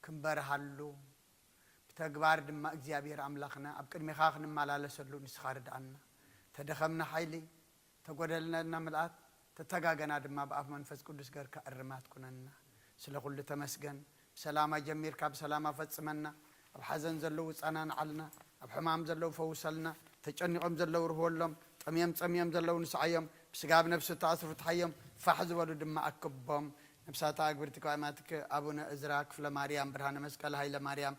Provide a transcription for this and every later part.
ክንበርሃሉ፣ ብተግባር ድማ እግዚኣብሔር ኣምላኽና ኣብ ቅድሜኻ ክንመላለሰሉ ንስኻ ርድኣና። ተደኸምና ሓይሊ፣ ተጎደልና ምልኣት፣ ተተጋገና ድማ ብኣፍ መንፈስ ቅዱስ ገርካ እርማት ኩነና። ስለ ኩሉ ተመስገን። ብሰላማ ጀሚርካ ብሰላማ ፈጽመና። ኣብ ሓዘን ዘለዉ ጸናንዓልና፣ ኣብ ሕማም ዘለዉ ፈውሰልና፣ ተጨኒቖም ዘለዉ ርህወሎም፣ ጠምዮም ጸምዮም ዘለዉ ንስዓዮም፣ ብስጋ ብነፍሲ ተኣስሩ ፍትሓዮም፣ ፋሕ ዝበሉ ድማ ኣክቦም። ነብሳታ ኣግብርቲ ከዋማትክ ኣቡነ እዝራ ክፍለ ማርያም፣ ብርሃነ መስቀል ሃይለ ማርያም፣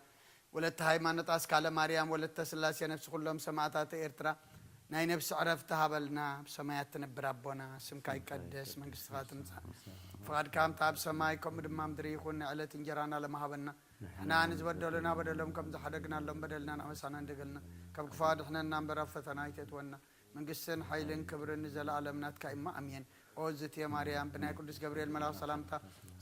ወለተ ሃይማኖት ኣስካለ ማርያም፣ ወለተ ስላሴ፣ ነፍሲ ኩሎም ሰማእታት ኤርትራ ናይ ነፍሲ ዕረፍቲ ሃበልና። ብሰማያት ትነብር ኣቦና፣ ስምካ ይቀደስ፣ መንግስትኻ ትምጻእ፣ ፍቓድካ ከምታ ኣብ ሰማይ ከምኡ ድማ ምድሪ ይኹን። ናይ ዕለት እንጀራና ሎሚ ሃበና። ንሕና ንዝበደሉና በደሎም ከም ዝሓደግናሎም በደልና ንኣበሳና እንደገልና፣ ካብ ክፉ ኣድሕነና እምበር ኣብ ፈተና ኣይተእትወና። መንግስትን ሓይልን ክብርን ንዘለኣለም ናትካ እሞ ኣሜን። ኦ ዝትየ ማርያም፣ ብናይ ቅዱስ ገብርኤል መልኣኽ ሰላምታ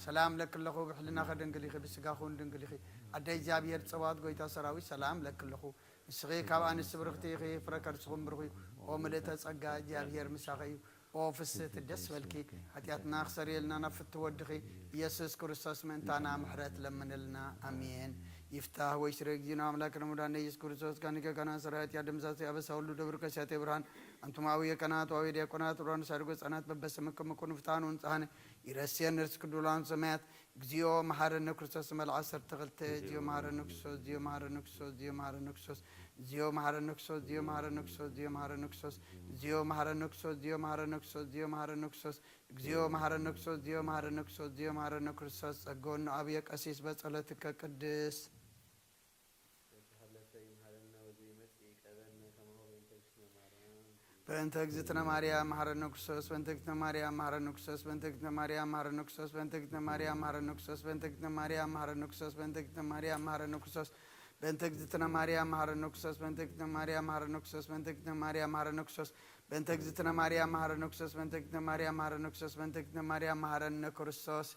ሰላም ለኪ ኣለኹ፣ ብሕልናኺ ድንግል ኢኺ፣ ብስጋኺ እውን ድንግል ኢኺ። ኣደ እግዚኣብሔር ጸባኦት ጎይታ ሰራዊት ሰላም ለኪ ኣለኹ። ንስኺ ካብ ኣንስቲ ብርኽቲ ኢኺ፣ ፍረ ከርስኹም ብሩኽ እዩ። ኦ ምልእተ ጸጋ እግዚኣብሔር ምሳኺ እዩ። ኦ ፍስህቲ ደስ በልኪ፣ ሓጢኣትና ክሰርየልና ናብ ፍትው ወድኺ ኢየሱስ ክርስቶስ ምእንታና ምሕረት ለምንልና። ኣሜን። ይፍታህ ወይ ስረ እግዚእነ ኣምላክነ ሙዳነ ኢየሱስ ክርስቶስ ጋኒከ ካና ሰራዊት ያደምሳሴ ኣበሳ ሁሉ ደብር ከሲያቴ ብርሃን ኣንቱም አብየ ካህናት ወአብየ ዲያቆናት ወአብየ ሳድጎ ህፃናት በበስምክም ኩኑ ፍትሐነ ወንጽሐነ ይረስየን ርስክ ዱላን ሰማያት። እግዚኦ መሐረነ ክርስቶስ መልዓ ዓሰርተ ክልተ። እግዚኦ መሐረነ ክርስቶስ፣ እግዚኦ መሐረነ ክርስቶስ፣ እግዚኦ መሐረነ ክርስቶስ፣ እግዚኦ መሐረነ ክርስቶስ፣ እግዚኦ መሐረነ ክርስቶስ፣ እግዚኦ መሐረነ ክርስቶስ፣ እግዚኦ መሐረነ ክርስቶስ፣ እግዚኦ መሐረነ ክርስቶስ፣ እግዚኦ መሐረነ ክርስቶስ፣ እግዚኦ መሐረነ ክርስቶስ፣ እግዚኦ መሐረነ ክርስቶስ፣ እግዚኦ መሐረነ ክርስቶስ። ጸገወነ አብየ ቀሲስ በጸሎትከ ቅድስት። በእንተ እግዝእትነ ማርያም መሐረነ ክርስቶስ፣ በእንተ እግዝእትነ ማርያም መሐረነ ክርስቶስ፣ በእንተ እግዝእትነ ማርያም መሐረነ ክርስቶስ፣ በእንተ እግዝእትነ ማርያም መሐረነ ክርስቶስ፣ በእንተ እግዝእትነ ማርያም መሐረነ ክርስቶስ፣ በእንተ እግዝእትነ ማርያም መሐረነ ክርስቶስ፣ በእንተ እግዝእትነ ማርያም መሐረነ ክርስቶስ፣ በእንተ እግዝእትነ ማርያም መሐረነ ክርስቶስ፣ በእንተ እግዝእትነ ማርያም መሐረነ ክርስቶስ፣ በእንተ እግዝእትነ ማርያም መሐረነ ክርስቶስ፣ በእንተ እግዝእትነ ማርያም መሐረነ ክርስቶስ፣ በእንተ እግዝእትነ ማርያም መሐረነ ክርስቶስ።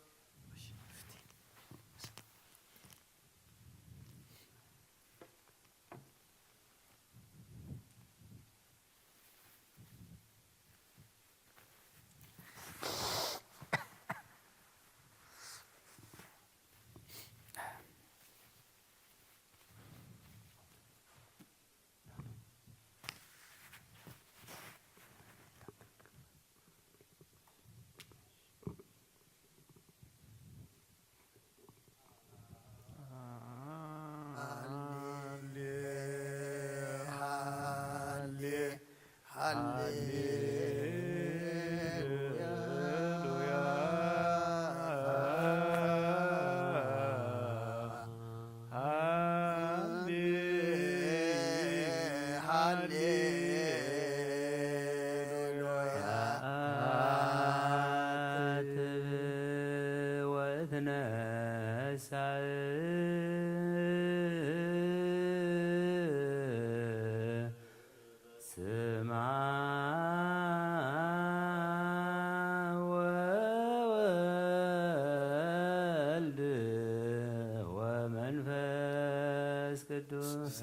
ስማ ወወልድ ወመንፈስ ቅዱስ።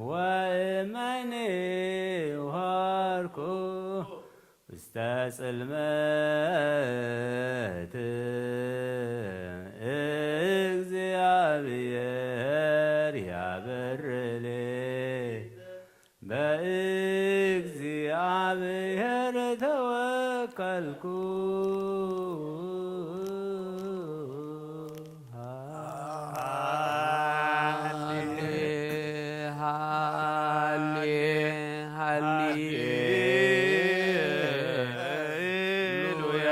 ወእመኒ ሆርኩ ውስተ ጽልመት፣ እግዚአብሔር ያበርሌ። በእግዚአብሔር ተወከልኩ። ሃሌ፣ ሃሌ፣ ሃሌ፣ ሃሌሉያ።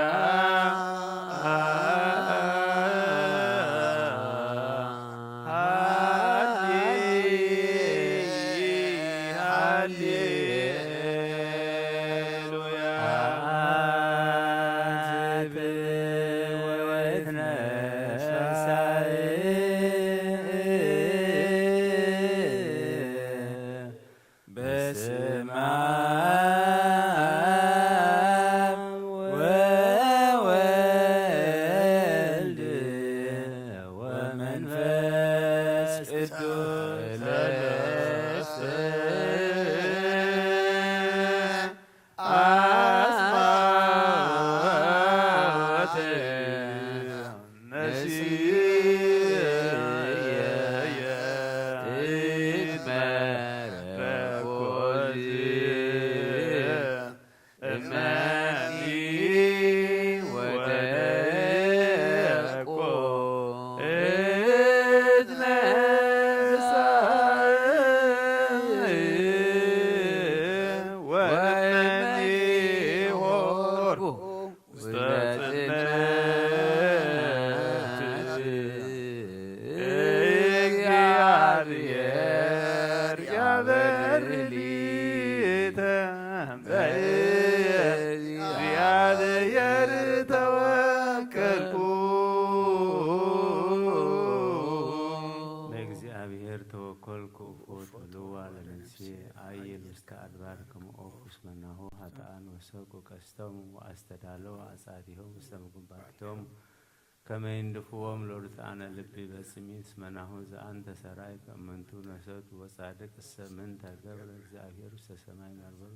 በስመ አብ ወወልድ ወመንፈስ ቅዱስ። እግዚአብሔር ተወከልኩ። በእግዚአብሔር ተወከልኩ እፎ ትብልዋ ለነፍሴ። አየን ውስተ አድባር ከመ ኦኩስ መናሁ ኃጥኣን ወሰቁ ቀስተሙ ወአስተዳለዉ አጻዲሆም ውስተ መጉንባቲሆም ከመ ይንድፍዎም ለርቱዓነ ልብ በጽሚት። እስመ ናሁ ዘአንተ ሰራይ ከመንቱ ነሰቱ ወጻድቅ እሰ ምንተ ገብረ። እግዚአብሔር ውስተ ሰማይ መንበሩ።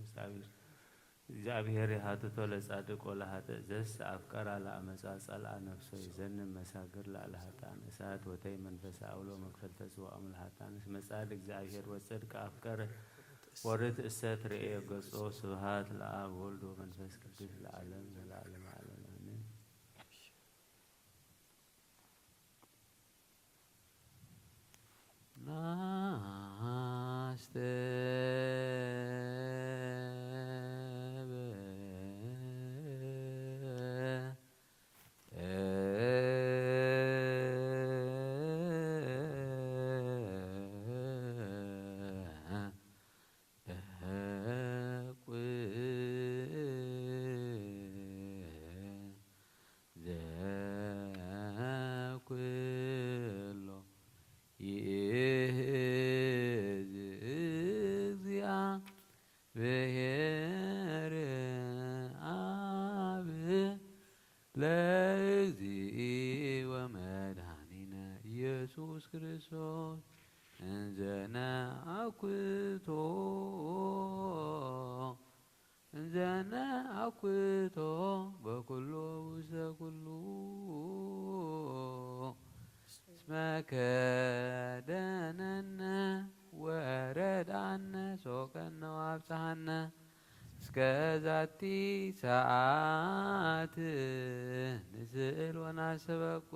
እግዚአብሔር ይሃትቶ ለጻድቅ ወለኃጥእ ዘስ አፍቀራ ለአመፃ ጸልአ ነፍሶ ይዘንም መሳግር ለአለ ኃጥኣን እሳት ወተይ መንፈስ አውሎ መክፈልተ ጽዋኦም ለኃጥኣን እስመ ጻድቅ እግዚአብሔር ወጽድቅ አፍቀረ ወርት እሰት ርእየ ገጾ። ስብሃት ለአብ ወልድ ወመንፈስ ቅዱስ ለዓለም ዘለዓለም ዓለም አሜን። በኩ ዘኩሎ ይእዝ እግዚአብሔር አብ ለእግዚእ ወመድኃኒነ ኢየሱስ ክርስቶስ እንዘ ነአኩቶ እንዘ ነአኩቶ በኩሉ ውስተ ኩሉ እስመ ከደነነ ወረዳነ ሶቀነ ወአብጽሐነ እስከ ዛቲ ሰዓት ንስእል ወናስተበቁ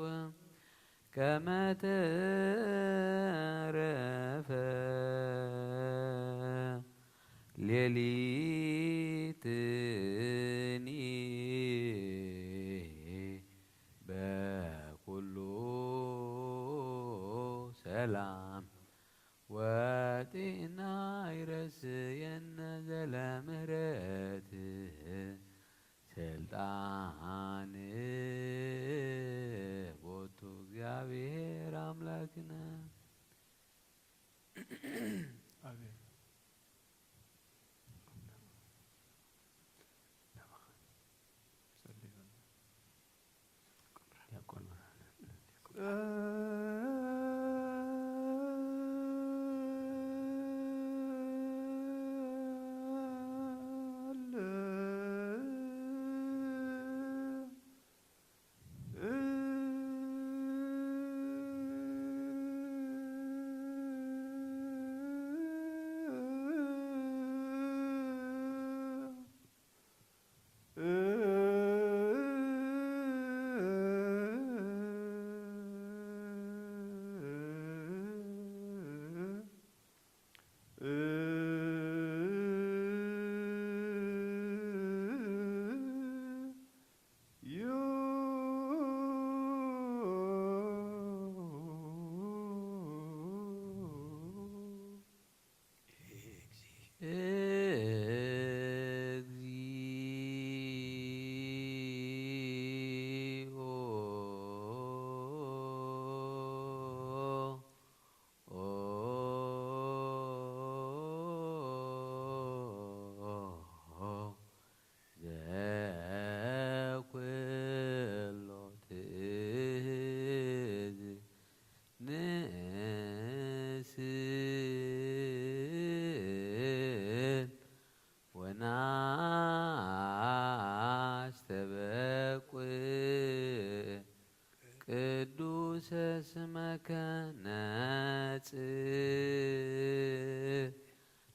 ከመ ትረፈ ሌሊትኒ በኩሉ ሰላም ወጤና ይረስየነ ዘለምህረት ስልጣን ቦቱ እግዚአብሔር አምላክነ። አሜን። ዲያቆን ብርሃነ።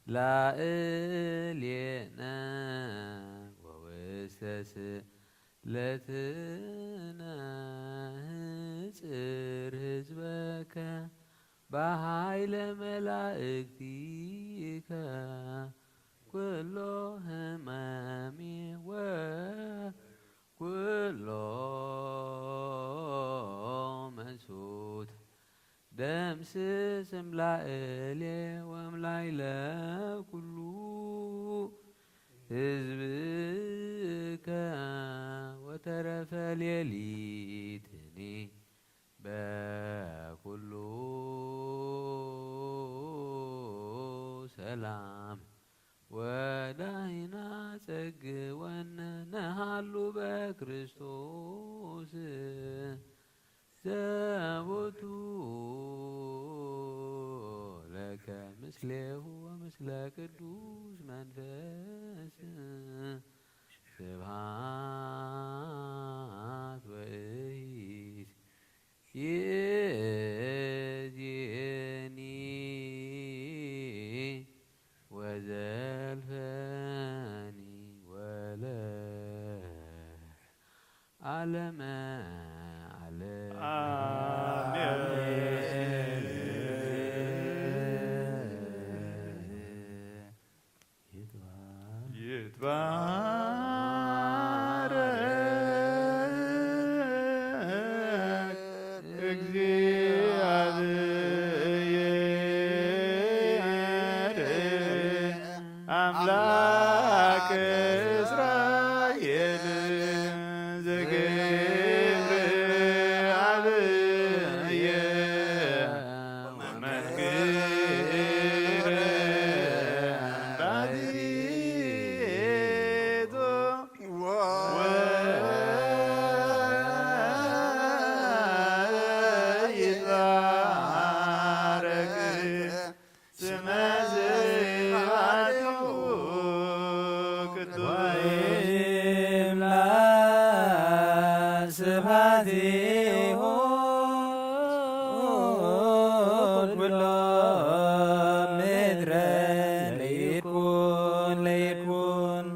ላእሌነ ወውስተ ስእለትነ ህጽር ህዝበከ በኃይለ መላእክቲከ ኩሎ ህማሜ ወኩሎ መንሱት ደምስስ እምላእሌ ወምላይለ ኩሉ ህዝብከ ወተረፈ ሌሊትኒ በኩሉ ሰላም ወዳይና ጸግወነ ነሃሉ በክርስቶስ ዘቦቱ ለከ ምስሌሁ ወምስለ ቅዱስ መንፈስ ስብሃት ወእይት ይእዜኒ ወዘልፈኒ ወለ ዓለመ ዓለም። አሜን። ይትባረክ እግዚአብሔር አምላክ እስራኤል ዘገብረ አብየ ወመንግረ ባዲቶ ወይትባረክ ስመ ስብሐቲሁ ቅዱስ ወይምላእ ስብሐቲሁ ኩሎ ምድረ ለይኩን ለይኩን።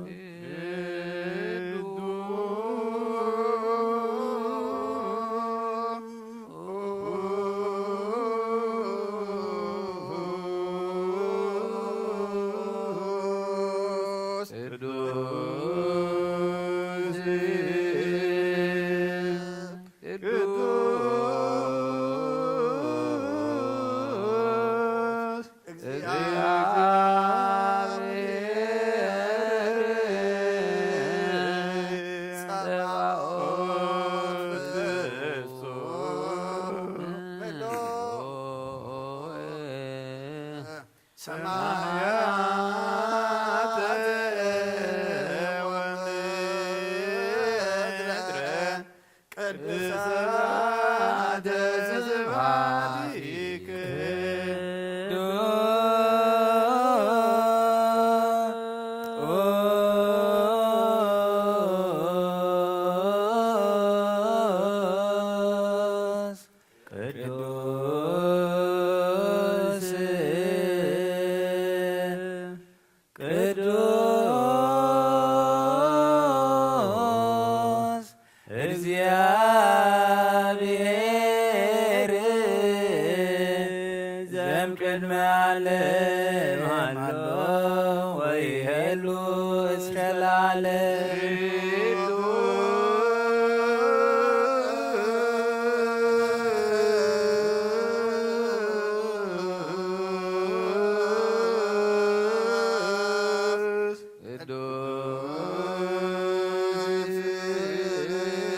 ቅዱስ ቅዱስ እግዚአብሔር ጸባኦት ፍጹም ሰማያተ ወምድረ ቅድስተ ስብሐቲከ። ቅዱስ ቅዱስ ቅዱስ እግዚአብሔር ዘእምቅድመ ዓለም ሀሎ ወይሄሉ እስከ ለዓለም።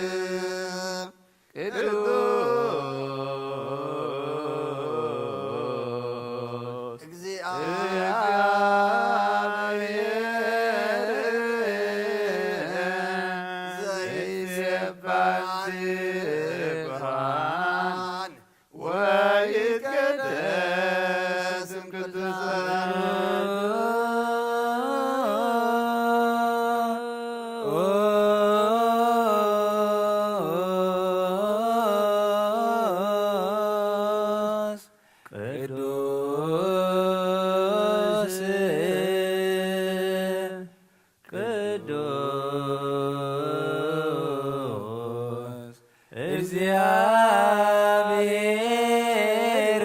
ቅዱስ ቅዱስ እግዚአብሔር ቅዱስ ቅዱስ እግዚአብሔር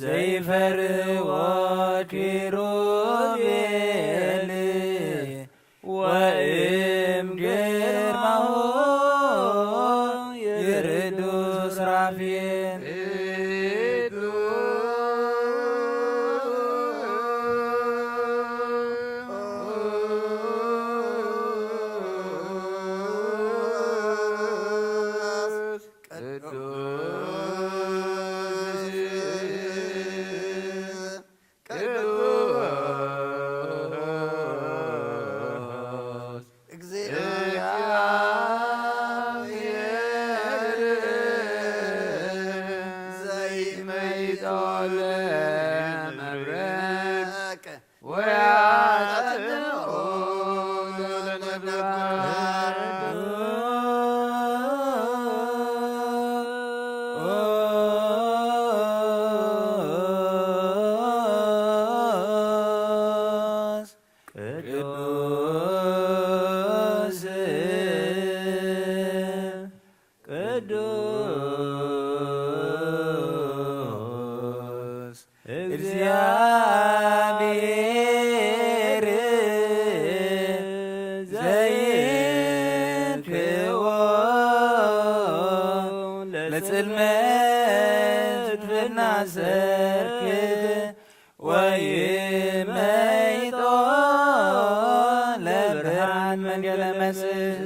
ዘይፈርዎ ኪሩቤል ወእም ግርማሁ ይርዱ ሱራፌል። ቅዱስ ቅዱስ እግዚአብሔር ዘይመይጦ ለመብረቅ ወያጸንኦ ለነብራር። ቅዱስ ቅዱስ እግዚአብሔር ዘይንክዎ ለጽልመት ፍናሰርክ ወይመይጦ ለብርሃን መንገለ መስል።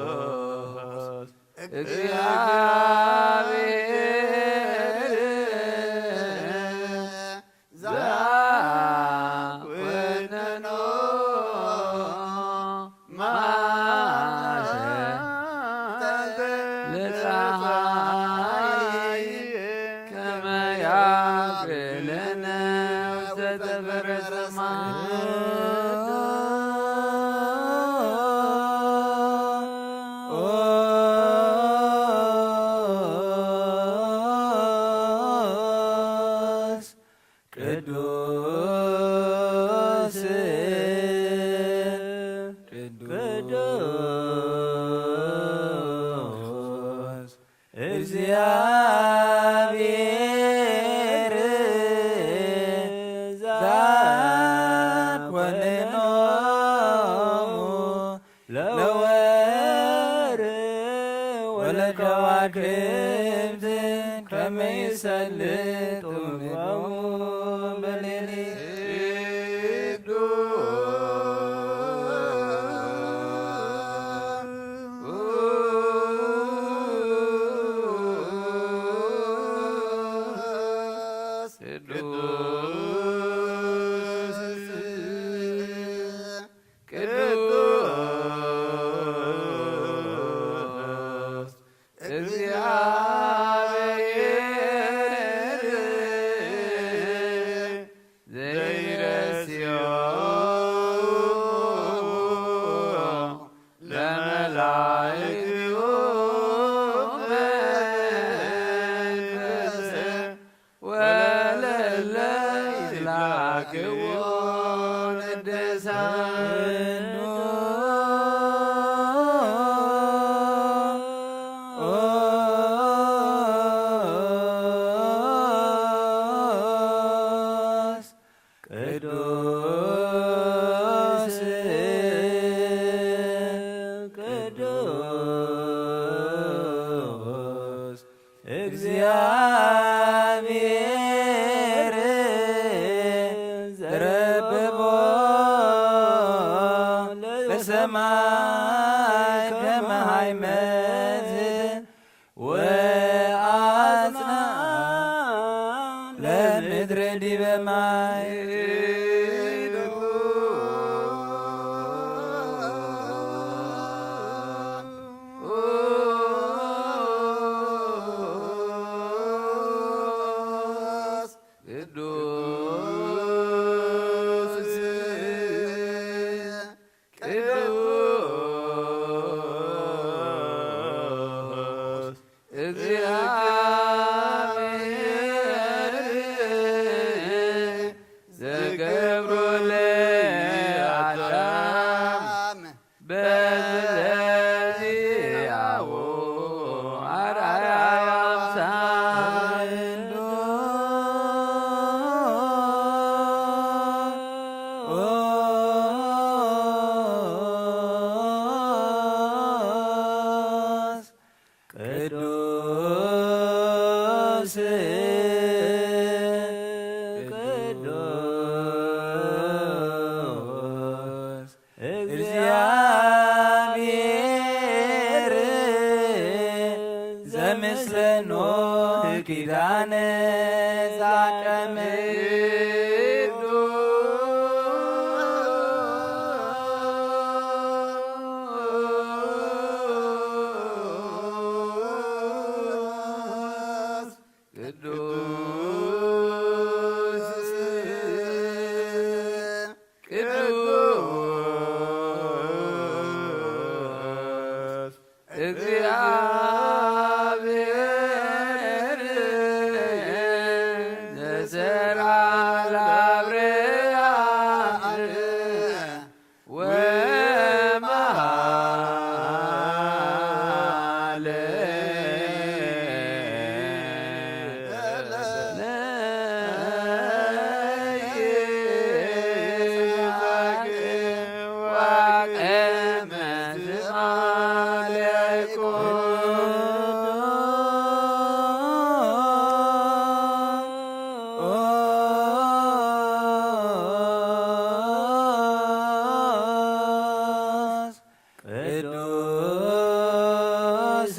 ቅዱስ እግዚአብሔር ዘኮነኖ ማሰ ለፀሐይ ከመ ያብለነ ውስተ ጠፈረ ሰማይ። ቅዱስ ቅዱስ እግዚአብሔር ዘኮነኖሙ ለወርህ ወለከዋክብት ከመ ይሰልጡ ምግቦሙ በሌሊት። ቅዱስ ቅዱስ እግዚአብሔር ዘይረስዮ ለመላእክቲሁ መንፈስ ወለለ ይላክዎ ቅዱሳኑ። ቅዱስ ቅዱስ እግዚአብሔር ዘረበቦ ለሰማይ ከመ ሃይመት ወአጽንዓ ለምድር ዲበ ማይ። ዘዚኣዎ ኣርኣያ ኣምሳል ቅዱስ ቅዱስ ቅዱስ እግዚአብሔር ዘምስለ ኖህ ኪዳነ ዛቀመ ቅዱስ ቅዱስ ቅዱስ እግዚአብሔር ዘሰርዓ ለአብርሃም ወመሃለ ለይስሐቅ ወቀመ ስማ ለያዕቆብ። ቅዱስ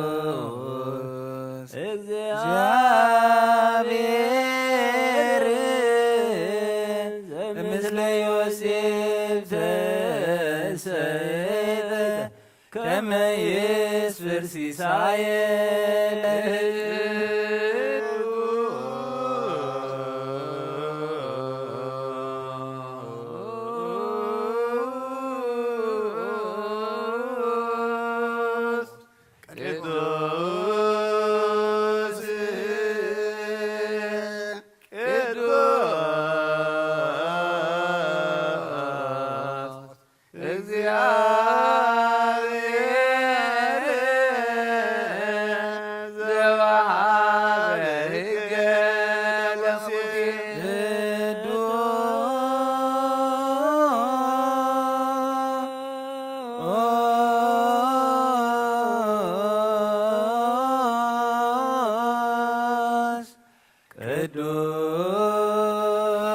ቅዱስ እግዚአብሔር ዘምስለ ዮሴፍ ተሰይጠ ከመ ይስፍር ሲሳየ ለሕዝቡ። ቅዱስ ቅዱስ እግዚአብሔር ዘወሃበ ሕገ ለሙሴ።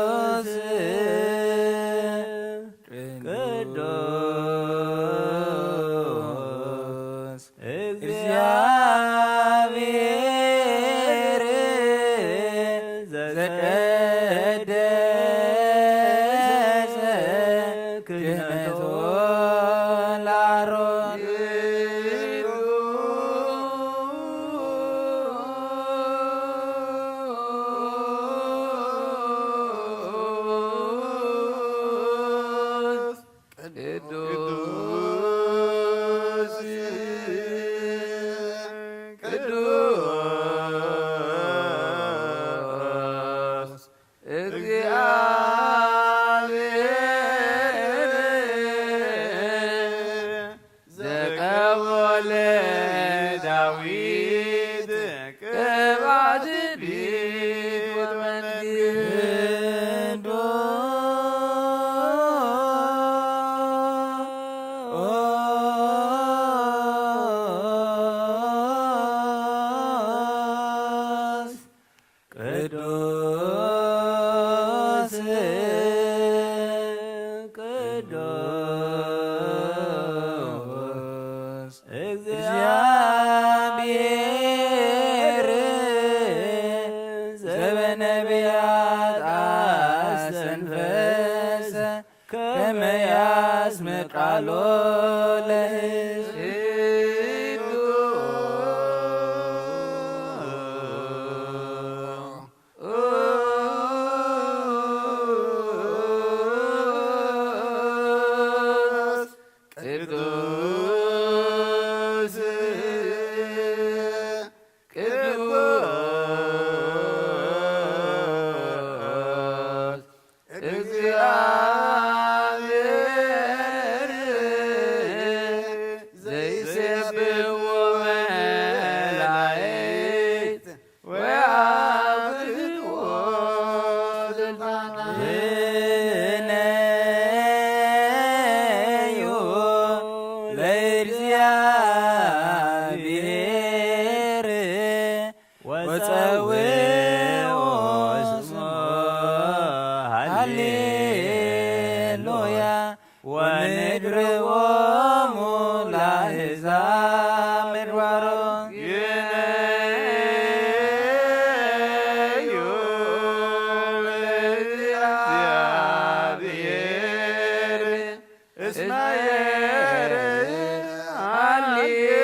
ቅዱስ ቅዱስ እግዚአብሔር ዘቀደሰ ክህነቶ ለአሮን። ቅዱስ ቅዱስ እግዚአብሔር ዘቀቦ ለዳዊት ቅብአ ትንቢት ወመንግስት። ቅዱስ ቅዱስ እግዚአብሔር ዘበነቢያት አስተንፈሰ ከመ ያስምዕ ቃሎ ለሕዝብ። ቅዱስ ቅዱስ እግዚአብሔር ዘይሴብሕዎ መላእክት ወያበርክዎ ስልጣና። ግነዩ ለእግዚአብሔር ወጸውዑ ስሞ። ሃሌሉያ። ወንግርዎሙ ለአሕዛብ ምድባሮ። ግነዩ ለእግዚአብሔር እስመ የርእ። ሃሌሉያ።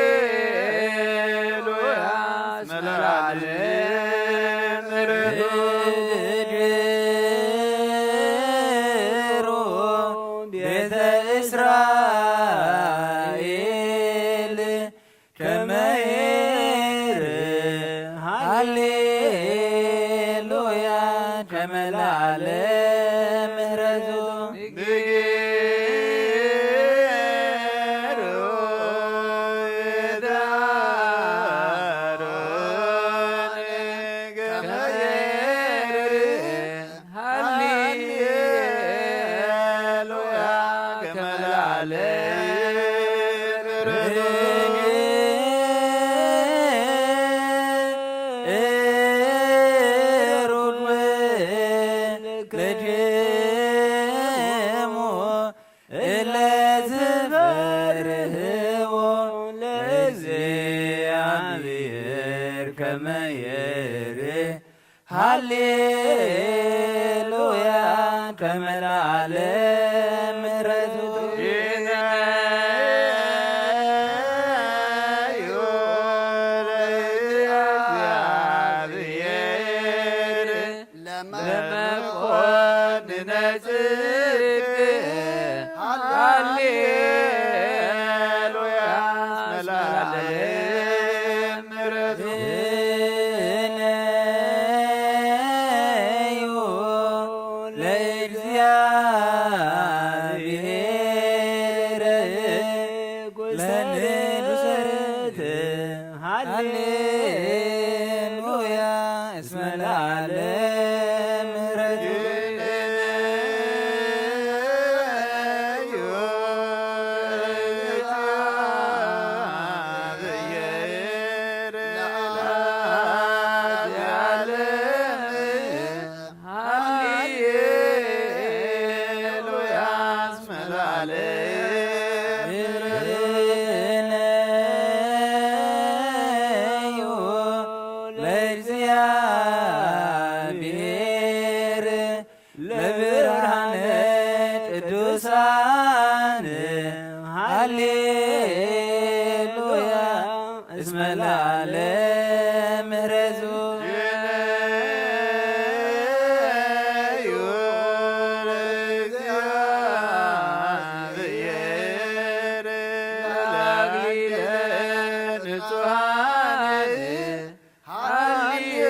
እስመ ለዓለም ምሕረቱ። ቤተ እስራኤል ከመ ይርእ። ሃሌሉያ። ከመ ለዓለም ምሕረቱ። ንገሩ ቤተ አሮን ከመ ይርእ። ሃሌሉያ ከመ ለዓለም። እሩድ ወክልክሙ እለ ትፈርህዎ ለእግዚአብሔር ከመ ይርእ። ሃሌሉያ ከመ ለዓለም ምሕረቱ። ይነዩ ለእግዚአብሔር ለመኮንነ ጽድቅ። ሃሌሉያ እስመ ለዓለም ምሕረቱ። ግነዩ ለእግዚአብሔር ለንዱሰት። ሃሌሉያ እስመ ለዓለም ምሕረቱ። ሃሌሉያ እስመ ለዓለም። ግነዩ ለእግዚአብሔር ለብርሃነ ቅዱሳን። ሃሌሉያ እስመ ለዓለም ምሕረቱ። ግነዩ ለእግዚአብሔር ለአክሊለ ንጹሐን። ሃሌሉያ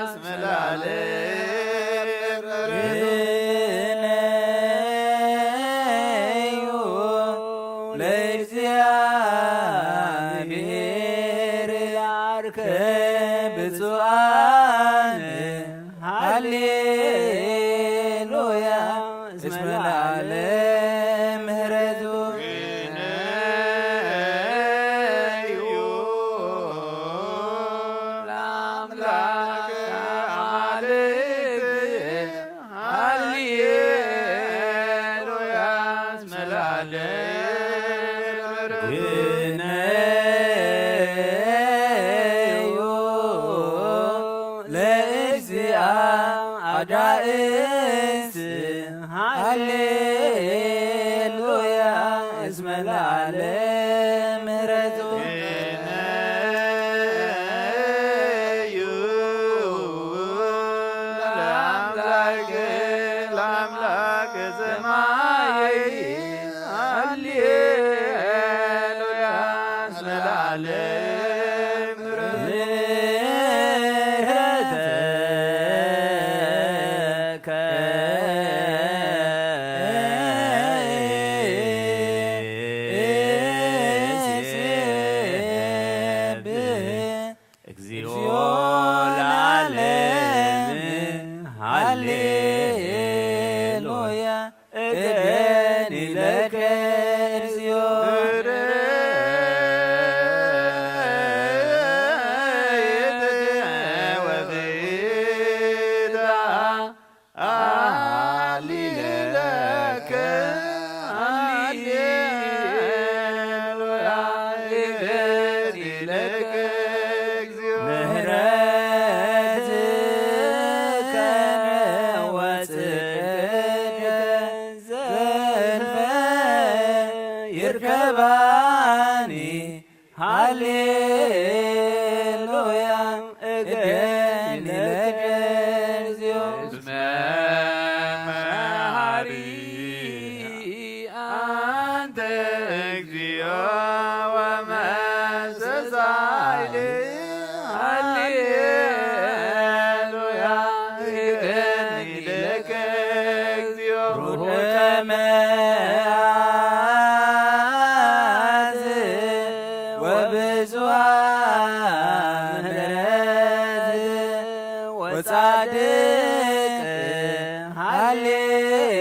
እስመ ለዓለም። ግነዩ ለእግዚአብሔር ለዓርከ ብፁዓን። ሃሌሉያ እስመ ለዓለም ምሕረቱ። ግነዩ ለአምላክ አማልክት። ሃሌሉያ እስመ ለዓለም ምሕረቱ። ግነዩ ለእግዚአ አጋእዝት። ሃሌሉያ እስመ ለዓለም ምሕረቱ። ግነዩ ለአምላክ ለአምላክ ሰማይ። ሃሌሉያ እስመ ለዓለም ምሕረቱ። ሃሌሉያ እገኒ ለከ እግዚኦ። ይርከባኒ። ሃሌሉያ እገኒ ለከ እግዚኦ። እስመ መሐሪ አንተ እግዚኦ ወመስተሳሊ። ሃሌሉያ እገኒ ለከ እግዚኦ። ሩቅ መዓት ወብዙኃ ምሕረት ወጻድቅ።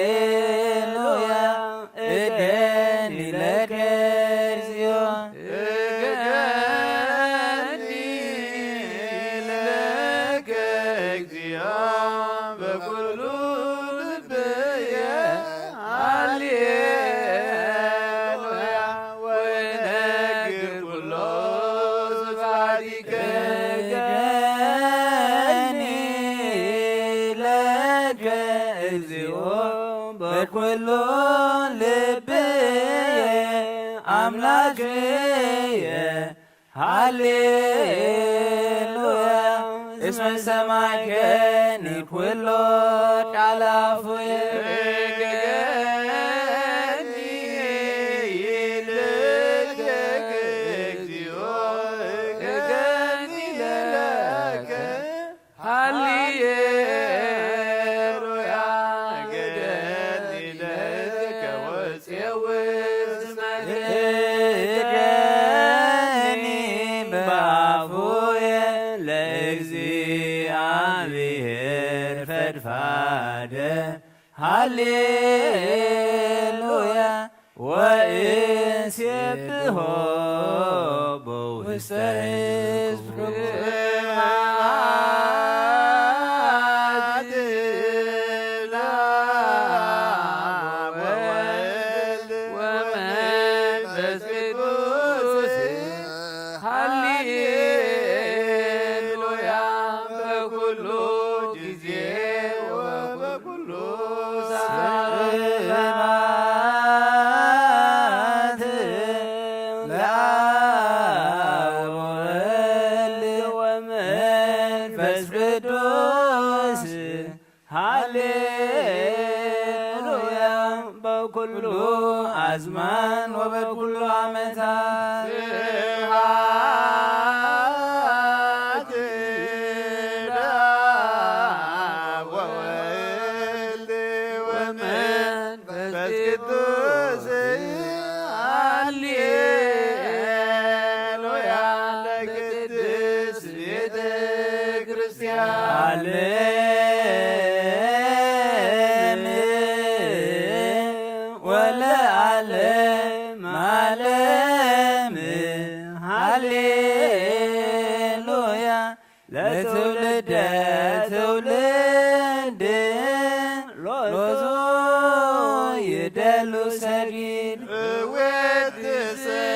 ሃሌሉያ እገኒ ለከ እግዚኦ። እገኒ ለከ እግዚኦ በኩሉ ልብየ። ሃሌሉያ ወነግር ኩሎ ስብሐቲከ። እገኒ ለከ እግዚኦ በኩሉ ልብየ አምላክየ። ሃሌሉያ እስመ ሰማዕከኒ ኩሎ ቃለ አፉየ። እገኒ ለከ እግዚኦ እገኒ ለከ። ሃሌሉያ እገኒ ለከ ወጼው ስመ እገኒ በአፉየ ለእግዚአብሔር ፈድፋደ። ሃሌሉያ ወእሴብሖ በውስተ ሕዝብ። ስብሐት ለአብ ወወልድ ወመንፈስ ቅዱስ። ሃሌሉያ በኩሉ ጊዜ ወበኩሉ ሰዓት። ስብሐት ለአብ ወወልድ ወመንፈስ ቅዱስ። ሃሌሉያ በኩሉ አዝማን ወበኩሉ ዓመታት። ስብሐት ለአብ ወወልድ ወመንፈስ ቅዱስ። ሃሌሉያ ለቅድስት ቤተ ክርስቲያን። ዓለም ወለዓለም ዓለም። ሃሌሉያ ለትውልደ ትውልድ ሎቱ ይደሉ ሰጊድ።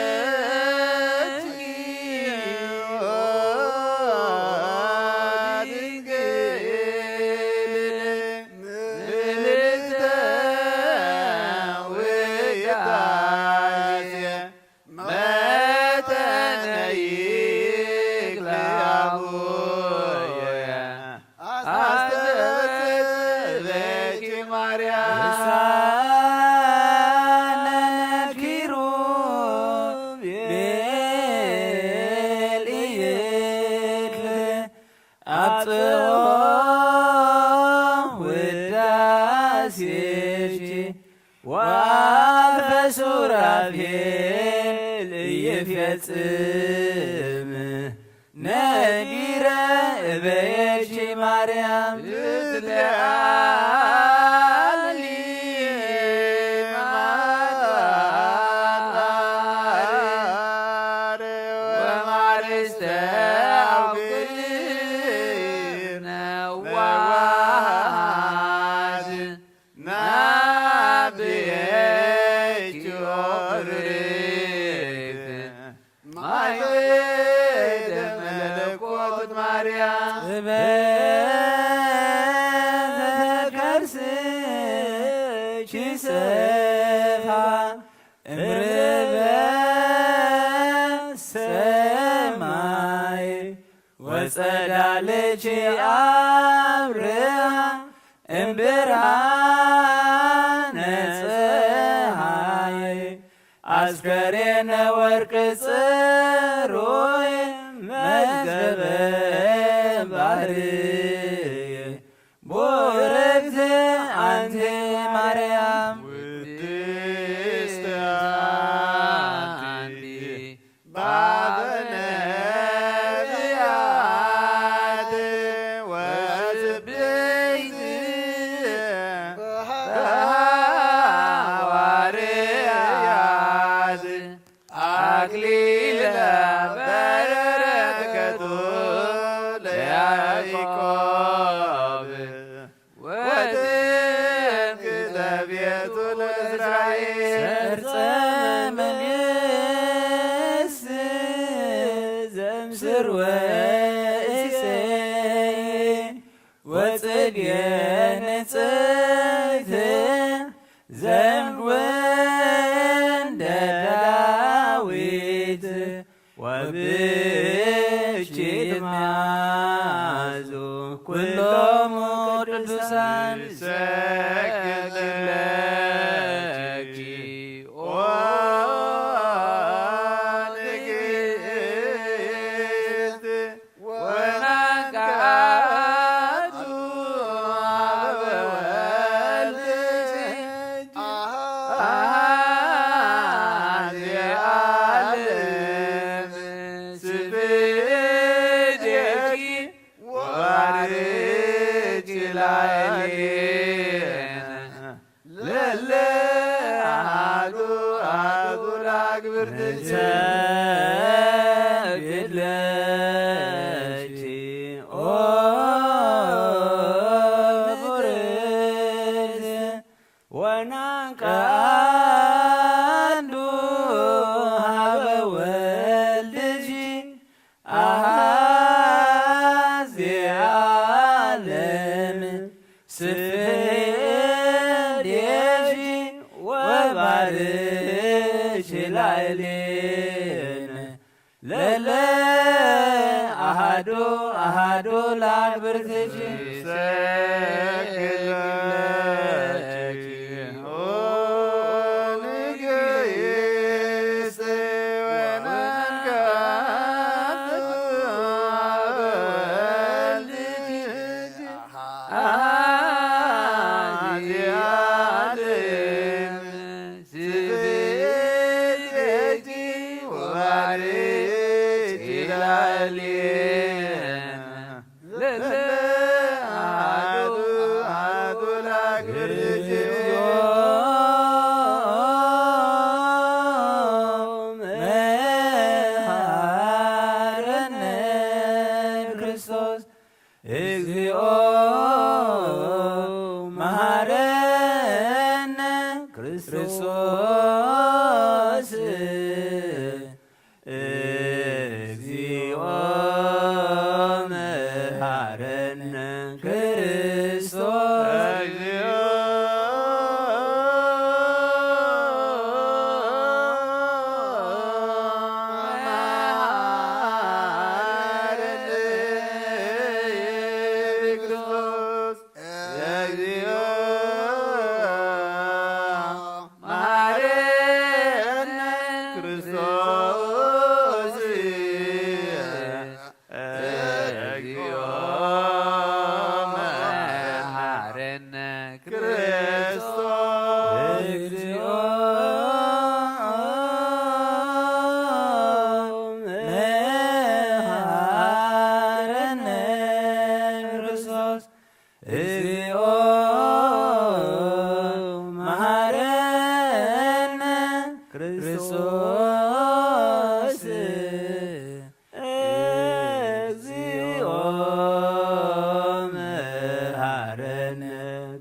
እወድሰኪ ኦ ድንግል ምልዕተ ውዳሴ መጠነ ይክል አቡየ አስተበጽበኪ ማርያም። ልሳነ ኪሩቤል ኢይክል አብጽሖ ውዳሴኪ ወአፈ ሱራፌል ኢይፌጽም ነጊረ እበየኪ ማርያም።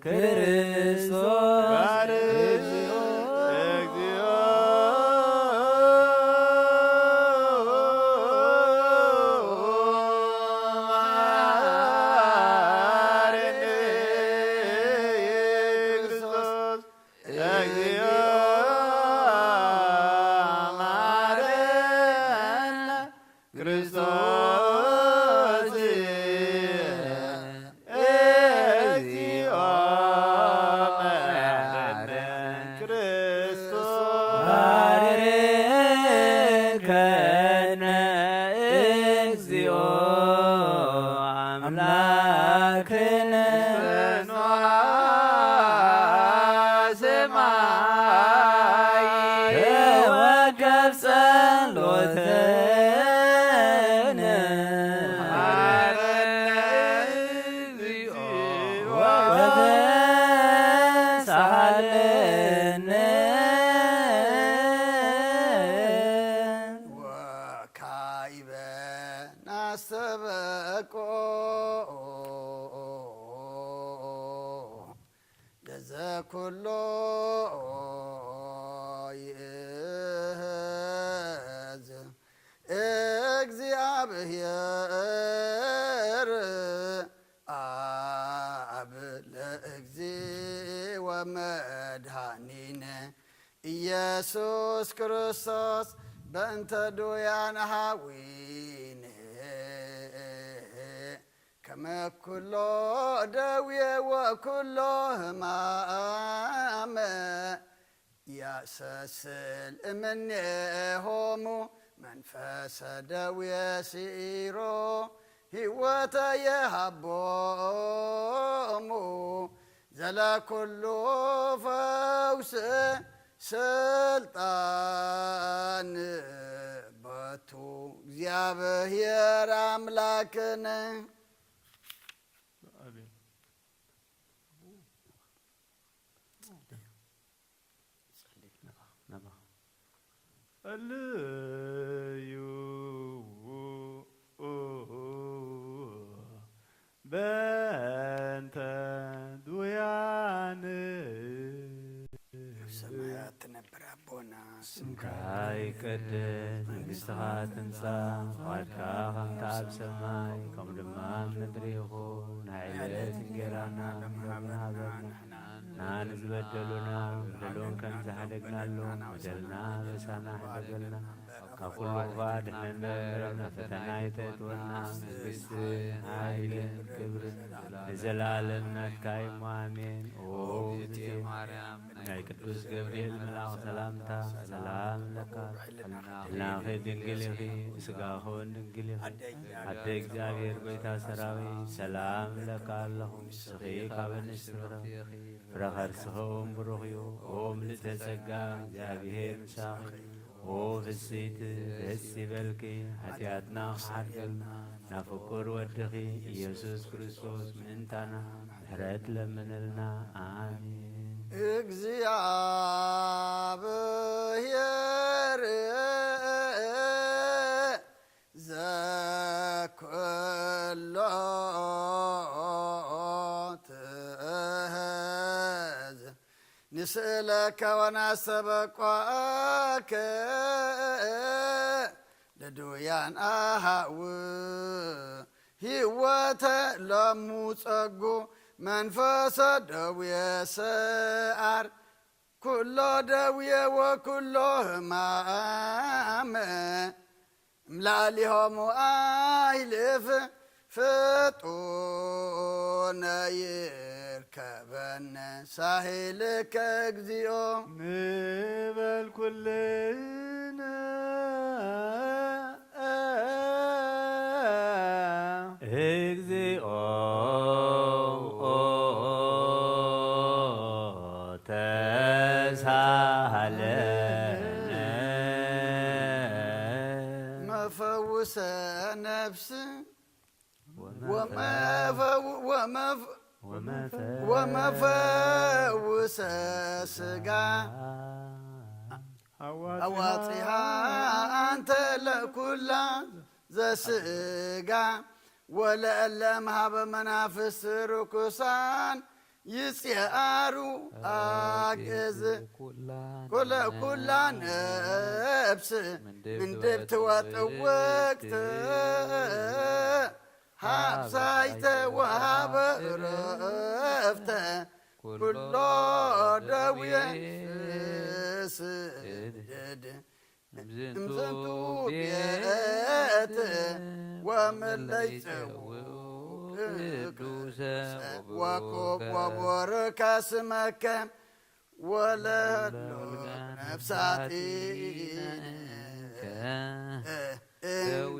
ክርስቶስ ባርክ እግዚኦ። መሐረነ ክርስቶስ። እግዚኦ መሐረነ ክርስቶስ። እግዚኦ መሐረነ ክርስቶስ። ባርክ ከነ እግዚኦ አምላክነ። ሰማይ ተወከፍ ጸሎተነ። መሐረነ እግዚኦ። ወተሳሃለነ። ወካይበ ናስተበቆ ለዘኩሎ ይእዝ። እግዚአብሔር አብ ለእግዚ ወመድኃኒነ ኢየሱስ ክርስቶስ በእንተ ዱያን ሃዊነ። ከመ ኩሎ ደዌ ወኩሎ ሕማመ ያሰስል እምኔሆሙ መንፈሰ ደዌ ሲኢሮ ሕይወተ የሃቦሙ። ዘለኩሉ ፈውስ ስልጣን በቱ እግዚአብሔር አምላክን። ጸልዩ በእንተ ዱያን። ሰማያት ትነብር ኣቦና ስምካ ይቀደስ፣ መንግስትኻ ትምጻእ፣ ፍቓድካ ከምቲ ኣብ ሰማይ ከምኡ ድማ ኣብ ምድሪ ይኹን። ናይ ዕለት እንጌራና ሎሚ ሃበና፣ ንሕና ንዝበደሉና በደሎም ከም ዝሓደግናሎም፣ በደልና በሳና ሓደገልና፣ ካብ ኩሉ ክፉእ ኣድሕነና እምበር፣ ናብ ፈተና ኣይተእትወና፣ መንግስትን ሓይልን ክብርን ንዘለኣለም ናትካ እዩ፣ ኣሜን። ኦ እግዝእትየ ማርያም፣ ናይ ቅዱስ ገብርኤል መልኣኽ ሰላምታ ሰላም እብለካ፣ ሕልናኺ ድንግል ኢኺ፣ ስጋኺ እውን ድንግል ኢኺ። ኣደ እግዚኣብሔር ጎይታ ሰራዊት፣ ሰላም እብለካ ኣለኹ፣ ንስኺ ካብ ኣንስቲ ብሩኽቲ ኢኺ፣ ፍረ ከርስኺ እውን ብሩኽ እዩ። ኦ ምልዕተ ጸጋ፣ እግዚኣብሔር ምሳኺ፣ ኦ ፍስሕቲ ደስ ይበልኪ፣ ሓጢኣትና ክሓርገልና፣ ናብ ፍቁር ወድኺ ኢየሱስ ክርስቶስ ምእንታና ምሕረት ለምንልና። ኣሜን። እግዚኣብሔር ዘኩሎ ትእዝ ንስእለከ ወናስተበቋከ ለድውያን ኣሃው ህይወተ ለሙጸጉ መንፈሰ ደዌ ሰኣር ኩሎ ደዌ ወኩሎ ህማመ እምላሊሆሙ ኣይልፍ ፍጡነ ይርከበነ ሳሂልከ እግዚኦ። ንበል ኩልነ። እግዚኦ ተሳሃለነ። መፈውሰ ነፍስ ወመፈው- ወመፍ- ወመፈውሰ ስጋ አዋጽሃ አንተ ለኩላ ዘስጋ ወለእለ እምሃበ መናፍስት ርኩሳን ይጽዓሩ ኣግእዝ ኩለ ኩላ ነፍስ ምንድብቲ ወጥውቅት ሓብሳይተ ወሃበ ረፍተ ኩሎ ደውየ ስእድድ እምዝንቱ ቤት ወመለይ ጸውዕ ቅዱሰ ወኮብ ወቦርከ ስመከ ወለሎ ነፍሳቲነ ደዌ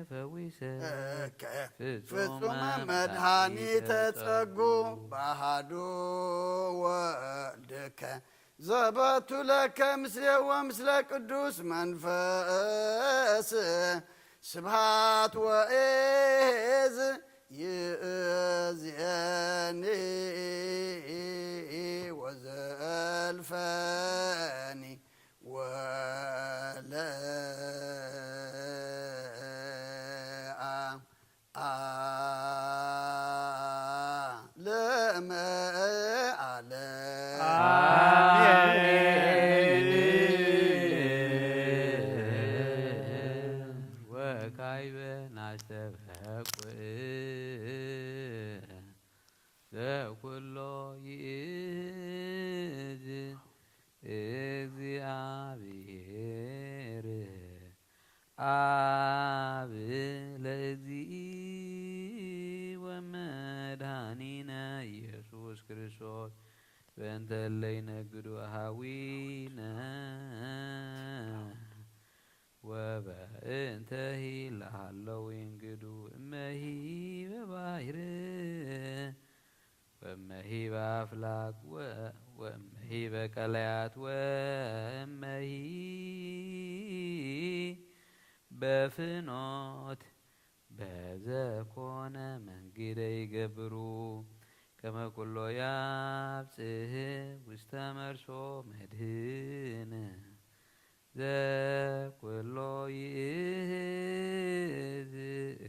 ፈዊሰ ፍጹመ መድኃኒተ ጸጉ ባህዱ ወልድከ ዘበቱ ለከ ምስሌ ወምስለ ቅዱስ መንፈስ ስብሃት ወኤዝ ይእዝየኒ ወዘልፈኒ ወለ ዓለመ ዓለም። አሜን። ወካዕበ ናስተብሐቁ ዘኩሎ ይእዝ እግዚአብሔር አብ ለእግዚእ ወመድኃኒነ ኢየሱስ ክርስቶስ በእንተ እለ ይነግዱ ሀዊነ ወበእንተሂ ለሃለው ይንግዱ እመሂ በባሕር ወእመሂ በአፍላግ ወ- ወእመሂ በቀለያት ወእመሂ በፍኖት በዘኮነ መንግደ ይገብሩ ከመ ኩሎ ያብጽህ ውስተ መርሶ መድህን ዘኩሎ ይእዝ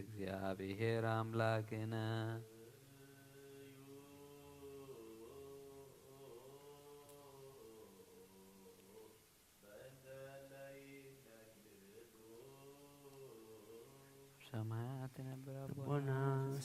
እግዚአብሔር አምላክነ። ሰማያት ነብር ልቦና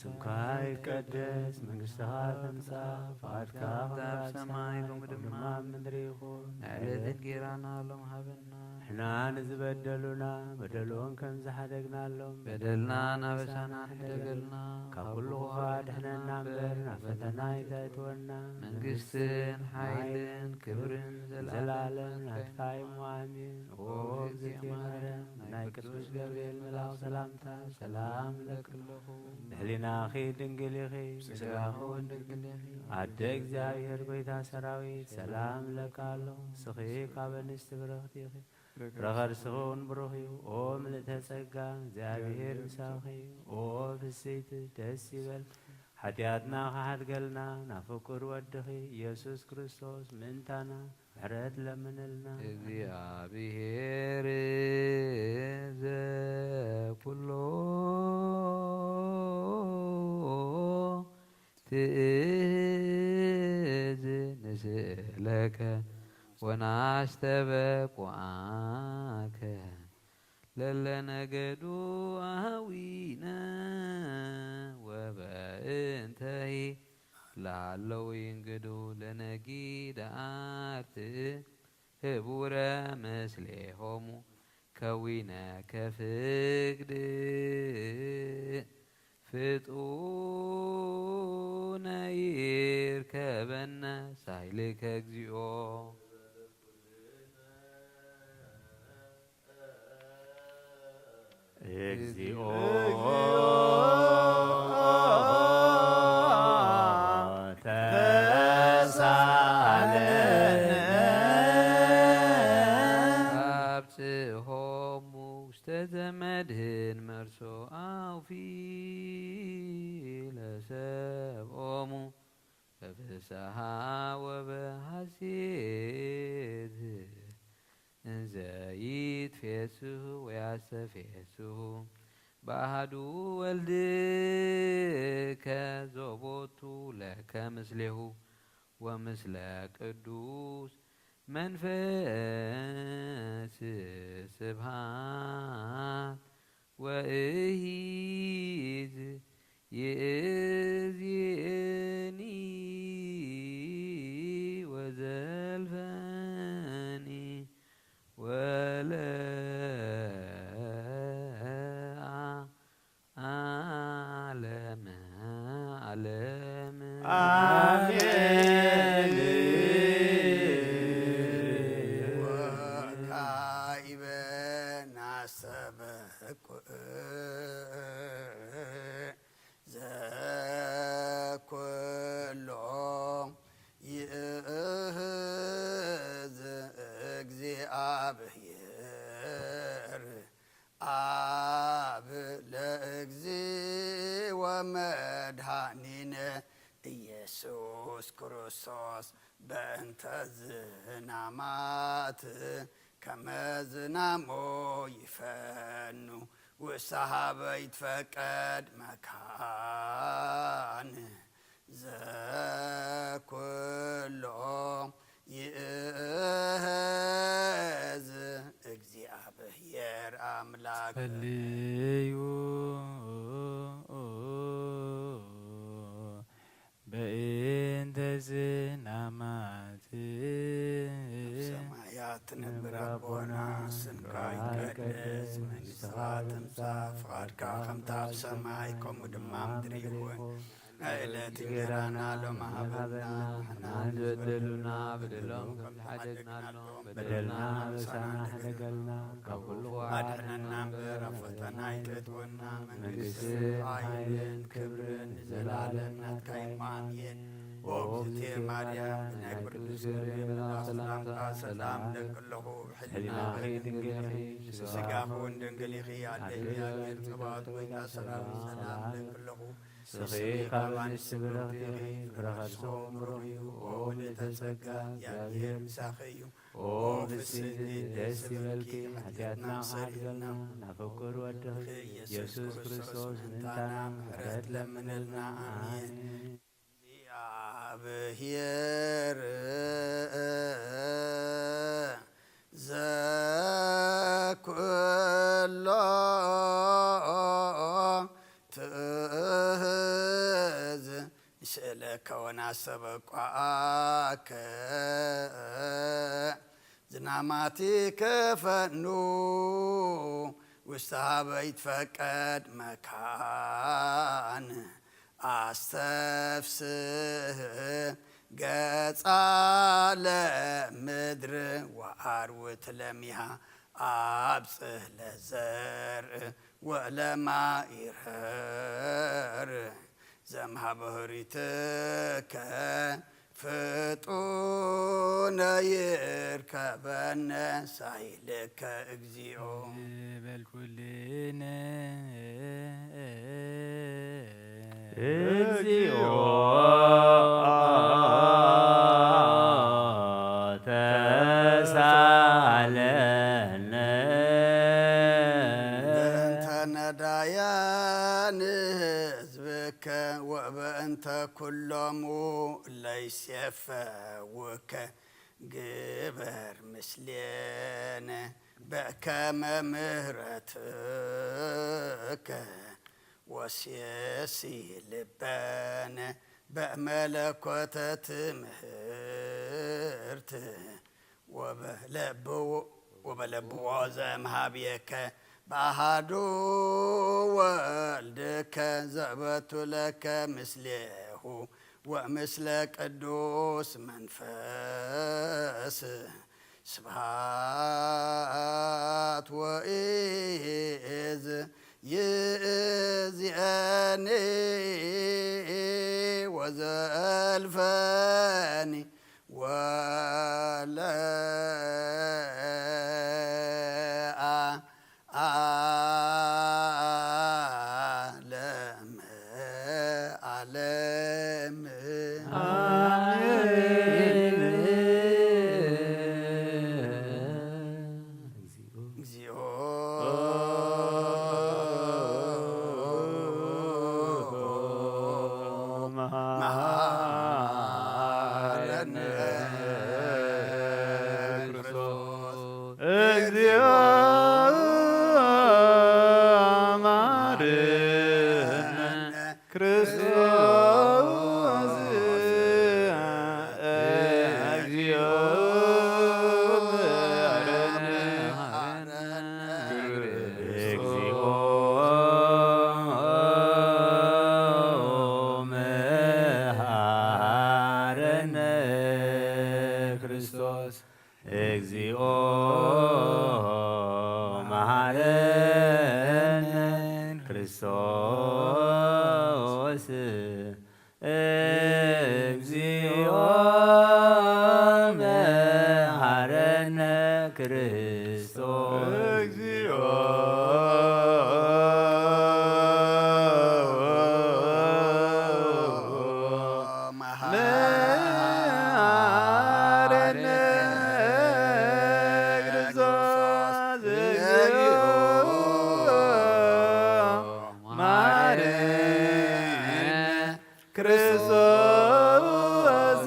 ስምካ ይቀደስ፣ መንግስትኻ ትምጻእ፣ ፍቓድካ ከምታ ኣብ ሰማይ ከምኡ ድማ ኣብ ምድሪ ይኹን። ንዕለት እንጌራና ሎም ሃበና። ንሕና ንዝበደሉና በደሎም ከም ዝሓደግናሎም በደልና ናበሳና ሕደገልና፣ ካብ ኩሉ ክፉእ ኣድሕነና እምበር ናብ ፈተና ኣይተእትወና። መንግስትን ሓይልን ክብርን ዘላለም ናትካ እዩ። ኣሜን። ኦ እግዝእትየ ማርያም ናይ ቅዱስ ገብርኤል መልኣኽ ሰላምታ ሰላም እለኪ ኣለኹ። ብሕሊናኺ ድንግል ኢኺ፣ ብስጋኺ እውን ድንግል ኢኺ። ኣደ እግዚኣብሔር ጐይታ ሰራዊት ሰላም እለኪ ኣለኹ። ንስኺ ካብ ኣንስቲ ብርኽቲ ኢኺ፣ ፍረ ከርስኺ እውን ብሩኽ እዩ። ኦ ምልእተ ጸጋ እግዚኣብሔር ምሳኺ እዩ። ኦ ፍስይቲ ደስ ይበልኪ፣ ሓጢኣትና ክሓድገልና ናብ ፍቁር ወድኺ ኢየሱስ ክርስቶስ ምእንታና ምሕረት ለምንልና። እግዚኣብሔር ዘኩሎ ትእዝ ንስእለከ ወናስተበቁዓከ ለለነገዱ አሃዊነ ወበእንተሂ ለሃለው ይንግዱ ለነጊደ አርትእ ህቡረ ምስሌሆሙ ከዊነ ከፍቅድ ፍጡነ ይርከበነ ሳይልከ እግዚኦ። እግዚኦ ተሳለነ። አብጽሖሙ ውስተ ዘመድህን መርሶ አውፊ ለሰብኦሙ በፍስሓ ወበሐሴት እንዘ ይትፌስሑ ወያስተፌስሑ በአሐዱ ወልድከ ዘቦቱ ለከ ምስሌሁ ወምስለ ቅዱስ መንፈስ ስብሐት ወእሂዝ ይእዜኒ ወዘልፈኒ ወለዓለመ ዓለም። አሜን። ወካዕበ ናሰበኩ ዘኩሎ ይእዝ እግዚአብሔር አብ ለእግዚ ወመድኃኒነ ኢየሱስ ክርስቶስ በእንተ ዝናማት ከመ ዝናሞ ይፈኑ ውሳሃበ ይትፈቀድ መካን ዘኩሎ ይእዝ እግዚአብሔር አምላክ። ጸልዩ በእንተ ዝናማት። ኣብ ሰማያት ትነብር ኣቦና፣ ስምካ ይትቀደስ፣ መንግስትኻ ትምጻእ፣ ፍቓድካ ከምታ ኣብ ሰማይ ከምኡ ድማ ኣብ ምድሪ ይኹን። ናይ ዕለት እንጀራና ሎም ሃበና፣ ንሕና ንዝበደሉና በደሎም ከም ዝሓደግናሎም በደልና ኣበሳና ሕደገልና፣ ካብ ኩሉ ኣድሕነና እምበር ኣብ ፈተና ኣይተእትወና። መንግስትን መንግስትን ሓይልን ክብርን ንዘለኣለም ናትካ እዩ። ኣሜን። ኦ እግዝእትየ ማርያም፣ ብናይ ቅዱስ ገብርኤል መልኣኽ ሰላምታ ሰላም እብለኪ ኣለኹ። ብሕሊናኺ ድንግል ኢኺ፣ ብስጋኺ እውን ድንግል ኢኺ። ኣደ እግዚኣብሔር ጸባኦት፣ ጎይታ ሰራዊት፣ ሰላም እብለኪ ኣለኹ። ንስኺ ካብ ኣንስቲ ብርኽቲ ኢኺ፣ ፍረ ከርስኺ እውን ብሩኽ እዩ። ኦ ውእተ ጸጋ፣ እግዚኣብሔር ምሳኺ እዩ። ኦ ፍስሕቲ፣ ደስ ይበልኪ፣ ሓጢኣትና ክሓድገልና፣ ናብ ፍቁር ወድኺ ኢየሱስ ክርስቶስ ምእንታና ምሕረት ለምንልና። ኣሜን። እግዚኣብሔር ዘኩሎ ትእዝ ንስእለከ ወናስተበቋከ ዝናማቲከ ፈኑ ውስተ ሀበ ይትፈቀድ መካን አስተፍስህ ገጻ ለምድር ወአርውት ለሚሃ አብጽህ ለዘርእ ወለማኢረር ዘምሃበ ኆሪትከ ፍጡነ ይርከበነ ሳይልከ እግዚኦ። በል ኩልነ እግዚኦ ተሳለነ። በእንተ ነዳያን ህዝብከ ወበእንተ ኩሎሙ ለይሴፈውከ ግበር ምስሌነ በከመ ምህረትከ ወሴሲ ልበነ በመለኮተ ትምህርት ወበለብዎ-፣ ወበለብዎ ዘምሃብየከ በአሃዱ ወልድከ ዘእበቱ ለከ ምስሌሁ ወምስለ ቅዱስ መንፈስ ስብሐት ወኢዝ ይእዝየኒ ወዘልፈኒ ወለ ዓለም ዓለም። አሜን። እግዚኦ እግዚኦ መሐረነ ክርስቶስ። እግዚኦ መሐረነ ክርስቶስ። እግዚኦ መሐረነ ክርስቶስ። እግዚኦ መሐረነ ክርስቶስ።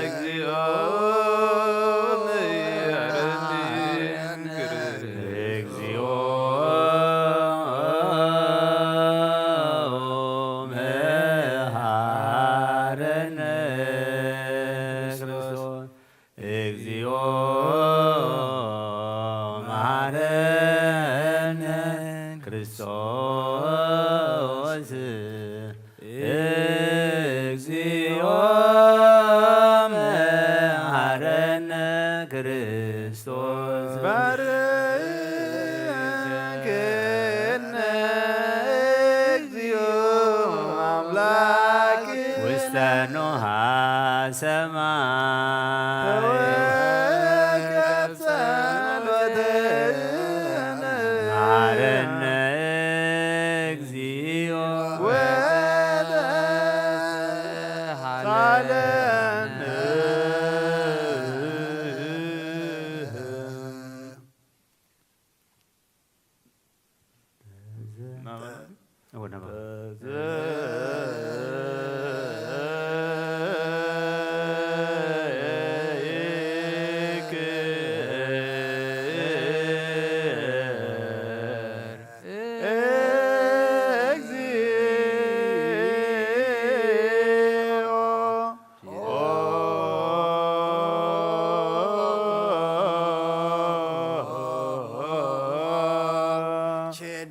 እግዚኦ መሐረነ ክርስቶስ። እግዚኦ መሐረነ ክርስቶስ። እግዚኦ መሐረነ ክርስቶስ። እግዚኦ መሐረነ ክርስቶስ። ባርክነ እግዚኦ አምላክ ውስተ ኖሃ ሰማይ። ተወከፍ ጸሎትነ። መሐረነ እግዚኦ ወተሳሃለነ።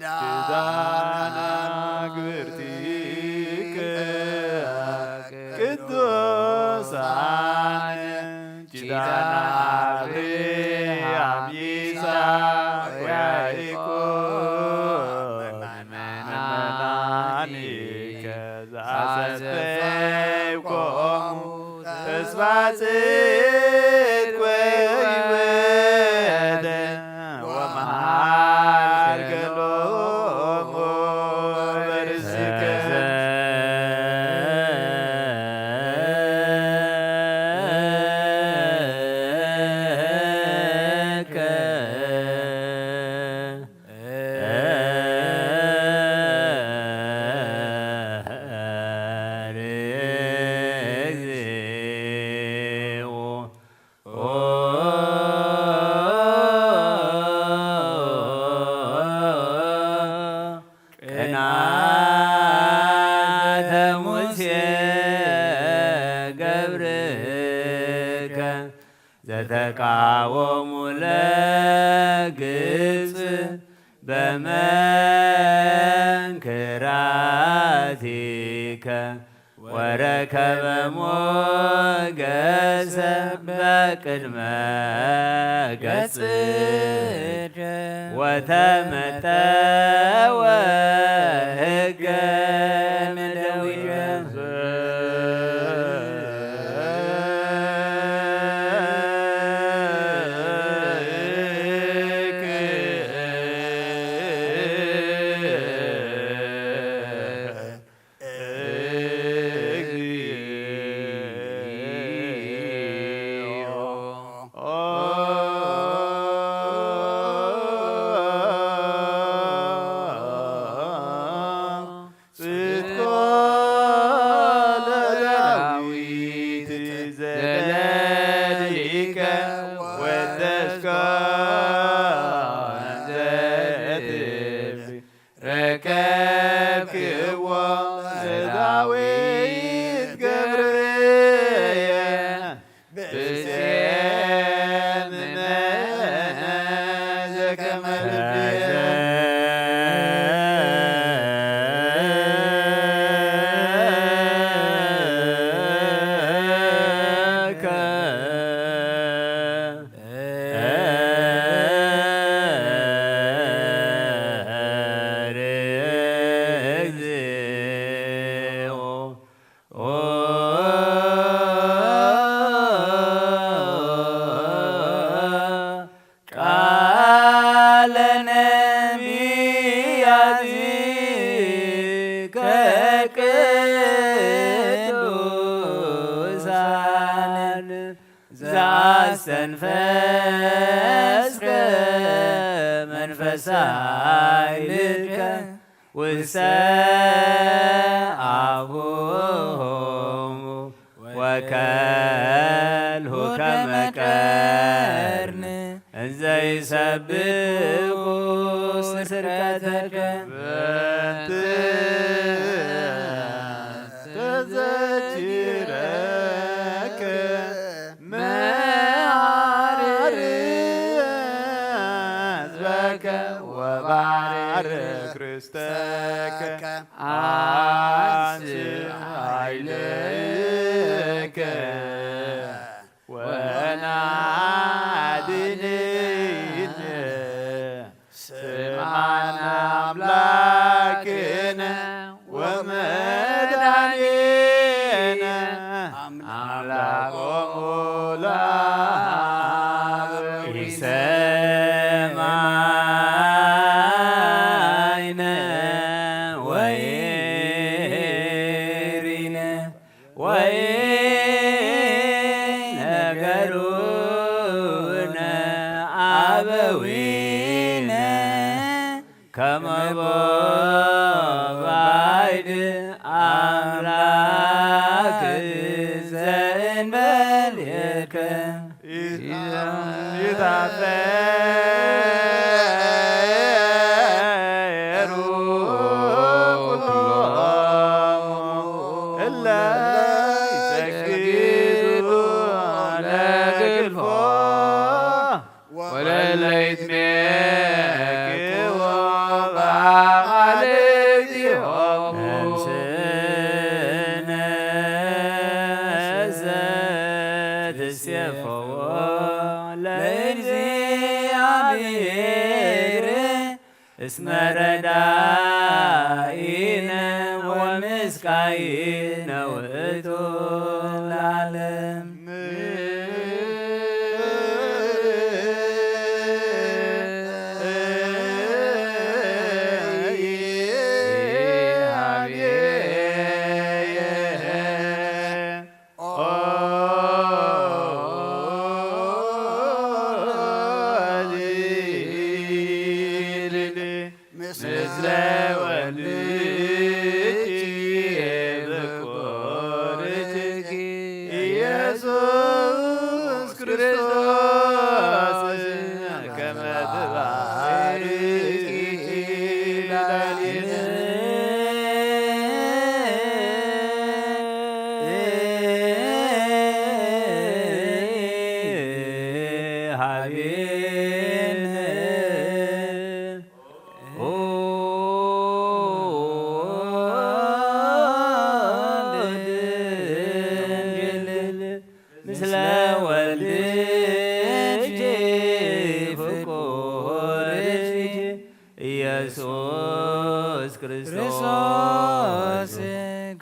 ኪዳነ አግብርቲከ ቅዱሳን ኪዳነ አብርሃም ይስሐቅ ወያዕቆብ መሐረኒከ ዘአሰፈይኮሙ ተስፋ ጽድቅ ወሕይወት ወመሐር ገሎሙ በርእስከ። ቅንዓተ ሙሴ ገብርከ ዘተቃወሙ ለግብፅ በመንክራቲከ ወረከበ ሞገሰ በቅድመ ገጽ ወተመጠወ ህገ እምደዊደ። ኦ ቃለ ነቢያት ከቅዱሳን ዘአስተንፈስከ መንፈሳ ኃይልከ ውስተ አፉሆሙ ወከልሁ ከመ ቀርን እንዘ ይሰብኩ ስብከተከ። በእንተ ተዘኪረከ መሐሪ ሕዝበከ ወባርክ ርስተከ አንስ ኃይልከ ወናድንነ ስምዓነ አምላክነ ወመድኃኒነ አምላኮሙ ለአበዊነ። ኢሰማይነ ወኢሪነ ወኢነገሩነ አበዊነ ከመ ቦ ባዕድ አምላክ ዘእንበሌከ። ይታፈሩ ኩሎሙ እለ ይሰግዱ ለግልፎ ወለለ ይትሜክዎ በአማልክቲሆሙ። ነፍስነ ዘትሴፈዎ ለእግዚአብሔር እስመ ረዳኢነ ወምስካኢነ ውእቱ ለዓለም። ምስለ ወልድኪ ፍቁርኪ ኢየሱስ ክርስቶስ ከመ ትባርኪ ላዕሌነ። ሀቤነ ኦ ድንግል ምስለ ወልድኪ ፍቁርኪ ኢየሱስ ክርስቶስ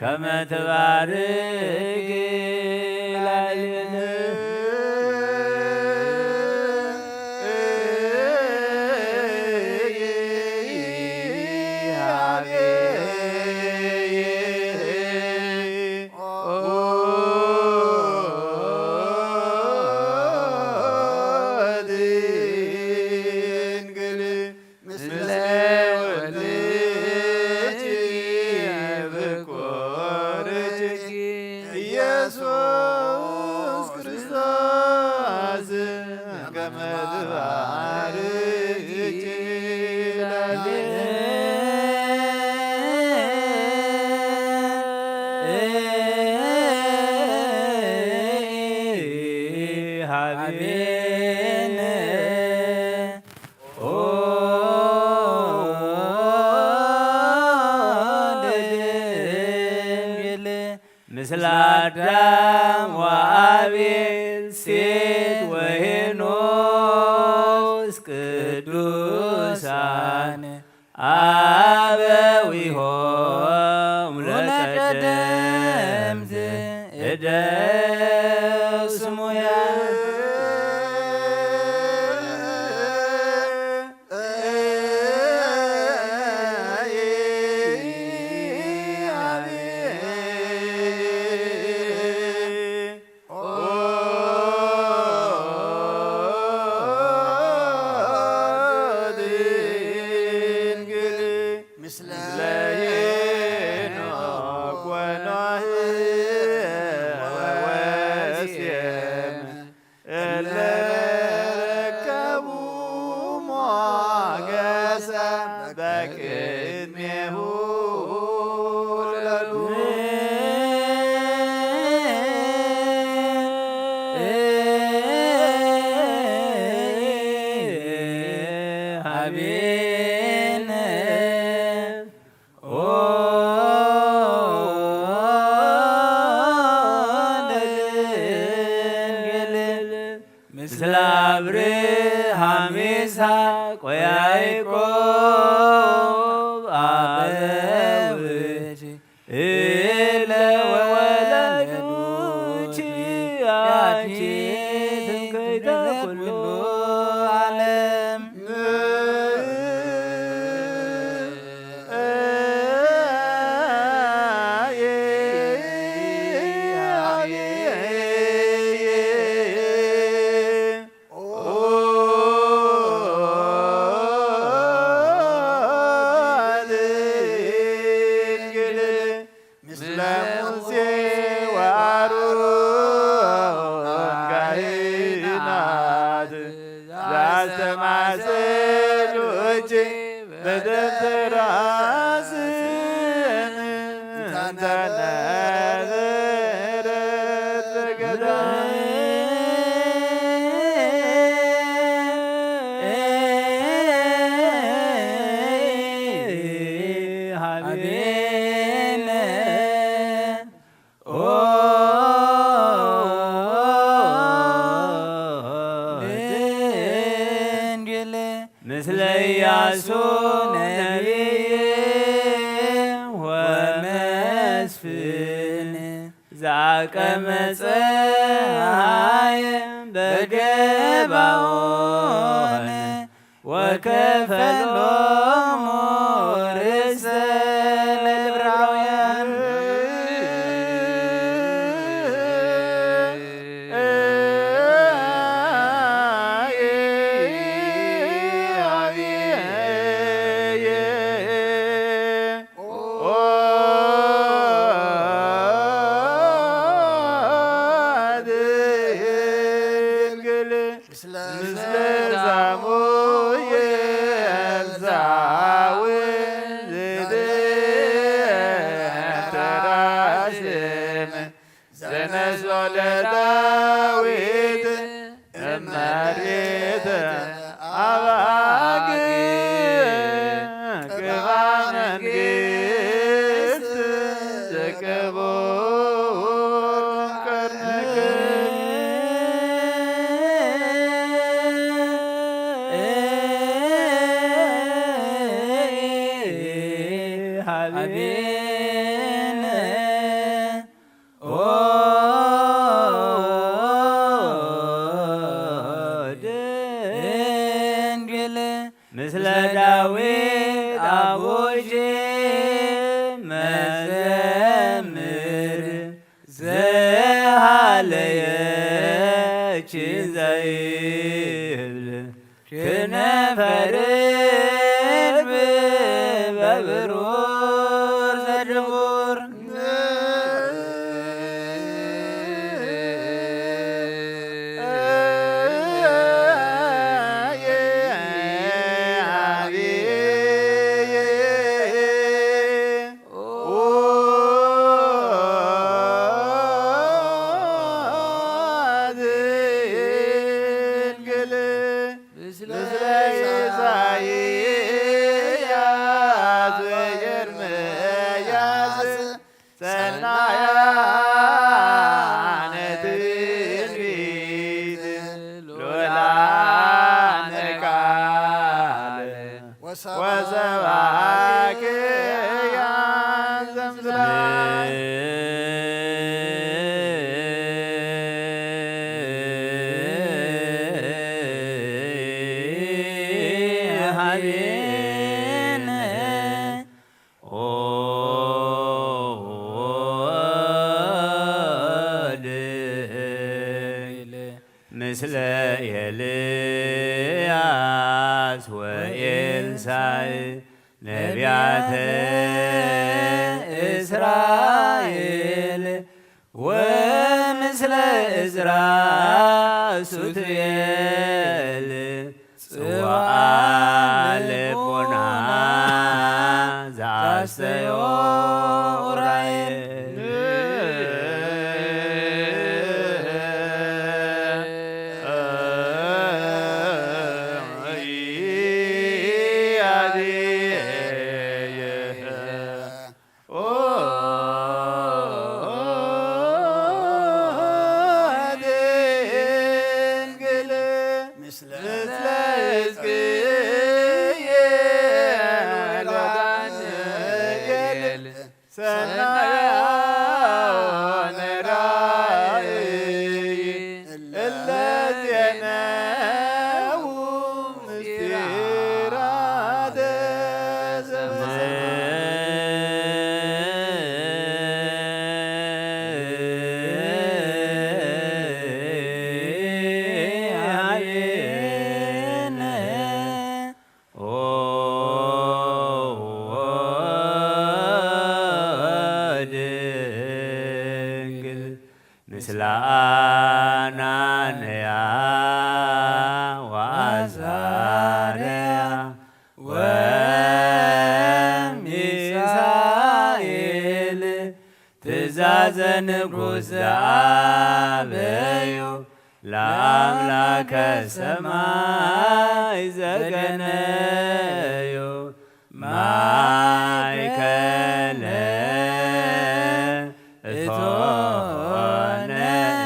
ከመ ትባርኪ ላዕሌነ። ድንግል ምስለ ወልድኪ ፍቁርኪ ኢየሱስ ክርስቶስ ከመ ትባርኪ ላዕሌነ። ሀቤነ ኦ ድንግል ምስለ አዳም ወአቤል ሴት ወሄኖስ ቅዱሳን አበዊሆም ለቀደምት ደስሙያ ምስለ ሄኖክ ወኖህ ወሴም እለ ረከቡ ሞገሰ በቅድሜሁ ለሉ። ሀቤነ ኦ ለድንግል ምስለ አብርሃም ይስሐቅ ወያዕቆብ አበዊኪ እለ ወለዱኪ ያኪ ትምክሕተ ኩሉ ዓለም። ምስለ ሙሴ ወአሮን ካህናት ዘአስተማሰሉኪ በደብተራ ስም እንተ ነበረት በገዳም። ሀቤነ ኦ ድንግል ምስለ ኢያሱ ነቢይ ወመስፍን ዘአቀመ ፀሐይ በገባኦን ወከፈሎሙ ርእሰ ለዕብራውያን። ምስለ ሳሙኤል ዘአውድ ዘተራስም ዘነስኦ ለዳዊት እመሬት አባግ ቅባ መንግስት ዘቀቦ ከርነክ ሀቤነ ኦ ድንግል ምስለ ዳዊት አቡኪ መዘምር ዘሃለየኪ ዘይብል ክነፈ ርግብ በብሩር ዘድቡር። ስለ ኤልያስ ወኤልሳዕ ነቢያተ እስራኤል ወምስለ እዝራ ሱቱኤል ጽዋዓ ልቦና ዘአስተዮ ኡራኤል። ምስለ አናንያ ወአዛርያ ወሚሳኤል ትእዛዘ ንጉሥ ዘአበዩ ለአምላከ ሰማይ ዘገነዩ ማእከለ እቶነ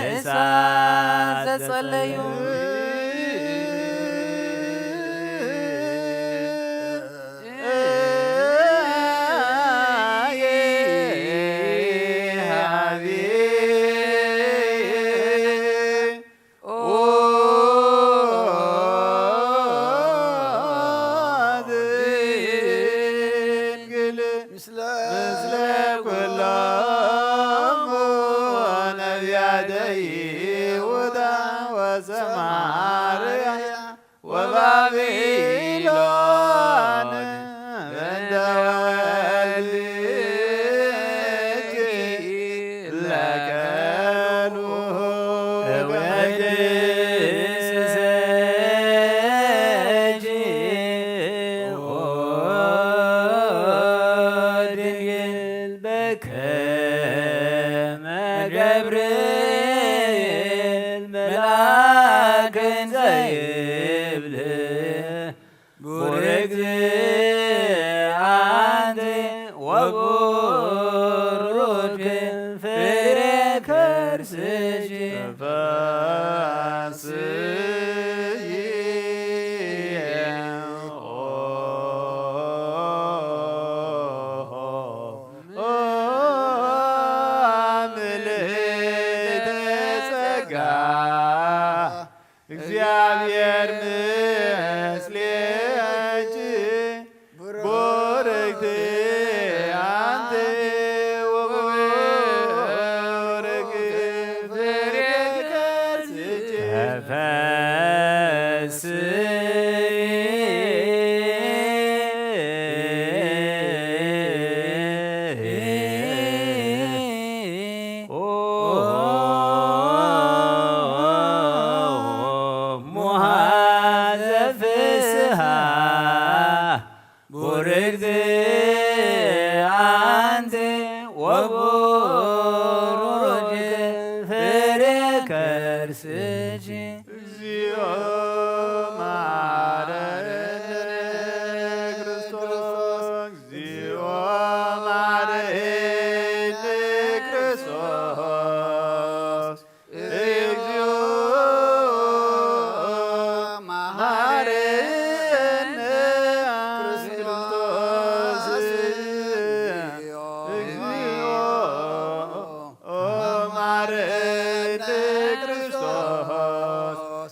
እሳት ዘጸለዩ። ድንግል ምስለ ኩሎሙ ነቢያተ ይሁዳ ወሰማርያ ወባቢሎን እንደ ወልድኪ ለቀኑ እወድስኪ ኦ ድንግል በከመ ገብርኤል መልአክ እንዘ ይብል ቡርክት አንቲ ወቡሩክ ፍሬ ከርስኪ። ተፈስሒ ኦ ምልዕተ ጸጋ እግዚአብሔር ምስሌኪ ቡርክት አንቲ ወቡሩክ ፍሬ ከርስኪ። ተፈስሒ ኦ ሙሃዘ ፍስሃ ቡርክት አንቲ ወቡሩክ ፍሬ ከርስኪ። እግዚኦ መሐረነ ክርስቶስ፣ እግዚኦ መሐረነ ክርስቶስ፣ እግዚኦ መሐረነ ክርስቶስ፣ እግዚኦ መሐረነ ክርስቶስ።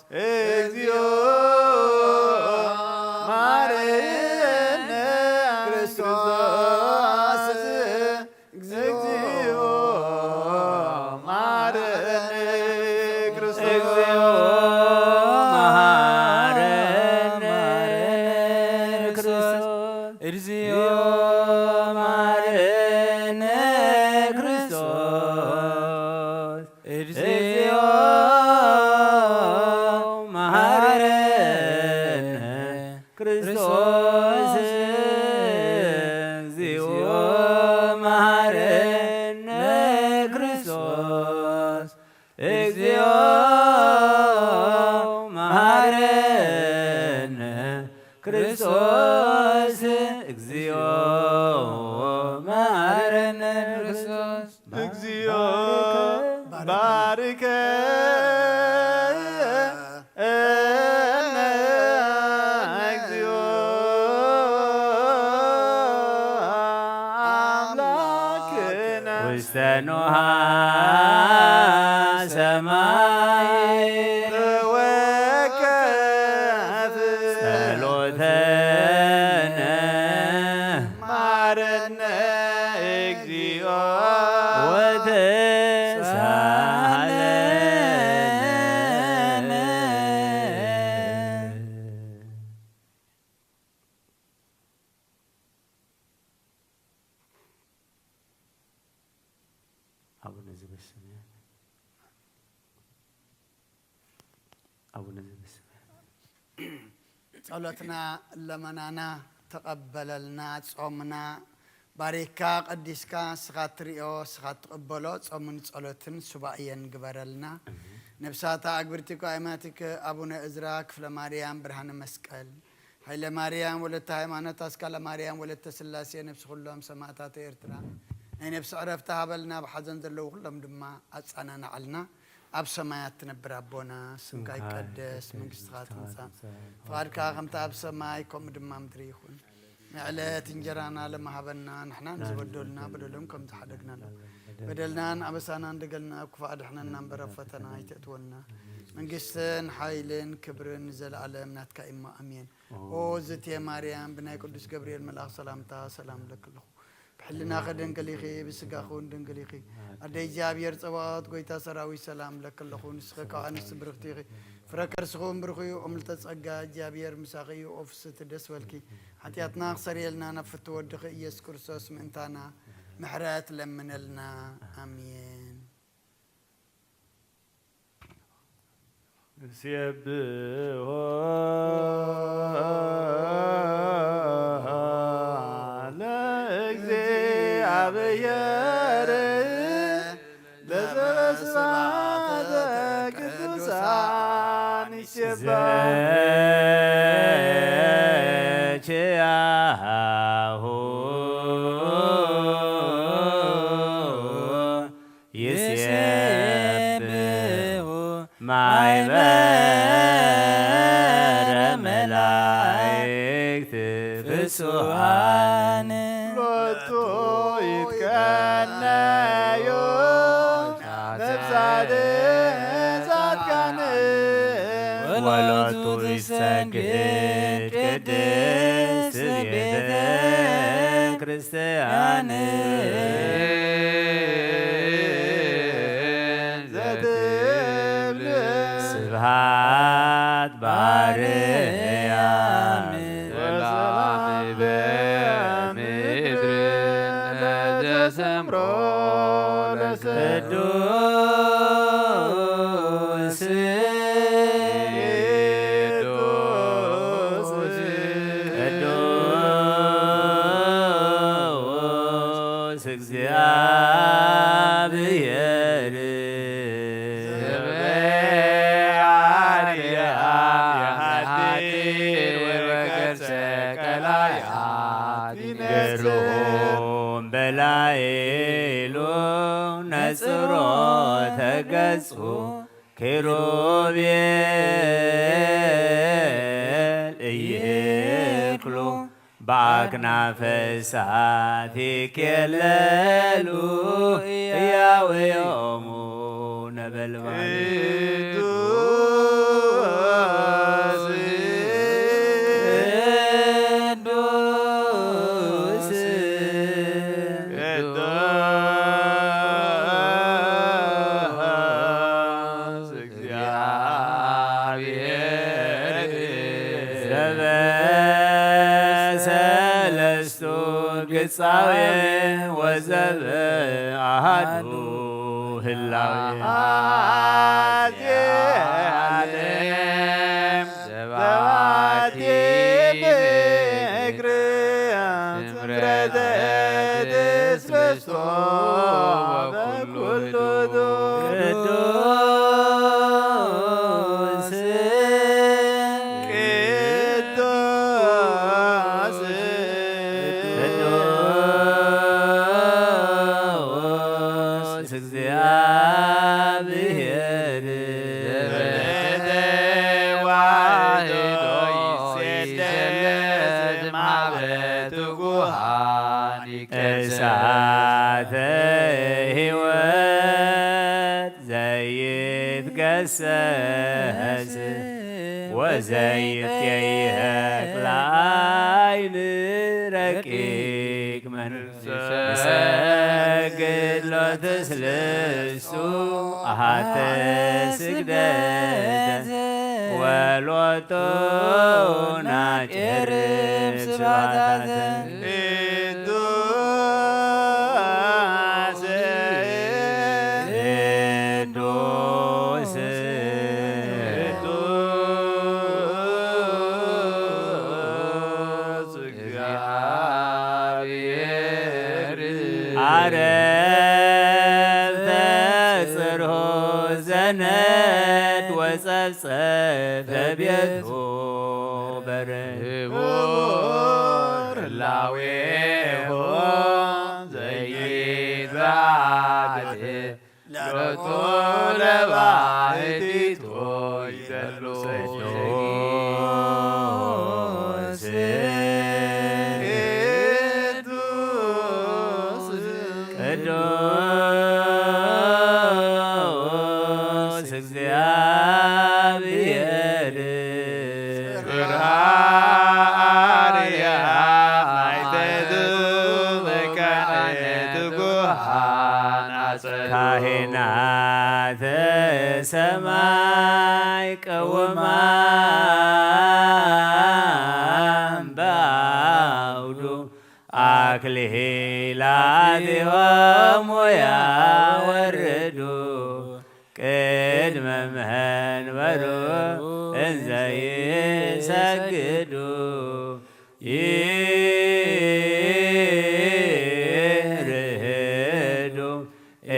ባርከነ እግዚኦ አምላክነ ውስተ ኖሃ ሰማይ ተወከፍ ጸሎተነ ማረነ እግዚኦ ወተሳሃለነ። አቡነ ዘበሰማያት፣ አቡነ ዘበሰማያት። ጸሎትና ለመናና ተቐበለልና፣ ጾምና ባሪካ ቀዲስካ፣ ንስኻ ትሪኦ፣ ንስኻ ትቕበሎ ጾምን ጸሎትን ሱባኤን ግበረልና። ነብሳታ ኣግብርቲ ቋይማቲከ ኣቡነ እዝራ፣ ክፍለ ማርያም፣ ብርሃነ መስቀል፣ ሃይለ ማርያም፣ ወለተ ሃይማኖት፣ ኣስካለ ማርያም፣ ወለተ ስላሴ፣ ነብሲ ኩሎም ሰማእታት ኤርትራ ናይ ነብሲ ዕረፍቲ ሃበልና፣ ኣብ ሓዘን ዘለዉ ኩሎም ድማ ኣጸናንዓልና። ኣብ ሰማያት ትነብር ኣቦና፣ ስምካ ይቀደስ፣ መንግስትኻ ትምጻእ፣ ፍቓድካ ከምቲ ኣብ ሰማይ ከምኡ ድማ ምድሪ ይኹን። ንዕለት እንጀራና ለመሃበና፣ ንሕና ንዝበደሉና በደሎም ከም ዝሓደግናሎም፣ በደልናን ኣበሳናን ደገልና፣ ኣብ ክፉእ ኣድሕነና እምበር ኣብ ፈተና ኣይተእትወና። መንግስትን ሓይልን ክብርን ንዘለኣለም ናትካ እሞ፣ ኣሜን። ኦ ዝቴ ማርያም፣ ብናይ ቅዱስ ገብርኤል መልኣኽ ሰላምታ ሰላም እብለኪ ኣለኹ። ብሕልናኺ ድንግል ኢኺ፣ ብስጋኺ እውን ድንግል ኢኺ። ኣደ እግዚኣብሔር ጸባኦት፣ ጎይታ ሰራዊት፣ ሰላም እብለኪ ኣለኹ። ንስኺ ካብ ኣንስቲ ብርኽቲ ኢኺ፣ ፍረ ከርስኺ እውን ብሩኽ እዩ። እምልተ ጸጋ፣ እግዚኣብሔር ምሳኺ እዩ። ኦ ፍስሕቲ ደስ በልኪ፣ ሓጢኣትና ክሰርየልና ናብ ፍትው ወድኺ ኢየሱስ ክርስቶስ ምእንታና ምሕረት ለምነልና። ኣሜን። ንሴብሖ ለእግዚኣብሔር ለዘበስብሐት ቅዱሳን ይሴብሖ። ዘኪያሁ ይሴብሑ ማይበረ መላእክት ፍሱሃን። ሎቱ ይትቀነዩ ነፍሳት ጻድቃን። ወሎቱ ትሰግድ ቅድስት ቤተ ክርስቲያን። ዘትብል ስብሐት በአርያም ወሰላም በምድር ለዘሰምሮ ለሰ ቅዱስ ቅዱስ ቅዱስ እግዚአብሔር። ዘበአርያም የሐድር ወከርሰ ቀላያት ይነስእ። ግሩም በላይሉ ነጽሮ ተገጹ ኪሩቤል እይክሉ በአክናፈ እሳት ይኬለሉ ያውዮሙ ነበልባል። ቅዱስ ቅዱስ ቅዱስ እግዚአብሔር ዘበሰለስቱ ግጻዌ ወዘበአሃዱ ህላዌ። አዜ ዓለም ዘባቲ ምክር ስምረተ ትስብስቶ በኩሉ ቅዱስ ቅዱስ ቅዱስ እግዚአ ብሔር ተዋህዶ ይሰደድ ማበ ትጉሃን ይቀሰ እሳተ ሕይወት ዘይትገሰስ ወዘይትየይህቅ ለዓይኒ ረቂቅ መንፈስ። ንሰግድ ሎትስልስቱ ኣሃተ ስግደት ወሎቱ ናጭርም ስብሐት። ቅዱስ ቅዱስ ቅዱስ እግዚአብሔር። ዓረብ ተጽርሁ ዘነት ወጸብጸብ በቤቱ በርህ። ክቡር ህላዌሁ ዘይትባህት ሎቱ ለባህቲቱ ይደሉ። ቅዱስ ቅዱስ እግዚአብሔር። ጽርሐ አርያም አይተቱ መካነ ትጉሃን አጸዱ። ካህናተ ሰማይ ቀውማን በአውዱ አክሊላቲሆሙ ያወርዱ ቅድመ መንበሩ እንዘ ይሰግዱ ይርህዱ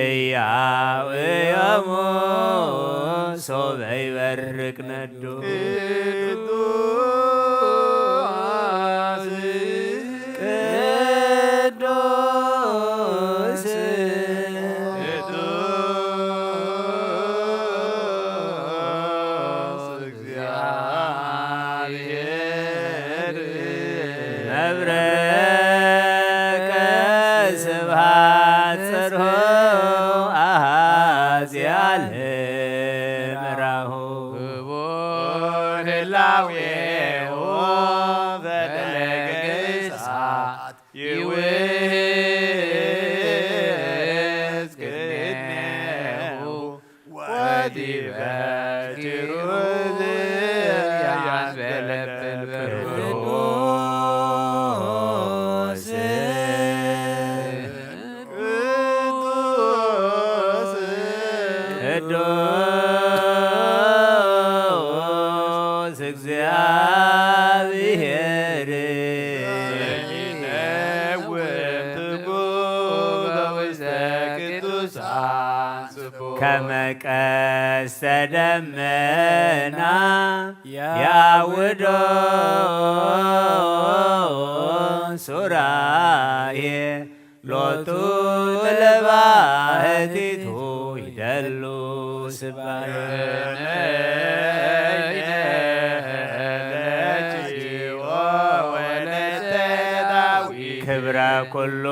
እያውዮሙ ሶበ ይበርቅ ነዱ። ቅዱስ ቅዱስ ቅዱስ እግዚአብሔር። መብረቀ ስብሐት ጽርሑ አሐዚ አልምራሁ። ክቡር ህላዌሁ ፈለገ እሳት ይውሕዝ ቅድሜሁ ወዲበ ቲሩዝ ያንበለብል ብርዱ። ቅዱስ ቅዱስ እግዚአብሔር። ዘይነውም ትጉህ በውስተ ቅዱሳን ስቡሕ። ከመ ቀስተ ደመና ያውዶ ሱራሄ ሎቱ ለባህቲቱ ይደሉ ስባሄ። ክብረ ኩሉ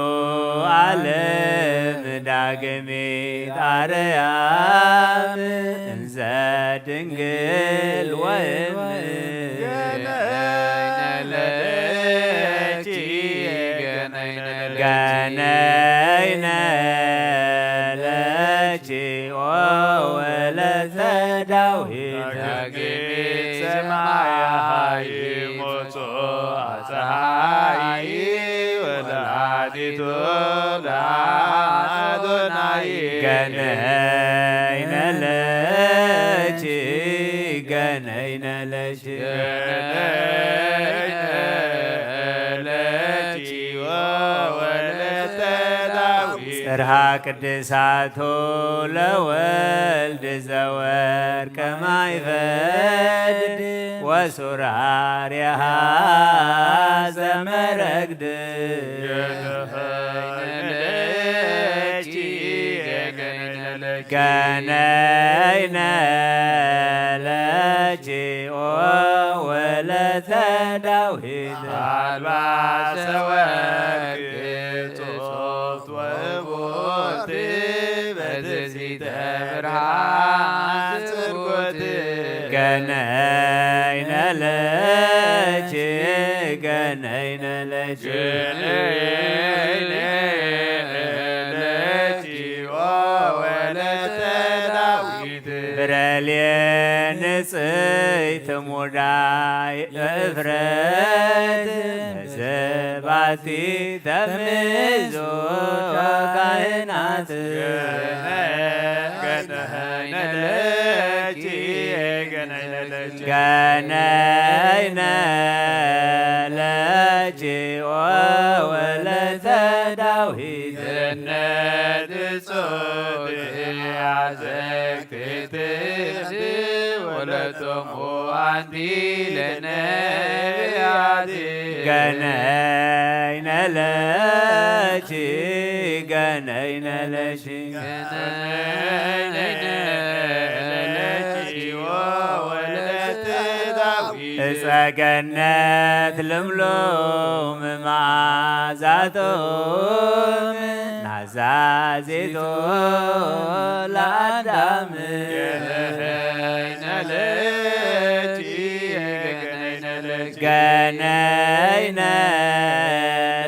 ዓለም ዳግሚት አርያም እንዘ ድንግል ወእም ገነይነ ለኪ ኦ ወለተ ዳዊት። ዳግሚት ሰማይ ሙጹ ጸሓይ ወለዓቲቱ ለአዶናይ። ገነይነ ለኪ ገነይነ ለኪ። ገነይነ ለኪ ወወለተ ዳዊት። ጽርሐ ቅድሳቱ ለወልድ ዘወርቀ ማይፈድ ወሱራሪሃ ዘመረግድ። ገነይነ ለኪ ገነይነ ለኪ። ነይነ ለኪ ኦ ወለተ ዳዊት። አልባሰ ወርቅ ጽፍት ወብርት በትስተ ብርሃን ጽርጎት። ገነይነ ለኪ ገነይነ ለኪ ገነይነ ለኪ ኦ ወለተ ዳዊት። ብረሌ ንጽሕት ሙዳይ እፍረት ዘባቲ ተምዞ ካህናት። ገነይነ ለኪ ገነይነ ለኪ ገነይነ ለኪ ኦ ወለተ ዳዊት። ገነት ጾት አዘግትት ወለቶሙ አንቲ ለነቢያት። ገነይነ ለኪ ገነይነ ለኪ ገነይነ ለኪ ኦ ወለተ ዳዊት። እፀ ገነት ልምሉም መዓዛቶም ናዛዜቶ ለአዳም። ገነይነ ለኪ ገነይነ ለኪ ገነይነ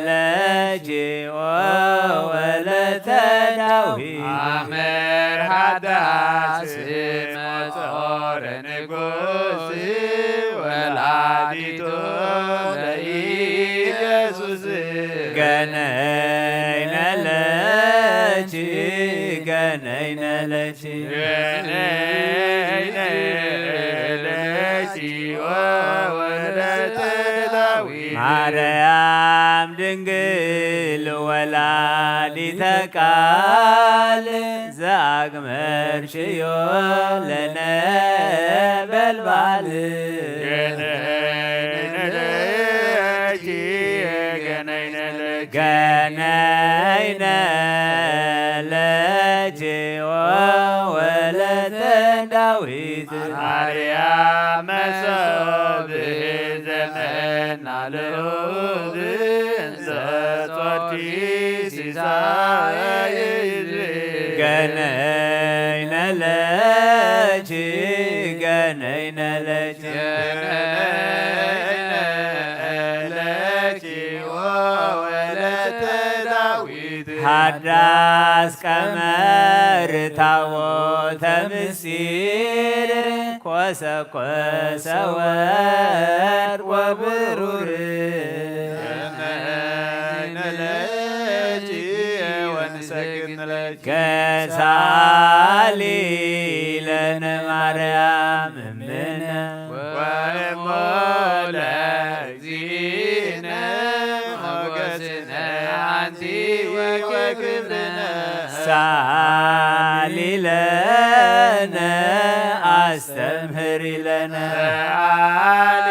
ለኪ ኦ ወለተ ዳዊት። አመር ሃዳስ መጾረ ንጉስ ወላዲቶ ለኢየሱስ። ገነይነ ለኪ ገነይነ ለኪ ገነይነ ለኪ ኦ ወለተ ዳዊት። ማርያም ድንግል ወላዲተ ቃል ዘአግመርሽዮ ለነበልባል። ገነይነ ለኪ ገነይነ ለኪ ገነይነ ለኪ ኦ ወለተ ዳዊት። ማርያም መሶብ ዘመና ልዑል እንዘ ጾርኪ ሲሳይ ሕዝብ። ገነይነ ለኪ ገነይነ ለኪ ገነይነ ለኪ ኦ ወለተ ዳዊት። ሃዳስ ቀመር ታቦተ ምስጢር ኮሰኮሰ ወርቅ ወብሩር። ገነይነ ለኪ ወንሰግድ ለኪ። ከሳሊ ለነ ማርያም እምነ ወእሞ ለእግዚእነ ሞገስነ አንቲ ወክብርነ። ሳሊ ለነ አስተምህሪ ለነ። ሳሊ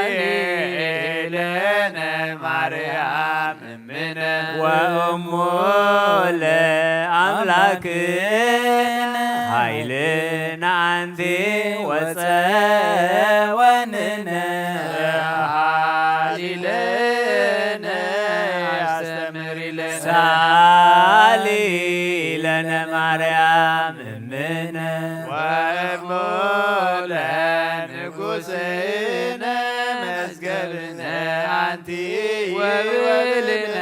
ለነ ማርያም እምነ ወእሞ ለአምላክነ ኃይልነ አንቲ ወፀወንነ። ሳሊ ለነ አስተምህሪ ለነ። ሳሊ ለነ ማርያም እምነ ወእሞ ለንጉሥነ መዝገብነ አንቲ ወብልነ።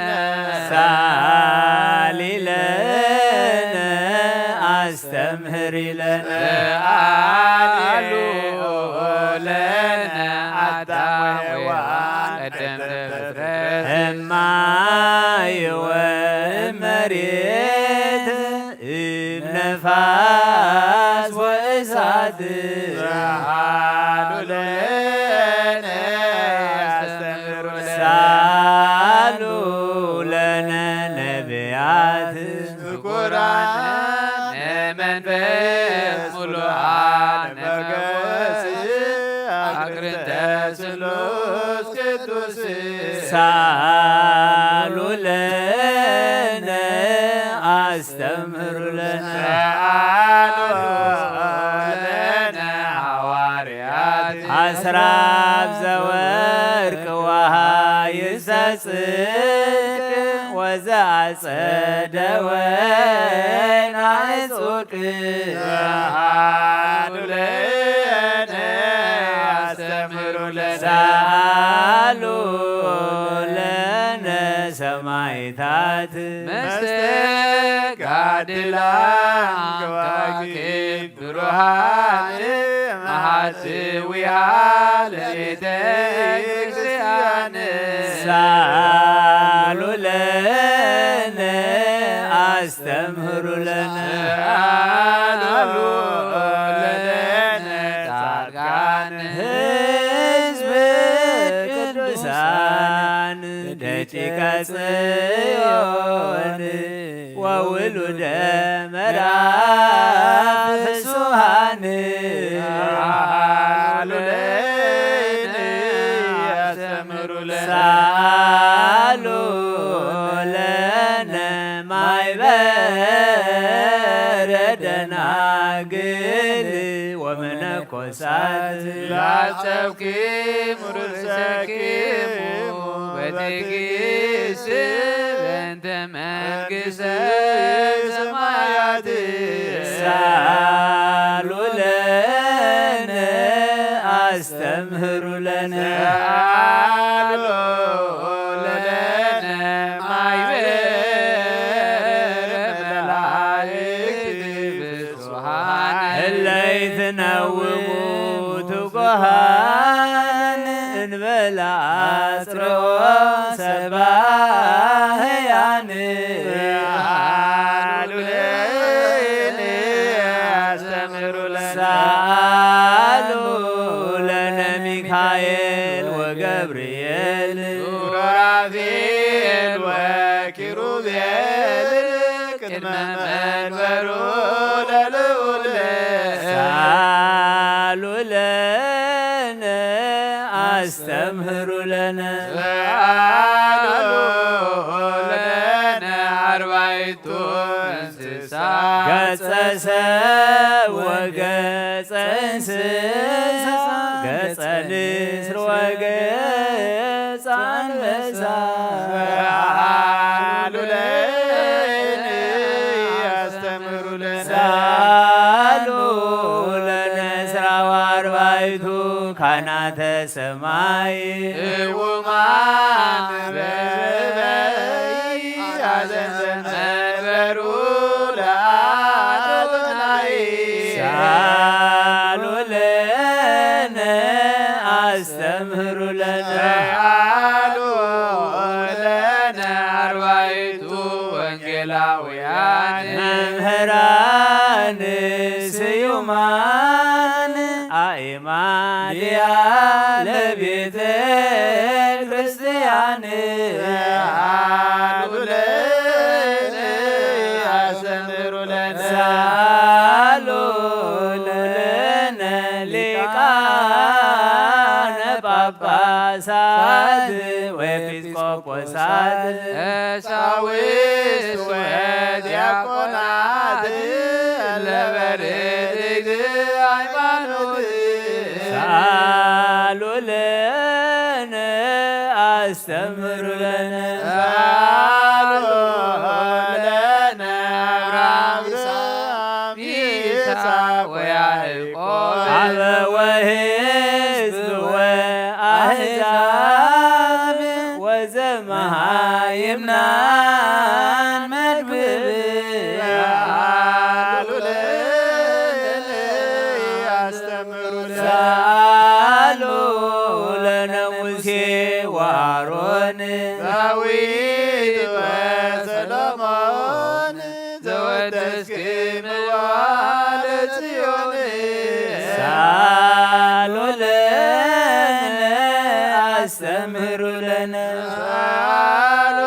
ሳሊ ለነ አስተምህሪ ለነ። አሉ ለነ አዳም ወሔዋን ቀደምተ ፍጥረት። እማይ ወእመሬት እም ነፋስ ወእሳት። ሳሉ ለነ ያስተምሩ ለነ። ሳሉ ለነ ነቢያት። ፍቁራን መንፈስ ሙሉአን መገወስ አቅርንተ ስሉስ ቅዱስ። ሳሉ ለነ አስተምህሩ ለነ። ሳሉ ስራብ ዘወርቅ ወሃይሰ ጽድቅ ወዘአጸደ ወይን አይጹቅ። ሰአሉ ለነ አስተምህሩ ለነ። ሰአሉ ለነ ሰማዕታት መስተጋድላን ከዋክብት ብሩሃን መሓትውያ ለቤተ ክርስቲያን። ሰአሉ ለነ አስተምህሩ ለነ። ሰአሉ ለነ ጻድቃን ህዝብ ቅዱሳን ደቂቀ ጽዮን ወውሉደ መርያ ፍሱሃን። ሰአሉ ለነ አስተምህሩ ለነ። ሰአሉ ለነ ማይበረ ደናግል ወመነኮሳት። ላጸብኪሙ ርእሰኪሙ በትዕግስት በእንተ መንግስተ ሰማያት። ሰአሉ ለነ አስተምህሩ ለነ። ሰአሉ ለነ ማይበረ መላእክት ብፁዓን። እለ ይትነውሙ ትጉሃን እንበለ አጽርኦ ሰባህያን። ሰአሉ ለነ አስተምህሩ ለነ። ሰአሉ ለነ ሚካኤል ወገብርኤል ሱራፌል ወኪሩቤል ቅድመ መንበሩ ለልዑል። ሰአሉ ለነ አስተምህሩ ለነ። ሰአሉ ለነ አርባዕቱ እንስሳ። ገጸ ሰብ ወገጸ እንስሳ። ገጸ ንስር ወገጸ አንበሳ። ሰአሉ ለነ አስተምህሩ ለነ። ሰአሉ ለነ ሥራው አርባዕቱ ካህናተ ሰማይ። ቅውማን በበይ አዘዘ መንበሩ ለአዶናይ። ሰአሉ ለነ አስተምህሩ ለነ። ሰአሉ ለነ አርባዕቱ ወንጌላውያን። መምህራን ስዩማን አእማድያ ለቤተ ክርስቲያን። ሰአሉ ለነ አስተምህሩ ለነ። ሰአሉ ለነ ሊቃነ ጳጳሳት ወኤጲስቆጶሳት። ቀሳውስት ወዲያቆናት ለበርትዕት ሃይማኖት። ሰአሉ ለነ አስተምህሩ ለነ። ሰአሉ ለነ አብርሃም ይስሐቅ ወያዕቆብ። አበ ወሕዝብ ወአሕዛብ ወዘመሃይምናን መድብብ። ሰአሉ ለነ አስተምህሩ ለነ። ሰአሉ ለነ ሙሴ ወአሮን። ዳዊት ወሰሎሞን ዘወደስክምዋ ለጽዮን። ሰአሉ ለነ አስተምህሩ ለነ። ሰአሉ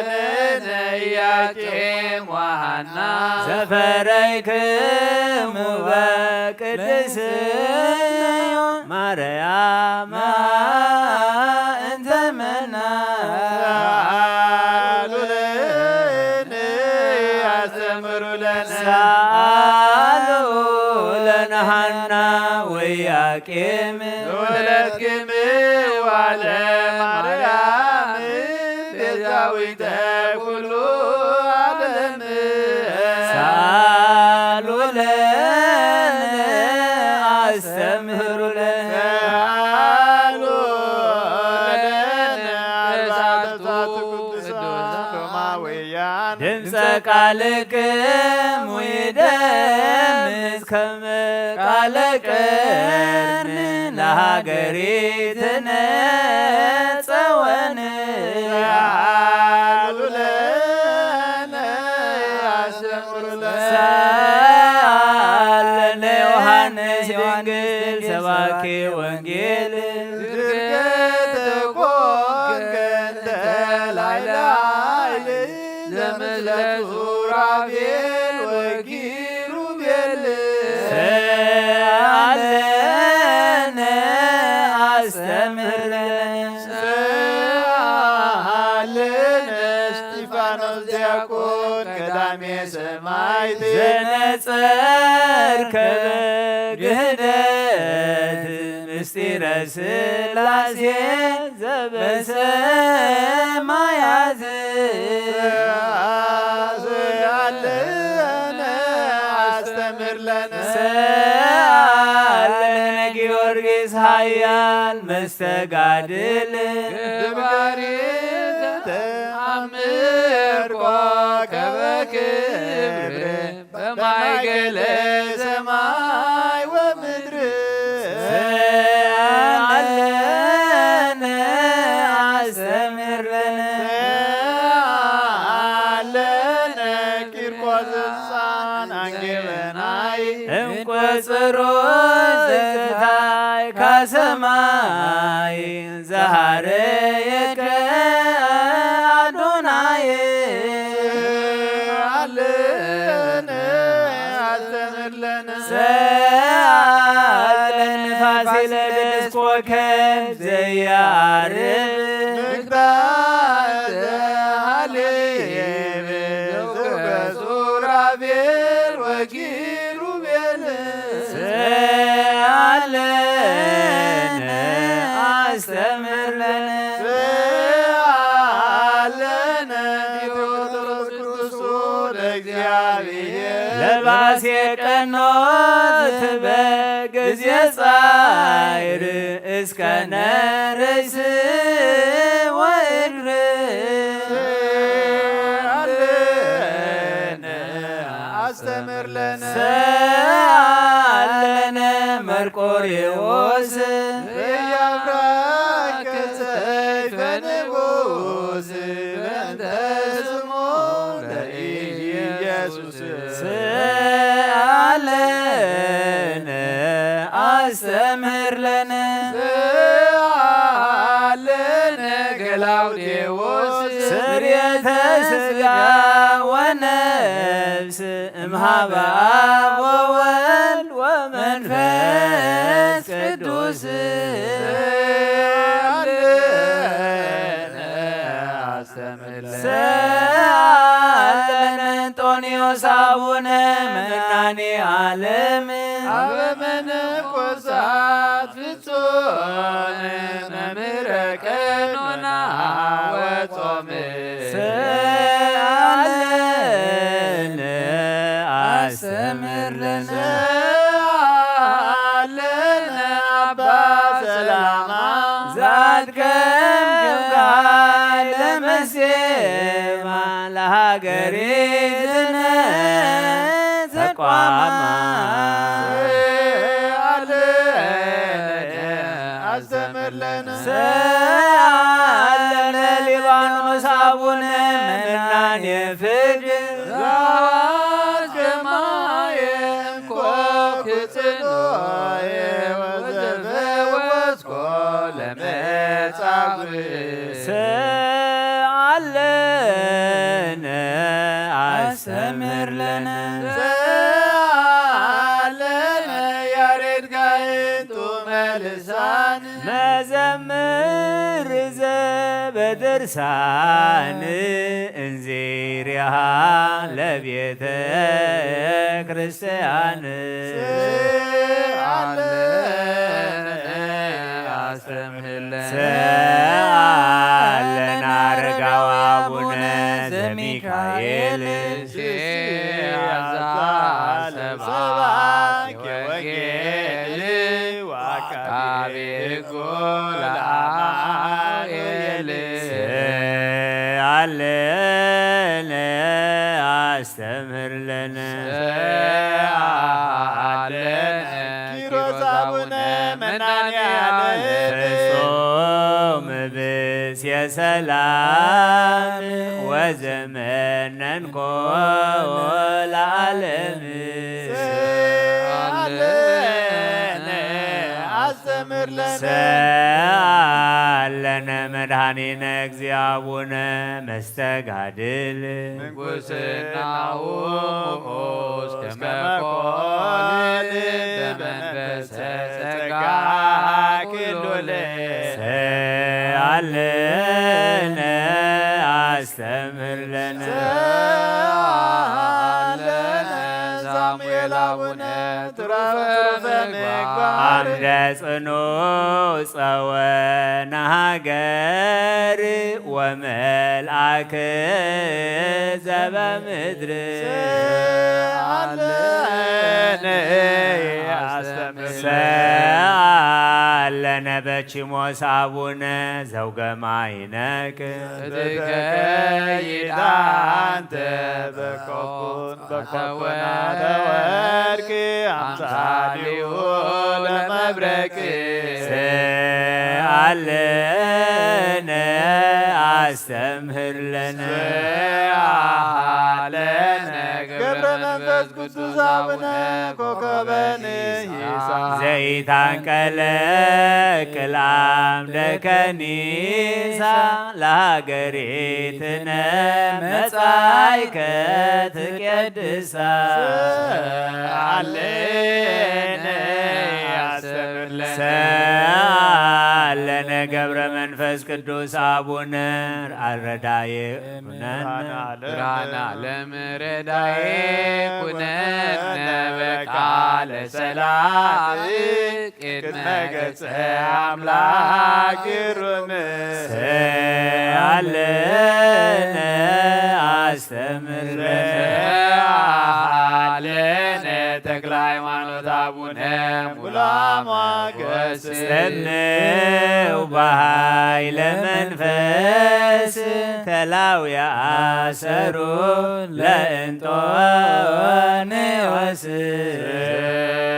ለነ ኢያቄም ወሐና። ዘፈረይክሙ በቅድስት ማርያም እንተ መና። ሰአሉ ለነ አስተምህሩ ለነ። ሰአሉ ለነ ሐና ወያ ቂም ወለድኪ እምዋለ ማርያም ቤዛዊተ ኩሉ ዓለም። ሳሉ ለነ አስተምህሩ ለነ። ሳሉ ለነ አርባዕተ ቅዱሳን ሮማውያን። ድምፀ ቃልክሙ ይደምፅ ከመ ቃለ ቀርኒ ለሃገሪትነ ጸወን። ሰአሉ ለነ አስተምሩ ለነ። ሰአለነ ዮሐንስ ድንግል ሰባኬ ወንጌል። ድርገተ ኮንከ እንተ ላዕለ ኃይል ዘምስለ ሱራፌል ወኪሩቤል። ሰአለነ አስተምህር ለነ። ሰአለነ እስጢፋኖስ ዲያቆን ቀዳሜ ሰማዕት። ዘነጸርከ በግህደት ምስጢረ ሥላሴ ዘበሰማያት። ሰአለነ አስተምህር ለነ። ሰአለነ ጊዮርጊስ ኃያል መስተጋድል። ገባሬ ተአምር ኮከበ ክብር በማእከለ ሰማይ ወምድር። ሰአለነ አስተምህር ለነ። ሰአለነ ቂርቆስ ሕፃን አንጌበናይ። እንቆጽሮ ዘታይ ካሰማይ ዘሃረየከ አዶናይ። ሰአለነ አስተምህር ለነ። ሰአለነ ፋሲለደስ ኮከብ ዘያርብ። ምግባእ ዘሃልብ ዘውገ ሱራፌል ወኪሩቤል። ሰአለነ አስተምህር ለነ። ሰአለነ ቴዎድሮስ ቅዱሱ ለእግዚአብሔር። ለባሴ ቀኖት በጊዜ ጻይር እስከ ነርእስ ወእግር። ሰአለነ አስተምህር ለነ። ሰአለነ መርቆሬዎስ። ዘያብራከ ሰይፈ ንጉሥ በእንተ ስሙ ለኢየሱስ። ሰአለነ አስተምህር ለነ። ሰአለነ ገላውዴዎስ። ስርየተ ሥጋ ወነፍስ እምሃበ አብ ወወልድ ወመንፈስ ቅዱስ። ሰአለነ አስተምህር ለነ። ሰአለነ እንጦንዮስ አቡነ መናኔ ዓለም። አበ መነኮሳት ፍጹም መምህረ ቀኖና ወጾም። ሰአለነ አስተምህር ለነ። ሰአለነ አባ ሰላማ። ዛድከም ግብራ ለመሴማ ለሃገሪትነ ተቋማ። ሰአለነ አስተምህር ለነ። ሰአለነ ሊባኖስ አቡነ መናኔ ፍድ። ዛከማየ እንኮ ክጽሎየ ወዘፈወስኮ ለመጻጉዕ። ሰአለነ አስተምህር ለነ። ሰአለነ ያሬድ ጋይንቱ መልሳን። መዘምር ዘበድርሳን እንዚሪሃ ለቤተ ክርስቲያን። ሰአለነ ሰባኪ ወንጌል ወአቃቤ ሕጉ ለአማኑኤል። ሰአለነ አስተምህር ለነ። ሰአለነ ኪሮስ አቡነ መናንያ ፍጹም ብእሴ ሰላም ወዘመነንኮ ለዓለም። ሰአለነ አስተምህር ለነ። ሰአለነ መድኃኒነ እግዚእ አቡነ መስተጋድል። ምንኩስናሁ እስከ መኮንን በመንፈሰ ጸጋ ኩሉ ለሰአለነ አስተምህር ለነ። ሰአለነ ሳሙኤል አቡነ ትሩፈ ትሩፈ ምግባር። አምደ ጽኑ ጸወነ ሀገር ወመልአክ ዘበምድር። ሰአለነ አስተምህር። ሰአለነ በቺሞስ አቡነ ዘውገማይነክ። ትከይድ አንተ በኮኩን በኮኮናተ ወርቅ አምሳሊሁ ለመብረቅ። ሰአለነ አስተምህር ለነ። ሰአለነ ገብረ መንፈስ ቅዱስ አቡነ ኮከበ ንሂሳ። ዘይታንቀለ ቅላም ደከኒሳ ለሃገሪትነ መጻይከ ትቄድሳ። ሰአለነ አስተምህር ለነ። ሰአለነ ገብረ መንፈስ ቅዱስ አቡነ አረዳየ ኩነነ። ብርሃነ ዓለም ረዳየ ኩነነ በቃለ ሰላም ቅድመ ገጸ አምላክ ግሩም። ሰአለነ አስተምህር ለነ። ሰአለነ ተክለ ሃይማኖት አቡነ ሙላ ሞገስ። ጽምው በኃይለ መንፈስ ተላውያ አሰሩ ለእንጦንዮስ።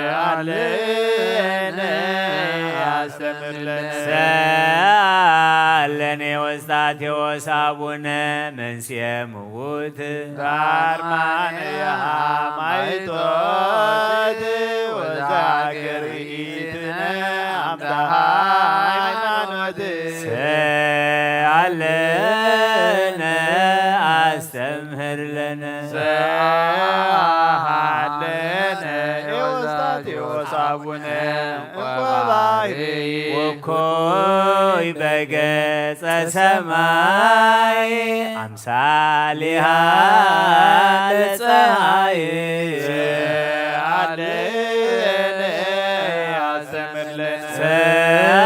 ሰአለነ አስተምህር ለነ። ሰአለነ ወስጣቴዎስ አቡነ መንስኤ ምውት። በአርማንያ ማይቶት ወዛገር ኢትነ አምደ ሃይማኖት። ሰአለነ አስተምህር ለነ። ሰአለነ ኤዎስጣቴዎስ አቡነ እንቆባይ። ወኮይ በገጸ ሰማይ አምሳሊሃ ለፀሐይ። ሰአለነ አስተምህር ለነ።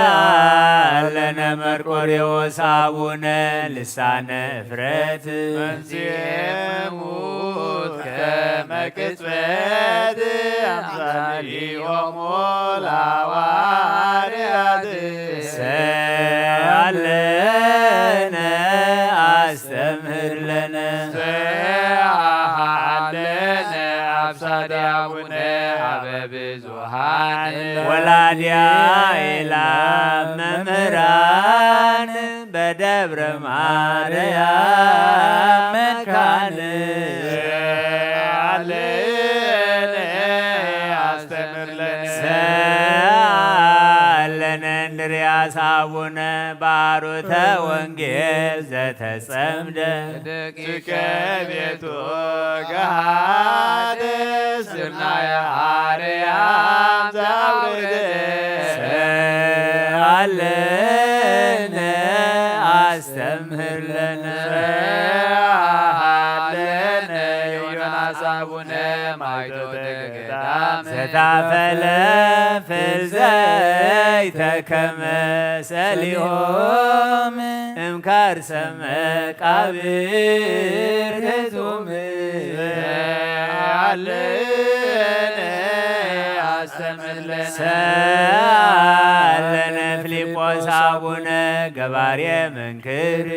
ሰአለነ መርቆሬዎስ አቡነ ልሳነ እፍረት። መንስኤ ምውት ከመ ቅጽበት አምሳሊሆሙ ለሐዋርያት። ሰአለነ አስተምህር ለነ። ሰአለነ አብሳዲ አቡነ አበ ብዙኃን። ወላዲያ ኤላ መምህራን በደብረ ማርያም መካን። ሰአለነ አስተምህር ለነ። ሰአለነ እንድርያስ አቡነ ባሮተ ወንጌል ዘተጸምደ። ጽድቅከ ቤቱ ገሃደ ስርናየ አርያም ዘአውረደ። ሰአለነ አስተምህር ለነ። ሰአለነ ዮናስ አቡነ ማይቶተ ገዳም። ዘታፈለ ፍልዘይተ ከመ ሰሊሆም እምካርሰ መቃብር ህቱም። ሰአለነ ሰኣለነ ፊልጶስ አቡነ ገባሬ መንክር።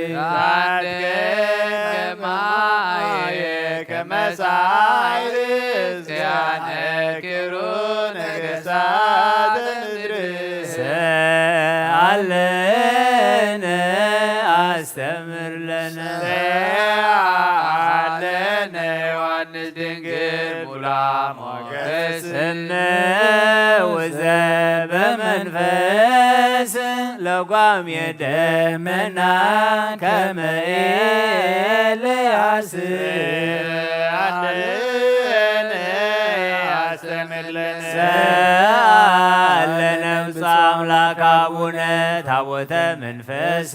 ከመ ሳይር እስቲያነ ኪሩ ነገሳት ምድር። ሰአለነ አስተምር ለነ። ሰአለነ ዮሐንስ ድንግል ሙላ ሞገስ። እመ ወዘበመንፈስ ለጓም የደመና ከመ ኤልያስ። አለነ አስተምር ለነ። ሰአለነ ብፁዕ አምላክ አቡነ ታቦተ መንፈስ።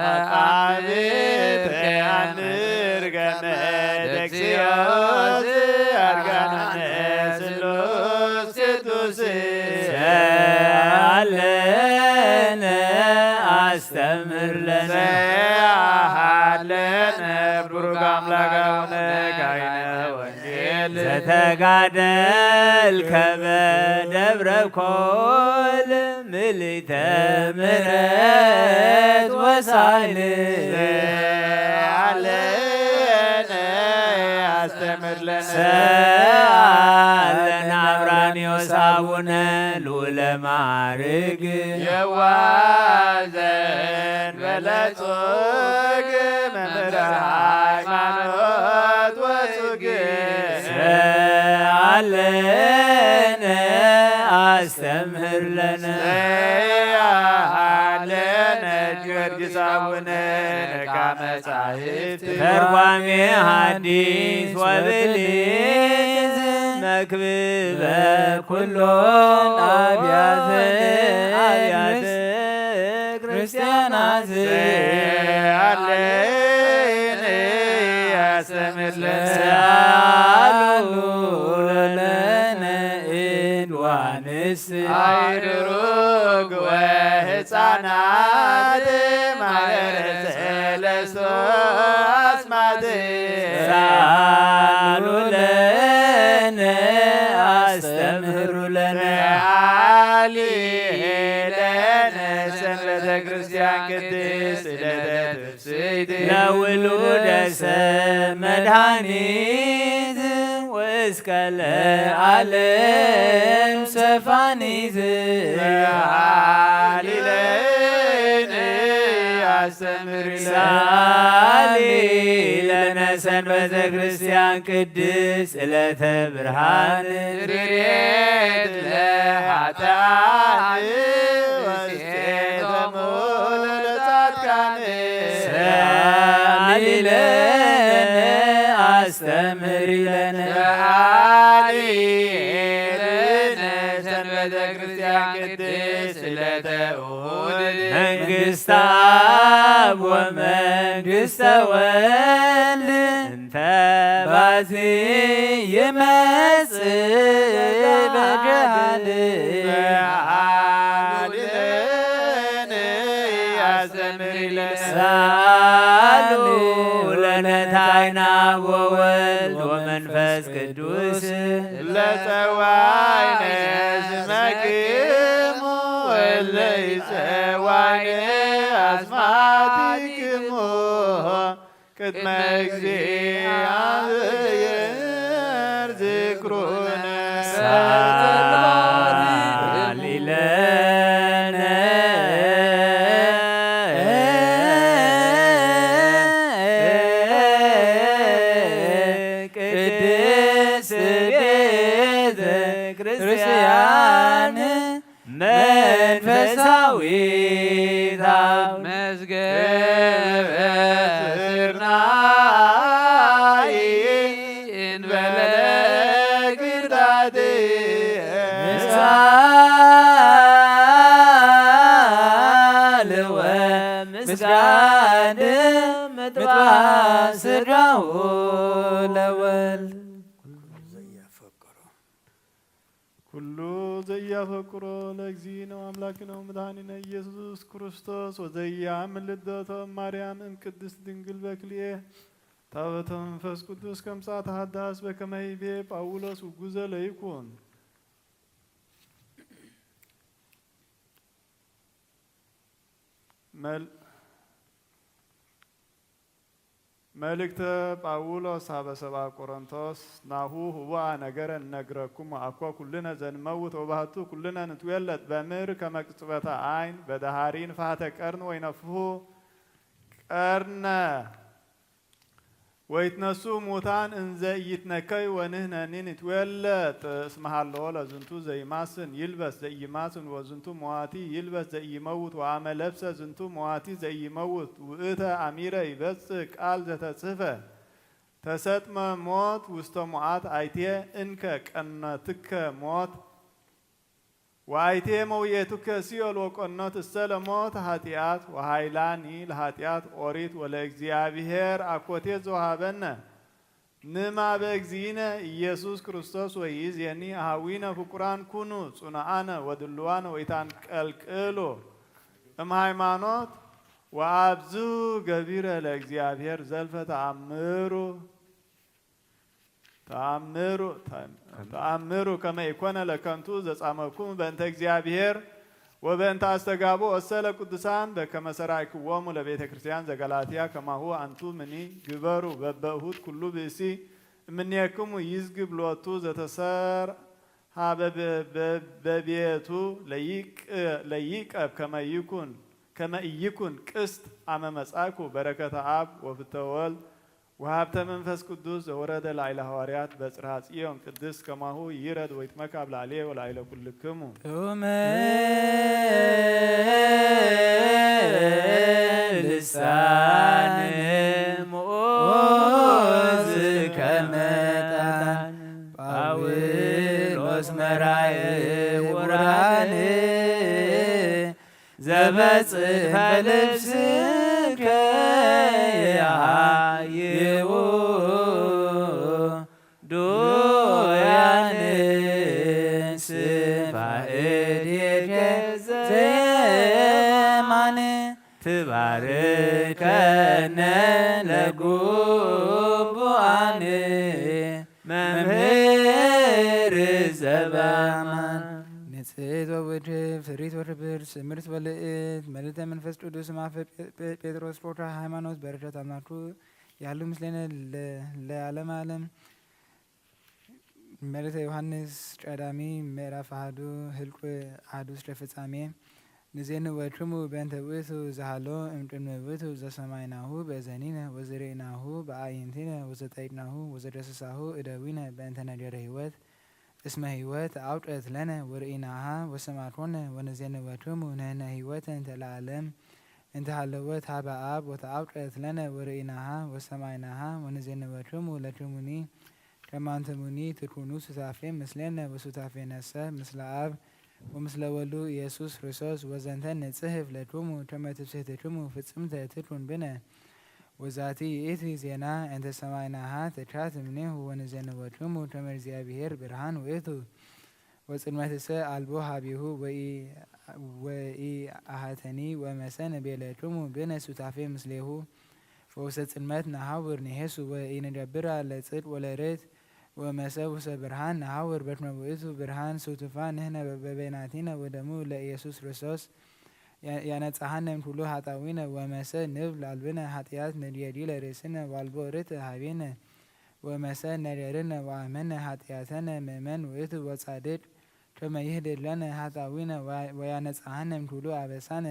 አቃቤት ከያንር ገመ ደክሲዮስ አርጋኖነ ስሉስ። ሰአለነ አስተምር ለነ። ሰአለነ ብሩክ አምላክ አቡነ ካይነ ወንጌል። ዘተጋደልከ በደብረ ኮል ምልዕተ ምሕረት ወሳይል። ሰአለነ አስተምር ለነ። ሰአለነ አብራኒዮስ አቡነ ልዑለ ማዕርግ። የዋህ ዘእንበለ ጾግ መምህረ ሃይማኖት ወጽጌ። ሰአለነ አስተምህር ለነ። ሰአለነ ጊዮርጊስ አቡነ ነቃ መጻሕፍት። ተርጓሜ ሐዲስ ወብሊት መክብበ ኩሎን አብያተ አብያተ ክርስቲያናት። ሰአለነ አስተምር ለነ። ሰአሉ ለነ እድ ወአንስት። አይርሩግ ወህፃናት ማህበረ ሰለስቱ አስማት። ሰአሉ ለነ አስተምህሩ ለነ። ሰአሊ ለነ ሰንበተ ክርስቲያን ቅድስት ዕለተ ትፍስሕት። ለውሉደ ሰብ መድኃኒት ወእስከ ለዓለም ሰፋኒት። ሰአሊ ለነ አስተምህሪ ለነ። ሰአሊ ለነ ሰንበተ ክርስቲያን ቅድስት ዕለተ ብርሃን። ርዴት ለኃጥኣን ወስቴቶሙ ለጻድቃን። ሰአሊ ለነ አስተምህሪ ለነ። ሰአሊ ለነ ሰንበተ ክርስቲያን ቅድስት ዕለተ እሑድ። መንግስተ አብ ወመንግስተ ወልድ እንተ ባቲ ይመጽእ በገሃድ። ሰአሊ ለነ አስተምህሪ ለነ። ሰአሉ ለነ ታይና ወወልድ ወመንፈስ ቅዱስ። ለጸዋይነ ስመክሙ እለ ይጸዋይነ አስማቲክሙ ቅድመ እግዚአብሔር ዝክሩነ። ሰአሊ ለነ ቅድስት ቤተ ክርስቲያን መንፈሳዊት አብ መዝገበ ስርናይ እንበለ ግርዳት። ምሳሌ ወምስጋድ ምጥባሕ ስጋሁ ለወልድ። ኩሉ ዘያፈቅሮ ለእግዚእነ ወአምላክነ ወመድኃኒነ ኢየሱስ ክርስቶስ ወዘያምን ልደቶ ማርያም እም ቅድስት ድንግል በክልኤ ታቦተ መንፈስ ቅዱስ ከምጻት ሀዳስ በከመ ይቤ ጳውሎስ ውጉዘ ለይኩን። መል-፣ መልእክተ ጳውሎስ ሀበ ሰብአ ቆሮንቶስ። ናሁ ህቡአ ነገረ ንነግረኩም፣ አኮ ኩልነ ዘንመውት ወባህቱ ኩልነ ንትዌለጥ በምር ከመ ቅጽበተ አይን በደሃሪ ንፋህተ ቀርን ወይነፍሁ ቀርነ ወይትነሱ ሙታን እንዘ ኢይትነከይ ወንህነኒ ንትዌለጥ። እስመ ሀለወ ለዝንቱ ዘይማስን ይልበስ ዘኢይማስን ወዝንቱ መዋቲ ይልበስ ዘኢይመውት ወአመ ለብሰ ዝንቱ መዋቲ ዘኢይመውት ውእተ አሚረ ይበጽእ ቃል ዘተጽህፈ ተሰጥመ ሞት ውስተ ሞዓት አይቴ እንከ ቀነትከ ሞት ወአይቴ መውየቱከ ሲኦል ወቀኖት እሰ ለሞት ኃጢአት ወኃይላኒ ለኃጢአት ኦሪት ወለእግዚአብሔር አኮቴት ዘውሃበነ ንማ በእግዚእነ ኢየሱስ ክርስቶስ ወይእዜኒ አሃዊነ ፍቁራን ኩኑ ጽኑዓነ ወድልዋነ ወኢታንቀልቅሉ እም ሃይማኖት ወአብዝሁ ገቢረ ለእግዚአብሔር ዘልፈ ተአምሩ ተአምሩ ተአምሩ ከመ ኢኮነ ለከንቱ ዘጻመኩም በእንተ እግዚአብሔር ወበእንተ አስተጋቡ ወሰለ ቅዱሳን በከመ ሰራይክዎሙ ለቤተ ክርስቲያን ዘገላትያ ከማሁ አንቱምኒ ግበሩ በበእሁድ ኩሉ ብእሲ እምኔክሙ ይዝግብ ሎቱ ዘተሰርሃ በቤቱ ለይቀብ ከመ ይኩን ከመ ኢይኩን ቅስት አመ መጻኩ በረከተ አብ ወፍተ ወልድ ወሀብተ መንፈስ ቅዱስ ዘወረደ ላዕለ ሐዋርያት በጽርሐ ጽዮን ቅድስት ከማሁ ይረድ ወይትመካብ ላዕሌ ወላዕለ ኩልክሙ። ጥዑመ ልሳን ምዑዝ ከመ ዕጣን ጳውሎስ መራኢ ዕውራን ዘበጽሕፈ ልብስከ የአይሁ ዱያነ ስፋ እዴከ ዘየማነ ትባርከነ ለጉቡአነ መምህር ዘበአማን። ንጽሕት ወውድ ፍሪት ወክብር ስምርት ወልእት መልእተ መንፈስ ቅዱስ ማፈ ጴ-፣ ጴ-፣ ጴጥሮስ ፖትራ ሃይማኖት በረከት አምላኩ ያሉ ምስሌነ ለ-፣ ለዓለም ዓለም። መልእክተ ዮሐንስ ቀዳሚ ምዕራፍ አሐዱ ህልቁ አሐዱ እስከ ፍጻሜ። ንዜንወክሙ በእንተ ውእቱ ዘሃሎ እምቅድመ ውእቱ ዘሰማይናሁ በእዘኒነ ወዘርኢናሁ በአዕይንቲነ ወዘጠይቅናሁ ወዘደሰሳሁ እደዊነ በእንተ ነገረ ሕይወት። እስመ ሕይወት አውቀት ለነ ወርኢናሃ ወሰማዕኮነ ወንዜንወክሙ ንሕነ ሕይወት እንተ ለዓለም እንተ ሃለወት ሀበ አብ ወተአውቀት ለነ ወርኢናሃ ወሰማይናሃ ወንዜንወክሙ ለክሙኒ ከማንትሙኒ ትኩኑ ሱታፌ ምስሌነ ወሱታፌነሰ ምስለ አብ ወምስለ ወልዱ ኢየሱስ ክርስቶስ። ወዘንተ ንጽሕፍ ለክሙ ከመ ትስሕትክሙ ፍጽምተ ትኩን ብነ። ወዛቲ ይእቲ ዜና እንተ ሰማይናሃ ተካት እምኔሁ ወንዜንወክሙ ከመ እግዚአብሔር ብርሃን ውእቱ ወጽልመትሰ አልቦ ሀቢሁ ወኢ-፣ ወኢአሐተኒ ወመሰ ንቤለክሙ ብነ ሱታፌ ምስሌሁ። ፈውሰ ጽልመት ነሐውር ንሄሱ ወኢንገብራ ለጽድቅ ወለርት ወመሰ ውስተ ብርሃን ነሐውር በክመ ውእቱ ብርሃን ስቱፋ ንሕነ በበይናቲነ ወደሙ ለኢየሱስ ክርስቶስ ያ-፣ ያነጽሐነ እምኩሉ ኃጣዊነ ወመሰ ንብል አልብነ ኃጢአት ንድየዲ ለርእስነ ዋልቦ ርት ሀቤነ ወመሰ ነደርነ ወአመነ ኃጢአተነ ምእመን ውእቱ ወጻድቅ ከመ ይህድግ ለነ ኃጣዊነ ወ-፣ ወያነጽሐነ እምኩሉ አበሳነ።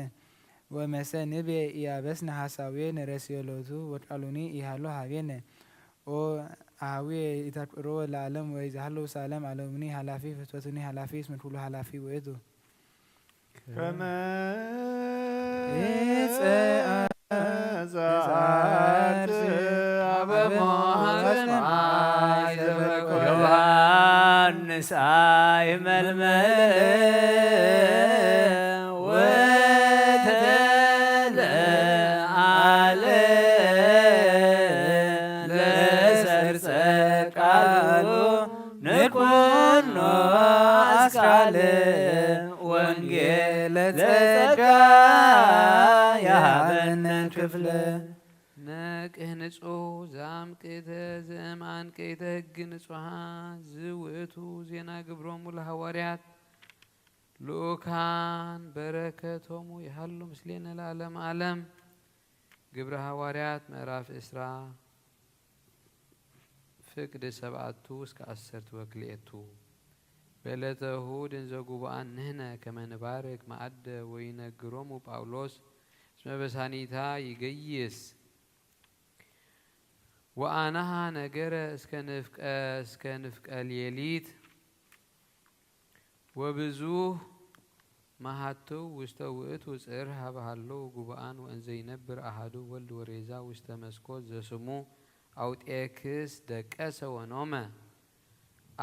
ወመሰ ንቤ ኢያበስነ ሐሳዌ ንረስዮ ሎቱ ወቃሉኒ ኢሃሎ ሀቤነ። ኦ አሃዌ ኢታፍቅሮ ለዓለም ወይ ዛሃሎ ሳለም አለሙኒ ኃላፊ ፍትወቱኒ ኃላፊ እስመ ኩሉ ኃላፊ ውእቱ። ከመ ይጸአት አበ ሞሃበ ማይ ዘበቆለ ዮሐንስ አይመልመለ ወተለዓለ ለሰርጸ ቃሉ ንኩኖ አስካለ ወንጌለ ጸጋ ያበነ ክፍለ። ነቅህ ንጹሕ ዘአምቅተ ዘእምአንቅተ ሕግ ንጹሓ ዝውእቱ ዜና ግብሮሙ ለሐዋርያት። ልኡካን በረከቶሙ ይሃሉ ምስሌነ ለዓለመ ዓለም። ግብረ ሃዋርያት ምዕራፍ ዕስራ፣ ፍቅድ ሰብዓቱ እስከ ዓሰርተ ወክልኤቱ። በዕለተ እሁድ እንዘ ጉቡኣን ንሕነ ከመ ንባርክ መዓደ ወይነግሮሙ ጳውሎስ እስመ በሳኒታ ይገይስ። ወአነሃ ነገረ እስከ ንፍቀ እስከ ንፍቀ ሌሊት ወብዙህ መሃትው ውስተ ውእቱ ጽር ሀበ ሀለው ጉቡኣን ወእንዘ ይነብር አሐዱ ወልድ ወሬዛ ውስተ መስኮት ዘስሙ አውጤክስ ደቀሰ ወኖመ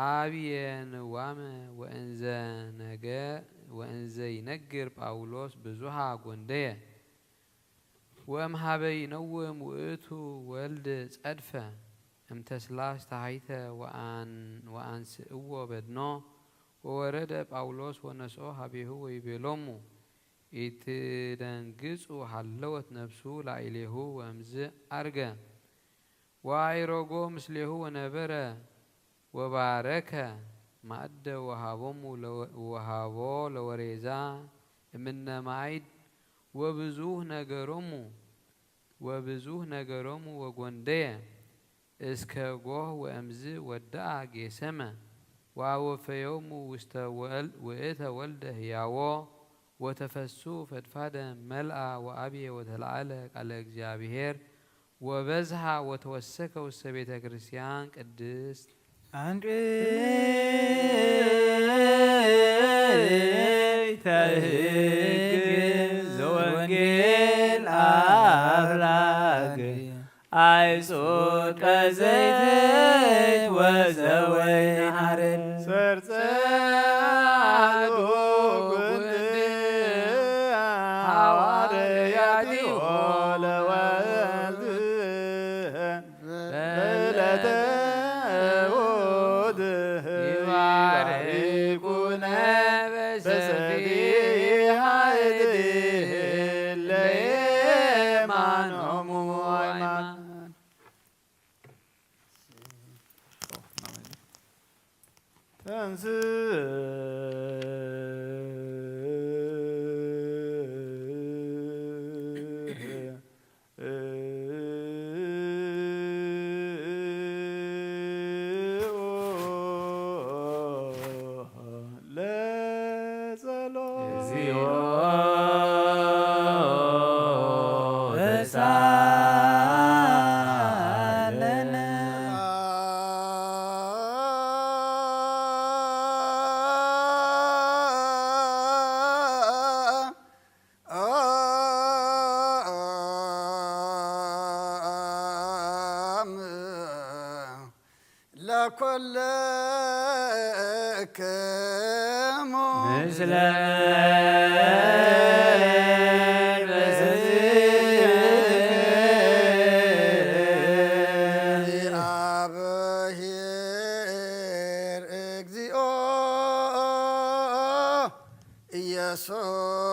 አብየ ንዋመ ወእንዘ ነገ ወእንዘ ይነግር ጳውሎስ ብዙሃ ጎንደየ ወእምሃበ ይነውም ውእቱ ወልድ ጸድፈ እምተስላስ ተሃይተ ወአን- ወአንስእዎ በድኖ ወወረደ ጳውሎስ ወነስኦ ሀቤሁ ወይቤሎሙ ኢትደንግጹ ሀለወት ነፍሱ ላዕሌሁ ወእምዝ አርገ ወአይረጎ ምስሌሁ ወነበረ ወባረከ ማእደ ወሃቦሙ ለወ- ወሃቦ ለወሬዛ እምነ ማይድ ወብዙህ ነገሮሙ ወብዙህ ነገሮሙ ወጎንደየ እስከ ጎህ ወእምዝ ወደአ ጌሰመ ወአወፈዮሙ ውስተ ወል- ውእተ ወልደ ህያዎ ወተፈሱ ፈድፋደ መልአ ወአብየ ወተለዓለ ቃለ እግዚአብሔር ወበዝሃ ወተወሰከ ውስተ ቤተ ክርስቲያን ቅድስት። አንቅዕተ ሕግ ዘወንጌል አፍላግ አይጾቀ ዘይት ወዘወይን ሐረግ ሰርጸ ሐዋርያቲሆ ለወልድ በዕለተ እሑድ ይባርኩነ በሰፊሃ እድህ ለየማኖሙ ወይማን። ተንስ ለጸሎት። እግዚኦ ተሳለነ። ለኩልክሙ ምስለ እግዚአብሔር እግዚኦ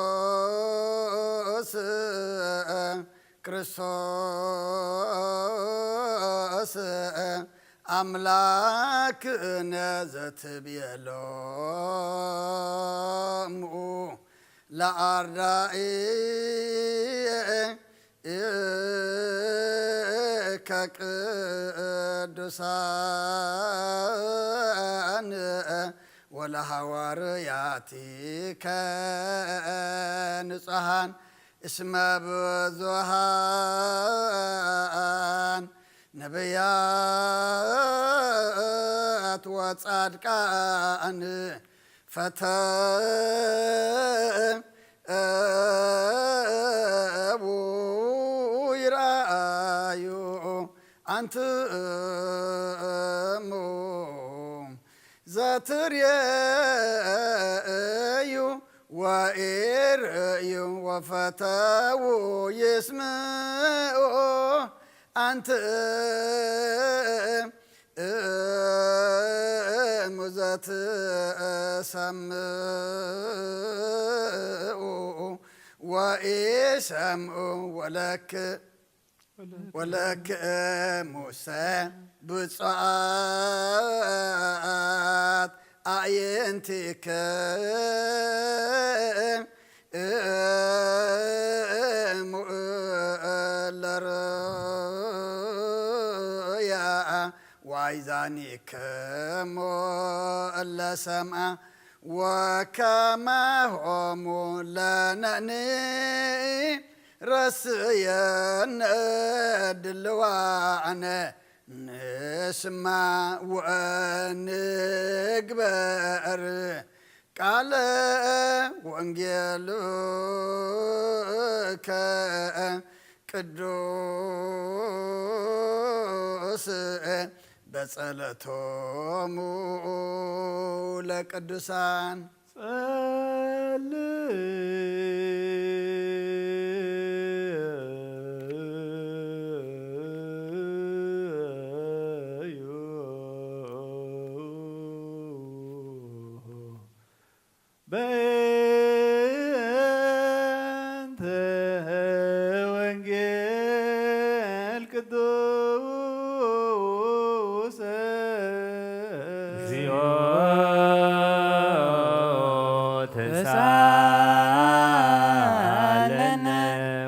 ኢየሱስ ክርስቶስ አምላክነ ዘትቤሎሙ ለአርዳኢከ ቅዱሳን ወለሐዋርያቲከ ንጹሃን እስመ ብዙሃን ነቢያት ወጻድቃን ፈተው ይርአዩ አንትሙ ዘትርእዩ ወኢርእዩ ወፈተው ይስምዑ አንትሙ ዘትሰምዑ ወኢሰምዑ ወለክ ወለክሙሰ ብፁዓት ኣዕይንቲከ እሙእ ለርእያ ዋይዛኒከ እሞ ለሰምዓ ወከማሆሙ ለነኒ ረስየነ ድልዋዕነ ንስማ ወንግበር ቃለ ወንጌልከ ቅዱስ በጸለቶሙ ለቅዱሳን። ጸልዩ በእንተ ወንጌል ቅዱስ። እግዚኦ ተሳለነ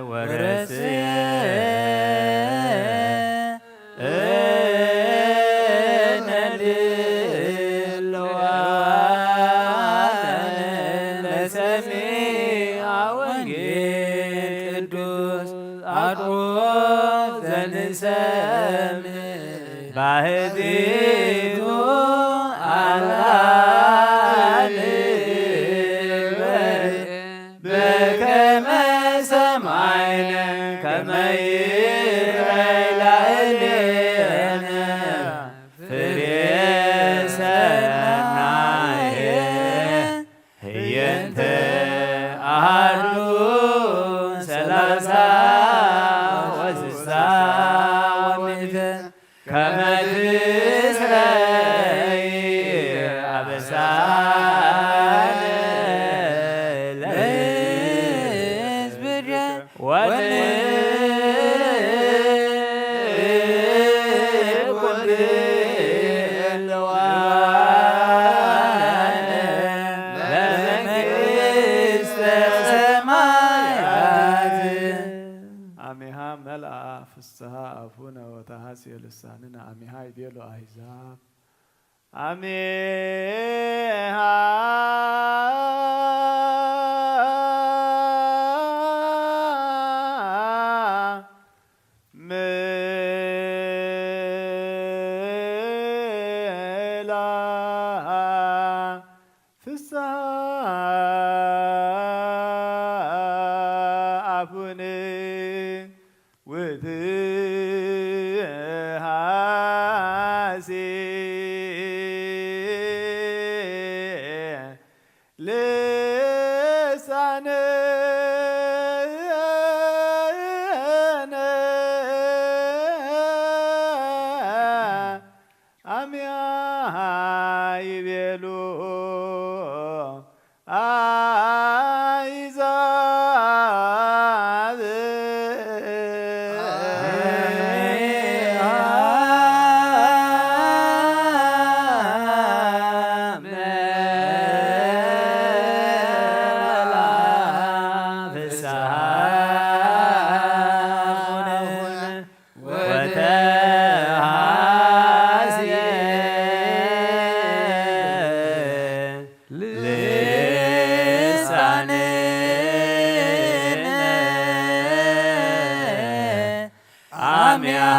ወረስየ እነ ድልዋነ ለሰሚዐ ወንጌል ቅዱስ ጻድቁ ዘንሰምዕ ባህቲቱ ኣልዓሊ በከመ ሰማይነ ከመ ይርአይ ላዕሌነ ፍሬ ሰናየ ህየንተ ኣሃዱ ሰላሳ ወስሳ ወሚእተ ከመ ትስረይ አበሳነ ለሕዝብ ወንኩን ድልዋነ ለመንግስተ ሰማያት። አሜሃ መልአ ፍስሐ አፉነ ወተሐስየ ልሳንነ አሜሃ ይቤሉ አሕዛብ። አሜሃ መልአ ፍስሐ አፉነ ወትሐሴ ልሳንነ አሚሃ ይቤሉ አሕዛብ። ፍስሐ ወተሐሴ ልሳንነ አሚሃ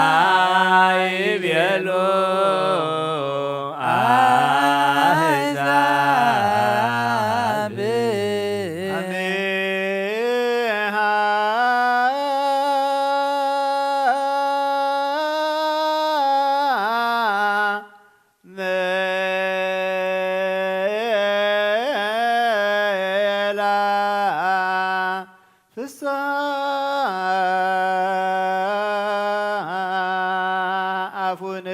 ይቤሉ አሕዛብ። አሚሃ መልአ ፍስሐ አፉነ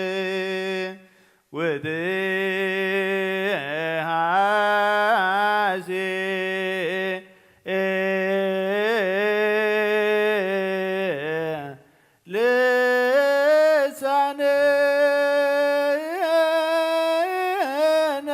ወትሐሴ ልሳንነ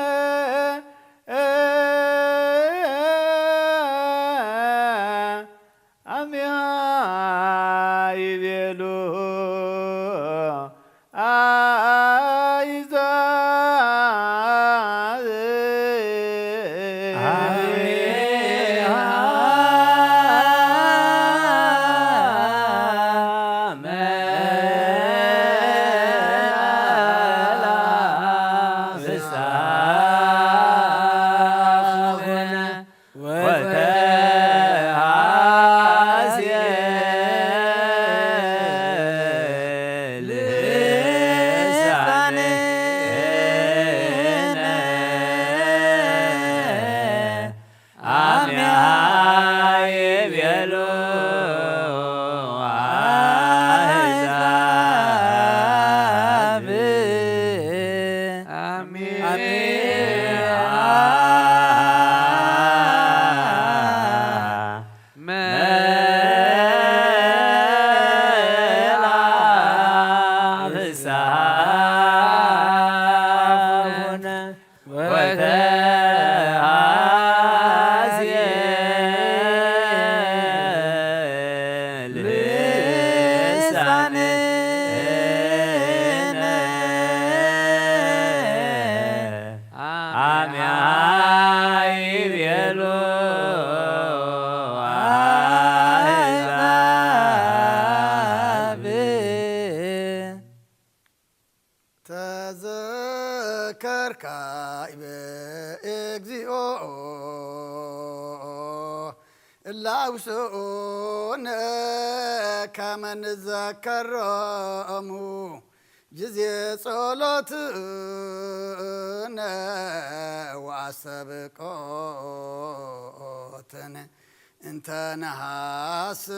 አሚሃ ይቤሉ አሕዛብ። አሚሃ መላ ፍስሐ ወተሐሴ ልሳንነ አሚሃ ይቤሉ አሕዛብ። ተዘከር ካይበ እግዚኦ እላውስኡነ ከመ ንዘከሮሙ ጊዜ ጸሎትነ ወአስተብቆትነ እንተ ነሐስስ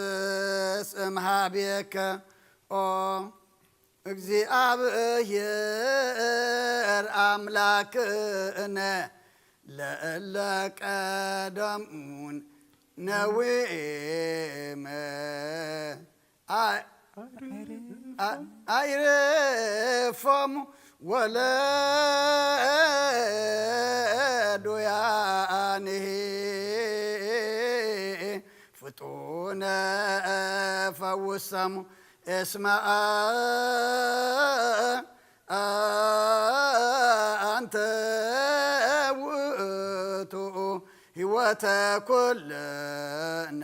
እምሃቤከ ኦ እግዚአብሔር አምላክነ ለእለ ቀደሙነ ነዊመ አ- አ- አይረፎሙ ወለዱያንሂ ፍጡነ ፈውሰሙ እስመ አንተ ውእቱ ሕይወተ ኩልነ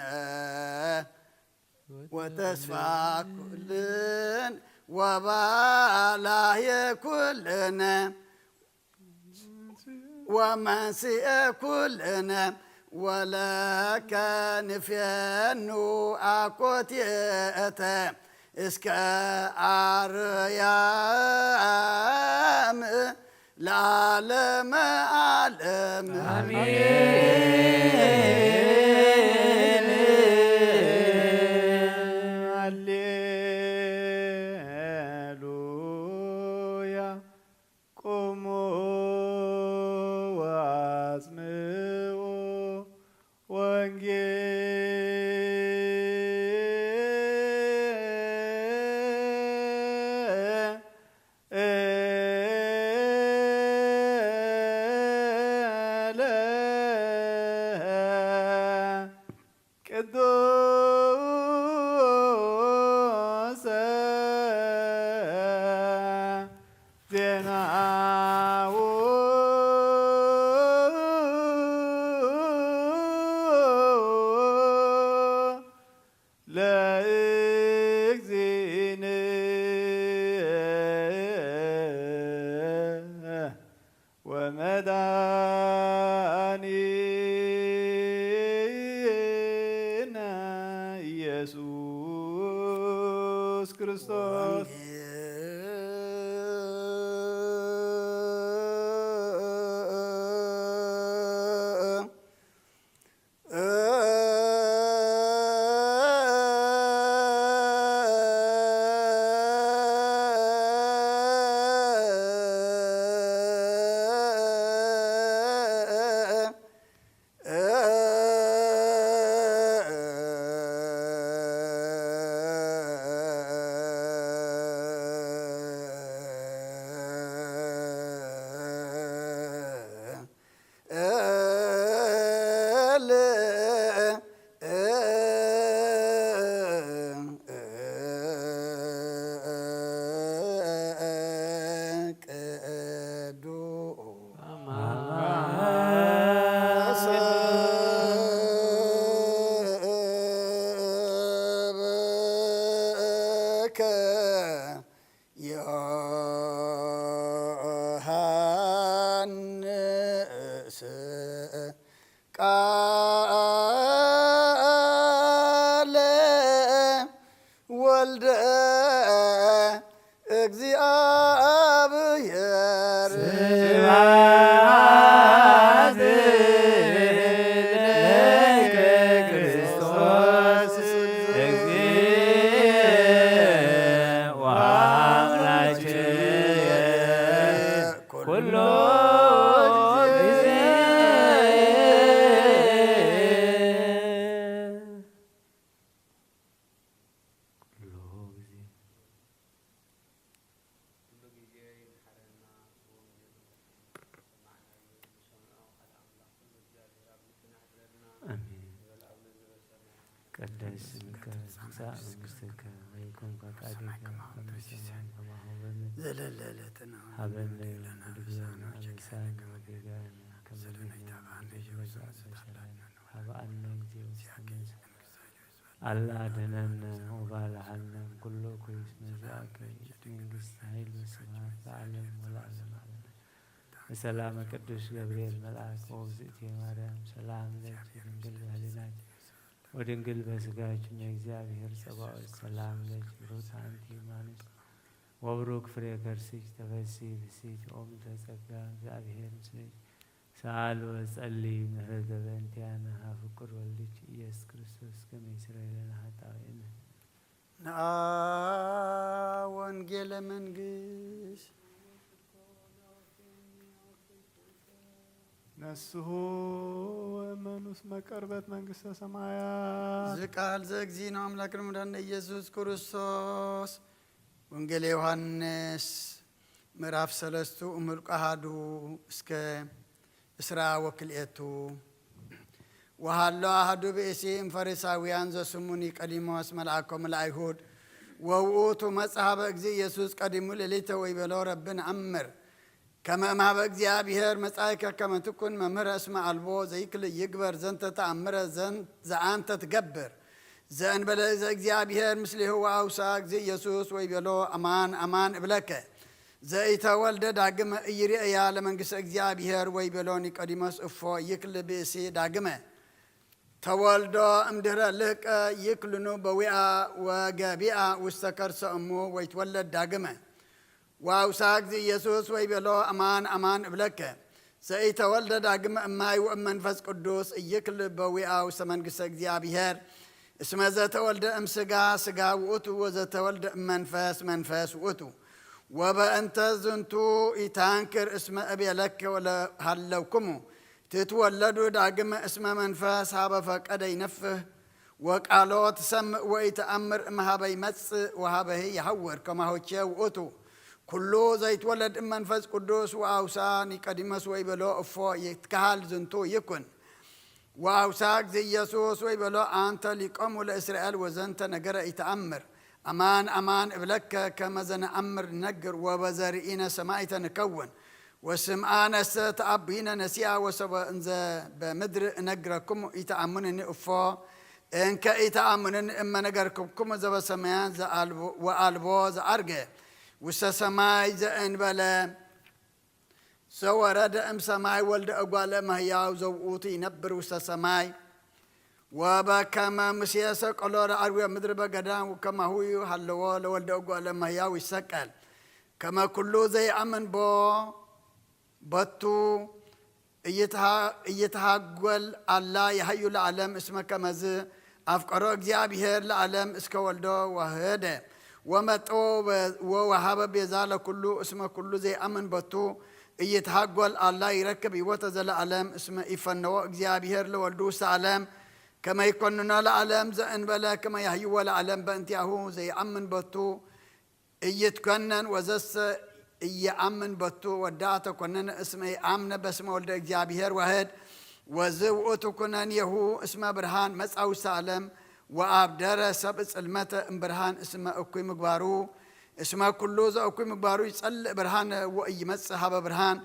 ወተስፋ ኩልን ወባላየ ኩልነ ወመንስኤ ኩልነ ወለከ ንፌኑ አኮቴተ እስከ አርያም ለዓለመ ዓለም። አሜን። ሃሌሉያ። ቁሙ ወአጽምዑ ወንጌለ ቅዱሰ ዜናሁ ለእግዚእነ ወመድኃኒነ ኢየሱስ ክርስቶስ። ቃለ ወልደ እግዚኣብሔር። ስብሐት ለከ ክርስቶስ እግዚእ ወአምላክየ ኩሉ ጊዜ። ኩሉ ጊዜ። አሜን። ይትቀደስ ስምከ ትምጻእ መንግሥትከ ወይኩን ፈቃድከ በከመ በሰማይ ከማሁ በምድር። ዘለለ ዕለትነ ሀበነ ሀበነ ዮም ወህድግ ለነ ለነ አበሳነ አበሳነ ወጌጋየነ ከመ ንሕነኒ ንሕነኒ ለነ አበሳነ። ሀበነ እግዚኦ ውስተ መንሱት አላ አድኅነነ ወባልሐነ እምኩሉ ኩይስ መዛኪ መንግስት ኃይል ወስብሐት ለዓለም ወለዓለም ዓለም። በሰላመ ቅዱስ ገብርኤል መልአክ ወውስእቲ ማርያም ሰላም ለኪ ድንግል በህሊናኪ ወድንግል በስጋኪ እመ እግዚአብሔር ጸባኦት ሰላም ለኪ ብሩክ አንቲ እማኑኤል ወብሩክ ፍሬ ከርስኪ ተፈሲ ብሲት ኦም ተጸጋ እግዚአብሔር ምስሌኪ ሰአል ወጸሊ ምህረተ በእንቲአነ ሀፍቅር ወልድኪ ኢየሱስ ክርስቶስ ከመ ይስረይ ለነ ኃጣውኢነ። ንአ ወንጌለ መንግስት ነስሑ ወእመኑ እስመ ቀርበት መንግስተ ሰማያት። እዚ ቃል ዘእግዚእነ አምላክነ መድኃኒነ ኢየሱስ ክርስቶስ። ወንጌል ዮሐንስ ምዕራፍ ሰለስቱ እምልቁ አሃዱ እስከ እስራ ወክልኤቱ። ወሃሎ አሃዱ ብእሲ እምፈሪሳውያን ዘስሙ ኒቆዲሞስ መልአኮሙ ለአይሁድ ወውእቱ መጽአ ሀበ እግዚእ ኢየሱስ ቀዲሙ ሌሊተ ወይቤሎ ረቢ ነአምር ከመ እምሃበ እግዚኣብሔር መጻእከ ከመ ትኩን መምህረ እስመ አልቦ ዘይክል ይግበር ዘንተ ተአምረ ዘአንተ ትገብር ዘእንበለ ዘእግዚኣብሔር ምስሌሁ ወአውሳ እግዚእ ኢየሱስ ወይቤሎ አማን አማን እብለከ ዘኢተወልደ ዳግመ ኢይርእያ ለመንግስተ እግዚኣብሔር ወይቤሎ ኒቆዲሞስ እፎ ይክል ብእሲ ዳግመ ተወልዶ እምድህረ ልህቀ ይክልኑ በዊአ ወገቢአ ውስተ ከርሰ እሙ ወይትወለድ ዳግመ። ወአውሳ እግዚእ ኢየሱስ ወይቤሎ አማን አማን እብለከ ዘኢተወልደ ዳግመ እማይ ወእመንፈስ ቅዱስ ኢይክል በዊአ ውስተ መንግስተ እግዚኣብሔር። እስመ ዘተወልደ እምስጋ ስጋ ውእቱ ወዘተወልደ እመንፈስ መንፈስ ውእቱ። ወበእንተ ዝንቱ ኢታንክር እስመ እቤለከ ወለሃለውክሙ ትትወለዱ ዳግመ እስመ መንፈስ ሀበ ፈቀደ ይነፍህ ወቃሎ ትሰምዕ ወኢተአምር እምሃበ ይመጽእ ወሀበሂ ይሐውር ከማሆቼ ውእቱ። ኩሉ ዘይትወለድ እመንፈስ ቅዱስ ወአውሳ ኒቆዲሞስ ወይቤሎ እፎ ይትከሃል ዝንቱ ይኩን። ወአውሳ እግዚእ ኢየሱስ ወይቤሎ አንተ ሊቆሙ ለእስራኤል ወዘንተ ነገረ ኢተአምር። አማን አማን እብለከ ከመ ዘነአምር ንነግር ወበዘርኢነ ሰማይተ ንከውን። ወስምአነሰ ተአቡይነ ነሲአ ወሰበ እንዘ በምድር እነግረክሙ ኢተአምኑኒ እፎ እንከ ኢተአምኑኒ እመ ነገርኩክሙ ዘበሰማያት ወአልቦ ዘአርገ ውስተ ሰማይ ዘእንበለ ዘወረደ እምሰማይ ወልደ እጓለ እመሕያው ዘውእቱ ይነብር ውስተ ሰማይ። ወበከመ ሙሴ ሰቀሎ ለአርዌ ምድር በገዳም ከማሁ ሃለዎ ለወልደ እጓለ እመሕያው ይሰቀል። ከመ ኩሉ ዘይአምን ቦ በቱ እይትሃጎል አላ የሐዩ ለዓለም እስመ ከመዝ አፍቀሮ እግዚኣብሔር ለዓለም እስከ ወልዶ ወህደ ወመጦ ወወሃበ ቤዛ ለኩሉ እስመ ኩሉ ዘይአምን በቱ እይትሃጎል አላ ይረክብ ህይወተ ዘለዓለም እስመ ኢፈነዎ እግዚኣብሔር ለወልዱ ውስተ ዓለም ከመ ይኮንኖ ለዓለም ዘእንበለ ከመ ያህይዎ ለዓለም በእንቲአሁ ዘይአምን በቱ እይትኮነን ወዘሰ እየአምን በቱ ወዳ ተኮነነ እስመ ይአምነ በስመ ወልደ እግዚኣብሔር ዋህድ ወዝ ውእቱ ኩነኔሁ እስመ ብርሃን መጻ ውስተ ዓለም ወአብደረ ሰብ ጽልመተ እምብርሃን እስመ እኩይ ምግባሩ እስመ ኩሉ ዘእኩይ ምግባሩ ይጸልእ ብርሃነ ወኢይመጽእ ሀበ ብርሃን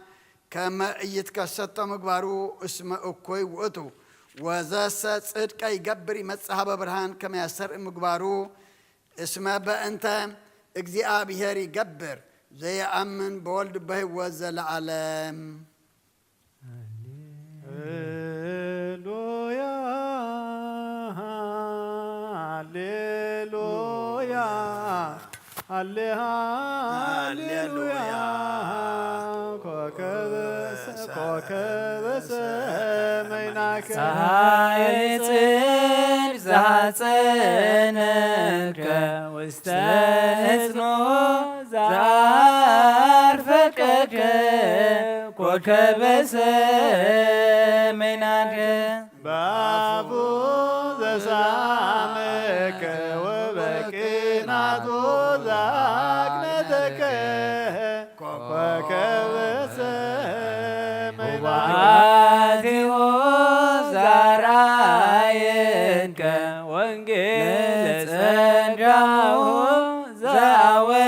ከመ ኢይትከሰቶ ምግባሩ እስመ እኩይ ውእቱ ወዘሰ ጽድቀ ይገብር ይመጽእ ሀበ ብርሃን ከመ ያስተርኢ ምግባሩ እስመ በእንተ እግዚኣብሔር ይገብር ዘየአምን በወልድ በህይወት ዘለዓለም። ሃሌ ሃሌሉያ፣ ኮከበ ሰ-፣ ኮከበ ሰማይናከ። ፀሃየ ጽድቅ ዘሐጸነከ፣ ውስተ ሕጽኖ ዘአርፈቀከ፣ ኮከበ ሰማይናከ። በአፉ ዘሳመከ ወበቅናቱ ዘአቅነተከ ኮከበ ሰማይ። ውባቲሁ ዘአርአየከ ወንጌል ጸጋሁ ዘአወፈያከ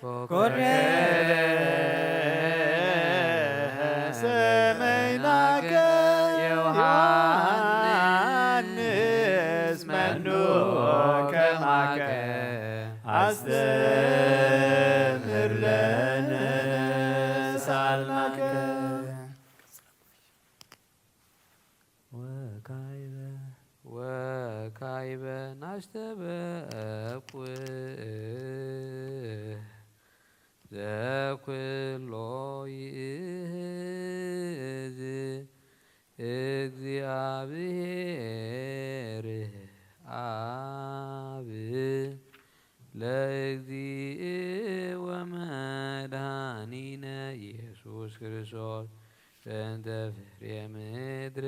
ኮከበ ሰማይናከ ዮሐንስ መኑ ከማከ አስተምህር ለነ ሳልናከ። ወካይበ ወካይበ ናስተበቁ ዘኩሎ ይእዝ እግዚአብሔር አብ ለእግዚእ ወመድኃኒነ ኢየሱስ ክርስቶስ በእንተ ፍሬ ምድር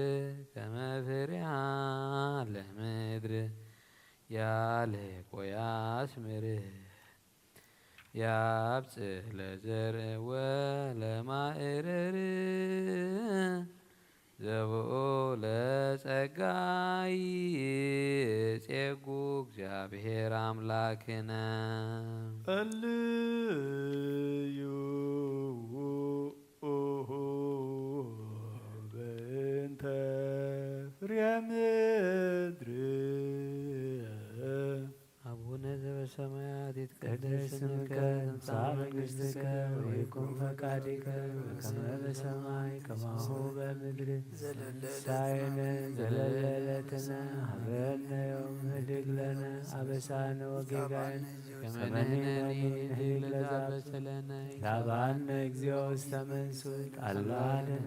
ከመ ፍሬሃ ለምድር ያልቆ ያስምር ያብጽሕ ለዘርእ ወለማእረር ዘብኡ ለጸጋይ ጼጉ እግዚአብሔር አምላክነ። እልዩ በእንተ ፍሬ ምድር። አቡነ ዘበሰማያት ይትቀደስ ስምከ ትምጻእ መንግሥትከ ወይኩን ፈቃድከ በከመ በሰማይ ከማሁ በምድር። ዘለለ ዘለለትነ ሀበነ ዮም ህድግ ለነ አበሳነ ወጌጋየነ ከመ ንሕነኒ ንህድግ ለዘአበሰለነ። ኢታብአነ እግዚኦ ውስተ መንሱት አላ አድነነ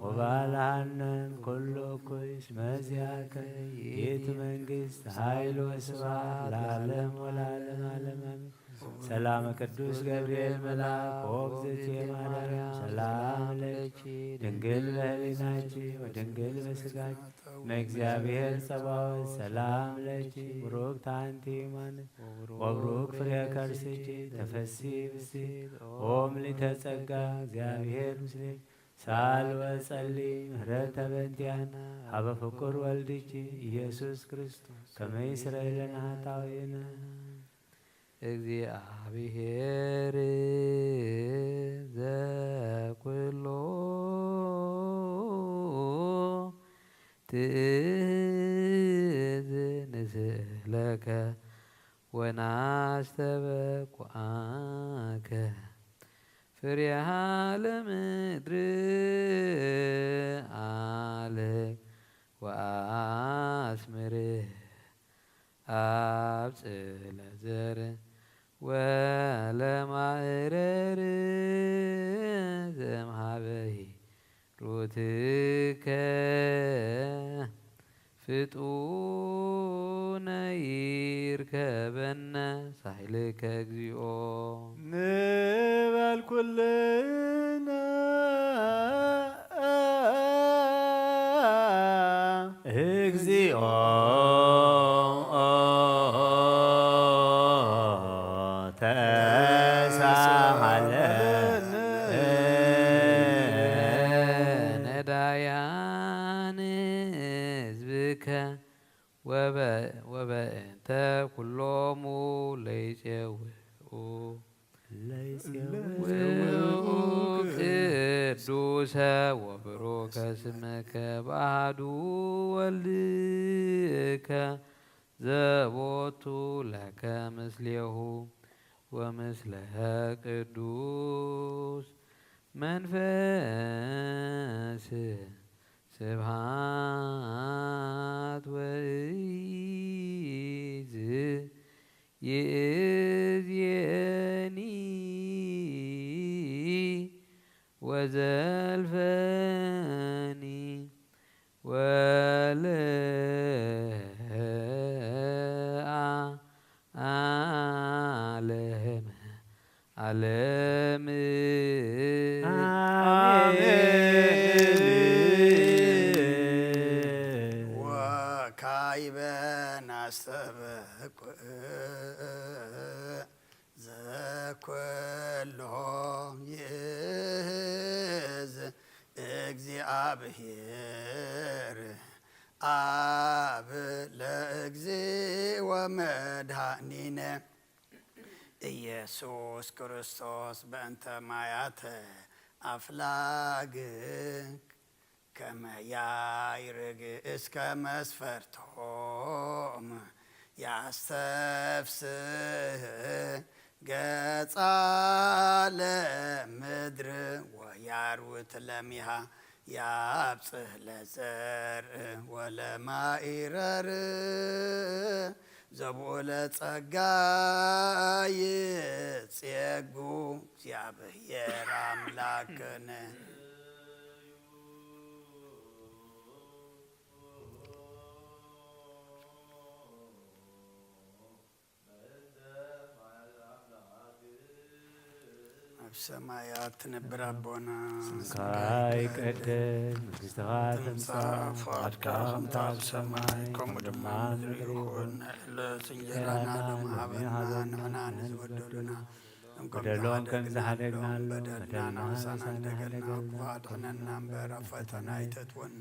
ወባልሃነ ኩሉ እኩይ እስመ ዚአከ ይእቲ መንግስት ኃይል ወስብሐት ለዓለም ወለዓለም ዓለም አሜን። ሰላም ቅዱስ ገብርኤል መልአክ ኦግዝእትየ ማርያም ሰላም ለኪ ድንግል በህሊናኪ ወድንግል በስጋኪ እመእግዚአብሔር ጸባኦት ሰላም ለኪ ብሩክት አንቲ እማን ወብሩክ ፍሬ ከርስኪ ተፈሲ ብስት ኦ ምልዕተ ጸጋ እግዚአብሔር ምስሌኪ ሳል ወጸሊ ምህረተ በእንቲአነ ሀበ ፍቁር ወልድኪ ኢየሱስ ክርስቶስ ከመ ይስረይ ለነ ኃጣውኢነ። እግዚአብሔር ዘኩሎ ትእዝ ንስእለከ ወናስተበኩአከ ፍሬሃ ለምድር አልክ ወአስምር አብጽሕ ለዘር ወለማእረር ዘምሃበሂ ሩትከ ፍጡነ ይርከበነ ሳይልከ እግዚኦ ንበል ኩልነ። እግዚኦ ተሳሃለነ። ነዳያን ህዝብከ ወበ-፣ ወበእንተ ኩሎሙ ለይጼውኡ ለይጼውኡ ቅዱሰ ወብሩከ ስምከ በአሐዱ ወልድከ ዘቦቱ ለከ ምስሌሁ ወምስለ ቅዱስ መንፈስ ስብሐት ወእይዝ ይእዜኒ ወዘልፈኒ ወለዓለመ ዓለም። አሜን። ወካዕበ ናስተብቅዕ ዘኩሎ ይእዝ እግዚኣብሔር አብ ለእግዚእ ወመድኃኒነ ኢየሱስ ክርስቶስ በእንተ ማያተ አፍላግ ከመ ያይርግ እስከ መስፈርቶም ያስተፍስህ ገጻ ለምድር ወያርውት ለሚሃ ያብጽህ ለዘርእ ወለማኢረር ዘብኡ ለጸጋ ይጼጉ እግዚአብሔር አምላክነ። ኣብ ሰማያት ትነብር ኣቦና፣ ስምካ ይቀደስ፣ መንግስትኻ ትምጻእ፣ ፍቓድካ ከምቲ ኣብ ሰማይ ከምኡ ድማ ኣብ ምድሪ ይኹን። ዕለት እንጀራና ሎሚ ሃበና፣ ንሕና ንዝበደሉና በደሎም ከም ዝሓደግናሎም በደልና ምሳና እንደገልና፣ ክፉእ ኣድሕነና እምበር ኣብ ፈተና ኣይተእትወና።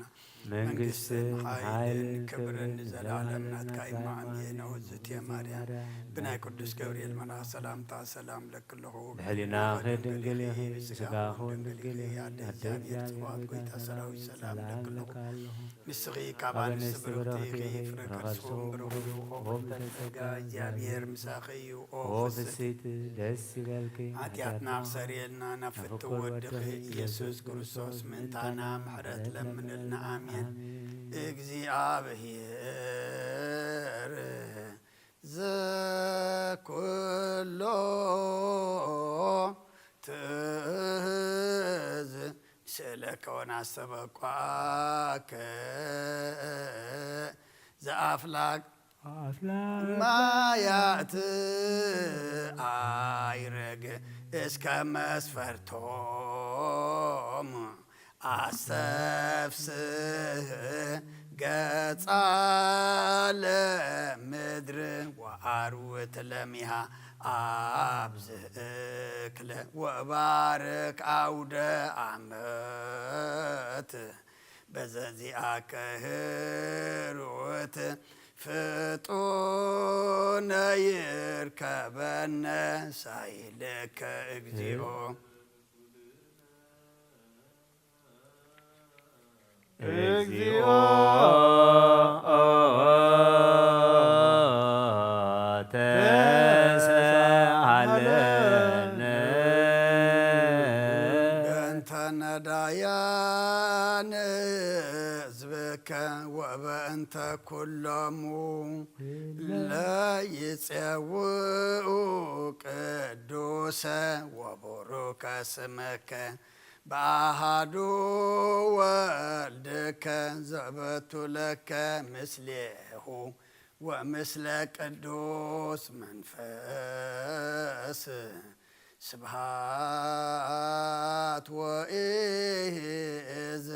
መንግስትን ሓይልን ክብርን ንዘለዓለም ናትካ እዩ። እማኑኤል፣ ኦዝቴ ማርያም፣ ብናይ ቅዱስ ገብርኤል መልኣኽ ሰላምታ ሰላም እለኪ ኣለኹ። ብሕሊናኺ ድንግል ኢኺ፣ ብስጋኺ እውን ድንግል ኢኺ። ኣደ እግዚኣብሔር፣ ጽባኦት ጐይታ ሰራዊት ሰላም እለኪ ኣለኹ። ንስኺ ካብ ኣንስቲ ብርኽቲ ኢኺ፣ ፍረ ከርስኺ እውን ብሩኽ እዩ። ኦ ፍርተ ጸጋ፣ እግዚኣብሔር ምሳኺ እዩ። ኦ ፍስሕቲ፣ ደስ ይበልኪ። ሓጢኣትና ክሰርየልና ናብ ፍትው ወድኺ ኢየሱስ ክርስቶስ ምእንታና ምሕረት ለምንልና። ኣሜን። እግዚኣብሔር ዘኩሎ ትእዝ ንስእለከ ወናስተበቋከ ዘአፍላግ አፍላግ ማያት አይረግ እስከ መስፈርቶም አስተፍስህ ገጻ ለምድር ወአርውት ለሚሃ አብዝህ እክለ ወባርክ አውደ አመት። በዘዚአከ ህሩት ፍጡነ ይርከበነ ሳይለከ እግዚኦ። እግዚኦ ተሳሃለነ። በእንተ ነዳያን ህዝብከ ወበእንተ ኩሎሙ ለይጼውኡ ቅዱሰ ወቡሩከ ስመከ በአሃዱ ወልድከ ዘበቱ ለከ ምስሌሁ ወምስለ ቅዱስ መንፈስ ስብሃት ወኢዝ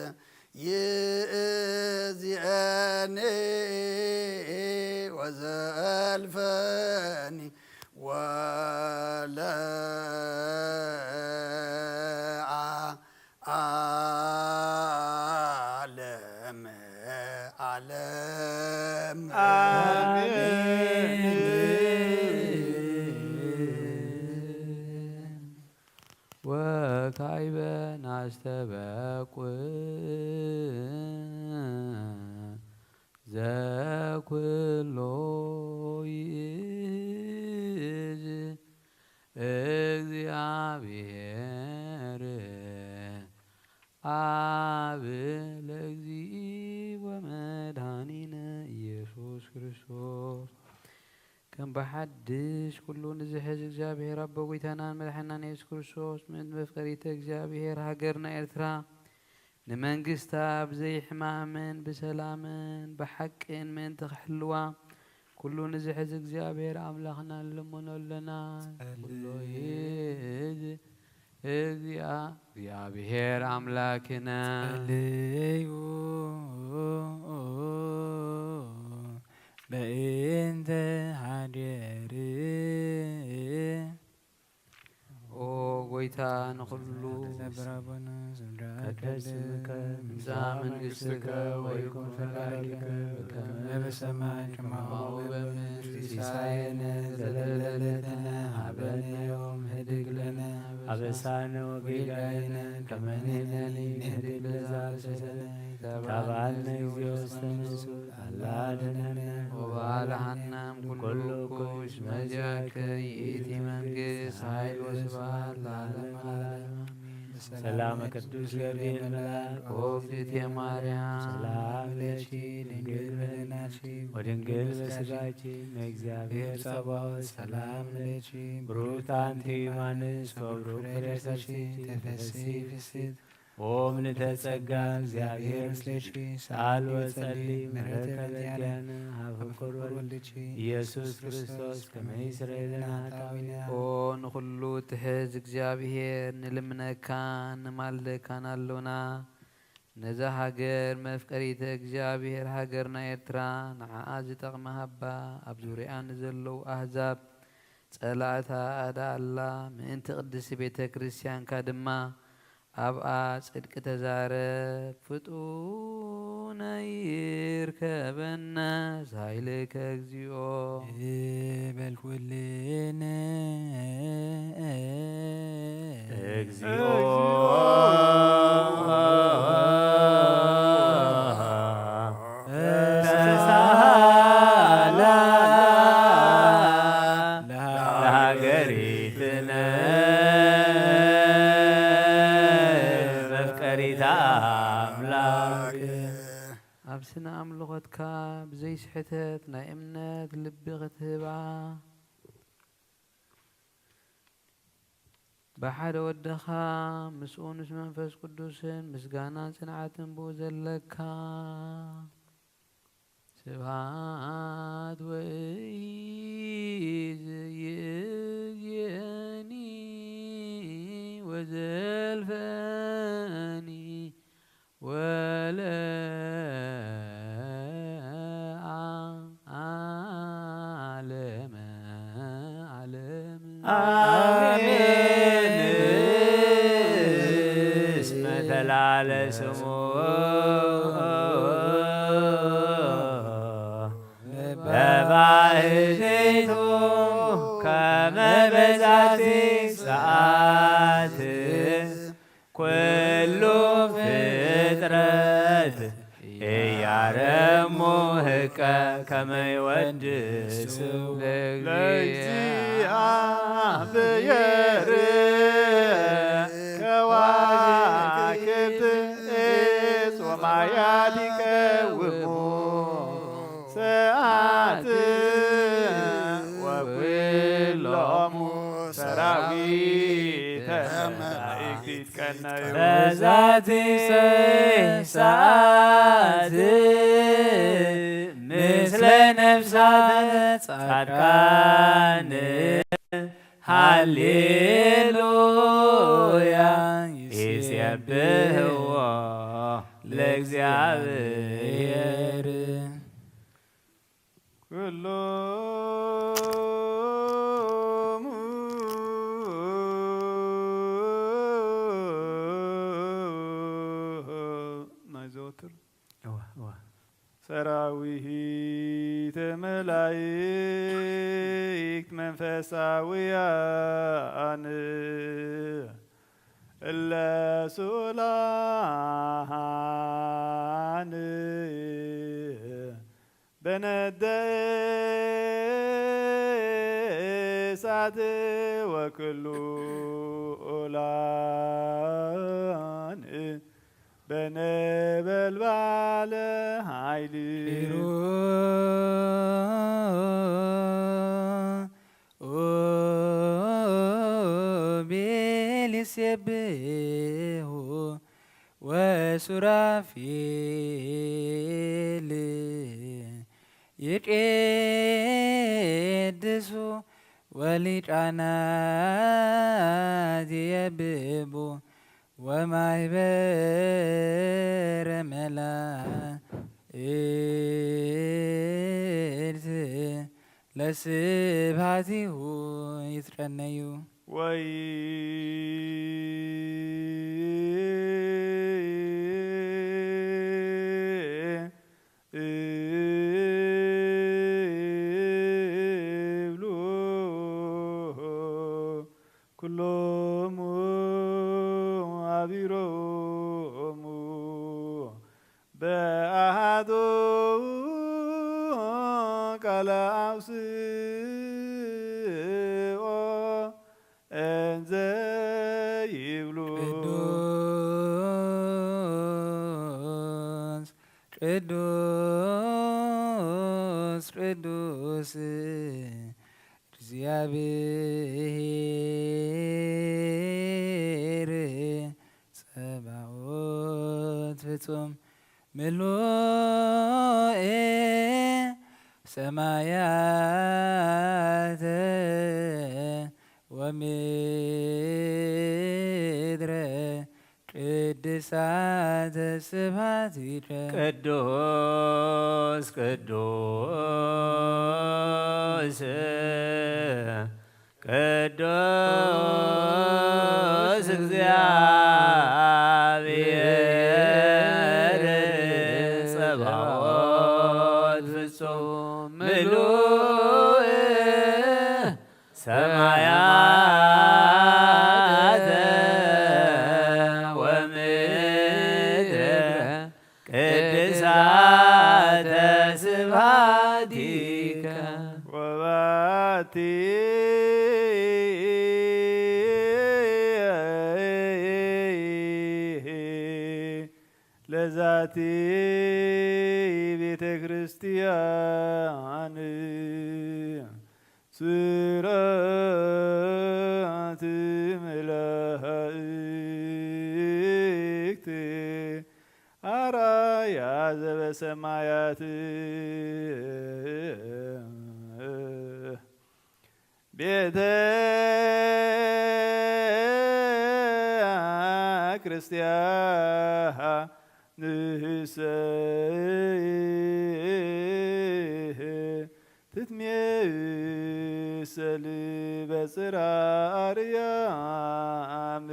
ይእዝየኒ ወዘልፈኒ ወለዓለመ ዓለም። ወካዕበ ናስተበቁ ዘኩሎ ይእዝ እግዚኣብሔር አብ ለእግዚእ ወመድኃኒነ ኢየሱስ ክርስቶስ። ብሓድሽ ኩሉ ንዝሕዝ እግዚኣብሔር ኣቦ ጎይታናን መድሓናን የሱስ ክርስቶስ፣ ምእንቲ መፍቀሪተ እግዚኣብሔር ሃገርና ኤርትራ፣ ንመንግስታ ብዘይ ሕማምን ብሰላምን ብሓቅን ምእንቲ ክሕልዋ፣ ኩሉ ንዝሕዝ እግዚኣብሔር ኣምላኽና ንልምኖ ኣለና። ጸልዩ። ኩሉ ይሕዝ እግዚኣብሔር ኣምላክነ። ጸልዩ በእንተ ሓደር። ኦ ጎይታ ንኹሉ ተሰብራቦነ ስምራ ቀደስ ስምከ ትምጻእ መንግስትከ ወይኩን ፈቃድከ በከመ በሰማይ ከማሁ በምድር። ሲሳየነ ዘለለዕለትነ ሀበነ ዮም ህድግ ለነ አበሳነ ወጌጋየነ ከመ ንሕነኒ ንህድግ ለዘአበሰለነ። ኢታብአነ እግዚኦ ውስተ መንሱት አላ አድነነ ወባልሐነ እምኩሉ ኩሽ መዚአከ ይእቲ መንግስት ኃይል ወስብሐት ለዓለመ ዓለም አሜን። ሰላመ ቅዱስ ገብርኤል መልአክ ኦ እግዝእትየ ማርያም ሰላም ለኪ ድንግል በህሊናኪ ወድንግል በስጋኪ እመእግዚአብሔር ጸባኦት ሰላም ለኪ ብሩክት አንቲ እማንስ ወብሩክ ፍሬ ከርሥኪ ተፈሲ ፍስት ኦ ምልዕተ ጸጋ እግዚአብሔር ምስሌኪ ሰአሊ ወጸሊ ምሕረተ በዲያነ ሀብ ፍቁር ወልድኪ ኢየሱስ ክርስቶስ ከመ ይስረይ ለነ ኃጣውኢነ። ኦ ንኹሉ ትሕዝ እግዚኣብሔር ንልምነካን ንማልደካን ኣሎና። ነዛ ሃገር መፍቀሪተ እግዚኣብሔር ሃገርና ኤርትራ ንዓኣ ዝጠቕማ ሃባ። ኣብ ዙርያኣ ንዘለዉ ኣህዛብ ጸላእታ ኣድኣላ። ምእንቲ ቅድስቲ ቤተ ክርስቲያንካ ድማ ኣብኣ ጽድቂ ተዛረብ። ፍጡነ ይርከበነ ሳይልከ እግዚኦ። ይበል ኩልነ። እግዚኦ። ተሳሃላ ለሃገሪትነ መፍቀሪት ኣምላክ። ኣብ ስነ ኣምልኾትካ ብዘይስሕተት ናይ እምነት ልቢ ክትህባ፣ ብሓደ ወድኻ ምስኡ ምስ መንፈስ ቅዱስን ምስጋናን ጽንዓትን ብኡ ዘለካ፣ ስብሐት ወይእዜኒ ወዘልፈኒ ወለዓለመ ዓለም። አሜን። እስመ ተላለ ስሙ በባህቲቱ ከመ በዛቲ ሰዓት ኩሉ ፍጥረት እያረሙ ህቀ ከመ ይወድሱ ለእግዚአብሔር። ከዋክብት እጽ ወማያት ይቀውሙ ሰዓት ወኩሎሙ ሰራዊተ መላእክት ይትቀነዩ። በዛቲ ሰዓት ምስለ ነፍሳት ጻድቃን ሃሌሉያ ይሴብሕዎ ለእግዚአብሔር። ኩሎሙ ናይ ዘወትር እዋ፣ እዋ። ሰራዊተ መላእክት መንፈሳውያን እለ ስኡላን በነደ እሳት ወክሉ ኦላን በነበልባለ ኃይል። ሱራፌል ይቄድሱ ወሊቃናት የብቡ ወማይበረ መላእክት ለስብሐቲሁ ይትቀነዩ። ወይ እብሉ ኩሎሙ አቢሮሙ በአሐዱ ቃለ አውስኦ እንዘ ይብሉ። ቅዱስ ቅዱስ ቅዱስ እግዚአብሔር ጸባኦት ፍጹም ምሉእ ሰማያተ ወምድረ ቅድሳተ ስብሐቲከ። ቅዱስ ቅዱስ ቅዱስ እግዚአብሔር ጸባኦት ፍጹም ምሉእ ሰማያተ ወምድረ ቅድሳተ ስብሐቲከ። ወባቲ ለዛቲ ቤተ ክርስቲያን ስራት መላእክት አራያ ዘበሰማያት ቤተ ክርስቲያን ንሰ ትትሜሰል በጽራ አርያም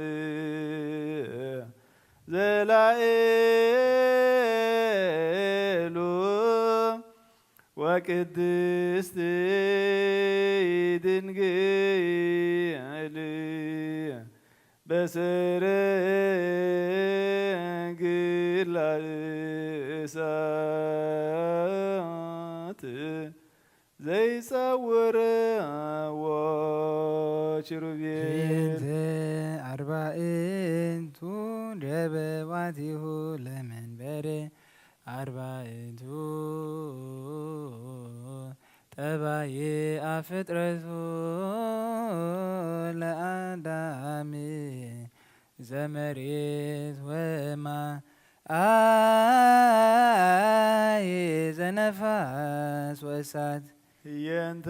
ዘላኤሉ ወቅድስት ድንግል በሰረግላ እሳት ዘይጸውርዎ ኪሩቤል። እንተ አርባዕቱ ደበዋቲሁ ለመንበረ አርባዕቱ ጠባየ አፍጥረቱ ለአዳም ዘመሬት ወማ አይ ዘነፋስ ወእሳት። ህየንተ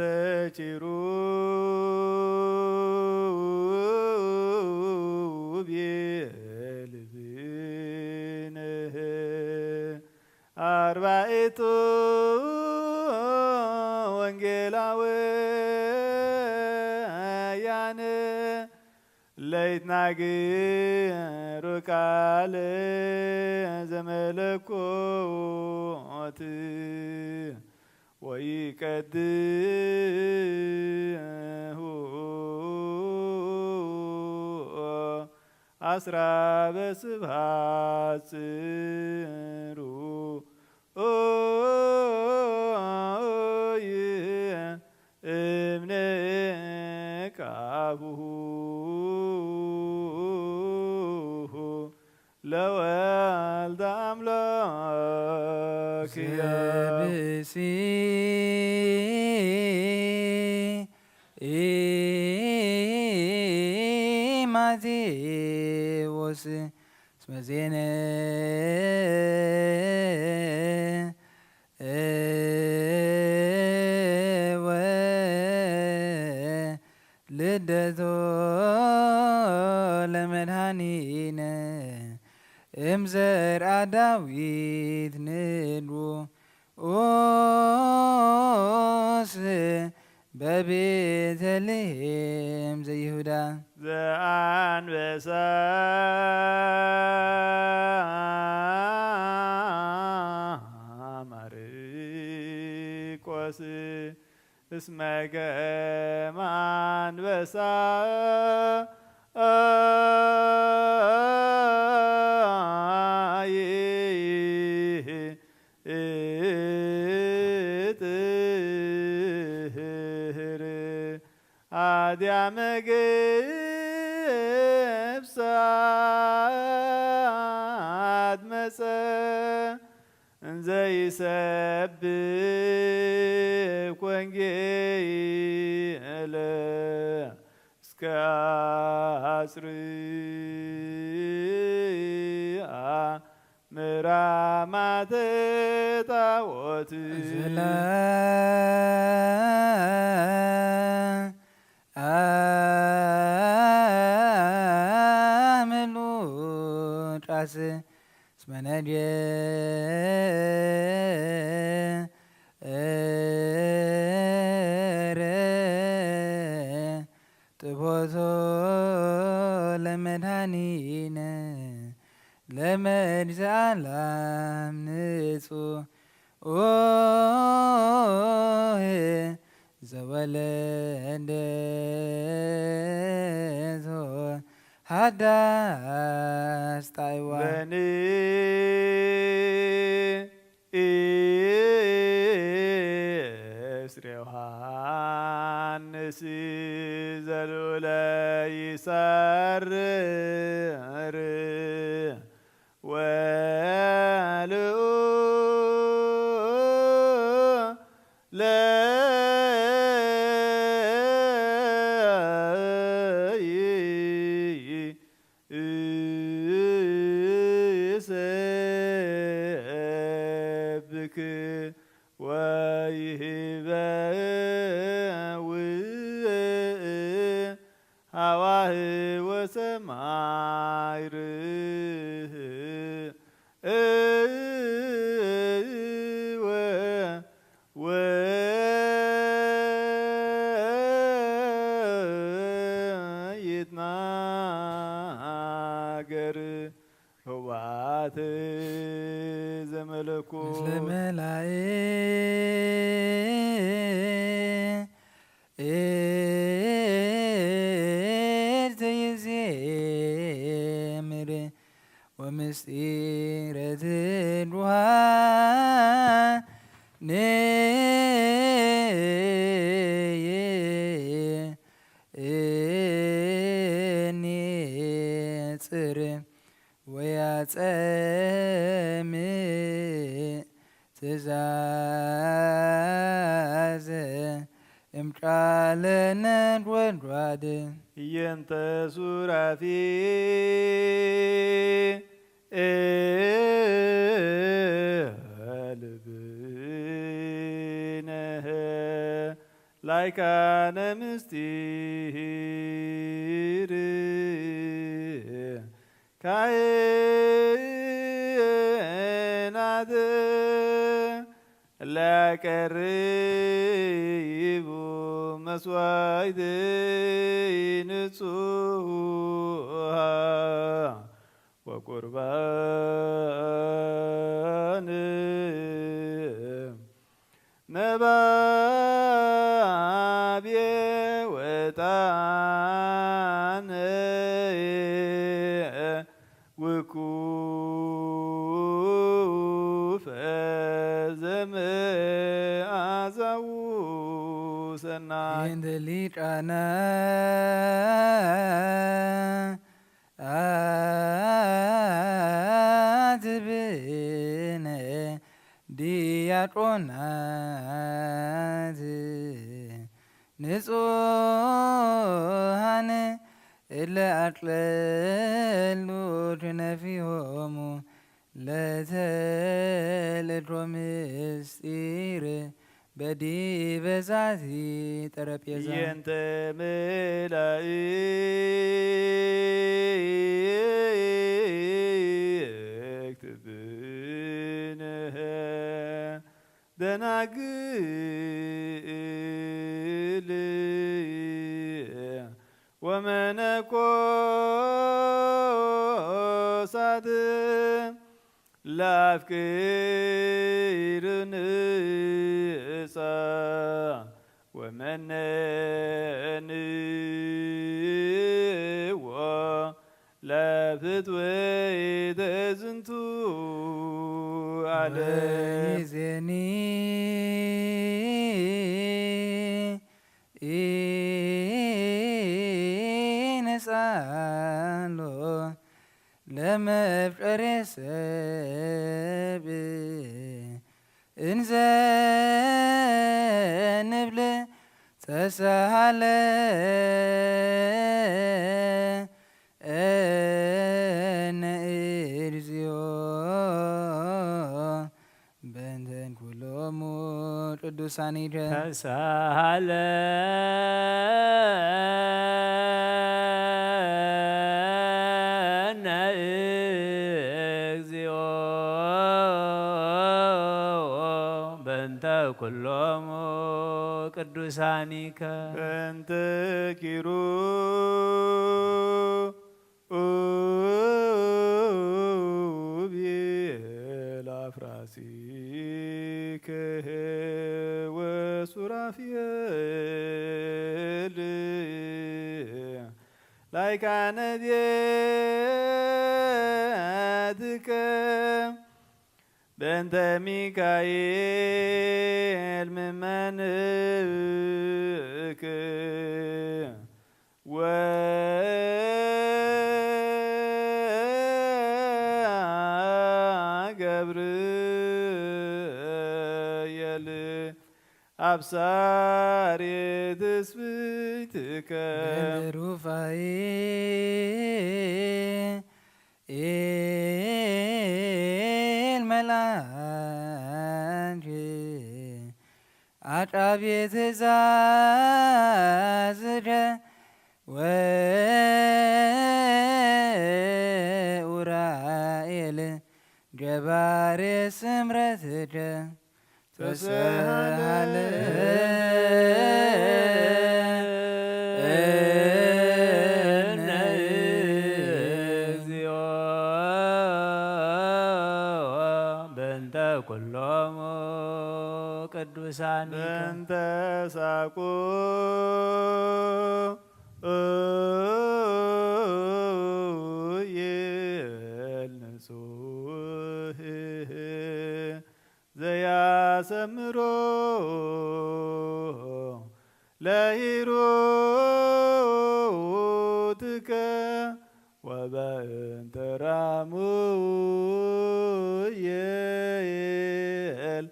ኪሩቤል ብንህ አርባዕቱ ወንጌላውያን ለይትናገሩ ቃለ ዘመለኮት ወይቀድሁ አስራ በስብሐት ጽሩ እምነ ቃሁ ለወልደ አምላክ ዘብሲ ማቴዎስ መዜነ ወልደቶ ለመድኃኒነ እምዘርአ ዳዊት ንድዎ ኦስ በቤተልሔም ዘይሁዳ። ዘአንበሳ ማርቆስ እስመ ከመ አንበሳ ይጥህር አድያመ ገብሳ አድመፀ እንዘ ይሰብክ ወንጌለ እስከ አጽርአ ምራማተ ጣዖት። ዘላ አምሉ ጣስ እስመ ነድየ እረ ጥቦቶ ለመድኃኒነ ለመድኃኔዓለም ንጹሕ ኦህ ዘወለደቶ ሀዳስ ጣይዋ። በኒ እስር ዮሐንስ ዘልዑለ ይሰርር ወልዑለ ይሰብክ ወይህበው ሀዋህ ወሰማይር እወ ወይትናገር ህዋት ዘመለኮ ምስለ መላእክት ዘይዜምር ወምስጢረ ትድሃን ንጽር ወያጸምእ ትእዛዘ እምቃለ ነጎድጓድ። እየንተ ሱራፊ ልብነ ላይካነ ምስጢር ካህናት ለቀርቡ መስዋዕት ንጹሃ ወቁርባን ነባብየ ወጣነ ውኩፈ ዘመአዛዉ ሰናይ። እንተ ሊቃና አትብነ ዲያቆናት ንጹሃን እለ አጥለሉ ክነፊሆሙ ለተልእኮ ምስጢር በዲበ ዛቲ ጠረጴዛ። የንተ መላእክት ብንህ ደናግል ወመነኮሳት ለአፍቅር ንጻ ወመነንዎ ለፍትወተ ዝንቱ ዓለም። ወይዜኒ ኢንጻሎ ለመፍቀሬ ሰብ እንዘ ንብል ተሳሃለ እነ እግዚኦ በእንተ ኩሎሙ ቅዱሳኒከ። ተሳሃለ እነ እግዚኦ በእንተ ኩሎሙ ቅዱሳኒከ። በእንተ ኪሩቤል አፍራሲከ ወሱራፌል ላይካነ ቤትከ በእንተ ሚካኤል ምመንክ ወገብርኤል አብሳሪ ትስብእትከ። ሩፋኤል መልአክ አቃቤ ትእዛዝከ ወኡራኤል ገባሬ ስምረትከ ተሳሃለ እነ እግዚኦ በእንተ ኩሎሙ ቅዱሳኒከ። በእንተ ሳቁ ኢል ንጹህ ዘያሰምሮ ለሂሩትከ ወበእንተ ራሙኤል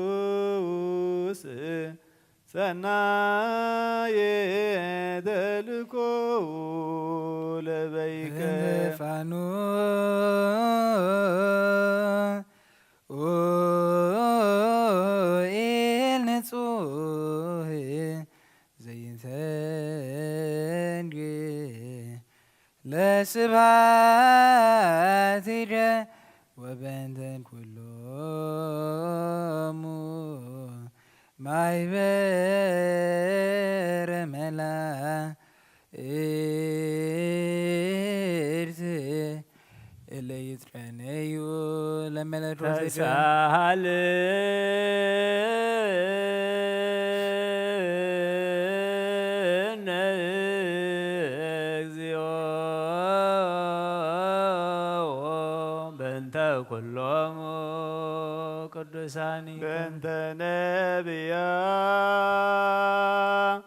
ቅዱስ ሰናየ ተልኮ ለበይከ። ፋኑኤል ንጹህ ዘይንሰንግ ለስብሐትከ ወበእንተ ኩሎሙ ማይበረ መላእክት እለ ይትቀነዩ ለመለኮትከ። ተሳሃለ እነ እግዚኦ በእንተ ኩሎሙ ቅዱሳኒከ። በእንተ ነቢያት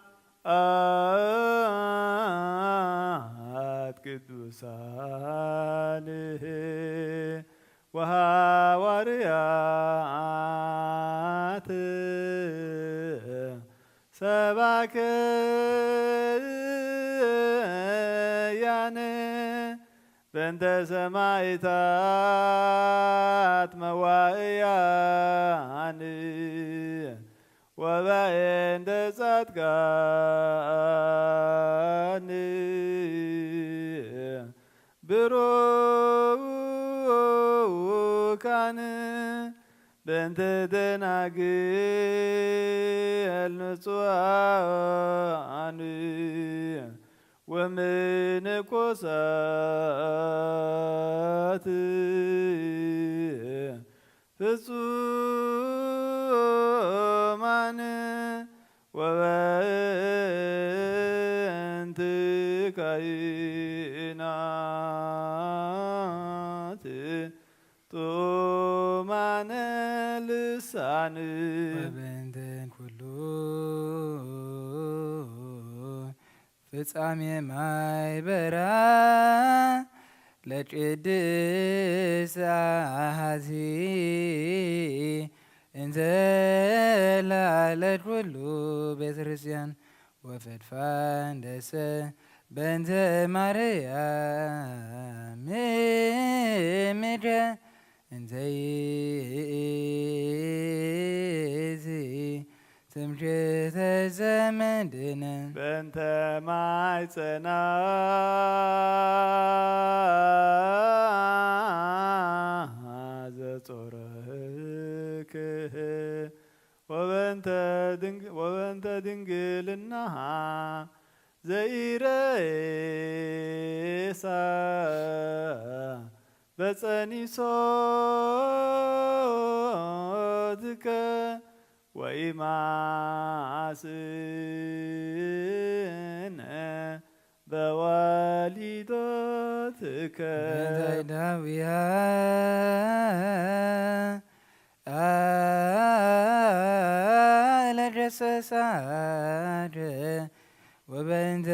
ቅዱሳንህ ወሐዋርያት ሰባከ እንተ ሰማይታት መዋእያን ወበእንተ ጻድቃን ብሩካን በእንተ ደናግል ንጹሃን ወመነኮሳት ፍጹማን ወበእንቲ ካህናት ጥዑማነ ልሳን። ወበእንተ ኩሉ ፍጻሜ ማይበራ ለቅድስ አሐቲ እንተ ላዕለት ኩሉ ቤተ ክርስቲያን ወፈድፋን ደሰ በእንተ ማርያም ምድረ እንተ ይእቲ ትምክሕተ ዘመድነ በእንተ ማይ ጸና ዘጾረክ ወበንተ ድንግ-፣ ወበንተ ድንግልናሃ ዘኢረኤሳ በጸኒሶትከ ወኢማስነ በወሊዶትከ። በእንተ ዳዊሃ አለደሰሳደ ወበእንተ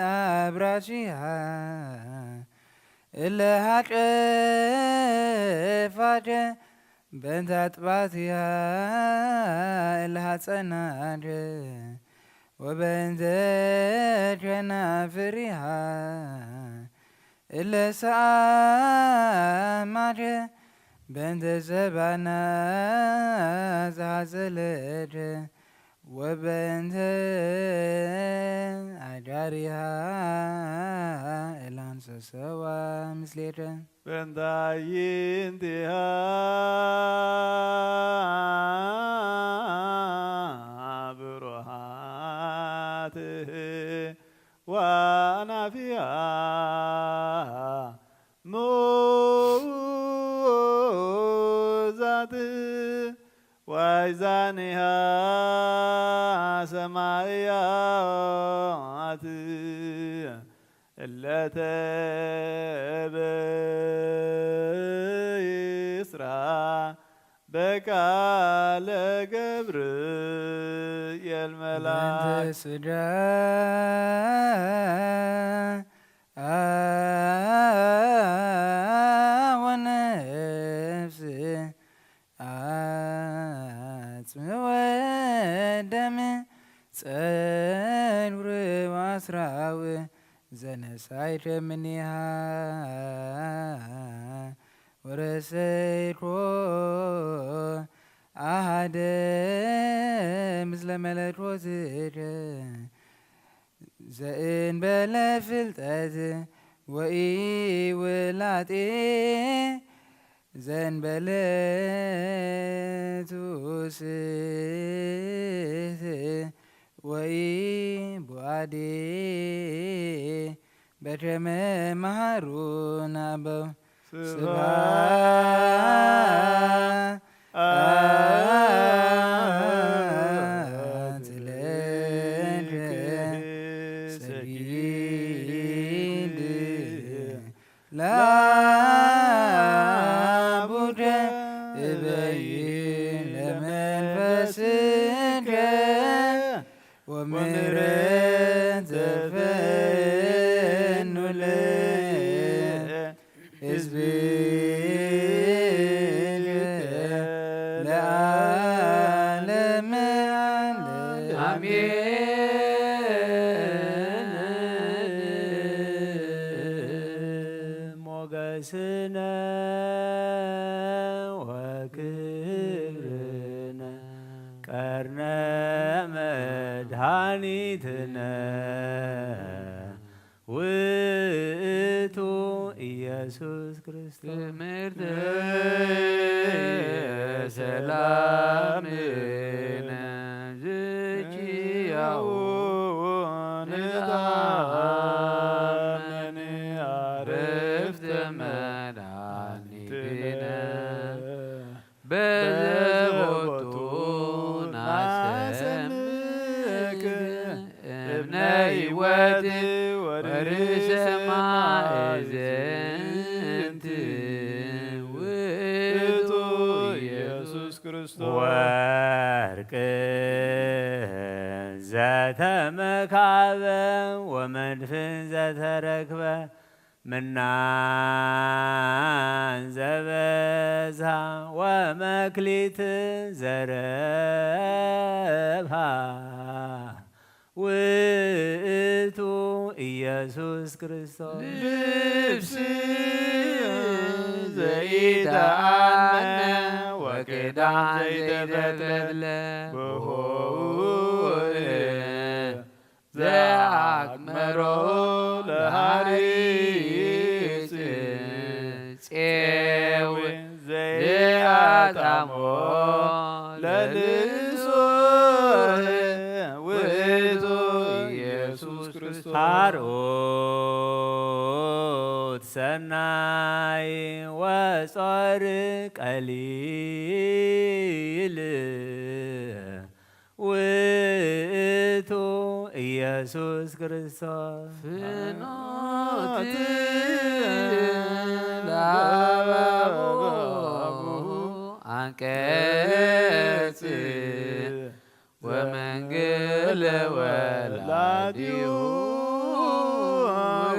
አብራሲሃ እለ ሀጨፋደ በእንተ አጥባቲሃ እለ ሀጸናደ ወበእንተ ቸናፍሪሃ እለ ሰአማደ በእንተ ዘባና ዘሐዘለደ ወበእንተ አዳሪሃ እላንሰሰዋ ምስሌደ። በእንተ አዕይንቲሃ ብሩሃት ወአናፊሃ ምኡዛት ወአሕዛኒሃ ሰማያት እለ ተበይስራ በቃለ ገብርኤል መልአክ። በእንተ ስጋ ወነፍስ አጽም ወደም ጸንውር ወአስራው ዘነሳይተ እምኔሃ ወረሰይኮ አሃደ ምስለ መለኮትከ ዘእንበለ ፍልጠት ወኢውላጤ ዘእንበለ ትውስት ወኢቡአዴ በከመ መሃሩነ አበው። ስብሐት ለከ ሰጊድ ለአቡከ እበይ ለመንፈስከ ወምህረት ዘፈኑ ለሕዝብከ ለዓለመ ዓለም። አሜን። ወክብርነ ቀርነ መድኃኒትነ ውእቱ ኢየሱስ ክርስቶስ። ትምህርተ ሰላምነ ዘኪያሁ ንታመን አረፍተ መድኃኒትነ በዘቦቱ ናሰምክ እብነ ሕይወት ወርእሰ ማእዘንት ውእቱ ኢየሱስ ክርስቶስ። ወርቅ ዘተመካበ ወመድፍን ዘተረክበ ምናን ዘበዝሃ ወመክሊት ዘረብሃ ውእቱ ኢየሱስ ክርስቶስ። ልብስ ዘይተኣነ ወክዳን ዘይተፈትለ ብሆውእ ዘአክመሮ ለሃሪጽ ጼው ዘአጣሞ ለልሶህ ውእቱ ኢየሱስ ክርስቶስ። ሀርኡት ሰናይ ወጾር ቀሊል ውእቱ ኢየሱስ ክርስቶስ። ፍኖት ለአበባሁ አንቀጽ ወመንግል ወላዲሁ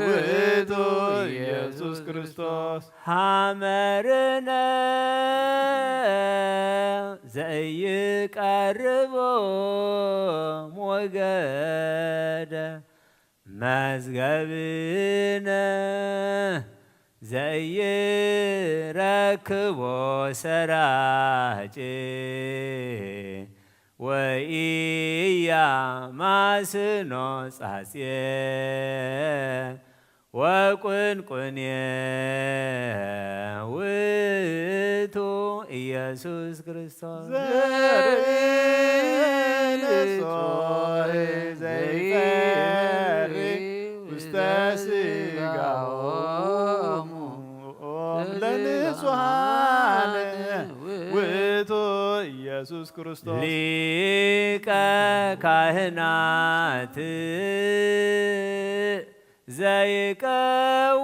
ውእቱ ኢየሱስ ክርስቶስ። ሐመርነ ዘይቀርቦ ሞገደ መዝገብነ ዘይረክቦ ሰራጭ ወኢያማስኖ ጻጽየ ወቁንቁኔ ውእቱ ኢየሱስ ክርስቶስ። ዘርኢ ንጹሕ ዘይፈሪ ውስተ ስጋሆሙ ለንጹሓን ውእቱ ኢየሱስ ክርስቶስ። ሊቀ ካህናት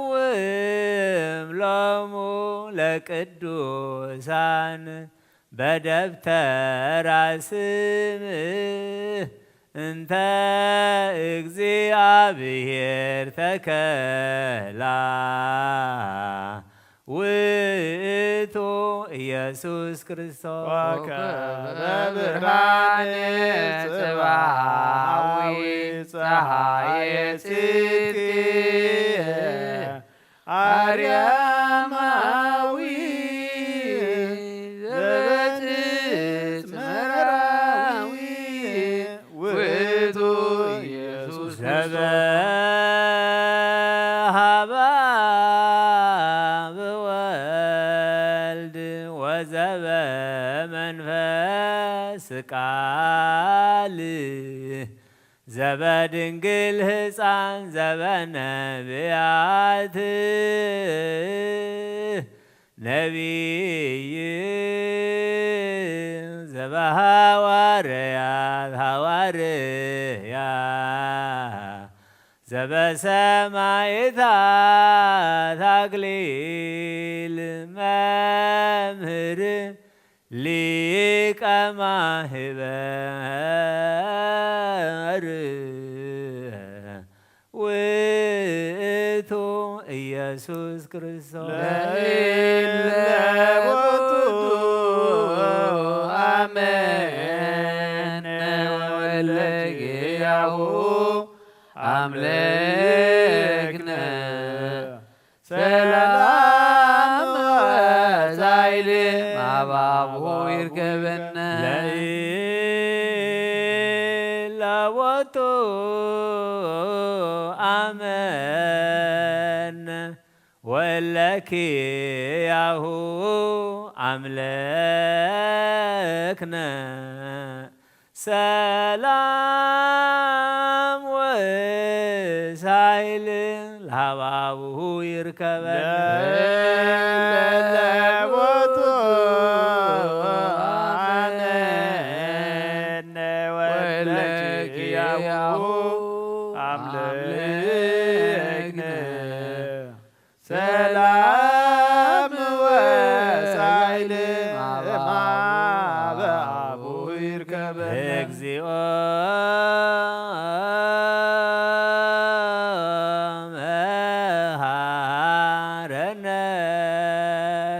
ዘይቀውም ሎሙ ለቅዱሳን በደብተራ ስምህ እንተ እግዚአብሔር ተከላ ውእቱ ኢየሱስ ክርስቶስ። ኮከበ ብርሃን ጽባሃዊ ጸሃየ ጽድቅ አርያማዊ ዘበጽጽ መራዊ ውእቱ ኢየሱስ ዘበሃባ በወልድ ወዘበመንፈስ ቃል ዘበድንግል ሕፃን ዘበነቢያት ነቢይ ዘበሃዋርያት ሃዋርያ ዘበሰማዕታት አክሊል መምህር ሊቀ ማህበር ውእቱ ኢየሱስ ክርስቶስ። ለእለ ቦቱ አመነ ወለኪያሁ አምለክነ ሰላም ሀበ አቡሁ ይርከበነ። ለኢላወቱ አመነ ወለኪያሁ አምለክነ። ሰላም ወሳይል ለሀባብሁ ይርከበን። ለቦቱ አመነ ወለኪያሁ አምለክነ። ሰላም ወሳይል ማበ አቡ ይርከበነ። እግዚኦ መሐረነ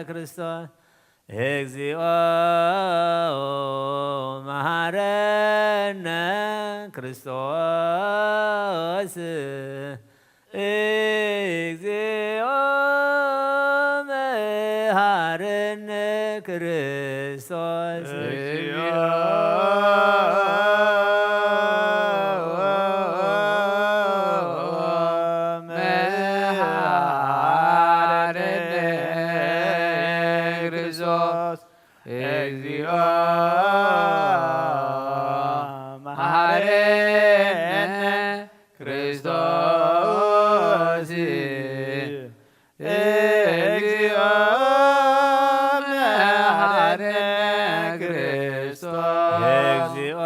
ክርስቶስ። እግዚኦ መሐረነ ክርስቶስ። እግዚኦ መሐረነ ክርስቶስ። እግዚኦ መሐረነ ክርስቶስ። እግዚኦ መሐረነ ክርስቶስ። እግዚኦ መሐረነ ክርስቶስ። እግዚኦ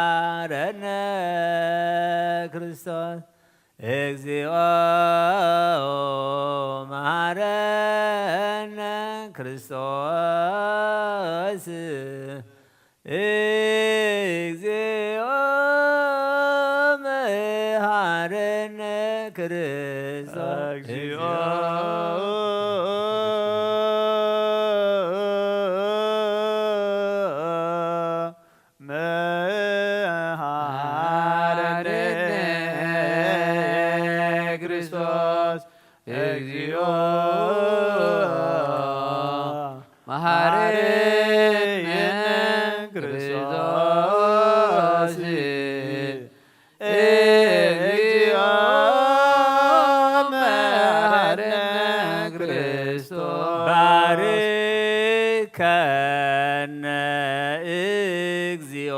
መሐረነ ክርስቶስ። እግዚኦ መሐረነ ክርስቶስ። እግዚኦ መሐረነ ክርስቶስ። እግዚኦ መሐረነ ክርስቶስ። እግዚኦ መሐረነ ክርስቶስ። እግዚኦ መሐረነ ክርስቶስ። ባርከነ እግዚኦ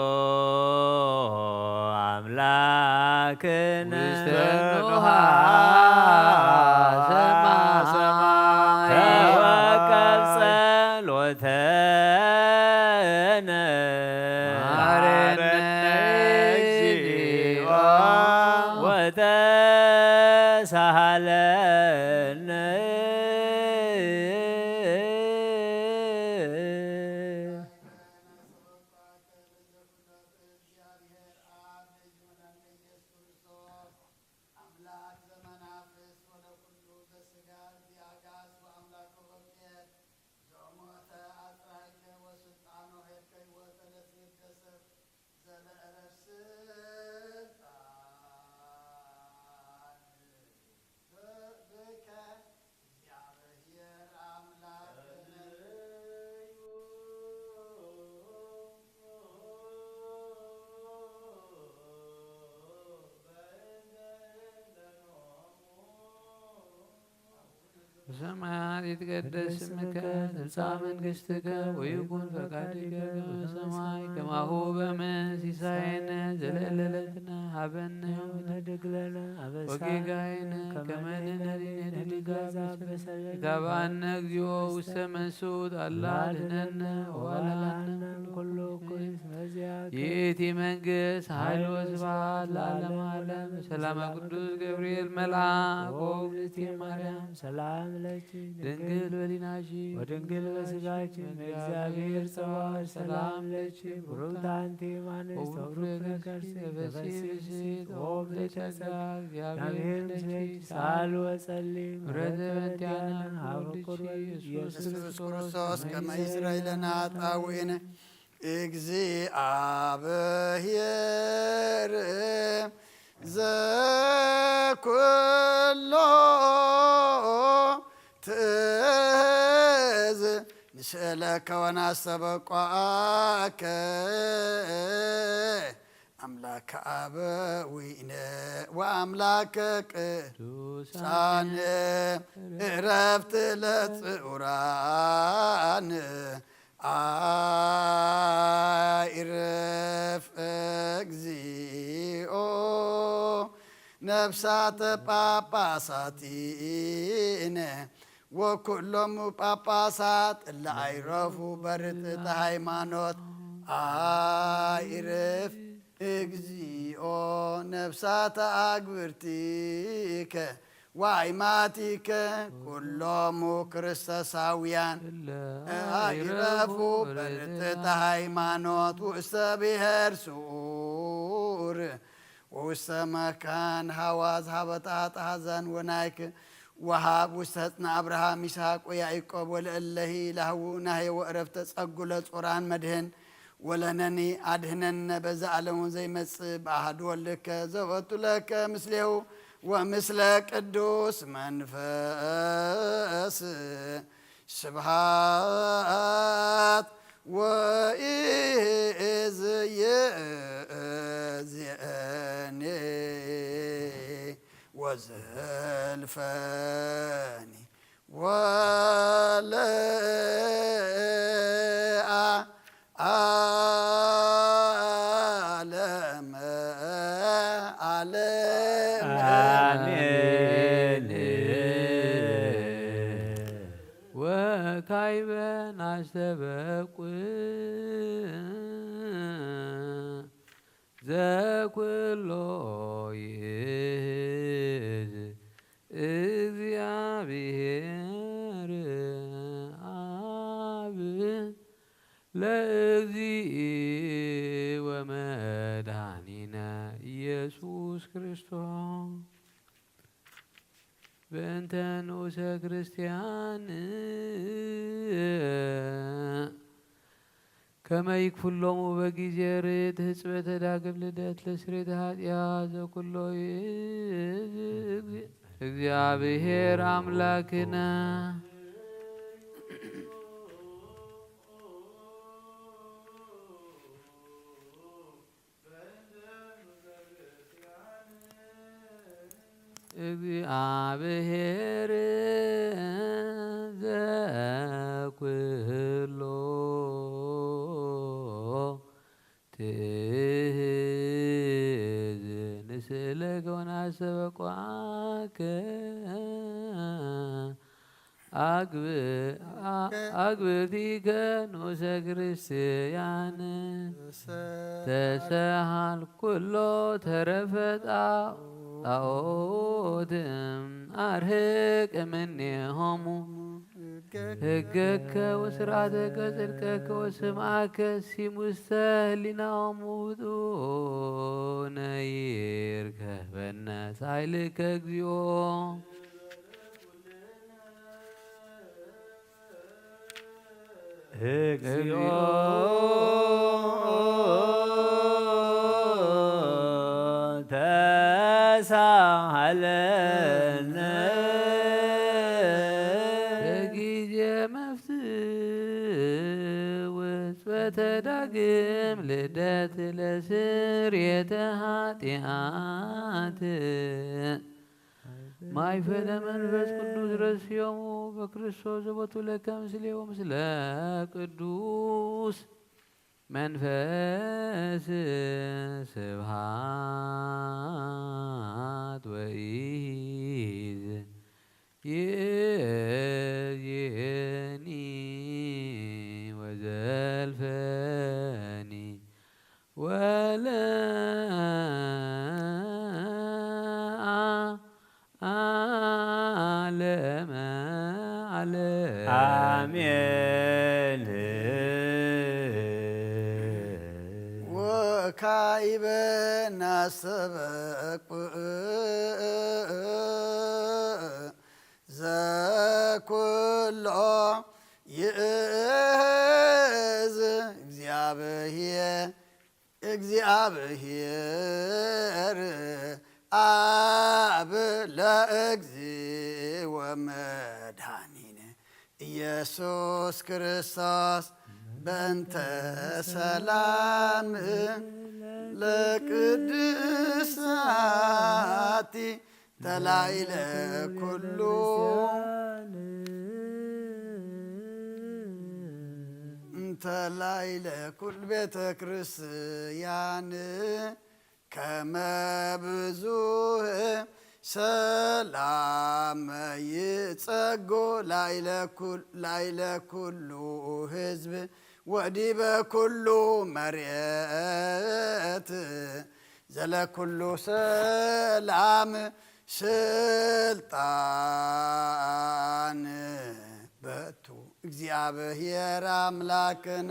አምላክነ ውስተ ንውሃ ሰማይ። ተወከፍ ጸሎተነ። መሐረነ እግዚኦ ወተሳሃለነ። አምላክ ዘመናፍስት ወለኩሉ ዘስጋ እግዚእ አጋእዝት ወአምላከ ገብርኤል ዘሞተ አጽራይከ ወስልጣኖ ኄድከ ወተለስየት ደሰት ዘለዕረፍ ስልጣን ብከ። በሰማያት ይትቀደስ ስምከ ትምጻእ መንግስትከ ወይኩን ፈቃድከ በሰማይ ከማሁ በምድር። ሲሳየነ ዘለለዕለትነ ሀበነ ዮም ወህድግ ለነ አበሳነ ወጌጋየነ ከመ ንሕነኒ ንህድግ ለነ አበሳነ። ኢታብአነ እግዚኦ ውስተ መንሱት አላ አድነነ ወባልዓነ ኩሉ እኩይ። ይእቲ መንግስት ኃይል ወስብሐት ለዓለመ ዓለም። ሰላመ ቅዱስ ገብርኤል መልአክ ኦ እግዝእትየ ማርያም ሰላም ለኪ ድንግል በሊናኪ ወድንግል በስጋኪ እግዚአብሔር ጸባኦት ሰላም ለኪ ብሩክት አንቲ እማንስት ወብሩክ ፍሬ ከርሥኪ ተፈሥሒ ፍሥሕት ኦ ምልዕተ ጸጋ እግዚአብሔር ምስሌኪ ሰአሊ ወጸሊ ምሕረተ በእንቲአነ ሀበ ፍቁር ወልድኪ ኢየሱስ ክርስቶስ ከመ ይስረይ ለነ ኃጣውኢነ። እግዚአብሔር ዘኩ ስእለከ ወናስተበቋከ ኣምላከ ኣበዊነ ወኣምላከ ቅዱሳን ዕረፍት ለጽዑራን ኣይርፍ እግዚኦ ነፍሳተ ጳጳሳቲነ ወኩሎም ጳጳሳት እለ ኣይረፉ በርትዕተ ሃይማኖት ኣይርፍ እግዚኦ ነፍሳተ ኣግብርቲከ ወኣይማቲከ ኩሎሙ ክርስቶሳውያን እለ ኣይረፉ በርትዕተ ሃይማኖት ውስተ ብሔር ስዑር ወውስተ መካን ሃዋዝ ሀበ ተሃጠ ሀዘን ወናይክ ወሃብ ውስተ ህፅነ አብርሃም ይስሐቅ ወያዕቆብ ወለእለሂ ለህዉ ናህየ ወእረፍተ ጸጉ ለጾራን መድህን ወለነኒ አድህነነ በዛ ዓለሙ ዘይመጽእ ብአሐዱ ወልድከ ዘወቱ ለከ ምስሌሁ ወምስለ ቅዱስ መንፈስ ስብሐት ወኢዝየኒ ወዘልፈኒ ወለዓለመ ዓለም። አሜን። ወካዕበ ናስተበቁ ዘኩሎ ይእዝ እግዚአብሔር አብ ለእግዚእ ወመድኃኒነ ኢየሱስ ክርስቶስ በእንተ ንኡሰ ክርስቲያን ከመ ይክፍሎሙ በጊዜ ርት ህጽበተ ዳግም ልደት ለስሬተ ኃጢአት ዘኩሎ ይእዝ እግዚአብሔር አምላክነ። እግዚአብሔር ዘኩሎ ትእዝ ንስእለከ ወናስተበቋከ አግብ- አ- አግብርቲከ ንኡሰ ክርስቲያን ተሰሃል ኩሎ ተረፈ ጣ- ጣዖት አርህቅ እምኔሆሙ ህገከ ወስርዓተከ ጽድቀከ ወስምዓከ ሲም ውስተ ህሊናሆሙ ውጡነ ይርከበነ ሳይልከ እግዚኦ። እግዚኦ ተሳሃለነ። በጊዜ መፍትው ሕጽበተ ዳግም ልደት ለስርየተ ኃጢአት ማይፈደ መንፈስ ቅዱስ ረስዮሙ በክርስቶስ ዘቦቱ ለከ ምስሌሁ ምስለ ቅዱስ መንፈስ ስብሃት ወኢዝ ይእዜኒ ወዘልፈኒ ወለ አ- ዓለመ ዓለም። አሜን። ወካዕበ ናስተበቁ ዘኩሎ ይእዝ እግዚአብሔር እግዚአብሔር አብ ለእግዚ ወመድኃኒነ ኢየሱስ ክርስቶስ በእንተ ሰላም ለቅድስት ሰዓቲ ተላይለ ኩሉ ተላይለ ኩል ቤተ ክርስቲያን ከመ ብዙህ ሰላም ይጸጎ ላይለ ኩል-፣ ላይለ ኩሉ ህዝብ ወዲበ ኩሉ መሬት ዘለኩሉ ሰላም ስልጣን በቱ እግዚኣብሔር ኣምላክን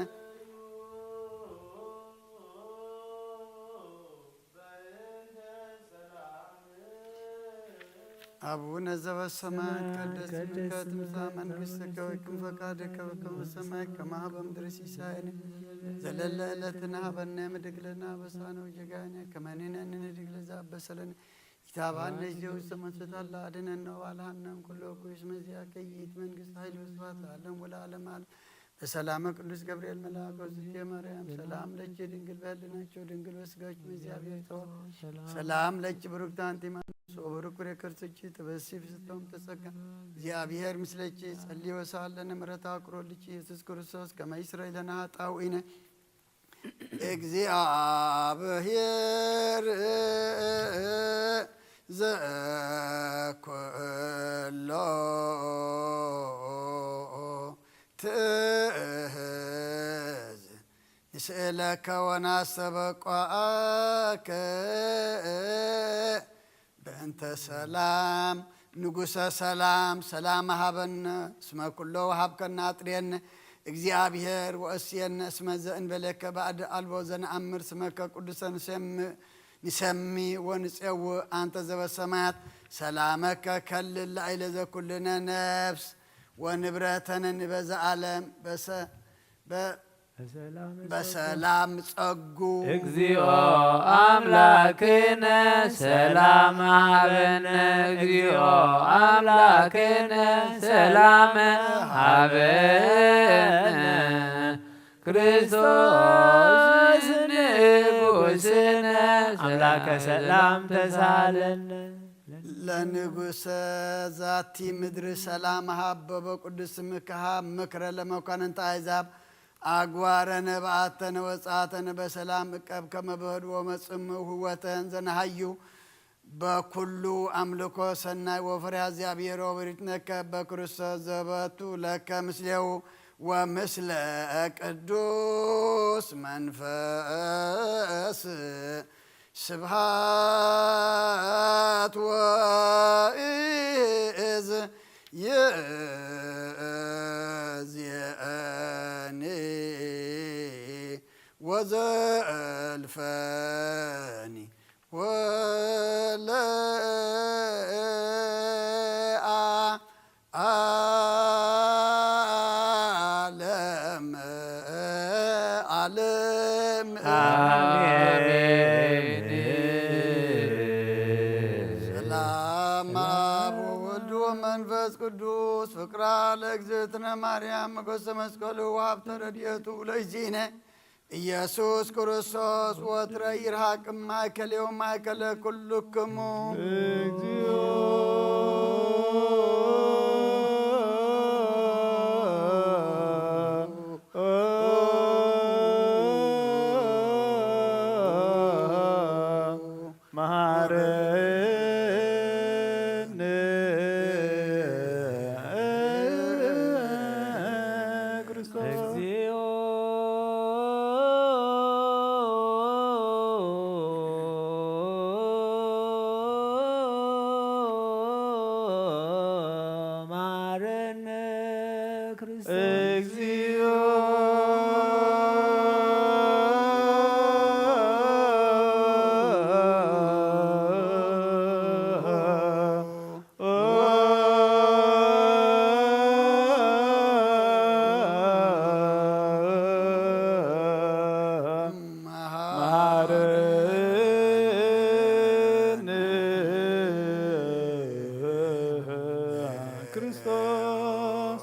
አቡነ ዘበሰማያት ይትቀደስ ስምከ ትምጻእ መንግሥትከ ወይኩን ፈቃድከ በከመ በሰማይ ከማሁ በምድር። ሲሳየነ ዘለለ ዕለትነ ሀበነ ዮም ህድግ ለነ አበሳነ ወጌጋየነ ከመ ንሕነኒ ንህድግ ለዘአበሰ ለነ። ኢታብአነ እግዚኦ ውስተ መንሱት አላ አድነነ ወባልሐነ እምኩሉ እኩይ እስመ ዚአከ ይእቲ መንግስት ኃይል ወስብሐት ለዓለም ወለዓለመ ዓለም። በሰላመ ቅዱስ ገብርኤል መልአክ ወዝቴ ማርያም ሰላም ለኪ ድንግል በህልናቸው ድንግል በስጋች እግዚአብሔር ተወ ሰላም ለኪ ብሩክት አንቲ እማንስ ወብሩክ ፍሬ ከርሥኪ ተበሲ ፍስቶም ተጸጋ እግዚአብሔር ምስለኪ ጸሊ ወሳለነ ምሕረታ አቅሮልኪ ኢየሱስ ክርስቶስ ከመ ይስረይ ለነ ኃጣውኢነ። እግዚአብሔር ዘኩሎ ትእዝ ንስእለከ ወናስተበቋአከ በእንተ ሰላም ንጉሰ ሰላም ሰላም ሃበነ እስመ ኩሎ ወሃብከነ አጥርየነ እግዚአብሔር ወእስየነ እስመ ዘእንበሌከ ባዕድ አልቦ ዘነአምር ስመከ ቅዱሰ ንሰምዕ ንሰሚ ወንጼው አንተ ዘበሰማያት ሰላመከ ከልል ላዕለ ዘኩልነ ነፍስ ወንብረተነ ንበዛ ዓለም በሰ-፣ በ-፣ በሰላም ጸጉ። እግዚኦ አምላክነ ሰላም ሀበነ። እግዚኦ አምላክነ ሰላም ሀበነ። ክርስቶስ ንጉስነ አምላከ ሰላም ተሳለነ። ለንጉሰ ዛቲ ምድር ሰላም ሀበ በቅዱስ ስምከ ሀብ ምክረ ለመኳንንት አሕዛብ አግባረነ በአተነ ወጻተነ በሰላም እቀብ ከመ በህድዎ መጽምው ህወተን ዘነሃዩ በኩሉ አምልኮ ሰናይ ወፈሪሃ እግዚአብሔር ወበሪትነከ በክርስቶስ ዘበቱ ለከ ምስሌው ወምስለ ቅዱስ መንፈስ ስብሃት ወእዝ ይእዝየኒ ወዘልፈኒ ወለአ ዓለም ዓለም። አሜን። ሰላም አብ ወወልድ ወመንፈስ ቅዱስ ፍቅራ ለእግዝእትነ ማርያም ሞገሰ መስቀሉ ወሀብተ ረድኤቱ ለእግዚእነ ኢየሱስ ክርስቶስ ወትረ ይርሃቅ ማእከሌው ማእከለ ኩልክሙ። እግዚኦ መሐረነ ክርስቶስ። እግዚኦ መሐረነ ክርስቶስ። እግዚኦ መሐረነ ክርስቶስ።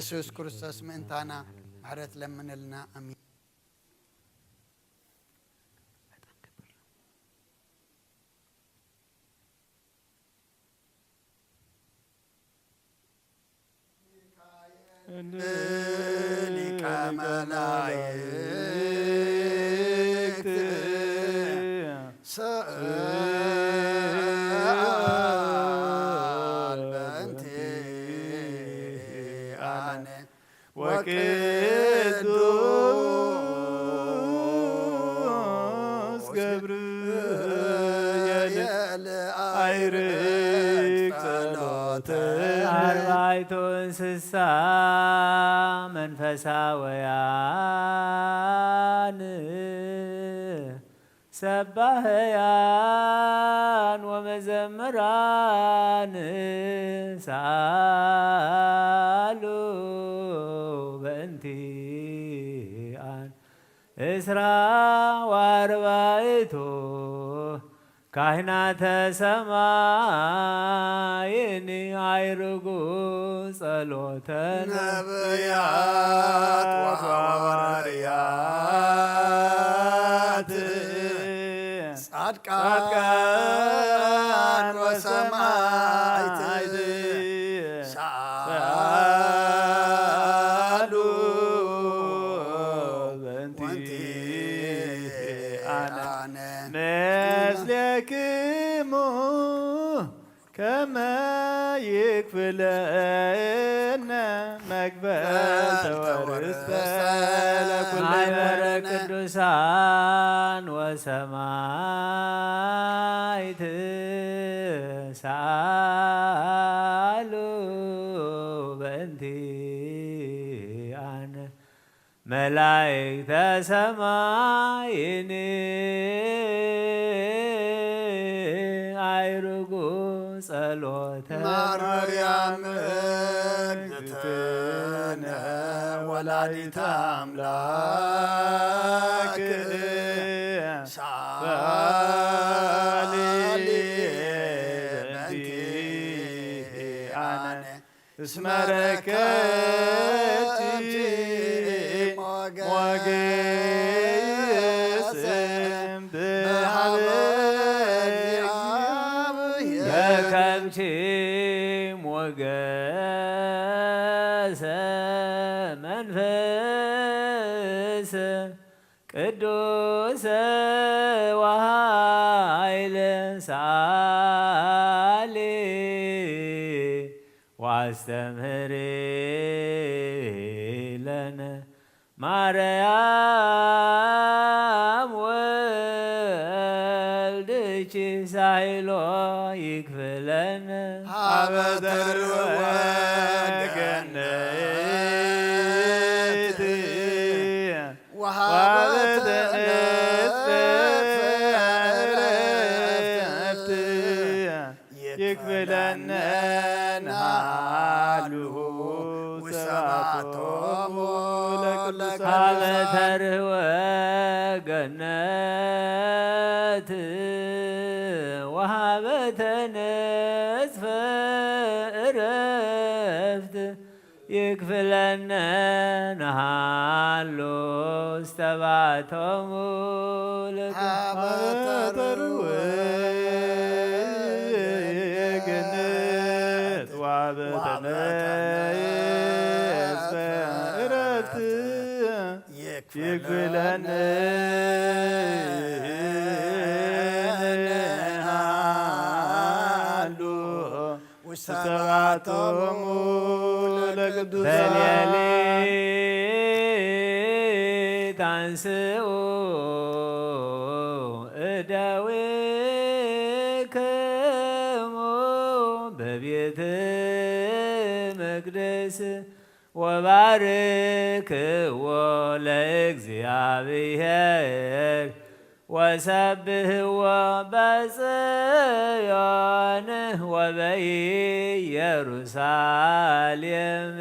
ኢየሱስ ክርስቶስ ምእንታና ምሕረት ለምንልና። ኣሜን። ሊቀ መላእክት ሰአል በእንቲአነ ወቅዱስ ገብርኤል አይር ስሳ መንፈሳውያን ሰባህያን ወመዘምራን ሰኣሉ በእንቲኣን እስራ ወአርባዕቱ ካህናተ ሰማይን አይርጉ ጸሎተነ ነብያት ወሐዋርያት ጻድቃን ወሰማዕት ሰአሉ በእንቲአነ ምስሌክሙ ከመ ይክፍለነ መግበል ተወርስተ ለኩልነ ማይበረ ቅዱሳን ወሰማይት ሰአሉ በእንቲአነ መላእክተ ሰማይን አይርጉ ጸሎተ ማርያም እግዝእትነ ወላዲተ አምላክ ሰአሊ በእንቲአነ እስመ ረከብኪ ሞገሰ በሀበ እግዚአብሔር። ረከብኪ ሞገሰ መንፈስ ቅዱስ ወኃይል ሰአሊ ወአስተምህሪ ለነ ማርያም ወልድኪ ሳይሎ ይክፍለነ ሀበ ተርወ ገነት ወሀበ ተነጽፈ ዕረፍት ይክፍለነ ንሃሉ ውሰባቶሙ ለቅዱሳን ሀበ ተርህወ ገነት ወሀበ ተነጽፈ ዕረፍት ይክፍለነ ንሃሉ ውስተ ባቶሙ ለከ ሀበ ተርወ ገነት ወሀበ ተነጽፈ ዕረፍት ይክፍለነ ንሃሉ ውስተ ባቶሙ ለቅዱሳን በሌሊት አንስኡ እደዊክሙ በቤተ መቅደስ ወባርክዎ ለእግዚአብሔር ወሰብህዎ በጽዮን ወበኢየሩሳሌም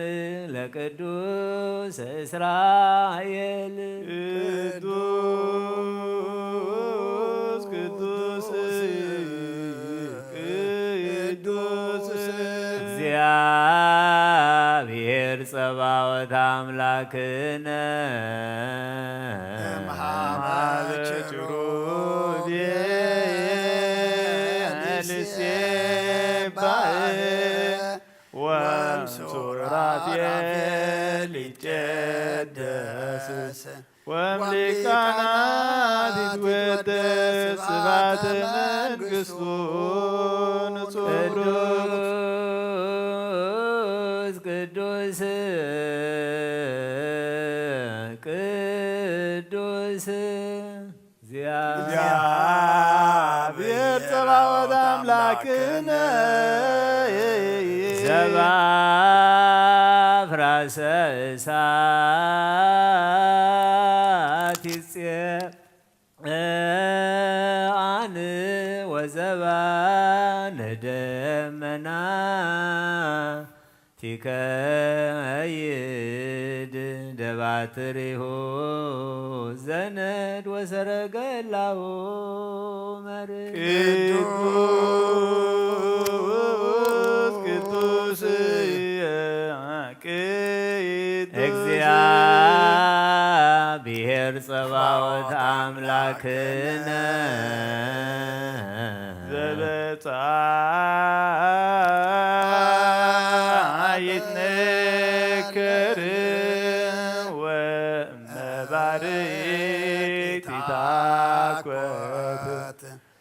ለቅዱስ እስራኤል። ቅዱስ ቅዱስ ቅዱስ እግዚአብሔር ጸባዖት አምላክነ እምሃበ ኪሩቤል ይሴባህ ወእምሱራፌል ይትቀደስ ወእምሊቃናት ይትወደስ ስብሐተ መንግሥቱ ንጹሕ ቅዱስ ቅዱስ ቅዱስ እግዚአብሔር ጸባዖት አምላክነ ዘባ እሳት ይጼአን ወዘባን ደመና ቲከይድ ደባትሪሁ ዘነድ ወሰረገላሁ መርግ። ቅዱስ ቅዱስ ቅዱስ እግዚአብሔር ጸባኦት አምላክነ ዘበጻይት ንክር ወመባርዕት ይታኮት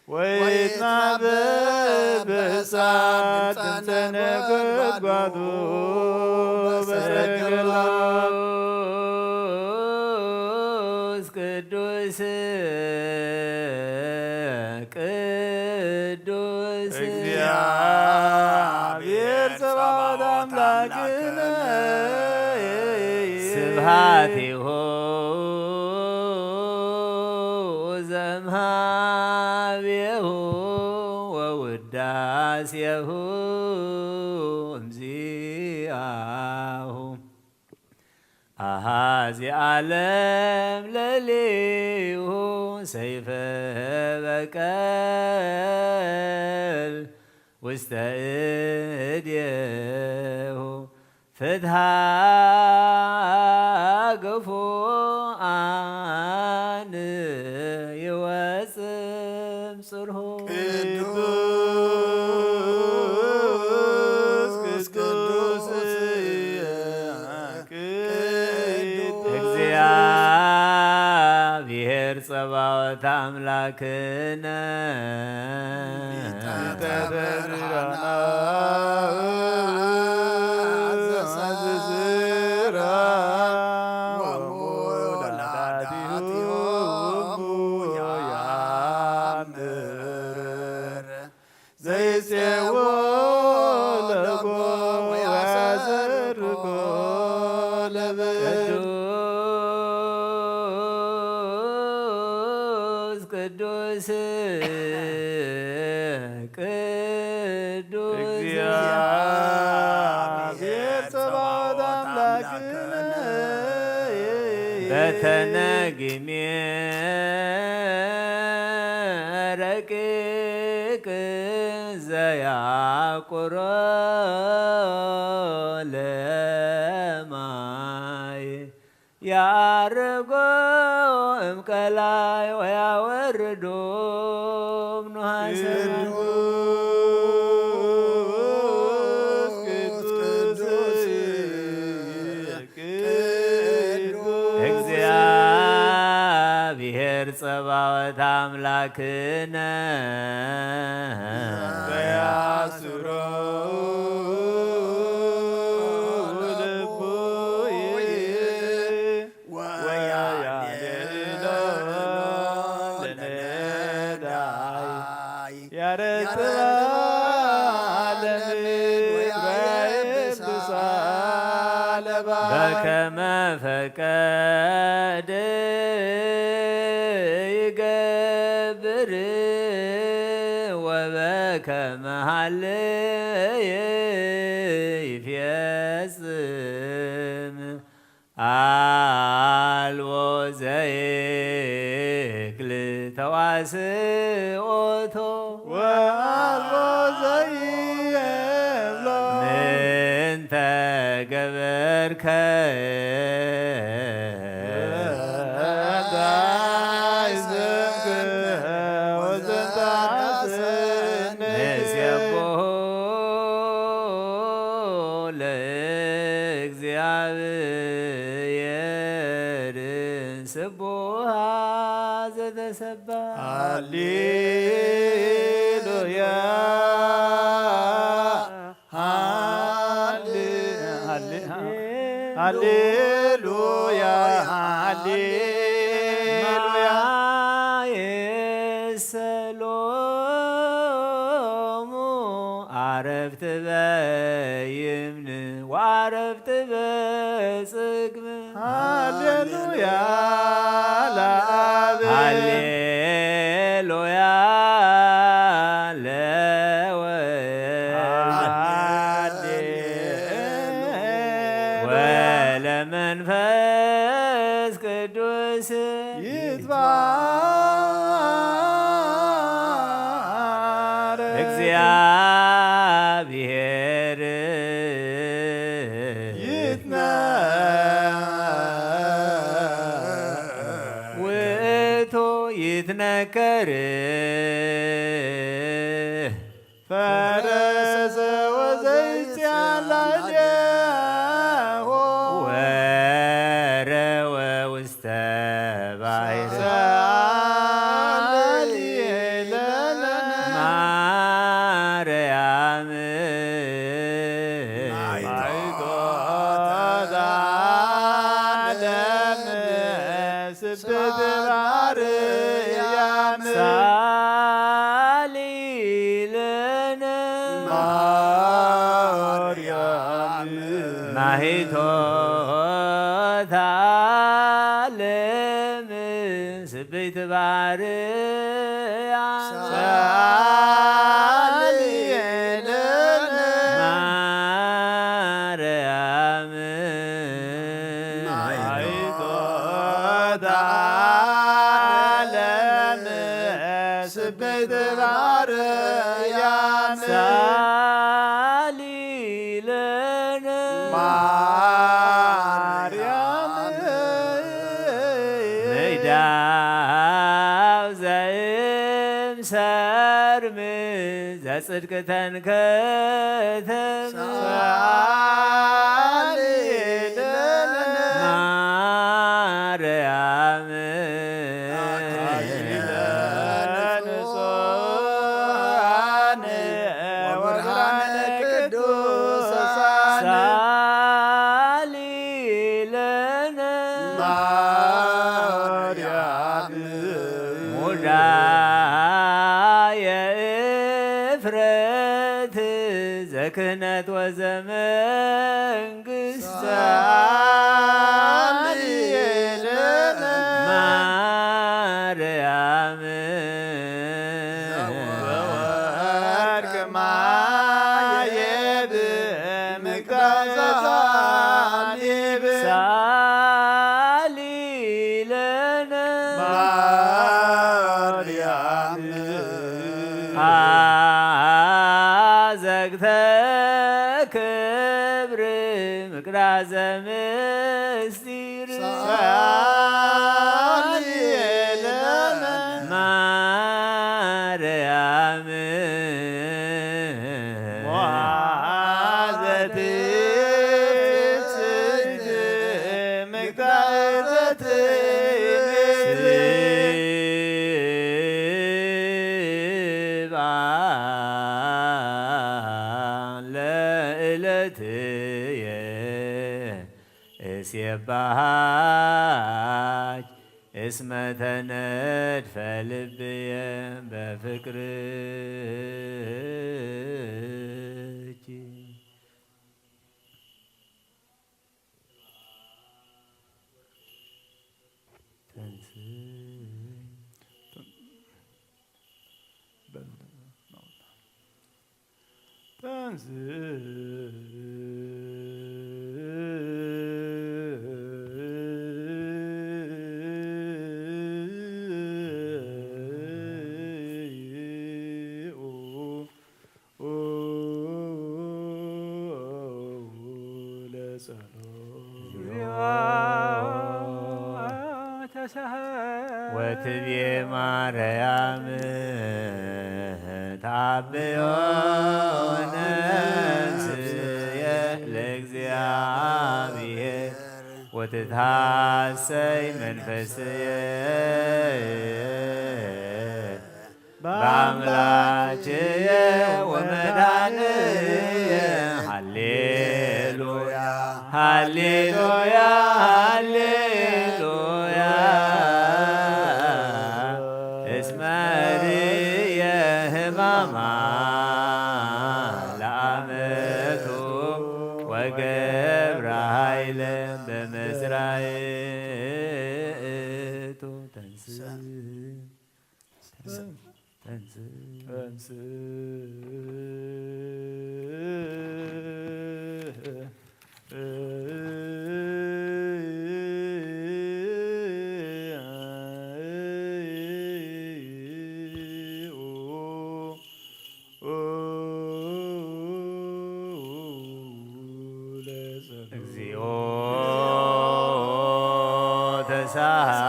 ወይትናበብ በእሳት ድምፀ ነጎድጓዱ በሰረገላ ቅዱስ ቅዱስ እግዚአብሔር ጸባኦት አምላክነ ስብሐቲሁ ዘምሃቤሁ ወውዳሴሁ እምዚአሁ አሃዚ ዓለም ለሊሁ ሰይፈ በቀል ውስተ እዴሁ ፍትሃ ግፉአን ይወጽእ እምጽርሁ ቅዱስ ቅዱስ እግዚአብሔር ጸባኦት አምላክነ ዘይጼዎ ለቦ ወያሰርጎ ለበ ቅዱስ ቅዱስ ቅዱስ እግዚአብሔር ጸባኦት አምላክነ በተነግሜ ረቂቅ ዘያቁሮ ለማይ ያርጎ እምቀላይ ወያወርዶ እምኑሃ ሰማይ ቅዱስ ቅዱስ እግዚአብሔር ጸባኦት አምላክነ ያስሮ ልቡ ወያኔሎ ለነዳይ ያረትባ ለምድር ወያብሳ ለባይ በከመ ፈቀደ ይገብር ወበከመ ሀለየ ይፌጽም። አልቦ ዘይክል ተዋስኦቶ ወአልቦ ዘይብሎ ምንተ ገበርከ ዳይ ዘንግህ ወዘንተ ንሴብሖ ለእግዚአብሔር ስቡሃ ዘተሰባ ሃሌሉያ ሃሌ- ሃሌ- ሃሌሉያ ሃሌሉያ ሰሎሙ አረፍት በይምን ወአረፍት በ እግዚአብሔር ውእቱ ይትነከር ፈረሰ ወዘይጽአን ላዕሌሁ ወረወ ውስተ ባሕር ሰአሊ ለነ ማርያም ማይቶተ ዓለም ስብሕት ማርያም ሳሊ ለነ ማርያም ማሂቶተ ዓለም ስብሕት ማርያም ሳሊ ለነ ማርያም ማይቶተ ዓለም ስብሕት ማርያም ሳሊ ለነ ማርያም ምእዳው ዘእምሰርም ዘጽድቅ ተንከተም ሳሊ ለነ ማርያም አክሊለ ንጹሐን ወብርሃነ ቅዱሳን ሳሊ ለነ ማርያም ሙዳየ እፍረት ዘክህነት ወዘመንግስት ሳሊ ለነ ማርያም ዘወርቅ ማየ ብምግባር ሳሊ ለነ ማርያም አዘግተ ክብር ምቅዳዘ ምስጢር ሳሊ ለነ ማርያም ሞዓዘ ትፍስሕት ምክታበ ትብል ለእለትየ እሴባሃች እስመ ተነድፈ ልብየ በፍቅርኪ። ወትቤ ማርያም ተአብዮ ነፍስየ ለእግዚአብሔር ወትትሐሰይ መንፈስየ በአምላክየ ወመድኃኒየ። ሃሌሉያ ሃሌሉያ ሃሌሉያ። እስመ ርእየ ሕማማ ለአመቱ ወገብረ ኃይለ በመዝራእቱ። ተንሥእ ተንሥእ ተንሥእ። ሳሃለኒ።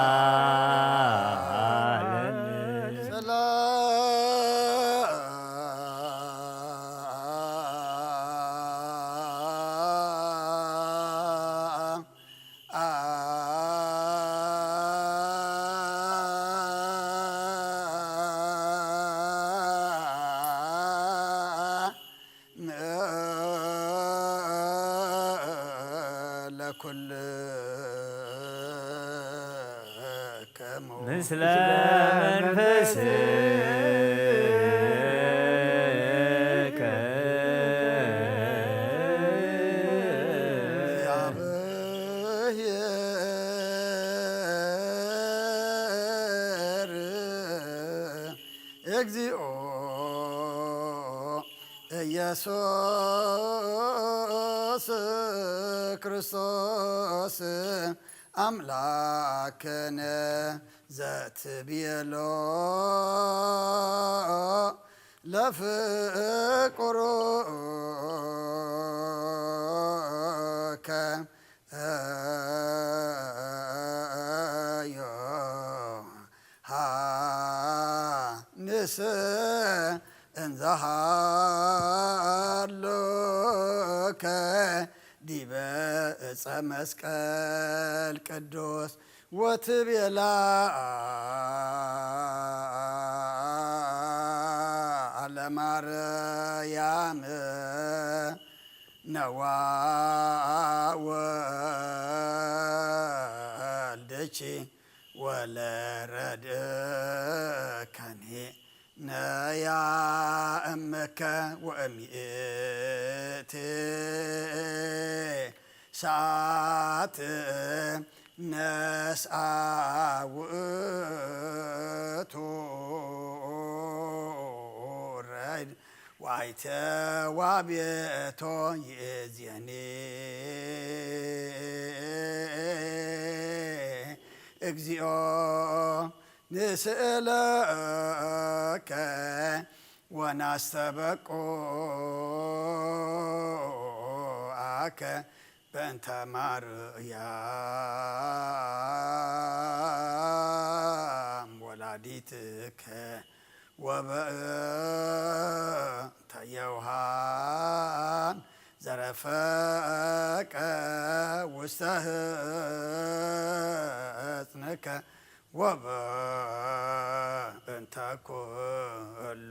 ለኩልክሙ ምስለ መንፈስከ እግዚአብሔር እግዚኦ ኢየሱስ ክርስቶስ ኣምላክነ ዘትቤሎ ለፍቁሩከ ዮሃንስ እንዘሃሎከ ዲበ ዕፀ መስቀል ቅዱስ ወትቤላ ለማርያም ነዋ ወልድኪ ወለረድእከኒ ነያ እምከ ወእምይእቲ ሰዓት ነስኣ ውእቱ ረድ ዋይተ ዋቤቶ ይእዜኒ እግዚኦ ንስእለከ ወናስተበቁ ኣከ በእንተ ማርያም ወላዲትከ ወበእንተ ዮሃን ዘረፈቀ ውስተ ህጽንከ ወበእንተ ኩሎሙ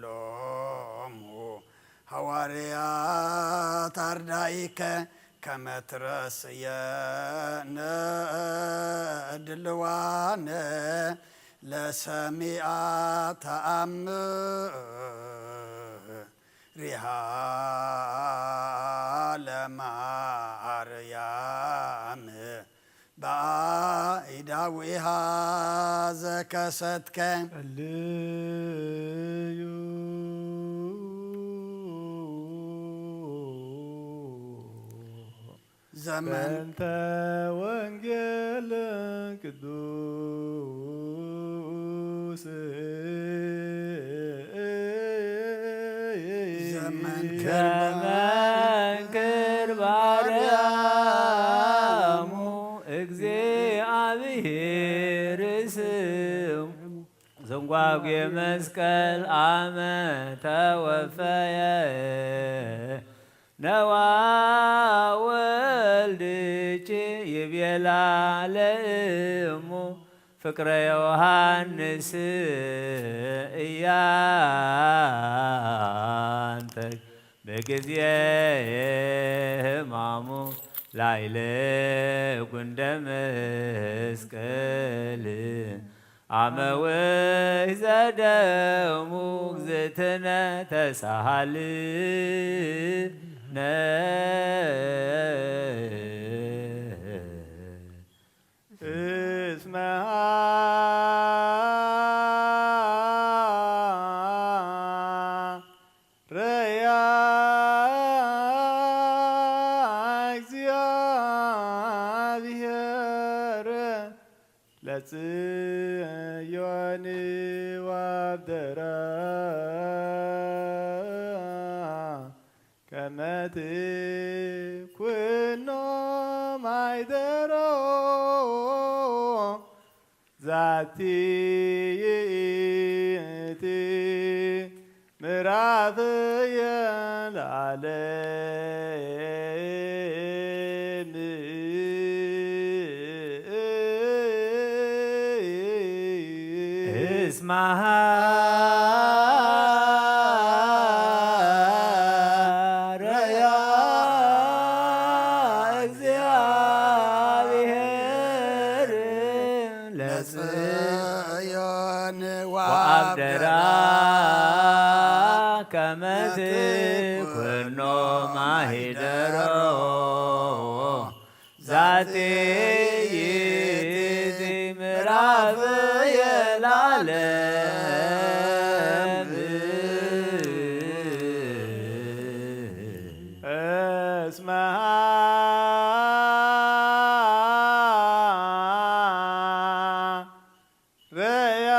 ሃዋርያት ኣርዳኢከ ከመ ትረስየነ ድልዋነ ለሰሚኣ ተኣምር ሪሃ ለማርያም ባይዳዊሃ ዘከሰትከ ጸልዩ ዘመን በእንተ ወንጌል ቅዱስ ዘመንክር ዘመንክር ባርያሙ እግዚአብሔር ስሙ ዘንጓጉ መስቀል አመ ተወፈየ ነዋ ወልድኪ ይቤላ ለእሙ ፍቅረ ዮሐንስ እያንተ በጊዜ ሕማሙ ላይለ ጉንደ መስቀል አመ ወይዘ ደሙ እግዝእትነ ተሳሃልነ እስመ ረያ እግዚአብሔር ለጽዮን ወአብደራ ከመ ትኩኖ ማይደሮ ዛቲ ይእቲ ምዕራፍ የለዓለም። እስመ ሐረያ እግዚአብሔር ለጽዮን ወአብደራ ከመ ትኩኖ ማሂደሮ። ዛቲ ይእቲ ምዕራፍ የለዓለም። እስመ ሐረያ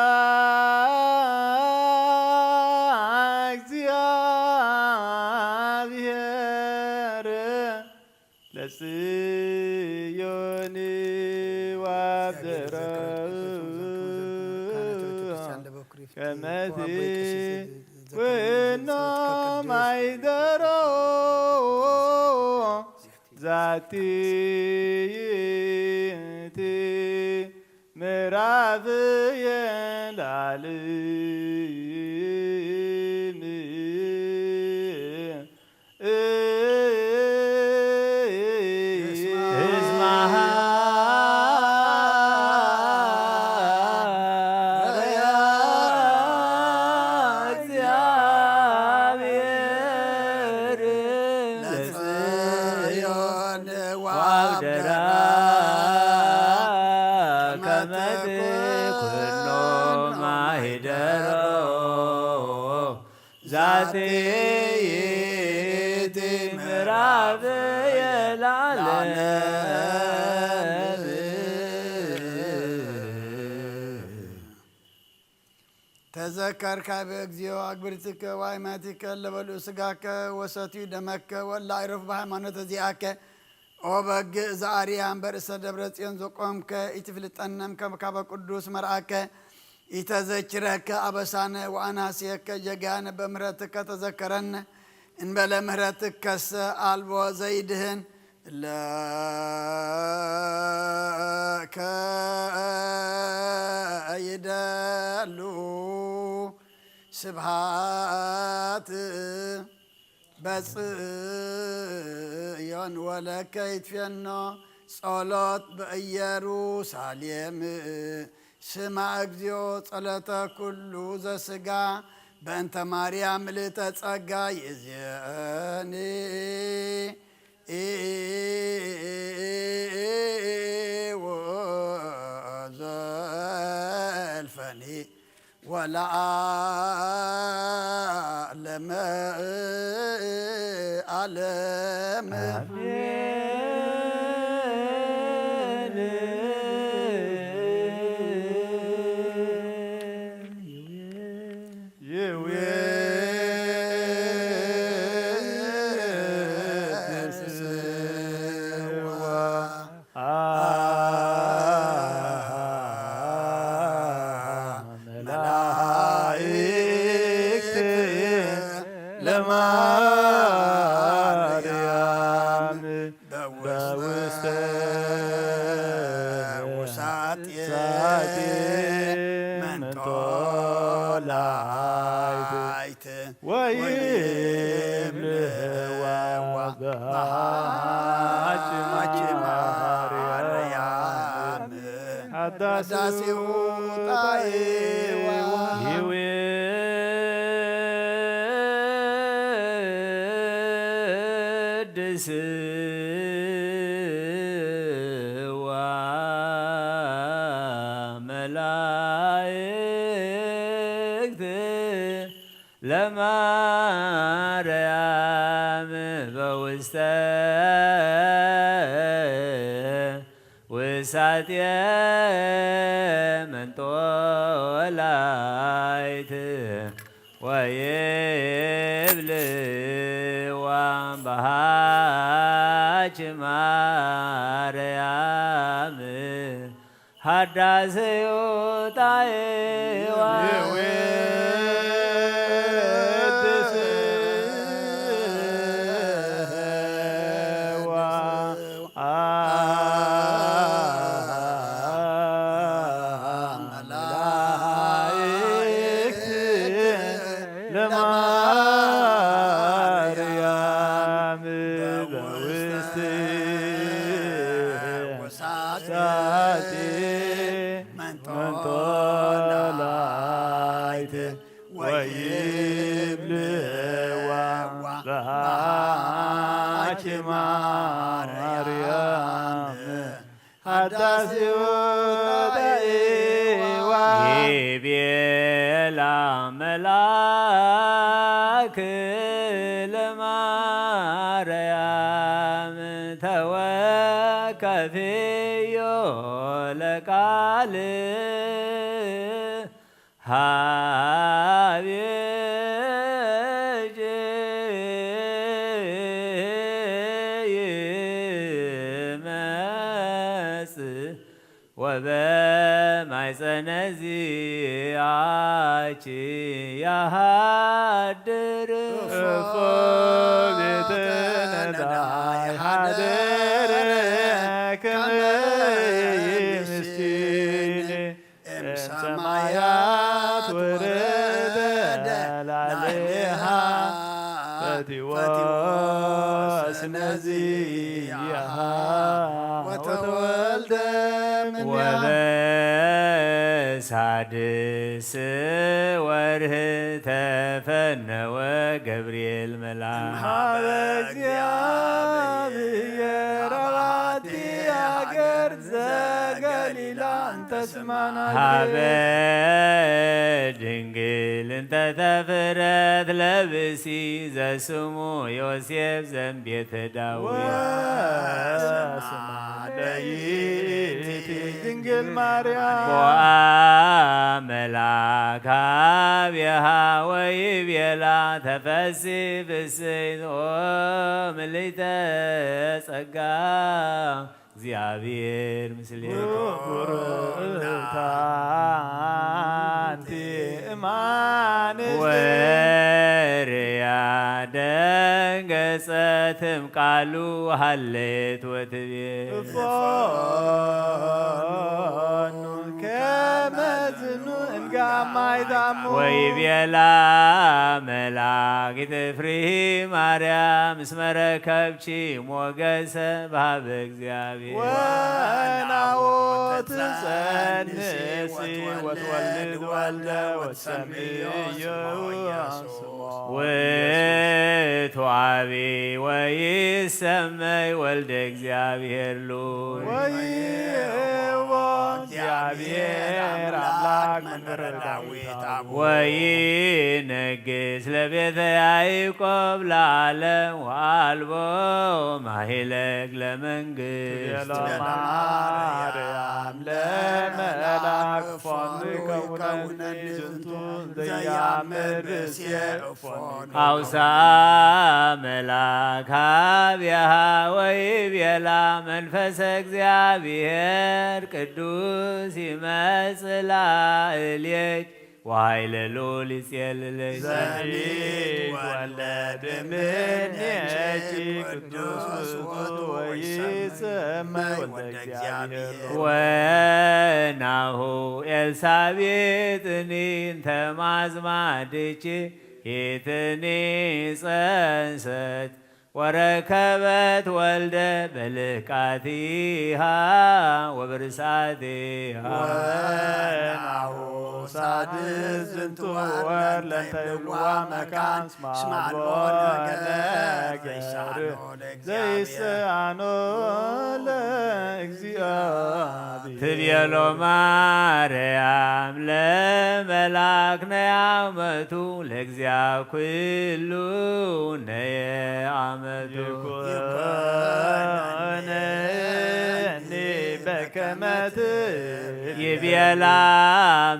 እግዚአብሔር ለጽዮን ወአብደራ ከመ ትኩኖ ማሂደሮ። ዛቲ ይእቲ ምዕራፍ የለዓለም። እስመ ሐረያ እግዚአብሔር ለጽዮን ወአብደራ ከመ ትኩኖ ማሂደሮ። ዛቲ ይእቲ ምዕራፍ የለዓለም። ተዘከር ካበ እግዚኦ አግብርቲከ ወአይማቲከ ለበልዑ ስጋከ ወሰትዩ ደመከ ወለ አይረፉ በሃይማኖት ዚአከ። ኦ በግዕ ዘአርያም በርእሰ ደብረ ጽዮን ዘቆምከ ኢትፍልጠነም ከመ ካበ ቅዱስ መርአከ ኢተዘኪረከ አበሳነ ወአናስየከ ጌጋየነ በምህረትከ ተዘከረነ። እንበለ ምህረትከሰ አልቦ ዘይድህን። ለከ ይደሉ ስብሃት በጽዮን ወለከ ይትፌኖ ጸሎት በኢየሩሳሌም። ስማ እግዚኦ ጸሎተ ኩሉ ዘስጋ በእንተ ማርያም ምልእተ ጸጋ ይእዜኒ ወዘልፈኒ ወለዓለመ ዓለም። አሜን። ይዌ ስዋ መላእክት ለማርያም በውስተ ውሳጤ መንጦላይት ወይብልዋ በሃጭ ማርያም ሀዳሴሁ ጣይዋ። ይዌድስዋ መላእክት ለማርያም በውስተ ውሳጤ መንጦላይት ወይብልዋ በሃች ማርያም ሀዳ ሰዮጣኤዋ ለማርያም በውስተ ሳቴ መንጦላይት ወይብልዋ በሃኪ ማርያም ሃዳሲ ወጣኤዋ ይቤላ መልአክ ለማርያም ተወከፍዮ ለቃል ሃቤኪ ይመጽእ ወበማይጸነ ዚአኪ ያሃድር። እፎ ቤተ ነዳይ ሓደረ ከመ ምስኪን እምሰማያት ወረደ ላዕሌሃ ፈቲዎ ስነ ዚአሃ ወተወልደ እምኔሃ። ወበሳድስ ወርህ ተፈነወ ገብርኤል መልአክ። እምሃበ እግዚአብሔር አባቲ አገር ዘገሊላ እንተ ስማ ናዝሬት። ሀበ ድንግል እንተ ተፍረት ለብሲ ዘስሙ ዮሴፍ ዘንቤተ ዳዊት። ወስማ ለይእቲ ድንግል ማርያም። ቦአ መልአክ አብየሃ ወይቤላ ተፈሲ ፍስሕት ኦ ምልዕተ ጸጋ እግዚአብሔር ምስሌኪ። ብሩክት አንቲ እማንስት። ወርያ ደንገጸትም ቃሉ ሃሌት ወትቤ። እፎኑ ከመዝኑ እንጋማይ ዛሙ። ወይቤላ መልአክ ኢትፍርሂ ማርያም እስመ ረከብኪ ሞገሰ በሃበ እግዚአብሔር። ወናሁ ትጸንሲ ወትወልድ ወልደ ወትሰምዮ ስሞ። ውእቱ አቢ ወይሰመይ ወልደ እግዚአብሔር ሉል። ወይእቦ እግዚአብሔር አምላክ መንበረ ዳዊት አቡ። ወይነግስ ለቤተ ያዕቆብ ለዓለም ወአልቦ ማሂለክ ለመንግስት። ትቤሎ ማርያም ለመልአክ እፎኑ ይከውነኒ ዝንቱ ዘያምር ብእሴ እፎኑ። አውሳ መልአክ አብየሃ ወይቤላ መንፈሰ እግዚአብሔር ቅዱስ ይመጽእ ላዕሌኪ ወኃይለ ልዑል ይጼልለኪ። ዘኢይትወለድ እምኔኪ ቅዱስ ውእቱ ወይሰመይ ወልደ እግዚአብሔር። ወናሁ ኤልሳቤጥኒ እንተ ማዝማድኪ ኢትኒ ጸንሰት ወረከበት ወልደ በልህቃቲሃ ወበርሳቲሃ። ወናሁ ሳድስ ዝንቱ ወር ለእንተ ይብልዋ መካን እስመ አልቦ ነገር ዘይሳኖ ለእግዚአብሔር። ዘይሳኖ ለእግዚአብሔር። ትቤሎ ማርያም ለመልአክ ነይ አመቱ ለእግዚአ ኩሉ ነየ አመቱ። ይኩነኒ በከመ ትቤላ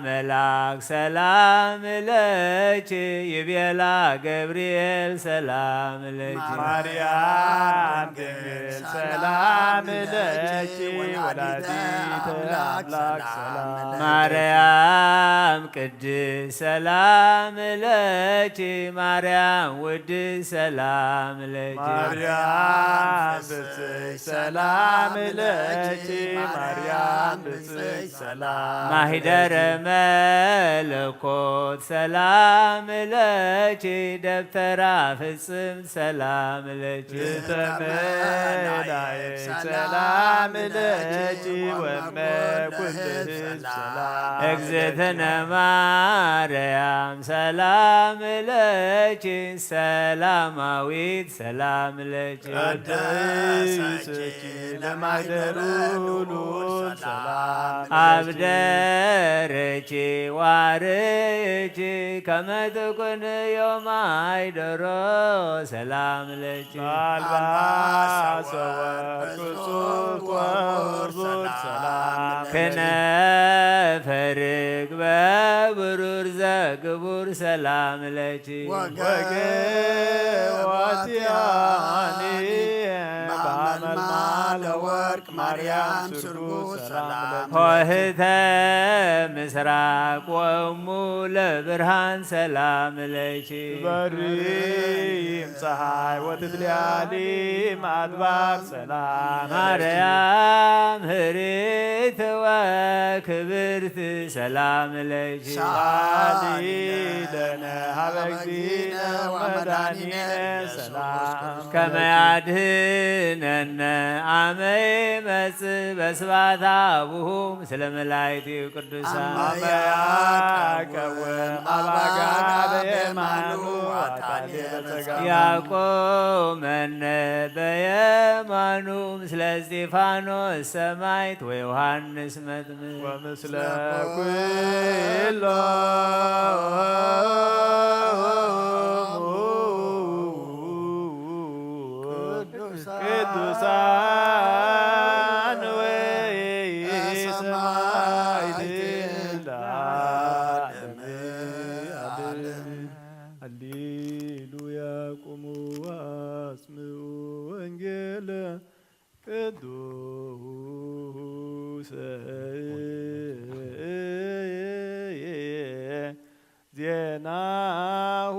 መልአክ ሰላም ለኪ፣ ይቤላ ገብርኤል ሰላም ለኪ። ማርያም ድንግል ሰላም ለኪ፣ ወላዲተ አምላክ ሰላም ለኪ። ማርያም ቅድስት ሰላም ለኪ፣ ማርያም ውድስት ሰላም ለኪ። ማርያም ብፅዕት ሰላም ለኪ፣ ማርያም ብፅዕት ሰላም ማሂደረ ለኪ። መለኮት ሰላም ለኪ፣ ደብተራ ፍጽምት ሰላም ለኪ። ቤተ መላእክት ሰላም ለኪ፣ ወእመ ኩልህ ሰላም እግዝእትነ ለኪ። ማርያም ሰላም ለኪ፣ ሰላማዊት ሰላም ለኪ። ቅድስት ለማይደሩ ልዑል ሰላም ለኪ። አብደረኪ ዋርኪ ከመ ትኩን ዮም አይደሮ ሰላም ለኪ። አልባሰ ወርቅ ፍጹም ክቡር ሰላም ለኪ። ክነፈ ርግበ ብሩር ዘግቡር ሰላም ለኪ። ወገወቲያኒ በአመልማለ ወርቅ ማርያም ስርጉ ሰላም ለኪ። ኆህተ ምስራቅ ወእሙ ለብርሃን ሰላም ለኪ። በሪም ፀሐይ ወትትሊያሊም አድባር ሰላም ለኪ። ማርያም ህርት ወክብርት ሰላም ለኪ። ሰአሊ ለነ ሀበ እግዚእነ ወመድኃኒነ ሰላም ከመ ያድኅነነ አመ ይመጽእ በስብሐት አቡሁ ምስለ መላእክቲሁ ቅዱሳን። አመ ያቀውም አባጋ በየማኑ ወአጣሊ በጸጋሙ። ያቆመነ በየማኑ ምስለ እስጢፋኖስ ሰማዕት ወዮሐንስ መጥምቅ። ወምስለ ኩሎ ቅዱሳን ወሰማዕት ለዓለመ ዓለም። ሃሌሉያ። ቁሙ አስምዑ ወንጌለ ቅዱስ ዜናሁ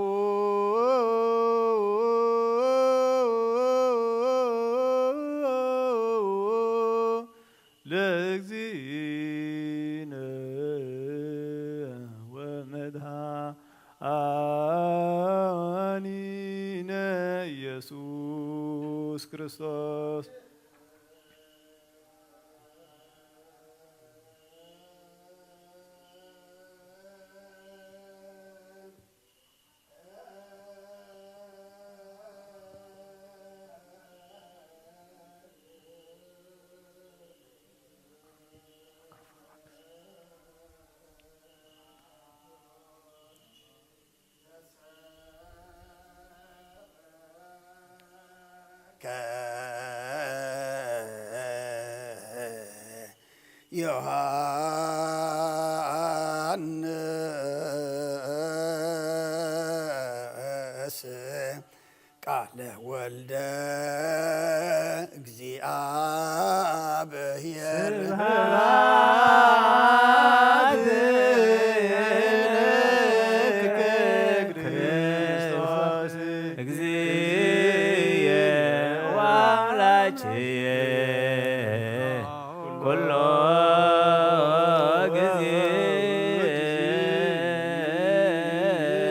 ለእግዚእነ ወመድኃኒነ ኢየሱስ ክርስቶስ። ዮሐንስ ቃለ ወልደ እግዚአብሔር። ስብሐት ለክርስቶስ እግዚእየ ወአምላክየ ኩሎ ጊዜ።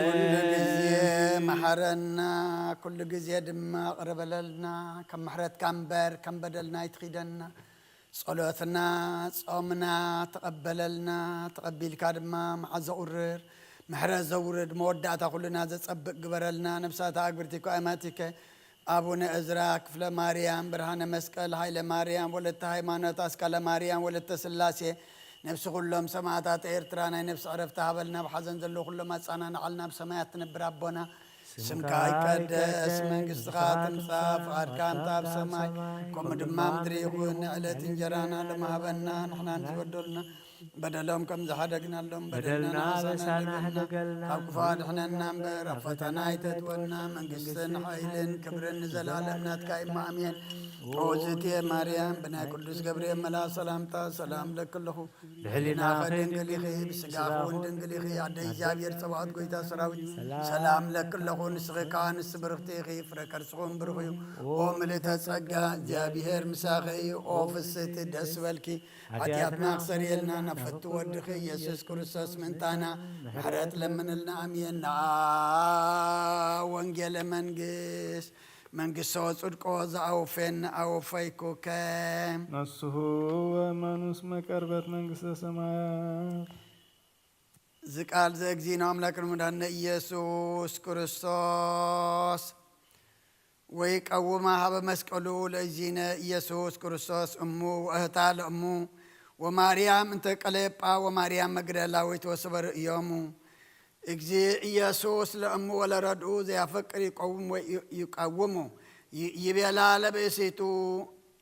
ኩሉ ግዜ መሓረና፣ ኩሉ ግዜ ድማ ይቕረ በለልና። ከም ምሕረትካ እምበር ከም በደልና ኣይትኺደና። ጸሎትና፣ ጾምና ተቐበለልና። ተቐቢልካ ድማ መዓት ዘቑርር፣ ምሕረት ዘውርድ፣ መወዳእታ ኩልና ዘጸብቕ ግበረልና። ነፍሳት ኣግብርቲ እኮ ኣእማቲከ ኣቡነ እዝራ፣ ክፍለ ማርያም፣ ብርሃነ መስቀል፣ ሃይለ ማርያም፣ ወለተ ሃይማኖት፣ ኣስካለ ማርያም፣ ወለተ ስላሴ፣ ነፍሲ ኩሎም ሰማዕታት ኤርትራ ናይ ነፍሲ ዕረፍቲ ሃበልና። ኣብ ሓዘን ዘለዉ ኩሎም ኣጻናንዓልና። ኣብ ሰማያት ትነብር ኣቦና፣ ስምካ ይቀደስ፣ መንግስትኻ ትምጻእ፣ ፍቓድካ እንተ ኣብ ሰማይ ከምኡ ድማ ምድሪ ይኹን። ንዕለት እንጀራና ሎም ሃበና፣ ንሕናን ዝበደሉና በደሎም ከም ዝሓደግናሎም በደልና በደልና ኣበሳና ኣበሳና ሕደገልና፣ ሕደገልና፣ ካብ ክፉ ኣድሕነና እምበር ኣብ ፈተና ኣይተእትወና። መንግስትን ሓይልን ክብርን ንዘለኣለም ናትካ እዩ። ኣሜን። ኦዝቴ ማርያም፣ ብናይ ቅዱስ ገብርኤል መልኣኽ ሰላምታ ሰላም ለኪ ኣለኹ። ብሕሊናኺ ድንግል ኢኺ፣ ብስጋኺ እውን ድንግል ኢኺ። ኣደ እግዚኣብሔር ጸባኦት፣ ጎይታ ሰራዊት፣ ሰላም ለኪ ኣለኹ። ንስኺ ከኣ ኣንስቲ ብርኽቲ ኢኺ፣ ፍረ ከርስኺ እውን ብሩኽ እዩ። ኦ ምልእተ ጸጋ፣ እግዚኣብሔር ምሳኺ እዩ። ኦ ፍስሕቲ፣ ደስ በልኪ፣ ሓጢኣትና ክሰርየልና ናብ ፍትው ወድኺ ኢየሱስ ክርስቶስ ምእንታና ምሕረት ለምንልና። ኣሜን። ነኣ ወንጌለ መንግስት መንግስቶ ጽድቆ ዝኣወፈየኒ ኣወፈይኩከ። ነስሑ ወእመኑ እስመ ቀርበት መንግስተ ሰማያት። እዚ ቃል ዘእግዚእነ ኣምላክ ንመድኃኒነ ኢየሱስ ክርስቶስ። ወይቀውማ ሀበ መስቀሉ ለእግዚእነ ኢየሱስ ክርስቶስ እሙ ወእህታ ለእሙ ወማርያም እንተ ቀሌጳ ወማርያም መግደላዊት ወሰበ ርእዮሙ። እግዚእ ኢየሱስ ለእሙ ወለረድኡ ዘያፈቅር ይቀውም ወይ ይቀውሙ። ይ-፣ ይቤላ ለብእሲቱ፣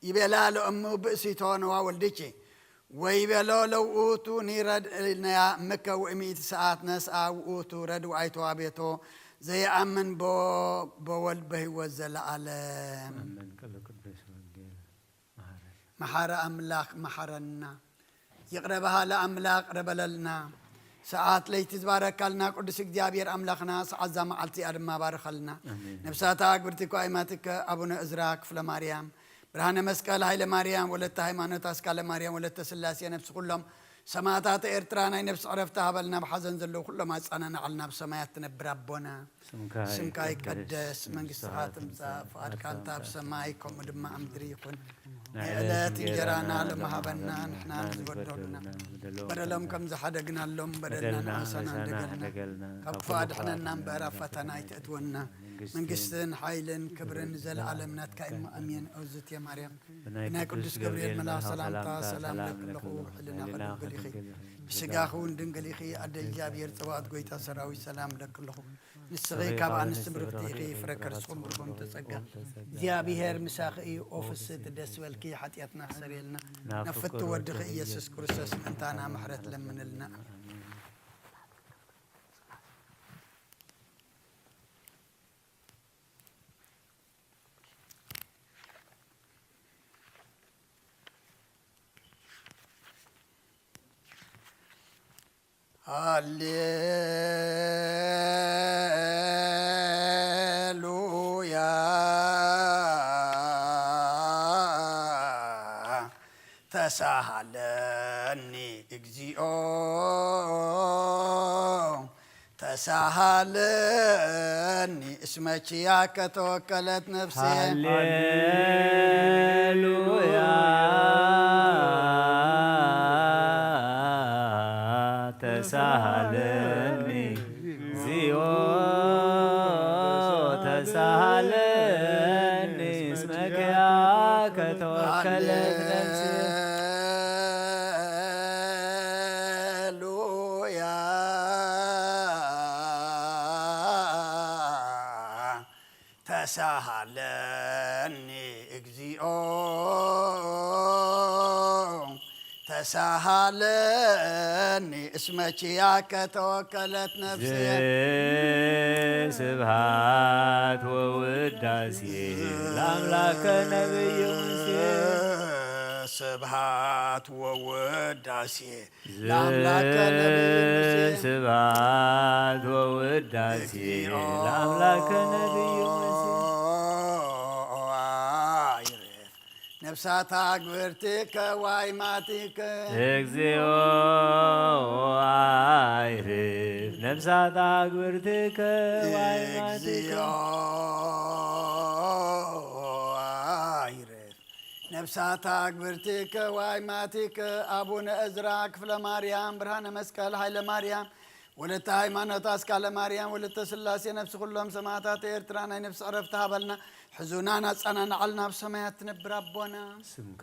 ይቤላ ለእሙ ብእሲቶ ነዋ ወልድኪ። ወይቤሎ ለውእቱ ኒረድእነያ እምከ ወእምኢቲ ሰዓት ነስአ ውእቱ ረድኡ ኣይተዋቤቶ ዘየኣምን ቦ በወልድ በህይወት ዘለዓለም። ኣሜን። ቃለ ቅዱስ ወንጌል መሐረ። መሐረ ኣምላኽ መሐረና። ይቕረ በሃለ ኣምላኽ ይቕረ በለልና። ሰዓት ለይቲ ዝባረካልና ቅዱስ እግዚኣብሔር ኣምላኽና ሰዓት እዛ መዓልቲ እያ ድማ ባርኸልና። ኣሜን። ነፍሳታ ኣግብርቲ እኳ ኣይማትከ ኣቡነ እዝራ ክፍለ ማርያም ብርሃነ መስቀል ሃይለ ማርያም ወለተ ሃይማኖት ኣስካለ ማርያም ወለተ ስላሴ ነፍሲ ኩሎም ሰማዕታት ኤርትራ ናይ ነፍሲ ዕረፍቲ ሃበልና። ብሓዘን ዘለዉ ኩሎም ኣጻናናዓልና ብሰማያት ትነብር ኣቦና። ስምካ ስምካ ይቀደስ፣ ይቀደስ፣ መንግስትኻ መንግስትኻ ትምጻእ፣ ትምጻእ፣ ፍቓድካ እንተ ኣብ ሰማይ ከምኡ ድማ ኣብ ምድሪ ይኹን። ንዕለት ንዕለት እንጀራና እንጀራና ሎም ሃበና፣ ሎም ንሕና ሃበና፣ ንዝበደሉና ንዝበደሉና በደሎም በደሎም ከም ዝሓደግናሎም በደልና በደልና ንኣሳና ንኣሳና እንደገልና። እንደገልና። ካብ ካብ ክፉ ክፉ ኣድሕነና ኣድሕነና እምበር ኣብ እምበር ፈተና ፈተና ኣይተእትወና። ኣይተእትወና። መንግስትን መንግስትን ሓይልን ክብርን ሓይልን ንዘለኣለም ክብርን ናትካ እዩ። ንዘለኣለም ኣሜን። ናትካ እዩ። ኦዝቴ ማርያም ብናይ ብናይ ቅዱስ ቅዱስ ገብርኤል ገብርኤል መልኣኽ መልኣኽ ሰላምታ ሰላምታ ሰላም ሰላም ለክለኹ፣ ለክለኹ፣ ህልናኺ ህልናኺ ድንግል ኢኺ፣ ድንግል ኢኺ፣ ብስጋኺ እውን ድንግል ኢኺ። ኣደ እግዚኣብሔር ጸባኦት ጎይታ ሰራዊት ሰላም ለክለኹ። ንስኺ ካብ ኣንስቲ ብርኽቲ ኢኺ፣ ፍረ ከርስኹም ብሩኽ ተጸጋ። እግዚኣብሔር ምሳኺ እዩ። ኦ ፍስሕቲ ደስ በልኪ፣ ሓጢኣትና ክሰርየልና ናብ ፍቅር ወድኺ ኢየሱስ ክርስቶስ ምእንታና ምሕረት ለምንልና። ሃሌሉያ። ተሳሃለኒ እግዚኦ፣ ተሳሃለኒ እስመ ኪያከ ተወከለት ነፍሴ። ሃሌሉያ። ተሳሃለኒ እግዚኦ፣ ተሳሃለኒ እስመ ኪያከ ተወከለት ነፍሴ። ሃሌሉያ። ተሳሃለኒ እግዚኦ፣ ተሳሃለኒ እስመ ኪያከ ተወከለት ነፍሴ። ስብሃት ወውዳሴ ለአምላከ ነቢዩ ሙሴ። ስብሃት ወውዳሴ ለአምላከ ነቢዩ ሙሴ። ስብሐት ወውዳሴ ለአምላከ ነቢዩ ሙሴ። ነፍሳት አግብርቲከ ዋይማቲከ። እግዚኦ አይርፍ ነፍሳት አግብርቲከ ዋይማቲከ። እግዚኦ አይርፍ ነፍሳት አግብርቲከ ዋይማቲከ። አቡነ እዝራ ክፍለ ማርያም፣ ብርሃነ መስቀል ኃይለ ማርያም፣ ወለተ ሃይማኖት አስካለ ማርያም፣ ወለተ ሥላሴ፣ ነፍሲ ኩሎም ሰማዕታት ኤርትራ ናይ ነፍሲ ዕረፍቲ ሃበልና። ሕዙናን ኣጸናንዓልና ኣብ ሰማያት ትነብር ኣቦና። ስምካ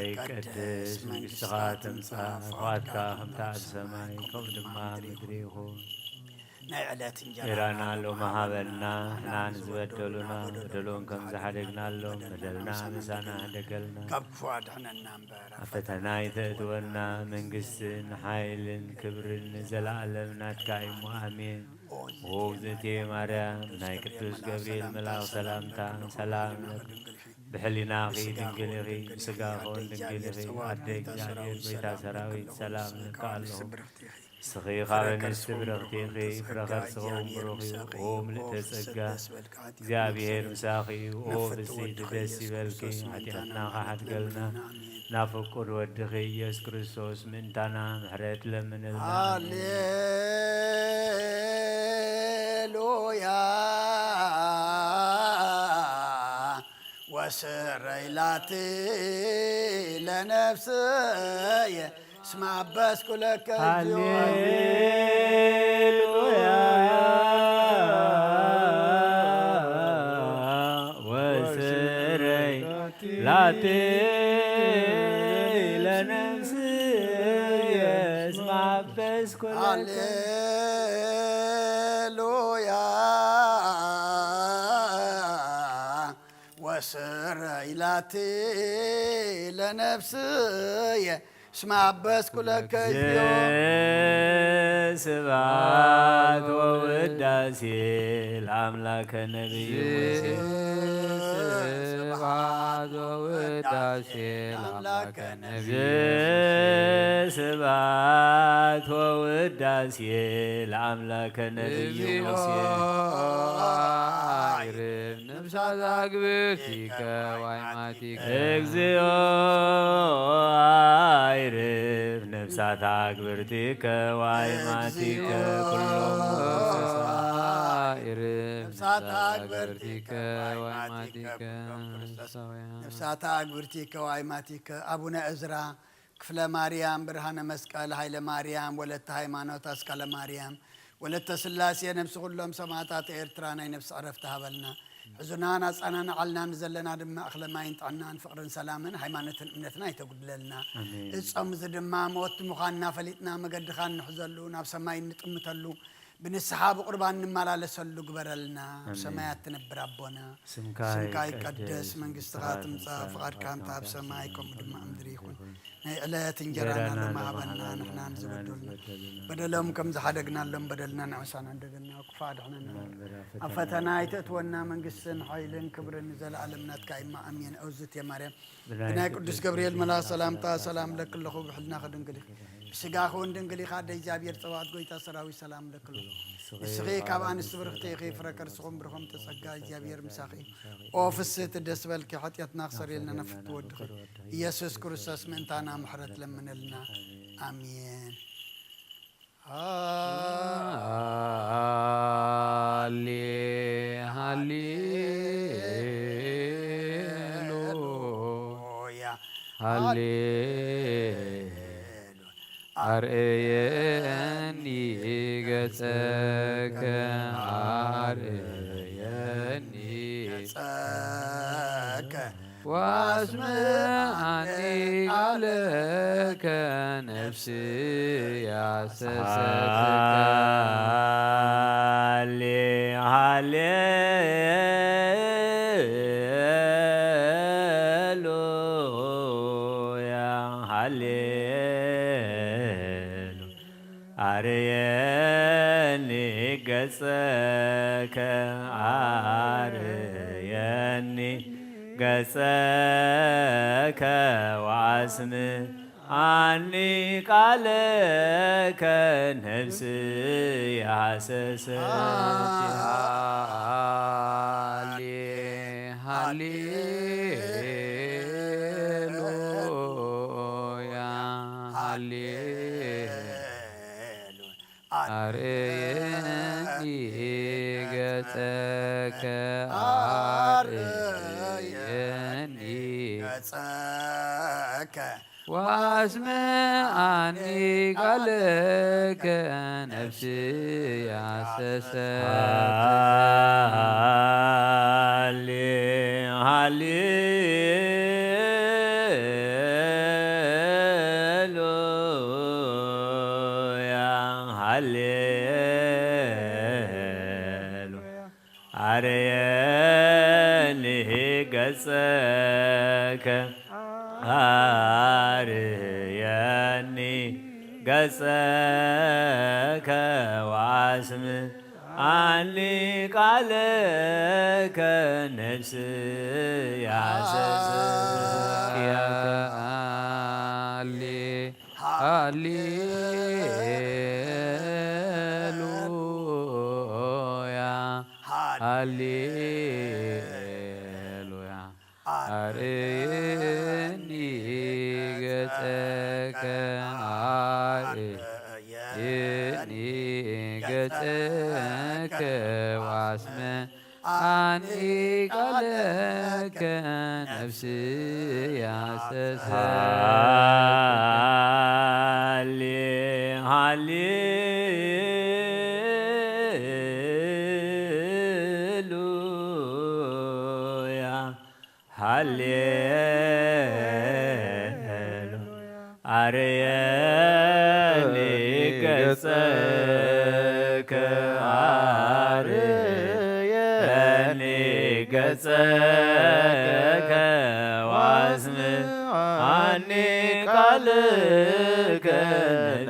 ይቀደስ፣ መንግስትኻ ትምጻእ፣ ፍቓድካ ከምታ ኣብ ሰማይ ከምኡ ድማ ኣብ ምድሪ ይኹን። ናይ ዕለት እንጀራና ሎሚ ሃበና፣ ንሕና ንዝበደሉና በደሎም ከም ዝሓደግናሎም በደልና ምሳና ሕደገልና። ካብ ክፉእ ኣድሕነና እምበር፣ ኣብ ፈተና ኣይተእትወና፣ መንግስትን ሓይልን ክብርን ንዘለኣለም ናትካ እዩ እሞ፣ ኣሜን። ኦ እግዝእትየ ማርያም፣ ናይ ቅዱስ ገብርኤል መልኣኽ ሰላምታ፣ ሰላም ለኪ፣ ብሕሊናኺ ድንግል ኢኺ፣ ብስጋኺ እውን ድንግል ኢኺ፣ ኣደ እግዚኣብሔር፣ ጎይታ ሰራዊት፣ ሰላም ለኪ ኣለኹ። ንስኺ ካብ ኣንስቲ ብርኽቲ ኢኺ፣ ፍረ ከርስኺ እውን ብሩኽ እዩ። ኦ ምልእተ ጸጋ፣ እግዚኣብሔር ምሳኺ እዩ። ኦ ብጽይቲ ደስ ይበልኪ፣ ሓጢኣትና ከሓድገልና፣ ናብ ፍቁር ወድኺ ኢየሱስ ክርስቶስ ምእንታና ምሕረት ለምንልና። ሃሌሉያ። ወስረይ ላቲ ለነፍስየ እስመ አበስኩ ለከ እግዚኦ። ሃሌሉያ። ወስረይ ላቲ ለነፍስየ እስመ አበስኩ ለከ። ሃሌሉያ። ወስረይ ላቲ ለነፍስየ እስመ አበስኩ ለከ እግዚኦ። ስብሐት ወውዳሴ ለአምላከ ነቢይ ሙሴ። ስብሐት ወውዳሴ ለአምላከ ነቢይ ሙሴ። ስብሐት ወውዳሴ ለአምላከ ነቢይ ሙሴ። ነፍሳት አግብርቲከ ወአይማቲከ። እግዚኦ አይርፍ ነፍሳት አግብርቲከ ወአይማቲከ። ኩሎም አይርፍ ነፍሳት አግብርቲከ ወአይማቲከ። ነፍሳት አግብርቲከ ወአይማቲከ። አቡነ እዝራ ክፍለ ማርያም፣ ብርሃነ መስቀል፣ ሃይለ ማርያም፣ ወለተ ሃይማኖት፣ አስካለ ማርያም፣ ወለተ ስላሴ፣ ነብሲ ኩሎም ሰማእታት ኤርትራ ናይ ነብሲ ዕረፍቲ ሃበልና። ሕዙናን ኣጻናንዓልና፣ ንዘለና ድማ እኽለ ማይን ጥዕናን ፍቕርን ሰላምን ሃይማኖትን እምነትና ኣይተጉድለልና። ኣሜን። እዚ ጾም እዚ ድማ ሞት ምዃንና ፈሊጥና መገዲ ኻኣ እንሕዘሉ፣ ናብ ሰማይ እንጥምተሉ፣ ብንስሓ ብቑርባን እንመላለሰሉ ግበረልና። ኣብ ኣሜን። ሰማያት ትነብር ኣቦና፣ ስምካ ስምካ ይቀደስ፣ ይቀደስ፣ መንግስትኻ መንግስትኻ ትምጻእ፣ ትምጻእ፣ ፍቓድካ ፍቓድካ እንተ ኣብ ከም ሰማይ ሰማይ ከምኡ ድማ ከምኡ ኣብ ምድሪ ይኹን። ይኹን። ናይ ዕለት እንጀራና እንጀራና ሎሚ ሎሚ ሃበና፣ ሃበና፣ ንሕና ንሕና ንዝበደሉና ንዝበደሉና በደሎም ከም ዝሓደግናሎም በደልና ንዕሳና እንደገና ክፉእ ኣድሕነና። እምበር ኣብ ኣብ ፈተና ፈተና ኣይተእትወና፣ ኣይተእትወና፣ መንግስትን ሓይልን ክብርን ንዘለኣለም ናትካ እዩ እማ፣ ኣሜን። እግዝእትየ ማርያም፣ ብናይ ብናይ ቅዱስ ቅዱስ ገብርኤል ገብርኤል መልኣኽ መልኣኽ ሰላምታ ሰላምታ ሰላም ሰላም ለክለኹ፣ ብሕልናኺ ድንግል ኢኺ፣ ብስጋኺ እውን ድንግል ኢኻ፣ ኣደ እግዚኣብሔር ጸባኦት ጎይታ ሰራዊት ሰላም ለክለኹ። ንስኺ ካብ ኣንስቲ ብርኽቲ ኢኺ፣ ፍረ ከርስኹም ብሩኽ ጸጋ እግዚኣብሔር ምሳኺ እዩ። ኦ ፍስህቲ ደስ በልኪ፣ ሓጢኣትና ክሰርየልና ናብ ፍትው ወድኺ ኢየሱስ ክርስቶስ ምእንታና ምሕረት ለምነልና። ኣሜን። ሃሌ፣ ሃሌ፣ ሉያ፣ ሃሌ፣ ሃሌ፣ ኣርእየኒ ገጸከ፣ ኣርእየኒ ገጸከ፣ ወአስምዓኒ ቃለከ፣ ነፍስየ ሐሰሰትከ። ሃሌ፣ ሃሌሉያ፣ ሃሌሉያ። ኣርየኒ ገጸከ፣ ኣርየኒ ገጸከ፣ ወአስምዓኒ ቃለከ፣ ነፍስየ ሐሰሰት። ሃሌ፣ ሃሌ ሉያ፣ ሃሌ። አርየኒ ገጸከ፣ አርየኒ ገጸከ፣ ወአስምዓኒ ቃለከ፣ ነፍስየ ሐሰሰት። ሃሌ፣ ሃሌሉያ፣ ሃሌ አርየኒ ገጸከ አርየኒ ገጸከ ወአስምዓኒ ቃለከ ነፍስየ ሐሰሰኪ። ሃሌ ሃሌሉያ ሃሌሉያ። አርየኒ ገጸከ አርየኒ ገጸከ ወአስምዓኒ ቃለከ ነፍስየ ሐሰሰት። ሃሌ ሃሌሉያ ሃሌሉያ። አርየኒ ገጸከ አርየኒ ገጸከ ወአስምዓኒ ቃልከ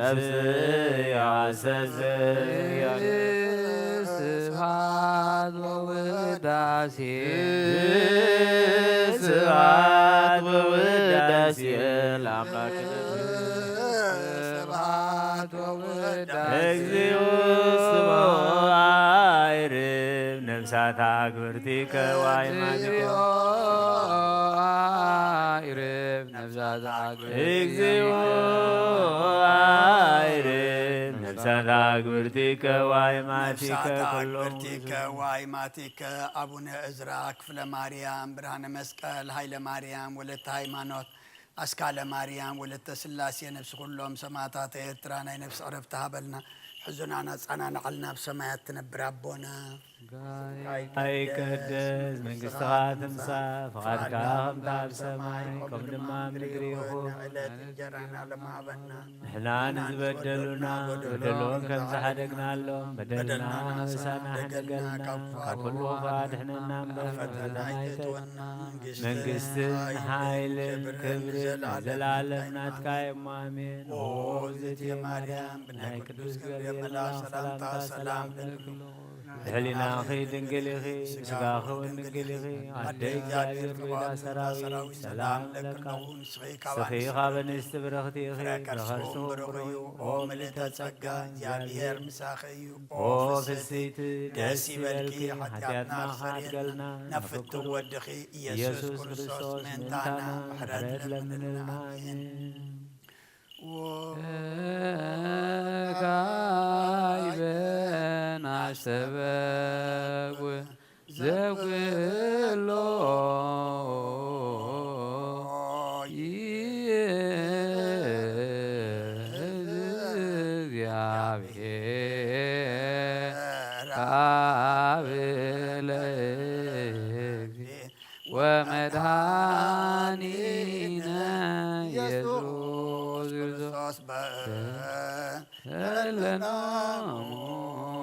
ነፍስየ ሐሰሰት። ስብሐት ወውዳሴ ስብሐት ወውዳሴ ለአምላክነ። ስብሐት ወውዳሴ እግዚኦ ስብሐት አይርብ ነፍሳት አግብርቲከ ወአይማኒከ። አይርብ ነፍሳት አግብርቲከ። እግዚኦ አይርብ ነፍሳት አግብርቲከ ወአይማቲከ ነፍሳት ኩሎም። አግብርቲከ ወአይማቲከ አቡነ እዝራ ክፍለ ማርያም፣ ብርሃነ መስቀል፣ ኃይለ ማርያም፣ ወለተ ሃይማኖት፣ አስካለ ማርያም፣ ወለተ ሥላሴ፣ ነፍሲ ኩሎም ሰማዕታት ኤርትራ ናይ ነፍሲ ዕረፍቲ ሃበልና። ሕዙናና ጻናናዓልና ኣብ ሰማያት ትነብር ኣቦና። ኣይቀደስ መንግስትኻ ትምጻእ፣ ፍቓድካ ከምታ ኣብ ሰማይ ከም ድማ ምድሪ ይኹን። ዕለት እንጀራና ለማበና ንሕና ንዝበደሉና በደሎም ከም ዝሓደግናሎም በደልና በደልና ንሳና ንሳና ሓደገልና፣ ሓደገልና፣ ካብ ካብ ኩሉ ክፉእ ኣድሕነና እምበር፣ ፈተና ፈተና ኣይተእትወና። ኣይተእትወና። መንግስትን መንግስትን ሓይልን ሓይልን ክብርን ክብርን ዘለዓለም ዘለዓለም ናትካ ናትካ እዩ። እሞ ኣሜን። ኦ እግዝእትየ ማርያም፣ ብናይ ናይ ቅዱስ ቅዱስ ገብርኤል ገብርኤል መልኣክ መልኣክ ሰላምታ ሰላምታ ሰላም ሰላም ለኪ። ለኪ። ህሊናኺ ድንግል ኢኺ፣ ስጋኺ እውን ድንግል ኢኺ። ኣደይ እግዚኣብሔር ክብሪ ሰራዊት ሰላም ለኪ። ንስኺ ካብ ኣንስቲ ብርኽቲ ኢኺ፣ ፍረ ከርስኺ እውን ብሩኽ እዩ። ኦ ምልእተ ጸጋ፣ እግዚኣብሔር ምሳኺ እዩ። ኦ ፍስሕቲ ደስ ይበልኪ፣ ሓጢኣትና ኣስተሰርየልና፣ ናብ ፍትው ወድኺ ኢየሱስ ክርስቶስ ምእንታና ምሕረት ለምንልና። ኣሜን። ወካዕበ ናስተበጉ ዘኩሎ ይእዝ እግዚአብሔር አብ ለእግዚእ ወመድኃኒነ ኢየሱስ ክርስቶስ በለናሙ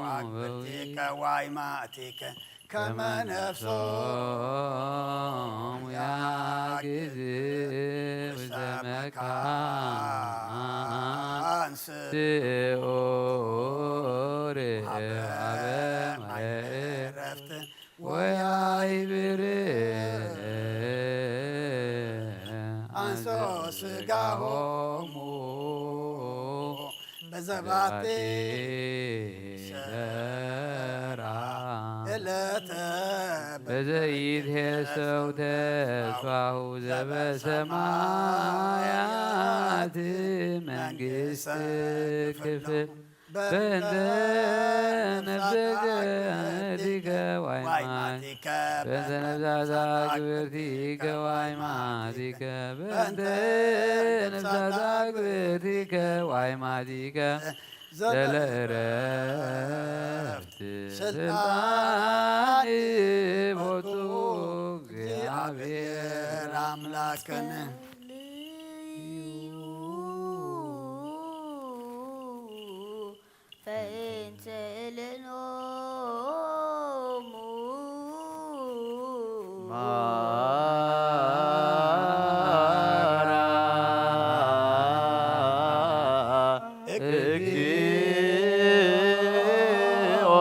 አግብርቲከ ዋይማቲከ ከመ ነፍሶሙ ያግዝ ውስተ መካን ስዑር አበ ማየ ዕረፍት ወያይብር አንሶ ስጋሆሙ በዘባቲ ሰራ እለተ በዘይትሄሰው ተስፋሁ ዘበሰማያት መንግስት ክፍል በእንተ ነፍሰ ገዲከ ዋይማቲከ በእንተ ነፍሳት አግብርቲከ ዋይማቲከ በእንተ ነፍሳት አግብርቲከ ዋይማቲከ ዘለእረፍት ስልጣን ቦቱ እግዚአብሔር አምላክነ። ፈእንተ እልኖሙ ማራ እግዚኦ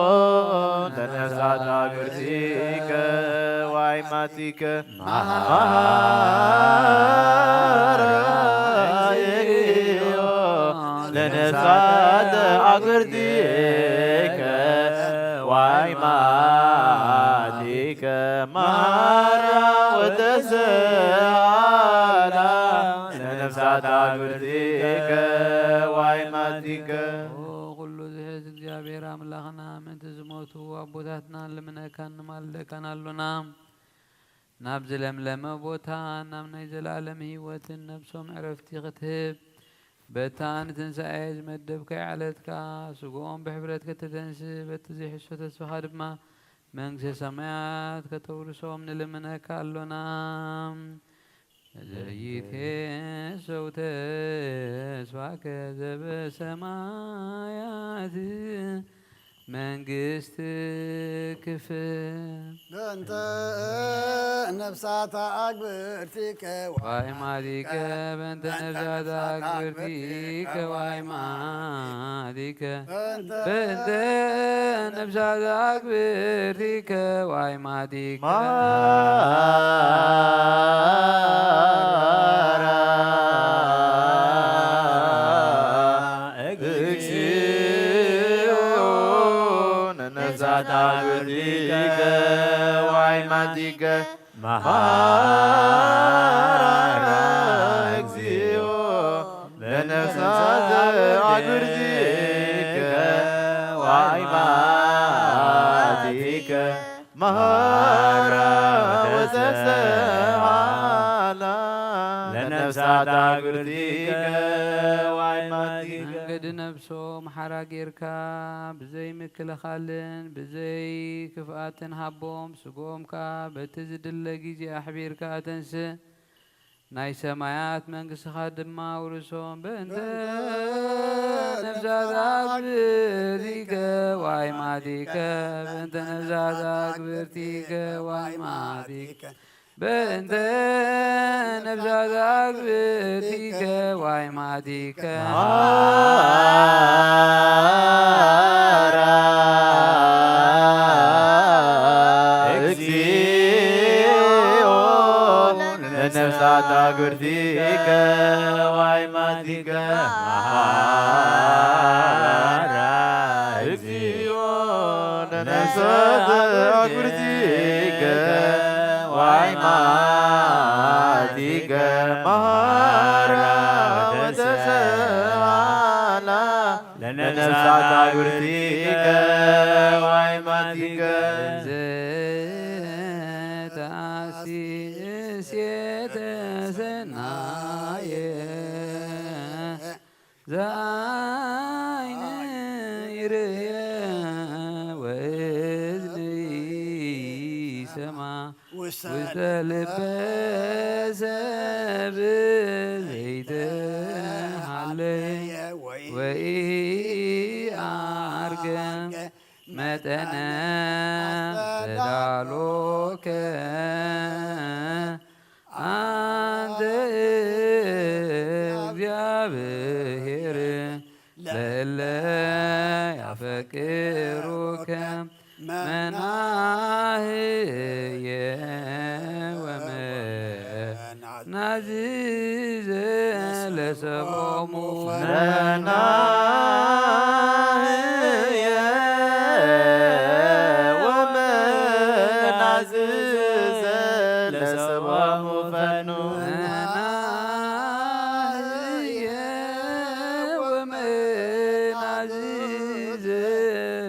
ለነፍሳት አግብርቲከ ዋይማቲከ ማራ እግዚኦ ለነፍሳት አግብርቲከ ዋይማቲከ ማራ ወተስአላ ለነፍሳት አግብርቲከ ዋይማቲከ። ኦ ኩሉ ዝሕዝ እግዚኣብሔር ኣምላኽና፣ ምእንቲ ዝሞቱ ኣቦታትና ንልምነካን ንማልደካን ኣሎና። ናብ ዝለምለመ ቦታ፣ ናብ ናይ ዘላለም ህይወትን ነብሶም ዕረፍቲ ክትህብ፣ በታ ንትንሳኤ ዝመደብካዮ ዕለት ከኣ ስግኦም ብሕፍረት ከተተንስእ፣ በቲ ዘይሕሶ ተስፋኻ ድማ መንግስተ ሰማያት ከተውርሶም ንልምነካ ኣሎና። ዘይትሄሰው ተስፋከ ዘበሰማያት መንግስት ክፍል በእንተ ነፍሳት አግብርቲከ ዋይማቲከ በእንተ ነፍሳት አግብርቲከ ዋይማቲከ በእንተ ነፍሳት አግብርቲከ ዋይማቲከ ማራ እግዚኦ ነነፍሳት አግብርቲከ ዋይማቲከ ማራ እግዚኦ ለነፍሳት አግብርቲከ ዋይማቲከ ማራ ወተስአላ ለነፍሳት አግብርቲከ ዋይማቲከ። መንገዲ ነፍሶም ሓራ ጌርካ ብዘይ ምክልኻልን ብዘይ ክፍኣትን ሃቦም፣ ስግኦም ከኣ በቲ ዝድለ ግዜ ኣሕቢርካ ኣተንስእ። ናይ ሰማያት መንግስትኻ ድማ ኣውርሶም። በእንተ ነፍሳት አግብርቲከ ዋይማቲከ በእንተ ነፍሳት አግብርቲከ ዋይማቲከ በእንተ ነፍሳት አግብርቲከ ዋይማቲከ ማራ እግዚኦ ለነፍሳት አግብርቲከ ዋይማቲከ ማራ እግዚኦ ለነፍሳት አግብርቲከ ዋይማቲከ ማራ ወተስአላ ለነፍሳት አግብርቲከ ዋይማቲከ ዘተአሲ እሴተ ሰናየ ዘአይን ይርየ ወእዝን ይሰማ ውስተ ልበ ሰብ ዘይተሃለየ ወኢአርገ መጠነ ተዳሎከ አንተ እግዚአብሔር ለእለ ያፈቅሩከ መናህየ ወመናዝዘ ለሰቦሙ መናህየ ወመናዝዘ ለሰቦሙ ፈኑ መናህየ ወመናዝዘ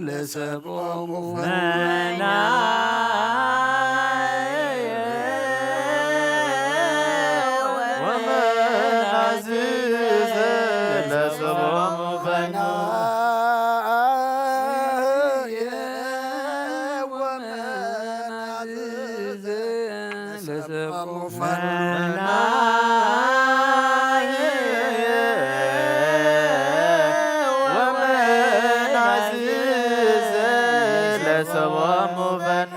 ለሰቦሙ መናህየ ወመናዝዘ ለሰቦሙ ፈኑ መናህየ ለሰቦሙ መናህየ ወመናዝዘ ለሰቦሙ ፈኑ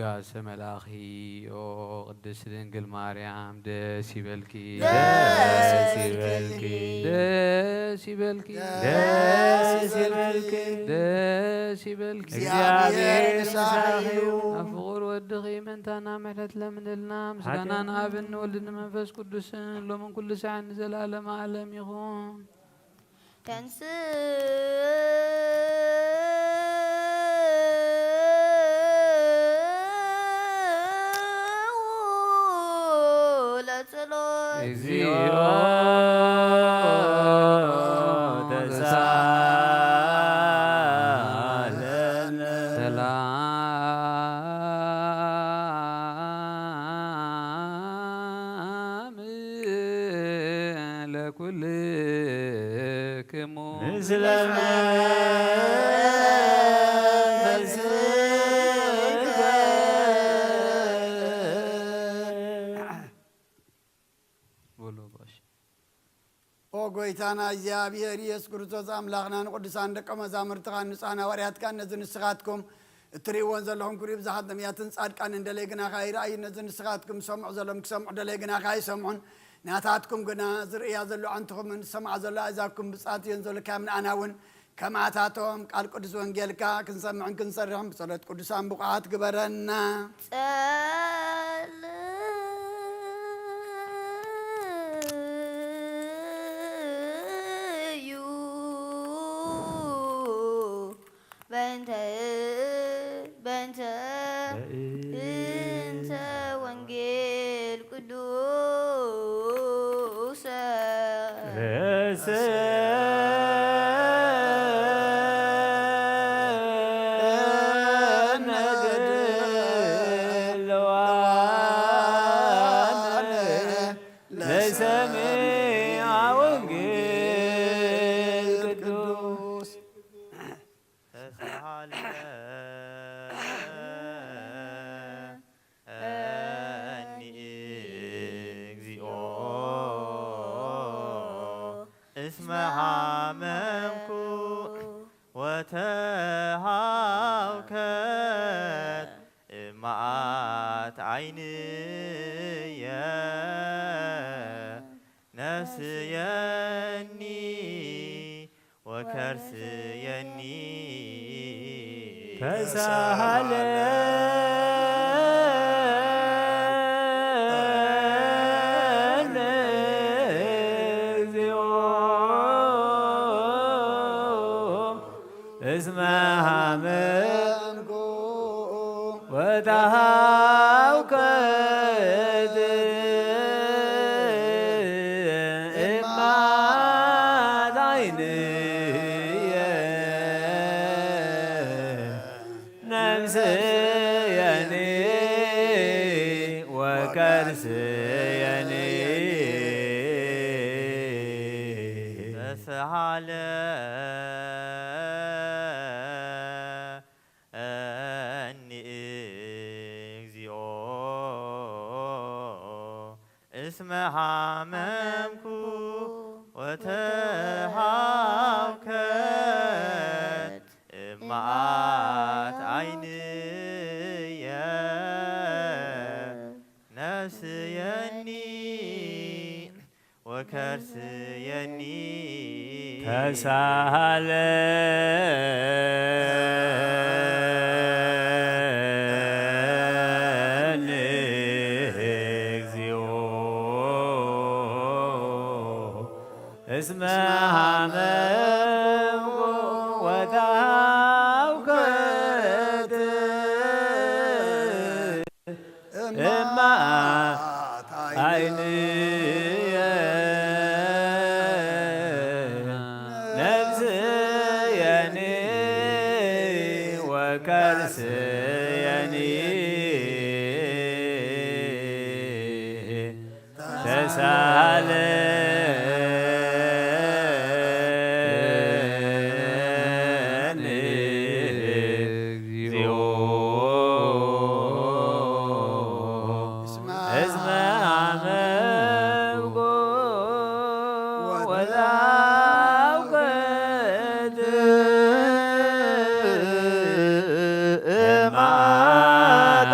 ጋሰ መልኣኺ ኦ ቅድስት ድንግል ማርያም ደስ ይበልኪ። ደስ ይበልኪ። ደስ ይበልኪ። ደስ ይበልኪ። ደስ ይበልኪ። እግዚኣብሔር ምሳኺ እዩ። ኣብ ፍቑር ወድኺ መንታና ምሕረት ለምንልና ምስጋናን ኣብን ወልድን መንፈስ ቅዱስን ሎምን ኩሉ ሳዕን ንዘለኣለመ ዓለም ይኹን። ተንስኡ ለጸሎት እግዚኦ ተሳለነ። ሰላም ለኩልክሙ ምስለ መንፈስከ። በሉ ጋሽ። ኦ ጎይታና እግዚኣብሔር ኢየሱስ ክርስቶስ ኣምላኽና ንቅዱሳን ደቀ መዛሙርትኻን ንጹሓን ሃዋርያትካን ነዚ ንስኻትኩም እትርእይዎን ዘለኹም ክብሪ ብዙሓት ነቢያትን ጻድቃንን ደለይ ግናኻ ይረኣዩ። ነዚ ንስኻትኩም ዝሰምዑ ዘለኹም ክሰምዑ ደለይ ግናኻ ይሰምዑን። ናታትኩም ግና ዝርእያ ዘሎ ኣዕንትኹምን ዝሰምዓ ዘሎ ኣእዛዝኩም ብጻት እየን ዘሎ ካብ ንኣና እውን ከምኣታቶም ቃል ቅዱስ ወንጌልካ ክንሰምዕን ክንሰርሕን ብጸሎት ቅዱሳን ብቑዓት ግበረና። ጸልዩ በእንተ በእንተ እንተ ወንጌል ቅዱሰ ለሰሚዐ ወንጌል ቅዱስ። ተሳሃለኒ እግዚኦ እስመ ሐመምኩ ወተሃውከት እማት ዓይንየ ነፍስየኒ ወከርስየኒ ተሳሃለኒ እግዚኦ እስመ ሐመምኩ ወተሃውከት እማት ዓይንየ ነፍስየኒ ወከርስየኒ ተስሃለ እኒ እግዚኦ እስመ ሐመምኩ ወተሃውከት እማት ዓይንየ ነፍስየኒ ወከርስየኒ ተሳሃለኒ እግዚኦ እስመ ሐመምኩ ወተሃውከት እማ ዓይንየ ነፍስየኒ ወከርስየኒ ተሳለኒ እግዚኦ እስመ ሐመምኩ ወተሃውከት እማት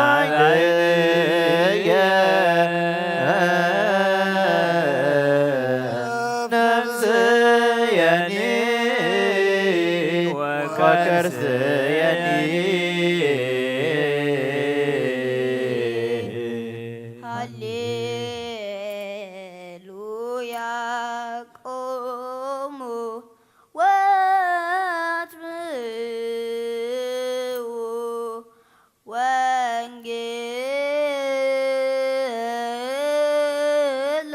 ሃሌሉያ። ቁሙ ወአጽምዑ ወንጌለ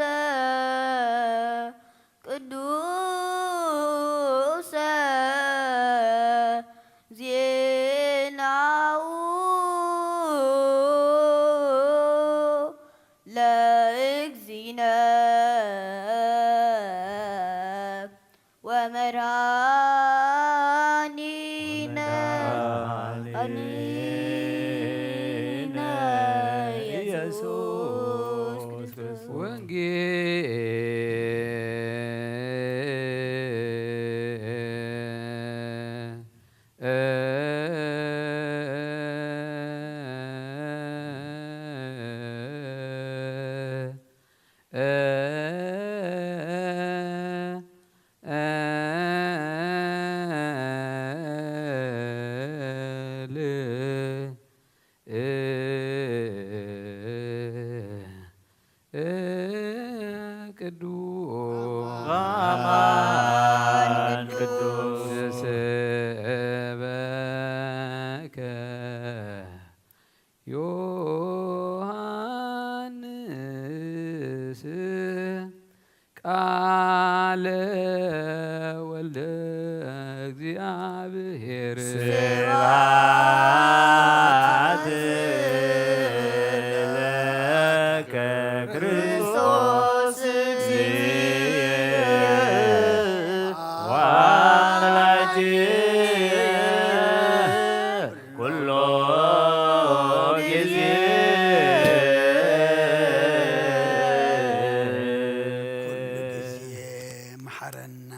ቅዱሰ ዜናኡ ለእግዚእነ ወመድኃኒነ ኢየሱስ ክርስቶስ። ወንጌል አማን ቅዱስ ዘሰበከ ዮሐንስ ቃለ ወልደ እግዚአብሔር። ስብሐት ለከ ክርስቶስ እግዚእ ወአምላክ ኩሎ ጊዜ። ኩሉ ግዜ መሓረና፣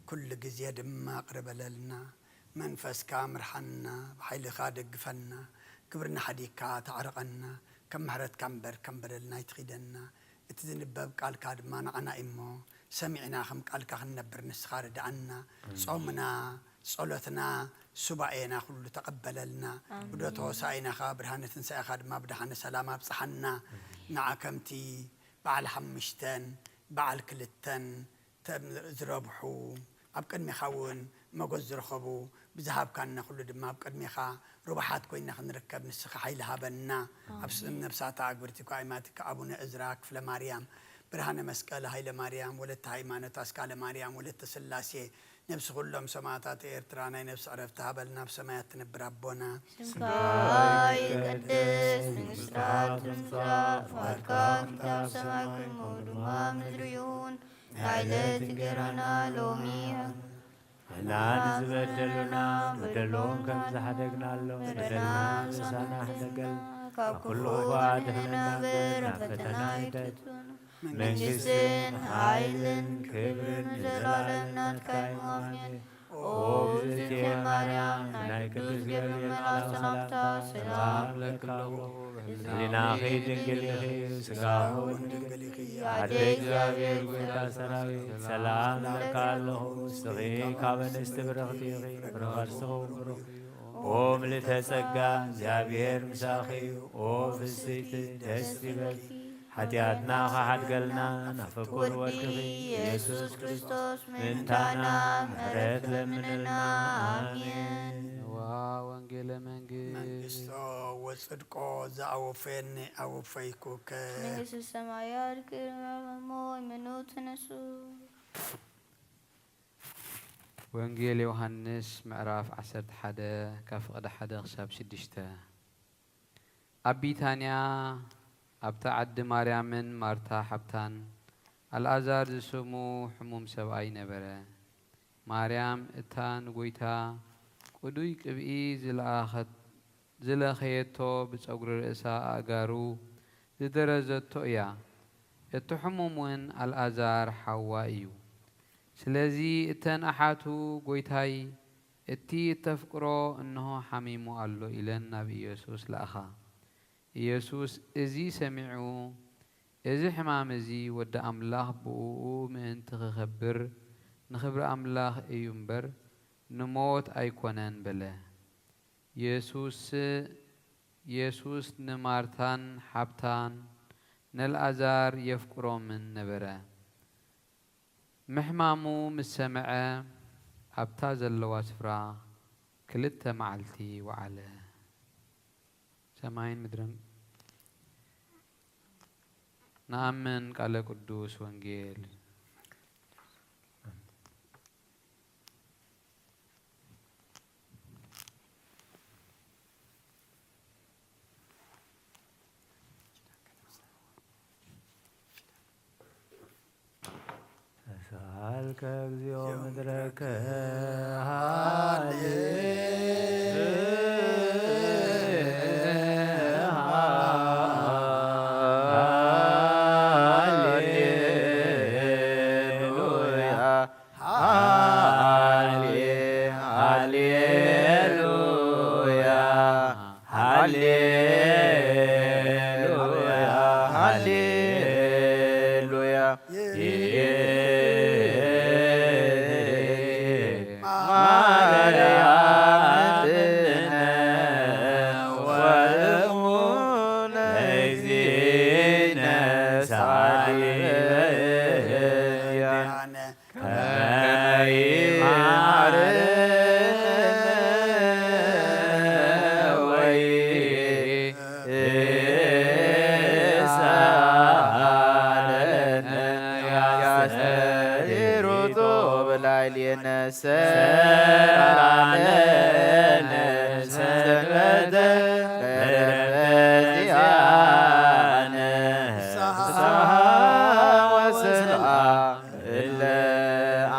ኩሉ ግዜ ድማ ቅርበለልና። መንፈስካ ምርሓና፣ ብሓይልኻ ደግፈና፣ ክብርና ሓዲግካ ተዓርቐና፣ ከም ምሕረትካ እምበር ከም በደልና ኣይትኺደና። እቲ ዝንበብ ቃልካ ድማ ንዓና እዩ እሞ፣ ሰሚዕና ከም ቃልካ ክንነብር ንስኻ ርድኣና። ኣሜን። ጾምና፣ ጸሎትና፣ ሱባኤና ኩሉ ተቐበለልና። ኣሜን። ብዶት ሆሳኢናኻ፣ ብርሃነ ትንሳኤኻ ድማ ብደሓነ ሰላም ኣብጽሓና። ኣሜን። ንዓ ከምቲ በዓል ሓሙሽተን በዓል ክልተን ተም-፣ ዝረብሑ፣ ኣብ ቅድሜኻ እውን መጎዝ ዝረኸቡ ብዝሃብካና ኩሉ ድማ ኣብ ቅድሜኻ ርቡሓት ኮይና ክንርከብ ንስኻ ሓይሊ ሃበና። ኣብ ስም ነብሳታ ኣግብርቲ ኳይማቲካ ኣቡነ እዝራ ክፍለ ማርያም፣ ብርሃነ መስቀል ሃይለ ማርያም፣ ወለተ ሃይማኖት ኣስካለ ማርያም፣ ወለተ ስላሴ፣ ነብሲ ኩሎም ሰማዕታት ኤርትራ ናይ ነብሲ ዕረፍቲ ሃበልና፣ ኣብ ሰማያት ትነብር ኣቦና። ስምካ ይቀደስ፣ መንግስትካ ትምጻእ፣ ፍቃድካ ትኩን፣ ኣብ ሰማይ ከምኡ ድማ ኣብ ምድሪ ይኹን። ናይ ዕለት እንጀራና ሎሚ ንህበና፣ ዝበደሉና በደሎም ከም ዝሓደግናሎም በደልና ምሳና ሕደገልና፣ ካብ ኩሉ ክፉእ ኣድሕነና እምበር ናብ ፈተና ኣይተእትወና። መንግስትን ሓይልን ክብርን ንዘለዓለም ናትካ እዩ። ኣሜን። ኦ ብዝእቲ ማርያም፣ ናይ ቅዱስ ገብርኤል መልኣክ ሰላምታ ሰላም እብለኪ ኣለኹ። ህሊናኺ ድንግል ኢኺ፣ ስጋኺ እውን ድንግል ኢኺ። ኣደ እግዚኣብሔር ጎይታ ሰራዊት፣ ሰላም እብለኪ ኣለኹ። ንስኺ ካብ ኣንስቲ ብርኽቲ ኢኺ፣ ፍረ ከርስኺ እውን ብሩኽ እዩ። ኦ ምልዕተ ጸጋ፣ እግዚኣብሔር ምሳኺ እዩ። ኦ ፍስሕቲ፣ ደስ ይበልኪ። ሓጢኣትና ኸሓድገልና ናብ ፍቁር ወድኺ ኢየሱስ ክርስቶስ ምእንታና ምሕረት ለምንልና። ኣሜን። ንዋ ወንጌለ መንግስት። መንግስቶ ወጽድቆ ዘአወፈየኒ አወፈይኩከ። መንግስት ሰማያት ክብር እሞ ይመኑ ተነሱ። ወንጌል ዮሃንስ ምዕራፍ ዓሰርተ ሓደ ካብ ፍቕዲ ሓደ ክሳብ ሽዱሽተ። ኣብ ቢታንያ ኣብታ ዓዲ ማርያምን ማርታ ሓብታን ኣልኣዛር ዝስሙ ሕሙም ሰብኣይ ነበረ። ማርያም እታ ንጎይታ ቅዱይ ቅብኢ ዝለኣኸት-፣ ዝለኸየቶ ብጸጉሪ ርእሳ ኣእጋሩ ዝደረዘቶ እያ። እቲ ሕሙም እውን ኣልኣዛር ሓዋ እዩ። ስለዚ እተን ኣሓቱ፣ "ጎይታይ፣ እቲ እተፍቅሮ እንሆ ሓሚሙ ኣሎ" ኢለን ናብ ኢየሱስ ለኣኻ። ኢየሱስ እዚ ሰሚዑ፣ "እዚ ሕማም እዚ ወዲ ኣምላኽ ብእኡ ምእንቲ ኺኸብር፣ ንኽብሪ ኣምላኽ እዩ እምበር፣ ንሞት ኣይኮነን" በለ። የሱስ፣ የሱስ ንማርታን ሓብታን ነልኣዛር የፍቅሮምን ነበረ። ምሕማሙ ምስ ሰምዐ፣ ኣብታ ዘለዋ ስፍራ ክልተ መዓልቲ ወዓለ። ሰማይን ምድርን ንኣምን። ቃለ ቅዱስ ወንጌል። ተሳሃልከ እግዚኦ ምድረከ ሃሌ ሃሌሉያ ሃሌ ሃሌሉያ ሃሌሉያ ሃሌሉያ። ማርያም እምነ ወእሙ ለእግዚእነ ሳሊበያ።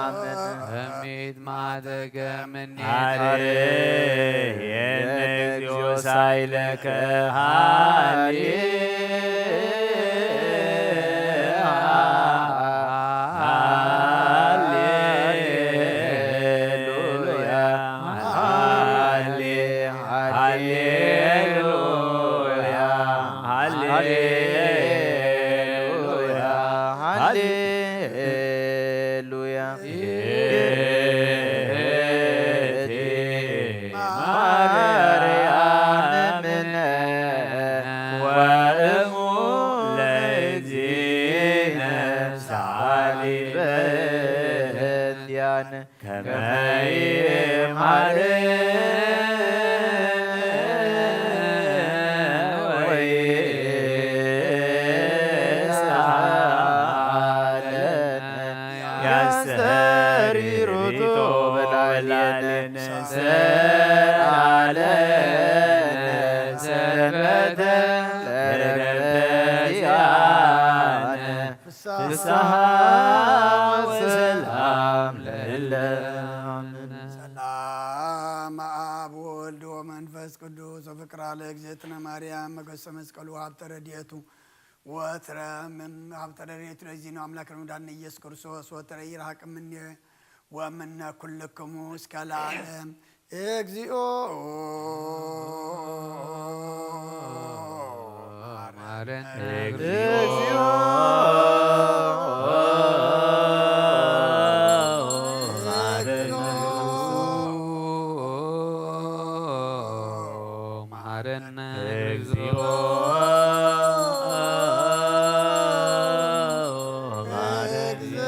እምኔት ማደገ ምኔት አርየነ እግዚኦ ሳይለከ ሃሌ ሃሌሉያ ሃሌ ሃሌሉያ ሃሌሉያ ሃሌ ሃሌሉያ። ይእቲ ማርያም እምነ ወእሙ ለእግዚእነ ሳሊ በእንቲአነ። ከመ ይምሃር ወይስሃለነ ያስተሪ ሩቶ በላዕሌነ ሰአለነ ሰንበተ ለረፍተ ዚአነ። ፍስሐ ወሰላም ለእለ አምን። ሰላም አብ ወልድ ወመንፈስ ቅዱስ ወፍቅራ ለእግዝእትነ ማርያም መገሰ መስቀሉ ሀብተ ረድኤቱ ወትረ ምን ሀብተ ረድኤቱ ለዚነ አምላክ ለመድኃኒነ ኢየሱስ ክርስቶስ ወትረ ይርሐቅ እምኔ ወምነ ኩልክሙ እስከ ለዓለም። እግዚኦ መሐረነ እግዚኦ መሐረነ እግዚኦ መሐረነ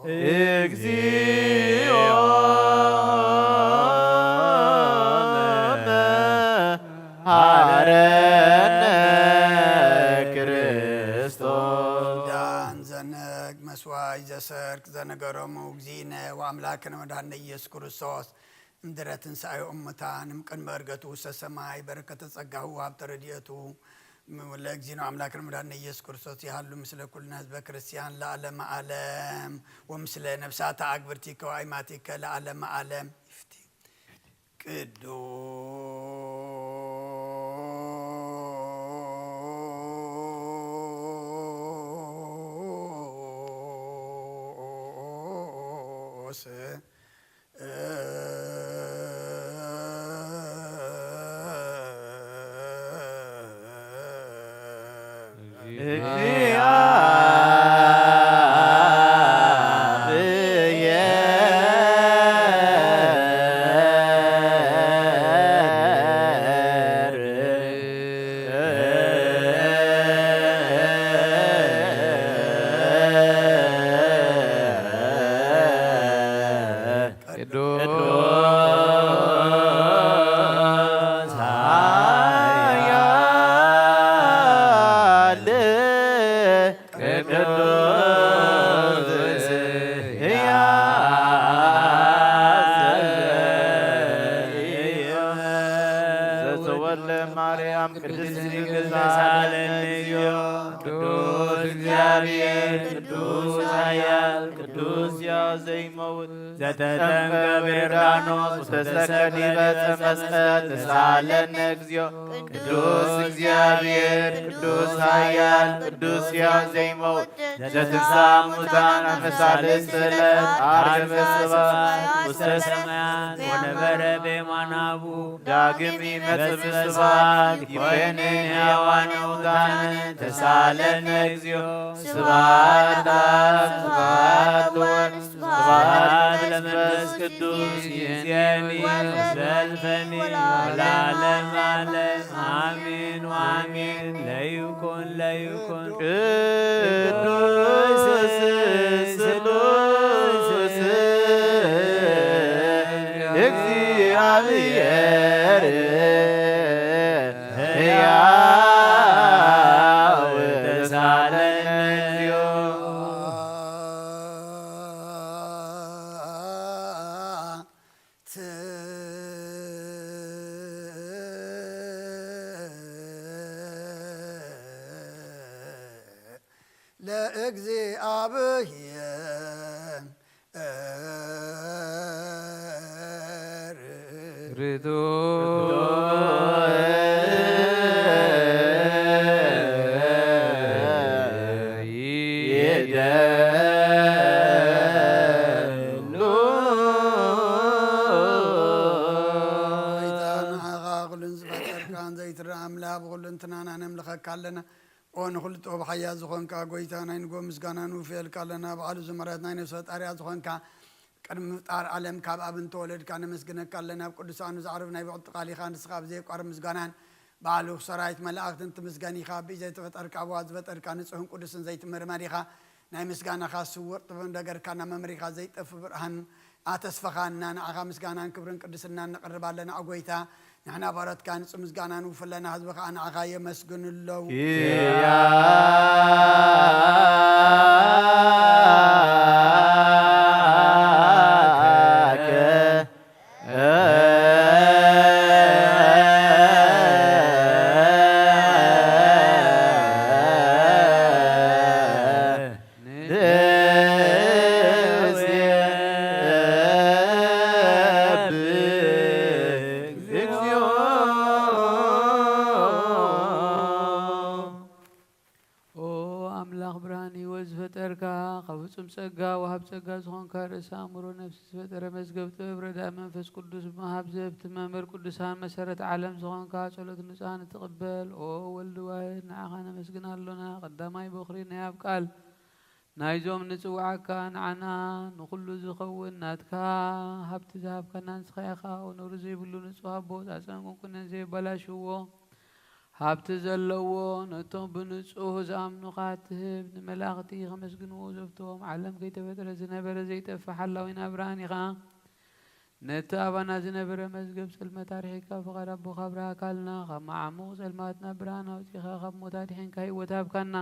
እግዚኦ መሐረነ ክርስቶስ። ዳን ዘነግ መስዋይ ዘሰርክ ዘነገሮሙ እግዚእነ ወአምላክነ መድኃኒነ ኢየሱስ ክርስቶስ እምድረ ትንሣኤ እሙታን እምቅድመ ዕርገቱ ውስተ ሰማይ በረከተ ጸጋሁ ወሀብተ ረድኤቱ ለእግዚእነ አምላክነ መድኃኒነ ኢየሱስ ክርስቶስ ይሃሉ ምስለ ኩልነ ህዝበ ክርስቲያን ለዓለመ ዓለም ወምስለ ነፍሳተ አግብርቲከ ወአይማቲከ ለዓለመ ዓለም። ይፍቲ። ቅዱስ ቅዱስ ኃያል ቅዱስ ሕያው ዘተወልደ ማርያም ቅድስት ድንግል ተሳለነ እግዚኦ። ቅዱስ እግዚአብሔር ቅዱስ ኃያል ቅዱስ ሕያው ዘይመውት ዘተጠምቀ በዮርዳኖስ ወተሰቅለ ዲበ ዕፀ መስቀል ተሳለነ እግዚኦ። ቅዱስ እግዚአብሔር ቅዱስ ኃያል ቅዱስ ሕያው ዘይመውት ዘትንሳ ሙታን አመሳልስት ዕለት አርገ በስብሐት ውስተ ሰማያት ወነበረ በየማነ አቡ ዳግም ይመጽእ በስብሐት ይኮንን ሕያዋን ሙታን ተሳለነ እግዚኦ። ስብሐት ለአብ ስብሐት ለወልድ ስብሐት ለመንፈስ ቅዱስ ይእዜኒ ወዘልፈኒ ወለዓለመ ዓለም አሜን ወአሜን። ለይኩን ለይኩን ቅዱስ ስሉስ እግዚአብሔር ሕያው ተሳለነ እግዚኦ። ለእግዚአብሔር ርቱዕ ይደሉ። ጎይታ ንዓኻ ኩሉን ዝፈጠርካን ዘይትረኣ ኣምላኽ ብኹሉ እንትናና ነምልኸካ ኣለና። ኦ ንኹሉ ጥበብ ሓያል ዝኾንካ ጎይታ ናይ ንጎ ምስጋና ንውፍየልካ ኣለና። በዓሉ ዘማርያት ናይ ነፍሲ ፈጣሪያ ዝኾንካ ቅድሚ ምፍጣር ዓለም ካብ ኣብ እንተወለድካ ነመስግነካ ኣለና። ኣብ ቅዱሳኑ ዘዕርፍ ናይ ብቕጥቃሊኻ ንስኻ ብዘየቋርብ ምስጋናን በዓሉ ሰራዊት መላእኽትን ትምስገን ኢኻ። ብዘይተፈጠርካ ኣብዋ ዝፈጠርካ ንጹሕን ቅዱስን ዘይትምርመር ኢኻ። ናይ ምስጋናኻ ስውር ጥበብ እንደገርካና መምሪኻ ዘይጠፍ ብርሃን ኣተስፈኻና ንዓኻ ምስጋናን ክብርን ቅድስናን ነቕርብ ኣለና። ኦ ጎይታ ንሕና ባሮትካ ንጹህ ምስጋና ንውፍለና ህዝቢ ኸኣ ንዓኻ የመስግኑ ኣለዉ። ኦ ኣምላኽ ብርሃን ህይወት ዝፈጠርካ፣ ካብ ፍጹም ጸጋ ወሃብ ጸጋ ዝኾንካ፣ ርእሰ ኣእምሮ ነፍሲ ዝፈጠረ፣ መዝገብ ጥበብ ረዳኢ መንፈስ ቅዱስ ብምሃብ ዘህብቲ መምህር ቅዱሳን መሰረት ዓለም ዝኾንካ፣ ጸሎት ንጹሃን እትቕበል ኦ ወልድ ዋሕድ ንዓኻ ነመስግን ኣሎና። ቀዳማይ በኹሪ ናይ ኣብ ቃል ናይዞም ንጽውዓካ ንዓና ንኹሉ ዝኸውን ናትካ ሃብቲ ዝሃብካና ንስኻ ኢኻ። ኦ ነውሪ ዘይብሉ ንጹህ ኣቦ ጻጸን ቁንቁነን ዘየበላሽዎ ሃብቲ ዘለዎ ነቶም ብንጹህ ዝኣምኑኻ ትህብ፣ ንመላእኽቲ ከመስግንዎ ዘፍትዎም፣ ዓለም ከይተፈጥረ ዝነበረ ዘይጠፍእ ሓላዊና ብርሃን ኢኻ። ነቲ ኣባና ዝነበረ መዝገብ ጸልመት ኣርሒቕካ ፍቓድ ኣቦኻ ኣብርሃካልና። ካብ መዓሙቕ ጸልማት ናብ ብርሃን ኣውጺኻ፣ ካብ ሞት ኣድሒንካ ህይወት ሃብካና።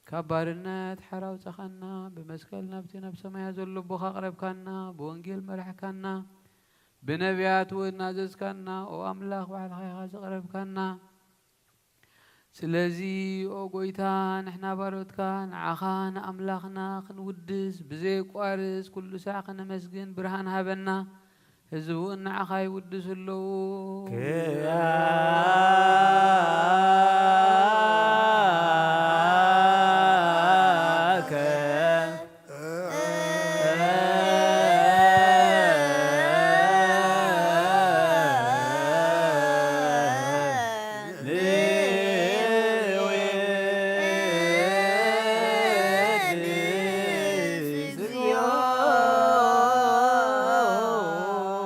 ካብ ባርነት ሓራ ኣውጻኻና። ብመስቀል ናብቲ ናብ ሰማያ ዘሎ ኣቦኻ ኣቕረብካና። ብወንጌል መራሕካና። ብነቢያት እውን ኣዘዝካና። ኦ ኣምላኽ፣ ባዕልኻ ኢኻ ዘቕረብካና። ስለዚ ኦ ጐይታ፣ ንሕና ባሮትካ ንዓኻ ንኣምላኽና ክንውድስ ብዘየቋርጽ ኩሉ ሳዕ ከነመስግን ብርሃን ሃበና። ህዝቢ እውን ንዓኻ ይውድሱ ኣለዉ።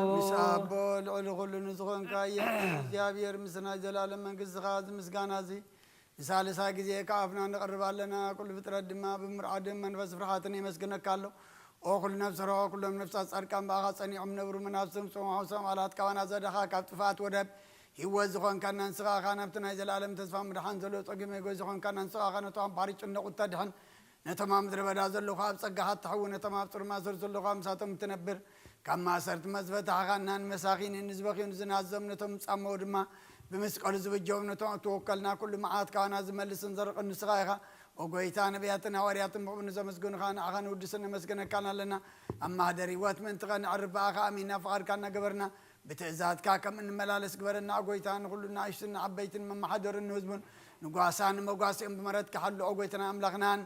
ምስ ኣቦ ልዕሊ ኩሉ ንዝኾንካ የሕዋት እግዚኣብሔር፣ ምስ ናይ ዘላለም መንግስትኻ እዚ ምስጋና እዚ ንሳልሳይ ግዜ ካብ ኣፍና ነቕርብ ኣለና። ኩሉ ፍጥረት ድማ ብምርዓድን መንፈስ ፍርሃትን የመስግነካ ኣሎ። ኦ ኩሉ ነፍሲ ርሆ፣ ኩሎም ነፍሳት ጻድቃን ብኣኻ ጸኒዖም ነብሩ፣ መናፍስቶም ጽምዖም ሰማላት ካባና ዘዳኻ፣ ካብ ጥፍኣት ወደብ ህይወት ዝኾንካና ንስኻ ኢኻ። ናብቲ ናይ ዘላለም ተስፋ ምድሓን ዘሎ ጸጊመ ጎይ ዝኾንካና ንስኻ ኢኻ። ነቶም ኣብ ባሕሪ ጭነቑ እተድሕን፣ ነቶም ኣብ ምድረ በዳ ዘለኹ ኣብ ጸጋኻ እትሕዊ፣ ነቶም ኣብ ጽሩይ ማእሰርቲ ዘለኹ ምሳቶም እትነብር፣ ካብ ማእሰርቲ መዝፈታሕኻና ንመሳኺንን ንዝበኽዩን ዝናዘም፣ ነቶም ዝጻመዉ ድማ ብመስቀሉ ዝብጀዎም፣ ነቶም እትወከልና ኩሉ መዓት ካባና ዝመልስን ዘርቕን ንስኻ ኢኻ። ኦ ጐይታ፣ ነቢያትን ሃዋርያትን ብቕቡል ንዘመስገኑኻ ንዓኻ ንውድስን ነመስግነካን ኣለና። ኣብ ማህደር ህይወት ምእንቲ ኸነዕርፍ ብኣኻ ኣሚንና ፍቓድካ እናገበርና ብትእዛዝካ ከም እንመላለስ ግበረና። ኦ ጐይታ፣ ንኹሉ ንኣሽቱን ንዓበይትን መመሓደሩን ንህዝቡን ንጓሳን ንመጓስኦም ብምሕረትካ ሓሉ። ኦ ጐይታና ኣምላኽናን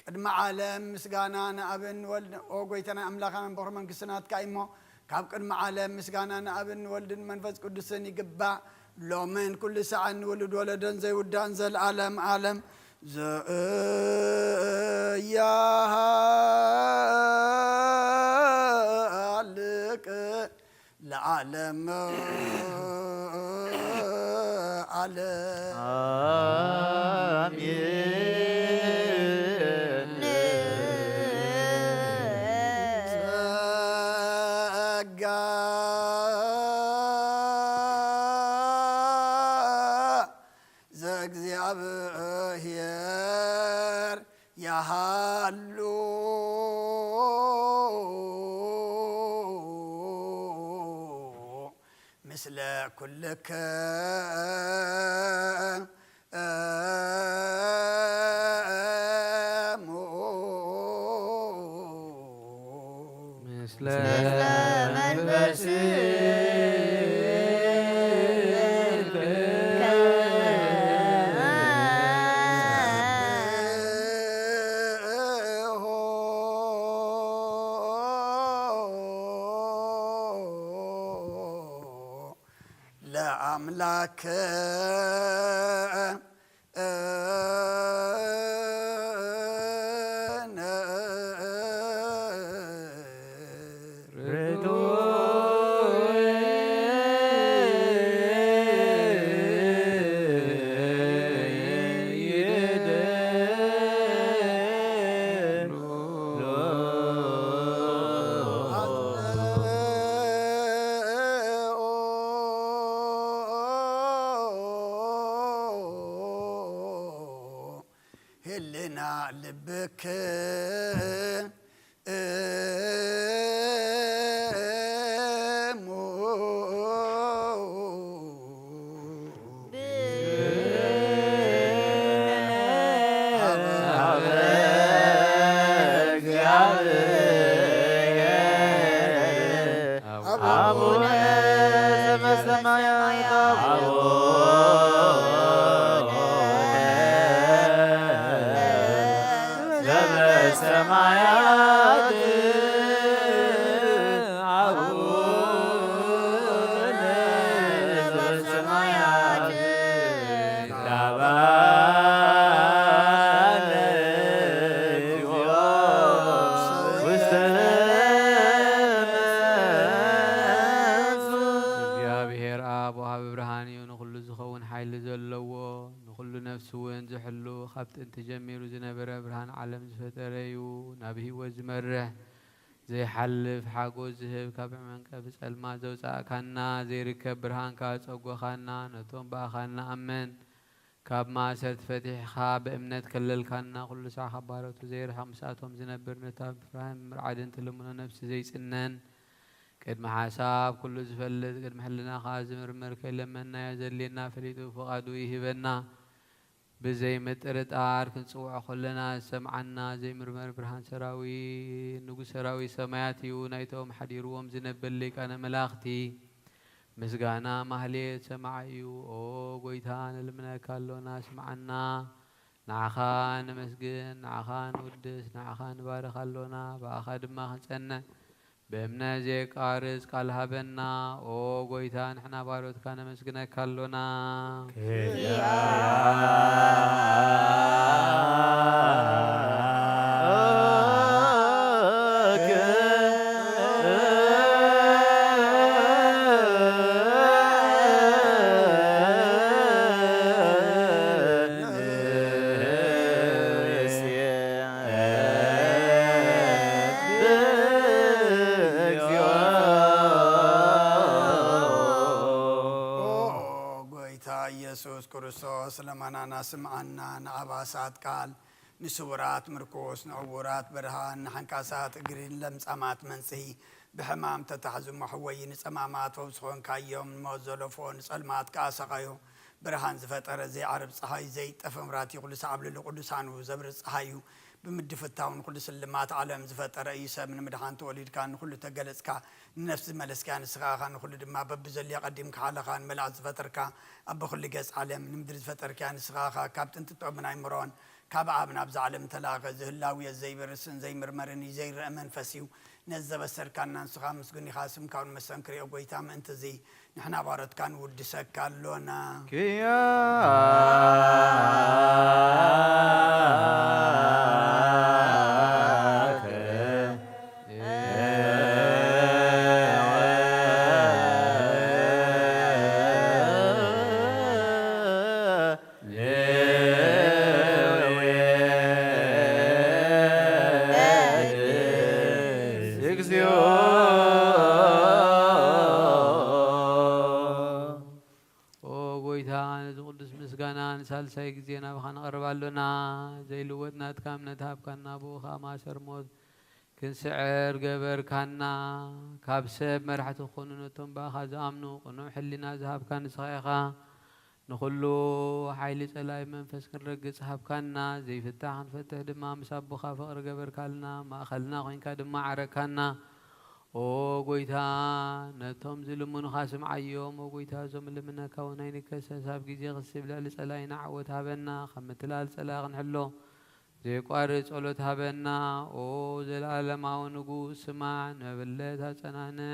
ቅድሚ ዓለም ምስጋና ንኣብን ወልድ፣ ኦ ጐይታና ኣምላኽናን በኹሪ መንግስቲ ናትካ እዩ እሞ፣ ካብ ቅድሚ ዓለም ምስጋና ንኣብን ወልድን መንፈስ ቅዱስን ይግባእ፣ ሎምን ኩሉ ሰዓን ንውሉድ ወለዶን ዘይውዳእን ዘልኣለም ዓለም ዘያሃልቅ ለዓለም ዓለም። ኣሜን። ጸጋ ዘእግዚኣብሔር ያሃሉ ምስለ ኩልክሙ። ምስለ መንፈስከ። ለአምላክ ህልና ልብክ አቡነ ዘበሰማያት። አቡነ ዘበሰማያት። ዘለዎ፣ ንኹሉ ነፍሲ እውን ዝሕሉ፣ ካብ ጥንቲ ጀሚሩ ዝነበረ፣ ብርሃን ዓለም ዝፈጠረ እዩ። ናብ ህይወት ዝመርሕ ዘይሓልፍ ሓጎስ ዝህብ፣ ካብ መንቀፊ ጸልማት ዘውጻእካና፣ ዘይርከብ ብርሃንካ ዘጸጎኻና፣ ነቶም ብኣኻ እንኣምን ካብ ማእሰርቲ ፈቲሕኻ ብእምነት ከለልካና፣ ኩሉ ሳዕ ካብ ባሮቱ ዘይርሕቕ ምስኣቶም ዝነብር፣ ነታ ብፍርሃን ምርዓድን ትልምኖ ነፍሲ ዘይጽነን፣ ቅድሚ ሓሳብ ኩሉ ዝፈልጥ፣ ቅድሚ ሕልናኻ ዝምርምር፣ ከይለመንናዮ ዘድልየና ፈሊጡ ፍቓዱ ይህበና። ብዘይ ምጥርጣር ክንጽውዖ ከለና ዝሰምዓና ዘይምርመር ብርሃን ሰራዊት፣ ንጉስ ሰራዊት ሰማያት እዩ። ናይቶም ሓዲርዎም ዝነብር ሊቃነ መላእኽቲ ምስጋና ማህሌት ሰማዒ እዩ። ኦ ጎይታ፣ ንልምነካ ኣሎና፣ ስምዓና። ንዓኻ ነመስግን፣ ንዓኻ ንውድስ፣ ንዓኻ ንባርኽ ኣሎና፣ ብኣኻ ድማ ክንጸንዕ ብእምነት ዘየቃርጽ ቃል ሃበና። ኦ ጎይታ፣ ንሕና ባሮትካ ነመስግነካ ኣሎና። ኦ ጎይታ ኢየሱስ ክርስቶስ፣ ለማናና ስምዓና፣ ንኣባሳት ቃል፣ ንስውራት ምርኩስ፣ ንዕውራት ብርሃን፣ ንሓንካሳት እግሪ፣ ንለምጻማት መንጽሂ፣ ብሕማም ተታሕዙ መሕወዪ፣ ንጸማማት ፈውሲ ኾንካዮም፣ ንሞት ዘለፎ፣ ንጸልማት ከኣ ሰቓዮ፣ ብርሃን ዝፈጠረ፣ ዘይዓርብ ጸሓይ፣ ዘይጠፈ መብራህቲ፣ ኩሉ ሳዕ ኣብ ልዕሊ ቅዱሳኑ ዘብርህ ጸሓይ እዩ። ብምድፍታው ንኹሉ ስልማት ዓለም ዝፈጠረ እዩ። ሰብ ንምድሓን ተወሊድካ፣ ንኹሉ ተገለጽካ፣ ንነፍሲ ዝመለስካያ ንስኻ ኢኻ፣ ንኹሉ ድማ በብዘድልዮ ቀዲምካ ሓለኻ፣ ንመላእኽቲ ዝፈጠርካ፣ ኣብ ብኹሉ ገጽ ዓለም ንምድሪ ዝፈጠርካያ ንስኻ ኢኻ። ካብ ጥንቲ ጥበብን ኣይምሮን፣ ካብ ኣብ ናብዛ ዓለም እተላእኸ፣ ዝህላው እዩ፣ ዘይበርስን ዘይምርመርን እዩ፣ ዘይረአ መንፈስ እዩ። ነዚ ዘበሰርካና ንስኻ ምስጉን ኢኻ፣ ስምካ እውን መሰንክር እዩ። ኦ ጐይታ፣ ምእንቲ እዚ ንሕና ባሮትካ ንውድሰካ ኣሎና። እግዚኦ። ኦ ጐይታ፣ ነዚ ቅዱስ ምስጋና ንሳልሳይ ግዜ ናባኻ ንቐርብ ኣሎና። ዘይልወጥ ናትካ እምነት ሃብካና፣ ብኡ ኸኣ ማእሰር ሞት ክንስዕር ገበርካና። ካብ ሰብ መራሕቲ ክኾኑ ነቶም ብኣኻ ዝኣምኑ ቅኑዕ ሕሊና ዝሃብካ ንስኻ ኢኻ። ንኹሉ ሓይሊ ጸላኢ መንፈስ ክንረግጽ ሃብካና። ዘይፍታሕ ክንፈትሕ ድማ ምስ ኣቦኻ ፍቕሪ ገበርካልና። ማእከልና ኮይንካ ድማ ዓረካና። ኦ ጐይታ፣ ነቶም ዝልምኑኻ ስምዓዮም። ኦ ጐይታ፣ እዞም ልምነካ እውን ኣይንከሰስ። ኣብ ግዜ ክሲ ብልዕሊ ጸላኢና ዓወት ሃበና። ካብ ምትላል ጸላኢ ክንሕሎ ዘየቋርጽ ጸሎት ሃበና። ኦ ዘለኣለማዊ ንጉስ፣ ስማዕ፣ ንመበለት ኣጸናንዕ፣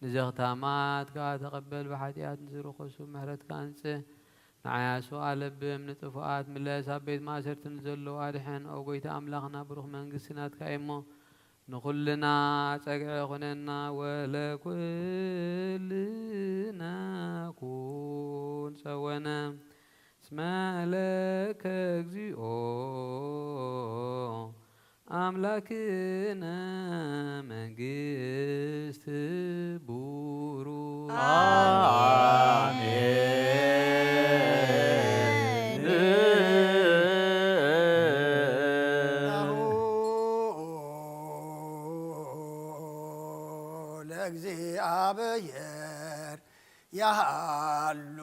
ንዘኽታማት ከኣ ተቐበል። ብሓጢኣት ንዝረኸሱ ምሕረትካ ኣምጽእ። ንዓያሱ ኣለብም፣ ንጥፉኣት ምለስ፣ ኣብ ቤት ማእሰርቲ ንዘለዉ ኣድሕን። ኦ ጐይታ ኣምላኽና፣ ብሩኽ መንግስቲ ናትካ እዩ እሞ፣ ንኹልና ጸግዒ ኩነና። ወለኩልና ኩን ጸወነ እስመ ለከ እግዚኦ ኣምላክነ መንግስት ቡሩ። አሜን። ናሁ ለእግዚኣብሔር ያሃሉ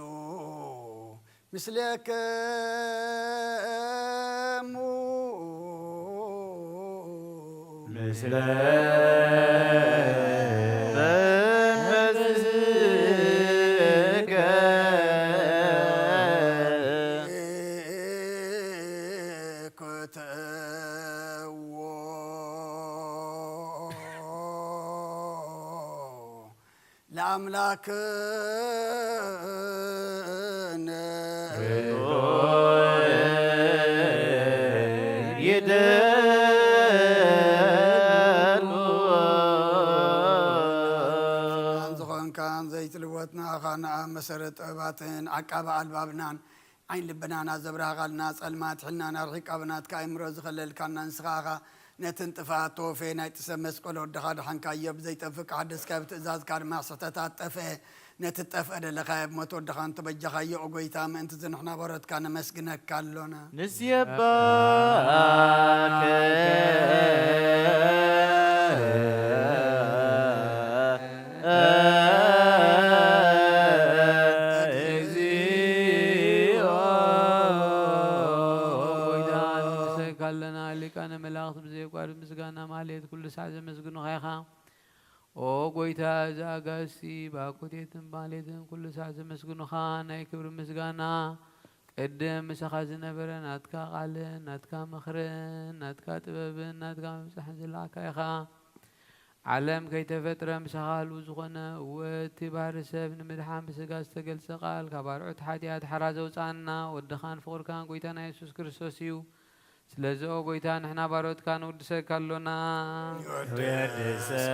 ምስሌክሙ። ምስለ መንፈስከ። ክትዎ ለአምላክነ። ይደሉ። ዝኾንካን ዘይትልወጥ ንኣኻ ንኣምን። ሰረት ጥበባትን ዓቃቢ ኣልባብናን ዓይን ልብናና ዘብራህቓልና፣ ጸልማት ሕልናና ኣርሒቃ ብናትካ ኣእምሮ ዝኸለልካና ንስኻ ኢኻ። ነትን ጥፍኣት ተወፌ ናይ ጥሰ መስቀል ወድኻ ድሓንካዮ፣ ብዘይጠፍእ ክሓደስካ ብትእዛዝካ ድማ ስሕተታት ጠፍአ። ነቲ ጠፍአ ደለኻዮ ብሞት ወድኻ እንተበጃኻዮ፣ ኦ ጎይታ፣ ምእንቲ እዚ ንሕና በሮትካ ነመስግነካ ኣሎና። ንስየባከ እግዚኦ። ጎይታ ንሰካ ኣለና፣ ሊቃነ መላእክት ብዘየቋርጥ ምስጋና ማህሌት ኩሉ ሳዕ ዘመስግኑኻ ኢኻ። ኦ ጎይታ፣ እዚ ኣጋእዝቲ ብኣኮቴትን ማህሌትን ኩሉ ሳዕ ዘመስግኑኻ፣ ናይ ክብሪ ምስጋና ቅድም ምሳኻ ዝነበረ ናትካ ቃልን ናትካ ምኽርን ናትካ ጥበብን ናትካ ምብጻሕን ዝለኣካ ኢኻ። ዓለም ከይተፈጥረ ምሳኻ ህልው ዝኾነ፣ እወ፣ እቲ ባህሪ ሰብ ንምድሓን ብስጋ ዝተገልጸ ቃል፣ ካብ ኣርዑት ሓጢኣት ሓራ ዘውጽኣና ወድኻን ፍቕርካን ጎይታና የሱስ ክርስቶስ እዩ። ስለዚ ኦ ጎይታ፣ ንሕና ባሮትካ ንውድሰካ ኣሎና። ንወድሰከ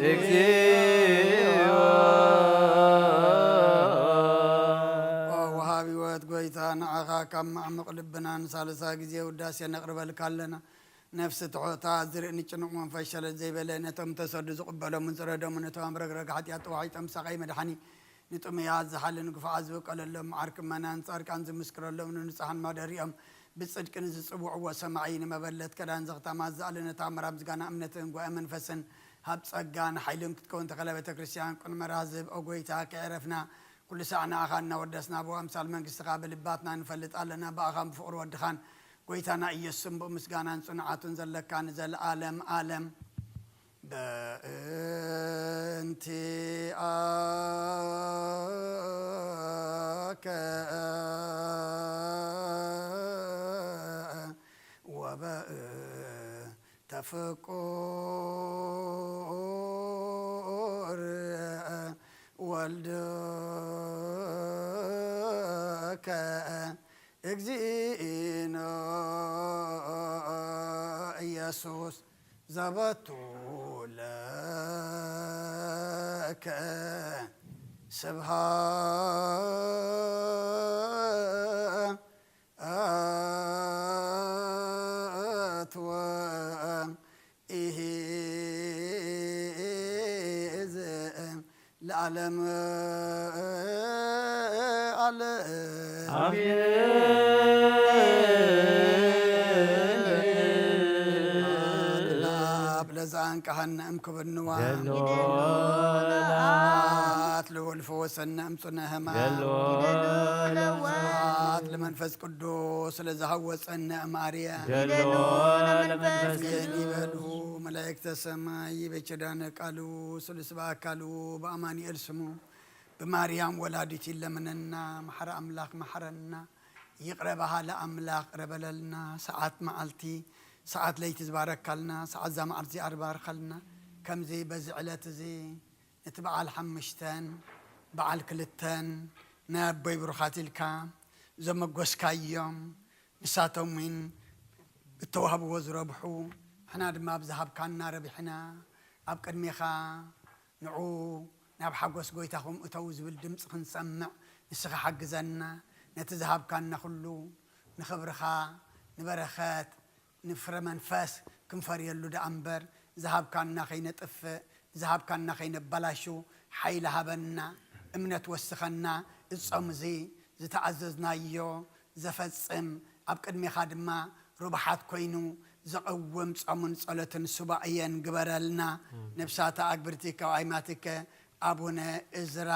እግዚኦ። ኦ ወሃቢ ህይወት ጎይታ፣ ንዓኻ ካብ ማዕሙቕ ልብና ንሳልሳይ ግዜ ውዳሴ ነቕርበልካ ኣለና። ነፍሲ ትሑታ፣ ዝርኢ ንጭኑቕ መንፈስ ሸለል ዘይበለ፣ ነቶም ተሰዱ ዝቕበሎምን ዝረደሙ፣ ነቶም ኣብ ረግረግ ሓጢኣት ተዋሒጦም ሳቐይ መድሓኒ፣ ንጥሙያት ዝሓሊ፣ ንግፉዓት ዝብቀለሎም፣ መዓርኪ እመናን ጻድቃን ዝምስክረሎም፣ ንንጹሓን ማደሪኦም፣ ብጽድቂ ንዝጽውዕዎ ሰማዒ፣ ንመበለት ከዳን ዘኽታማት ዝኣለነ ታምራ ምስጋና እምነትን ጓኤ መንፈስን ሃብ። ጸጋን ሓይልን ክትከውን ተኸለ ቤተ ክርስቲያን ቅኑዕ መርሃ ዝህብ ኦ ጎይታ፣ ከየዕረፍና ኩሉ ሳዕ ንኣኻ እናወደስና ብኣምሳል መንግስትኻ ብልባትና ንፈልጥ ኣለና። ብኣኻን ብፍቕሪ ወድኻን ጎይታና ኢየሱስን ብኡ ምስጋናን ጽኑዓቱን ዘለካ ንዘለኣለም ኣለም። በእንቲኣከ ወበእንተ ፍቁር ወልድከ እግዚእነ ኢየሱስ ዘበቱ ለከ ስብሐት ወ ኢሂዝ ለዓለም ዓለም። ኣሜን። ለዛን ካህን እም ክብንዋ። ገሎ ስብሐት ልዑል ፈወሰነ እም ጽነ ህማም። ገሎ ስብሐት ለመንፈስ ቅዱስ ስለዝሃወጸነ እም ኣርያ። ገሎ ለመንፈስ ቅዱስ። ይበሉ መላእክተ ሰማይ በኪዳነ ቃሉ ስሉስ በአካሉ በአማኑኤል ስሙ ብማርያም ወላዲት ይለምነና። መሐረ አምላክ መሐረና። ይቅረ በሃለ አምላክ ቅረ በለልና። ሰዓት መዓልቲ ሰዓት ለይቲ ዝባረካልና። ሰዓት እዛ መዓልቲ እዚኣ ዝባርካልና። ከምዚ በዚ ዕለት እዚ ነቲ በዓል ሓሙሽተን በዓል ክልተን ናይ ኣቦይ ብሩኻት ኢልካ ዘመጎስካዮም፣ ንሳቶም እውን ብተዋህብዎ ዝረብሑ፣ ንሕና ድማ ብዝሃብካና ረቢሕና፣ ኣብ ቅድሜኻ ንዑ ናብ ሓጎስ ጎይታኹም እተዉ ዝብል ድምፂ ክንሰምዕ ንስኻ ሓግዘና። ነቲ ዝሃብካና ኩሉ ንኽብርኻ ንበረኸት ንፍረ መንፈስ ክንፈርየሉ ደኣ እምበር፣ ዝሃብካና ከይነጥፍእ፣ ዝሃብካና ከይነበላሹ ሓይሊ ሃበና፣ እምነት ወስኸና። እዚ ጾም እዚ ዝተኣዘዝናዮ ዘፈጽም፣ ኣብ ቅድሜኻ ድማ ርቡሓት ኮይኑ ዘቐውም ጾምን ጸሎትን ሱባኤን ግበረልና። ኣሜን። ነብሳተ ኣግብርቲ ካብ ኣይማትከ ኣቡነ እዝራ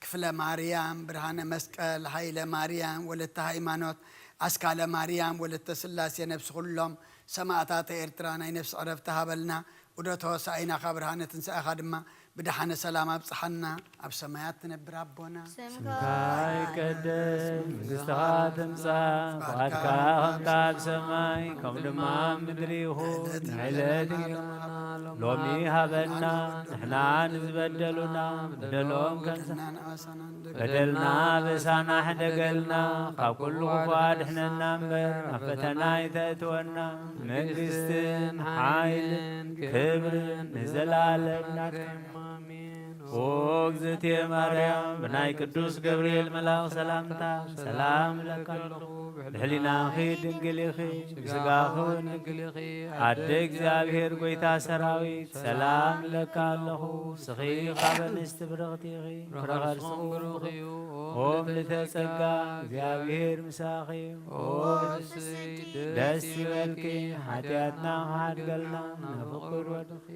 ክፍለ ማርያም፣ ብርሃነ መስቀል፣ ሃይለ ማርያም፣ ወለተ ሃይማኖት፣ ኣስካለ ማርያም፣ ወለተ ስላሴ፣ ነብሲ ኩሎም ሰማእታተ ኤርትራ ናይ ነፍሲ ዕረፍቲ ሃበልና። ዑደት ሆሳኢናኻ ብርሃነ ትንሳኤኻ ድማ ብደሓነ ሰላም ኣብጽሓና። ኣብ ሰማያት ትነብር ኣቦና፣ ስምካ ይቀደስ፣ መንግስትኻ ትምጻእ፣ ፍቓድካ ከምታ ኣብ ሰማይ፣ ከምኡ ድማ ኣብ ምድሪ ይኹን። ንዕለት እንጀራና ሎሚ ሃበና፣ ንሕና ንዝበደሉና በደሎም ከም በደልና በሳና ሕደገልና፣ ካብ ኩሉ ክፉ ኣድሕነና እምበር፣ ናብ ፈተና ኣይተእትወና። መንግስትን ሓይልን ክብርን ንዘለኣለም ናትካ። ኦ እግዝእትየ ማርያም፣ ብናይ ቅዱስ ገብርኤል መልኣኽ ሰላምታ ሰላም እለካ ኣለኹ። ብሕሊናኺ ድንግል ኢኺ፣ ብስጋኺ እውን ድንግል ኢኺ። ኣደ እግዚኣብሔር፣ ጎይታ ሰራዊት፣ ሰላም እለካ ኣለኹ። ንስኺ ካብ ኣንስቲ ብርኽቲ ኢኺ፣ ፍረ ከርስኺ ብሩኽ እዩ። ኦ ምልዕተ ጸጋ፣ እግዚኣብሔር ምሳኺ እዩ። ኦ ፍስሕቲ፣ ደስ ይበልኪ፣ ሓጢኣትና ክሓድገልና፣ ናብ ፍቁር ወድኺ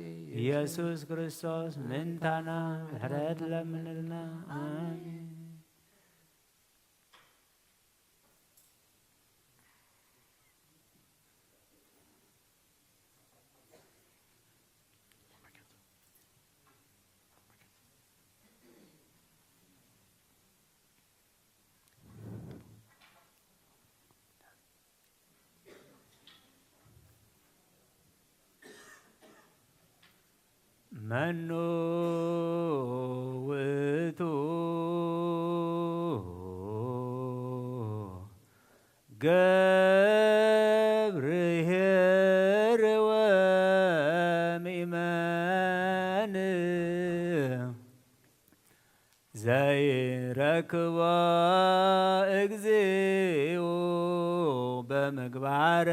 ኢየሱስ ክርስቶስ ምእንታና ምሕረት ለምንልና። ኣሜን። መኑ ውእቱ ገብርኄር ወምእመን ዘይረክቦ እግዚኡ በምግባረ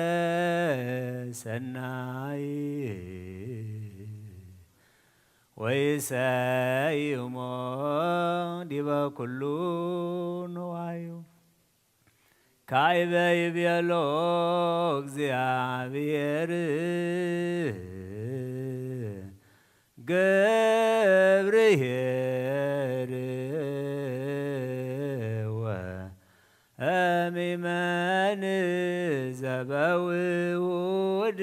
ሰናይ ወይሰይሞ ዲበ ኩሉ ንዋዩ። ካይበ ይቤሎ እግዚኣብሔር ገብርኄር ወእምእመን ዘበውኡድ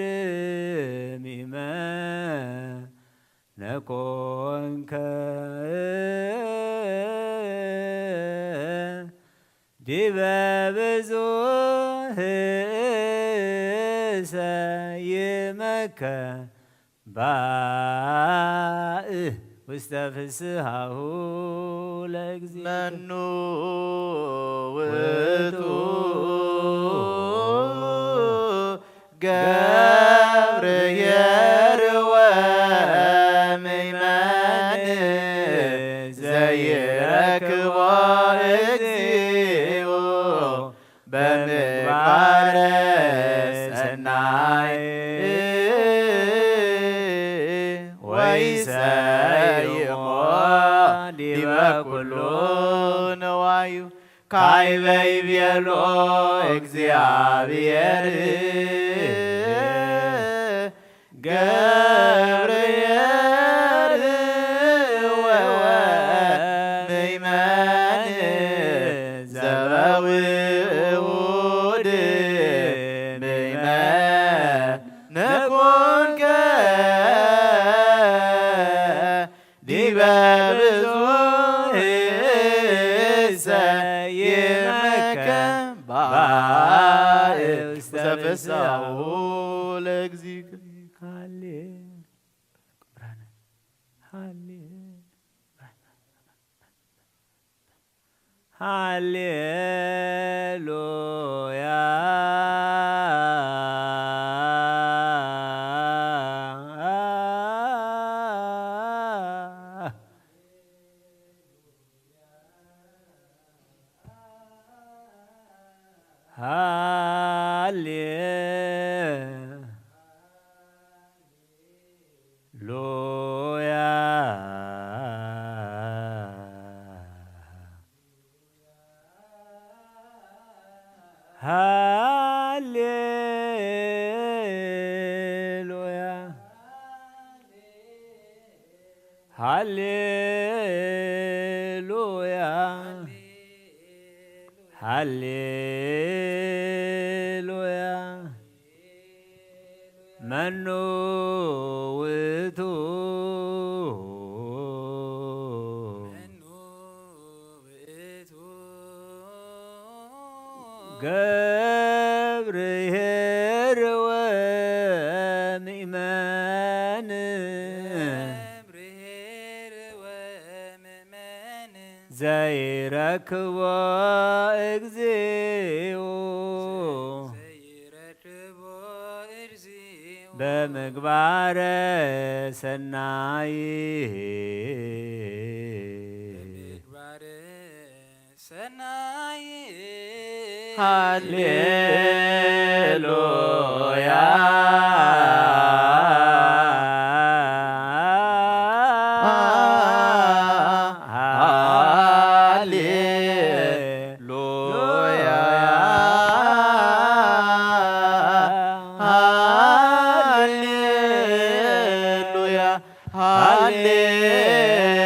ምእመን ነኮንከ ዲበ ብዙህ ሰይመከ ባእ ውስተ ፍስሃሁ ለእግዚእ። መኑ ውእቱ ገብርኄር ወምእመን ዘይረክቦ እግዚኡ በምግባረ ሰናይ ወይሰይሞ ዲበ ኩሉ ነዋዩ። ካይበ ይቤሎ እግዚኣብሔር ገብርኄር ወምእመን ዘበውኡድ ምእመን ነኮንከ ዲበ ብዙህ ሰይመከ ባእ ውስተ ፍስሓሁ ለእግዚእከ። ሃሌ-፣ ሃሌ-፣ ሃሌሉያ። ሃሌ ሉያ። ሃሌሉያ። ሃሌሉያ። ሃሌሉያ። መኑ ውእቱ ገብርኄር ወምእመን ዘይረክቦ እግዚኡ ዘይረክቦ እግዚኡ በምግባረ ሰናይ በምግባረ ሰናይ ሃሌሉያ ሃሌሉያ ሃሌሉያ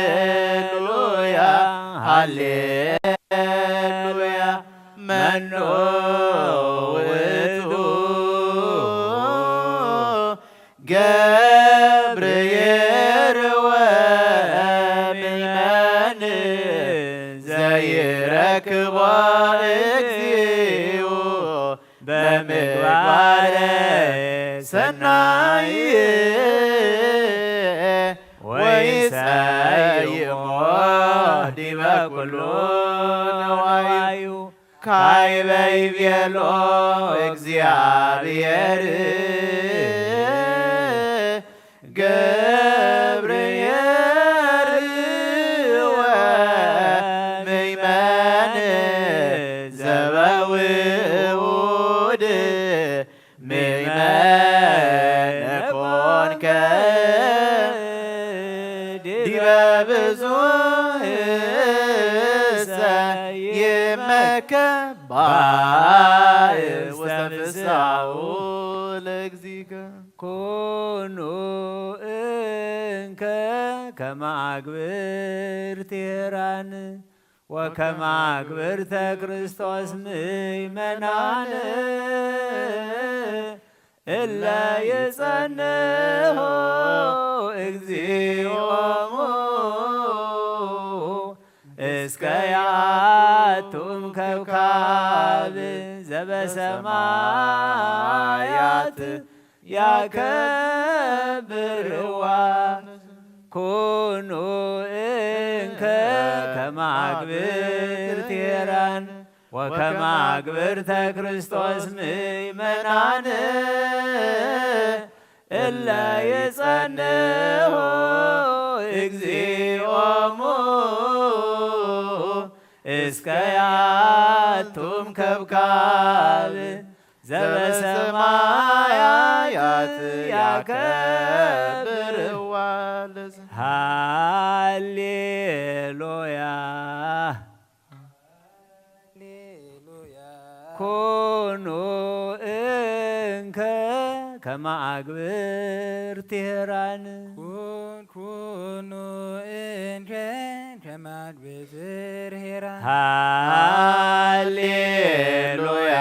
ሃሌሉያ ሃሌሉያ መኖ ውእቱ ገብርኄር ወምእመን ዘይረክቦ እግዚኡ በምግባረ ሰናይ ወይሰይሞ ዲበ ኩሉ ነዋዩ ካይበ ይቤሎ እግዚኣብሔር ገብርኄር ወምእመን ዘበውኡድ ምእመን ኮንከ ዲበ ብዙህ ሰይመከ ባእ ውስተ ፍስሓሁ ለእግዚእከ። ኩኑ እንከ ከመ አግብርት ሄራን ወከመ አግብርተ ክርስቶስ ምእመናን እለ ይጸንሑ እግዚኦሙ እስከ ያቱም ከብካብ ዘበሰማያት ያከብርዋ። ኩኑ እንከ ከመ አግብርት ሄራን ወከመ አግብርተ ክርስቶስ ምእመናን እለ ይጸንሑ እግዚኦሙ እስከ ያቱም ከብካብ ዘበሰማያት ያከብርዋ ለዘ- ሃሌሉያ። ሃሌሉያ። ኩኑ እንከ ከመ አግብርት ሄራን። ኩን-፣ ኩኑ እንከ ከመ አግብርት ሄራን። ሃሌሉያ።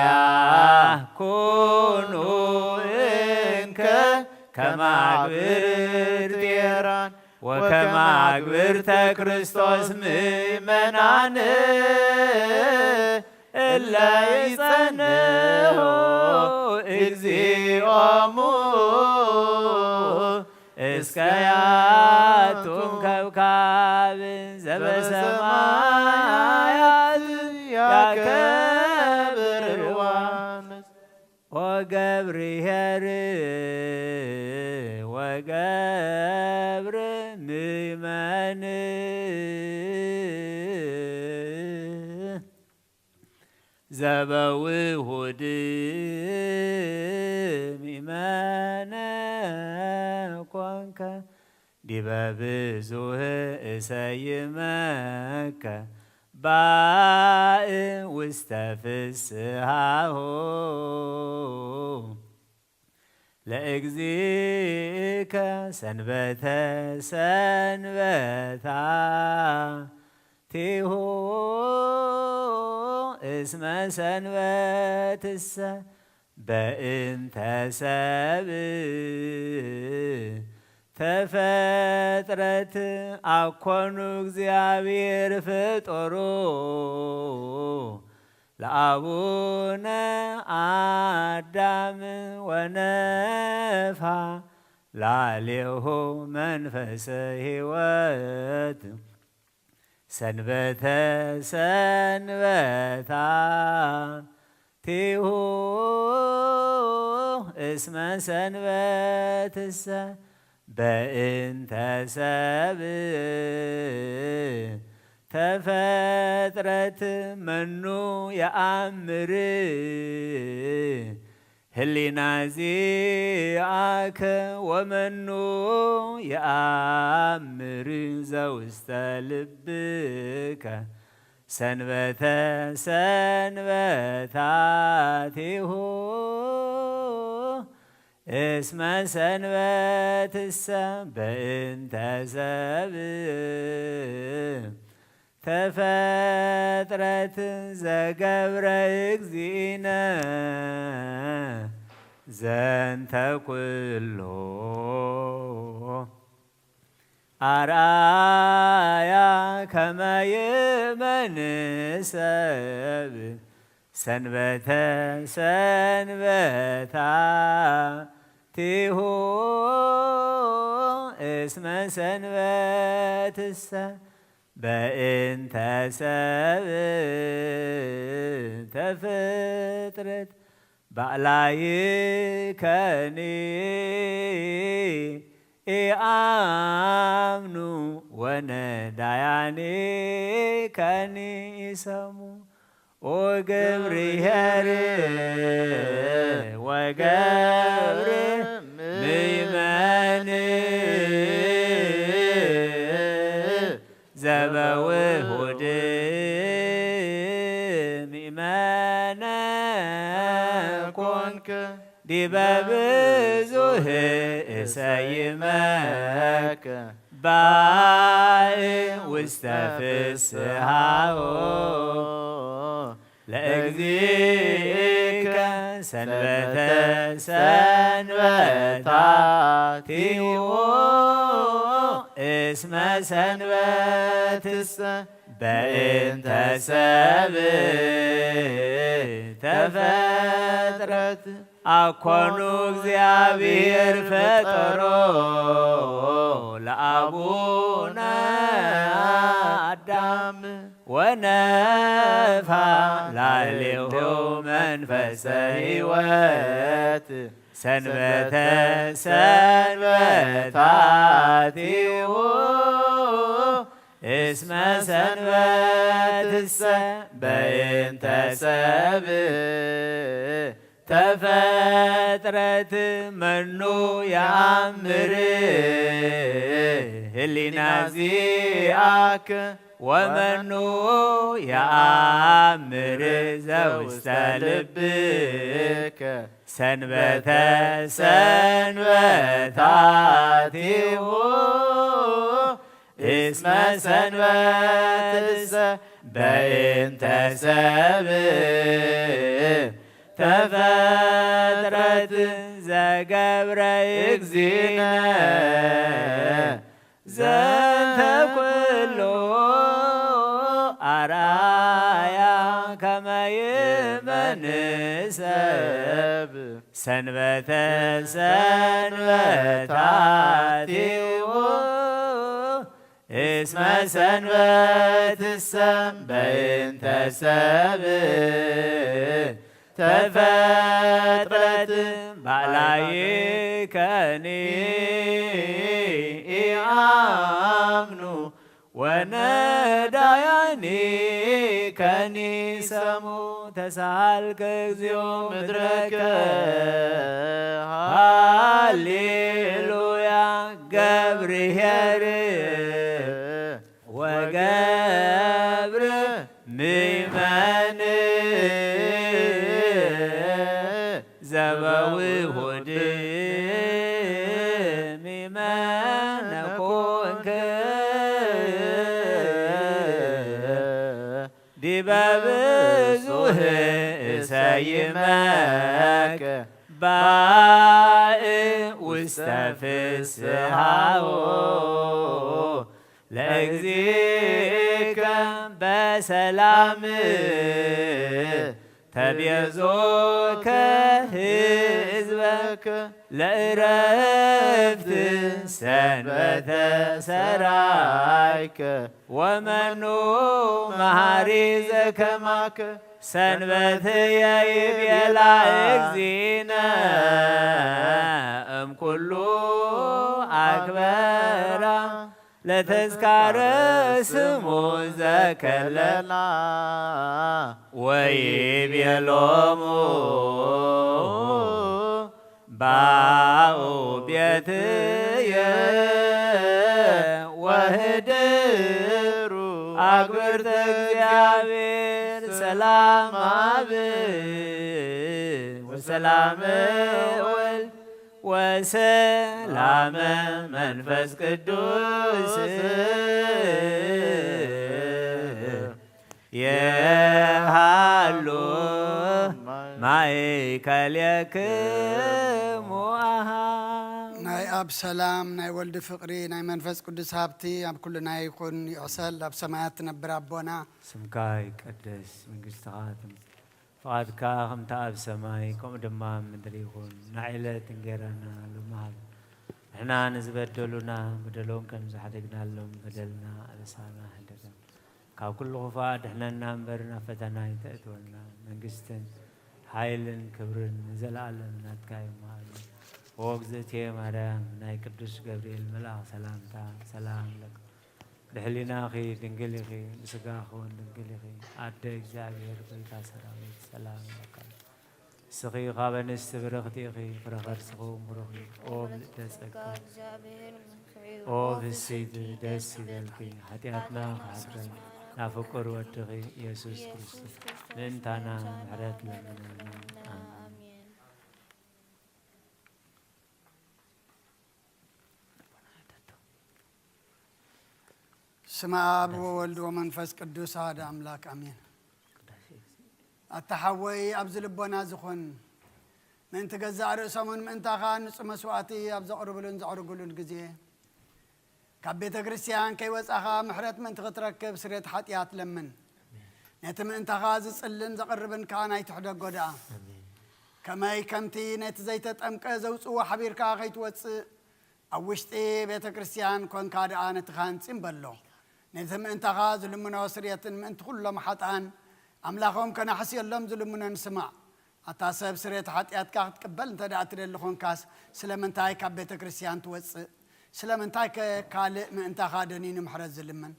ኩኑ እንከ ከመ አግብርት ሄራን ወከመ አግብርተ ክርስቶስ ምእመናን እለ ይጸንሑ እግዚኦሙ እስከ ያቱም ከብካብ ዘበሰማያት ያከብርዋ። ወገብርኄር ወገብር ምእመን ዘበውሁድ ምእመነ ኮንከ ዲበ ብዙህ እሰይመከ ባእ ውስተ ፍስሃሁ ለእግዚእከ ሰንበተ ሰንበታቲሁ እስመ ሰንበትሰ በእንተ ሰብ ተፈጥረት አኮኑ እግዚአብሔር ፍጡሩ ለአቡነ አዳም ወነፍሐ ላሌሁ መንፈሰ ሕይወት ሰንበተ ሰንበታቲሁ እስመ ሰንበትሰ በእንተ ሰብ ተፈጥረት። መኑ የአምር ህሊና ዚአከ ወመኑ የአምር ዘውስተ ልብከ ሰንበተ ሰንበታቲሁ እስመ ሰንበትሰ በእንተ ሰብ ተፈጥረት። ዘገብረ እግዚእነ ዘንተ ኩሎ አርአያ ከመ ይእመን ሰብ ሰንበተ ሰንበታቲሁ እስመ ሰንበትሰ በእንተ ሰብ ተፈጥረት። ባዕላይከኒ ኢአምኑ ወነዳያኒከኒ ኢሰሙ። ኦገብርኄር ወገብር ምእመን ዘበውሁድ ምእመነ ኮንክ ዲበ ብዙህ እሰይመከ ባእ ውስተ ፍስሃሁ ለእግዚእከ ሰንበተ ሰንበታቲሁ እስመ ሰንበትሰ በእንተ ሰብ ተፈጥረት። አኮኑ እግዚአብሔር ፈጠሮ ለአቡነ አዳም ወነፋ ላዕሌሁ መንፈሰ ሕይወት ሰንበተ ሰንበታቲሁ እስመ ሰንበትሰ በእንተ ሰብ ተፈጥረት። መኑ የአምር ህሊና ዚአከ ወመኑ የአምር ዘውስተ ልብከ ሰንበተ ሰንበታቲሁ እስመ ሰንበትሰ በእንተ ሰብ ተፈጥረት። ዘገብረ እግዚእነ ዘንተ ኩሎ አርአያ ከመ ይእመን ሰብ ሰንበተ ሰንበታቲሁ እስመ ሰንበትሰ በእንተ ሰብ ተፈጥረት። ባዕላይከኒ ኢአምኑ ወነዳያኒከኒ ሰሙ። ተሳልከ እግዚኦ ምድረከ ሃሌሉያ ገብርኄር ወገብር ምእመን ዘበውሁድ ምእመነ ኮንክ ዲበ ብዙህ እሰይመከ ባእ ውስተ ፍስሃሁ ለእግዚእከ በሰላም ተቤዞከ ህዝበከ ለእረፍት ሰንበተ ሰራይከ ወመኑ መሃሪ ዘከማከ ሰንበትየ ይቤላ እግዚእነ እምኩሉ ኣክበራ ለተዝካረ ስሙ ዘከለላ ወይቤሎሙ ባኡ ቤትየ ወህድሩ ኣግብርተ እግዚኣብሔር ሰላም ኣብ ወሰላም ወልድ ወሰላም መንፈስ ቅዱስ የሃሉ ማእከሌክሙ ኣሃ። ናይ ኣብ ሰላም ናይ ወልድ ፍቕሪ ናይ መንፈስ ቅዱስ ሃብቲ ኣብ ኩልና ይኹን። ይዕሰል ኣብ ሰማያት ትነብር ኣቦና። ስምካ ይቀደስ፣ መንግስትኻ ትምጻእ፣ ፍቓድካ ከምቲ ኣብ ሰማይ ከምኡ ድማ ኣብ ምድሪ ይኹን። ናይ ዕለት እንጌራና ሎሚ ሃብ። ንሕና ንዝበደሉና በደሎም ከም ዝሓደግናሎም በደልና ኣበሳና ሕደገና። ካብ ኩሉ ክፉእ ኣድሕነና እምበር ናብ ፈተና ኣይተእትወና። መንግስትን ሓይልን ክብርን ንዘለኣለም ናትካ እዩ። እሞ ኣሜን። ኦ እግዝእትየ ማርያም፣ ናይ ቅዱስ ገብርኤል መልኣኽ ሰላምታ ሰላም ለኪ። ብሕሊናኺ ድንግል ኢኺ፣ ብስጋኺ እውን ድንግል ኢኺ። ኣደ እግዚኣብሔር፣ ጎይታ ሰራዊት፣ ሰላም ለኪ። ንስኺ ካብ ኣንስቲ ብርኽቲ ኢኺ፣ ፍረ ከርስኺ እውን ብሩኽ እዩ። ኦ ምልእተ ጸጋ፣ ኦ ፍስሕቲ ደስ ይበልኪ፣ ሓጢኣትና ክሓስረን ናብ ፍቁር ወድኺ ኢየሱስ ክርስቶስ ምእንታና ምሕረት ለምነልና። ኣሜን። ስመ ኣብ ወወልድ ወመንፈስ ቅዱስ ኣሐደ ኣምላክ ኣሜን። ኣታ ሓወይ ኣብዚ ልቦና ዝኹን ምእንቲ ገዛእ ርእሶምን ምእንታኻ ንጹህ መስዋእቲ ኣብ ዘቕርብሉን ዘዕርግሉን ግዜ ካብ ቤተ ክርስቲያን ከይወጻኻ ምሕረት ምእንቲ ክትረክብ ስሬት ሓጢኣት ለምን። ነቲ ምእንታኻ ዝጽልን ዘቕርብን ከኣ ናይ ትሕደጎ ደኣ። ከመይ ከምቲ ነቲ ዘይተጠምቀ ዘውጽዎ ሓቢርካ ከይትወጽእ ኣብ ውሽጢ ቤተ ክርስቲያን ኮንካ ደኣ ነቲ ካህን ጽም በሎ። ነቲ ምእንታኻ ዝልምኖ ስርየትን ምእንቲ ኩሎም ሓጥኣን ኣምላኾም ከናሕስየሎም ዝልምኖን ስማዕ። ኣታ ሰብ ስርየት ሓጢኣትካ ክትቅበል እንተ ደኣ ትደሊ ኾንካስ ስለምንታይ ካብ ቤተ ክርስቲያን ትወጽእ? ስለምንታይ ከ ካልእ ምእንታኻ ደኒኑ ምሕረት ዝልምን?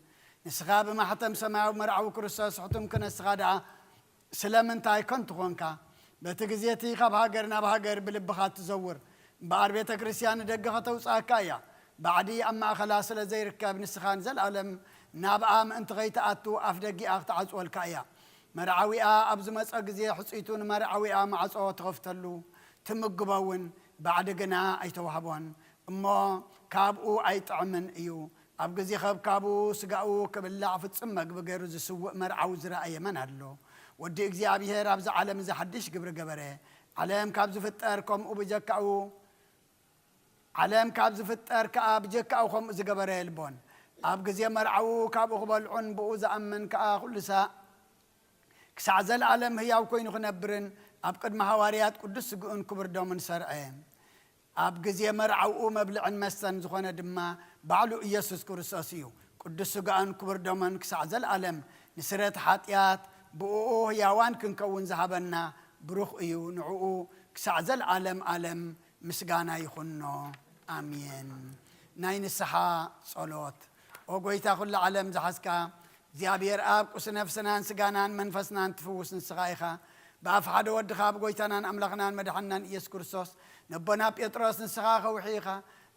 ንስኻ ብማሕተም ሰማያዊ መርዓዊ ክርስቶስ ሕቱም ክነስኻ ደኣ ስለምንታይ ከንቱ ኾንካ? በቲ ግዜ እቲ ካብ ሃገር ናብ ሃገር ብልብኻ እትዘውር እምበኣር ቤተ ክርስቲያን ንደገ ከተውጽኣካ እያ። ባዕዲ ኣብ ማእኸላ ስለ ዘይርከብ ንስኻ ንዘለኣለም ናብኣ ምእንቲ ኸይትኣቱ ኣፍ ደጊኣ ክትዓጽወልካ እያ። መርዓዊኣ ኣብ ዝመጸ ግዜ ሕጽይቱ ንመርዓዊኣ ማዕጾ ትኸፍተሉ ትምግቦ እውን ባዕዲ ግና ኣይተዋህቦን እሞ ካብኡ ኣይጥዕምን እዩ። ኣብ ግዜ ከብካቡ ስጋኡ ክብላዕ ፍጹም መግቢ ገይሩ ዝስውእ መርዓዊ ዝረኣየ መን ኣሎ? ወዲ እግዚኣብሔር ኣብዚ ዓለም እዚ ሓድሽ ግብሪ ገበረ። ዓለም ካብ ዝፍጠር ከምኡ ብጀካኡ ዓለም ካብ ዝፍጠር ከኣ ብጀካኡ ከምኡ ዝገበረ የልቦን። ኣብ ግዜ መርዓኡ ካብኡ ክበልዑን ብኡ ዝኣምን ከኣ ኩሉ ሳዕ ክሳዕ ዘለኣለም ህያው ኮይኑ ክነብርን ኣብ ቅድሚ ሃዋርያት ቅዱስ ስግኡን ክብር ደሙን ሰርዐ። ኣብ ግዜ መርዓኡ መብልዕን መስተን ዝኾነ ድማ ባዕሉ ኢየሱስ ክርስቶስ እዩ። ቅዱስ ስጋኡን ክብር ደሙን ክሳዕ ዘለኣለም ንስረት ሓጢኣት ብእኡ ህያዋን ክንከውን ዝሃበና ብሩኽ እዩ። ንዕኡ ክሳዕ ዘለኣለም ኣለም ምስጋና ይኹኖ። ኣሜን። ናይ ንስሓ ጸሎት። ኦ ጎይታ ኩሉ ዓለም ዝሓዝካ እግዚኣብሔር ኣብ ቁስ ነፍስናን ስጋናን መንፈስናን ትፍውስ ንስኻ ኢኻ። ብኣፍ ሓደ ወድኻ ብጎይታናን ኣምላኽናን መድሓንናን ኢየሱስ ክርስቶስ ነቦና ጴጥሮስ ንስኻ ከውሒ ኢኻ።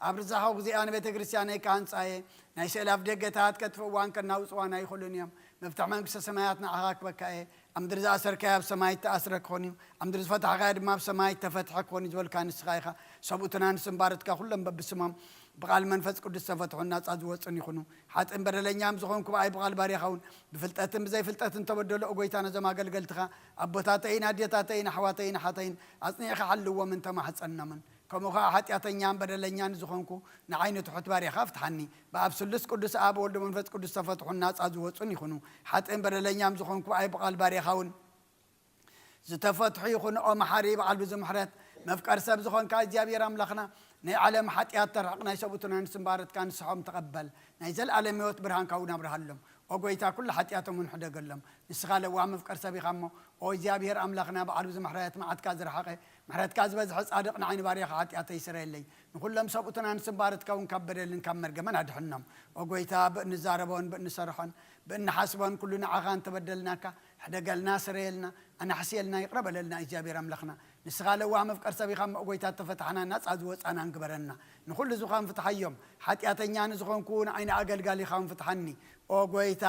ኣብ ርዛኻ ጉዜኣ ንቤተ ክርስቲያነይ ክሃንጻ እየ። ናይ ስእሊ ኣፍ ደገታት ከጥፍእዋን ከናውጽዋን ኣይኽእሉን እዮም። መፍትሕ መንግስተ ሰማያት ንዓኻ ክበካ እየ። ኣብ ምድሪ ዝኣሰርካዮ ኣብ ሰማይ እተኣስረ ክኾን እዩ። ኣብ ምድሪ ዝፈታሕካዮ ድማ ኣብ ሰማይ እተፈትሐ ክኾን እዩ ዝበልካ ንስኻ ኢኻ። ሰብኡትና ንስም ባረትካ ኩሎም በብስሞም ብቓል መንፈስ ቅዱስ ዝተፈትሑን ናጻ ዝወጹን ይኹኑ። ሓጥእን በደለኛም ዝኾንኩ ብኣይ ብቓል ባርያኻ እውን ብፍልጠትን ብዘይፍልጠትን ተበደሎ። ኦ ጎይታ ነዞም ኣገልገልትኻ ኣቦታተይን ኣዴታተይን ኣሕዋተይን ኣሓተይን ኣጽኒዕካ ሓልዎምን ተማሕጸኖምን። ከምኡ ኸዓ ሓጢኣተኛን በደለኛን ዝኾንኩ ንዓይ ንትሑት ባርያኻ ፍትሓኒ። ብኣብ ስሉስ ቅዱስ ኣብ ወልድ መንፈስ ቅዱስ ዝተፈትሑን ናጻ ዝወጹን ይኹኑ። ሓጥእን በደለኛም ዝኾንኩ ብኣይ ብቓል ባርያኻ እውን ዝተፈትሑ ይኹኑ። ኦ መሓሪ በዓል ብዙ ምሕረት መፍቀር ሰብ ዝኾንካ እግዚኣብሔር ኣምላኽና፣ ናይ ዓለም ሓጢኣት ተርሕቕ፣ ናይ ሰብኡትን ኣንስትን ባሮትካ ንስሖም ተቐበል። ናይ ዘለኣለም ህይወት ብርሃንካ እውን ኣብርሃሎም። ኦ ጎይታ፣ ኩሉ ሓጢኣቶም እውን ሕደገሎም። ንስኻ ለዋህ መፍቀር ሰብ ኢኻ እሞ፣ ኦ እግዚኣብሔር ኣምላኽና፣ በዓል ብዙሕ ምሕረት፣ መዓትካ ዝረሓቐ፣ ምሕረትካ ዝበዝሐ ጻድቕ፣ ንዓይ ንባርያኻ ሓጢኣተይ ስረየለይ። ንኹሎም ሰብኡትን ኣንስትን ባሮትካ እውን ካብ በደልን ካብ መርገምን ኣድሕኖም። ኦ ጎይታ፣ ብእንዛረቦን ብእንሰርሖን ብእንሓስቦን ኩሉ ንዓኻ እንተበደልናካ፣ ሕደገልና፣ ስረየልና፣ ኣናሕስየልና፣ ይቕረ በለልና እግዚኣብሔር ኣምላኽና። ንስኻ ለዋህ መፍቀር ሰብ ኢኻ እሞ፣ ኦ ጎይታ፣ እተፈታሕና ናጻ ዝወጻናን ግበረና። ንኹሉ ዝኾን ፍትሓዮም። ሓጢኣተኛ ንዝኾንኩ ንዓይ ንኣገልጋሊኻ እውን ፍትሓኒ። ኦ ጎይታ፣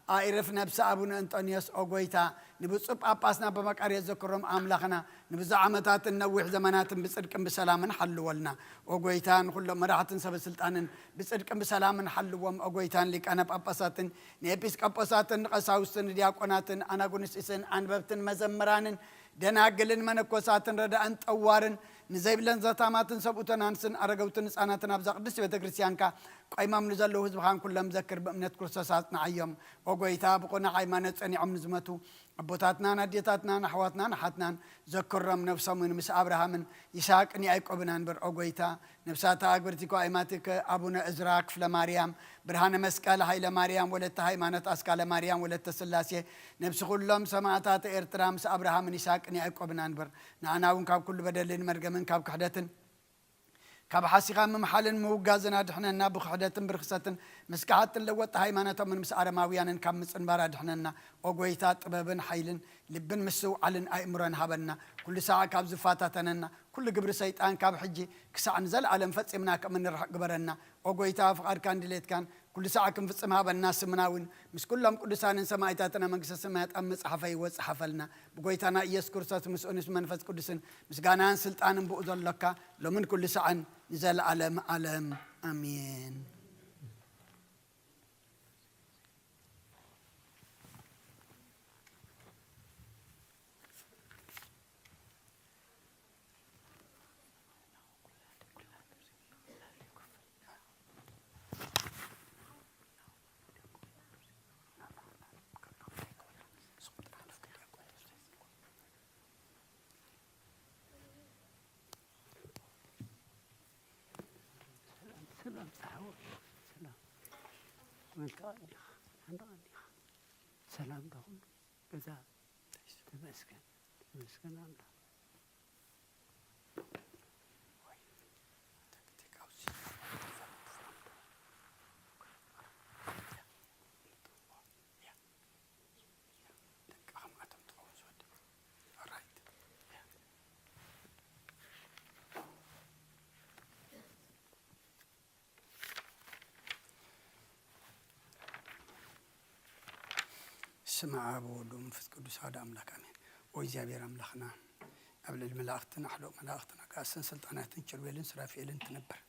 ኣዕርፍ ነብሲ ኣቡነ እንጦንዮስ። ኦ ጎይታ፣ ንብፁዕ ጳጳስና ኣባ መቃርዮስ ዘክሮም ኣምላኽና፣ ንብዙሕ ዓመታትን ነዊሕ ዘመናትን ብጽድቅን ብሰላምን ሓልወልና። ኦ ጎይታ፣ ንኹሎም መራሕትን ሰበ ስልጣንን ብጽድቅን ብሰላምን ሓልዎም። ኦ ጎይታ፣ ንሊቃነ ጳጳሳትን ንኤጲስቆጶሳትን ንቐሳውስትን ንዲያቆናትን ኣናጉንስጢስን ኣንበብትን መዘምራንን ደናግልን መነኮሳትን ረዳእን ጠዋርን ንዘይብለን ዘታማትን ሰብኡተን ኣንስን ኣረገውትን ህፃናትን ኣብዛ ቅድስቲ ቤተ ክርስቲያንካ ቆይሞም ንዘለዉ ህዝብኻን ኩሎም ዘክር፣ ብእምነት ክርስቶስ ኣጽንዓዮም። ኦ ጎይታ፣ ብቑኑዕ ሃይማኖት ጸኒዖም ንዝመቱ ኣቦታትናን ኣዴታትናን ኣሕዋትናን ኣሓትናን ዘክሮም፣ ነብሶምን ምስ ኣብርሃምን ይስሐቅን ያዕቆብን ኣንብር። ኦ ጎይታ፣ ነብሳት ኣግብርቲ እኮ ኣይማትከ ኣቡነ እዝራ ክፍለ ማርያም፣ ብርሃነ መስቀል ሃይለ ማርያም፣ ወለተ ሃይማኖት ኣስካለ ማርያም፣ ወለተ ስላሴ፣ ነብሲ ኩሎም ሰማእታት ኤርትራ ምስ ኣብርሃምን ይስሐቅን ያዕቆብን ኣንብር። ንኣና እውን ካብ ኩሉ በደልን መርገምን ካብ ክሕደትን ካብ ሓሲኻ ምምሓልን ምውጋዝን ኣድሕነና። ብክሕደትን ብርክሰትን ምስ ከሓድትን ለወጥቲ ሃይማኖቶምን ምስ ኣረማውያንን ካብ ምጽንባር ኣድሕነና። ኦ ጎይታ፣ ጥበብን ሓይልን ልብን ምስትውዓልን ኣእምሮን ሃበና። ኩሉ ሳዕ ካብ ዝፈታተነና ኩሉ ግብሪ ሰይጣን ካብ ሕጂ ክሳዕ ንዘለኣለም ፈጺምና ከም እንርሕቕ ግበረና። ኦ ጎይታ፣ ፍቓድካን ድሌትካን ኩሉ ሳዕ ክንፍጽም ሃበና። ስምና እውን ምስ ኩሎም ቅዱሳንን ሰማእታትን ኣብ መንግስተ ሰማያት ኣብ መጽሓፈ ህይወት ጸሓፈልና። ብጎይታና ኢየሱስ ክርስቶስ ምስኡን ምስ መንፈስ ቅዱስን ምስጋናን ስልጣንን ብኡ ዘሎካ ሎምን ኩሉ ሳዕን ንዘለኣለም ዓለም ኣሜን። ሰላም፣ ሰላም፣ ጸሓዎ፣ ሰላም። መልክዓ እንዲኻ፣ ሓንዳ እንዲኻ። ሰላም ዳኹም ገዛ። ተመስገን፣ ተመስገን ኣምላኽ። ስመ ኣብ ወወልድ ወመንፈስ ቅዱስ ኣሐዱ ኣምላክ ኣሜን። ኦ እግዚኣብሔር ኣምላኽና፣ ኣብ ልዕሊ መላእኽትን ኣሕሉቕ መላእኽትን ኣጋእዝትን ስልጣናትን ኪሩቤልን ሱራፌልን ትነብር።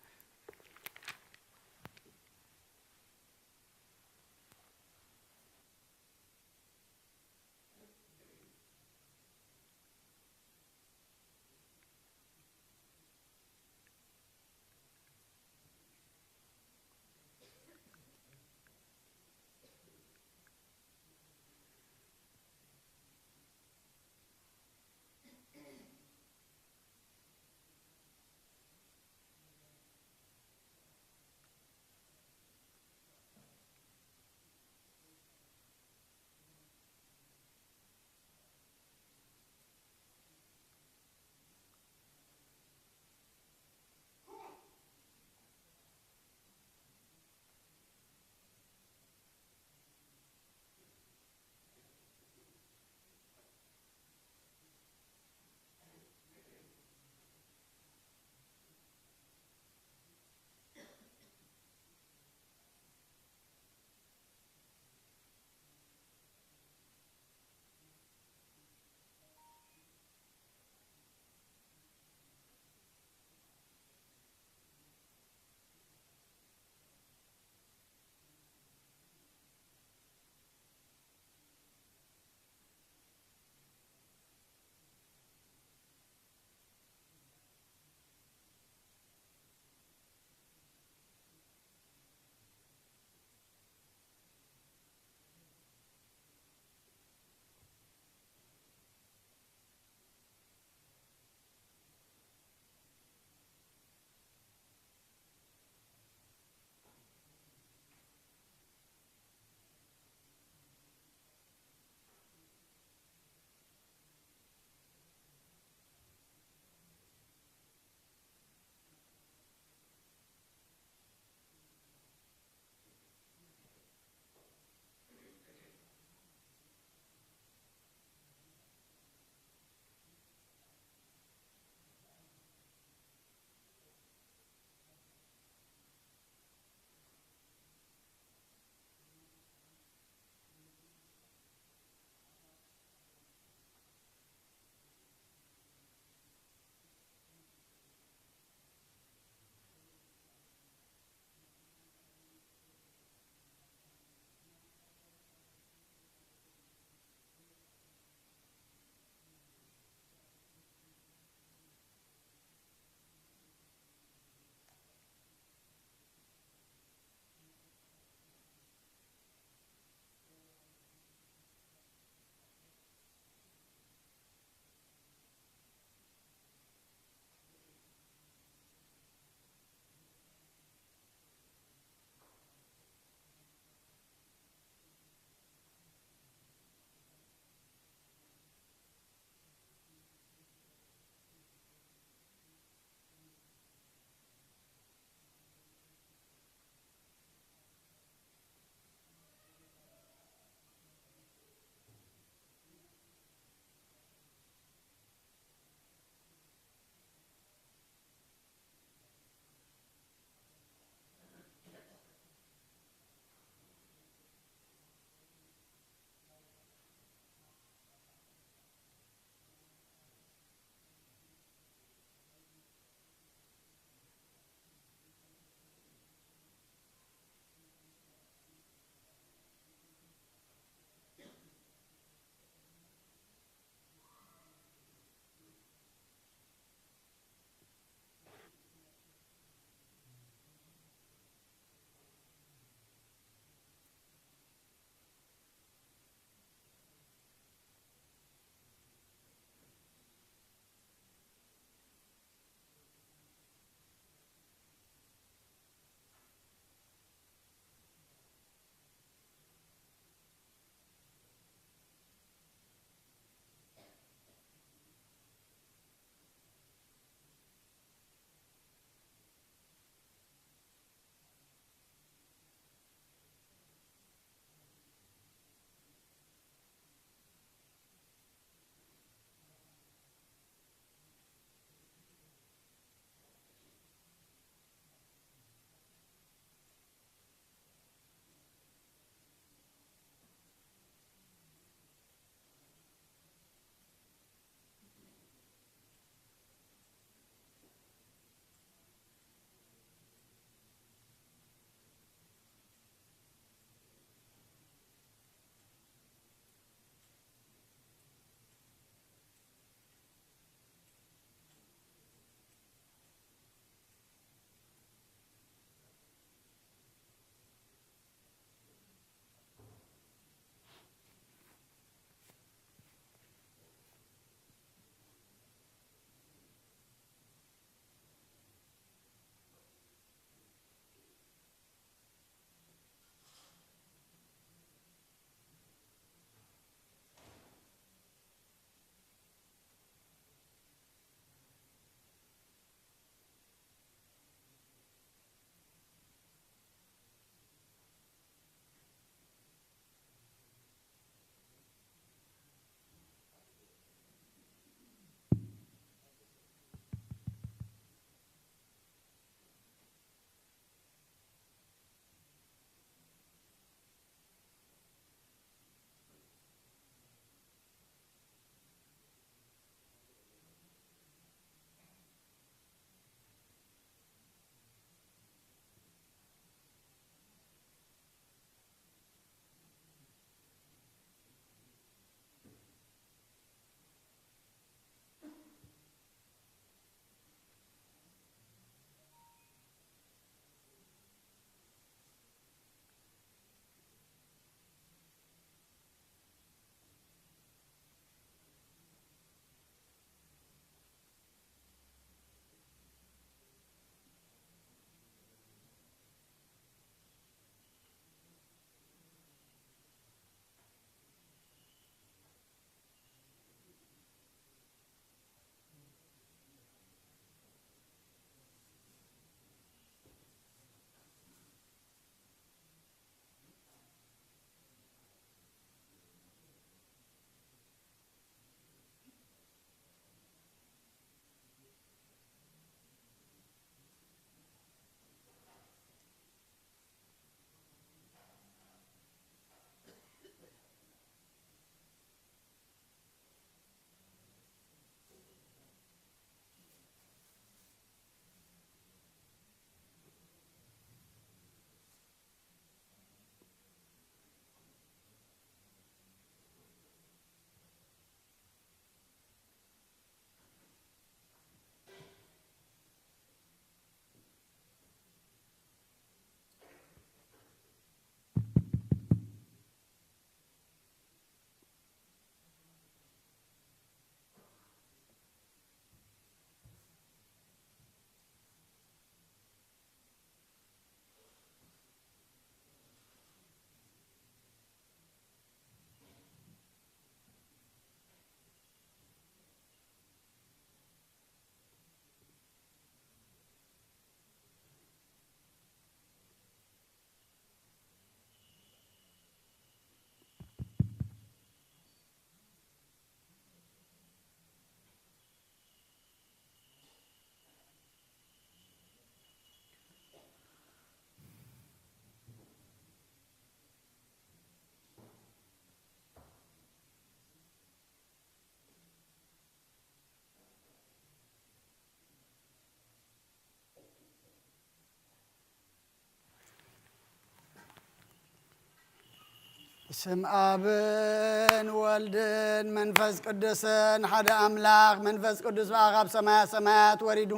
ስም ኣብን ወልድን መንፈስ ቅዱስን ሓደ ኣምላኽ። መንፈስ ቅዱስ ብኣኻ ኣብ ሰማያ ሰማያት ወሪዱ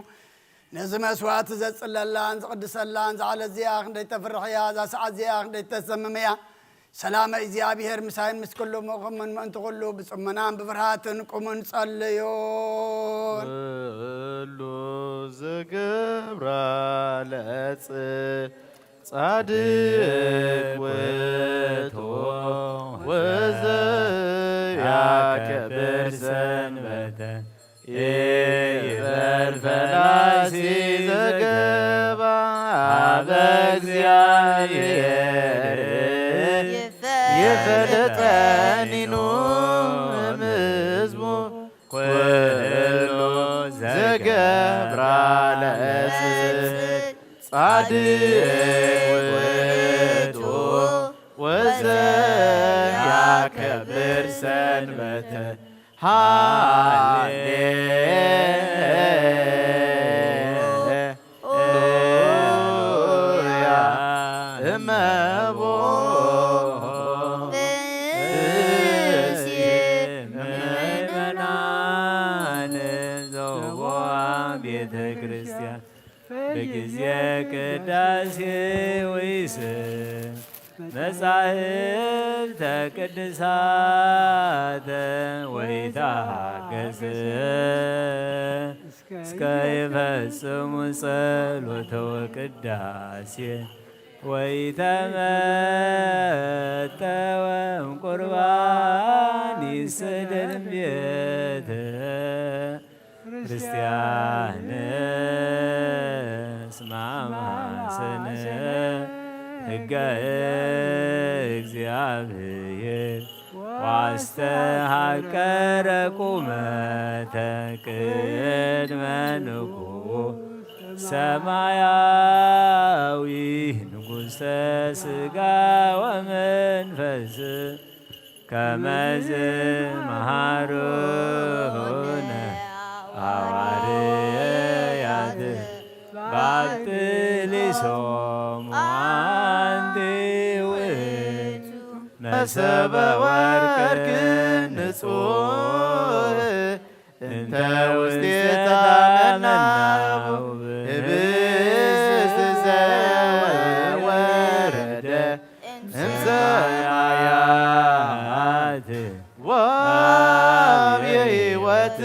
ነዚ መስዋዕቲ ዘጽለላን ዝቕድሰላን ዝዓለት እዚኣ ክንደይ ተፍርሕ እያ፣ እዛ ሰዓት እዚኣ ክንደይ ተሰምም እያ። ሰላመ እግዚኣብሔር ምሳይን ምስ ኩሉምኹምን ምእንቲ ኩሉ ብጽሞናን ብፍርሃትን ቁሙን ጸልዩ። ኩሉ ዝገብራ ለጽ ጻድቅ ውእቱ ወዘያከብር ሰንበተ ይበል ፈላሲ ዘገባ በእግዚኣብሔር ይፈለጠኒኑ እምሕዝቡ ኩሉ ዘገብራ ለጽድቅ ጻድቅ ውእቱ ወዘያከብር ሰንበተ ሃሌ ሉያ እመቦ ብእሲ ምእመናን ዘቦ ቤተ ክርስቲያን በጊዜ ቅዳሴ ወይስ መጻሕፍተ ቅዱሳተ ወይታገስ እስከ ይፈጽሙ ጸሎተ ወቅዳሴ ወይተመጠወም ቁርባን ይሰደድ ቤት ክርስቲያንስ ማማሰነ ሕገ እግዚኣብሔር ዋስተሃቀረ ቁመተ ቅድመ ንጉሥ ሰማያዊ ንጉሥ ሥጋ ወመንፈስ ከመዝ መሃሩነ ሐዋርያት ባብጥሊሶም አንቲ ውእቱ መሰበ ወርቅ ንጹሕ እንተ ውስቴታ መናው ህብስት ዘወረደ እምሰማያት ወአብ ሕይወት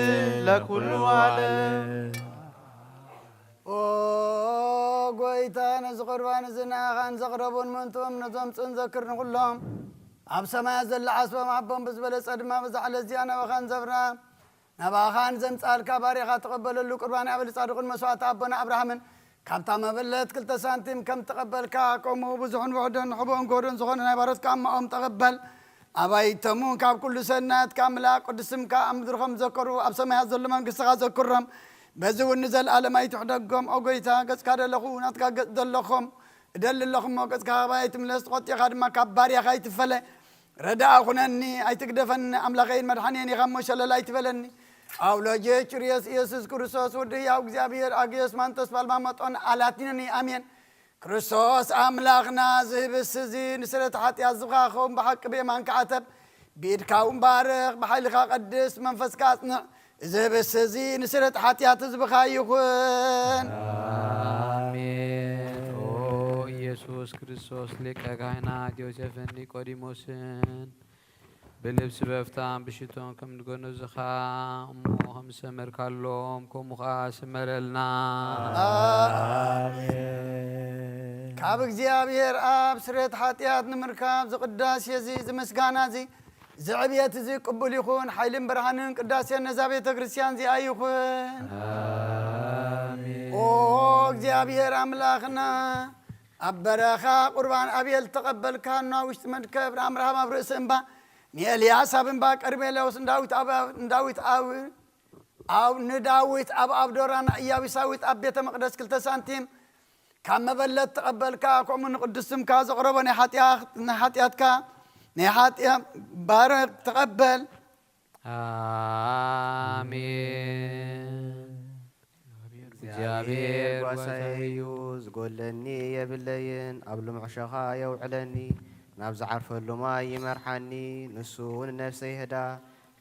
ለኩሉ ዓለም። ኦ ጎይታ፣ ነዚ ቁርባን እዚ ንኣኻን ዘቕረቡን ምእንትኦም ነዞም ጽን ዘክር ንኹሎም ኣብ ሰማያት ዘሎ ዓስቦም ኣቦም ብዝበለጸ ድማ ብዛ ዕለት እዚኣ ናባኻን ዘብራ ናባኻን ዘምጻልካ ባሪኻ ተቐበለሉ። ቁርባን ኣበል ጻድቑን መስዋዕቲ ኣቦና ኣብርሃምን ካብታ መበለት ክልተ ሳንቲም ከም ተቐበልካ፣ ከምኡ ብዙሕን ውሑድን ሕቡእን ክቡርን ዝኾነ ናይ ባሮትካ እማኦም ተቐበል። ኣባይቶም እውን ካብ ኩሉ ሰናያትካ ምልኣ ቅዱስ ስምካ ኣብ ምድሪ ከም ዘከሩ ኣብ ሰማያት ዘሎ መንግስትኻ ዘክሮም። በዚ እውን ንዘለኣለም ኣይትሕደጎም። ኦ ጎይታ፣ ገጽካ ደለኹ፣ ናትካ ገጽ ደለኹም እደሊ ኣለኹ እሞ፣ ገጽካ ካባይ ኣይትምለስ፣ ተቖጢዕካ ድማ ካብ ባርያኻ ኣይትፈለ። ረዳኣ ኩነኒ፣ ኣይትግደፈኒ። ኣምላኸይን መድሓኒየን ኢኻ እሞ፣ ሸለል ኣይትበለኒ። ኣውሎጀ ቹርዮስ ኢየሱስ ክርስቶስ፣ ወዲ ህያው እግዚኣብሔር፣ ኣግዮስ ማንቶስ፣ ፓልማመጦን ኣላቲነኒ። ኣሜን። ክርስቶስ ኣምላኽና፣ እዚ ህብስቲ እዚ ንስርየት ሓጢኣት ዝብኻ ክኸውን ብሓቂ ብየማንካ ዓተብ፣ ብኢድካ እውን ባርኽ፣ ብሓይልካ ቀድስ፣ መንፈስካ ኣጽንዕ። እዚ ህብስቲ እዚ ንስርየት ሓጢኣት ህዝብኻ ይኹን። ኣሜን። ኦ ኢየሱስ ክርስቶስ ሊቀ ካህናት ዮሴፍን ኒቆዲሞስን ብልብሲ በፍታን ብሽቶን ከም ንገነዙኻ እሞ ከም ዝሰመርካሎም ከምኡ ኸዓ ስመረልና። ኣሜን። ካብ እግዚኣብሔር ኣብ ስርየት ሓጢኣት ንምርካብ ዝቅዳሴ እዚ ዝምስጋና እዚ ዝዕብየት እዚ ቅቡል ይኹን። ሓይልን ብርሃንን ቅዳሴን ነዛ ቤተ ክርስቲያን እዚኣ ይኹን። ኣሜን። ኦ እግዚኣብሔር ኣምላኽና፣ ኣብ በረኻ ቁርባን ኣቤል ተቐበልካ፣ ኖ ውሽጢ መድከብ ኣምርሃም ኣብ ርእሲ እምባ፣ ንኤልያስ ኣብ እምባ ቀርሜሎስ፣ ንዳዊት ኣብ፣ ንዳዊት ኣብ፣ ኣብ፣ ንዳዊት ኣብ፣ ኣብ ዶራና ኢያቡሳዊት ኣብ ቤተ መቕደስ ክልተ ሳንቲም ካብ መበለት ተቐበልካ፣ ከምኡ ንቅዱስ ስምካ ዘቕረቦ ናይ ሓጢኣ-፣ ናይ ሓጢኣትካ፣ ናይ ሓጢኣ ባርኽ ተቐበል። ኣሜን። እግዚኣብሔር ጓሳየ እዩ፣ ዝጎለኒ የብለይን። ኣብ ልምዕሾኻ የውዕለኒ፣ ናብ ዝዓርፈሉ ማይ ይመርሓኒ። ንሱ ንነፍሰይ ይህዳ፣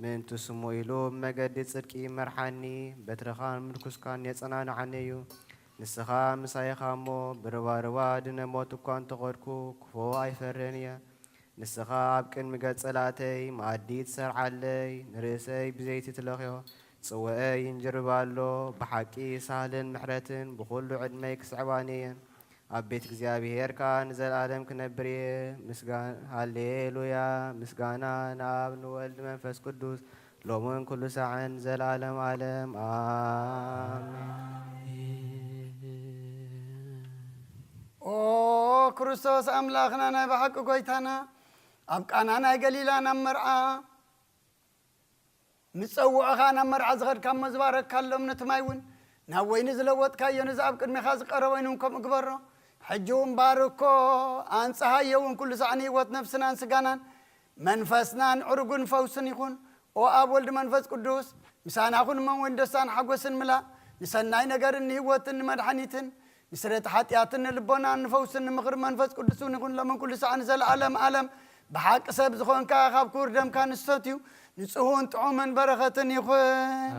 ምእንቲ ስሙ ኢሉ ብመገዲ ጽድቂ ይመርሓኒ። በትርኻን ምርኩስካን የጸናንዓኒ እዩ። ንስኻ ምሳይ ኢኻ እሞ፣ ብርባርባ ድነ ሞት እኳ እንተኸድኩ፣ ክፉእ ኣይፈርህን እየ። ንስኻ ኣብ ቅድሚ ገጽ ጸላእተይ መኣዲ ትሰርዓለይ፣ ንርእሰይ ብዘይቲ ትለኽዮ። ጽዋኤይ ይንጅርባ ኣሎ። ብሓቂ ሳህልን ምሕረትን ብኹሉ ዕድመይ ክስዕባኒ እየን። ኣብ ቤት እግዚኣብሔር ከኣ ንዘለኣለም ክነብር እየ። ምስጋ-፣ ሃሌሉያ። ምስጋና ንኣብ ንወልድ መንፈስ ቅዱስ ሎምን ኩሉ ሳዕን ዘላለም ዓለም ኣሜን። ኦ ክርስቶስ ኣምላኽና ናይ ብሓቂ ጎይታና፣ ኣብ ቃና ናይ ገሊላ ናብ መርዓ ምስ ጸውዖኻ ናብ መርዓ ዝኸድካ እሞ ዝባረካሎም ነቲ ማይ እውን ናብ ወይኒ ዝለወጥካዮ ነዚ ኣብ ቅድሜኻ ዝቐረበ ወይኒ እውን ከምኡ ግበሮ። ሕጂ እውን ባርኮ፣ ኣንጽሃዮ እውን ኩሉ ሳዕ ንህይወት ነፍስናን ስጋናን መንፈስናን ዕሩግን ፈውስን ይኹን። ኦ ኣብ ወልድ መንፈስ ቅዱስ ምሳና ኩን እሞ ወይን ደስታን ሓጎስን ምላእ፣ ንሰናይ ነገርን ንህይወትን ንመድሓኒትን ንስርየት ሓጢኣትን ንልቦናን ንፈውስን ንምኽሪ መንፈስ ቅዱስ እውን ይኹን ሎምን ኩሉ ሳዕ ንዘለኣለም ኣለም። ብሓቂ ሰብ ዝኾንካ ካብ ክቡር ደምካ ንሰትዩ ንጽሁን ጥዑምን በረኸትን ይኹን።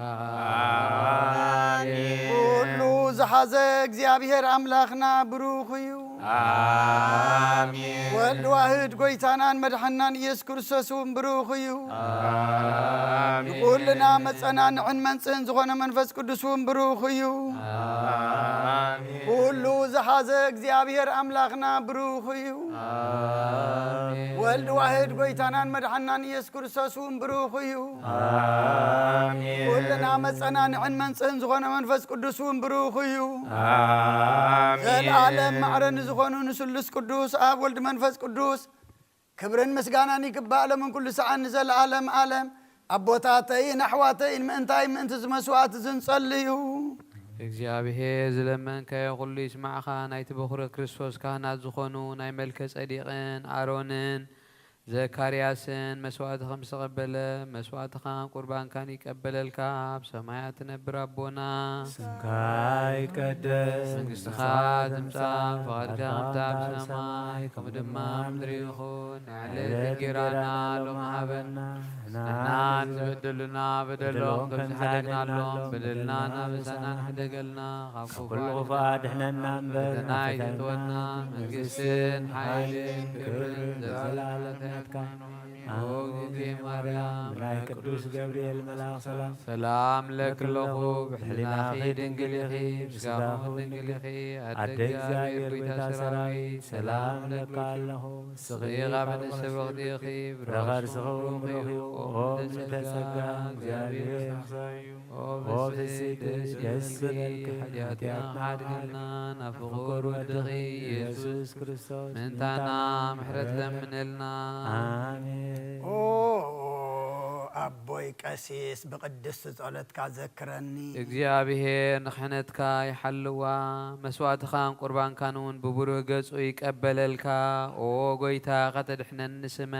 ኣሜን። ኩሉ ዝሓዘ እግዚኣብሔር ኣምላኽና ብሩኽ እዩ። ኣሜን። ወልድ ዋህድ ጎይታናን መድሓናን ኢየሱስ ክርስቶስ እውን ብሩኽ እዩ። ኣሜን። ንኩልና መጸናንዕን መንጽህን ዝኾነ መንፈስ ቅዱስ እውን ብሩኽ እዩ። ኣሜን። ኩሉ ዝሓዘ እግዚኣብሔር ኣምላኽና ብሩኽ እዩ። ኣሜን። ወልድ ዋህድ ጎይታናን መድሓናን ኢየሱስ ክርስቶስ እውን ብሩኽ እዩ። ኣሜን። ኩልና መጸናንዕን መንጽህን ዝኾነ መንፈስ ቅዱስ እውን ብሩኽ እዩ። ኣሜን። ዘለኣለም ማዕረ ንዝኾኑ ንስሉስ ቅዱስ ኣብ ወልድ መንፈስ ቅዱስ ክብርን ምስጋናን ይግባእ ሎምን ኩሉ ሰዓን ንዘለኣለም ኣለም። ኣቦታተይን ኣሕዋተይን ምእንታይ ምእንቲ ዝመስዋዕት ዝንጸልዩ እግዚኣብሔር ዝለመንካዮ ኩሉ ይስማዕኻ። ናይቲ በኹረ ክርስቶስ ካህናት ዝኾኑ ናይ መልከ ጸዲቕን ኣሮንን ዘካርያስን መስዋዕትኻ ምስ ተቐበለ፣ መስዋዕትኻን ቁርባንካን ይቀበለልካ። ኣብ ሰማያት ትነብር ኣቦና፣ ስምካ ይቀደስ፣ መንግስትኻ ትምጻእ፣ ፍቓድካ ከምታ ኣብ ሰማይ፣ ከምኡ ድማ ኣብ ምድሪ ይኹን። ንዕለት እንጌራና ሎሚ ሃበና፣ ንሕና ንዝበደሉና በደሎም ከም ዝሓደግናሎም፣ በደልና እናበሳና ንሕደገልና፣ ካብ ክፉእ ኩሉ ክፉእ ኣድሕነና እምበር፣ ፈተና ኣይተእትወና፣ መንግስትን ሓይልን ክብርን ዘላለመ ናትካ። ኦ ግዜ ማርያም፣ ናይ ቅዱስ ገብርኤል መልኣኽ ሰላም። ሰላም ለኪ ኣለኹ፣ ብሕሊናኺ ድንግል ኢኺ፣ ብስጋኺ ድንግል ኢኺ፣ ኣደ ኣደ እግዚኣብሔር፣ እግዚኣብሔር፣ ጎይታ ጎይታ ሰራዊት፣ ሰራዊት፣ ሰላም ሰላም ለኪ ለኪ ኣለኹ። ኣለኹ። ንስኺ ካብ ኣንስቲ ብርኽቲ ኢኺ፣ ፍረ ከርስኺ እውን ብሩኽ እዩ። ኦ ምልዕተ ጸጋ፣ እግዚኣብሔር ምሳኺ እዩ። ኦ ኦ ፍስሕቲ ፍስሕቲ ደስ ደስ ይበልኪ፣ ይበልኪ፣ ሓጢኣትና ሓጢኣትና ሓድገልና፣ ናብ ፍቑር ወድኺ ኢየሱስ ኢየሱስ ክርስቶስ ምእንታና ምሕረት ለምነልና። ኣሜን። ኦ ኣቦይ ቀሲስ፣ ብቅድስቲ ጸሎትካ ዘክረኒ። እግዚኣብሔር ንክሕነትካ ይሓልዋ፣ መስዋዕትኻን ቁርባንካን እውን ብብሩህ ገጹ ይቀበለልካ። ኦ ጎይታ፣ ከተድሕነኒ ስመ።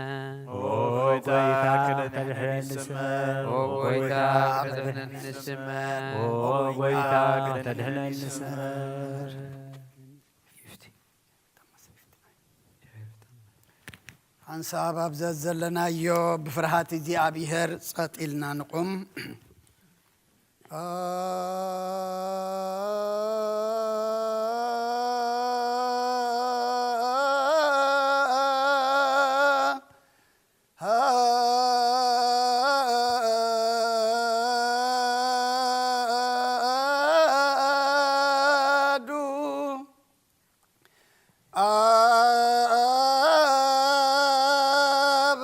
ኦ ጎይታ፣ ከተድሕነኒ ስመ። ኦ ጎይታ፣ ከተድሕነኒ ስመ። ኦ ጎይታ፣ ከተድሕነኒ ስመ። ሓንሳብ ኣብ ዘዘለናዮ ብፍርሃት እግዚኣብሔር ጸጥ ኢልና ንቑም። ኣዱ ኣብ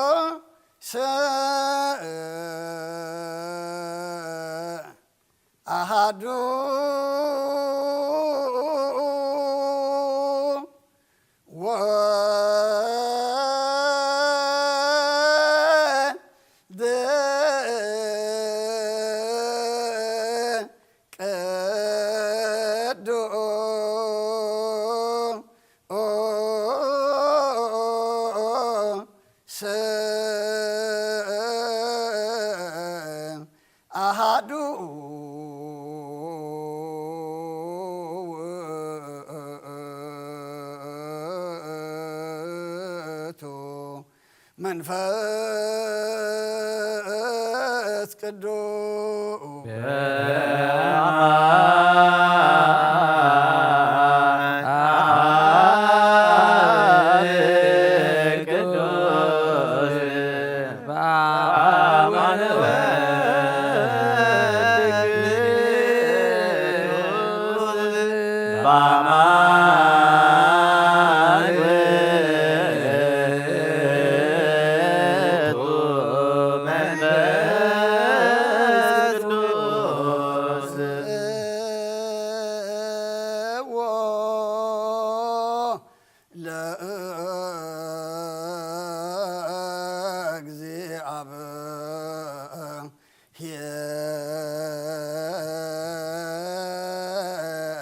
ቅዱስ ኣሃዱ ወወልድ ቅዱስ መንፈስ ቅዱስ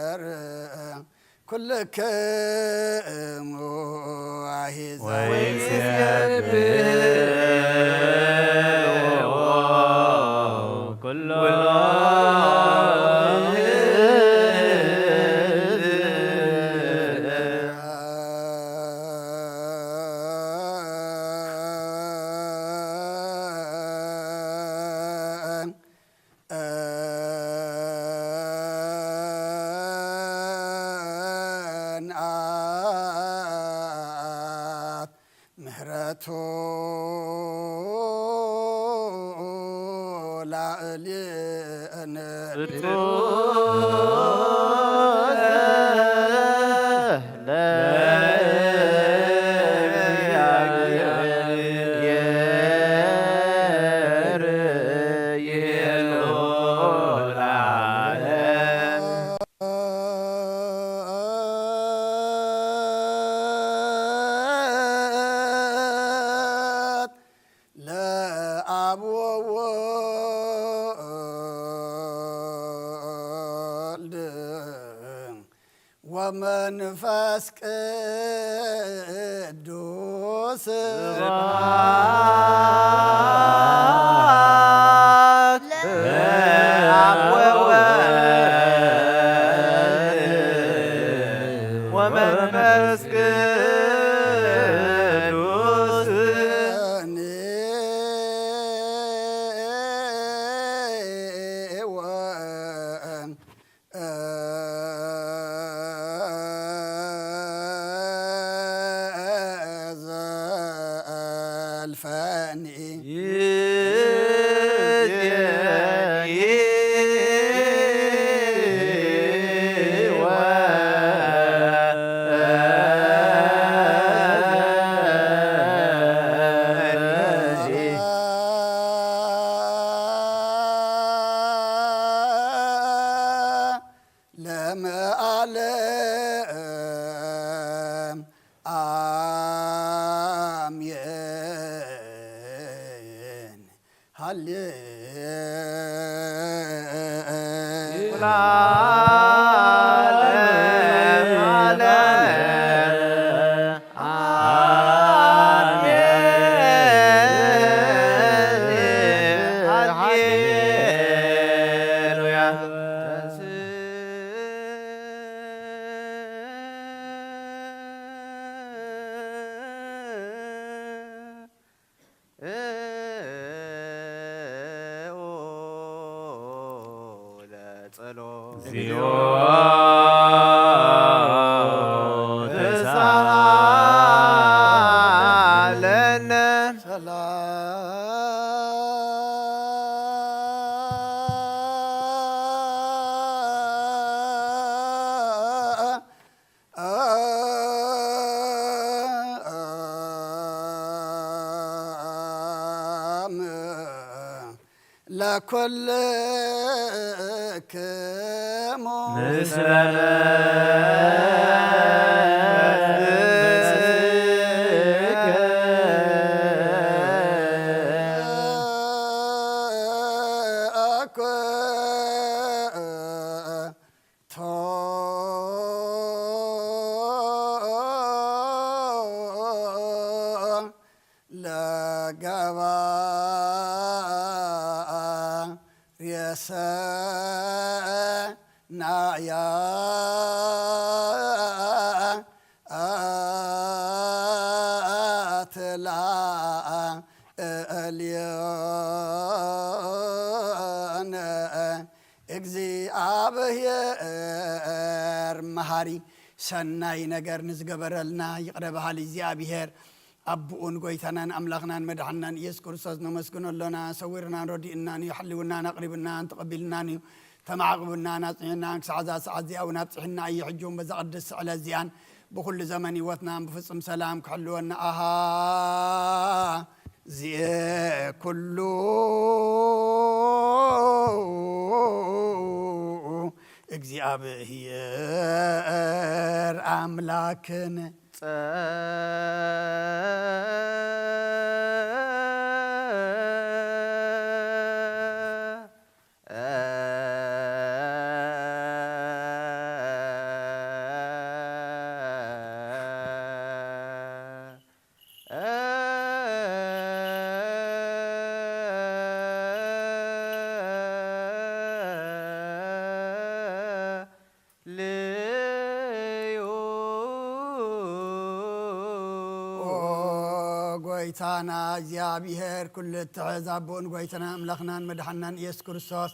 ለእግዚአብሔር ኩልክሙ አሂዛ ወይሴብሕዎ ኩሎ ምሕረቱ ላዕሌነ ለአብ ወወልድ ወመንፈስ ቅዱስ ስብሐት ለአብ ወወልድ ወመንፈስ ቅዱስ ዘልፈኒ ለመዓለም አሜን። ሃሌ ለኩልክሙ ምስለ ለገባሬ ሰናያት ሊዮን እግዚኣብሔር መሃሪ፣ ሰናይ ነገር ንዝገበረልና ይቕረ በሃሊ እግዚኣብሔር ኣቦኡን ጎይታናን ኣምላኽናን መድሓንናን ኢየሱስ ክርስቶስ ነመስግኖ ኣሎና። ሰዊርናን ረዲእናን እዩ፣ ሓሊውናን ኣቕሪብናን ተቐቢልናን እዩ፣ ተማዕቕብናን ኣጽኒዕናን ክሳዕ እዛ ሰዓት እዚኣ እውን ኣብጽሕና እዩ። ሕጂ እውን በዛ ቅድስቲ ዕለት እዚኣን ብኹሉ ዘመን ህይወትናን ብፍጹም ሰላም ክሕልወና ኣሃ ዚኤ ኩሉ እግዚኣብሔር ኣምላክን። ልዩ ኦ ጎይታና እግዚኣብሔር፣ ኩሉ እትሕዝ ኣቦን ጎይታና ኣምላኽናን መድሓንናን ኢየሱስ ክርስቶስ፣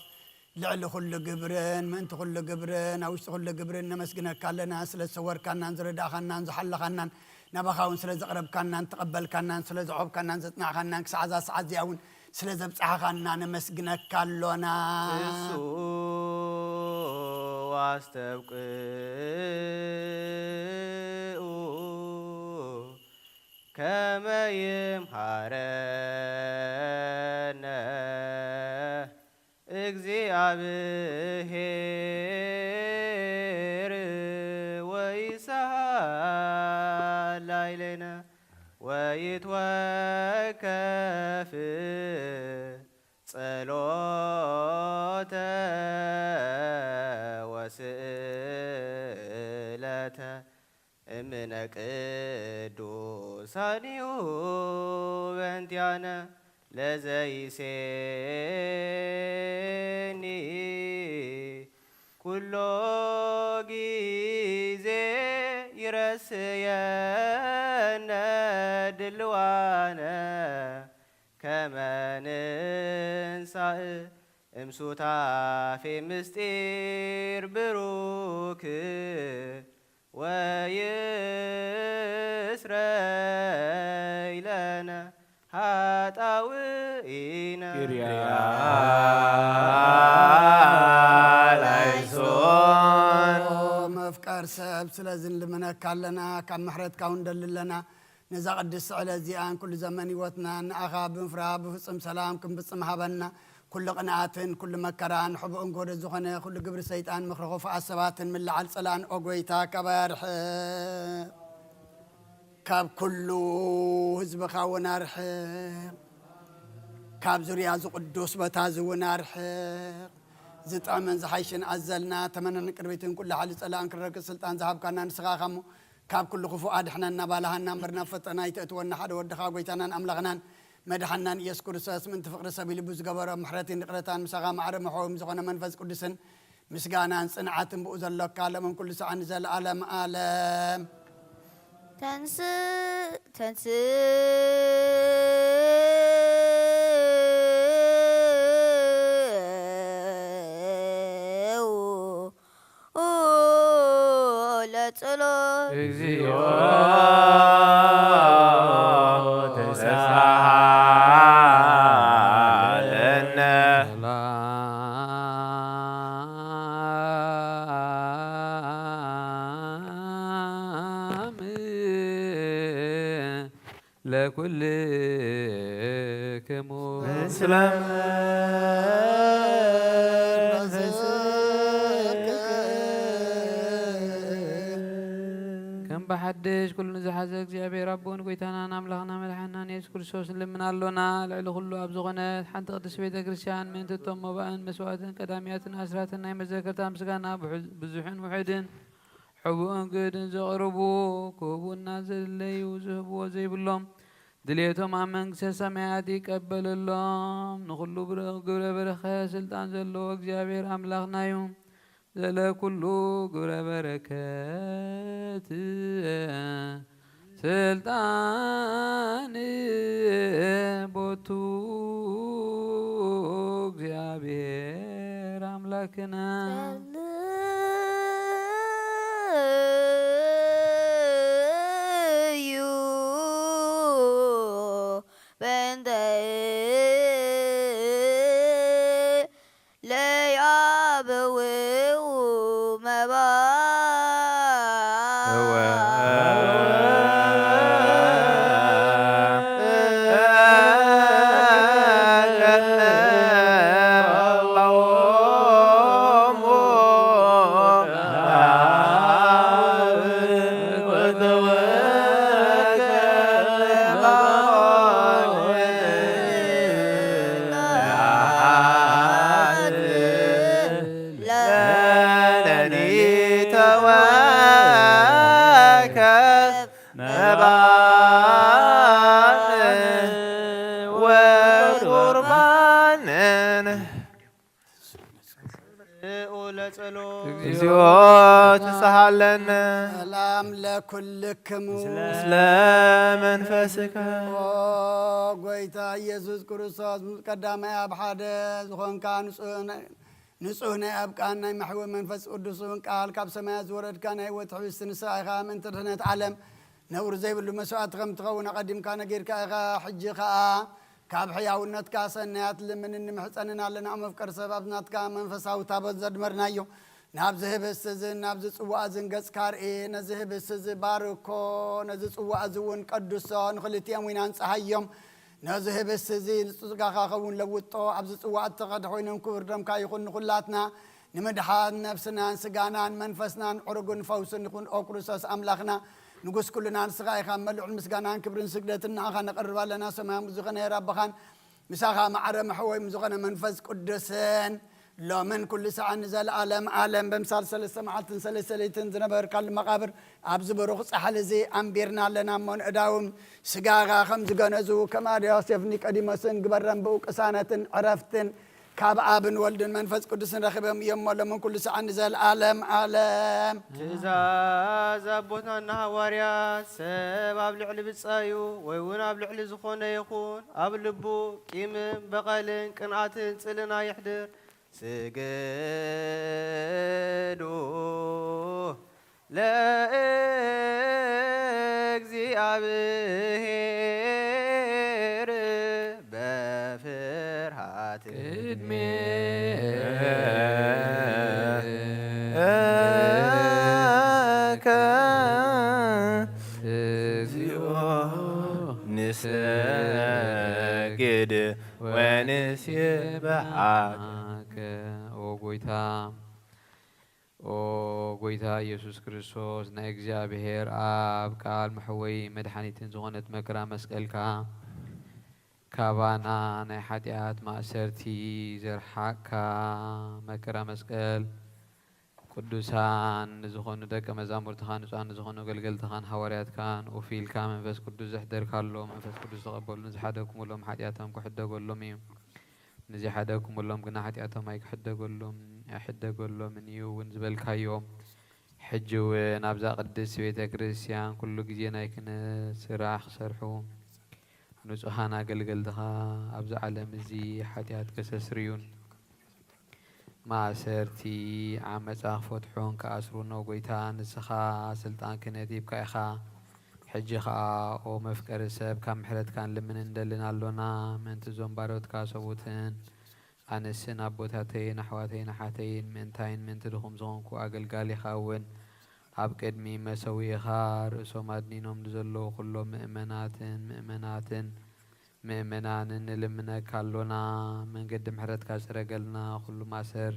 ልዕሊ ኩሉ ግብርን ምእንቲ ኩሉ ግብርን ኣብ ውሽጢ ኩሉ ግብርን ነመስግነካ ኣለና። ስለ ዝሰወርካናን ዝረዳእኻናን ዝሓለኻናን፣ ናባኻ እውን ስለ ዘቕረብካናን ተቐበልካናን ስለ ዘዕቆብካናን ዘጽናዕካናን ክሳዕ እዛ ሰዓት እዚኣ እውን ስለ ዘብጻሕኻና ነመስግነካ ኣሎና። እሱ ኣስተብቅኡ ከመ ይምሃረነ እግዚኣብሔር ወይሳሃ ላይሌነ ወይትወከፍ ጸሎተ ወስእለተ እምነ ቅዱሳኒሁ በእንቲአነ ለዘይሴኒ ኩሎ ጊዜ ይረስየነ ድልዋነ ከመ ንንሳእ እምሱታፌ ምስጢር ብሩክ ወይስረይ ለነ ኃጣውኢነ። ላይሶን። መፍቀር ሰብ፣ ስለዚ ንልምነካ ኣለና፣ ካብ ምሕረትካ እውን ንደሊ ኣለና። ነዛ ቅድስቲ ዕለት እዚኣን ኩሉ ዘመን ህይወትናን ንኣኻ ብምፍራህ ብፍጹም ሰላም ክንፍጽም ሃበና። ኩሉ ቅንኣትን ኩሉ መከራን ሕቡእን ጎደ ዝኾነ ኩሉ ግብሪ ሰይጣን፣ ምኽሪ ክፉኣት ሰባትን ምልዓል ጸላእን ኦ ጎይታ ካባይ ኣርሕቕ። ካብ ኩሉ ህዝብኻ እውን ኣርሕቕ። ካብ ዙርያ እዚ ቅዱስ ቦታ እዚ እውን ኣርሕቕ። ዝጥዕምን ዝሓይሽን ኣዘልና ተመነን ቅርቢትን ኩሉ ሓይሊ ጸላእን ክረግጽ ስልጣን ዝሃብካና ንስኻ ኢኻ እሞ፣ ካብ ኩሉ ክፉእ ኣድሕነና፣ ባልሃና እምበር ናብ ፈተና ኣይተእትወና። ሓደ ወድኻ ጎይታናን ኣምላኽናን መድሓናን ኢየሱስ ክርስቶስ ምእንቲ ፍቕሪ ሰብ ኢሉ ብዝገበሮ ምሕረትን ይቕረታን ምሳኻ ማዕረ መሕወም ዝኾነ መንፈስ ቅዱስን ምስጋናን ጽንዓትን ብኡ ዘሎካ ሎምን ኩሉ ሰዓን ንዘለኣለም ኣለም። ተንስእ ተንስእ ለጸሎት። እግዚኦ ተሳሃለነ። ሰላም ለኩልክሙ። ምስለ መንፈስክ። ከም ብሓድሽ ኩሉ ንዝሓዘ እግዚኣብሔር ኣቦን ጎይታናን ኣምላኽና መድሓናን የሱስ ክርስቶስ ንልምን ኣሎና። ልዕሊ ኩሉ ኣብ ዝኾነት ሓንቲ ቅድስቲ ቤተ ክርስቲያን ምእንቲ እቶም መባእን መስዋእትን ቀዳሚያትን ኣስራትን ናይ መዘከርታ ምስጋና ብሑ-፣ ብዙሕን ውሑድን ሕቡእን ግህድን ዘቕርቡ ክህቡና ዘድለዩ ዝህብዎ ዘይብሎም ድልየቶም ኣብ መንግስተ ሰማያት ይቀበለሎም። ንኹሉ ብረ-፣ ግብረ በረከት ስልጣን ዘለዎ እግዚኣብሔር ኣምላኽና እዩ። ዘለ ኩሉ ግብረ በረከት ስልጣን ቦቱ እግዚኣብሔር ኣምላክነ። ጸልዩ በእንተ ለያበውኡ መባ። እወ። ለኒ ተወከፍ መባን ወቁርባንን። ንዑ ለጸሎት። እግዚኦ ተሳሃለነ። ሰላም ለኩልክሙ። ምስለ መንፈስከ። ኦ ጎይታ ኢየሱስ ክርስቶስ፣ ምስ ቀዳማይ ኣብ ሓደ ዝኾንካ ንጹህ ናይ፣ ንጹህ ናይ ኣብ ቃል ናይ መሕዊ መንፈስ ቅዱስ እውን ቃል ካብ ሰማያት ዝወረድካ ናይ ህይወት ሕብስቲ ንስኻ ኢኻ። ምእንቲ ድሕነት ዓለም ነውሪ ዘይብሉ መስዋእቲ ከም ትኸውን ኣቐዲምካ ነጊርካ ኢኻ። ሕጂ ኸኣ ካብ ሕያውነትካ ሰናያት ልምንን ንምሕጸንን ኣለና። መፍቀር ሰብ፣ ኣብ ናትካ መንፈሳዊ ታቦት ዘድመርናዮ፣ ናብዚ ህብስቲ እዝን ናብዚ ጽዋእ እዝን ገጽካ ርኢ። ነዚ ህብስቲ እዚ ባርኮ፣ ነዚ ጽዋእ እዚ እውን ቀድሶ፣ ንኽልቲኦም እውን ኣንጽሃዮም። ነዚ ህብስቲ እዚ ንጽጋኻ ኸውን ለውጦ፣ ኣብዚ ጽዋእ እተኸድ ኮይኖም ክቡር ደምካ ይኹን ንኹላትና። ንምድሓን ነፍስናን ስጋናን መንፈስናን ዕሩግን ፈውስን ይኹን። ኦ ክርስቶስ ኣምላኽና፣ ንጉስ ኩልና ንስኻ ኢኻ። መ ልዑል ምስጋናን ክብርን ስግደትን ንኣኻ ነቕርብ ኣለና። ሰማያዊ ዝኾነ ኣቦኻን ምሳኻ ማዕረ መሕወይም ዝኾነ መንፈስ ቅዱስን ሎምን ኩሉ ሰዓን ንዘለኣለም ዓለም በምሳል ሰለስተ መዓልትን ሰለስተ ለይትን ዝነበርካሉ መቓብር ኣብዚ ብሩኽ ጻሕሊ እዚ ኣንቢርና ኣለና እሞ፣ ንእዳዎም ስጋኻ ከም ዝገነዙ፣ ከም ኣድያስ ዮሴፍ ኒቆዲሞስን ግበረን ብኡ ቅሳነትን ዕረፍትን ካብ ኣብን ወልድን መንፈስ ቅዱስን ረኺቦም እዮም እሞ፣ ሎምን ኩሉ ሰዓን ንዘለኣለም ዓለም። ትእዛዝ ኣቦታትና ሃዋርያት፣ ሰብ ኣብ ልዕሊ ብጻዩ ወይ እውን ኣብ ልዕሊ ዝኾነ ይኹን ኣብ ልቡ ቂምን በቐልን ቅንኣትን ጽልእን ኣይሕድር። ስግዱ ለእግዚኣብሔር በፍርሃት ቅድሜከ እግዚኦ ንሰግድ ወንሴብሐከ። ኦ ጎይታ፣ ኦ ጎይታ ኢየሱስ ክርስቶስ፣ ናይ እግዚኣብሔር ኣብ ቃል መሕወይ መድሓኒትን ዝኾነት መከራ መስቀልካ፣ ካባና ናይ ሓጢኣት ማእሰርቲ ዘርሓቕካ፣ መከራ መስቀል ቅዱሳን ንዝኾኑ ደቀ መዛሙርትኻ፣ ንጹሃን ንዝኾኑ ኣገልገልትኻን ሃዋርያትካን ኡፍ ኢልካ መንፈስ ቅዱስ ዘሕደርካሎም፣ መንፈስ ቅዱስ ተቐበሉ። ንዝሓደግኩምሎም ሓጢኣቶም ክሕደገሎም እዩ። ንዘይሓደግኩምሎም ግና ሓጢኣቶም ኣይክሕደገሎም፣ ኣይሕደገሎምን እዩ እውን ዝበልካዮም፣ ሕጂ እውን ኣብዛ ቅድስት ቤተ ክርስቲያን ኩሉ ግዜ ናይ ክህነት ስራሕ ክሰርሑ ንጹሃን ኣገልገልትኻ ኣብዚ ዓለም እዚ ሓጢኣት ከሰስርዩን ማእሰርቲ ዓመጻ ክፈትሑን ክኣስሩን፣ ኦ ጎይታ፣ ንስኻ ስልጣን ክህነት ሂብካ ኢኻ። ሕጂ ኸኣ ኦ መፍቀሪ ሰብ፣ ካብ ምሕረትካ ንልምንን ንደልን ኣሎና። ምእንቲ እዞም ባሮትካ ሰብኡትን ኣንስትን ኣቦታተይን ኣሕዋተይን ኣሓተይን፣ ምእንታይን ምእንቲ ድኹም ዝኾንኩ ኣገልጋሊኻ እውን ኣብ ቅድሚ መሰውኢኻ ርእሶም ኣድኒኖም ንዘለዉ ኩሎም ምእመናትን ምእመናትን ምእመናንን ንልምነካ ኣሎና። መንገዲ ምሕረትካ ጽረገልና። ኩሉ ማእሰር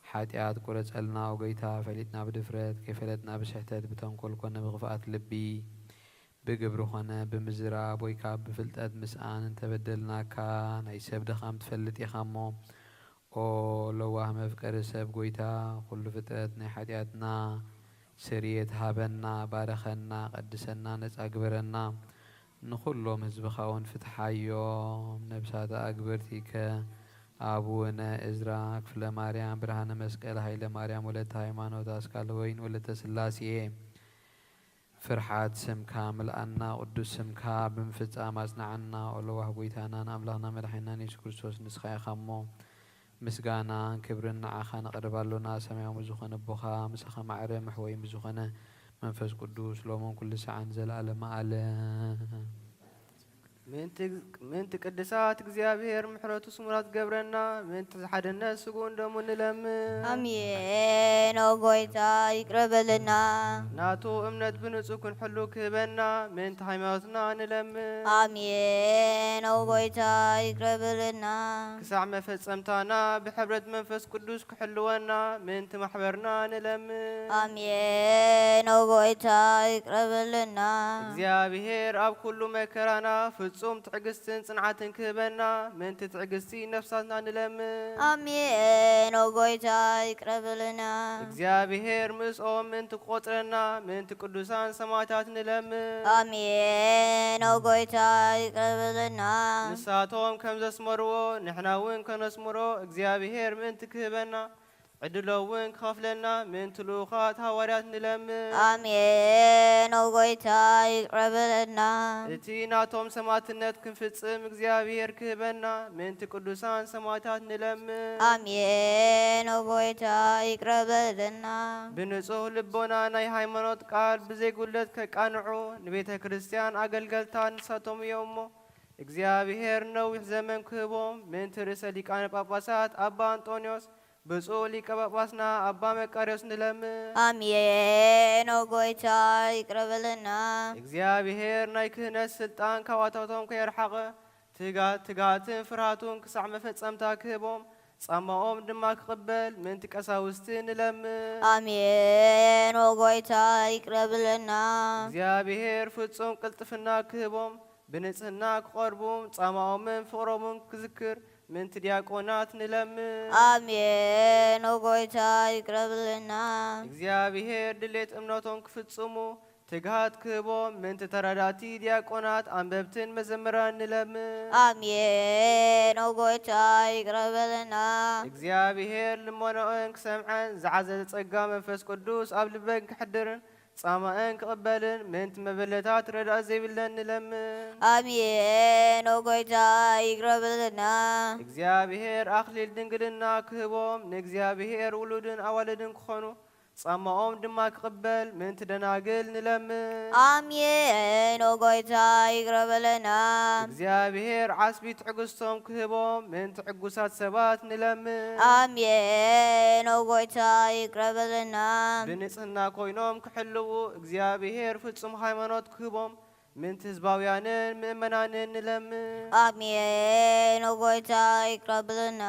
ሓጢኣት ቁረጸልና። ኦ ጎይታ፣ ፈሊጥና ብድፍረት፣ ከይፈለጥና ብስሕተት፣ ብተንኮል ኮነ ብኽፍኣት ልቢ፣ ብግብሪ ኾነ ብምዝራብ፣ ወይ ካብ ብፍልጠት ምስኣን እንተበደልናካ፣ ናይ ሰብ ድኻም ትፈልጥ ኢኻ እሞ፣ ኦ ለዋህ መፍቀሪ ሰብ ጎይታ፣ ኩሉ ፍጥረት ናይ ሓጢኣትና ስርየት ሃበና፣ ባርኸና፣ ቀድሰና፣ ነጻ ግበረና። ንኹሎም ህዝብኻ እውን ፍትሓዮም። ነብሳተ ኣግብርቲከ ኣቡነ እዝራ፣ ክፍለ ማርያም፣ ብርሃነ መስቀል፣ ሃይለ ማርያም፣ ወለተ ሃይማኖት፣ ኣስካለ ወይን፣ ወለተ ስላሴ፣ ፍርሓት ስምካ ምልኣና፣ ቅዱስ ስምካ ብምፍጻም ኣጽንዓና። ኦ ለዋህ ጐይታናን ኣምላኽና መድሓኒናን የሱስ ክርስቶስ፣ ንስኻ ኢኻ እሞ፣ ምስጋናን ክብርን ንዓኻ ነቕርብ ኣሎና። ሰማያዊ ዝኾነ ኣቦኻ፣ ምሳኻ ማዕረ መሕወዪ ብዝኾነ መንፈስ ቅዱስ፣ ሎምን ኩሉ ሰዓን፣ ዘለኣለመ ዓለም። ምእንቲ፣ ምእንቲ ቅድሳት እግዚኣብሔር ምሕረቱ ስሙራት ገብረና፣ ምእንቲ ሓድነት ስግኡን ደሙ ንለምን። ኣሜን። ኦ ጐይታ ይቅረ በለና። ናቱ እምነት ብንጹህ ክንሕሉ ክህበና፣ ምእንቲ ሃይማኖትና ንለምን። ኣሜን። ኦ ጐይታ ይቅረ በለና። ክሳዕ መፈጸምታና ብሕብረት መንፈስ ቅዱስ ክሕልወና፣ ምእንቲ ማሕበርና ንለምን። ኣሜን። ኦ ጐይታ ይቅረ በለና። እግዚኣብሔር ኣብ ኩሉ መከራና ፍጹም ትዕግስትን ጽንዓትን ክህበና፣ ምእንቲ ትዕግስቲ ነፍሳትና ንለምን። ኣሜን። ኦ ጐይታ ይቅረ በለና። እግዚኣብሔር ምስኦም ምእንቲ ክቆጽረና፣ ምእንቲ ቅዱሳን ሰማዕታት ንለምን። ኣሜን። ኦ ጐይታ ይቅረ በለና። ንሳቶም ከም ዘስመርዎ ንሕና እውን ከነስምሮ እግዚኣብሔር ምእንቲ ክህበና፣ ዕድሎ እውን ክኸፍለና ምእንቲ ልኡኻት ሃዋርያት ንለምን። ኣሜን። ኦ ጐይታ ይቅረ በለና። እቲ ናቶም ሰማዕትነት ክንፍጽም እግዚኣብሔር ክህበና ምእንቲ ቅዱሳን ሰማዕታት ንለምን። ኣሜን። ኦ ጐይታ ይቅረ በለና። ብንጹህ ልቦና ናይ ሃይማኖት ቃል ብዘይጉድለት ከቃንዑ ንቤተ ክርስቲያን ኣገልገልታ ንሳቶም እዮም እሞ፣ እግዚኣብሔር ነዊሕ ዘመን ክህቦም ምእንቲ ርእሰ ሊቃነ ጳጳሳት ኣባ ኣንጦንዮስ ብፁዕ ሊቀ ጳጳስና ኣባ መቃርዮስ ንለምን። ኣሜን። ኦ ጐይታ ይቅረ በለና። እግዚኣብሔር ናይ ክህነት ስልጣን ካብኣታቶም ከየርሓቐ፣ ትጋ-፣ ትግሃትን ፍርሃቱን ክሳዕ መፈጸምታ ክህቦም፣ ጻማኦም ድማ ክቕበል ምእንቲ ቀሳውስቲ ንለምን። ኣሜን። ኦ ጐይታ ይቅረ በለና። እግዚኣብሔር ፍጹም ቅልጥፍና ክህቦም፣ ብንጽህና ክቐርቡ፣ ጻማኦምን ፍቕሮምን ክዝክር ምእንቲ ዲያቆናት ንለምን። ኣሜን። ኦ ጐይታ ይቅረ በለና። እግዚኣብሔር ድሌት እምነቶም ክፍጽሙ ትግሃት ክህቦም ምእንቲ ተረዳእቲ ዲያቆናት፣ ኣንበብትን መዘምራን ንለምን። ኣሜን። ኦ ጐይታ ይቅረ በለና። እግዚኣብሔር ልመኖአን ክሰምዐን፣ ዝዓዘዘ ጸጋ መንፈስ ቅዱስ ኣብ ልበን ክሕድርን ጻማእን ክቕበልን ምእንቲ መበለታት ረዳእ ዘይብለን ንለምን። ኣሜን። ኦ ጐይታ ይቅረ በለና። እግዚኣብሔር ኣኽሊል ድንግልና ክህቦም፣ ንእግዚኣብሔር ውሉድን ኣዋልድን ክኾኑ፣ ጻማኦም ድማ ክቕበል ምእንቲ ደናግል ንለምን። ኣሜን። ኦ ጐይታ ይቅረ በለና። እግዚኣብሔር ዓስቢ ትዕግስቶም ክህቦም ምእንቲ ዕጉሳት ሰባት ንለምን። ኣሜን። ኦ ጐይታ ይቅረ በለና። ብንጽህና ኮይኖም ክሕልዉ እግዚኣብሔር ፍጹም ሃይማኖት ክህቦም ምእንቲ ህዝባውያንን ምእመናንን ንለምን። ኣሜን። ኦ ጐይታ ይቅረ በለና።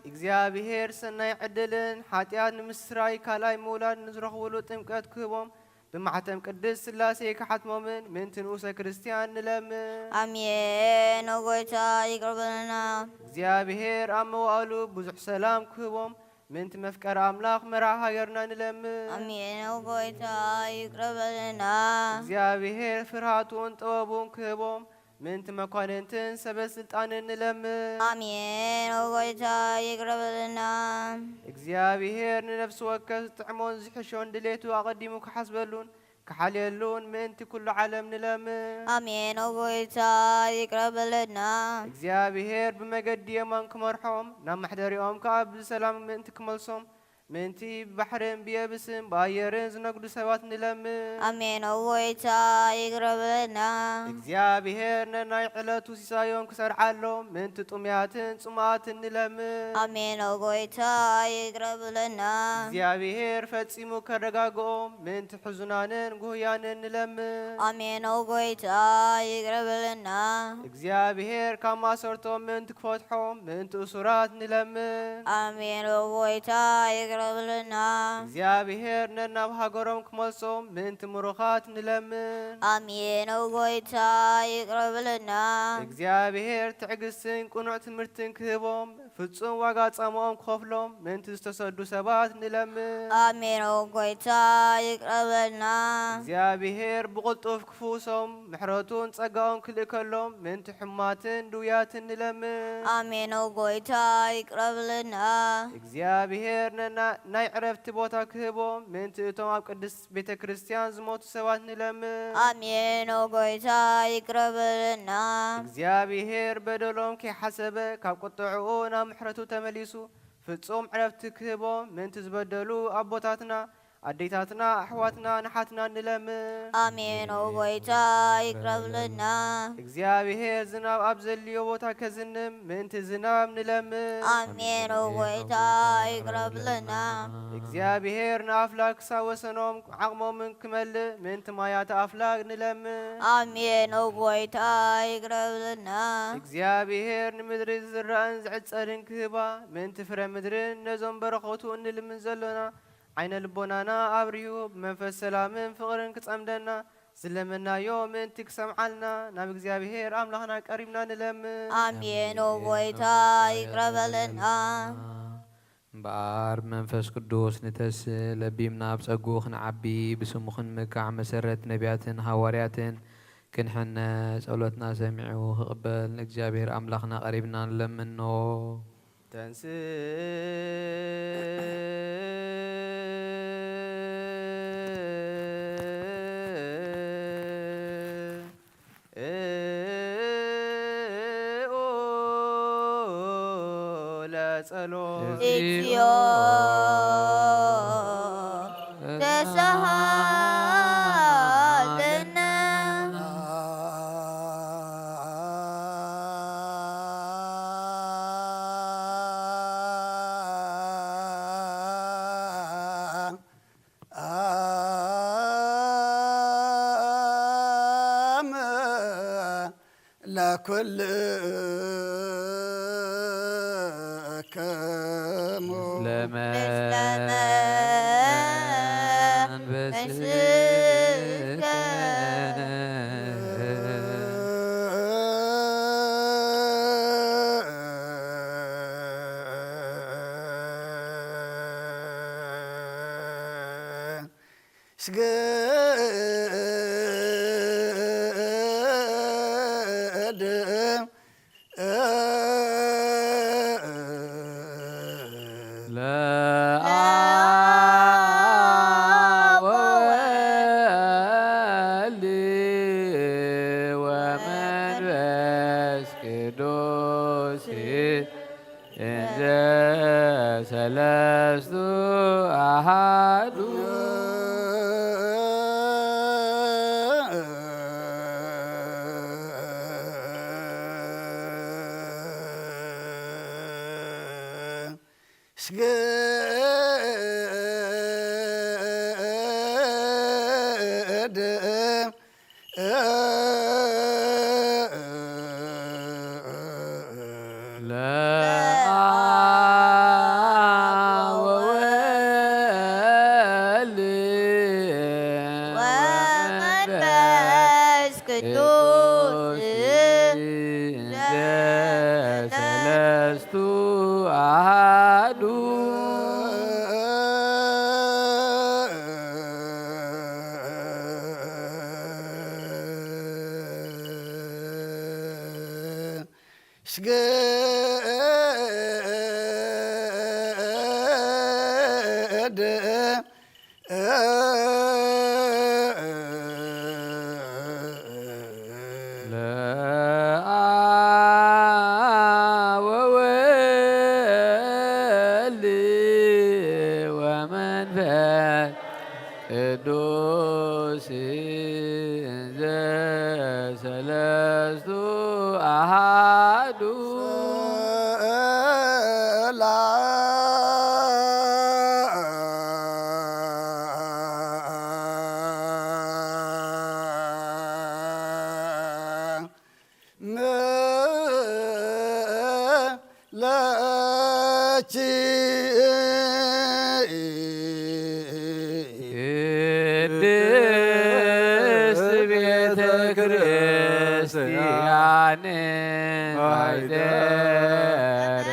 እግዚኣብሔር ሰናይ ዕድልን ሓጢኣት ንምስራይ ካልኣይ ምውላድ ንዝረኽብሉ ጥምቀት ክህቦም ብማሕተም ቅድስት ሥላሴ ክሓትሞምን ምእንቲ ንኡሰ ክርስቲያን ንለምን። ኣሜን። ኦ ጐይታ ይቅረ በለና። እግዚኣብሔር ኣብ መዋእሉ ብዙሕ ሰላም ክህቦም ምእንቲ መፍቀሪ ኣምላኽ መርዓ ሃገርና ንለምን። ኣሜን። ኦ ጐይታ ይቅረ በለና። እግዚኣብሔር ፍርሃቱን ጥበቡን ክህቦም ምእንቲ መኳንንትን ሰበ ስልጣንን ንለምን። ኣሜን። ኦ ጐይታ ይቅረ በለና። እግዚኣብሔር ንነፍሲ ወከፍ ዝጥዕሞን ዝሕሾን ድሌቱ ኣቐዲሙ ክሓስበሉን ክሓልየሉን ምእንቲ ኩሉ ዓለም ንለምን። ኣሜን። ኦ ጐይታ ይቅረ በለና። እግዚኣብሔር ብመገዲ የማን ክመርሖም፣ ናብ መሕደሪኦም ከኣ ብሰላም ምእንቲ ክመልሶም ምእንቲ ብባሕርን ብየብስን ብኣየርን ዝነግዱ ሰባት ንለምን። ኣሜን። ኦ ጐይታ ይቅረ በለና። እግዚኣብሔር ነናይ ዕለቱ ሲሳዮም ክሰርዓሎም ምእንቲ ጥሙያትን ጽሙኣትን ንለምን። ኣሜን። ኦ ጐይታ ይቅረ በለና። እግዚኣብሔር ፈጺሙ ከረጋግኦም ምእንቲ ሕዙናንን ጉህያንን ንለምን። ኣሜን። ኦ ጐይታ ይቅረ በለና። እግዚኣብሔር ካብ ማእሰርቶም ምእንቲ ክፈትሖም ምእንቲ እሱራት ንለምን። ኣሜን። ኦ ጐይታ ይቅረ በለና። እግዚኣብሔር ነናብ ሃገሮም ክመልሶም ምእንቲ ምሩኻት ንለምን። ኣሜን። ኦ ጐይታ ይቅረ በለና። እግዚኣብሔር ትዕግስትን ቅኑዕ ትምህርትን ክህቦም ፍጹም ዋጋ ጻማኦም ክኸፍሎም ምእንቲ ዝተሰዱ ሰባት ንለምን። ኣሜን። ኦ ጐይታ ይቅረ በለና። እግዚኣብሔር ብቕልጡፍ ክፍውሶም ምሕረቱን ጸጋኡን ክልእከሎም ምእንቲ ሕሙማትን ድውያትን ንለምን። ኣሜን። ኦ ጐይታ ይቅረ በለና። እግዚኣብሔር ነና ናይ ዕረፍቲ ቦታ ክህቦም ምእንቲ እቶም ኣብ ቅድስት ቤተ ክርስቲያን ዝሞቱ ሰባት ንለምን። ኣሜን። ኦ ጎይታ ይቅረ በለና። እግዚኣብሔር በደሎም ከይሓሰበ ካብ ቁጥዕኡ ናብ ምሕረቱ ተመሊሱ ፍጹም ዕረፍቲ ክህቦም ምእንቲ ዝበደሉ ኣቦታትና፣ ኣዴታትና፣ ኣሕዋትና፣ ንሓትና ንለምን። ኣሜን። ኦ ጎይታ ይቅረ በለና። እግዚኣብሔር ዝናብ ኣብ ዘልዮ ቦታ ከዝንም ምእንቲ ዝናብ ንለምን። ኣሜን። ኦ ጎይታ ይቅረ በለና። እግዚኣብሔር ንኣፍላግ ክሳብ ወሰኖም ዓቕሞምን ክመልእ ምእንቲ ማያት ኣፍላግ ንለምን። ኣሜን። ኦ ጎይታ ይቅረ በለና። እግዚኣብሔር ንምድሪ ዝዝራእን ዝዕጸድን ክህባ ምእንቲ ፍረ ምድርን ነዞም በረኸቱ እንልምን ዘሎና ዓይነ ልቦናና ኣብሪሁ ብመንፈስ ሰላምን ፍቕርን ክጸምደና ዝለመናዮ ምእንቲ ክሰምዓልና ናብ እግዚኣብሔር ኣምላኽና ቀሪብና ንለምን። ኣሜን። ኦ ጎይታ ይቅረ በለና። እምበኣር ብመንፈስ ቅዱስ ንተስእ፣ ለቢምና ኣብ ጸግኡ ክንዓቢ፣ ብስሙ ክንምካዕ፣ መሰረት ነቢያትን ሃዋርያትን ክንሕነ፣ ጸሎትና ሰሚዑ ክቕበል ንእግዚኣብሔር ኣምላኽና ቀሪብና ንለምኖ። ተንስእ ለጸሎት እግዚኦ ተሳሃለነ። ለኩልክሙ ለመንበስከ ስግድ ለአብ ወወልድ ወመንፈስ ቅዱስ እንዘ ሰለስቱ አሃዱ። ስግድ ለአብ ወወልድ ወመንፈስ ቅዱስ እንዘ ሰለስቱ አሃዱ። ስግድ ለአብ ወወልድ ወመንፈስ ቅዱስ እንዘ ሰለስቱ አሃዱ። ለኪ ቅድስት ቤተ ክርስቲያን ማይደረ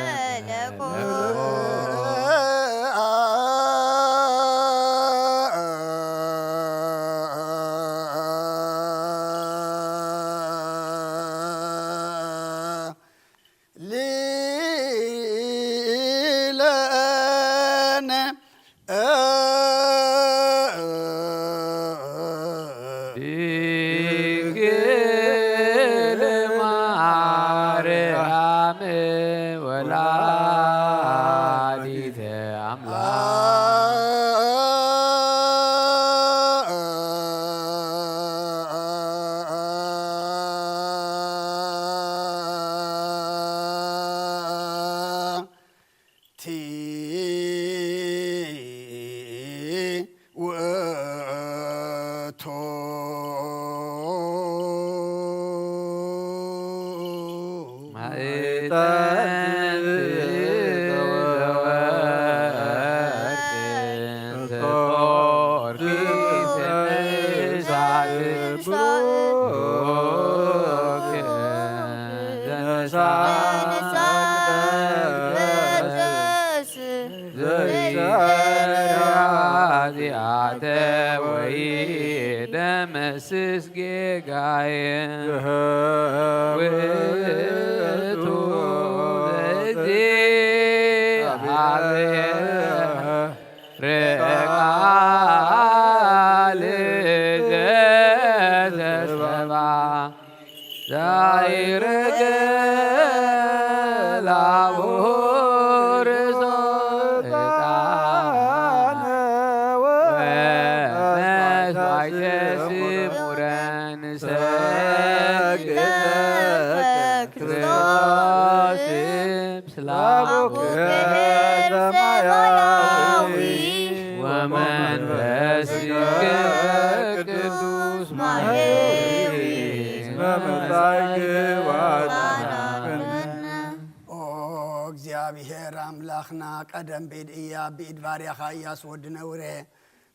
ሊለነ ድንግል ማርያም ወላዲተ ኣምላክ። ውእቱ ማዕጠንት ዘወርቅ እንተ ጾርኪ ብሩክ ዘይሰዓር ዘይሰዓር ኃጢአተ ወይደመስስ ጌጋየ ውእቱ ዘእግዚአብሔር ቃል ዘተሰብአ ዛይረገ ላቡ ርእሶ ዕጣን ወመስዋዕተ ስሙረ ንሰግድ ለክርስቶስ ምስለ አቡከ ሰማያዊ ወመንፈስከ ቅዱስ ማህሌት በመላይክ ዋዳና። ኦ እግዚኣብሔር ኣምላኽና፣ ቀደም ብኢድ እያ ብኢድ ባርያኻ እያስ ወዲ ነውሬ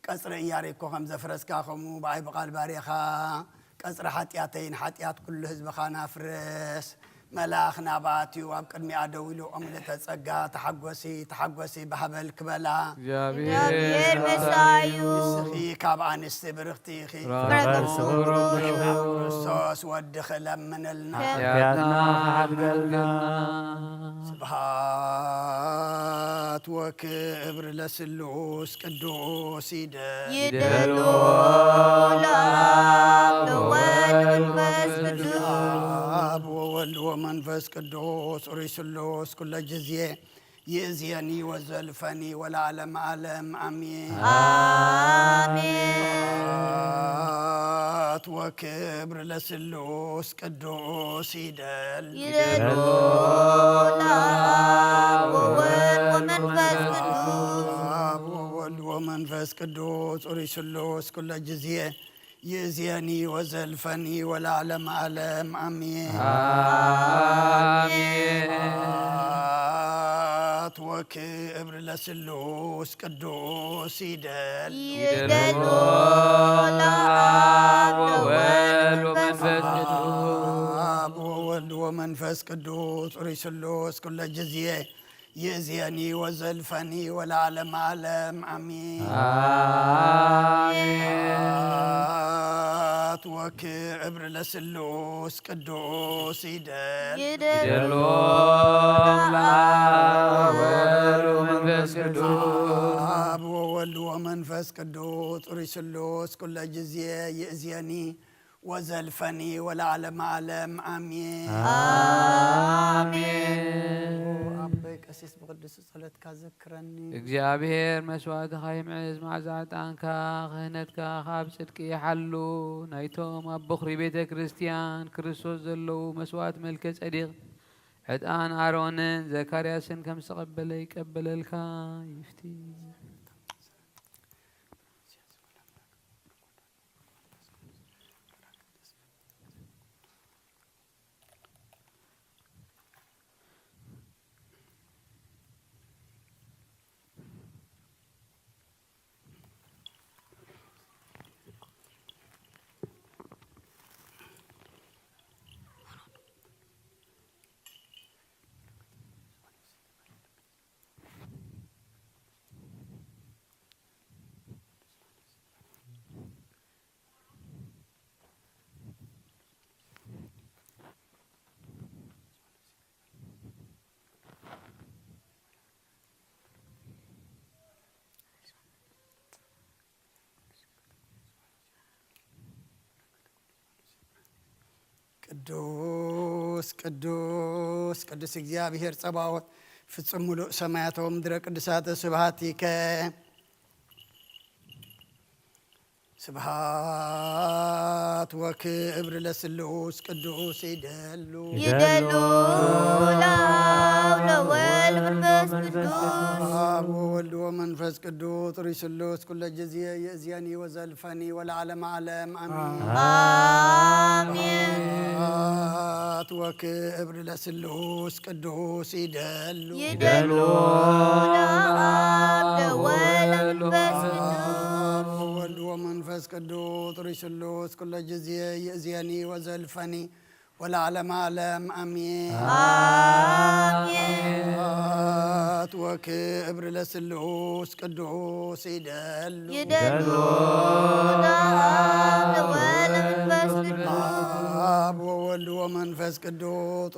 ቀጽሪ እያሪኮ ከም ዘፍረስካ፣ ከምኡ ብኣይ ብቓል ባርያኻ ቀጽሪ ሓጢኣተይን ሓጢኣት ኩሉ ህዝብኻን ኣፍርስ። መልኣኽ ናብኣ ኣትዩ ኣብ ቅድሚኣ ደው ኢሉ፣ እምልእተ ጸጋ፣ ተሓጎሲ፣ ተሓጎሲ፣ ባህበል ክበላ። እግዚኣብሔር ምሳዩ። ንስኺ ካብ ኣንስቲ ብርኽቲ ኢኺ። ፍረ ከርሱ ብሩኽ እዩ። ክርስቶስ ወድኺ ለምንልና። ሓጢኣትና ሓድገልና። ስብሃት ወክብር ለስሉስ ቅዱስ ይደል። ይደሉ ለአብ ወወልድ ወመንፈስ ቅዱስ። አብ ወወልድ ወመንፈስ ቅዱስ ሩይ ስሉስ ኩለ ጊዜ ይእዝየኒ ወዘልፈኒ ወለዓለም ዓለም አሜን። አሜን። ስብሐት ወክብር ለስሉስ ቅዱስ ይደል። ይደሉ ለአብ ወወልድ ወመንፈስ ቅዱስ። አብ ወወልድ ወመንፈስ ቅዱስ ሩይ ስሉስ ኩለ ጊዜ ይእዝየኒ ወዘልፈኒ ወለዓለም ዓለም አሜን። አሜን። ስብሐት ወክብር ለስሉስ ቅዱስ ይደል። ይደሉ ለአብ ወወልድ ወመንፈስ ቅዱስ። አብ ወወልድ ወመንፈስ ቅዱስ ሩይ ስሉስ ኩለ ጊዜ ይእዝየኒ ወዘልፈኒ ወለዓለም ዓለም አሜን። አሜን። ስብሐት ወክብር ለስሉስ ቅዱስ ይደል። ይደሉ ለአብ ወወልድ ወመንፈስ ቅዱስ። አብ ወወልድ ወመንፈስ ቅዱስ ሩይ ስሉስ ኩለ ጊዜ ይእዝየኒ ወዘልፈኒ ወለዓለም ዓለም አሜን። አሜን። አበይ ቀሲስ ብቅዱስ ጸሎትካ ዘክረኒ። እግዚኣብሔር መስዋዕትኻ ይምዕዝ፣ መዓዛ ዕጣንካ ክህነትካ ካብ ጽድቂ ይሓሉ። ናይቶም ኣብ በኹሪ ቤተ ክርስቲያን ክርስቶስ ዘለዉ መስዋዕት መልከ ጸዲቕ ዕጣን ኣሮንን ዘካርያስን ከም ዝተቐበለ ይቀበለልካ ይፍቲ። ቅዱስ ቅዱስ ቅዱስ እግዚኣብሔር ጸባኦት፣ ፍጹም ምሉእ ሰማያት ወምድረ ቅዱሳተ ስብሐቲከ። ስብሐት ወክብር ለስሉስ ቅዱስ ይደሉ። ይደሉ ለአብ ለወልድ መንፈስ ቅዱስ። አብ ወወልድ ወመንፈስ ቅዱስ ሩይ ስሉስ ኩለ ጊዜ ይእዜኒ ወዘልፈኒ ወለዓለመ ዓለም አሜን። አሜን። ስብሐት ወክብር ለስሉስ ቅዱስ ይደሉ። ይደሉ ለአብ ለወልድ መንፈስ ቅዱስ። አብ ወወልድ ወመንፈስ ቅዱስ ሩይ ስሉስ ኩለ ጊዜ ይእዜኒ ወዘልፈኒ ወለዓለመ ዓለም አሜን። አሜን። ስብሐት ወክብር ለስሉስ ቅዱስ ይደሉ። ይደሉ ለአብ ለወልድ መንፈስ ቅዱስ። አብ ወወልድ ወመንፈስ ቅዱስ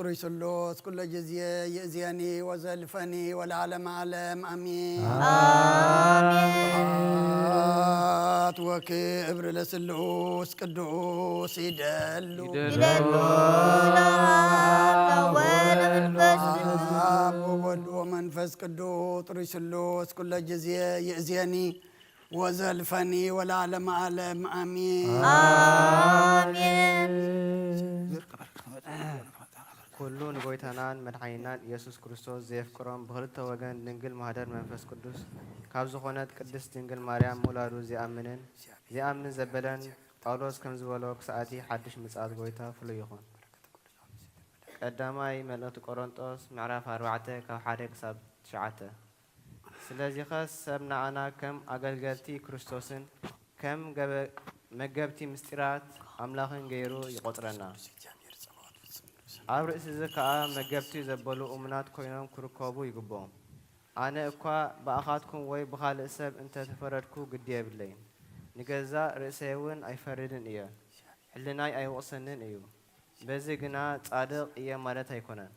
ሩይ ስሉስ ኩለ ጊዜ ይእዜኒ ወዘልፈኒ ወለዓለመ ዓለም አሜን። አሜን። ስብሐት ወክብር ለስሉስ ቅዱስ ይደሉ። ይደሉ ለአብ ለወልድ መንፈስ ቅዱስ። አብ ወወልድ ወመንፈስ ቅዱስ ሩይ ስሉስ ኩለ ጊዜ ይእዜኒ ወዘልፈኒ ወለዓለመ ዓለም አሜን። አሜን። ኩሉ ንጎይታናን መድሓኒናን ኢየሱስ ክርስቶስ ዘየፍቅሮም ብኽልተ ወገን ድንግል ማህደር መንፈስ ቅዱስ ካብ ዝኾነት ቅድስት ድንግል ማርያም ምውላዱ ዘይኣምንን ዘይኣምን ዘበለን ጳውሎስ ከም ዝበሎ ክሳኣቲ ሓድሽ ምጽኣት ጎይታ ፍሉይ ይኹን። ቀዳማይ መልእኽቲ ቆሮንጦስ ምዕራፍ ኣርባዕተ ካብ ሓደ ክሳብ ትሽዓተ። ስለዚኸስ ሰብ ንኣና ከም ኣገልገልቲ ክርስቶስን ከም ገበ- መገብቲ ምስጢራት ኣምላኽን ገይሩ ይቖጽረና። ኣብ ርእሲ እዚ ከኣ መገብቲ ዘበሉ እሙናት ኮይኖም ክርከቡ ይግብኦም። ኣነ እኳ ብኣኻትኩም ወይ ብኻልእ ሰብ እንተ ተፈረድኩ ግዲ የብለይን። ንገዛእ ርእሰይ እውን ኣይፈርድን እየ። ሕልናይ ኣይወቕሰንን እዩ። በዚ ግና ጻድቕ እየ ማለት ኣይኮነን።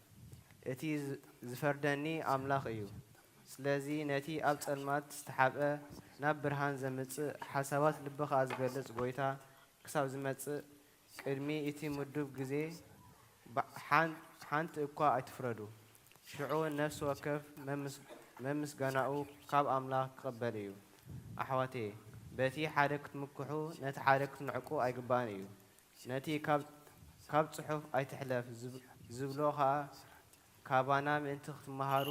እቲ ዝ- ዝፈርደኒ ኣምላኽ እዩ። ስለዚ ነቲ ኣብ ጸልማት ዝተሓብአ ናብ ብርሃን ዘምጽእ፣ ሓሳባት ልቢ ኸኣ ዝገልጽ ጐይታ ክሳብ ዝመጽእ ቅድሚ እቲ ምዱብ ግዜ ብ- ሓን- ሓንቲ እኳ ኣይትፍረዱ። ሽዑ ነፍሲ ወከፍ መምስ- መምስጋናኡ ካብ ኣምላኽ ክቕበል እዩ። ኣሕዋተየ፣ በቲ ሓደ ክትምክሑ ነቲ ሓደ ክትንዕቁ ኣይግባእን እዩ። ነቲ ካብ ካብ ጽሑፍ ኣይትሕለፍ ዝብ- ዝብሎ ኸኣ ካባና ምእንቲ ክትመሃሩ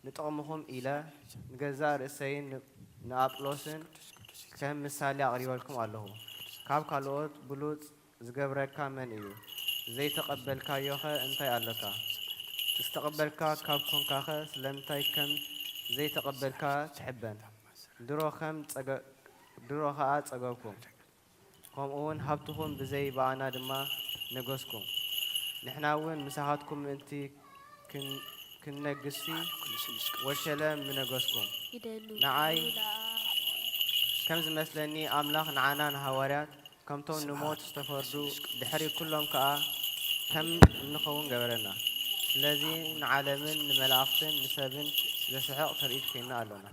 ንጥቕምኹም ኢለ ንገዛእ ርእሰይን ን- ንኣጵሎስን ከም ምሳሌ ኣቕሪበልኩም ኣለኹ። ካብ ካልኦት ብሉጽ ዝገብረካ መን እዩ? ዘይተቐበልካዮኸ እንታይ ኣሎካ? ዝተቐበልካ ካብ ኮንካኸ ስለምንታይ ከም ዘይተቐበልካ ትሕበን? ድሮ ከም ጸገ- ድሮ ኸኣ ጸገብኩም። ከምኡውን ሃብትኹም ብዘይ ብኣና ድማ ነገስኩም። ንሕና እውን ምሳኻትኩም ምእንቲ ክን- ክንነግስሲ ወሸለ ምነገስኩም። ንዓይ ከም ዝመስለኒ ኣምላኽ ንዓና ንሃዋርያት ከምቶም ንሞት ዝተፈርዱ ድሕሪ ኩሎም ከኣ ከም እንኸውን ገበረና። ስለዚ ንዓለምን ንመላእኽትን ንሰብን ዘስሕቕ ትርኢት ኮይንና ኣሎና።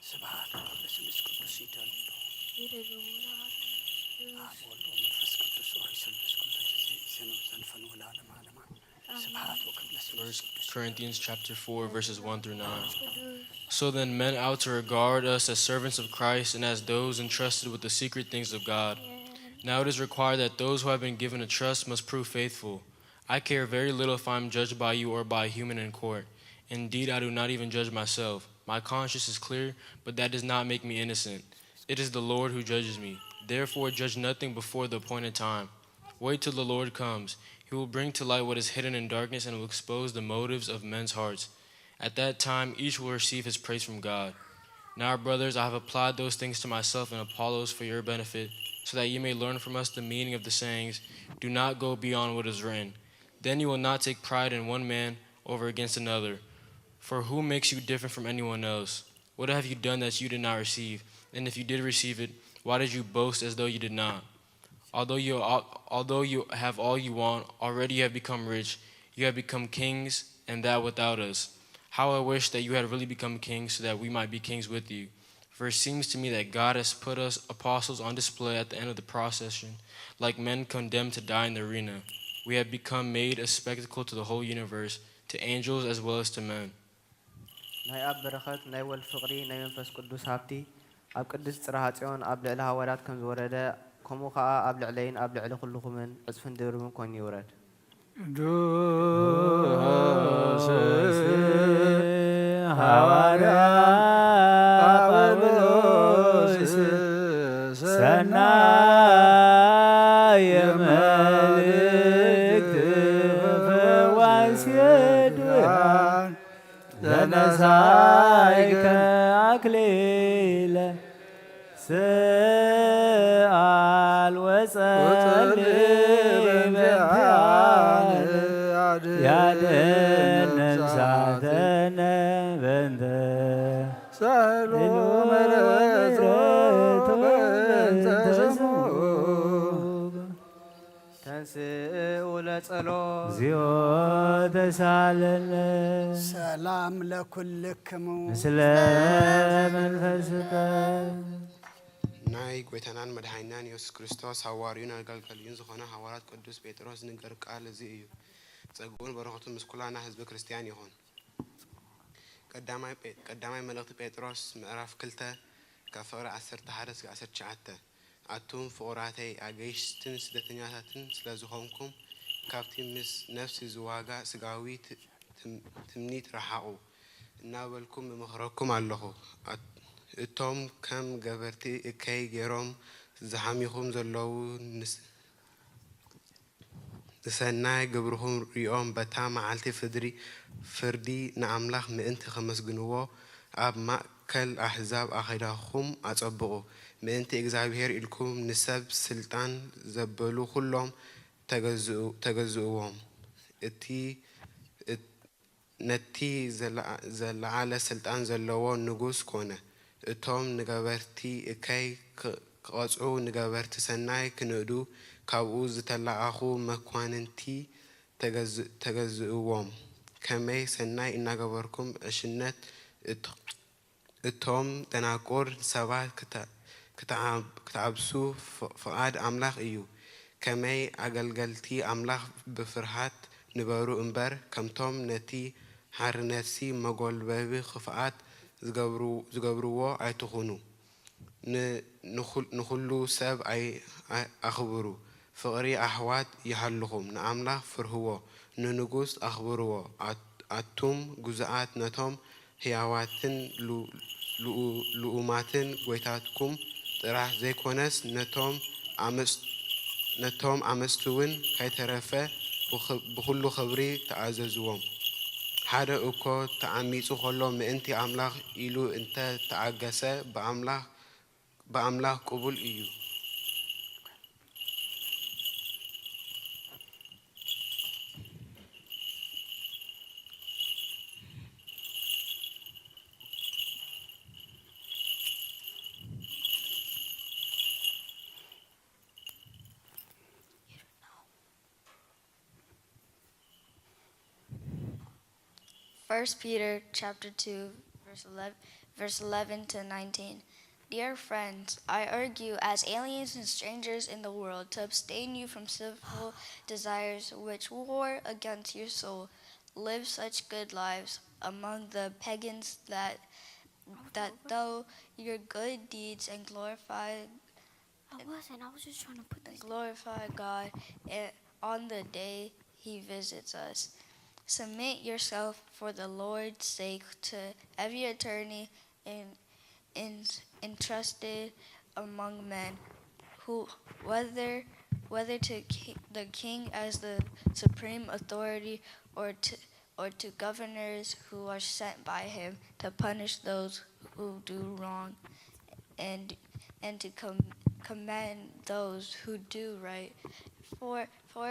ስብሐት ወክብሪ ስሉስ ቅዱስ ይደሉ። አብ ወልድ ወመንፈስ ቅዱስ ኦሪት ስሉስ ኩሉ ጊዜ ይእዜኒ ወዘልፈኒ ወለዓለመ ዓለም አሜን። ስብሐት ወክብሪ ለስሉስ ቅዱስ። Corinthians chapter four, verses one through nine. So then, men ought to regard us as servants of Christ and as those entrusted with the secret things of God. Now it is required that those who have been given a trust must prove faithful. I care very little if I am judged by you or by a human in court. Indeed, I do not even judge myself. My conscience is clear, but that does not make me innocent. It is the Lord who judges me. Therefore, judge nothing before the appointed time. Wait till the Lord comes. He will bring to light what is hidden in darkness and will expose the motives of men's hearts. At that time, each will receive his praise from God. Now, brothers, I have applied those things to myself and Apollos for your benefit, so that you may learn from us the meaning of the sayings, "Do not go beyond what is written." Then you will not take pride in one man over against another. For who makes you different from anyone else? What have you done that you did not receive? And if you did receive it, why did you boast as though you did not? Although you, although you have all you want, already you have become rich. You have become kings, and that without us. How I wish that you had really become kings so that we might be kings with you. For it seems to me that God has put us apostles on display at the end of the procession, like men condemned to die in the arena. We have become made a spectacle to the whole universe, to angels as well as to men. ናይ ኣብ በረኸት ናይ ወልድ ፍቕሪ ናይ መንፈስ ቅዱስ ሃብቲ ኣብ ቅድስት ጽርሃ ጽዮን ኣብ ልዕሊ ሃዋርያት ከም ዝወረደ፣ ከምኡ ኸኣ ኣብ ልዕለይን ኣብ ልዕሊ ኩልኹምን ዕጽፍን ድርብን ኮይኑ ይውረድ። ቅዱስ ሃዋርያ ጳውሎስ ሰናየ መልእክት ፈዋሲ ድውያን ዘነሳይከ ኣክሊለ ስኣል ወጸሊ በንቲኣነ ያድነን ሳተነ በንተ ጸሎ ምሕረቱ በእንተ ስሙ ተንስኡ ለጸሎ እግዚኦ ተሳለነ ሰላም ለኩልክሙ ምስለ መንፈስከ። ናይ ጎይታናን መድሓኒናን የሱስ ክርስቶስ ሃዋርዩን ኣገልጋልዩን ዝኾነ ሃዋርያት ቅዱስ ጴጥሮስ ዝንገር ቃል እዚ እዩ። ጸግኡን በረኸቱን ምስ ኩላና ህዝበ ክርስትያን ይኹን። ቀዳማይ ጴ- ቀዳማይ መልእኽቲ ጴጥሮስ ምዕራፍ ክልተ ካብ ፍቕሪ ዓሰርተ ሓደ እስከ ዓሰርተ ትሽዓተ ኣቱም ፍቑራተይ ኣገይሽትን ስደተኛታትን ስለዝኾንኩም ካብቲ ምስ ነፍሲ ዝዋጋእ ስጋዊ ት- ትም- ትምኒት ረሓቑ እናበልኩም እመኽረኩም ኣለኹ። ኣት- እቶም ከም ገበርቲ እከይ ገይሮም ዝሓምዩኹም ዘለዉ ንስ- ንሰናይ ግብርኹም ሪኦም በታ መዓልቲ ፍድሪ ፍርዲ ንኣምላኽ ምእንቲ ከመስግንዎ ኣብ ማእከል ኣሕዛብ ኣኼዳኹም ኣጸብቑ። ምእንቲ እግዚኣብሔር ኢልኩም ንሰብ ስልጣን ዘበሉ ኩሎም ተገዝኡ- ተገዝእዎም። እቲ ነቲ ዘለዓለ ስልጣን ዘለዎ ንጉስ ኮነ። እቶም ንገበርቲ እከይ ክቐጽዑ ንገበርቲ ሰናይ ክንእዱ ካብኡ ዝተላኣኹ መኳንንቲ ተገዝእዎም። ከመይ ሰናይ እናገበርኩም ዕሽነት እቶም ደናቁር ሰባት ክትዓብሱ ፍቓድ ኣምላኽ እዩ። ከመይ ኣገልገልቲ ኣምላኽ ብፍርሃት ንበሩ እምበር ከምቶም ነቲ ሓርነትሲ መጎልበቢ ኽፍኣት ዝገብርዎ ኣይትኹኑ። ንኹሉ ሰብ ኣኽብሩ። ፍቕሪ ኣሕዋት ይሃልኹም። ንኣምላኽ ፍርህዎ፣ ንንጉስ ኣኽብርዎ። ኣቱም ግዙኣት ነቶም ህያዋትን ልኡማትን ጐይታትኩም ጥራሕ ዘይኮነስ ነቶም ኣመጽቲውን ከይተረፈ ብኹሉ ኽብሪ ተኣዘዝዎም። ሓደ እኮ ተዓሚጹ ኸሎ ምእንቲ ኣምላኽ ኢሉ እንተ ተዓገሰ ብኣምላኽ ቅቡል እዩ። First Peter chapter two, verse eleven, verse eleven to nineteen. Dear friends, I urge you as aliens and strangers in the world to abstain you from sinful desires which war against your soul. Live such good lives among the pagans that that though your good deeds and glorify I wasn't. I was just trying to put this. Glorify God on the day He visits us. Submit yourself for the Lord's sake to every attorney in, in, entrusted among men, who, whether whether to ki- the king as the supreme authority or to or to governors who are sent by him to punish those who do wrong and and to com- commend those who do right. For for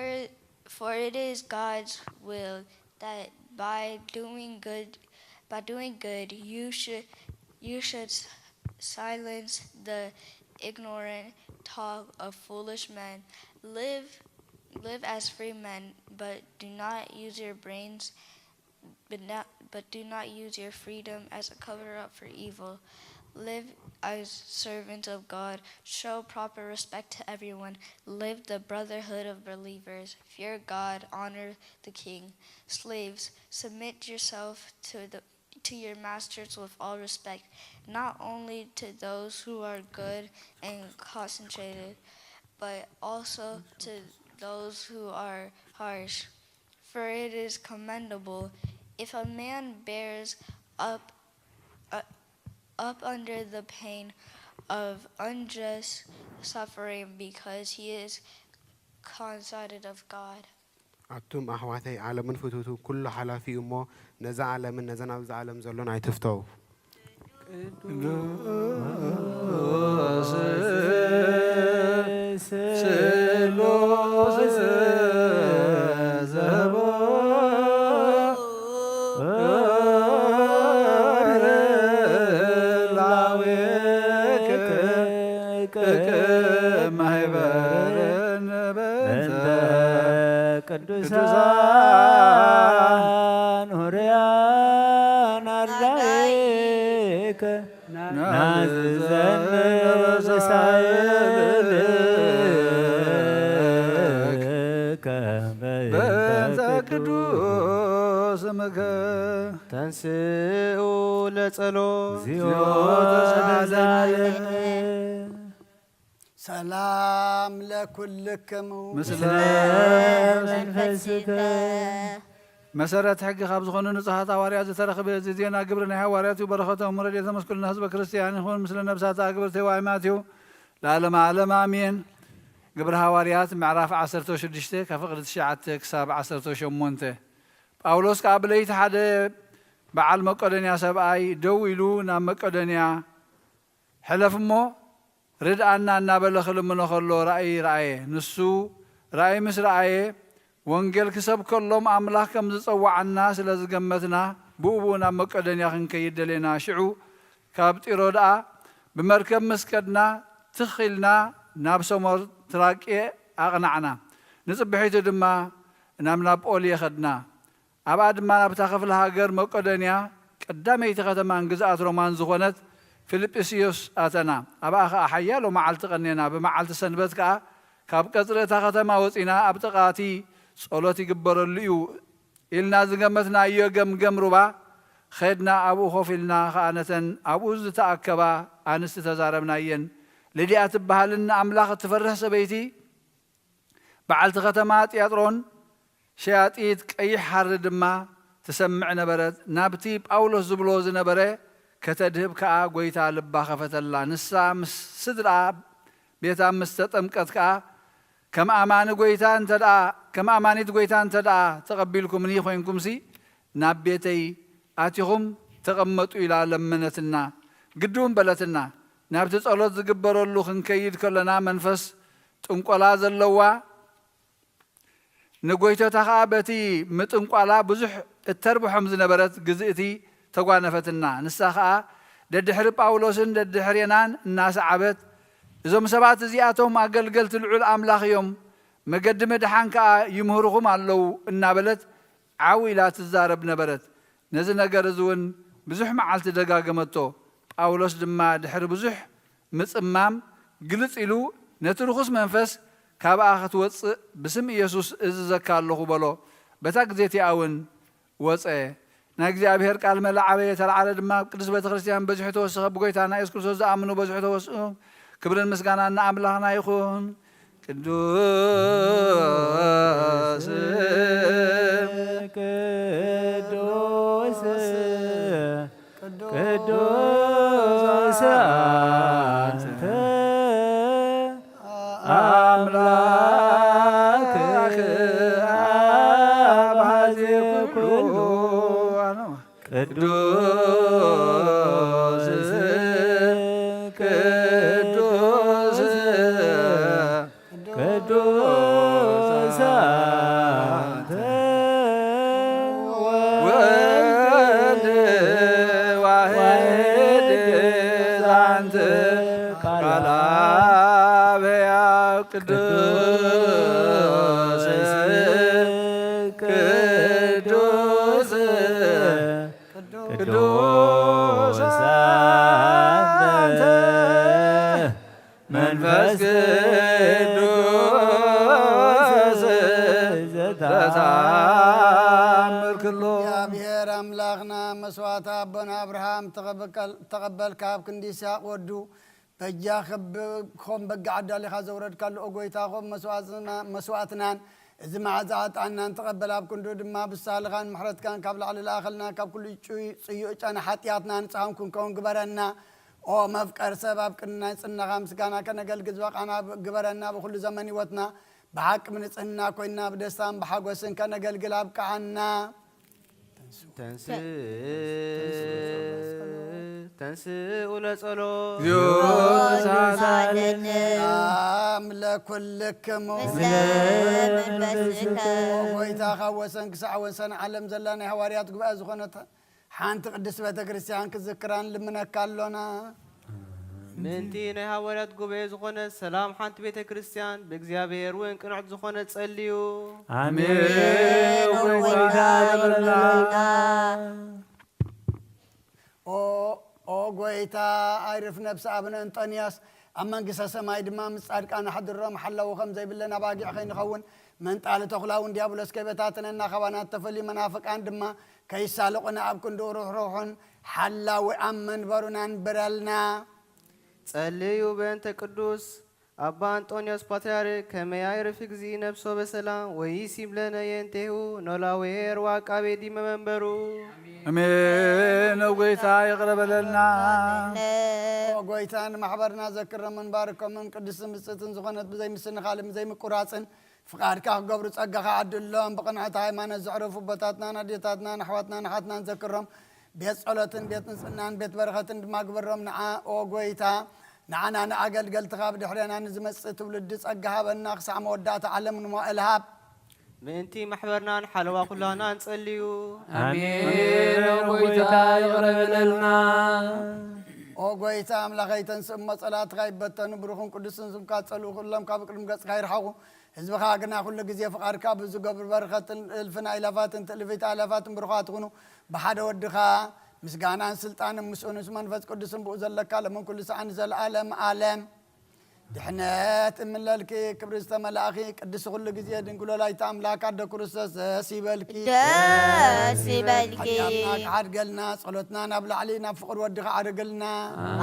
for it is God's will that by doing good by doing good you should you should silence the ignorant talk of foolish men. Live live as free men, but do not use your brains but, not, but do not use your freedom as a cover up for evil. Live as servants of God. Show proper respect to everyone. Live the brotherhood of believers. Fear God. Honor the king. Slaves, submit yourself to the to your masters with all respect, not only to those who are good and concentrated, but also to those who are harsh. For it is commendable if a man bears up uh, up under the pain of unjust suffering because he is considered of God. ኣቱም ኣሕዋተይ፣ ዓለምን ፍትውትው ኩሉ ሓላፊ እዩ እሞ፣ ነዛ ዓለምን ነዘን ኣብዚ ዓለም ዘሎን ኣይትፍተው። ቅዱስ ስሉስ ዘቦ ላዌክ ቅድመ ማህበርን በእንተ ቅዱሳን ሆርያን ኣርዳኢከ ናዝዘን በእንተ ቅዱስ ስምከ። ተንስኡ ለጸሎት። እግዚኦ ተሳለነ። ሰላም ለኩልክሙ። ምስለ መንፈስከ። መሰረት ሕጊ ካብ ዝኾኑ ንጹሃት ሃዋርያት ዝተረኽበ እዚ ዜና ግብሪ ናይ ሃዋርያት እዩ። በረኸቶም ረድኤቶም ምስ ኩልና ህዝበ ክርስቲያን ይኹን። ምስለ ነብሳት ኣግብርቲ ዋይማት እዩ። ለዓለመ ዓለም ኣሜን። ግብሪ ሃዋርያት ምዕራፍ ዓሰርተ ሽዱሽተ ካብ ፍቕዲ ትሽዓተ ክሳብ ዓሰርተ ሸሞንተ። ጳውሎስ ከኣ ብለይቲ ሓደ በዓል መቄዶንያ ሰብኣይ ደው ኢሉ ናብ መቄዶንያ ሕለፍ እሞ ርድኣና እናበለ ክልምኖ ከሎ ራእይ ረኣየ። ንሱ ራእይ ምስ ረኣየ ወንጌል ክሰብከሎም ኣምላኽ ከም ዝጸዋዓና ስለ ዝገመትና ብኡ ብኡ ናብ መቄዶንያ ክንከይድ ደሌና። ሽዑ ካብ ጢሮ ደኣ ብመርከብ ምስ ከድና ትኽ ኢልና ናብ ሰሞትራቄ ኣቕናዕና። ንጽብሒቱ ድማ ናብ ናጶሊ ከድና። ኣብኣ ድማ ናብታ ክፍለ ሃገር መቄዶንያ ቀዳመይቲ ከተማን ግዝኣት ሮማን ዝኾነት ፊልጵስዩስ ኣተና። ኣብኣ ኸኣ ሓያሎ መዓልቲ ቀኔና። ብመዓልቲ ሰንበት ከኣ ካብ ቀጽሪ እታ ከተማ ወጺና ኣብ ጥቓ እቲ ጸሎት ይግበረሉ እዩ ኢልና ዝገመትናዮ ገምገም ሩባ ኸድና። ኣብኡ ኮፍ ኢልና ኸኣ ነተን ኣብኡ ዝተኣከባ ኣንስቲ ተዛረብናየን። ልድያ ትበሃልን ንኣምላኽ እትፈርህ ሰበይቲ በዓልቲ ከተማ ጥያጥሮን ሸያጢት ቀይሕ ሃሪ ድማ ትሰምዕ ነበረት። ናብቲ ጳውሎስ ዝብሎ ዝነበረ ከተድህብ ከኣ ጐይታ ልባ ኸፈተላ። ንሳ ምስ ስድራ ቤታ ምስ ተጠምቀት ከኣ፣ ከም ኣማኒ ጐይታ እንተ ደኣ፣ ከም ኣማኒት ጐይታ እንተ ደኣ ተቐቢልኩምኒ ኾይንኩምሲ፣ ናብ ቤተይ ኣቲኹም ተቐመጡ ኢላ ለመነትና። ግዲ እውን በለትና። ናብቲ ጸሎት ዝግበረሉ ክንከይድ ከለና መንፈስ ጥንቆላ ዘለዋ ንጎይቶታ ኸኣ በቲ ምጥንቋላ ብዙሕ እተርብሖም ዝነበረት ግዝእቲ ተጓነፈትና። ንሳ ኸኣ ደድሕሪ ጳውሎስን ደድሕሬናን እናሰዓበት፣ "እዞም ሰባት እዚኣቶም ኣገልገልቲ ልዑል ኣምላኽ እዮም፣ መገዲ ምድሓን ከኣ ይምህርኹም ኣለዉ" እናበለት ዓው ኢላ ትዛረብ ነበረት። ነዚ ነገር እዚ እውን ብዙሕ መዓልቲ ደጋገመቶ። ጳውሎስ ድማ ድሕሪ ብዙሕ ምጽማም ግልጽ ኢሉ ነቲ ርኹስ መንፈስ "ካብኣ ክትወጽእ ብስም ኢየሱስ እዝዘካ ኣለኹ" በሎ። በታ ግዜ እቲኣ እውን ወጸ። ናይ እግዚኣብሔር ቃል መለ ዓበየ፣ ተለዓለ ድማ፣ ኣብ ቅድስት ቤተ ክርስቲያን በዚሑ ተወሰኸ። ብጎይታና ኢየሱስ ክርስቶስ ዝኣምኑ በዚሑ ተወስኡ። ክብርን ምስጋናን ንኣምላኽና ይኹን። ቅዱስ ቅዱስ ቅዱስ አንተ አምላክ አብ ሀዜ ኩሉ ቅዱስ ቅዱስ ቅዱስ አንተ ወልድ ዋሕድ አንተ ቃል አብ ሕያው ቅዱስ ቅዱስ ቅዱስ አንተ መስዋዕት ኣቦና ኣብርሃም ተቐበል-፣ ተቐበልካ፣ ኣብ ክንዲ ይስሐቅ ወዱ በጃ ክብ-፣ ክኾን በጊዕ ኣዳሊኻ ዘውረድካሉ፣ ኦ ጎይታ፣ ኾብ መስዋዕትና-፣ መስዋዕትናን እዚ መዓዛ ዕጣንናን ተቐበል፣ ኣብ ክንዱ ድማ ብሳልኻን ምሕረትካን ካብ ላዕሊ ለኣኸልና፣ ካብ ኩሉ ጩ-፣ ጽዩእ ጨና ሓጢኣትና ንጽሃን ክንከውን ግበረና። ኦ መፍቀር ሰብ፣ ኣብ ቅድሚ ናይ ጽናኻ ምስጋና ከነገልግል ዝበቃና ግበረና። ብኹሉ ዘመን ህይወትና ብሓቂ ብንጽህና ኮይንና ብደስታን ብሓጎስን ከነገልግል ኣብቅዓና። ተንስእ፣ ተንስእ ለጸሎት። እግዚኦ ተሳለነ። ሰላም ለኩልክሙ። ምስለ መንፈስከ። ጎይታ ካብ ወሰን ክሳዕ ወሰን ዓለም ዘላ ናይ ሃዋርያት ጉባኤ ዝኾነት ሓንቲ ቅድስት ቤተ ክርስቲያን ክዝክራን ልምነካ ኣሎና። ምእንቲ ናይ ሃዋርያት ጉባኤ ዝኾነ ሰላም ሓንቲ ቤተ ክርስቲያን ብእግዚኣብሔር እውን ቅንዕት ዝኾነ ጸልዩ። ኣሜን። ኣሜን። ጎይታ ይቕረበልና። ኦ፣ ኦ ጎይታ፣ ኣይርፍ ነብሲ ኣቡነ እንጦንያስ ኣብ መንግስተ ሰማይ ድማ ምስ ጻድቃን ኣሕድሮም፣ ሓላዊ ከም ዘይብለን ኣባጊዕ ከይንኸውን፣ መንጣሊ ተኹላ እውን ዲያብሎስ ከይበታተነና፣ ካባና እተፈልዩ መናፍቃን ድማ ከይሳልቑና ኣብ ክንድኡ ርሕሩሕን ሓላዊ ኣብ መንበሩና ንበረልና። ጸልዩ በእንተ ቅዱስ ኣባ እንጦንዮስ ፓትርያርክ ከመ ያዕርፍ እግዚእ ነፍሶ በሰላም ወይሲብ ለነ የንቴሁ ኖላዌ ርዋ ቃቤ ዲመ መንበሩ። ኣሜን። ኦ ጎይታ ይቕረ በለልና። ኦ ጎይታ ንማሕበርና ዘክሮምን ባርኮምን ቅድስትን ብጽእትን ዝኾነት ብዘይ ምስንኻልን ብዘይ ምቁራጽን ፍቓድካ ክገብሩ ጸጋኻ ዓድሎም። ብቕንዕቲ ሃይማኖት ዘዕረፉ ኣቦታትናን ኣዴታትናን ኣሕዋትናን ኣሓትናን ዘክሮም። ቤት ጸሎትን ቤት ንጽህናን ቤት በረኸትን ድማ ግበሮም። ንዓ ኦ ጎይታ፣ ንዓና ንኣገልገልትኻ ብድሕሬና ንዝመጽእ ትውልዲ ጸጋ ሃበና። ክሳዕ መወዳእታ ዓለም ንመዋእል ሃብ። ምእንቲ ማሕበርናን ሓለዋ ኩላናን ጸልዩ። ኣሜን። ኦ ጎይታ ይቕረ በለልና። ኦ ጎይታ ኣምላኸይ፣ ተንስእ እሞ ጸላእትኻ ይበተኑ፣ ብሩኽን ቅዱስን ስምካ ዝጸልኡ ኩሎም ካብ ቅድሚ ገጽካ ይርሓቑ። ህዝብኻ ግና ኩሉ ግዜ ፍቓድካ ብዝገብሩ በረኸትን እልፍን ኣእላፋትን ትእልፊት ኣእላፋትን ብሩኻት ይኹኑ። ብሓደ ወድኻ ምስጋናን ስልጣንን ምስኡ ንስ መንፈስ ቅዱስን ብኡ ዘለካ ሎምን ኩሉ ሰዓን ንዘለኣለም ዓለም። ድሕነት እምለልኪ ክብሪ ዝተመላእኺ ቅድስቲ ኩሉ ግዜ ድንግል ወላዲተ ኣምላክ ኣደ ክርስቶስ ደስ ይበልኪ። ደስ ይበልኪ። ሓጢኣትና ክሓድገልና ጸሎትና ናብ ላዕሊ ናብ ፍቕሪ ወድኻ ዓርግልና።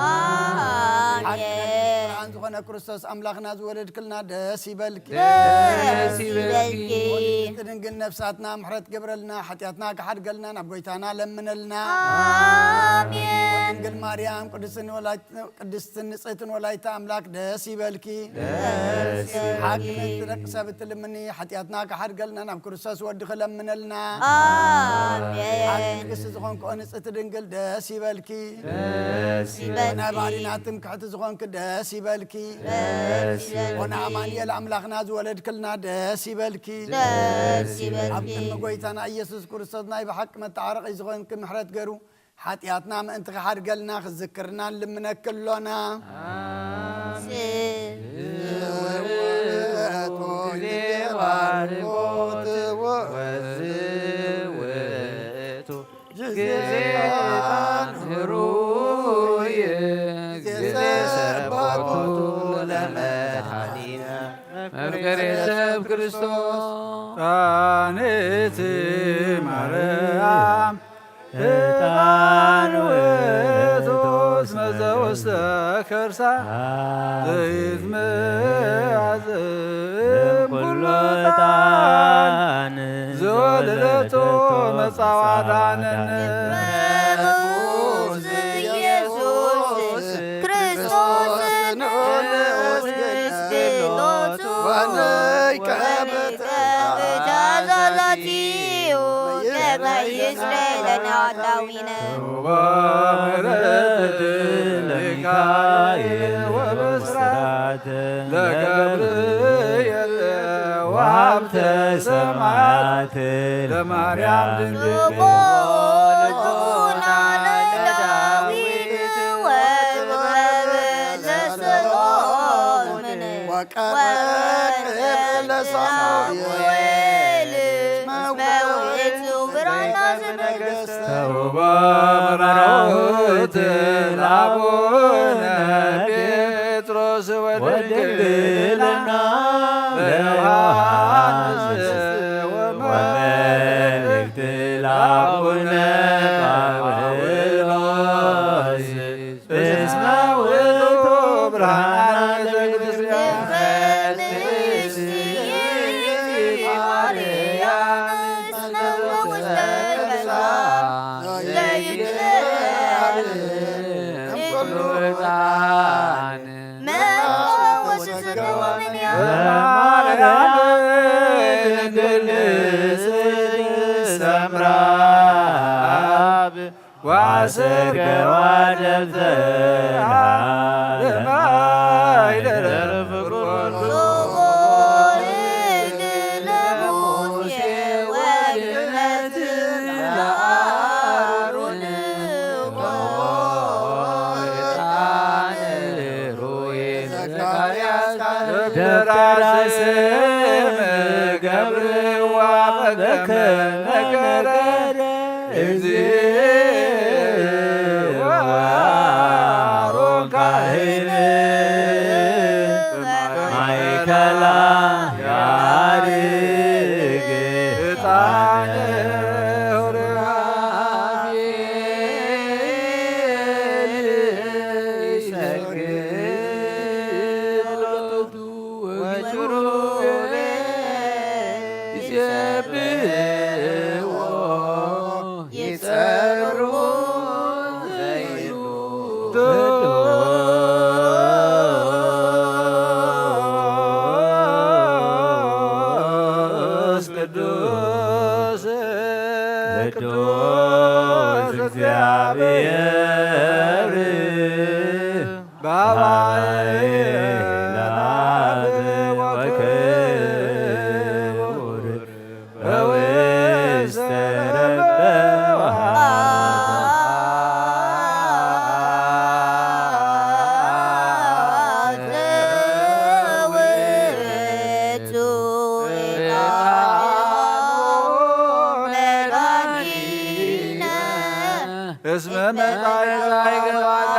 ኣሜን። ሓድገልና ብርሃን ዝኾነ ክርስቶስ ኣምላኽና ዝወለድክልና ደስ ይበልኪ። ደስ ይበልኪ። ወላዲተ ድንግል ነፍሳትና ምሕረት ግበረልና፣ ሓጢኣትና ክሓድገልና ናብ ጎይታና ለምነልና። ኣሜን። ድንግል ማርያም ቅድስትን ወላዲት ቅድስትን ንጽህትን ወላዲተ ኣምላክ ደስ ይበልኪ። ደስ ይበልኪ። ሓቂ ምእንቲ ደቂ ሰብ እትልምኒ ሓጢኣትና ክሓድገልና ናብ ክርስቶስ ወዲ ክለምነልና። ኣሜን። ሓቂ ንግስቲ ዝኾንክኦ ንጽህቲ ድንግል ደስ ይበልኪ። ደስ ይበልኪ። ናይ ባሪና ትምክሕቲ ዝኾንኪ ደስ ይበልኪ። ደስ ይበልኪ። ኦና ኣማኑኤል ኣምላኽና ዝወለድክልና ደስ ይበልኪ። ደስ ይበልኪ። ኣብ ቅድሚ ጎይታና ኢየሱስ ክርስቶስ ናይ ብሓቂ መተዓረቒ ዝኾንኪ ምሕረት ገሩ ሓጢኣትና ምእንቲ ክሓድገልና ክዝክርና ንልምነኪ ኣሎና። ውእቱ ጊዜ ባርኮት ወዝውእቱ ጊዜ ዕጣን ህሩይ ጊዜ ሰቦቱ ለመድኃኒነ መፍቀሬ ሰብ ክርስቶስ። ቃኔቲ ማርያም ዕጣን ውእቱ እስመ ዘውስተ ከርሳ ዘይትመያዝ እምኩሉ ዕጣን ዘወለደቶ መጻዋዕት ዓነነ። ኢየሱስ ክርስቶስ ንዑ ንስግድ ሎቱ ወንቀብት ወንቀብት ታዛዛቲሁ ከመ ይስረይ ለነ ኃጣውኢነ። ወበረከት ሚካኤል ወብስራት ለገብርኤል ወሀብተ ሰማያት ለማርያም ድንግል። ልቦና ለዳዊት ወጥበብ ለሰሎሞን ወቀርብ ለሳሙኤል መውዕቱ ብራና ዘነገሥት ተውባ መራሁት ለአቡነ ጴጥሮስ ወድንግልና ለዮሐንስ ወመልእክት ለአቡነ እምኩሉ ዕጣን መፈወሲ ስግወ ምንያ ማርያም ድንግል ንጽሕት ሰምራ ወአሰርገዋ ደብተራ ለማይደር ፍቁር ደብተራ ስም ገብርዋ በከመ ነገረ እግዚእ ወአሮን ካህን ማእከላ ያርግ ዕጣነ ወሱራፌል ይሰግድ ሎቱ ወኪሩቤል ይሴብሕዎ ይጸሩ ዘይብሉ ቅዱስ ቅዱስ ቅዱስ እግዚአብሔር በአብ ለአብ ወክቡር በውስተ ረበዋ እስመ መጣ ይገባታ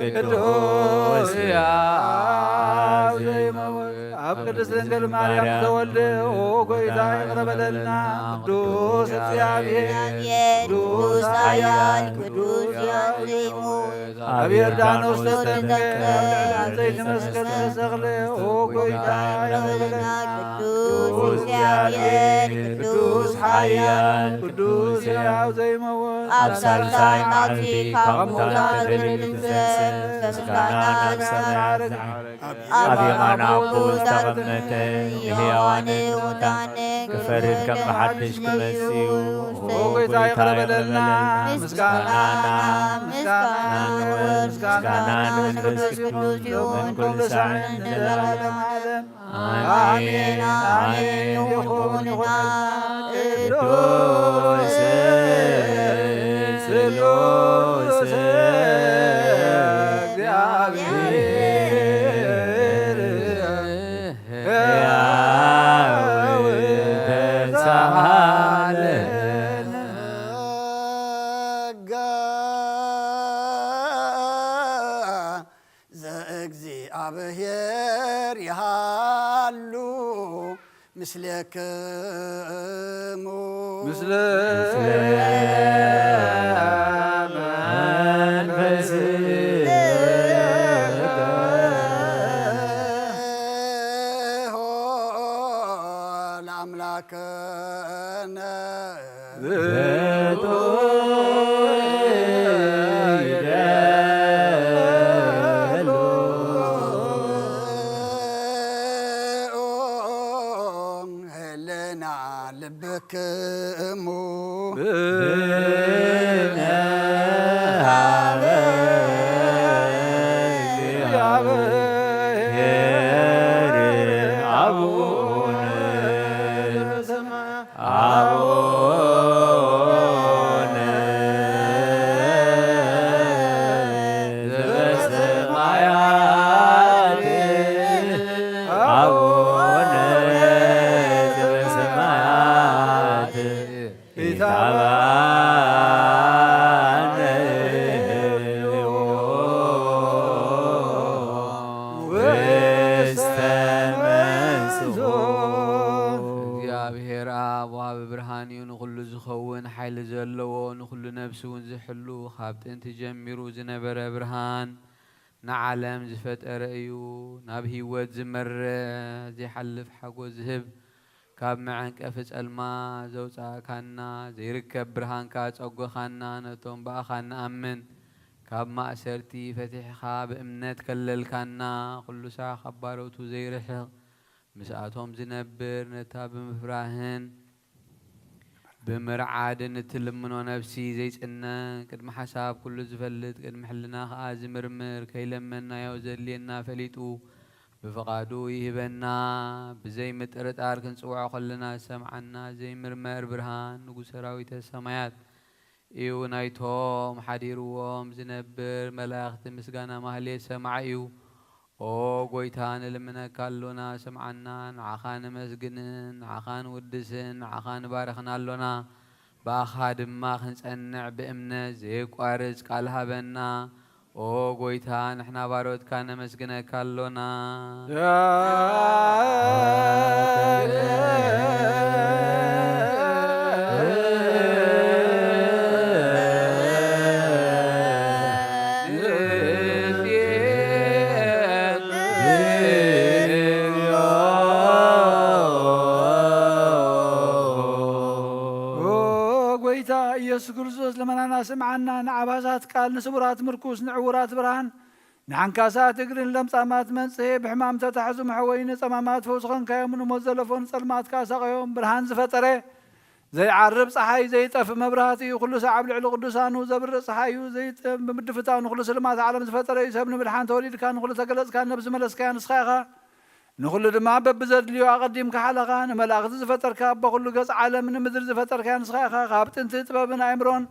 ቅዱስ አብ ቅድስት ድንግል ማርያም ተወልደ። ኦ ጎይታ ይቅረ በለልና። ቅዱስ እግዚአብሔር ቅዱስ ኃያል ቅዱስ ያዜሙ ኣብ ዮርዳኖስ ተጠምቀ፣ ኣብ ዘይትመስከር ተሰቕለ። ኦ ጎይታ ይቅረ በለልና። ቅዱስ እግዚአብሔር ቅዱስ ኃያል ቅዱስ ሕያው ዘይመውት ኣብ ሳልሳይ መዓልቲ ካብ ሙታን ተፈልዩ ንዘንስእ ምስጋና ናብ ሰማይ ዓርግ። ኣብ የማን ኣቦ ዝተቐመጠ ንሕያዋንን ንሙታንን ክፈርድ ከም ብሓድሽ ክመጽእ እዩ። ኦ ጎይታ ይቕረ በለልና። ምስጋና ምስጋና ንወልድ ምስጋና ንመንፈስ ቅዱስ ይኹን ኩሉ ሳዕን ንዘለዓለም ዓለም። ኣሜን፣ ኣሜን። ይኹን፣ ይኹን። ቅዱስ ስሉስ እግዚአብሔር ሕያው ተሳሃለ። ዘእግዚኣብሔር ይሃሉ ምስሌክሙ። ምስለ መንፈስከ። ለአምላክነ ህልና ልብክሙ አቡነ ዘበሰማያት። ወሃቢ ብርሃን እዩ። ንኹሉ ዝኸውን ሓይሊ ዘለዎ፣ ንኹሉ ነፍሲ እውን ዝሕሉ፣ ካብ ጥንቲ ጀሚሩ ዝነበረ ብርሃን፣ ንዓለም ዝፈጠረ እዩ። ናብ ህይወት ዝመርሕ፣ ዘይሓልፍ ሓጎስ ዝህብ፣ ካብ መዐንቀፊ ጸልማ ዘውጻእካና፣ ዘይርከብ ብርሃንካ ጸጎኻና፣ ነቶም ብኣኻ ንኣምን፣ ካብ ማእሰርቲ ፈቲሕኻ ብእምነት ከለልካና፣ ኩሉ ሳዕ ካብ ባሮቱ ዘይርሕቕ፣ ምስኣቶም ዝነብር፣ ነታ ብምፍራህን ብምርዓድን እትልምኖ ነፍሲ ዘይጽነን፣ ቅድሚ ሓሳብ ኩሉ ዝፈልጥ፣ ቅድሚ ሕልና ኸኣ ዝምርምር፣ ከይለመንናዮ ዘድልየና ፈሊጡ፣ ብፍቓዱ ይህበና። ብዘይ ምጥርጣር ክንጽውዖ ከለና ዝሰምዓና ዘይምርመር ብርሃን ንጉስ ሰራዊተ ሰማያት እዩ። ናይቶም ሓዲርዎም ዝነብር መላእኽቲ ምስጋና ማህሌት ሰማዒ እዩ። ኦ ጎይታ፣ ንልምነካ ኣሎና፣ ስምዓና። ንዓኻ ነመስግንን፣ ንዓኻ ንውድስን፣ ንዓኻ ንባርኽን ኣሎና። ብኣኻ ድማ ክንጸንዕ ብእምነት ዘየቋርጽ ቃል ሃበና። ኦ ጎይታ፣ ንሕና ባሮትካ ነመስግነካ ኣሎና። ኦ ጎይታ ኢየሱስ ክርስቶስ፣ ልመናና ስምዓና። ንዓባሳት ቃል፣ ንስቡራት ምርኩስ፣ ንዕውራት ብርሃን፣ ንዓንካሳት እግርን ለምጻማት መንጽሄ፣ ብሕማም ተታሕዙ መሕወዪ፣ ንጸማማት ፈውሲ ኾንካዮም፣ ንሞት ዘለፎ ንጸልማትካ ሳቐዮም። ብርሃን ዝፈጠረ፣ ዘይዓርብ ጸሓይ፣ ዘይጠፍእ መብራህቲ እዩ። ኩሉ ሳዕ ኣብ ልዕሊ ቅዱሳኑ ዘብርእ ጸሓይ እዩ። ዘይጥ-፣ ብምድፍታው ንኹሉ ስልማት ዓለም ዝፈጠረ እዩ። ሰብ ንምድሓን ተወሊድካ፣ ንኹሉ ተገለጽካ፣ ነብሲ መለስካያ ንስኻ ኢኻ። ንኹሉ ድማ በብዘድልዮ ኣቐዲምካ ሓለኻ። ንመላእኽቲ ዝፈጠርካ፣ ኣቦ ኩሉ ገጽ ዓለም፣ ንምድሪ ዝፈጠርካያ ንስኻ ኢኻ። ካብ ጥንቲ ጥበብን ኣእምሮን፣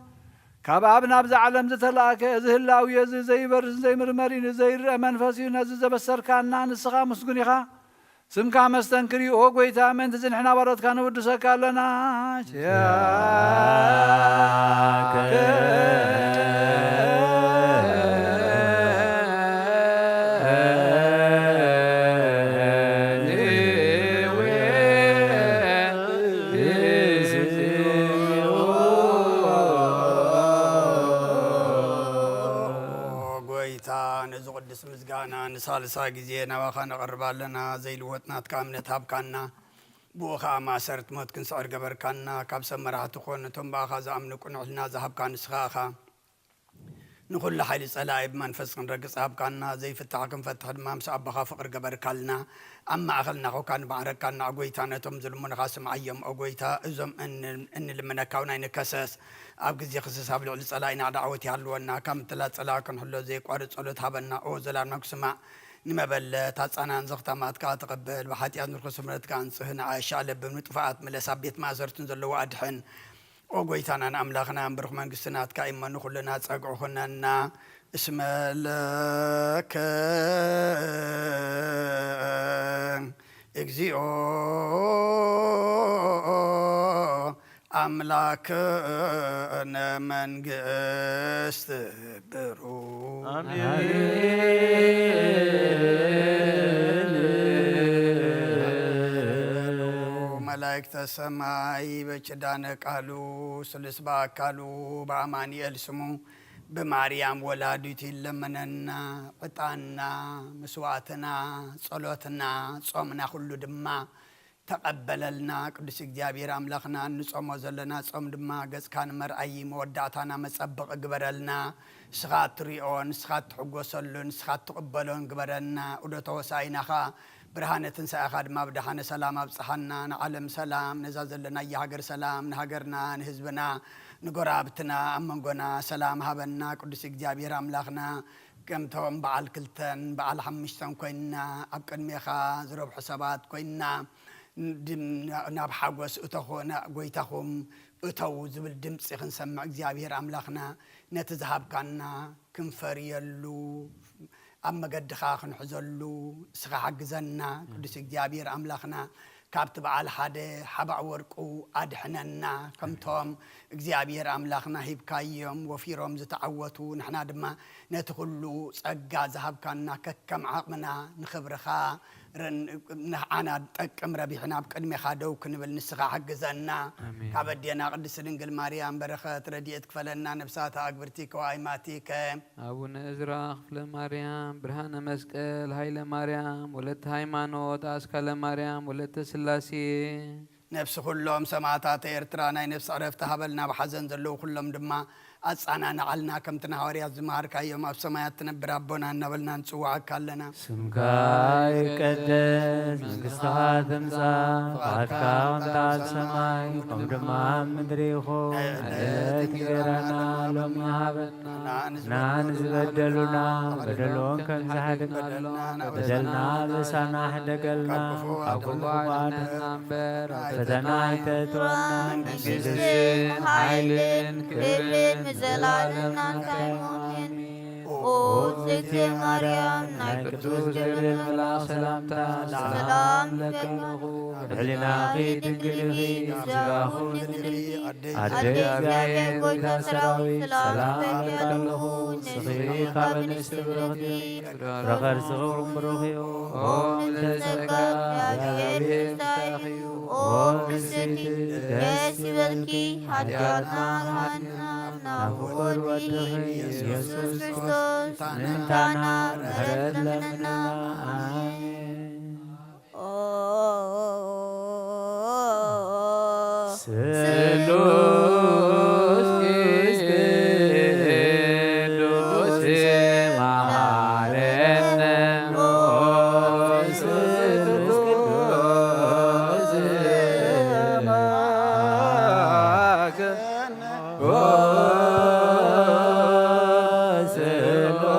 ካብ ኣብ ናብዛ ዓለም ዝተላእከ፣ እዚ ህላዊ እዚ ዘይበርስን ዘይምርመርን እዩ፣ ዘይረአ መንፈስ እዩ። ነዚ ዘበሰርካና ንስኻ ምስጉን ኢኻ። ስምካ መስተንክር እዩ፣ ኦ ጎይታ፣ ምእንቲ እዚ ንሕና ባሮትካ ንውድሰካ ኣለና። ኦ ጎይታ፣ ነዚ ቅዱስ ምስጋና ንሳልሳይ ግዜ ናባኻ ነቕርብ ኣለና። ዘይልወጥ ናትካ እምነት ሃብካና። ብኡ ኸኣ ማእሰርቲ ሞት ክንስዕር ገበርካና። ካብ ሰብ መራሕቲ ኾን፣ ነቶም ብኣኻ ዝኣምኑ ቅኑዕ ሕልና ዝሃብካ ንስኻ ኢኻ። ንኹሉ ሓይሊ ጸላኢ ብመንፈስ ክንረግጽ ሃብካና። ዘይፍታሕ ክንፈትሕ ድማ ምስ ኣቦኻ ፍቕሪ ገበርካልና። ኣብ ማእከልና ኾንካ ንባዕረካና፣ ኦ ጎይታ፣ ነቶም ዝልምኑኻ ስምዓዮም፣ ኦ ጎይታ። እዞም እን-፣ እንልምነካ እውን ኣይንከሰስ። ኣብ ግዜ ክስስ ኣብ ልዕሊ ጸላኢና ዕዳ ዓወት ይሃልወና። ካብ ምትላል ጸላኢ ክንሕሎ ዘየቋርጽ ጸሎት ሃበና። ኦ ዘላለም ስማዕ። ንመበለት ኣጻናን ዘኽታማትካ ተቐበል። ብሓጢኣት ንርኩስ እምነትካ ኣንጽህ። ንዓሻ ለብም ንጥፉኣት ምለስ። ኣብ ቤት ማእሰርትን ዘለዎ ኣድሕን። ኦ ጎይታናን ኣምላኽናን፣ ብሩኽ መንግስቲ ናትካ እዩ እሞ፣ ንኹልና ጸግዒ ኩነና። እስመ ለከ እግዚኦ ኣምላክነ መንግስት ብሩ። ኣሜን። መላእክተ ሰማይ በኪዳነ ቃሉ ስሉስ በአካሉ በአማኑኤል ስሙ ብማርያም ወላዲቱ ይለመነና። ዕጣንና፣ መስዋእትና፣ ጸሎትና፣ ጾምና ኩሉ ድማ ተቐበለልና። ቅዱስ እግዚኣብሔር ኣምላኽና፣ እንጾሞ ዘለና ጾም ድማ ገጽካ ንመርኣዪ መወዳእታና መጸበቒ ግበረልና። ንስኻ እትሪኦ፣ ንስኻ እትሕጎሰሉ፣ ንስኻ እትቕበሎን ግበረልና። ዑደተ ሆሳዕናኻ ብርሃነ ትንሳኤኻ ድማ ብደሓነ ሰላም ኣብጽሓና። ንዓለም ሰላም፣ ነዛ ዘለናያ ሃገር ሰላም፣ ንሃገርና፣ ንህዝብና፣ ንጎረባብትና፣ ኣብ መንጎና ሰላም ሃበና። ቅዱስ እግዚኣብሔር ኣምላኽና፣ ከምቶም በዓል ክልተን በዓል ሓሙሽተን ኮይንና ኣብ ቅድሜኻ ዝረብሑ ሰባት ኮይንና፣ ድም-፣ ናብ ሓጎስ እቶ ኾነ ጎይታኹም እተው ዝብል ድምፂ ክንሰምዕ እግዚኣብሔር ኣምላኽና ነቲ ዝሃብካና ክንፈርየሉ ኣብ መገድኻ ክንሕዘሉ እስኻ ሓግዘና። ቅዱስ እግዚኣብሔር ኣምላኽና ካብቲ በዓል ሓደ ሓባእ ወርቁ ኣድሕነና። ከምቶም እግዚኣብሔር ኣምላኽና ሂብካዮም ወፊሮም ዝተዓወቱ ንሕና ድማ ነቲ ኩሉ ጸጋ ዝሃብካና ከከም ዓቕምና ንኽብርኻ ርን-፣ ንዓና ጠቅም ረቢሕና ኣብ ቅድሜኻ ደው ክንብል ንስኻ ሓግዘና። ኣሜን። ካብ ኣዴና ቅድስት ድንግል ማርያም በረኸት ረድኤት ክፈለና፣ ነብሳት ኣግብርቲ ከዋይማቲከ። ኣቡነ እዝራ ክፍለ ማርያም፣ ብርሃነ መስቀል፣ ሃይለ ማርያም፣ ወለተ ሃይማኖት፣ ኣስካለ ማርያም፣ ወለተ ስላሴ። ነፍሲ ኩሎም ሰማዕታት ኤርትራ ናይ ነፍሲ ዕረፍቲ ሃበልና፣ ኣብ ሓዘን ዘለዉ ኩሎም ድማ ኣጻናንዓልና፣ ከምቲ ንሃዋርያት ዝመሃርካዮም ኣብ ሰማያት ትነብር ኣቦና እናበልና ንጽውዓካ ኣለና። ስምካ ይቀደስ፣ መንግስትኻ ትምጻእ፣ ፍቓድካ ከምታ ኣብ ሰማይ ከምኡ ድማ ኣብ ምድሪ ይኹን። ዕለት እንጀራና ሎሚ ሃበና፣ ንዓን ዝበደሉና በደሎም ከም ዝሓድግ በደልና በሳና ሕደገልና፣ ካብ ኩሉ ኣድሕነና እምበር፣ ኣብ ፈተና ኣይተእትወና፣ መንግስትን ሓይልን ክብርን ንዘለዓለም ናትካ እዩ። ኣሜን። ኦ እግዝእትየ ማርያም፣ ናይ ቅዱስ ገብርኤል መልኣኽ ሰላምታ ሰላም እብለኪ ኣለኹ። ብሕሊናኺ ድንግል ኢኺ፣ ስጋኹ ድንግል ኢኺ። ኣደ እግዚኣብሔር ጎይታ ሰራዊት፣ ሰላም እብለኪ ኣለኹ። ንስኺ ካብ ኣንስቲ ብርኽቲ፣ ፍረ ከርስኺ እውን ብሩኽ እዩ። ኦ ምልዕቲ ጸጋ፣ እግዚኣብሔር ምስሌኪ። ኦ ብስቲ ደስ ይበልኪ፣ ሓጢኣትና ገሃነም ናብ ፍቁር ወድኺ ኢየሱስ ክርስቶስ ምእንታና ምሕረት ለምንና። ኣሜን። ኦ ስሉስ ቅዱስ መሐረነ። ኦ ስሉስ ቅዱስ መሐረነ። ኦ ስሉስ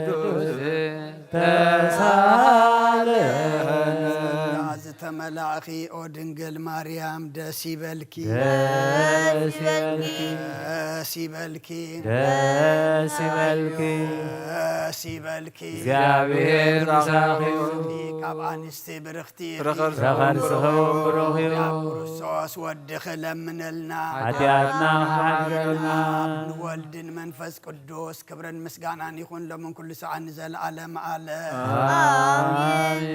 ቅዱስ ተሳለነ። ጸጋ ዝተመላእኺ ኦ ድንግል ማርያም ደስ ይበልኪ። ደስ ይበልኪ። ደስ ይበልኪ። ደስ ይበልኪ። ደስ ይበልኪ። እግዚኣብሔር ምሳኺ ይኹን። ካብ ኣንስቲ ብርኽቲ ኢኺ። ፍረ ከርስኺ እውን ብሩኽ እዩ። ኣብ ክርስቶስ ወድኺ ለምነልና። ሓጢኣትና ሓርገልና። ንወልድን መንፈስ ቅዱስ ክብርን ምስጋናን ይኹን ሎምን ኩሉ ሰዓት ንዘለዓለም ዓለም። ኣሜን።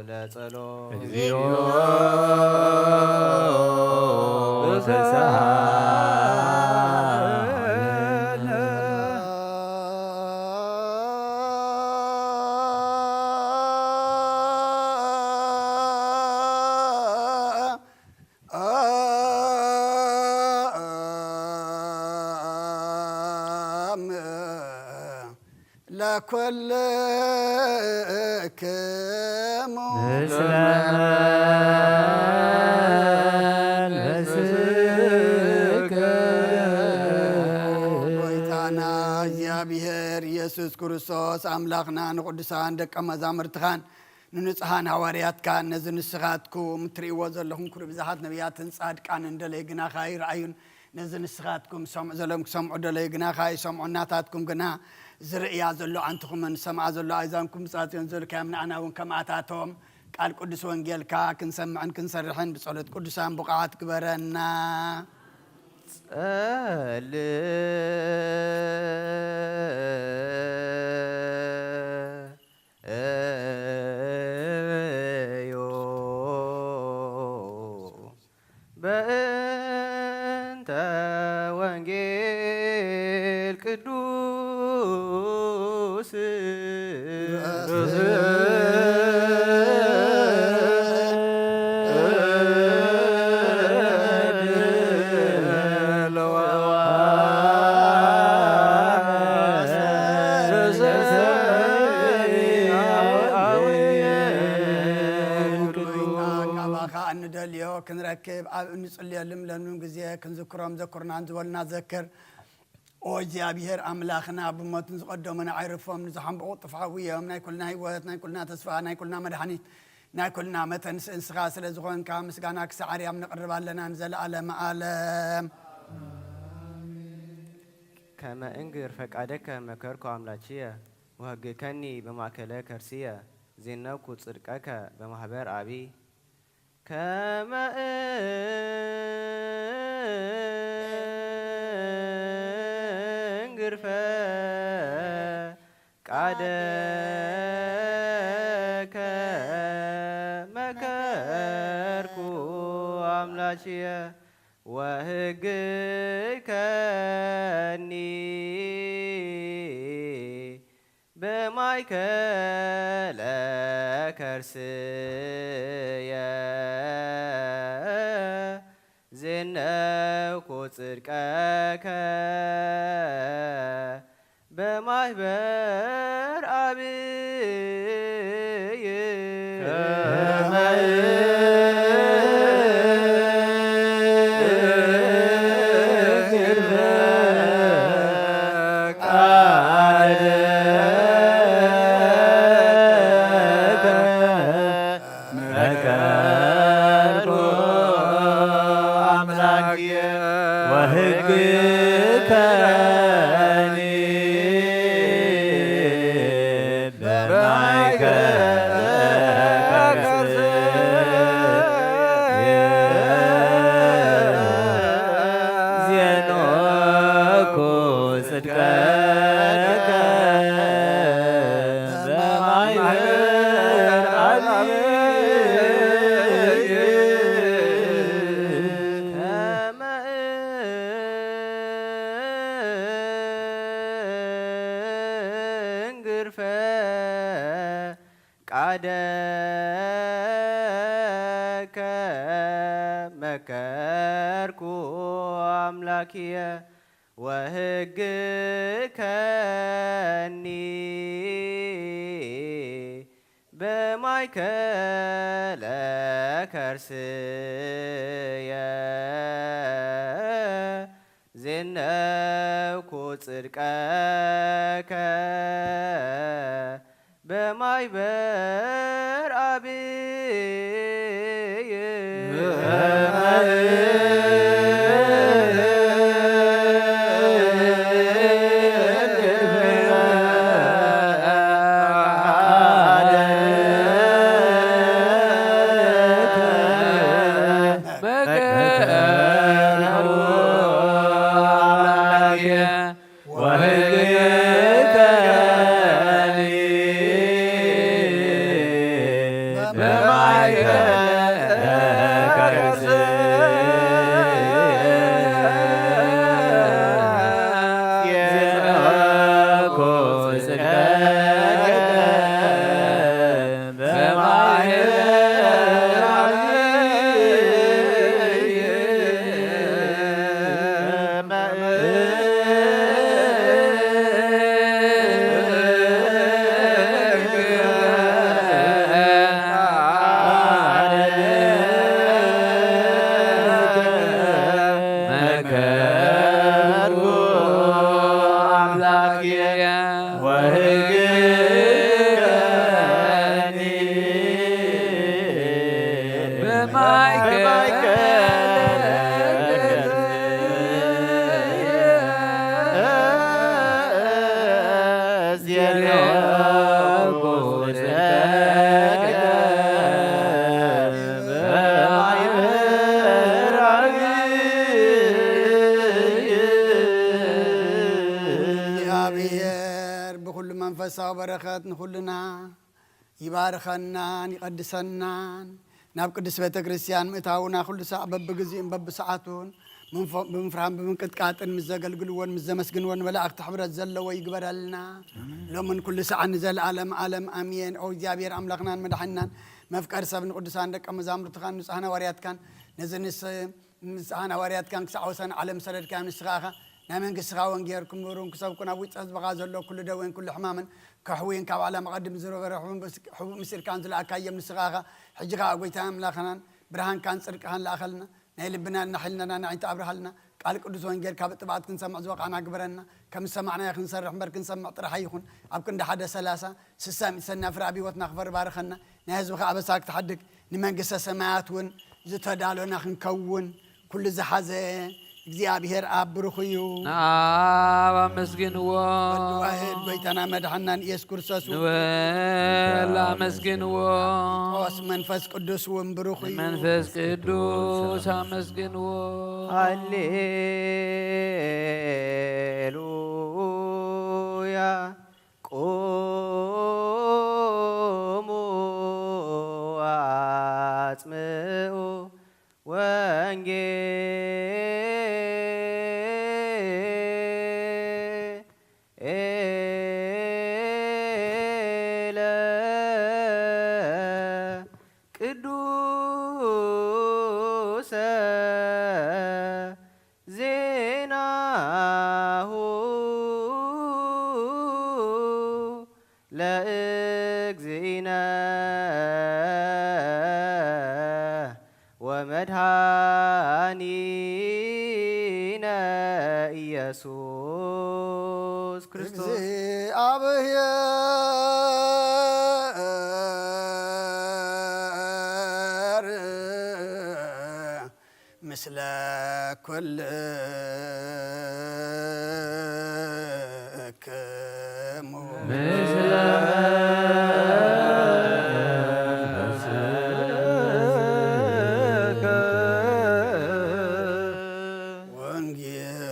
ለጸሎት። እግዚኦ ተሳሃለነ። ለኩልክሙ። ምስለ መንፈስከ። ጎይታና እግዚኣብሔር ኢየሱስ ክርስቶስ ኣምላኽና ንቅዱሳን ደቀ መዛሙርትኻን ንንጹሃን ሃዋርያትካን ነዚ ንስኻትኩም እትርእይዎ ዘለኹም ኩሉ ብዝሓት ነቢያትን ጻድቃንን ደለይ ግናኻ ይርኣዩን ነዚ ንስኻትኩም ሰምዑ ዘሎም ክሰምዑ ደለዩ ግና ከኣ ይሰምዑ። እናታትኩም ግና ዝርእያ ዘሎ ኣንትኹምን ዝሰምዓ ዘሎ ኣእዛንኩም ብጻጽዮን ዘልካዮም ንኣና እውን ከምኣታቶም ቃል ቅዱስ ወንጌልካ ክንሰምዕን ክንሰርሕን ብጸሎት ቅዱሳን ብቑዓት ግበረና። ጸል እዮ በእንተ ወንጌል ቅዱስ ካባኻ እንደልዮ ክንረክብ ኣብ እንጽልየሉም ለምንም ግዜ ክንዝክሮም ዘኩርናን ዝበሉና ዘክር። ኦ እግዚኣብሔር ኣምላኽና፣ ብሞትን ዝቐደሙን ኣዕርፎም፣ ንዝሓምበቑ ጥፍሓዊ እዮም። ናይ ኩልና ህይወት፣ ናይ ኩልና ተስፋ፣ ናይ ኩልና መድሓኒት፣ ናይ ኩልና መተንስእ ንስኻ ስለ ዝኾንካ፣ ምስጋና ክሳዕ ኣርያም ነቕርብ ኣለና ንዘለኣለመ ዓለም። ከመ እንግር ፈቃደከ መከርኩ ኣምላኪየ። ወህግከኒ በማእከለ ከርስየ፣ ዜነብኩ ጽድቀከ በማህበር ኣቢ። ከመ እንግርፈ ቃደከ መከርኩ ኣምላክየ ወህግከኒ በማእከለ ከርስየ ዜነብኩ ጽድቀከ በማህበር ኣብይ። ከመ መከርኩ ኣምላክየ ወህግከኒ በማእከለ ከርስየ ዜነብኩ ጽድቀከ በማህበር ኣብይ። ከመ እንግርፈ ቃደከ መከርኩ ኣምላክየ ወህግከኒ በማእከለ ከርስየ ዜነብኩ ጽድቀከ በማህበር ኣብይ። እግዚኣብሔር ብኹሉ መንፈሳዊ በረኸት ንኹልና ይባርኸናን ይቐድሰናን። ናብ ቅድስት ቤተ ክርስቲያን ምእታውና ኩሉ ሳዕ በብግዚኡን በብሰዓቱን ምንፎ-፣ ብምፍርሃን ብምንቅጥቃጥን ምስ ዘገልግልዎን ምስ ዘመስግንዎን መላእኽቲ ሕብረት ዘለዎ ይግበረልና። ኣሜን። ሎምን ኩሉ ሳዕን ንዘለዓለም ዓለም ኣሜን። ኦ እግዚኣብሔር ኣምላኽናን መድሓንናን መፍቀር ሰብ ንቅዱሳን ደቀ መዛሙርትኻን ንጹሓን ሃዋርያትካን ነዚ ንስ-፣ ንስኻን ሃዋርያትካን ክሳዕ ወሰን ዓለም ዝሰደድካዮም ንስኻ ኢኻ። ናይ መንግስትኻ ወንጌል ክምህሩን ክሰብኩን ኣብ ውሽጢ ህዝብኻ ዘሎ ኩሉ ደዌን ኩሉ ሕማምን ከሕውይን ካብ ዓለም ኣቐድም ዝነበረ ሕቡእ ምስ-፣ ሕቡእ ምስልካን ዝለኣካዮም ንስኻ ኢኻ። ሕጂ ኸኣ ጎይታ ኣምላኽናን ብርሃንካን ጽድቅኻን ለኣኸልና። ናይ ልብናን ናይ ሕልናን ዓይንቲ ኣብርሃልና። ቃል ቅዱስ ወንጌል ካብ ጥብዓት ክንሰምዕ ዝበቓዕና ግበረና። ከም ዝሰማዕናዮ ክንሰርሕ እምበር ክንሰምዕ ጥራሕ ኣይኹን። ኣብ ክንዲ ሓደ ሰላሳ ስሳ ሚእቲ ሰናይ ፍረ ኣብ ህይወትና ክፈሪ ባርኸና። ናይ ህዝብኻ ኣበሳ ክትሓድግ ንመንግስተ ሰማያት እውን ዝተዳሎና ክንከውን ኩሉ ዝሓዘ እግዚኣብሔር ኣብ ብሩኽ እዩ። ንኣብ ኣመስግንዎ። ወዲ ዋህድ ጎይታና መድሓናን ኢየሱስ ክርስቶስ ንበል ኣመስግንዎ። ኦስ መንፈስ ቅዱስ እውን ብሩኽ እዩ። መንፈስ ቅዱስ ኣመስግንዎ። ሃሌሉያ ቁሙ ኣጽምኡ ወንጌለ ቅዱሰ ዜናሁ ለእግዚእነ ወመድኃኒነ ኢየሱስ ክርስቶስ። እግዚኣብሔር ምስለ ኩልክሙ። ምስለ ወንጌል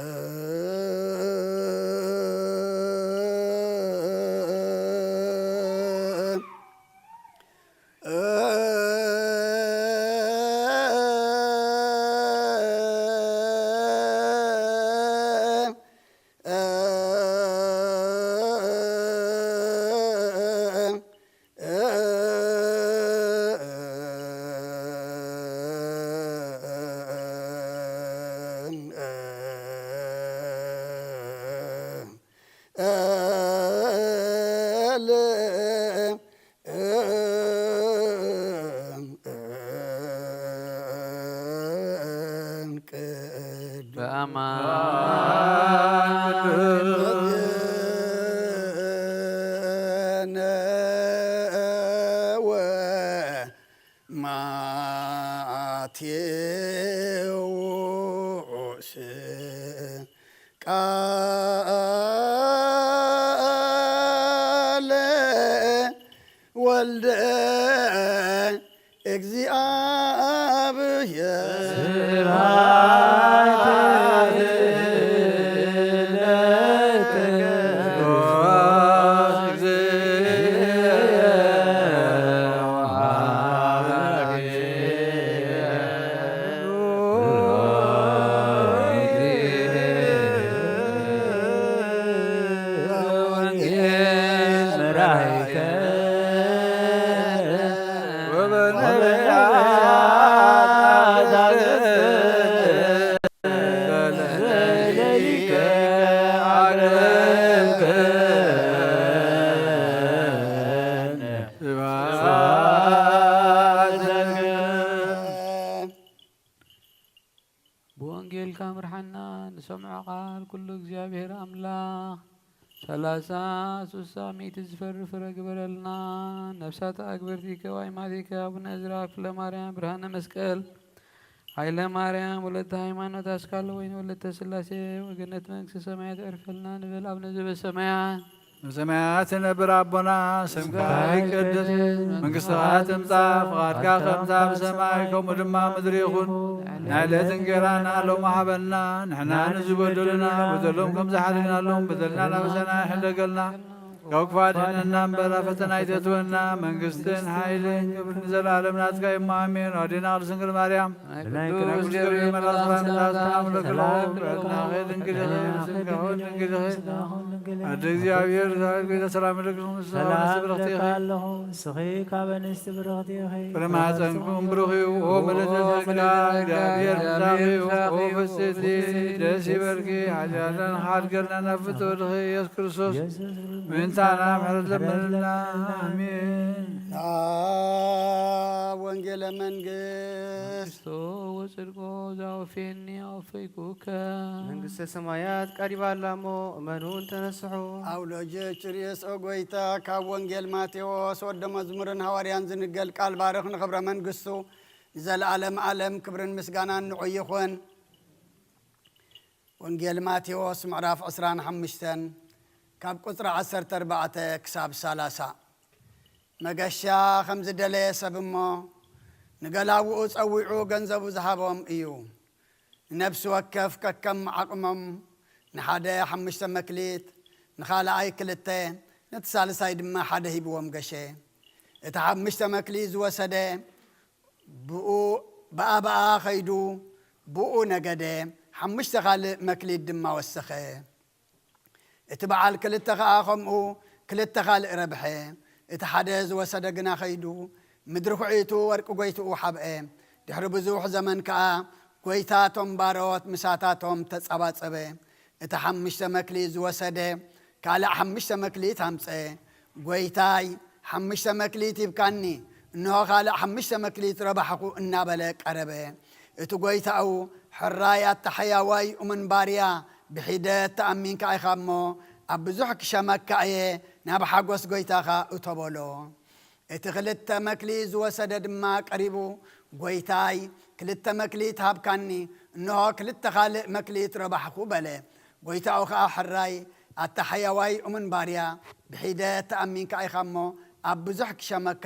በአማን ማቴዎስ ቃለ ወልደ እግዚአብሔር። ብወንጌልካ ምርሓና፣ ንሰምዖ ቃል ኩሉ እግዚኣብሔር ኣምላኽ ሰላሳ፣ ስሳ፣ ሚእቲ ዝፈሪ ፍረ ግበረልና። ነፍሳት ኣግበርቲ ከዋይ ማቴከ ኣቡነ እዝራ ክፍለ ማርያም ብርሃነ መስቀል ኃይለ ማርያም ወለተ ሃይማኖት ኣስካለ ወይን ወለተ ስላሴ ወገነት መንግስተ ሰማያት ዕርፈልና ንበል። ኣብነ ዘበሰማያት በሰማያት ትነብር ኣቦና፣ ስምካ ይቀደስ፣ መንግስትኻ ትምጻእ፣ ፍቓድካ ከምዛ ብሰማይ ከምኡ ድማ ምድሪ ይኹን። ናይ ዕለት እንጌራና ሎሚ ሃበና፣ ንሕና ንዝበደሉና በደሎም ከም ዝሓደግናሎም በደልና ናበሰና ይሕደገልና። ካብ ክፉእ ኣድሕነና እምበር ኣብ ፈተና ኣይተእትወና። መንግስትን ሓይልን ክብርን ንዘለኣለም ናትካ እዩ እሞ ኣሜን። ኣዴና ቅድስት ድንግል ማርያም ናይ ቅዱስ ገብርኤል መልኣክ ሰላምታ ሰላም ለኪ፣ ሰላም ለኪ፣ ድንግል ኢኺ፣ ስጋኺ ድንግል ኢኺ። ኣደ እግዚኣብሔር ዛዊት ጎይታ ሰላም ለኪ፣ ሰላም ብርኽቲ ኢኺ። ኣለኹ፣ ንስኺ ካብ ኣንስቲ ብርኽቲ ኢኺ። ፍረ ማህፀንኩም ብሩኽ እዩ። ኦ ምልዕቲ ጸጋ፣ እግዚኣብሔር ምሳኺ እዩ። ኦ ፍጽቲ ደስ ይበልኪ፣ ሓጢኣትና ሓድገልና ናብ ፍትወትኺ ኢየሱስ ክርስቶስ ምእንታና ምሕረት ለምንልና። ኣሜን። ወንጌለ መንግስት መንግስቶ ወጽድቆ ዛወፌኒ ኣወፈይኩከ። መንግስተ ሰማያት ቀሪባ ኣላ እሞ እመኑን ተነስሑ። አውሎጀ ችርየስ ኦ ጎይታ ካብ ወንጌል ማቴዎስ ወደ መዝሙርን ሃዋርያን ዝንገል ቃል ባርኽ ንኽብረ መንግስቱ ንዘለዓለም ዓለም ክብርን ምስጋናን ንዑ ይኹን። ወንጌል ማቴዎስ ምዕራፍ ዕስራን ሓሙሽተን ካብ ቁጽሪ ዓሰርተ ኣርባዕተ ክሳብ ሰላሳ። መገሻ ከም ዝደለየ ሰብ እሞ ንገላውኡ ጸዊዑ ገንዘቡ ዝሃቦም እዩ። ንነፍሲ ወከፍ ከከም ዓቕሞም ንሓደ ሓሙሽተ መክሊት፣ ንኻልኣይ ክልተ፣ ነቲ ሳልሳይ ድማ ሓደ ሂብዎም ገሸ። እቲ ሓሙሽተ መክሊት ዝወሰደ ብኡ ብኣ ብኣ ኸይዱ ብኡ ነገደ፣ ሓሙሽተ ካልእ መክሊት ድማ ወሰኸ። እቲ በዓል ክልተ ኸኣ ኸምኡ ክልተ ካልእ ረብሐ። እቲ ሓደ ዝወሰደ ግና ኸይዱ ምድሪ ኹዒቱ ወርቂ ጐይትኡ ሓብአ። ድሕሪ ብዙሕ ዘመን ከኣ ጐይታ እቶም ባሮት ምሳታቶም ተጸባጸበ። እቲ ሓሙሽተ መክሊት ዝወሰደ ካልእ ሓሙሽተ መክሊት ኣምጸ። "ጐይታይ፣ ሓሙሽተ መክሊት ሂብካኒ፣ እንሆ ካልእ ሓሙሽተ መክሊት ረባሕኹ" እናበለ ቀረበ። እቲ ጐይታኡ፣ "ሕራይ ኣታ ሕያዋይ እሙን ባርያ፣ ብሒደት ተኣሚንካ ኢኻ እሞ፣ ኣብ ብዙሕ ክሸመካ እየ፣ ናብ ሓጎስ ጐይታኻ እቶ" በሎ። እቲ ክልተ መክሊት ዝወሰደ ድማ ቀሪቡ፣ "ጐይታይ፣ ክልተ መክሊት ሃብካኒ፣ እንሆ ክልተ ካልእ መክሊት ረባሕኹ" በለ። ጐይታኡ ኸኣ፣ "ሕራይ ኣታ ሕያዋይ እሙን ባርያ፣ ብሒደት ተኣሚንካ ኢኻ እሞ፣ ኣብ ብዙሕ ክሸመካ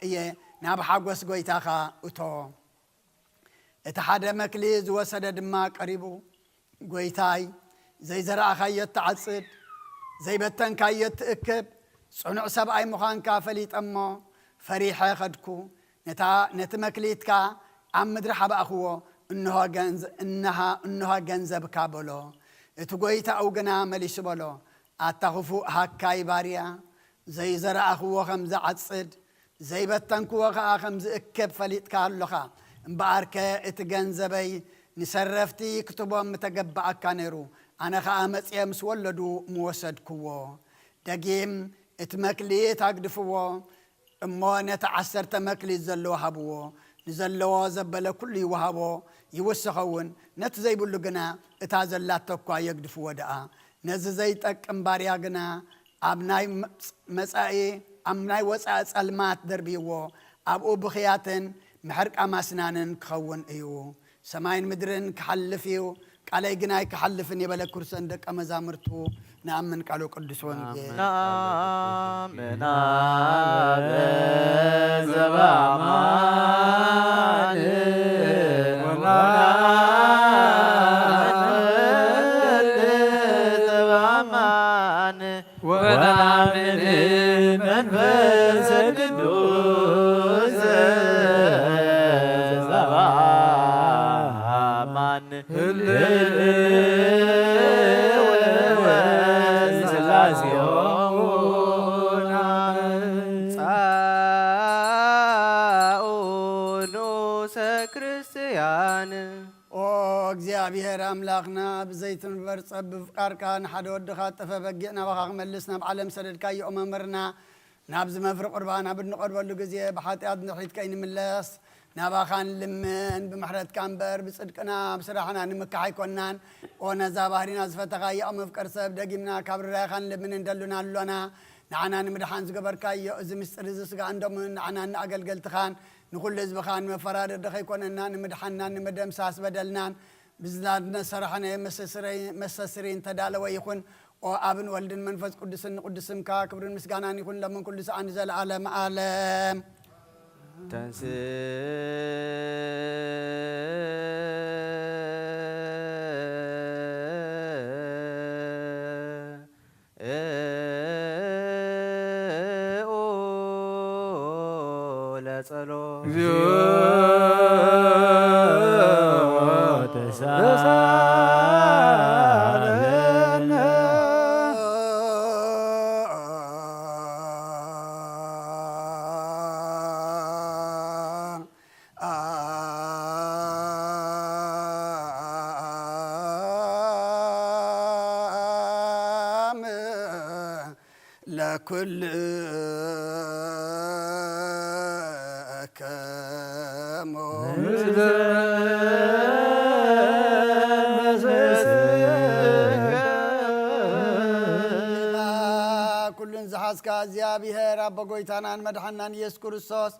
እየ፣ ናብ ሓጎስ ጐይታኻ እቶ።" እቲ ሓደ መክሊት ዝወሰደ ድማ ቀሪቡ፣ "ጐይታይ፣ ዘይዘራእኻዮ እትዓጽድ፣ ዘይበተንካዮ እትእክብ፣ ጽኑዕ ሰብኣይ ምዃንካ ፈሊጠ እሞ፣ ፈሪሐ ኸድኩ። ነታ፣ ነቲ መክሊትካ ኣብ ምድሪ ሓባእኽዎ፣ እንሆ ገንዘ-፣ እንሃ-፣ እንሆ ገንዘብካ" በሎ። እቲ ጐይታኡ ግና መሊሱ በሎ፣ "ኣታ ኽፉእ ሃካይ ባርያ፣ ዘይዘራእኽዎ ኸም ዝዓጽድ፣ ዘይበተንክዎ ኸኣ ኸም ዝእክብ ፈሊጥካ ኣሎኻ። እምበኣርከ እቲ ገንዘበይ ንሰረፍቲ ክትቦም ምተገባኣካ ነይሩ፣ ኣነ ኸኣ መጺኤ ምስ ወለዱ ምወሰድክዎ። ደጊም እቲ መክሊት ኣግድፍዎ፣ እሞ ነቲ ዓሰርተ መክሊት ዘለዎ ሃብዎ፣ ንዘለዎ ዘበለ ኩሉ ይወሃቦ፣ ይውስኸ እውን፣ ነቲ ዘይብሉ ግና እታ ዘላቶ እኳ የግድፍዎ ደኣ። ነዚ ዘይጠቅም ባርያ ግና ኣብ ናይ መጽ-፣ መጻኢ፣ ኣብ ናይ ወጻኢ ጸልማት ደርብይዎ፣ ኣብኡ ብኽያትን ምሕርቃም ኣስናንን ክኸውን እዩ። ሰማይን ምድርን ክሓልፍ እዩ፣ ቃለይ ግና ኣይክሓልፍን" የበለ ክርስቶስ ንደቀ መዛሙርቱ። ንኣምን ቃሉ ቅዱስ ወንጌል። ኣሜን። ነአምን አብ ዘበአማን ወናምን ዘበአማን ወናምን መንፈስ ቅዱስ ዘበአማን ህልው ስላሴሆሙ። ጻኡ ንኡሰ ክርስትያን። ኦ እግዚኣብሔር ኣምላኽና፣ ብዘይትንበር ጸብብ ቃርካ ንሓደ ወድኻ ጠፈ በጊዕ ናባኻ ክመልስ ናብ ዓለም ሰደድካዮ መምህርና፣ ናብዚ መፍሪ ቁርባን ኣብ እንቐርበሉ ግዜ ብሓጢኣት ንድሕሪት ከይንምለስ ናባኻ ንልምን፣ ብምሕረትካ እምበር ብጽድቅና ብስራሕና ንምካሕ ኣይኮንናን። ኦ ነዛ ባህሪና ዝፈተኻያ፣ ኦ መፍቀር ሰብ፣ ደጊምና ካብ ርራይኻ ንልምን እንደሉና ኣሎና። ንዓና ንምድሓን ዝገበርካዮ እዚ ምስጢር እዚ ስጋን ደሙን ንዓናን ንኣገልገልትኻን ንኹሉ ህዝብኻን መፈራረዲ ከይኮነና ንምድሓንናን ንምደምሳስ በደልናን ብዝናድ ነሰራሕነ መሰስረይ-፣ መሰስሪ እንተዳለወ ይኹን። ኦ ኣብን ወልድን መንፈስ ቅዱስን ንቅዱስ ስምካ ክብርን ምስጋናን ይኹን ለምን ኩሉ ሰዓን ንዘለዓለም ዓለም። ተንስ ለጸሎ። እግዚኦ ተሳለነ። አም ለኩልከሙ። ኩሉን ዝሓዝካ እግዚኣብሔር ኣቦ ጎይታናን መድሓናን ኢየሱስ ክርስቶስ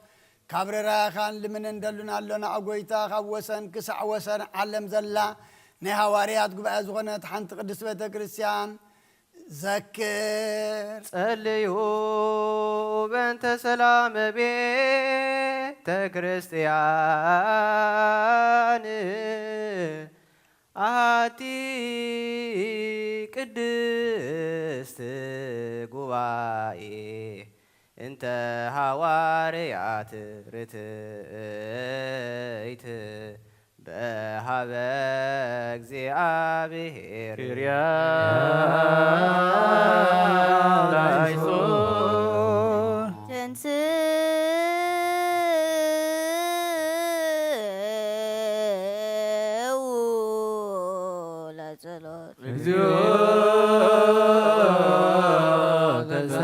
ካብ ርራኻን ልምን እንደሉን ኣሎና። ኦ ጎይታ፣ ካብ ወሰን ክሳዕ ወሰን ዓለም ዘላ ናይ ሃዋርያት ጉባኤ ዝኾነት ሓንቲ ቅድስት ቤተ ክርስቲያን ዘክር። ጸልዩ በእንተ ሰላም ቤተ ክርስቲያን ኣቲ ቅድስት ጉባኤ እንተ ሃዋርያት ርትዕት በሃበ እግዚኣብሔር ኪርያ ላይሶን። ተንስኡ ለጸሎት። እግዚኦ ተንሳ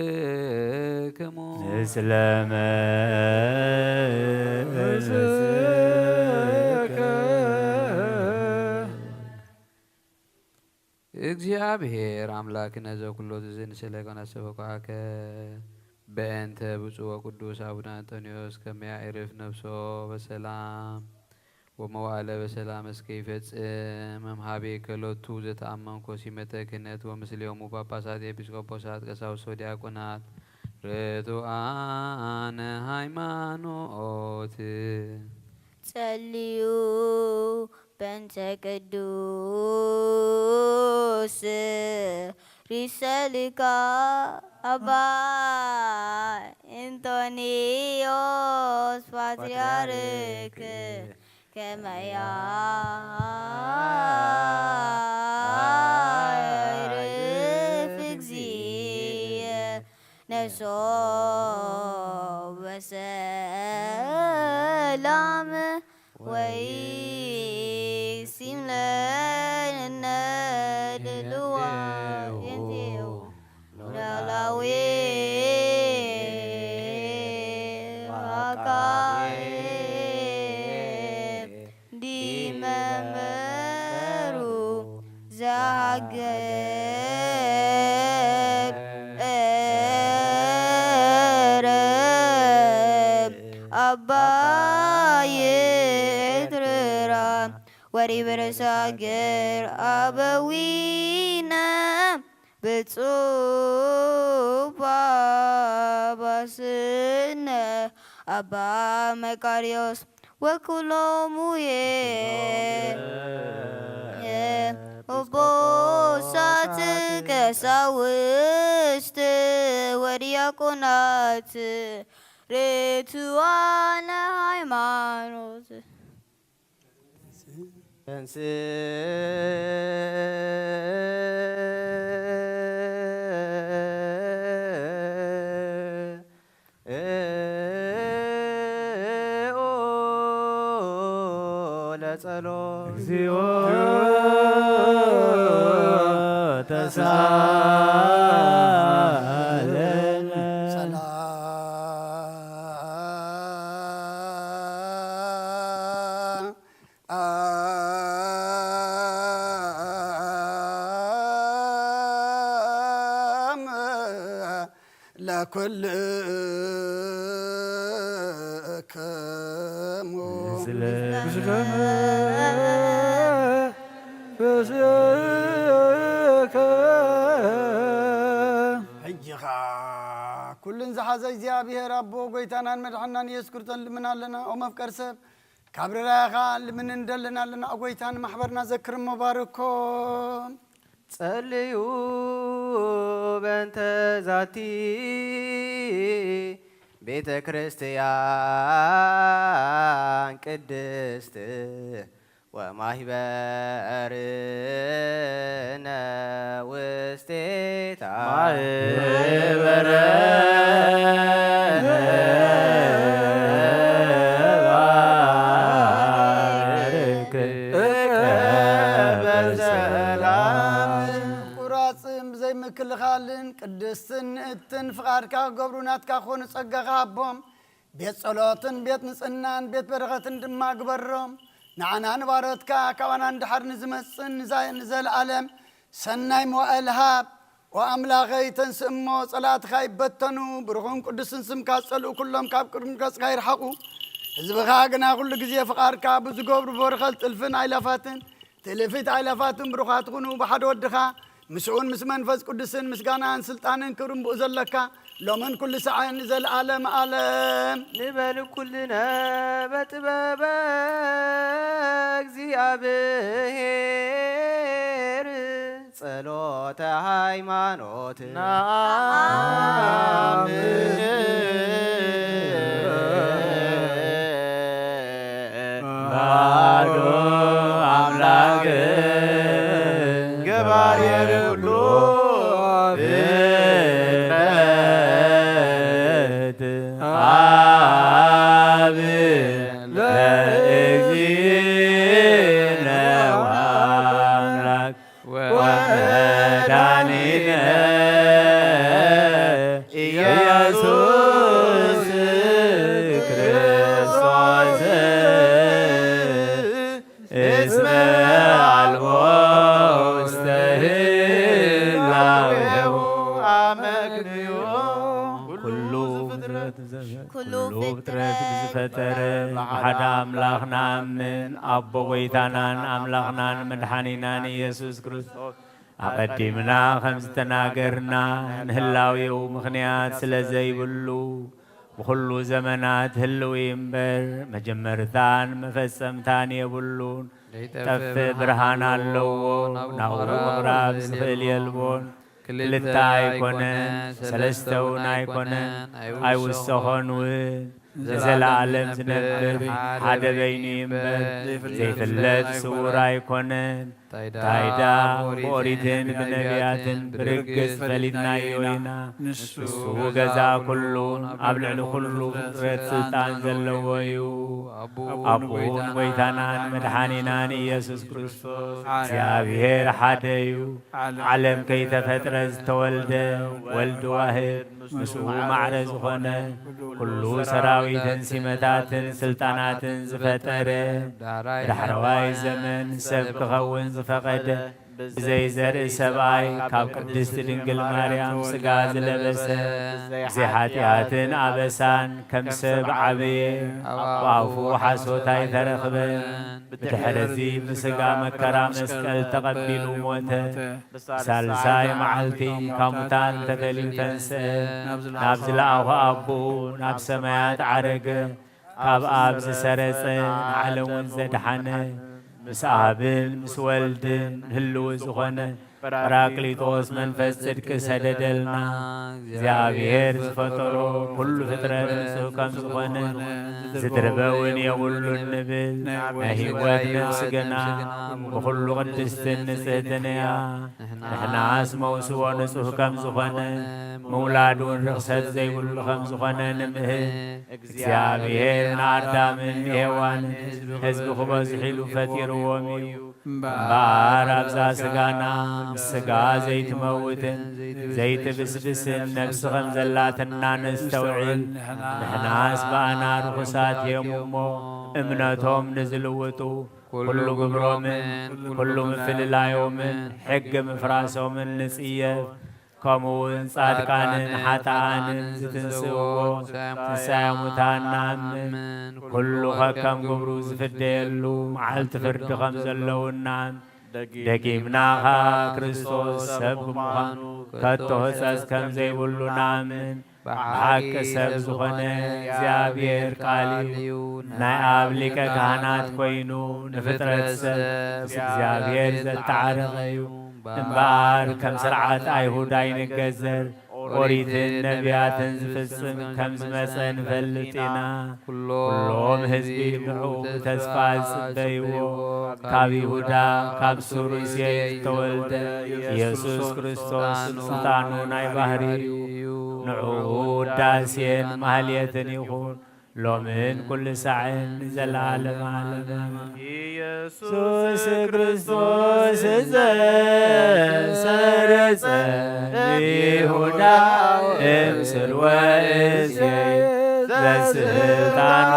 ለኩልክሙ። ምስለ መንፈስከ። እግዚኣብሔር ኣምላክነ ዘኩሎ ዝዝን ስለ ከነሰበኳከ በእንተ ብፁዕ ወቅዱስ ኣቡነ ኣንጠንዮስ ከመያዕርፍ ነፍሶ በሰላም ወመዋዕለ በሰላም እስከ ይፈጽም። እምሃቤ ከሎቱ ዘተኣመንኮ ሲመተ ክህነት ወምስሌሆሙ ጳጳሳት፣ ኤጲስቆጶሳት፣ ቀሳውስቶ፣ ዲያቆናት፣ ርቱዓነ ሃይማኖት። ጸልዩ በእንተ ቅዱስ ርእሰ ሊቃነ ኣባ እንጦንዮስ ፓትርያርክ ከመ ያዕርፍ እግዚእ ነፍሶ በሰላም ወይሲም ለነ ድልዋ የንቴው ላላዊ አቃቤ ዲመ መንበሩ ዘሃገር ኤረብ አባ ይትርራ ወሪበ ርእሰ ሃገር አበዊነ ብፁዕ ጳጳስነ አባ መቃርዮስ ወኩሎሙ ኤጲስቆጶሳት ቀሳውስት ወዲያቆናት ርቱዓነ ሃይማኖት። ተንሥኦ ለጸሎት። እግዚኦ ተሳለነ። ሰላም ለኩልክሙ። ምስለ ሕጂ ኸኣ ኩልን ዝሓዘ እግዚኣብሔር ኣቦ፣ ጎይታናን መድሓናን ኢየሱስ ክርስቶስ ንልምን ኣለና። ኦ መፍቀር ሰብ፣ ካብ ርራይኻ ልምን እንደልን ኣለና። ኦ ጎይታ፣ ንማሕበርና ዘክር እሞ ባርኮ። ጸልዩ በእንተ ዛቲ ቤተ ክርስቲያን ቅድስት ወማህበርነ ውስቴታ። ማህበርነ ባርክ በሰላም። ቁራጽን ብዘይ ምክልኻልን ቅድስትን ንእትን ፍቓድካ ክገብሩ ናትካ ክኾኑ ጸጋኻ ሃቦም። ቤት ጸሎትን ቤት ንጽህናን ቤት በረኸትን ድማ ግበሮም። ንዓና ንባሮትካ ካባና ንድሓር ንዝመጽእን ንዛ-፣ ንዘለኣለም ሰናይ መዋእል ሃብ። ኦ ኣምላኸይ፣ ተንስእ እሞ ጸላእትኻ ይበተኑ፣ ብሩኽን ቅዱስን ስምካ ዝጸልኡ ኩሎም ካብ ቅድሚ ገጽካ ይርሓቑ። ህዝብኻ ግና ኩሉ ግዜ ፍቓድካ ብዝገብሩ በርኸት ጥልፍን ኣይላፋትን፣ ትልፊት ኣይላፋትን ብሩኻት ኩኑ፣ ብሓደ ወድኻ ምስኡን ምስ መንፈስ ቅዱስን ምስጋናን ስልጣንን ክብርን ብኡ ዘለካ ሎምን ኩሉ ሳዕን ንዘለኣለም ኣለም። ንበል ኩልነ በጥበበ እግዚኣብሔር ጸሎተ ሃይማኖት ባዶ ኣምላክ ገባሬ ኩሉ ፍጥረት ኣብ ለእግዚእነ ወአምላክ ወመድኃኒነ ኢየሱስ ክርስቶስ እስመ አልቦ ውስተ ህላዌሁ አመክንዮ። ኩሉ ኩሉ ፍጥረት ብዝፈጠረ ብሓደ ኣምላኽ ንኣምን፣ ኣቦ ጐይታናን ኣምላኽናን መድሓኒናን ኢየሱስ ክርስቶስ፣ ኣቐዲምና ከም ዝተናገርና፣ ንህላዌኡ ምኽንያት ስለ ዘይብሉ፣ ብኹሉ ዘመናት ህልው እዩ እምበር፣ መጀመርታን መፈጸምታን የብሉን። ዘይጠፍእ ብርሃን ኣለዎ፣ ናብኡ ምቕራብ ዝኽእል የልቦን። ክልተ ኣይኮነን፣ ሰለስተ እውን ኣይኮነን፣ ኣይውሰኾን እውን። ንዘለኣለም ዝነብር ሓደ በይኑ እዩ እምበር፣ ዘይፍለጥ ስውር ኣይኮነን። ታይዳ ብኦሪትን ብነቢያትን ብርግጽ ፈሊጥናዮ ኢና። ንሱ ገዛ ኩሉ፣ ኣብ ልዕሊ ኩሉ ፍጥረት ስልጣን ዘለዎ እዩ። ኣቦኡን ጐይታናን መድሓኒናን ኢየሱስ ክርስቶስ እግዚኣብሔር ሓደ እዩ። ዓለም ከይተፈጥረ ዝተወልደ ወልድ ዋህድ፣ ምስኡ ማዕረ ዝኾነ፣ ኩሉ ሰራዊትን ሲመታትን ስልጣናትን ዝፈጠረ፣ ዳሕረዋይ ዘመን ሰብ ክኸውን ዝፈቐደ፣ ብዘይ ዘርኢ ሰብኣይ ካብ ቅድስቲ ድንግል ማርያም ሥጋ ዝለበሰ፣ ብዘይ ኃጢኣትን ኣበሳን ከም ሰብ ዓበየ፣ ኣብ ኣፉ ሓሶት ኣይተረኽበን። ብድሕርዚ ብሥጋ መከራ መስቀል ተቐቢሉ ሞተ። ብሳልሳይ መዓልቲ ካብ ሙታን ተፈልዩ ተንስአ። ናብ ዝለኣኹ ኣቦኡ ናብ ሰማያት ዓረገ። ካብ ኣብ ዝሰረጸ ንዓለም እውን ዘድሓነ፣ ምስ ኣብን ምስ ወልድን ህልው ዝኾነ ጳራቅሊጦስ መንፈስ ጽድቂ ሰደደልና። እግዚኣብሔር ዝፈጠሮ ኩሉ ፍጥረት ንጹሕ ከም ዝኾነ ዝድርበ እውን የብሉን ንብል። ናይ ሕይወት ነፍሲ ግና ብኹሉ ቅድስትን ንጽሕትን እያ። ንሕናስ መውስቦ ንጹሕ ከም ዝኾነ፣ ምውላድ እውን ርኽሰት ዘይብሉ ከም ዝኾነ ንምህር። እግዚኣብሔር ንኣዳምን ንሄዋንን ህዝቢ ክበዝሑ ኢሉ ፈጢርዎም እዩ። እምበኣር ኣብዛ ሥጋና ምስ ሥጋ ዘይትመውትን ዘይትብስብስን ነፍሲ ከም ዘላትና ነስተውዕል። ንሕናስ ብኣና ርኹሳት እዮም እሞ፣ እምነቶም ንዝልውጡ፣ ኩሉ ግብሮምን ኩሉ ምፍልላዮምን ሕጊ ምፍራሶምን ንጽየፍ። ከምኡ እውን ጻድቃንን ሓጥኣንን ዝትንስእዎ ትንሳኤ ሙታን ንኣምን። ኩሉ ከከም ግብሩ ዝፍደየሉ መዓልቲ ፍርዲ ከም ዘለውናን፣ ደጊምና ኸኣ ክርስቶስ ሰብ ብምዃኑ ከቶ ሕጸጽ ከም ዘይብሉ ንኣምን። ብሓቂ ሰብ ዝኾነ እግዚኣብሔር ቃል እዩ። ናይ ኣብ ሊቀ ካህናት ኮይኑ ንፍጥረት ሰብ ምስ እግዚኣብሔር ዘተዓረቐ እዩ። እምበኣር ከም ስርዓት ኣይሁድ ኣይንገዘር፣ ኦሪትን ነቢያትን ዝፍጽም ከም ዝመጸ ንፈልጥ ኢና። ኩሎም ህዝቢ ንዕኡ ብተስፋ ዝጽበይዎ፣ ካብ ይሁዳ ካብ ሱር እሴይ ዝተወልደ ኢየሱስ ክርስቶስ ስልጣኑ ናይ ባህሪ እዩ። ንዕኡ ውዳሴን ማህሌትን ይኹን፣ ሎምን ኩሉ ሳዕን ንዘለዓለመ ዓለም። ኢየሱስ ክርስቶስ ዘሰረጸ ይሁዳ እምስል ወእሴይ ዘስልጣኖ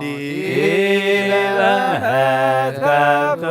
ዲበ መትከብቶ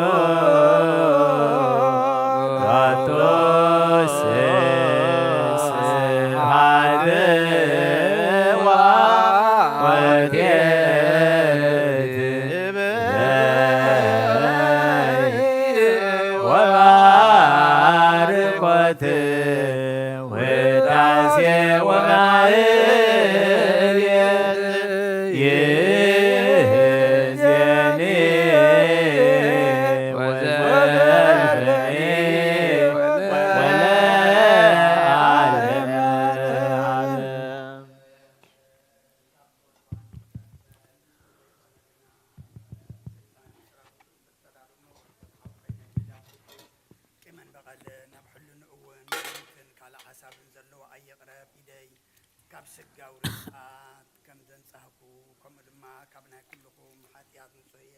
ካብ ስጋዊ ርግኣት ከም ዘንጻህኩ፣ ከምኡ ድማ ካብ ናይ ኩልኹም ሓጢኣት ንጹህ እየ።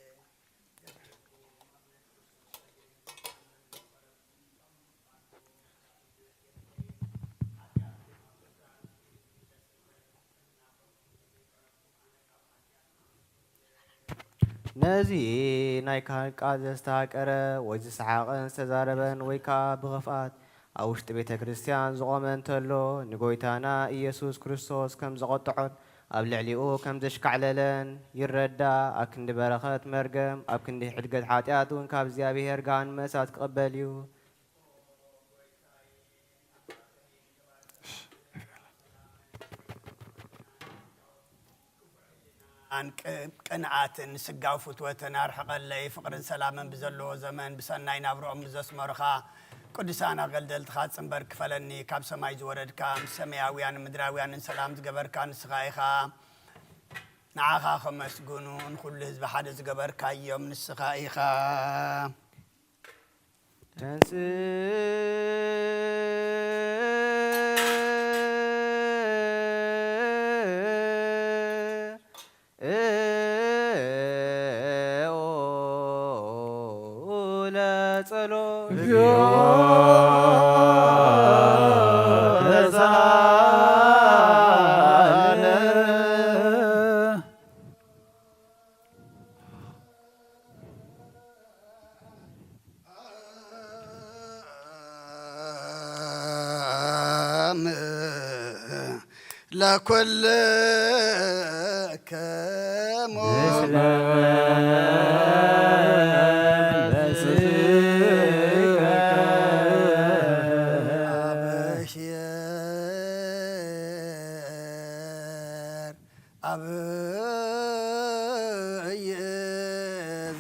ነዚ ናይ ካህን ቃል ዘስተሃቀረ ወይ ዝሰሓቐን ዝተዛረበን ወይ ከኣ ብኽፍኣት ኣብ ውሽጢ ቤተ ክርስቲያን ዝቖመ እንተሎ፣ ንጎይታና ኢየሱስ ክርስቶስ ከም ዘቖጥዖን ኣብ ልዕሊኡ ከም ዘሽካዕለለን ይረዳእ። ኣብ ክንዲ በረኸት መርገም፣ ኣብ ክንዲ ሕድገት ሓጢኣት እውን ካብ እግዚኣብሔር ገሃንመ እሳት ክቕበል እዩ። ኣን ቅ-፣ ቅንኣትን ስጋዊ ፍትወትን ኣርሕቐለይ። ፍቕርን ሰላምን ብዘለዎ ዘመን ብሰናይ ናብርኦም ብዘስመሩኻ ቅዱሳን ኣገልገልትኻ ጽንበር ክፈለኒ። ካብ ሰማይ ዝወረድካ፣ ምስ ሰማያውያን ምድራውያንን ሰላም ዝገበርካ ንስኻ ኢኻ። ንዓኻ ከመስግኑ፣ ንኹሉ ህዝቢ ሓደ ዝገበርካዮም ንስኻ ኢኻ። ተንስእ ለጸሎት። እግዚኦ ተሳለን። ለኩልክሙ ምስለ መንፈስከ። አብሔር አብይ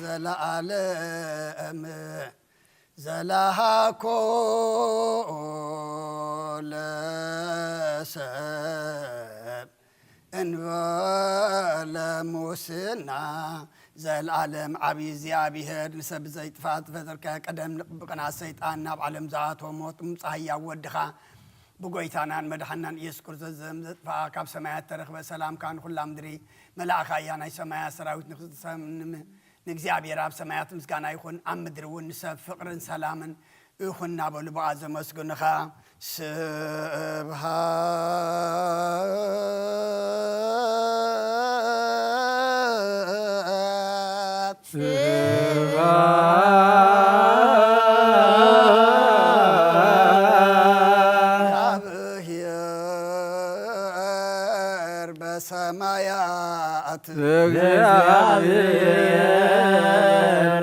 ዘለዓለም ዘላሃኮ ለሰብ እንበለ ሙስና። ዘለዓለም ዓብዪ እግዚኣብሔር ንሰብ ብዘይጥፋእ ዝፈጠርካዮ ቀደም ብቕንኣት ሰይጣን ናብ ዓለም ዝኣተወ ሞት ምምጻእ ህያው ወድኻ ብጎይታናን መድሓናን ኢየሱስ ክርስቶስ ዘም ዘጥፍኣ ካብ ሰማያት ተረኽበ ሰላምካ ንኹላ ምድሪ መላእኻ እያ ናይ ሰማያት ሰራዊት ንክትሰምንም ንእግዚኣብሔር ኣብ ሰማያት ምስጋና ይኹን፣ ኣብ ምድሪ እውን ንሰብ ፍቕርን ሰላምን ይኹን እናበሉ ብኣ ዘመስግኑኻ። ስብሐት ስብሐት ለእግዚአብሔር በሰማያት። ለእግዚአብሔር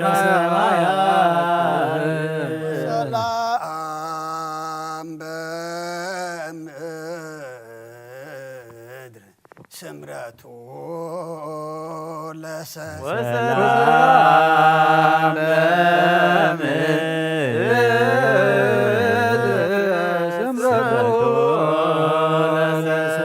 በሰማያት። ሰላም በምድር ስምረቱ ለሰ ወሰላም በምድር ስምረቱ ለሰ።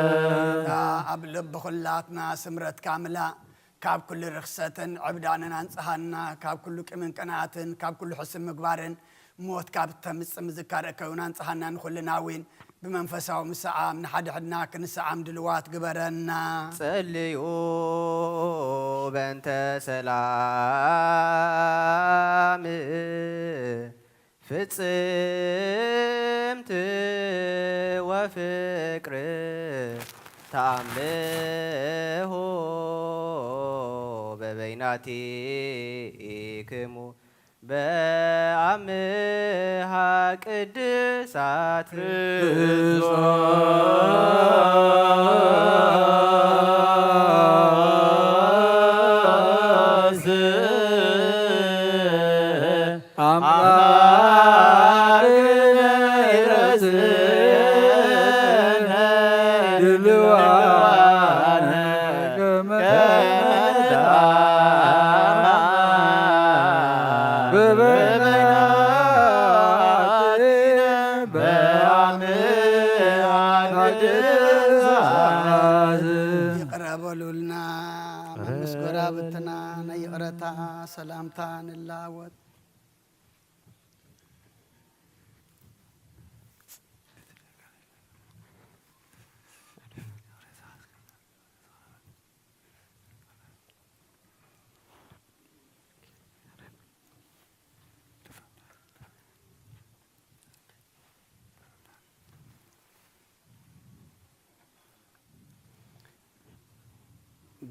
ኣብ ልቢ ኩላትና ስምረትካ ምላእ። ካብ ኩሉ ርኽሰትን ዕብዳንን ኣንጽሃና። ካብ ኩሉ ቂምን ቅንኣትን፣ ካብ ኩሉ ሕስም ምግባርን፣ ሞት ካብ ተምጽእ ምዝካር እከዩን ኣንጽሃና። ንኹልና እውን ብመንፈሳዊ ምስዓም ንሓድሕድና ክንስዓም ድልዋት ግበረና። ጸልዩ በእንተ ሰላም ፍጽምት ወፍቅር ተአምሆ በበይናቲክሙ በአምሃ ቅድሳት ክርስቶስ። አምላክነ ይረስነ ድልዋነ ከመ በበይናቲነ በአምሃ ቅድሳት። ይቕረ በሉልና፣ መምስ ጎረባብትና ናይ ይቕረታ ሰላምታ ንለዋወጥ።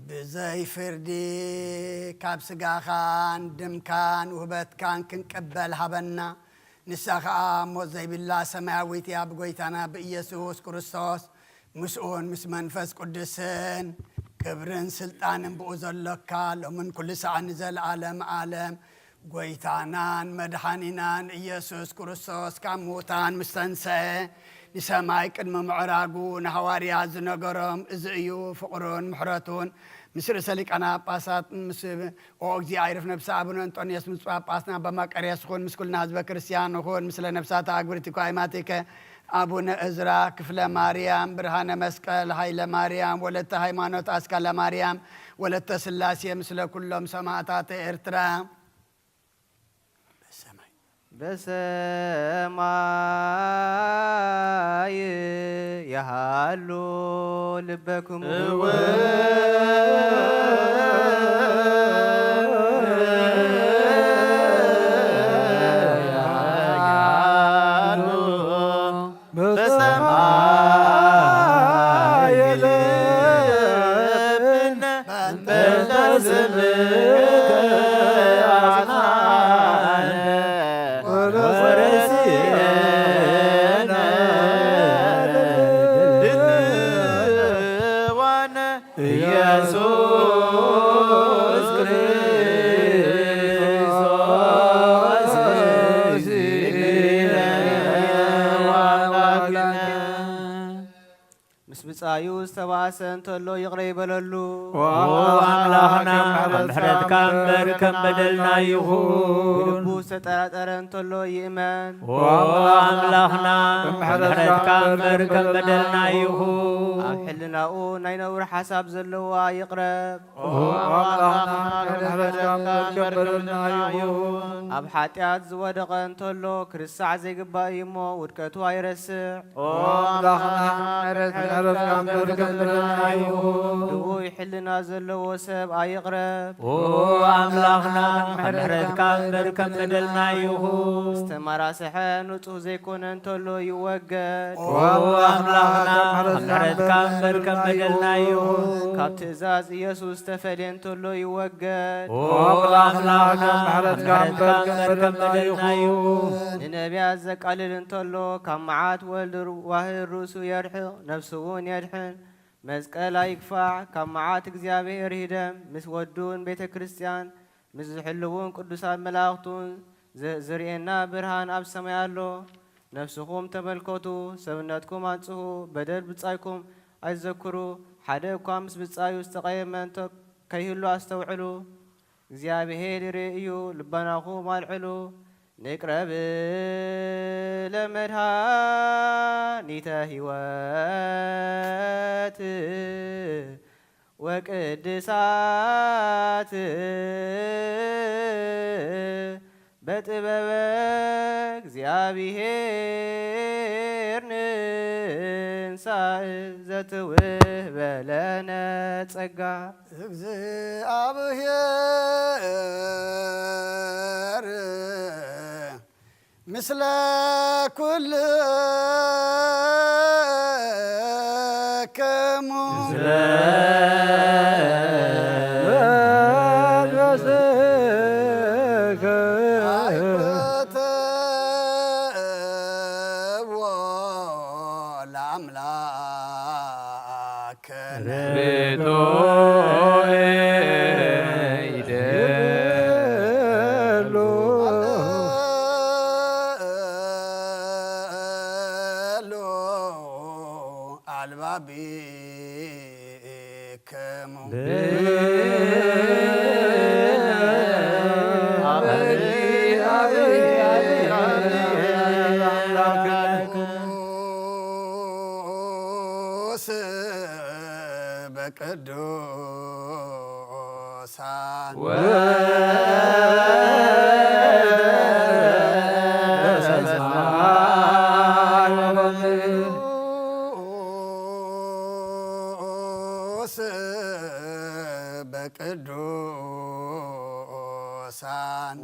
ብዘይ ፍርዲ ካብ ስጋኻን ደምካን ውህበትካን ክንቅበል ሃበና። ንሳ ኸኣ ሞት ዘይብላ ሰማያዊት እያ። ብጎይታና ብኢየሱስ ክርስቶስ ምስኡን ምስ መንፈስ ቅዱስን ክብርን ስልጣንን ብኡ ዘሎካ ሎምን ኩሉ ሰዓት ንዘለዓለም ዓለም ጎይታናን መድሓኒናን ኢየሱስ ክርስቶስ ካብ ምዉታን ምስ ተንስአ ንሰማይ ቅድሚ ምዕራጉ ንሃዋርያት ዝነገሮም እዚ እዩ። ፍቕሩን ምሕረቱን ምስ ርእሰ ሊቃነ ጳጳሳት ምስ ኦ እግዚኣብሔር ነፍሰ ኣቡነ እንጦንዮስ ምስ ጳጳስና በማቀርየስ ኹን፣ ምስ ኩልና ህዝበ ክርስቲያን ኹን፣ ምስለ ነፍሳተ ኣግብርቲኮ ኣይማቲከ ኣቡነ እዝራ ክፍለ ማርያም፣ ብርሃነ መስቀል ሃይለ ማርያም፣ ወለተ ሃይማኖት ኣስካለ ማርያም፣ ወለተ ስላሴ፣ ምስለ ኩሎም ሰማዕታተ ኤርትራ። በሰማይ። በሰማይ ይሃሉ ልበክሙ። እወ። በሰማይ የለብነ በእንተ ስምከ አጽናነ ወረስየነ ድልዋነ ኢየሱስ ክርስቶስ ምስ ብጻዩ ዝተባእሰ እንተሎ ይቕረ ይበለሉ። ኦ ኣምላኽና፣ ከም ምሕረትካ እምበር ከም በደልና ይኹን። ብልቡ ዝተጠራጠረ እንተሎ ይእመን። ኦ ኣምላኽና፣ ከም ምሕረትካ እምበር ከም በደልና ይኹን። ኣብ ሕልናኡ ናይ ነውሪ ሓሳብ ዘለዋ ይቕረብ። ኦ ኣምላኽና፣ ከም ምሕረትካ እምበር ከም በደልና ይኹን። ኣብ ሓጢኣት ዝወደቐ እንተሎ፣ ክርሳዕ ዘይግባእ እዩ እሞ፣ ውድቀቱ ኣይረስዕ። ኦ ኣምላኽና፣ ምሕረት፣ ምሕረትካ እምበር ከም በደልና ይኹን። ድውይ ሕልና ዘለዎ ሰብ ኣይቕረብ። ኦ ኣምላኽና፣ ምሕረትካ እምበር ከም በደልና ይኹን። ዝተመራስሐ ንጹህ ዘይኮነ እንተሎ ይወገድ። ኦ ኣምላኽና፣ ምሕረትካ እምበር ከም በደልና ይኹን። ካብ ትእዛዝ ኢየሱስ ዝተፈልየ እንተሎ ይወገድ። ኦ ኣምላኽና፣ ምሕረትካ እምበር ከም በደልና ይኹን። ንነቢያት ዘቃልል እንተሎ፣ ካብ መዓት ወልድ ር-፣ ዋህድ ርእሱ የርሕቕ፣ ነፍሱ እውን የድሕን። መስቀል ኣይግፋዕ፣ ካብ መዓት እግዚኣብሔር ይህደም፣ ምስ ወዱን ቤተ ክርስቲያን፣ ምስ ዝሕልውን ቅዱሳን መላእኽቱን ዝ-፣ ዝርእየና ብርሃን ኣብ ሰማይ ኣሎ። ነፍስኹም ተመልከቱ፣ ሰብነትኩም ኣንጽሁ፣ በደል ብጻይኩም ኣይትዘክሩ። ሓደ እኳ ምስ ብጻዩ ዝተቐየመ እንተ ከይህሉ ኣስተውዕሉ። እግዚኣብሔር ይርኢ እዩ፣ ልቦናኹም ኣልዕሉ። ንቅረብ ለመድኃኒተ ሕይወት ወቅድሳት በጥበበ እግዚአብሔር ንንሳእ ዘትውህበ ለነ ጸጋ። እግዚኣብሔር ምስለ ኩልክሙ። ምስለ መንፈስከ። አይኮተዎ ለአምላክ። ርቱዕ ይደሉ። አልባቢክሙ። ቅዱስ በቅዱሳን ወበሰማይ ወበምድር። ቅዱስ በቅዱሳን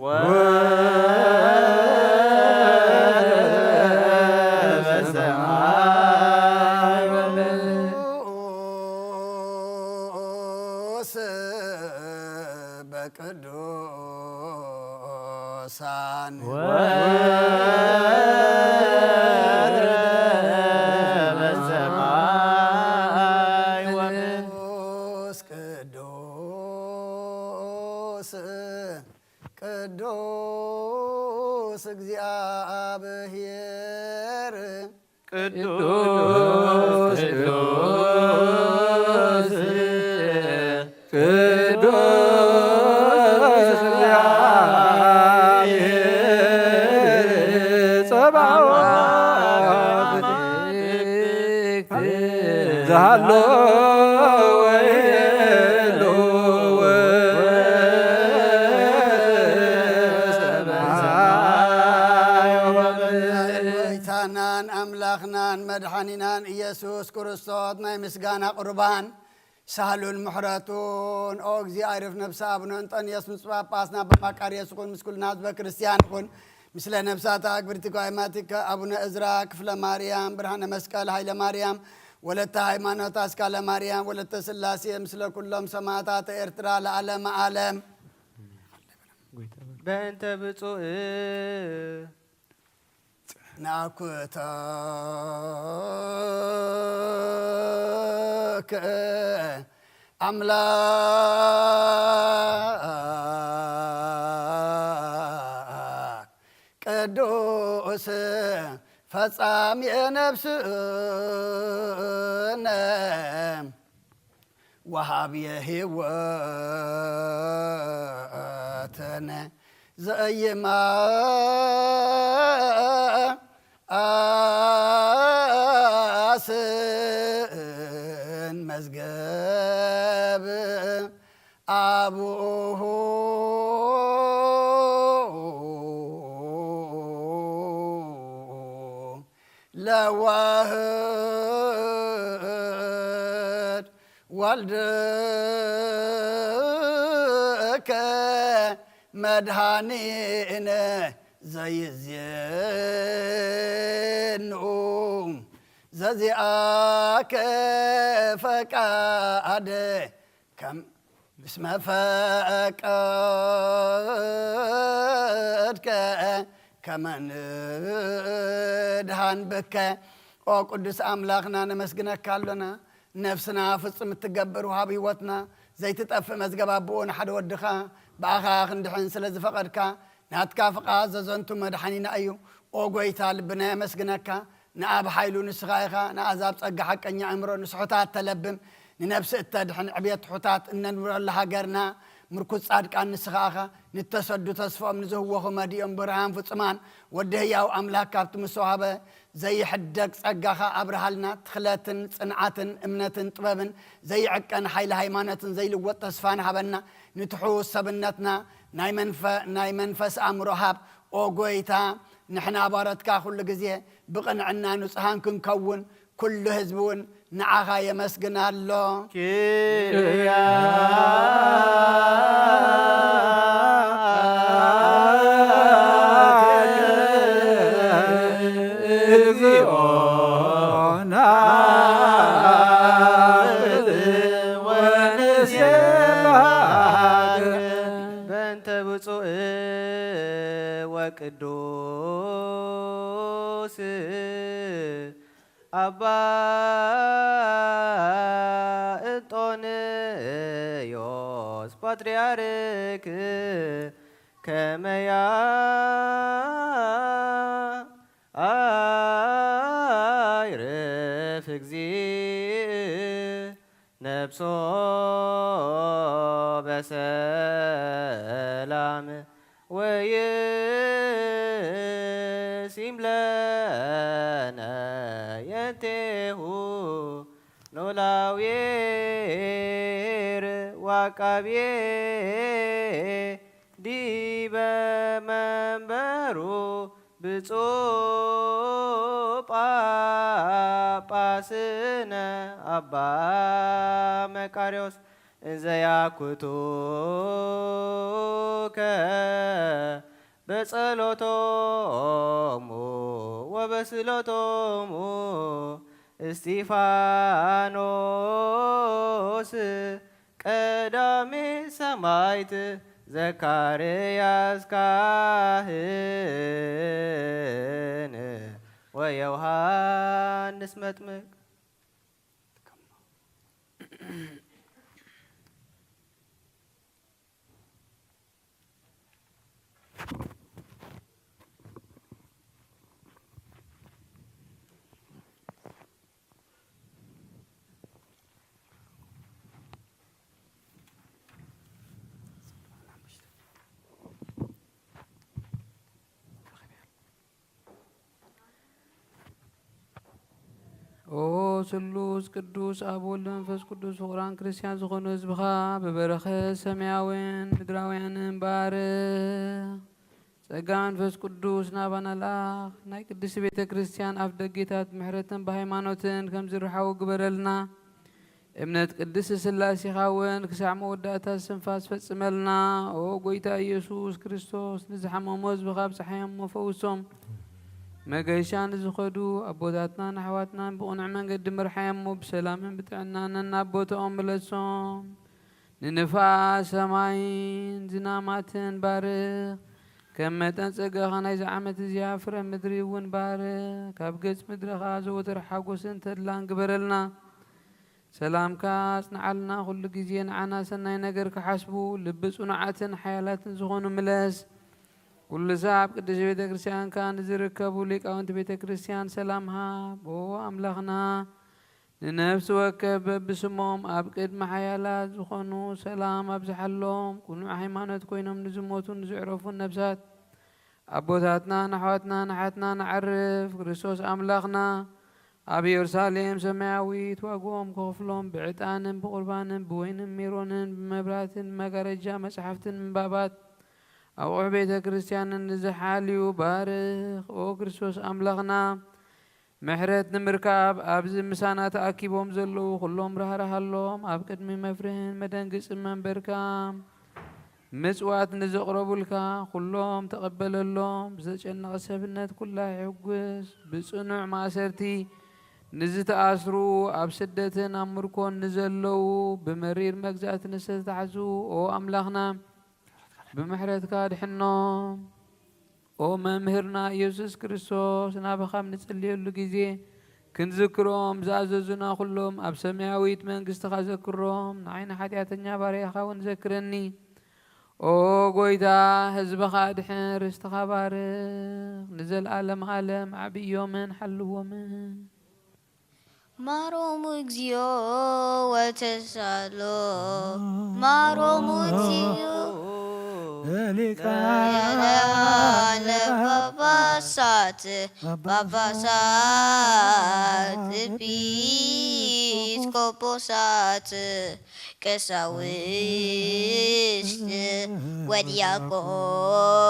ወበሰማይ ወበምድር። ቅዱስ በቅዱሳን ወወርደ በሰማይ ወምድር። ቅዱስ ቅዱስ ቅዱስ እግዚአብሔር ቅዱስ ቅዱስ ቅዱስ እግዚአብሔር ጸባኦት ዘሃሎ ወይሎ ጎይታናን ኣምላኽናን መድሓኒናን ኢየሱስ ክርስቶስ ናይ ምስጋና ቁርባን ሳህሉን ምሕረቱን ኦ እግዚእ ኣይረፍ ነፍሲ ኣቡነ እንጠንዮስ ምስ ጳጳስና ኣባ መቃርዮስ ይኹን ምስ ኩልና ህዝበ ክርስቲያን ይኹን። ምስለ ነፍሳት ኣግብርቲ ጓይማቲከ ኣቡነ እዝራ ክፍለ ማርያም ብርሃነ መስቀል ሃይለ ማርያም ወለተ ሃይማኖት ኣስካለ ማርያም ወለተ ስላሴ ምስለ ኩሎም ሰማዕታት ኤርትራ ለዓለመ ዓለም። በእንተ ብፁእ ናኩተከ ኣምላክ ቅዱስ ፈጻሚ ነፍስነ ወሃብየ ህይወትን ዘኢይማስን መዝገብ ኣቡሁ ለዋህድ ወልድከ መድኃኒነ ዘይዜኑ ዘዚኣከ ፈቃደ ከም እስመ ፈቀድከ ከመ ንድኃን ብከ። ኦ ቅዱስ ኣምላኽና ነመስግነካ ኣሎና። ነፍስና ፍጹም እትገብር ወሃብ ህይወትና ዘይትጠፍእ መዝገብ ኣቦኡ ንሓደ ወድኻ ብኣኻ ክንድሕን ስለ ዝፈቐድካ ናትካ ፍቓድ ዘዘንቱ መድሓኒና እዩ። ኦ ጎይታ ልብና የመስግነካ። ንኣብ ሓይሉ ንስኻ ኢኻ፣ ንኣዛብ ጸጋ ሓቀኛ ኣእምሮ፣ ንስሑታት ተለብም፣ ንነፍሲ እተድሕን ዕብየት ትሑታት እነንብረሉ ሃገርና ምርኩስ ጻድቃን ንስኻ ኢኻ። ንተሰዱ ተስፋኦም ንዝህወኹ መዲኦም ብርሃን ፍጹማን ወዲ ህያው ኣምላኽ ካብቲ ምስ ወሃበ ዘይሕደግ ጸጋኻ ኣብርሃልና። ትኽለትን ጽንዓትን እምነትን ጥበብን ዘይዕቀን ሓይሊ ሃይማኖትን ዘይልወጥ ተስፋን ሃበና። ንትሑት ሰብነትና ናይ መንፈ-፣ ናይ መንፈስ ኣእምሮ ሃብ። ኦ ጎይታ፣ ንሕና ባሮትካ ኩሉ ግዜ ብቕንዕና ንጹሃን ክንከውን፣ ኩሉ ህዝቢ እውን ንዓኻ የመስግን ኣሎ። ኪርያ እግዚኦ ናብጽሕ ወንሴብሐክ። በእንተ ብፁዕ ወቅዱስ ኣባ እንጦንዮስ ፓትርያርክ ከመያ ኣይርፍ እግዚእ ነብሶ በሰላም ወይሲም ለነ የንቴሁ ኖላዊር ዋቃቤ ዲበ መንበሩ ብፁዕ ጳጳስነ ኣባ መቃርዮስ እንዘ ያኩቱከ በጸሎቶሙ ወበስእለቶሙ እስጢፋኖስ ቀዳሜ ሰማዕት ዘካርያስ ካህን ወዮሃንስ መጥምቅ። ኦ ስሉስ ቅዱስ ኣብ ወልድ መንፈስ ቅዱስ ፍቑራን ክርስቲያን ዝኾኑ ህዝብኻ ብበረኸት ሰማያውያን ምድራውያንን ባርኽ። ጸጋ መንፈስ ቅዱስ ናባና ልኣኽ። ናይ ቅድስቲ ቤተ ክርስቲያን ኣፍ ደጌታት ምሕረትን ብሃይማኖትን ከም ዝርሓዉ ግበረልና። እምነት ቅድስቲ ስላሴኻ እውን ክሳዕ መወዳእታ እስትንፋስ ፈጽመልና። ኦ ጎይታ ኢየሱስ ክርስቶስ፣ ንዝሓመሙ ህዝብኻ ኣብጽሓዮም ፈውሶም። መገሻ ንዝኸዱ ኣቦታትናን ኣሕዋትናን ብቕኑዕ መንገዲ ምርሓዮሞ፣ ብሰላምን ብጥዕናን ናብ ቦታኦም ምለሶም። ንንፋስ ሰማይን ዝናማትን ባርኽ። ከም መጠን ጸጋኻ ናይዚ ዓመት እዚኣ ፍረ ምድሪ እውን ባርኽ። ካብ ገጽ ምድርኻ ዘወትር ሓጎስን ተድላን ግበረልና። ሰላምካ ኣጽንዓልና። ኩሉ ግዜ ንዓና ሰናይ ነገር ክሓስቡ፣ ልቢ ጽኑዓትን ሓያላትን ዝኾኑ ምለስ። ኩሉ ሳዕ ኣብ ቅድስት ቤተ ክርስቲያንካ ንዝርከቡ ሊቃውንቲ ቤተ ክርስቲያን ሰላም ሃብ። ኦ ኣምላኽና፣ ንነፍሲ ወከፍ በብስሞም ኣብ ቅድሚ ሓያላት ዝኾኑ ሰላም ኣብዝሓሎም። ቅኑዕ ሃይማኖት ኮይኖም ንዝሞቱን ንዝዕረፉን ነፍሳት ኣቦታትናን ኣሕዋትናን ኣሓትናን ኣዕርፍ። ክርስቶስ ኣምላኽና ኣብ ኢየሩሳሌም ሰማያዊት ዋግኦም ክኸፍሎም ብዕጣንን ብቁርባንን ብወይንን ሜሮንን ብመብራትን ብመጋረጃ መጽሓፍትን ምንባባት ኣቑሑ ቤተ ክርስቲያንን ንዝሓልዩ ባርኽ። ኦ ክርስቶስ ኣምላኽና፣ ምሕረት ንምርካብ ኣብዚ ምሳና ተኣኪቦም ዘለዉ ኩሎም ራህራሃሎም። ኣብ ቅድሚ መፍርህን መደንግጽን መንበርካ ምጽዋት ንዘቕረቡልካ ኩሎም ተቐበለሎም። ዝተጨነቐ ሰብነት ኩላ ይሕጉስ። ብጽኑዕ ማእሰርቲ ንዝተኣስሩ፣ ኣብ ስደትን ኣብ ምርኮን ንዘለዉ፣ ብመሪር መግዛእቲ ንዝተታሕዙ፣ ኦ ኣምላኽና፣ ብምሕረትካ ድሕኖም። ኦ መምህርና ኢየሱስ ክርስቶስ፣ ናባኻ ኣብ ንጽልየሉ ግዜ ክንዝክሮም ዝኣዘዙና ኩሎም ኣብ ሰማያዊት መንግስትኻ ዘክሮም። ንዓይ ንሓጢኣተኛ ባርያኻ እውን ዘክረኒ። ኦ ጎይታ፣ ህዝብኻ ኣድሕን፣ ርስትኻ ባርኽ፣ ንዘለኣለመ ዓለም ዓብዮምን ሓልዎምን። ማሮሙ እግዚኦ ወተሳሎ፣ ማሮሙ እግዚኦ ሊቃነ ጳጳሳት፣ ጳጳሳት፣ ኤጲስቆጶሳት፣ ቀሳውስት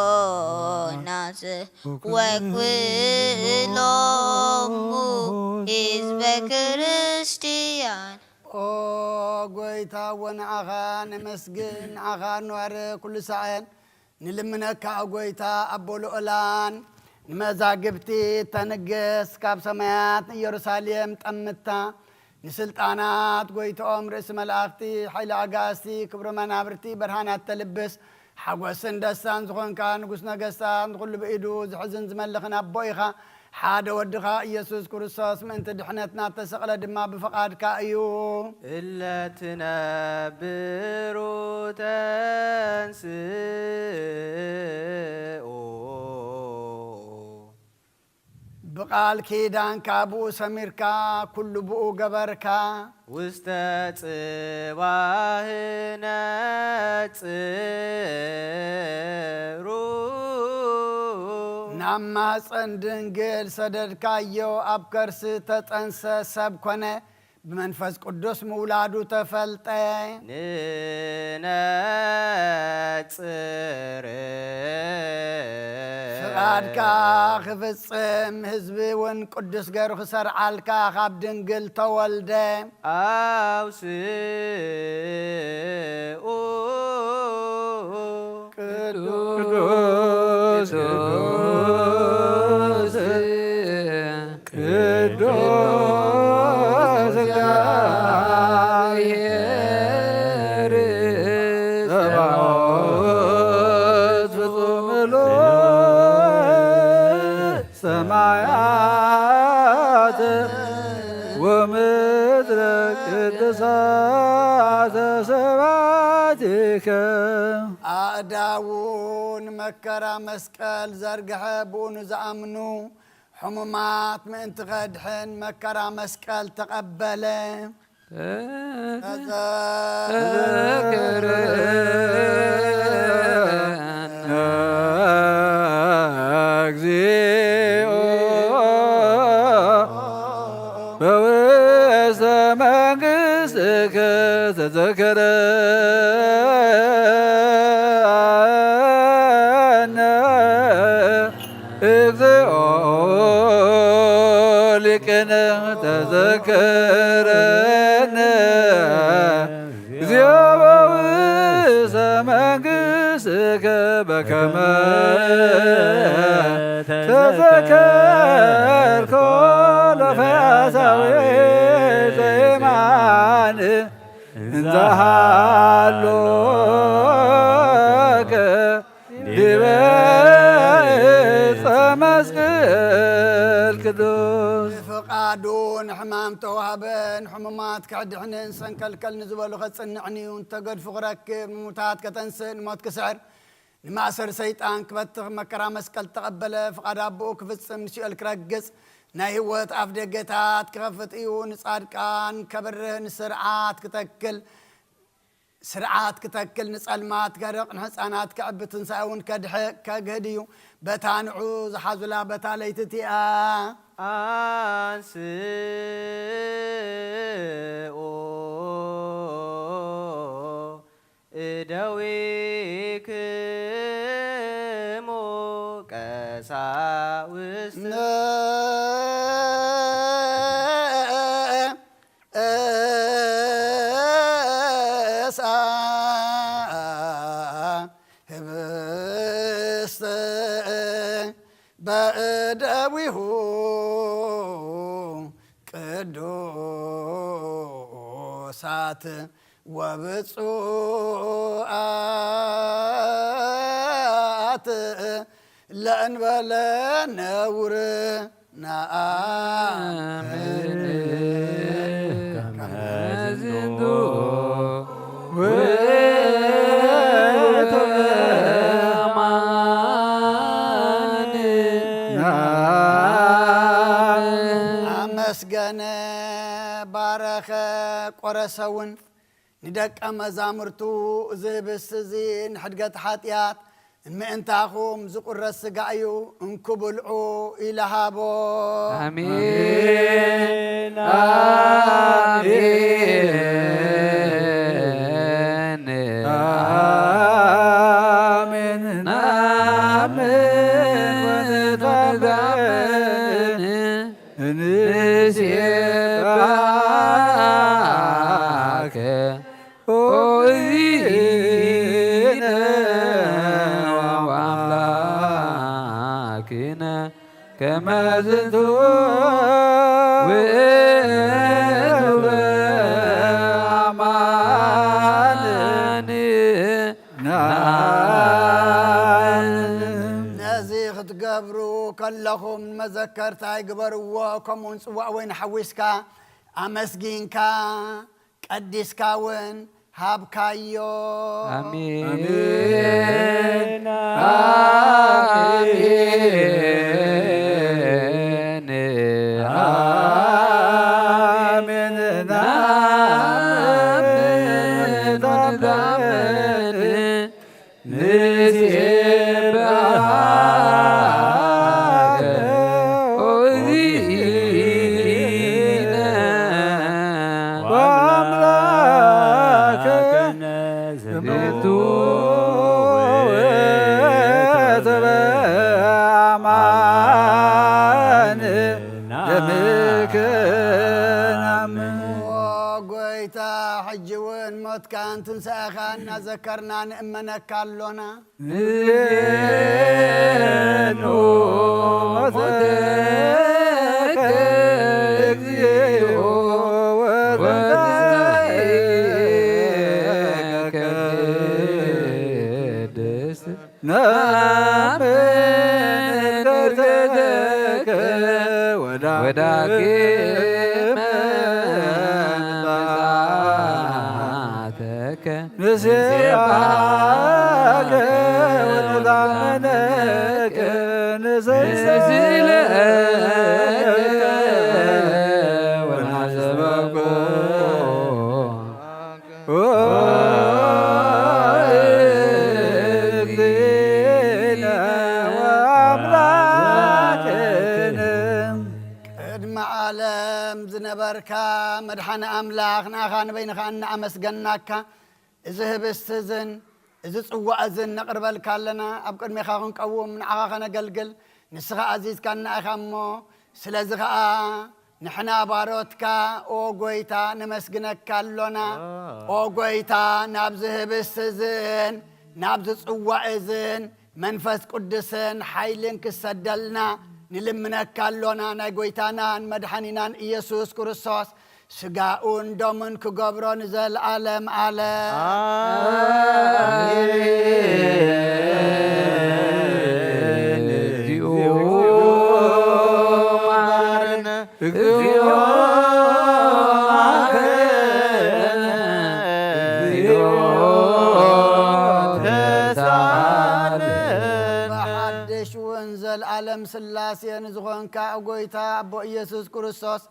ወዲያቆናት ወኩሎሙ ህዝበ ክርስቲያን። ኦ ጎይታ፣ እወ ንዓኻ ነመስግን፣ ንዓኻ ንባርኽ ኩሉ ሳዕን። ንልምነካ፣ ኦ ጎይታ፣ ኣቦ ልዑላን፣ ንመዛግብቲ ተንግስ፣ ካብ ሰማያት ንኢየሩሳሌም ጠምታ፣ ንስልጣናት ጎይትኦም፣ ርእሲ መላእኽቲ፣ ሓይሊ ኣጋእዝቲ፣ ክብሪ መናብርቲ፣ ብርሃናት ተልብስ፣ ሓጎስን ደስታን ዝኾንካ፣ ንጉስ ነገስታት፣ ንኹሉ ብኢዱ ዝሕዝን ዝመልኽን ኣቦ ኢኻ። ሓደ ወድኻ ኢየሱስ ክርስቶስ ምእንቲ ድሕነትና እተሰቕለ ድማ ብፍቓድካ እዩ። እለ ትነብሩ ተንስኡ። ብቓል ኪዳንካ ብኡ ሰሚርካ፣ ኩሉ ብኡ ገበርካ። ውስተ ጽባህ ነጽሩ። ናብ ማህፀን ድንግል ሰደድካዮ፣ ኣብ ከርሲ ተጠንሰ፣ ሰብ ኮነ፣ ብመንፈስ ቅዱስ ምውላዱ ተፈልጠ። ንነጽር። ፍቓድካ ክፍጽም፣ ህዝቢ እውን ቅዱስ ገይሩ ክሰርዓልካ፣ ካብ ድንግል ተወልደ። ኣውስኡ። ቅዱስ፣ ቅዱስ፣ ቅዱስ እግዚአብሔር ዳዊት ፍጹም ምሉእ ሰማያት ወምድረ ቅድሳተ ስብሐቲከ። ኣእዳዉ ንመከራ መስቀል ዘርግሐ፣ ብኡ ንዝኣምኑ ሕሙማት ምእንቲ ኸድሕን መከራ መስቀል ተቐበለ። ተዘክር በውስተ መንግሥትከ ተዘከረነ እግዚኦ ሊቅነ ተዘከረነ እግዚኦ በውስተ መንግሥትከ በከመ ተዘከርኮ ለፈያታዊ ዘይማን እንዘሃሎከ ዲበ ዕፀ መስቀል ቅዱስ። ፍቓዱ ንሕማም ተዋህበ፣ ንሕሙማት ከድሕንን ሰንከልከል ንዝበሉ ከጽንዕን እዩ። እንተገድፉ ክረክብ፣ ንሙታት ከተንስእ፣ ንሞት ክስዕር፣ ንማእሰር ሰይጣን ክበትኽ፣ መከራ መስቀል ተቐበለ። ፍቓድ ኣቦኡ ክፍጽም፣ ንሲኦል ክረግጽ፣ ናይ ህይወት ኣፍ ደገታት ክኸፍት እዩ። ንጻድቃን ከብርህ፣ ንስርዓት ክተክል፣ ስርዓት ክተክል፣ ንጸልማት ከርቕ፣ ንሕፃናት ከዕቢ፣ ትንሳኤ እውን ከድሕ-፣ ከግህድ እዩ። በታ ንዑ ዝሓዙላ በታ ለይቲ እቲኣ። አንስኡ እደዊክሙ ቀሳውስት። እሳ ህብስት በእደዊሁ ቅዱሳት ወብፁዓት ለእንበለ ነውር ነአምን ከመ ዝንቱ ውእቱ አማን። አመስገነ፣ ባረኸ፣ ቆረሰ እውን። ንደቀ መዛሙርቱ፣ እዚ ህብስት እዚ ንሕድገት ሓጢኣት፣ ንምእንታኹም ዝቁረስ ሥጋ እዩ፣ እንኩ ብልዑ ኢሉ ሃቦ። ኣሜን፣ ኣሜን፣ ኣሜን። ንኣምን ወንታመን ንሴብሐከ ኦ እግዚእነ ወአምላክነ ከመ ዝንቱ ውእቱ አማን። ነዚ ክትገብሩ ከለኹም መዘከርታይ ግበርዎ። ከምኡውን ጽዋእ ወይን ሓዊስካ ኣመስጊንካ ቀዲስካ እውን ሃብካዮ። ኣሜን። ኣሜን። ኣሜን። ኣሜን። ንሴብሐከ ኦ እግዚእነ ወአምላክነ ዘቤቱ ወተበአማን ደምከ ናምን። ኦ ጎይታ፣ ሕጂ እውን ሞትካን ትንሳኤኻን እናዘከርና ንእመነካ ኣሎና። ንዜኑ ሞተከ እግዚኦ ወትንሳኤከ ነምን ቅድስከ ወዳግመ ምጽኣተከ ንሴብሐከ ወንታመነከ ንስግደለከ ወናሰበኮ። ወእግዚእነ ወአምላክነ። ቅድሚ ዓለም ዝነበርካ መድሓኒ ኣምላኽ፣ ንኣኻ ንበይንኻ እናኣመስገናካ፣ እዚ ህብስቲ እዝን እዚ ጽዋእ እዝን ነቕርበልካ ኣለና። ኣብ ቅድሜኻ ክንቀውም፣ ንዓኻ ከነገልግል፣ ንስኻ ኣዚዝካና ኢኻ እሞ፣ ስለዚ ኸኣ ንሕና ባሮትካ፣ ኦ ጐይታ፣ ነመስግነካ ኣሎና። ኦ ጐይታ፣ ናብዚ ህብስቲ እዝን ናብዚ ጽዋእ እዝን መንፈስ ቅዱስን ሓይልን ክሰደልና ንልምነካ ኣሎና። ናይ ጐይታናን መድሓኒናን ኢየሱስ ክርስቶስ ስጋኡን ደሙን ክገብሮ ንዘለኣለም ዓለም። ኣሜን። እግዚኦ መሐረነ፣ እግዚኦ መሐረነ፣ እግዚኦ ተሳሃለነ። ብሓድሽ እውን ዘለኣለም ስላሴ ንዝኾንካ ጐይታ ኣቦ ኢየሱስ ክርስቶስ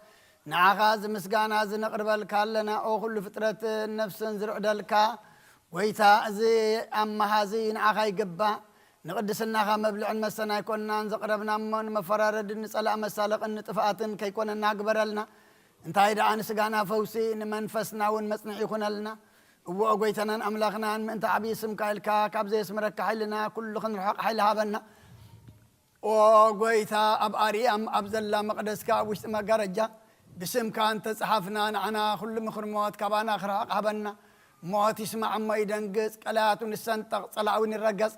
ንዓኻ እዚ ምስጋና እዚ ነቕርበልካ ኣለና። ኦ ኩሉ ፍጥረትን ነፍስን ዝርዕደልካ ጐይታ፣ እዚ ኣመሃዚ ንዓኻ ይግባእ። ንቕድስናኻ መብልዕን መስተን ኣይኮንናን ዘቕረብና እሞ፣ ንመፈራረድን ንጸላእ መሳለቕን ንጥፍኣትን ከይኮነና ግበረልና። እንታይ ደኣ ንስጋና ፈውሲ፣ ንመንፈስና እውን መጽንዒ ይኹነልና። እዎ ጐይታናን ኣምላኽናን፣ ምእንቲ ዓብዪ ስምካ ኢልካ ካብ ዘየስምረካ ሓይልና ኩሉ ክንርሕቕ ሓይሊ ሃበና። ኦ ጐይታ፣ ኣብ ኣርያም ኣብ ዘላ መቕደስካ ኣብ ውሽጢ መጋረጃ ብስምካ እንተጸሓፍና፣ ንዓና ኩሉ ምኽሪ ሞት ካባና ክርሕቕ ሃበና። ሞት ይስማዕ እሞ ይደንግጽ፣ ቀላያቱ ንሰንጠቕ፣ ጸላእውን ይረገጽ።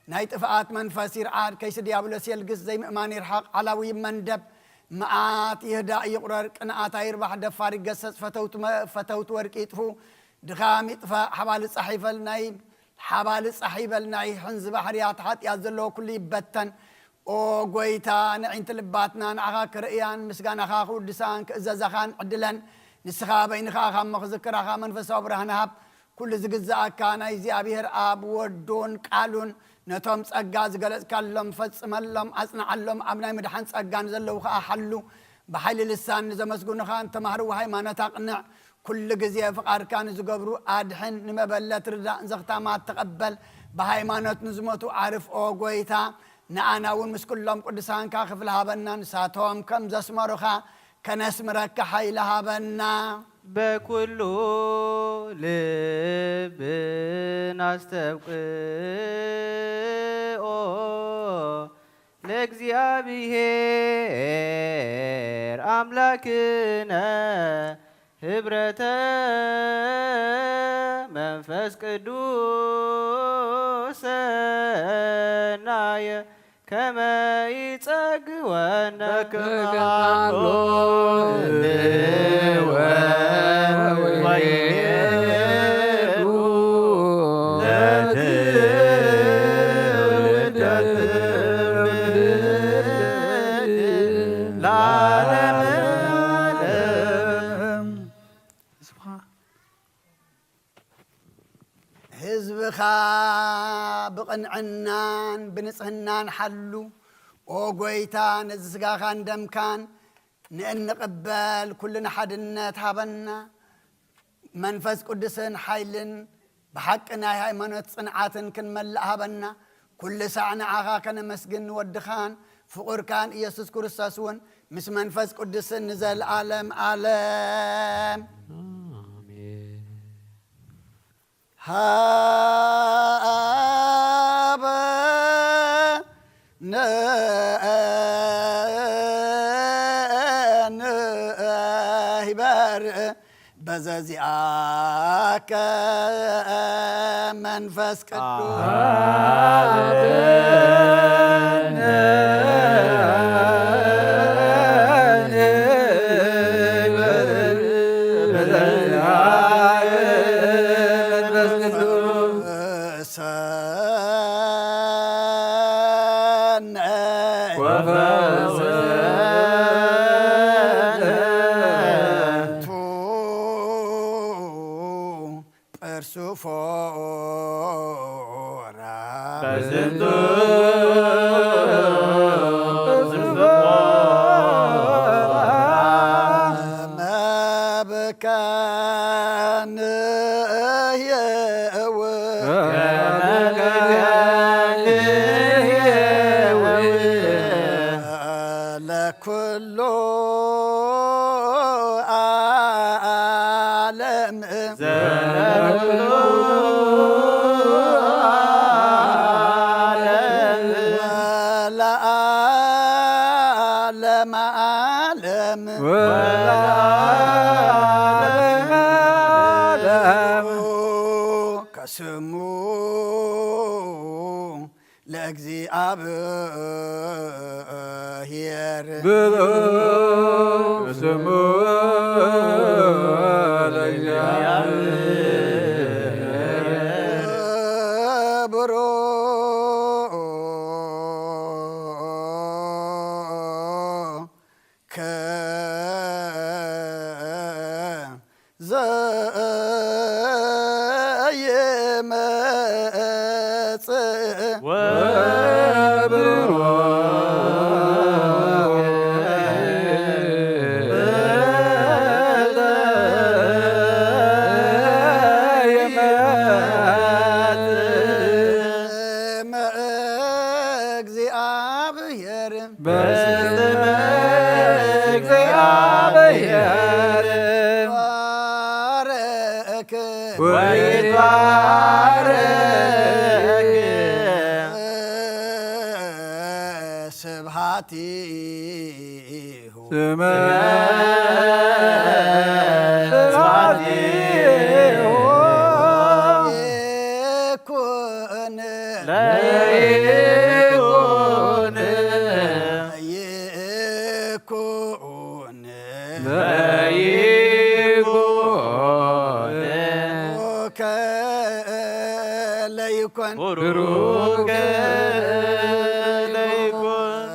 ናይ ጥፍኣት መንፈስ ይርዓድ፣ ከይሲ ዲያብሎስ የልግስ፣ ዘይምእማን ይርሓቕ፣ ዓላዊ ይመንደብ። መዓት ይህዳእ ይቑረር፣ ቅንኣት ኣይርባሕ፣ ደፋር ይገሰጽ፣ ፈተውቲ መ-፣ ፈተውቲ ወርቂ ይጥፍኡ፣ ድኻም ይጥፋእ፣ ሓባሊ ጻሕ ይበል ናይ ሓባሊ ጻሕ ይበል ናይ ሕንዚ ባሕርያት ሓጢኣት ዘለዎ ኩሉ ይበተን። ኦ ጐይታ፣ ንዒንቲ ልባትና ንዓኻ ክርእያን ምስጋናኻ ክውድሳን ክእዘዛኻን ዕድለን ንስኻ በይንኻ ኢኻ እሞ ክዝክራኻ መንፈሳዊ ብርሃን ሃብ። ኩሉ ዝግዝኣካ ናይ እግዚኣብሔር ኣብ ወዱን ቃሉን ነቶም ጸጋ ዝገለጽካሎም ፈጽመሎም፣ ኣጽንዓሎም፣ ኣብ ናይ ምድሓን ጸጋ ንዘለዉ ኸኣ ሓሉ። ብሓይሊ ልሳን ንዘመስግኑኻ ንተማህርዎ ሃይማኖት ኣቕንዕ። ኩሉ ግዜ ፍቓድካ ንዝገብሩ ኣድሕን፣ ንመበለት ርዳእ፣ ዘኽታማት ተቐበል። ብሃይማኖት ንዝሞቱ ዓርፍ ኦ ጐይታ፣ ንኣና እውን ምስ ኩሎም ቅዱሳንካ ክፍሊ ሃበና፣ ንሳቶም ከም ዘስመሩኻ ከነስምረካ ሓይሊ ሃበና። በኩሉ ልብና ኣስተብቅኦ ለእግዚኣብሔር ኣምላክነ ህብረተ መንፈስ ቅዱስ ሰናየ ከመ ይጸግወነ በከመ በከመ ኣሎ ኣሎ እንወ እንወ ወይኔዱ ለትውልደ ትውልድ ለዓለመ ዓለም። ህዝብኻ ብቕንዕናን ብንጽህናን ሓሉ። ኦ ጐይታ፣ ነዚ ስጋኻን ደምካን ንእንቕበል ኩልና ሓድነት ሃበና። መንፈስ ቅዱስን ሓይልን ብሓቂ ናይ ሃይማኖት ጽንዓትን ክንመልእ ሃበና። ኩሉ ሳዕ ንዓኻ ከነመስግን ንወድኻን ፍቑርካን ኢየሱስ ክርስቶስ እውን ምስ መንፈስ ቅዱስን ንዘለኣለም ዓለም። ኣሜን። ሃበ ንበርእ በዘዚኣከ መንፈስ ቅዱስ። ቱ ፐርሱፎ በዝንቱ መብከንየው ለኩሉ ዓለም ዘለኩሉ ዓለም ወለዓለመ ዓለም ወለዓለመ ዓለም ከስሙ ለእግዚኣብሔር ብሩክ ስሙ ለእግዚኣብሔር ብሩክ ስብሐቲሁ ስብሐቲሁ ይኩን ለይኩን ይኩን ለይኩን ቡሩከ ለይኩን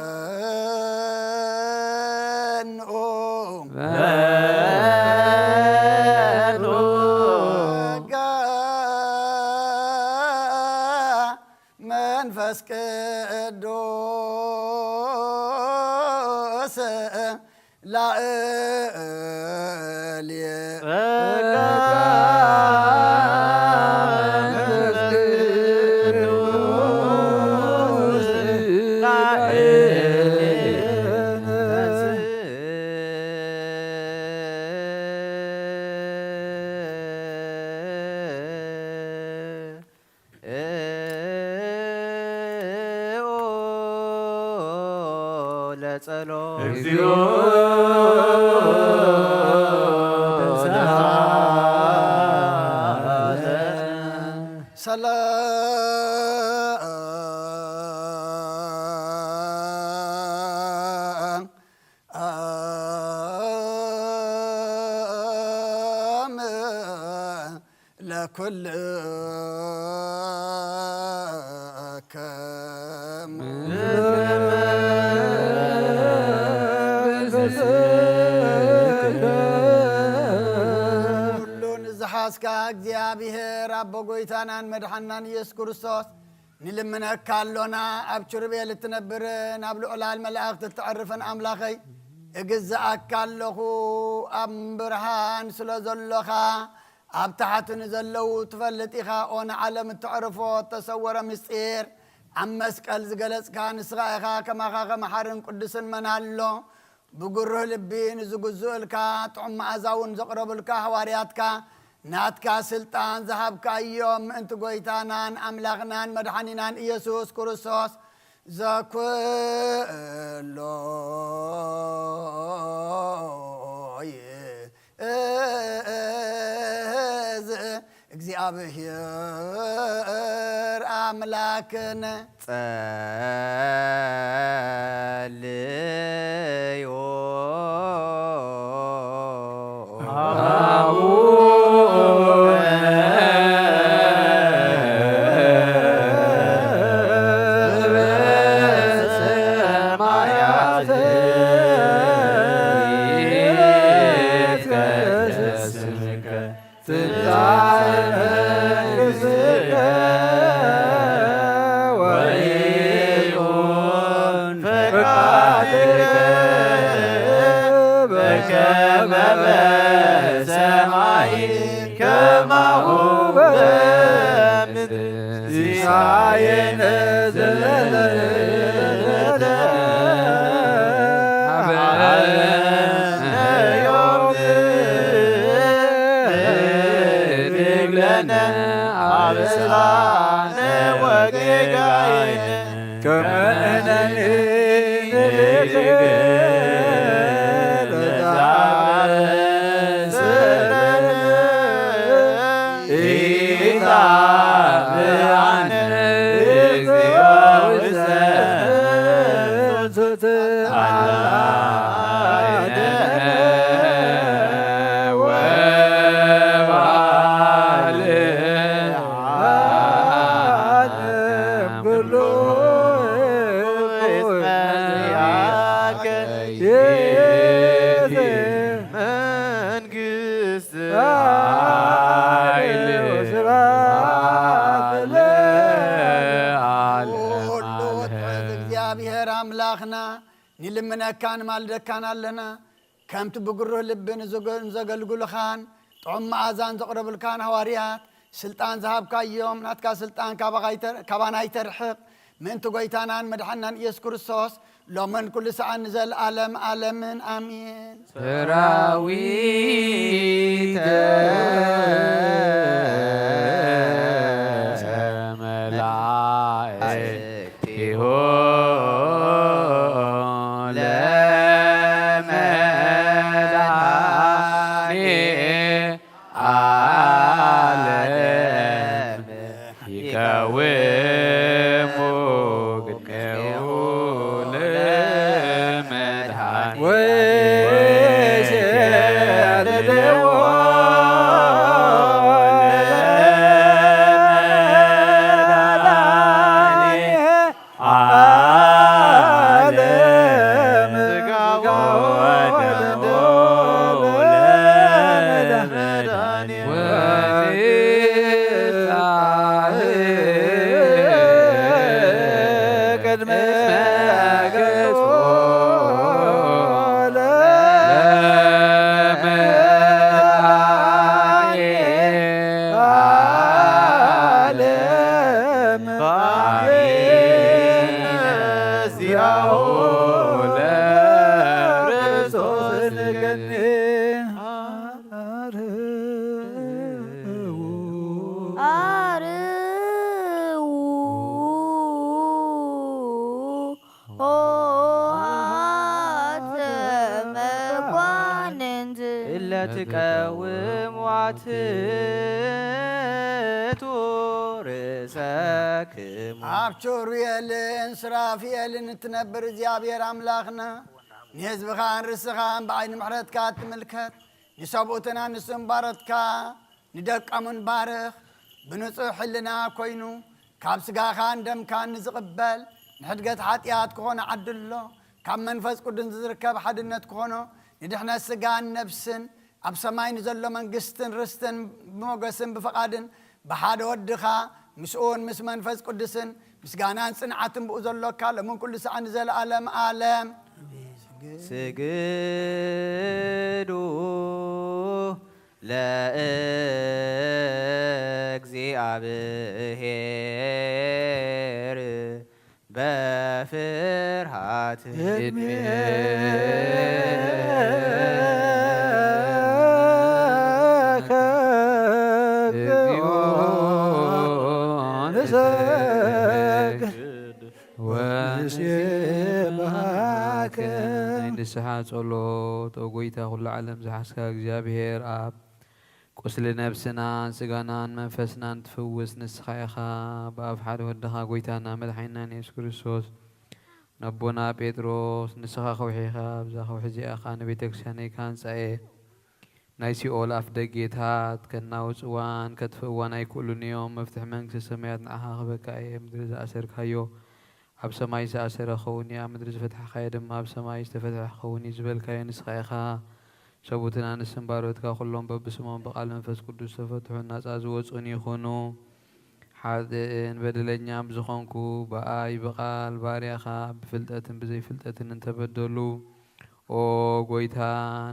መንፈስ ቅዱስ ላእሌነ ለጸሎት እግዚኦ ሰላም ለኩልክሙ ኩሉን ዝሓዝካ እግዚኣብሔር ኣቦ ጎይታናን መድሓናን ኢየሱስ ክርስቶስ ንልምነካ ኣሎና። ኣብ ኪሩቤል እትነብር ናብ ልዑላል መላእኽቲ እተዕርፍን ኣምላኸይ እግዝኣካ ኣለኹ። ኣብ ብርሃን ስለ ዘሎኻ ኣብ ታሕቲ ንዘለዉ ትፈልጥ ኢኻ። ኦ ንዓለም እተዕርፎ እተሰወረ ምስጢር ኣብ መስቀል ዝገለጽካ ንስኻ ኢኻ። ከማኻ ከመሓርን ቅዱስን መን ኣሎ? ብግሩህ ልቢ ንዝግዝኡልካ ጥዑም መኣዛ እውን ዘቕረቡልካ ሃዋርያትካ ናትካ ስልጣን ዝሃብካዮም ምእንቲ ጎይታናን ኣምላኽናን መድሓኒናን ኢየሱስ ክርስቶስ ዘኩሎ ይእዝ እግዚኣብሔር ኣምላክን ጸልዮ አቡነ ዘበሰማያት ሲሳየነ ዘለለ ሀበነ ዮም ንግለነ አበሳነ ወጌጋየነ ከመ ንሕነኒ ንግበር ለዘአበሰለነ ኢታብአነ እግዚኦ ውስተ መንሱት አዳነ ወባልዓነ ኩሉ እስመ ዚአከ ይእቲ መንግስት ኃይል ወስብሐት ለዓለመ ዓለም። ኩሉ ወትሕት እግዚኣብሔር ኣምላኽና፣ ንልምነካን ማልደካን ኣለና። ከምቲ ብግሩህ ልቢ ንዘገ-፣ ንዘገልግሉኻን ጥዑም መዓዛን ዘቕረቡልካን ሃዋርያት ስልጣን ዝሃብካዮም፣ ናትካ ስልጣን ካባኻ ይተር-፣ ካባና ይተርሕቕ። ምእንቲ ጐይታናን መድሓናን ኢየሱስ ክርስቶስ፣ ሎምን ኩሉ ሰዓን ንዘለኣለም ኣለምን። ኣሜን። ሰራዊተ መላእክቲሁ ለመድኃኔ ዓለም ይቀውሙ ቅድሜሁ ለመድኃኔ ወይሴልዎ ለመድኃኔ ዓለም ሥጋሁ ወደሙ ለመድኃኔ ወትጻእ ቅድመ ገጹ ለመድኃኔ ዓለም ዚአሁ ለክርስቶስ ንገኒ። አርዉ አርዉ ኆኃት መኳንንት እለ ትቀውም ዋትቱ ርእሰክሙ። ኣብ ኪሩቤልን ሱራፌልን እትነብር እግዚኣብሔር ኣምላኽና፣ ንህዝብኻን ርእስኻን ብዓይኒ ምሕረትካ እትምልከት፣ ንሰብኡትን ኣንስትን ባሮትካ ንደቆምን ባርኽ። ብንጹሕ ሕልና ኮይኑ ካብ ስጋኻን ደምካን ንዝቕበል፣ ንሕድገት ሓጢኣት ክኾነ ዓድሎ። ካብ መንፈስ ቅዱስ ንዝርከብ ሓድነት ክኾኖ፣ ንድሕነት ስጋን ነፍስን፣ ኣብ ሰማይ ንዘሎ መንግስትን ርስትን ብሞገስን ብፍቓድን ብሓደ ወድኻ ምስኡን ምስ መንፈስ ቅዱስን ምስጋናን ጽንዓትን ብኡ ዘሎካ ሎምን ኩሉ ሰዓት ንዘለኣለም ኣለም። ስግዱ ለእግዚኣብሔር በፍርሃት ቅድሜከ እግዚኦ ንሰግድ ወንሴብሐከ። ናይ ንስሓ ጸሎት። ኦ ጐይታ፣ ኩሉ ዓለም ዝሓዝካ እግዚኣብሔር ኣብ ቁስሊ ነብስናን ስጋናን መንፈስናን ትፍውስ ንስኻ ኢኻ። ብኣፍ ሓደ ወድኻ ጐይታና መድሓኒናን የሱስ ክርስቶስ ነቦና ጴጥሮስ፣ ንስኻ ከውሒ ኢኻ፣ ኣብዛ ከውሒ እዚኣ ኸኣ ንቤተ ክርስቲያነይ ክሃንጻ እየ። ናይ ሲኦል ኣፍ ደጌታት ከናውጽዋን ከጥፍእዋን ኣይክእሉን እዮም። መፍትሒ መንግስተ ሰማያት ንዓኻ ክህበካ እየ። ምድሪ ዝኣሰርካዮ ኣብ ሰማይ ዝተኣሰረ ክኸውን እዩ፣ ኣብ ምድሪ ዝፈታሕካዮ ድማ ኣብ ሰማይ ዝተፈትሐ ክኸውን እዩ ዝበልካዮ ንስኻ ኢኻ። ሰብኡትን ኣንስትን ባሮትካ ኩሎም በብስሞም ብቓል መንፈስ ቅዱስ ዝተፈትሑን ናጻ ዝወጹን ይኹኑ። ሓጥእን በደለኛን ብዝኾንኩ ብኣይ ብቓል ባርያኻ ብፍልጠትን ብዘይፍልጠትን እንተበደሉ፣ ኦ ጐይታ፣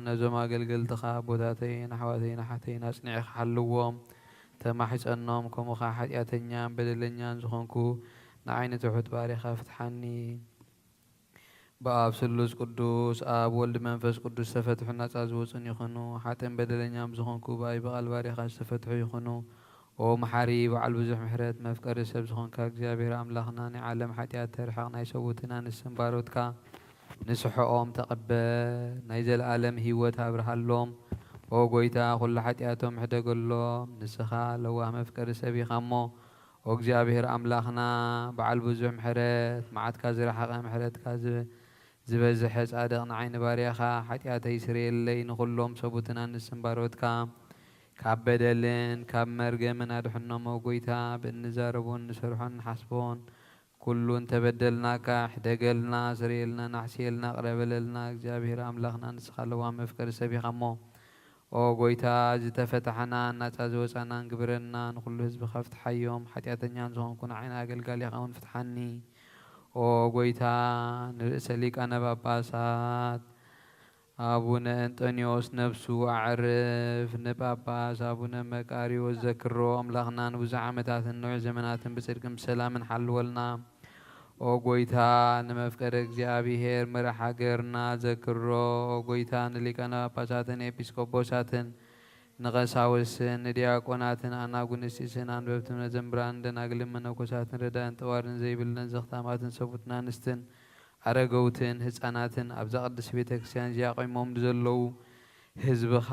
ነዞም ኣገልገልትኻ ኣቦታተይን ኣሕዋተይን ኣሓተይን ኣጽኒዕካ ሓልዎም። እቲ ተማሕጸኖም፣ ከምኡ ኸዓ ሓጢኣተኛን በደለኛን ዝኾንኩ ንዓይ ንትሑት ባሪኻ ፍትሓኒ። ብኣብ ስሉስ ቅዱስ ኣብ ወልድ መንፈስ ቅዱስ ዝተፈትሑ ናጻ ዝወጹን ይኹኑ። ሓጥእን በደለኛን ብዝኾንኩ ብኣይ ብቓል ባሪኻ ዝተፈትሑ ይኹኑ። ኦ መሓሪ በዓል ብዙሕ ምሕረት መፍቀሪ ሰብ ዝኾንካ እግዚኣብሔር ኣምላኽና ናይ ዓለም ሓጢኣት ተርሕቕ ናይ ሰቡትን ኣንስትን ባሮትካ ንስሕኦም ተቐበል ናይ ዘለኣለም ህይወት ኣብርሃሎም። ኦ ጎይታ ኩሉ ሓጢኣቶም ሕደገሎም ንስኻ ለዋህ መፍቀሪ ሰብ ኢኻ እሞ ኦ እግዚኣብሔር ኣምላኽና በዓል ብዙሕ ምሕረት፣ መዓትካ ዝረሓቐ ምሕረትካ ዝ-፣ ዝበዝሐ ጻድቕ ንዓይ ንባርያኻ ሓጢኣተይ ስረየለይ፣ ንኹሎም ሰቡትን ኣንስትን ባሮትካ ካብ በደልን ካብ መርገምን ኣድሕኖም። ኦ ጎይታ ብእንዛረቦን ንሰርሖን ንሓስቦን ኩሉ እንተበደልናካ ሕደገልና፣ ስረየልና፣ ናሕስየልና፣ ቅረ በለልና። እግዚኣብሔር ኣምላኽና ንስኻ ለዋህ መፍቀሪ ሰብ ኢኻ እሞ ኦ ጎይታ፣ ዝተፈታሕናን ናጻ ዝወጻናን ግበረና፣ ንኹሉ ህዝብኻ ፍትሓዮም፣ ሓጢኣተኛን ዝኾንኩ ንዓይን ኣገልጋሊኻ እውን ፍትሓኒ። ኦ ጎይታ፣ ንርእሰ ሊቃነ ጳጳሳት ኣቡነ እንጠንዮስ ነፍሱ ኣዕርፍ፣ ንጳጳስ ኣቡነ መቃርዮስ ዘክሮ፣ ኣምላኽና ንብዙሕ ዓመታትን ንውሕ ዘመናትን ብጽድቅን ብሰላምን ሓልወልና። ኦ ጎይታ፣ ንመፍቀሪ እግዚኣብሔር መራሕ ሃገርና ዘክሮ። ኦ ጎይታ፣ ንሊቃነ ጳጳሳትን ኤጲስቆጶሳትን ንቐሳውስትን ንዲያቆናትን ኣናጉንስጢስን ኣንበብትን መዘምራንን ደናግልን መነኮሳትን ረዳእን ጠዋርን ዘይብልን ዘኽታማትን ሰቡትን ኣንስትን ኣረገውትን ህፃናትን ኣብዛ ቅድስት ቤተ ክርስቲያን እዚኣ ቆይሞም ንዘለዉ ህዝብኻ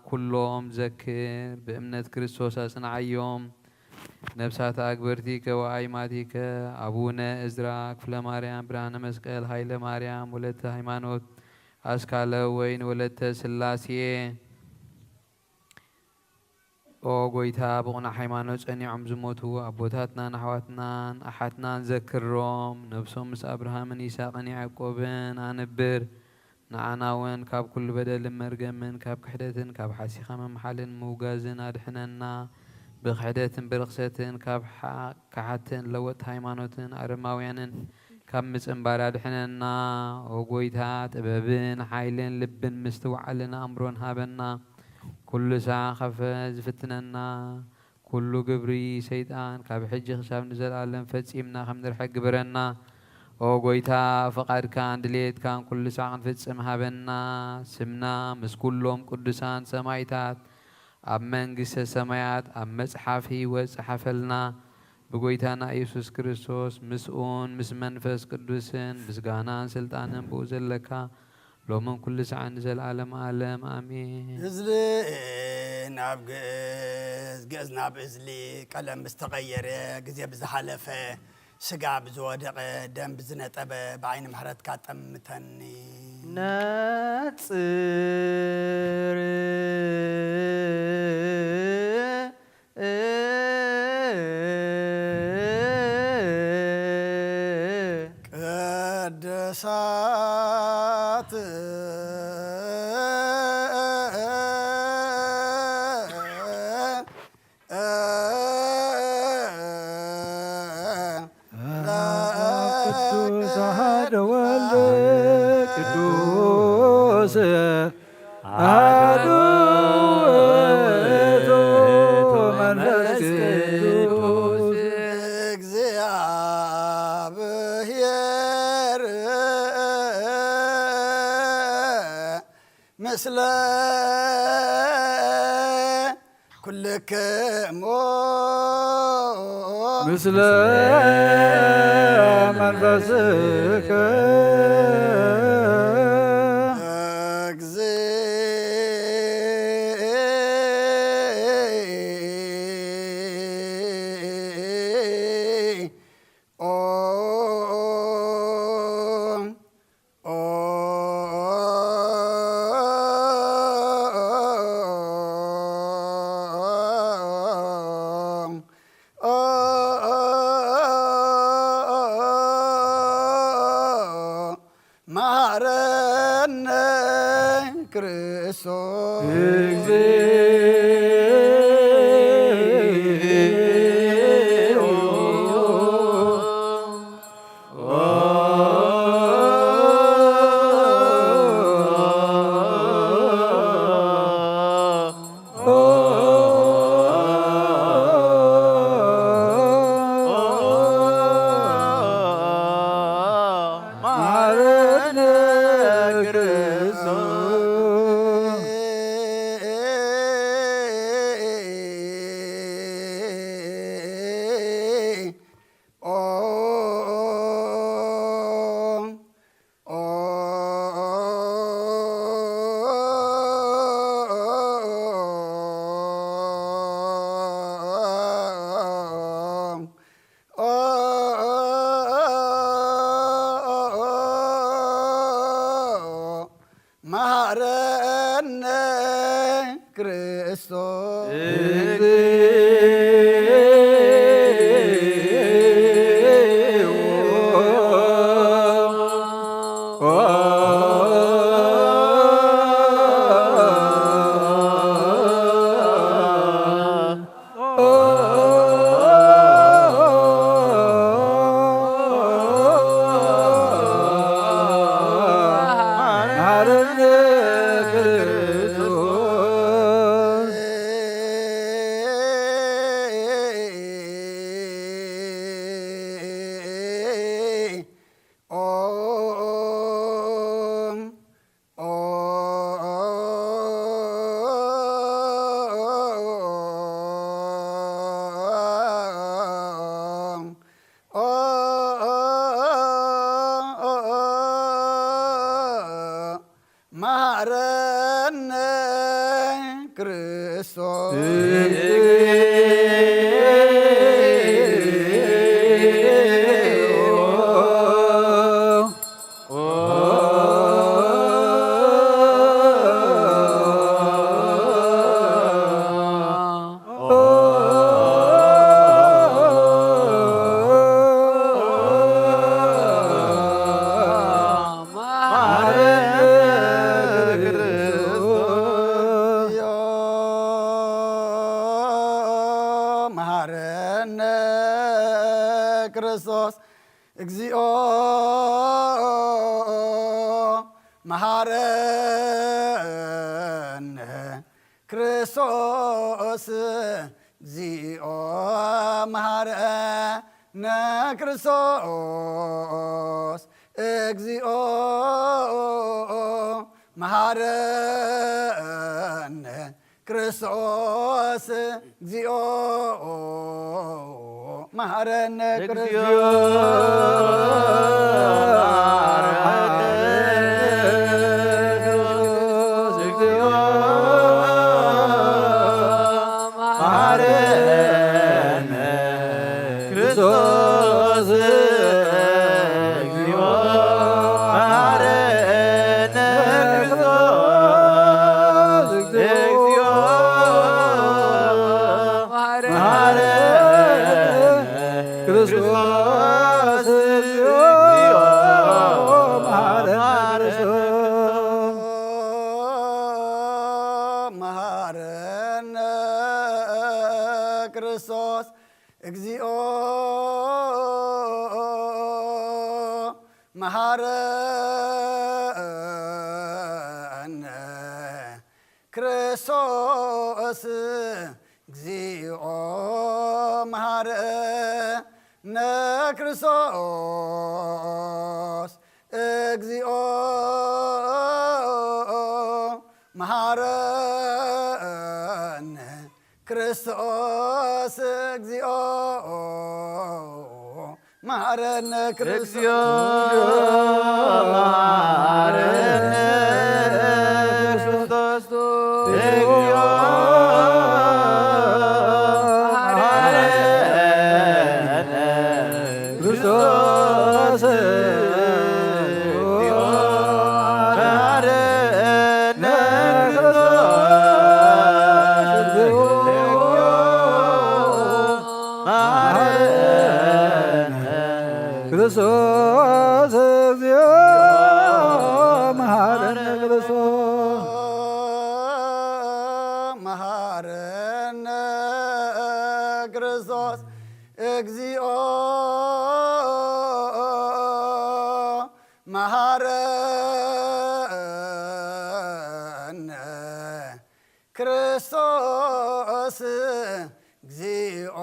ኩሎም ዘክር፣ ብእምነት ክርስቶስ ኣጽንዓዮም። ነፍሳት ኣግበርቲከ ወኣይማቲከ ኣቡነ እዝራ፣ ክፍለ ማርያም፣ ብርሃነ መስቀል፣ ሃይለ ማርያም፣ ወለተ ሃይማኖት፣ ኣስካለ ወይን፣ ወለተ ስላሴ። ኦ ጎይታ፣ ብቕኑዕ ሃይማኖት ጸኒዖም ዝሞቱ ኣቦታትናን ኣሕዋትናን ኣሓትናን ዘክሮም። ነፍሶም ምስ ኣብርሃምን ይስሐቅን ያዕቆብን ኣንብር። ንዓና እውን ካብ ኩሉ በደልን መርገምን፣ ካብ ክሕደትን ካብ ሓሲኻ ምምሓልን ምውጋዝን ኣድሕነና። ብክሕደትን ብርኽሰትን ካብ ሓ-፣ ከሓድትን ለወጥቲ ሃይማኖትን ኣረማውያንን ካብ ምጽንባር ኣድሕነና። ኦ ጎይታ፣ ጥበብን ሓይልን ልብን ምስትውዓልን ኣእምሮን ሃበና። ኩሉ ሳዕ ኸፈ ዝፍትነና ኩሉ ግብሪ ሰይጣን ካብ ሕጂ ክሳብ ንዘለኣለም ፈጺምና ከም ንርሕቅ ግበረና። ኦ ጎይታ፣ ፍቓድካን ድሌትካን ኩሉ ሳዕ ክንፍጽም ሃበና። ስምና ምስ ኩሎም ቅዱሳን ሰማይታት ኣብ መንግስተ ሰማያት ኣብ መጽሓፍ ህይወት ጸሓፈልና። ብጎይታና ኢየሱስ ክርስቶስ ምስኡን ምስ መንፈስ ቅዱስን ምስጋናን ስልጣንን ብኡ ዘለካ ሎምን ኩሉ ሰዓን ንዘለዓለም ዓለም ኣሜን። እዝሊ ናብ ግእዝ፣ ግእዝ ናብ እዝሊ ቀለም ብዝተቐየረ፣ ግዜ ብዝሓለፈ፣ ስጋ ብዝወደቐ፣ ደም ብዝነጠበ፣ ብዓይኒ ምሕረትካ ጠምተኒ። ነጽር ቅድሳት ቅዱስ አሐደ ወልድ ቅዱስ አሐዱ ውእቱ መንፈስ ቅዱስ እግዚአብሔር ምስለ ኩልክሙ ምስለ መንፈስከ መሐረነ ክርስቶስ። ኦ፣ ኦ፣ ኦ፣ መሃረነ ክርስቶስ። መሃረነ ክርስቶስ። መሃረነ ክርስቶስ። እግዚኦ መሃረነ ክርስቶስ። እግዚኦ መሃረነ ክርስቶስ። እግዚኦ መሃረነ ክርስቶስ። እግዚኦ መሃረነ እግዚኦ ክርስቶስ። መሃረነ ክርስቶስ። እግዚኦ መሃረነ ክርስቶስ። እግዚኦ መሃረነ ክርስቶስ። እግዚኦ መሃረነ ክርስቶስ። እግዚኦ መሃረነ ክርስቶስ። መሃረነ ክርስቶስ። እግዚኦ መሃረነ ክርስቶስ። እግዚኦ መሃረነ ክርስቶስ። እግዚኦ መሃረነ ክርስቶስ። እግዚኦ መሃረነ ክርስቶስ። እግዚኦ መሃረነ ክርስቶስ። እግዚኦ መሃረነ ክርስቶስ። እግዚኦ መሃረነ ክርስቶስ። እግዚኦ መሃረነ ክርስቶስ። እግዚኦ መሃረነ ክርስቶስ። መሃረነ ክርስቶስ። እግዚኦ መሃረነ ክርስቶስ። እግዚኦ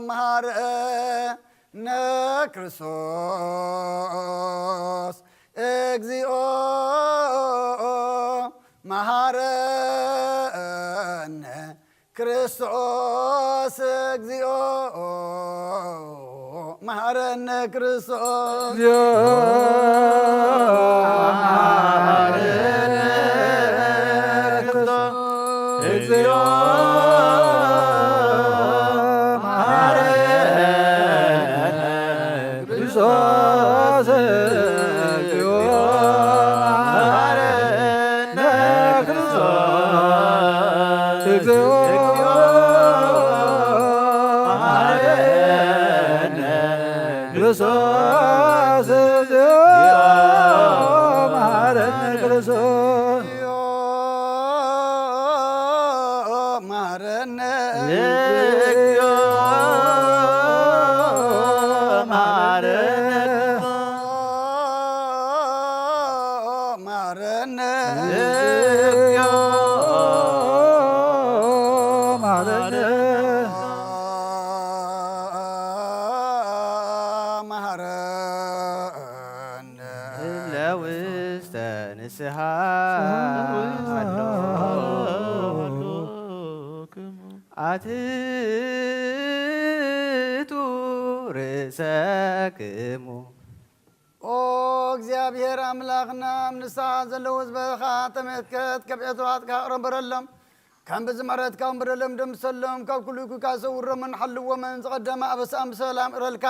መሃረነ ክርስቶስ። እግዚኦ መሃረነ ክርስቶስ። እግዚኦ መሃረነ ክርስቶስ። እግዚኦ መሐረነ ክርስቶስ። እግዚኦ መሐረነ ክርስቶስ። እግዚኦ መሐረነ ክርስቶስ። እግዚኦ መሐረነ ክርስቶስ። እግዚኦ መሐረነ ክርስቶስ። መሐረነ እግዚኦ መሐረነ መሐረነ እግዚኦ መሐረነ መሐረነ ለውስተ ንስሓ ኣትቱ ርእሰክሙ። ኦ እግዚኣብሔር ኣምላኽና፣ ኣብ ንስሓ ዘለዉ ህዝብኻ ተመልከት፣ ካብ ዕቱባትካ ኣቕረበረሎም፣ ከም ብዚ ምሕረትካ እውን በደሎም ደምሰሎም፣ ካብ ኩሉ እኩይ ሰውሮምን ሓልዎምን፣ ዝቐደመ ኣበሳኦም ብሰላም እረልካ፣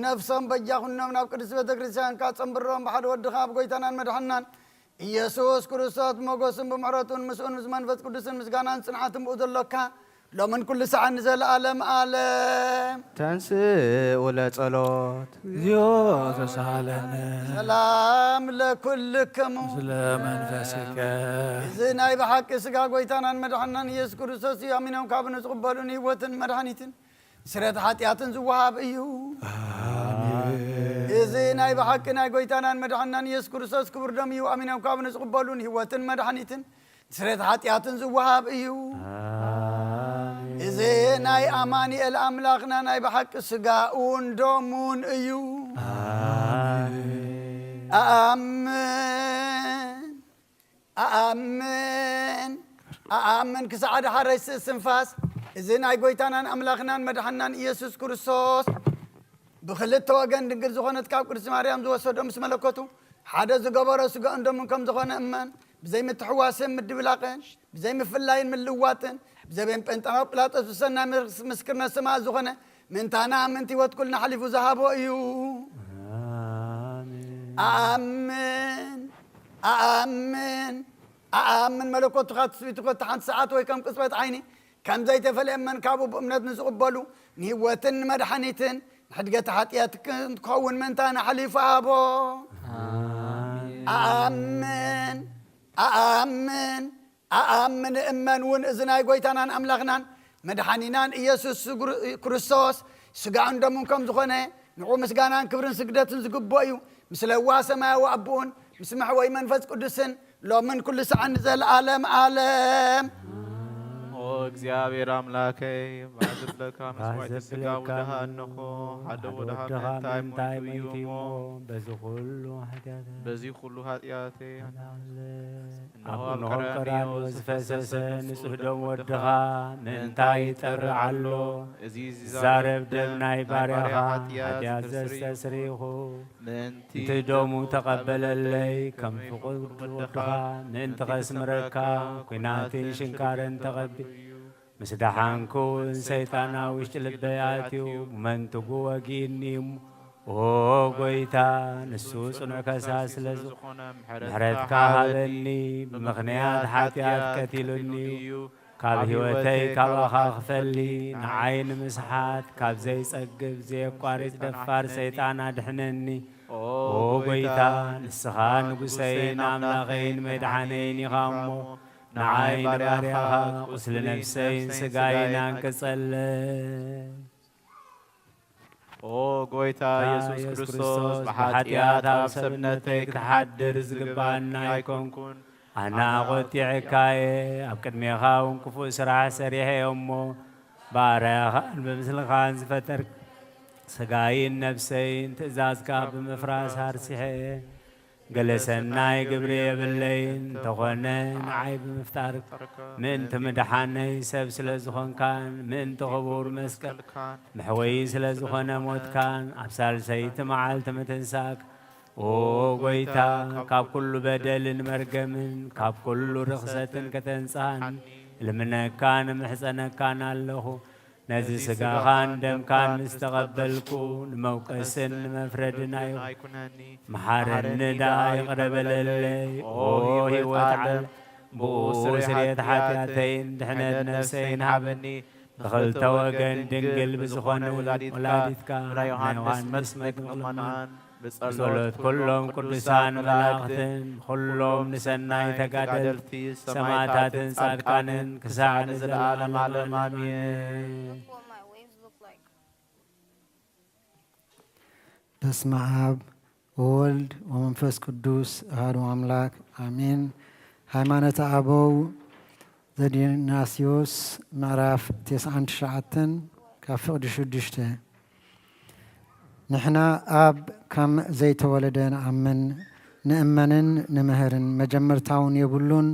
ነፍሶም በጃ ኩኖም ናብ ቅድስት ቤተ ክርስቲያንካ ጸንብሮም፣ ብሓደ ወድኻ ኣብ ጎይታናን መድሓናን ኢየሱስ ክርስቶስ ብሞገሱን ብምሕረቱን ምስኡን ምስ መንፈስ ቅዱስን ምስጋናን ጽንዓትን ብኡ ዘሎካ ሎምን ኩሉ ሰዓት ንዘለኣለም ኣለም። ተንስኡ ለጸሎት። እግዚኦ ተሳሃለነ። ሰላም ለኩልክሙ። ስለ መንፈስከ። እዚ ናይ ብሓቂ ስጋ ጎይታናን መድሓናን ኢየሱስ ክርስቶስ እዩ። ኣሚኖም ካብ ንዝቕበሉ ንህይወትን መድሓኒትን ስርየት ሓጢኣትን ዝወሃብ እዩ። እዚ ናይ ብሓቂ ናይ ጎይታናን መድሓናን ኢየሱስ ክርስቶስ ክቡር ደም እዩ። ኣሚኖም ካብ ንዝቕበሉ ንህይወትን መድሓኒትን ስርየት ሓጢኣትን ዝወሃብ እዩ። እዚ ናይ ኣማኑኤል ኣምላኽና ናይ ብሓቂ ስጋኡን ደሙን እዩ። ኣኣምን ኣኣምን ኣኣምን ክሳዕ ደሓረይ ስእስንፋስ እዚ ናይ ጎይታናን ኣምላኽናን መድሓናን ኢየሱስ ክርስቶስ ብኽልተ ወገን ድንግል ዝኾነት ካብ ቅድስቲ ማርያም ዝወሰዶ ምስ መለኮቱ ሓደ ዝገበሮ ስጋኡን ደሙን ከም ዝኾነ እመን። ብዘይ ምትሕዋስን ምድብላቕን፣ ብዘይ ምፍላይን ምልዋጥን፣ ብዘይ ቤን ጴንጠናው ጲላጦስ ብሰናይ ምስ-፣ ምስክርነት ሰማዕት ዝኾነ ምእንታና ምእንቲ ህይወት ኩልና ሓሊፉ ዝሃቦ እዩ። ኣኣምን ኣኣምን ኣኣምን መለኮቱ ካብ ትስብእቱ ኮታ ሓንቲ ሰዓት ወይ ከም ቅጽበት ዓይኒ ከም ዘይተፈልየ እመን። ካብኡ ብእምነት ንዝቕበሉ ንህይወትን ንመድሓኒትን ንሕድገት ሓጢኣት ክኸውን ምእንታና ሓሊፉ ሃቦ። ኣኣምን ኣኣምን ኣኣምን እመን እውን እዚ ናይ ጎይታናን ኣምላኽናን መድሓኒናን ኢየሱስ ስግሩ-፣ ክርስቶስ ስጋኡን ደሙን ከም ዝኾነ ንዑ ምስጋናን ክብርን ስግደትን ዝግብኦ እዩ። ምስ ለዋ ሰማያዊ ኣቦኡን ምስ መሕወይ መንፈስ ቅዱስን ሎምን ኩሉ ሰዓት ንዘለኣለም ኣለም። ኦ እግዚኣብሔር ኣምላከይ፣ ባህ ዘብለካ መስዋዕቲ ስጋ ውድኻ እንሆ፣ ሓደ ወድኻ ምእንታይ ሞይቱ እዩ እሞ፣ በዚ ኩሉ ሓጢኣት በዚ ኩሉ ኃጢአቴ ተናለ። እነሆ ኣብ ኣብ እነሆ ቀራንዮ ቀራንዮ ዝፈሰሰ ዝፈሰሰ ንጹሕ ንጹሕ ደም ደም ወድኻ ወድኻ ምእንታይ ይጠርዕ ኣሎ። እዚ ዝዛረብ ደም ናይ ባርያኻ ኃጢአት ኃጢኣት ዘስተስርይ ዘስተስርይኹ ምእንቲ እቲ ደሙ ተቐበለለይ ከም ፍቁር ወድኻ ምእንቲ ኸስምረካ ኲናትን ሽንካርን ተቐቢሉ ምስ ደሓንኩ እውን ሰይጣን ኣብ ውሽጢ ልበይ ኣትዩ ብመንትጉ ወጊእኒ እሞ ኦ ጎይታ ንሱ ጽኑዕ ከሳስ ስለ ዝኾነ ምሕረትካ ሃበኒ። ብምኽንያት ሓጢኣት ቀቲሉኒ እዩ። ካብ ህይወተይ ካባኻ ክፈሊ ንዓይ ንምስሓት ካብ ዘይጸግብ ዘየቋርጽ ደፋር ሰይጣን ኣድሕነኒ። ኦ ጎይታ ንስኻ ንጉሰይን ኣምላኸይን መድሓነይን ኢኻ እሞ ንዓይ ንባርያኻ ቁስሊ ነፍሰይን ስጋይን ኣንቅጸለይ። ኦ ጎይታ ኢየሱስ ክርስቶስ ብሓጢኣት ኣብ ሰብነተይ ክትሓድር ዝግባኣኒ ኣይኮንኩን። ኣነ ኣቖጢዐካ እየ፣ ኣብ ቅድሜኻ እውን ክፉእ ስራሕ ሰሪሐ እየ እሞ ብኣርኣያኻን ብምስልኻን ዝፈጠር ስጋይን ነፍሰይን ትእዛዝካ ብምፍራስ ኣርሲሐ እየ። ገለ ሰናይ ግብሪ የብለይን፣ እንተኾነ ንዓይ ብምፍጣር ምእንቲ ምድሓነይ ሰብ ስለ ዝኾንካን ምእንቲ ክቡር መስቀል መሕወዪ ስለ ዝኾነ ሞትካን ኣብ ሳልሰይቲ መዓልቲ ምትንሳእካ፣ ኦ ጎይታ፣ ካብ ኩሉ በደልን መርገምን ካብ ኩሉ ርኽሰትን ከተንጽኣኒ እልምነካን እምሕጸነካን ኣለኹ። ነዚ ስጋኻን ደምካን ምስ ተቐበልኩ፣ ንመውቀስን ንመፍረድን ኣይኩነኒ። መሓረኒ ደኣ ይቕረ በለለይ። ኦ ህይወት ዓለም፣ ብኡ ስርየት ሓጢኣተይን ድሕነት ነፍሰይን ሃበኒ። ብኽልተ ወገን ድንግል ብዝኾነ ወላዲትካ፣ ወላዲትካ፣ ናይ ዮሃንስ መጥምቅ ምእማን፣ ብጸሎት ኩሎም ቅዱሳን መላእኽትን፣ ኩሎም ንሰናይ ተጋደልቲ ሰማዕታትን ጻድቃንን ክሳዕ ንዘለዓለም ዓለም ኣሜን። በስመ አብ ወወልድ ወመንፈስ ቅዱስ አሐዱ አምላክ አሜን። ሃይማኖተ አበው ዘዲዮናስዮስ ምዕራፍ ተስዓን ትሽዓተን ካብ ፍቕዲ ሽዱሽተ። ንሕና ኣብ ከም ዘይተወለደ ንኣምን፣ ንእመንን ንምህርን፣ መጀመርታውን የብሉን፣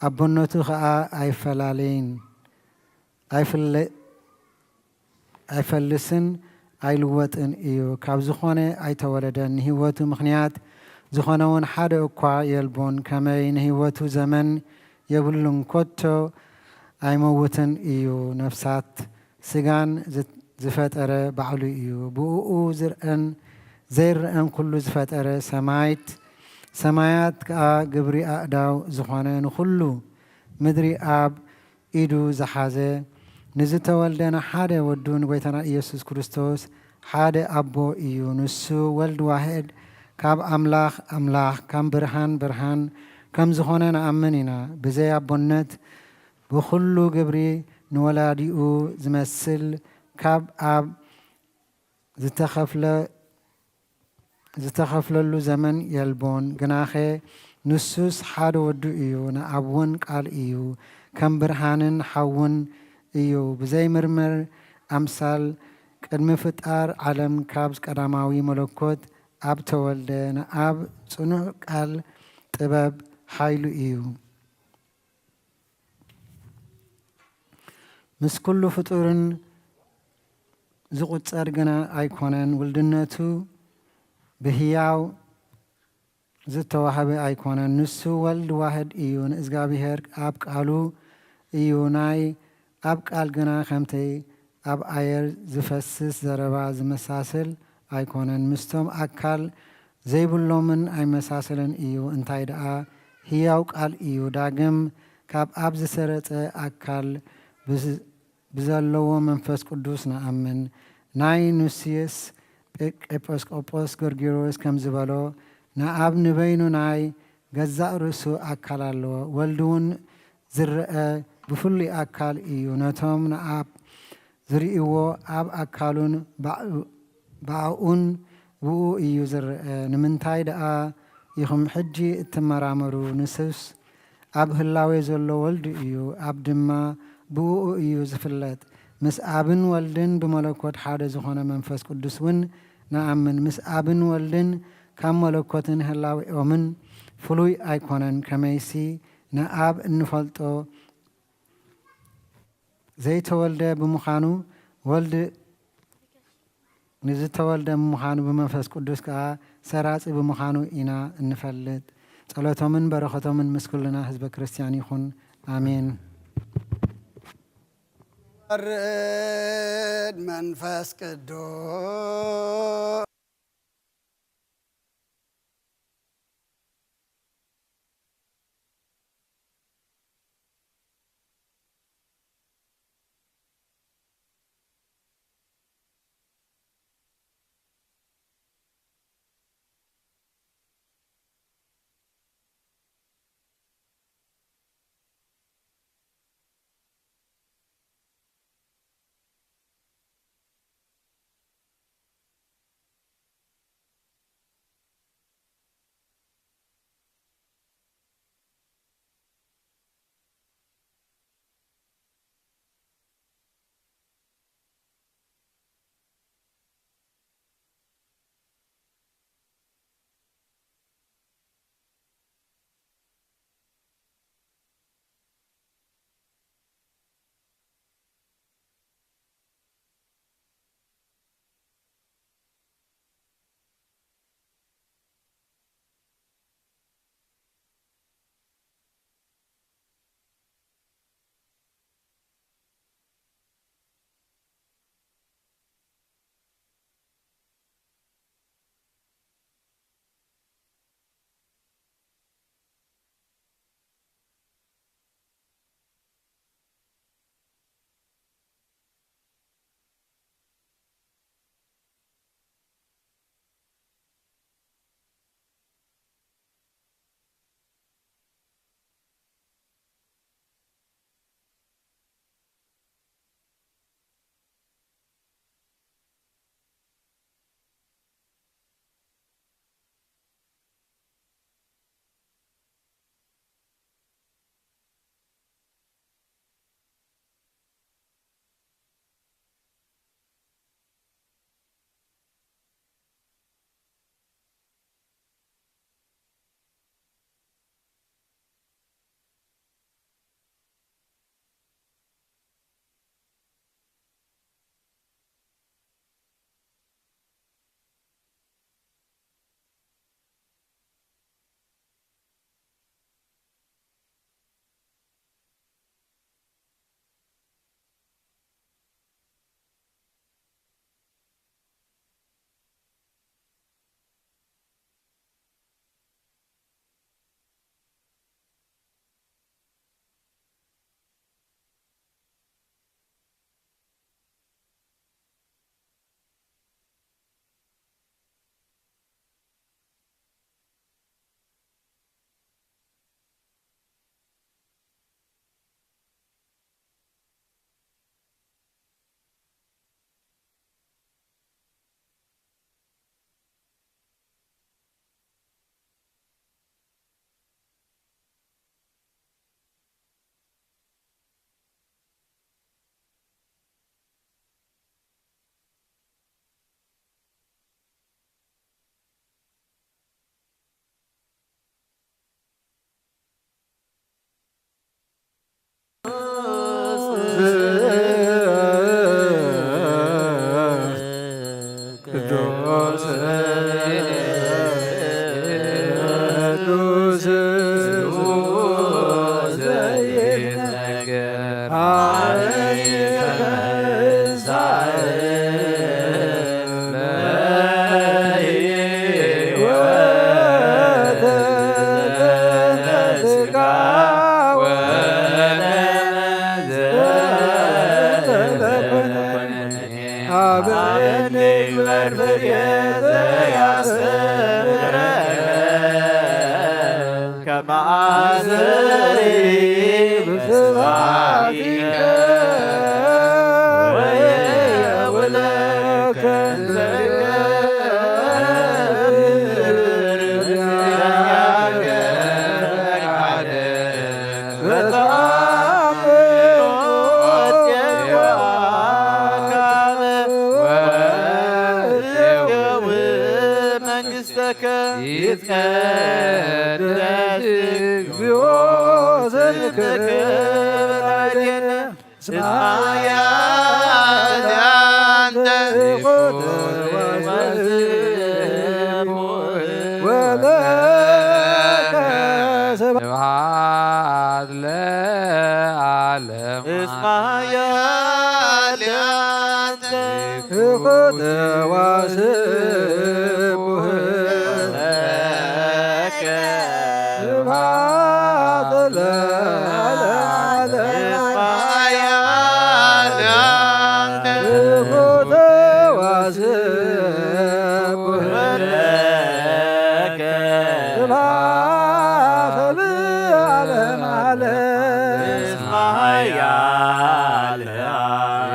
ኣቦነቱ ኸኣ ኣይፈላለይን፣ ኣይፍለ-፣ ኣይፈልስን ኣይልወጥን እዩ። ካብ ዝኾነ ኣይተወለደን፣ ንህይወቱ ምኽንያት ዝኾነ እውን ሓደ እኳ የልቦን። ከመይ ንህይወቱ ዘመን የብሉን፣ ከቶ ኣይመውትን እዩ። ነፍሳት ስጋን ዝ-፣ ዝፈጠረ ባዕሉ እዩ። ብእኡ ዝርአን ዘይረአን ኩሉ ዝፈጠረ ሰማይት፣ ሰማያት ከኣ ግብሪ ኣእዳው ዝኾነ ንኹሉ ምድሪ ኣብ ኢዱ ዝሓዘ ንዝተወልደ ንሓደ ወዱ ንጎይታና ኢየሱስ ክርስቶስ ሓደ ኣቦ እዩ። ንሱ ወልድ ዋሕድ ካብ ኣምላኽ ኣምላኽ፣ ካብ ብርሃን ብርሃን ከም ዝኾነ ንኣምን ኢና። ብዘይ ኣቦነት ብኹሉ ግብሪ ንወላዲኡ ዝመስል ካብ ኣብ ዝተኸፍለ፣ ዝተኸፍለሉ ዘመን የልቦን። ግናኸ ንሱስ ሓደ ወዱ እዩ፣ ንኣብ እውን ቃል እዩ። ከም ብርሃንን ሓውን እዩ። ብዘይምርምር ኣምሳል ቅድሚ ፍጣር ዓለም ካብ ቀዳማዊ መለኮት ኣብ ተወልደ፣ ንኣብ ጽኑዕ ቃል ጥበብ ሓይሉ እዩ። ምስ ኩሉ ፍጡርን ዝቑጸር ግና ኣይኮነን። ውልድነቱ ብህያው ዝተዋህበ ኣይኮነን። ንሱ ወልድ ዋህድ እዩ። ንእግዚኣብሔር ኣብ ቃሉ እዩ። ናይ ኣብ ቃል ግና ከምቲ ኣብ ኣየር ዝፈስስ ዘረባ ዝመሳሰል ኣይኮነን። ምስቶም ኣካል ዘይብሎምን ኣይመሳሰልን እዩ። እንታይ ደኣ ህያው ቃል እዩ። ዳግም ካብ ኣብ ዝሰረጸ ኣካል ብዝ-፣ ብዘለዎ መንፈስ ቅዱስ ንኣምን። ናይ ኑስዮስ ኤጲስቆጶስ ጎርጎርዮስ ከም ዝበሎ፣ ንኣብ ንበይኑ ናይ ገዛእ ርእሱ ኣካል ኣለዎ። ወልድ እውን ዝረአ ብፍሉይ ኣካል እዩ። ነቶም ንኣብ ዝርእይዎ ኣብ ኣካሉን ባዕ-፣ ብኣኡን ብኡ እዩ ዝረአ። ንምንታይ ደኣ ኢኹም ሕጂ እትመራመሩ? ንሱስ ኣብ ህላዌ ዘሎ ወልዱ እዩ፣ ኣብ ድማ ብእኡ እዩ ዝፍለጥ። ምስ ኣብን ወልድን ብመለኮት ሓደ ዝኾነ መንፈስ ቅዱስ እውን ንኣምን። ምስ ኣብን ወልድን ካብ መለኮትን ህላዌኦምን ፍሉይ ኣይኮነን። ከመይሲ ንኣብ እንፈልጦ ዘይተወልደ ብምዃኑ፣ ወልድ ንዝተወልደ ብምዃኑ፣ ብመንፈስ ቅዱስ ከኣ ሰራጺ ብምዃኑ ኢና እንፈልጥ። ጸሎቶምን በረኸቶምን ምስ ኩልና ህዝበ ክርስቲያን ይኹን። ኣሜን። ወርድ መንፈስ ቅዱስ። አብ እንግበር ፍሬ ዘያስተምረከ ከመ አስተርይ ብስብሐቲከ ወየውለከ መንግሥተከ ይትቀደስ እግዚኦ ስምከ በላዕሌነ ሰማያት አንተ ወለከ ስብሐት ለዓለም እስመ ኃያል አንተ ትኩት ወስቡህ ለከ ስብሐት ለዓለም እስመ ኃያል አንተ ትኩት ወስቡህ ለከ ስብሐት ለዓለም ዓለም እስመ ኃያል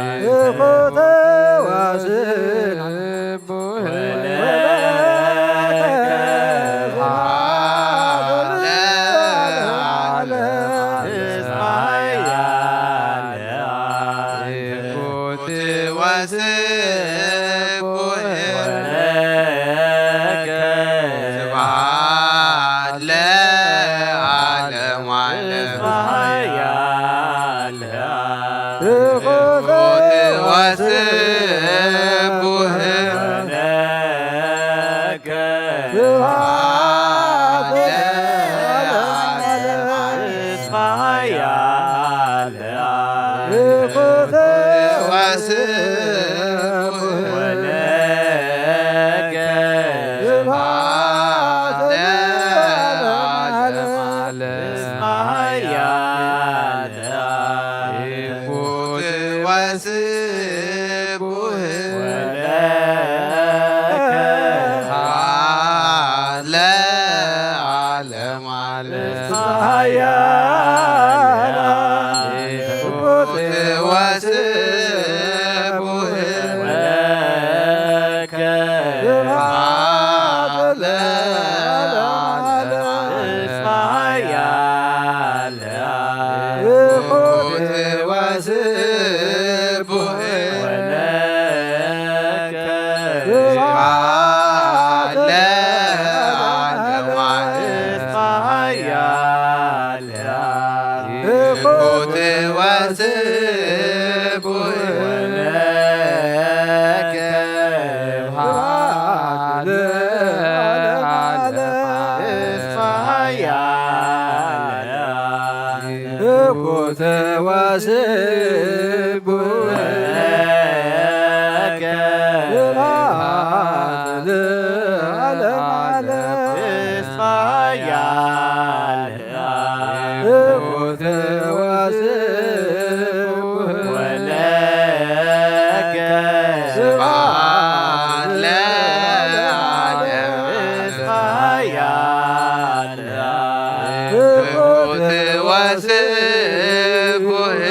ትኩት ወስቡህ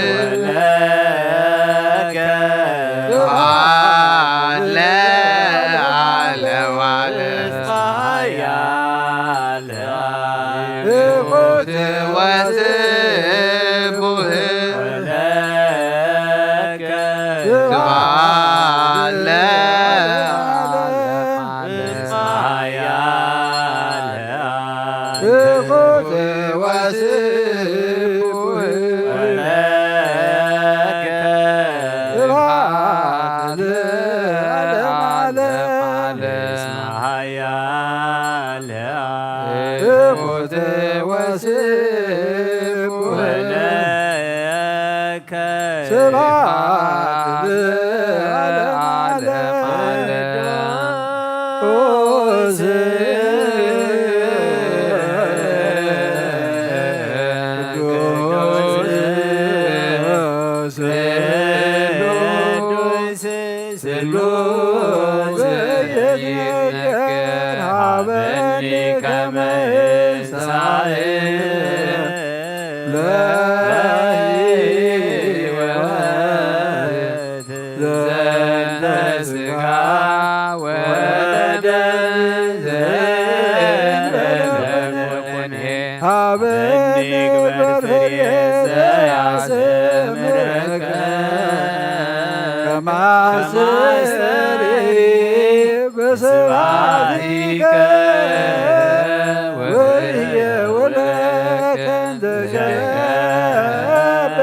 ኃያል ትሑት ወስቡሕ ለከ ስብሐት ለዓለመ ዓለም። ቅዱስ ስሉስ ይትነገር ሀበኒ ከመ እሳኤ ለሕይወት ዘንተ ሥጋ ወደም ዘእንበለ ኩነኔ ሀበኒ ግበር ፍሬ ዘያስተምረከ ከማስተሪ በስብሐቲከ ወህየ ወለከ እንተ ገብር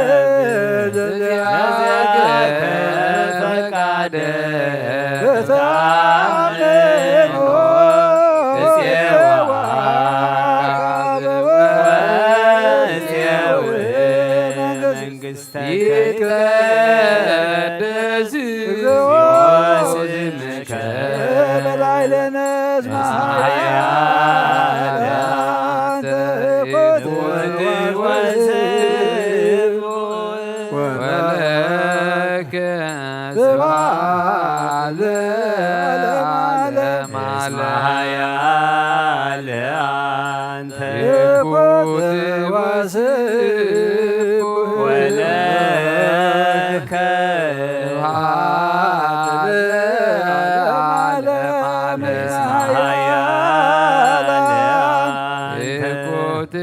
ፈቃደ በተአምኖ እፄዋ ወእፄው መንግሥተ ይትቀደስ ስምከ በላዕለነ እስመ ኃያል አንተ ወትወስብ ወለከ ስብሐት ለዓለመ ዓለም። ኃያል አንተ ትኩት ወስቡሕ ወለከ ስብሐት ለዓለመ ዓለም። ኃያል አንተ ትኩት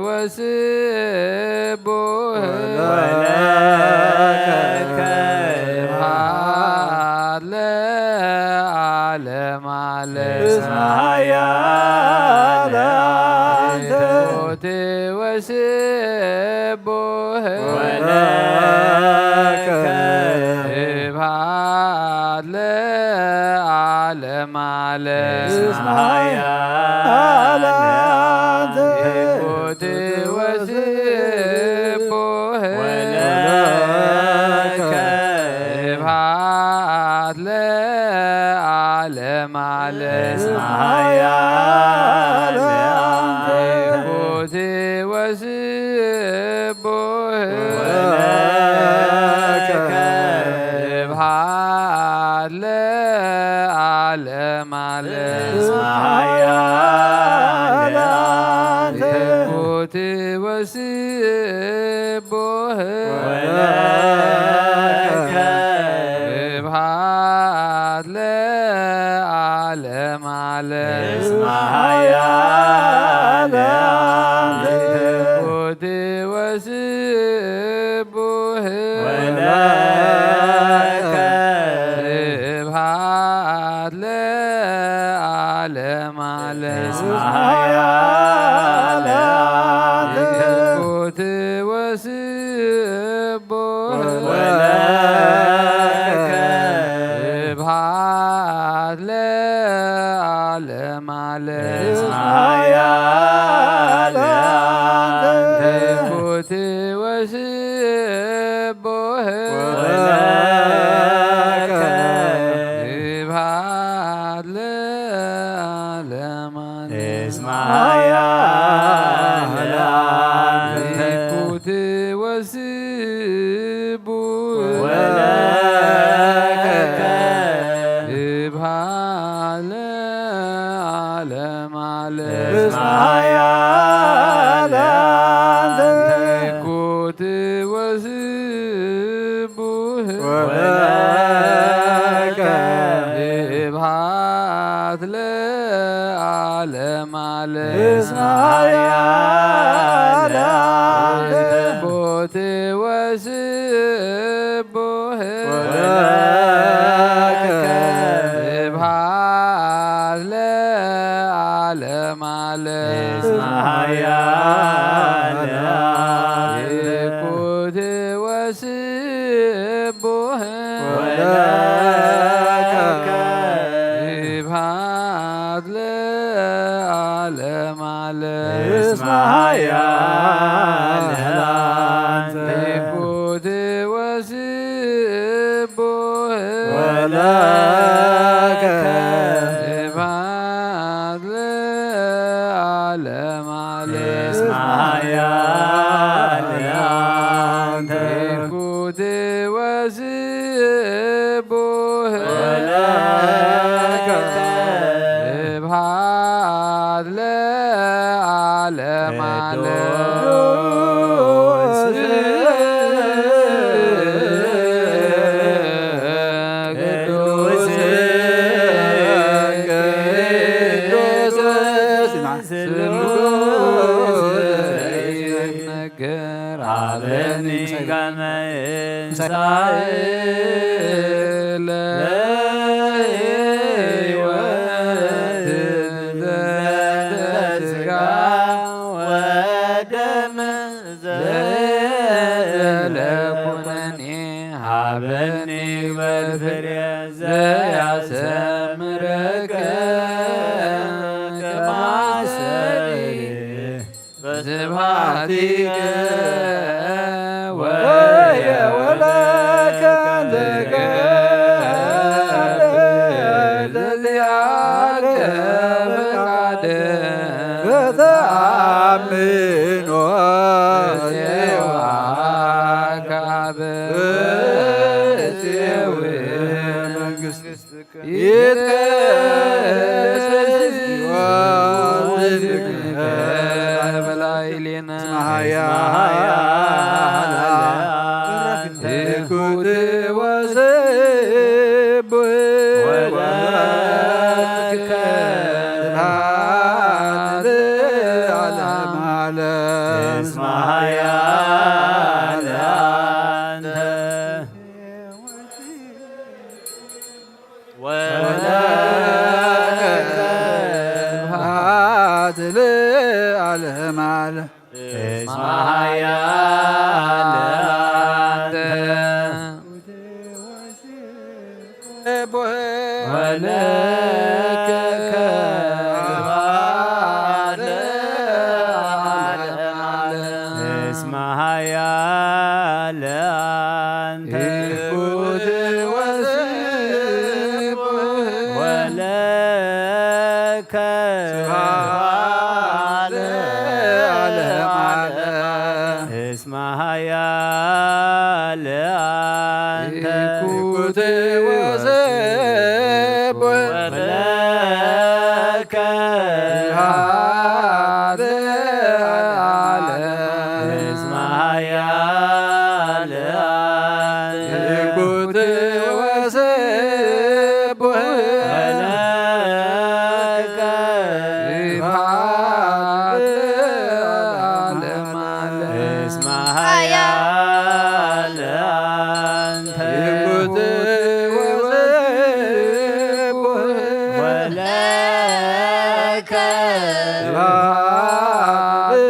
ወስቡሕ ወለከ ስብሐት ለዓለመ ዓለም። እስመ ኃያል አንተ ትኩት ወስቡሕ ወለከ ስብሐት ለዓለመ ዓለም። እስመ ኃያል አንተ ትኩት ወስቡሕ ወለከ ስብሐት ለዓለመ ዓለም። እስመ ኃያል አንተ ትኩት ወስቡሕ ወለከ ስብሐት ለዓለመ ዓለም። እስመ ኃያል አንተ ትኩት ወስቡሕ ወለከ ስብሐት ለዓለመ ዓለም። እስመ ኃያል አንተ ትኩት ወስቡሕ ወለከ ስብሐት ለዓለመ ዓለም። እስመ ኃያል አንተ ትኩት ወስቡሕ ወለከ ስብሐት ለዓለመ ዓለም። እስመ ኃያል አንተ ትኩት ወስቡሕ ወለከ ስብሐት ለዓለመ ዓለም። እስመ ኃያል አንተ ትኩት ወስቡሕ ወለከ ስብሐት ለዓለመ ዓለም። እስመ ኃያል አንተ ትኩት ወስቡሕ ወለከ ስብሐት ለዓለመ ዓለም። እስመ ኃያል አንተ ትኩት ወስቡሕ ወለከ ስብሐት ለዓለመ ዓለም። እስመ ኃያል አንተ ትኩት ወስቡሕ ወለከ ስብሐት ለዓለመ ዓለም። እስመ ኃያል አንተ። ትኩት ወስቡሕ ወለከ። ስብሐት ለዓለመ ዓለም። እስመ ኃያል አንተ። ትኩት ወስቡሕ ወለከ። ስብሐት ለዓለመ ዓለም። ቅዱስ ቅዱስ ቅዱስ ስሉስ ይነገር። አበኒ ከመ እንሳእ ለሕይወት ዘእንተ ሥጋ ወደም ዘእንተ ኩነኔ። ሀበኒ ግበር ፍሬ ዘያሰምረከ ከማሰሪ በስብሐቲከ ወየወለከ ለእግዚአብሔር ለዚአከ ፈቃደ በተአምኖ ጽዮን አካብ ጽዮን መንግስት ይትቀደስ ስምከ በላዕሌነ። እስመ ኃያል አንተ። ትኩት ወስቡሕ ወለከ። ስብሐት ለዓለመ ዓለም። እስመ ኃያል አንተ። ወለከ ስብሐት ለዓለመ ዓለም። እስመ ኃያል አንተ። ወለከ ስብሐት ለዓለመ ዓለም። እስመ ኃያል አንተ። ትኩት ወስቡሕ ወለከ ስብሐት ለዓለመ ዓለም። እስመ ኃያል አንተ። ትኩት ወስቡሕ ወለከ ስብሐት ለዓለመ ዓለም። እስመ ኃያል አንተ። ትኩት ወስቡሕ ወለከ ስብሐት ለዓለመ ዓለም። እስመ ኃያል አንተ። ትኩት ወስቡሕ ወለከ ስብሐት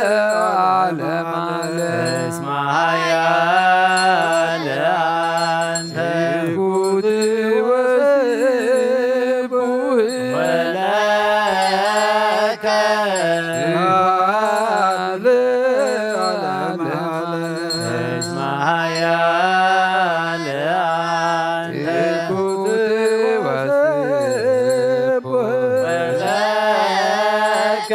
ለዓለመ ዓለም። እስመ ኃያል አንተ። ትኩት ወስቡሕ ወለከ ስብሐት ለዓለመ ዓለም። እስመ ኃያል አንተ። ትኩት ወስቡሕ ወለከ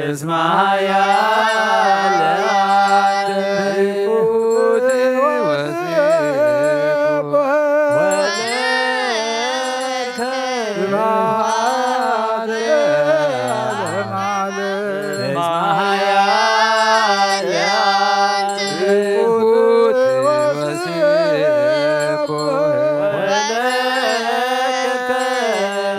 እስመ ኃያል አንቲ ውእቱ ወስብሐት ለከ ስብሐት ለዓለመ ዓለም። እስመ ኃያል አንቲ ውእቱ ወስብሐት ለከ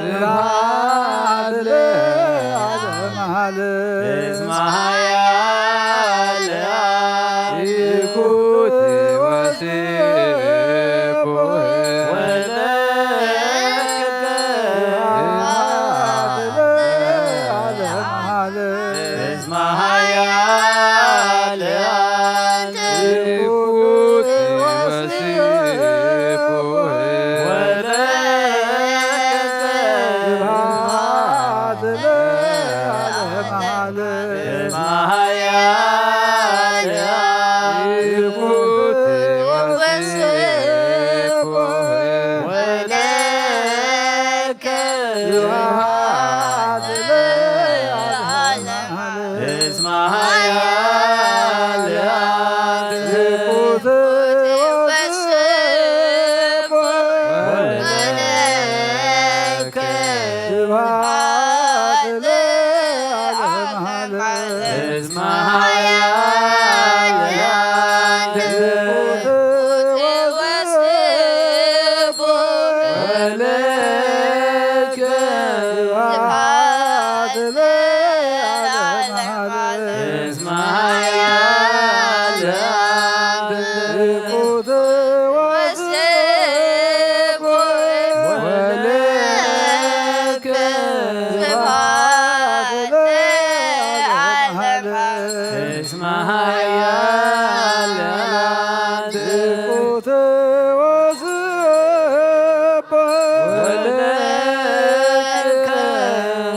ስብሐት ለዓለመ ዓለም። እስመ ኃያል አንቲ ውእቱ ወስብሐት ለከ ስብሐት ለዓለመ ዓለም። እስመ ኃያል አንቲ ውእቱ ወስብሐት ለከ ስብሐት ለዓለመ ዓለም። እስመ ኃያል አንቲ ውእቱ ወስብሐት ለከ ስብሐት ለዓለመ ዓለም። እስመ ኃያል አንቲ ውእቱ ወስብሐት ለከ ስብሐት ለዓለመ ዓለም። እስመ ኃያል አንቲ ውእቱ ወስብሐት ለከ ስብሐት ለዓለመ ዓለም። እስመ ኃያል አንቲ ውእቱ ወስብሐት ለከ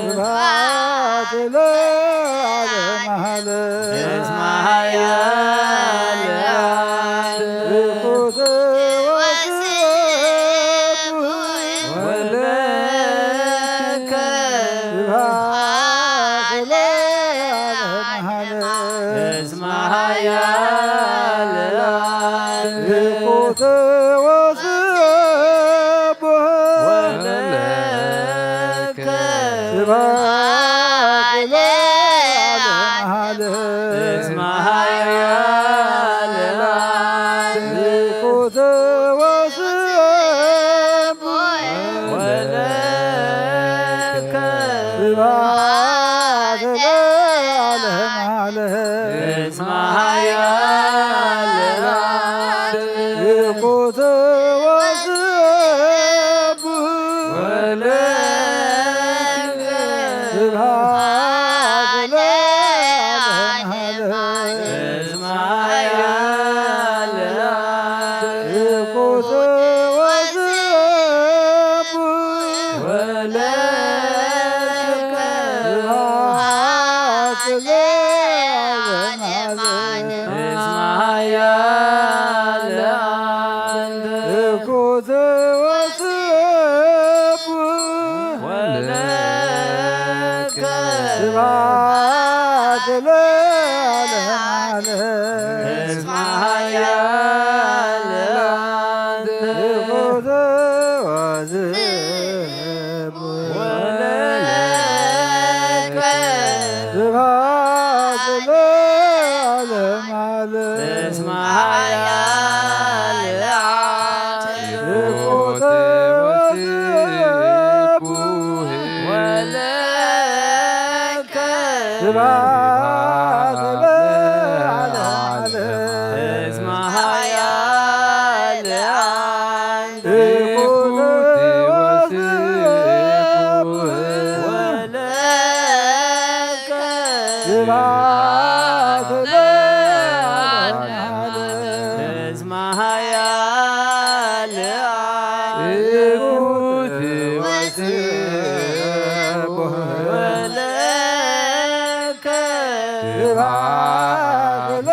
ስብሐት ለዓለመ ዓለም። እስመ ኃያል አንቲ ውእቱ ወስብሐት ለከ ስብሐት ለዓለመ ዓለም። እስመ ኃያል አንቲ ውእቱ ወስብሐት ለከ ስብሐት ለዓለመ ዓለም። እስመ ኃያል አንቲ ውእቱ ወስብሐት ለከ ስብሐት ለዓለመ ዓለም። እስመ ኃያል አንቲ ውእቱ ወስብሐት ለከ ስብሐት ለዓለመ ዓለም። እስመ ኃያል አንቲ ውእቱ ወስብሐት ለከ ስብሐት ለዓለመ ዓለም። እስመ ኃያል አንቲ ውእቱ ወስብሐት ለከ ስብሐት ለዓለመ ዓለም። እስመ ኃያል አንቲ ውእቱ ወስብሐት ለከ ስብሐት ለዓለመ ዓለም። እስመ ኃያል አንቲ ውእቱ ወስብሐት ለከ ስብሐት ለዓለመ ዓለም። እስመ ኃያል አንቲ ውእቱ ወስብሐት ለከ ስብሐት ለዓለመ ዓለም። እስመ ኃያል አንቲ ውእቱ ወስብሐት ለከ ስብሐት ለዓለመ ዓለም። እስመ ኃያል አንቲ ውእቱ ወስብሐት ለከ ስብሐት ለዓለመ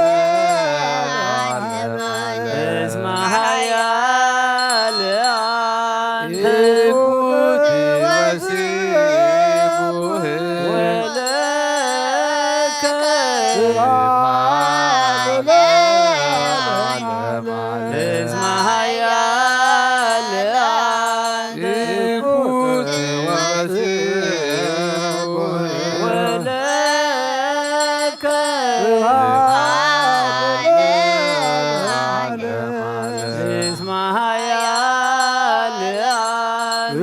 ዓለም። እስመ ኃያል አንቲ ውእቱ ወስብሐት እስመ ኃያል ወለከ እስመ ኃያል አንተ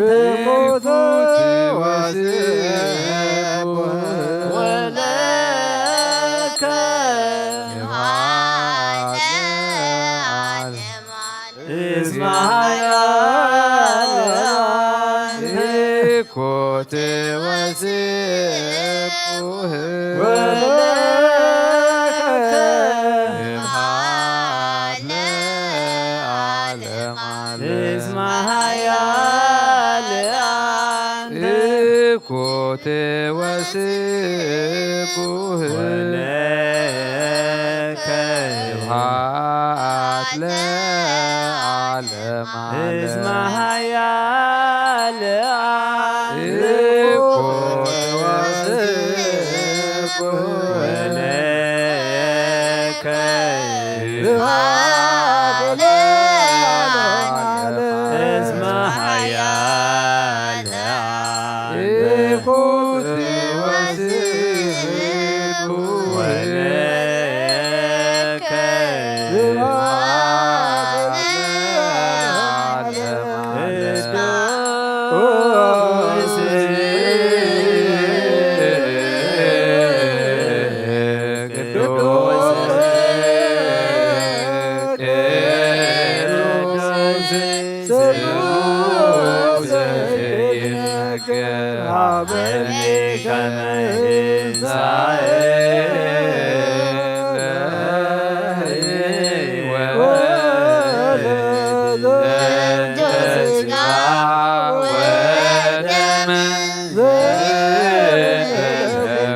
ወለከ እስመ ኃያል አንተ ኮቴ ወስቡህ ወለከ ስብሐት ለዓለመ ዓለም። እስመ ኃያል አንተ ኮቴ ወስቡህ ወለከ ስብሐት ለዓለመ ዓለም። እስመ ኃያል አንተ ኮቴ ወስቡህ ወለከ ስብሐት ለዓለመ ዓለም። እስመ ኃያል አንተ ኮቴ ወስቡህ ወለከ ስብሐት ለዓለመ ዓለም። ቅዱስ ቅዱስ ስሉስ ይትናገር ሀበኒ ከመ ይንሳኤ ለሕይወት ዘንተ ሥጋ ወደም ዘእንበለ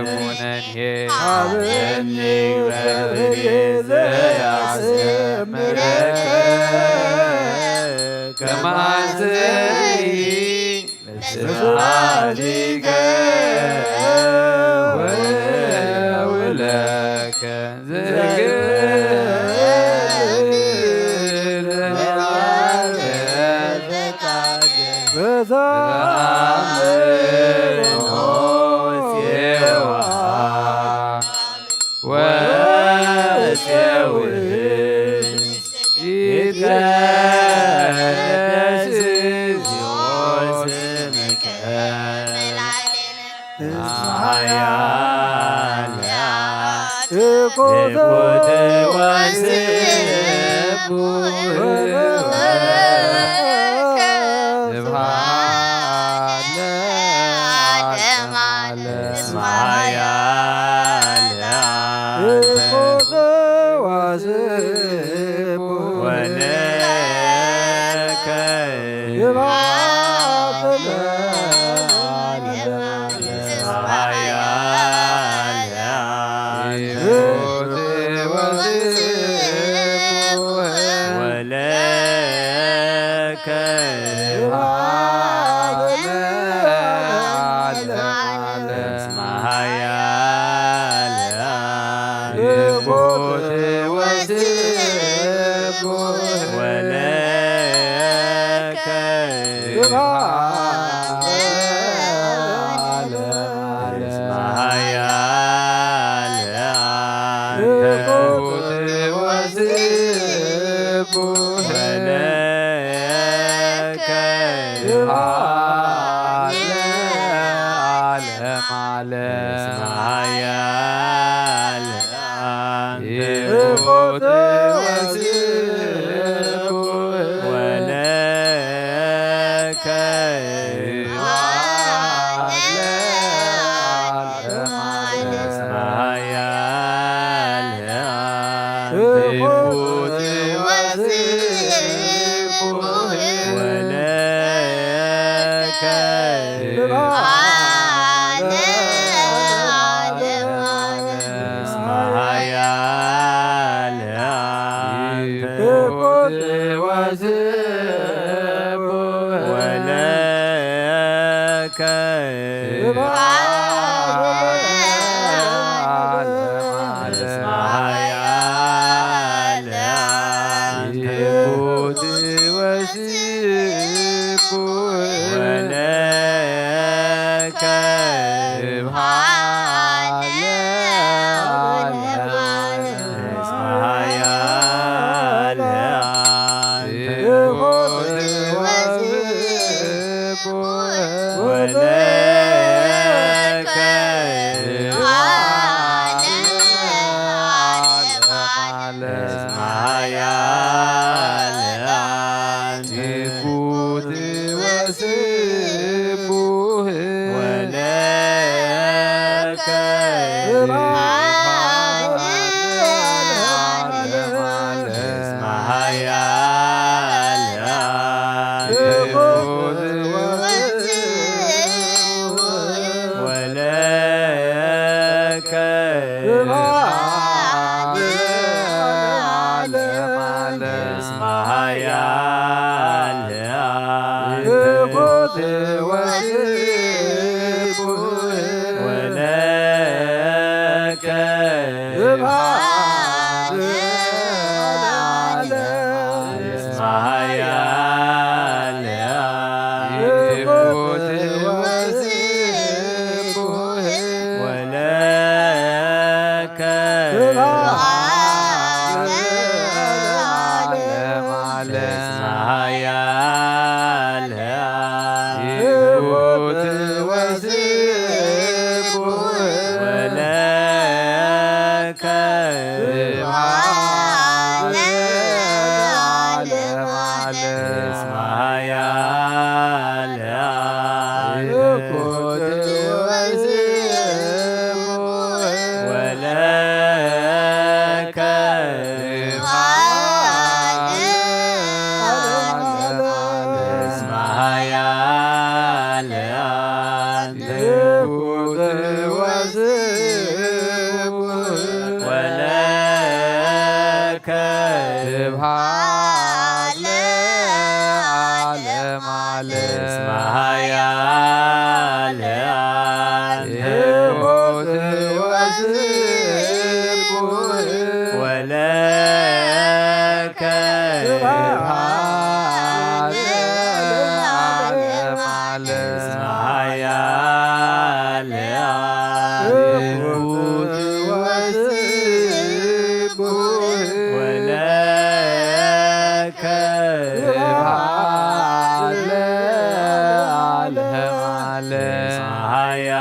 ኩነኔ ሀበኒ በጊዜ ያስምረከ ከማንዘይ ስብሐቲከ ወውለከ ዘግር በተአምር ሆሴዋ ወሴውህ ይትቀደስ ስምከ እስመ ኃያል ትኩት ወስቡሕ ስብሐት ለዓለመ ዓለም። እስመ ኃያል ትኩት ወስቡሕ ወለከ ስብሐት ለዓለመ ዓለም። እስመ ኃያል ትኩት ወስቡሕ ወለከ ስብሐት ለዓለመ ዓለም። እስመ ኃያል ትኩት ወስቡሕ ወለከ ስብሐት ለዓለመ ዓለም። እስመ ኃያል ትኩት ወስቡሕ ወለከ ስብሐት ለዓለመ ዓለም። እስመ ኃያል ትኩት ወስቡሕ ወለከ ስብሐት ለዓለመ ዓለም። እስመ ኃያል ስብሐት ለዓለመ ዓለም። እስመ ኃያል ትኩት ወስቡሕ ወለከ ስብሐት ለዓለመ ዓለም። እስመ ኃያል ትኩት ወስቡሕ ወለከ ስብሐት ለዓለመ ዓለም። እስመ ኃያል ትኩት ወስቡሕ ወለከ ስብሐት ለዓለመ ዓለም። እስመ ኃያል ትኩት ወስቡሕ ወለከ ስብሐት ለዓለመ ዓለም። እስመ ኃያል ትኩት ወስቡሕ ወለከ ስብሐት ለዓለመ ዓለም። እስመ ኃያል ትኩት ወስቡሕ ወለከ ስብሐት ለዓለመ ዓለም። እስመ ኃያል ትኩት ወስቡሕ ወለከ ስብሐት ለዓለመ ዓለም። እስመ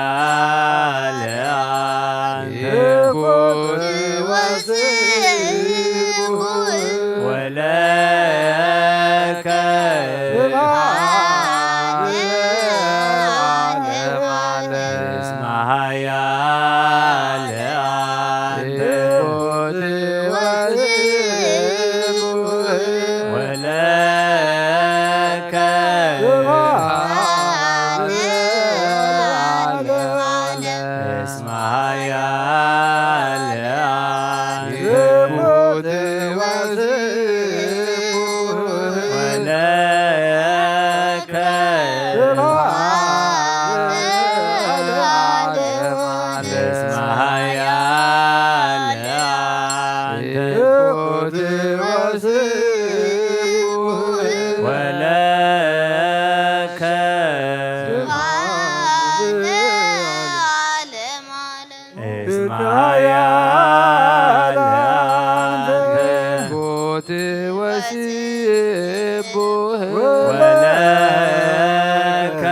ኃያል ትኩት ወስቡሕ ወለከ ስብሐት ለዓለመ ዓለም። እስመ ኃያል ትኩት ወስቡሕ ወለከ ስብሐት ለዓለመ ዓለም። እስመ ኃያል ትኩት ወስቡሕ ወለከ ስብሐት ለዓለመ ዓለም። እስመ ኃያል ትኩት ወስቡሕ ወለከ ስብሐት ለዓለመ ዓለም። እስመ ኃያል ትኩት ወስቡሕ ወለከ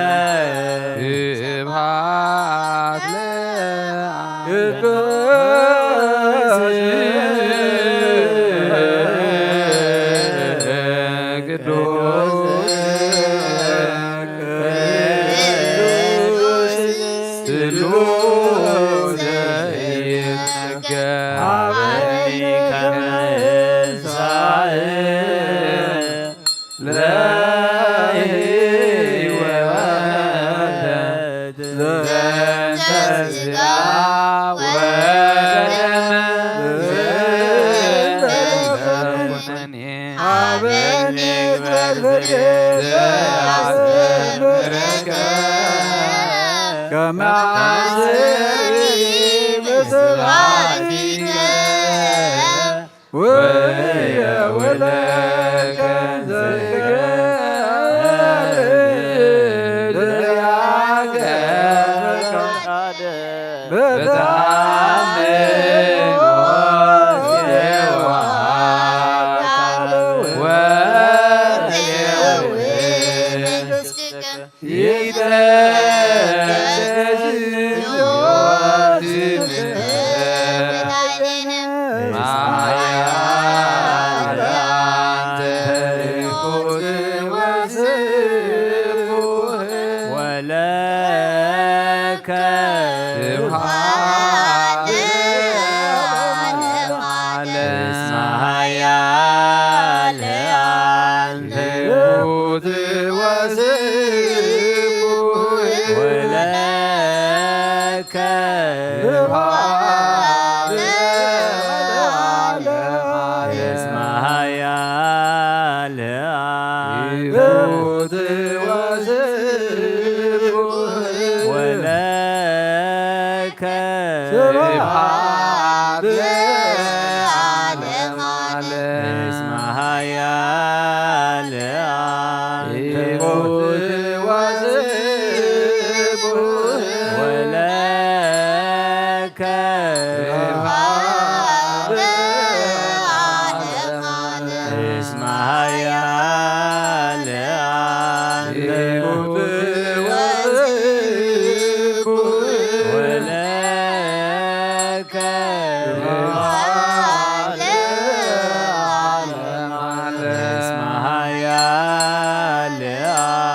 ስብሐት ለአብ ቅዱስ ስሉስ ይትቀበል። ለሕይወት ዘንተ ሥጋ ወደም ዘንተ ኩነኔ። አበኒ ግብረ ዘአስተምረከ ከመ አስተሪ በስብሐቲከ ወየውለከ ዘገር ያገር በታምኖ ወየውለከ ይትቀደስ ስምከ ዓለም ዓለም እስመ ኃያል አንቲ ወለከ እስመ ኃያል አንቲ ወለከ እስመ ኃያል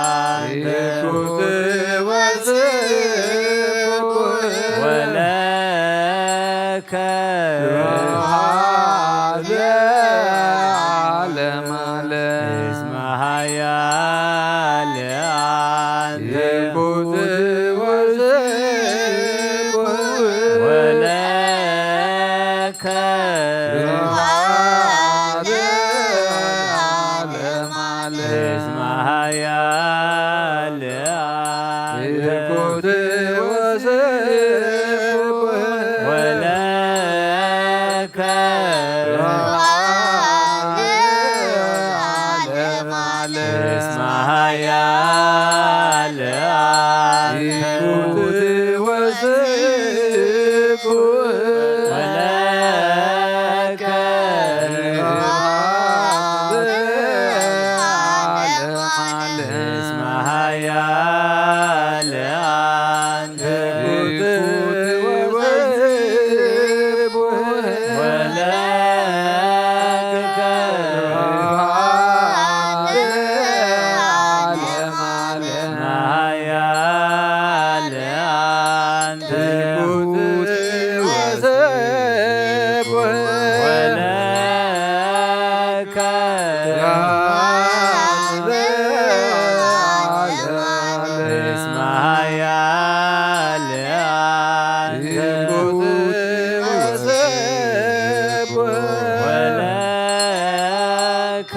አንቲ ወለከ ዓለም ዓለም እስመ ኃያል አንቲ ወለከ እስመ ኃያል አንቲ ወለከ እስመ ኃያል አንቲ ወለከ እስመ ኃያል አንቲ ወለከ እስመ ኃያል አንቲ ወለከ እስመ ኃያል አንቲ ወለከ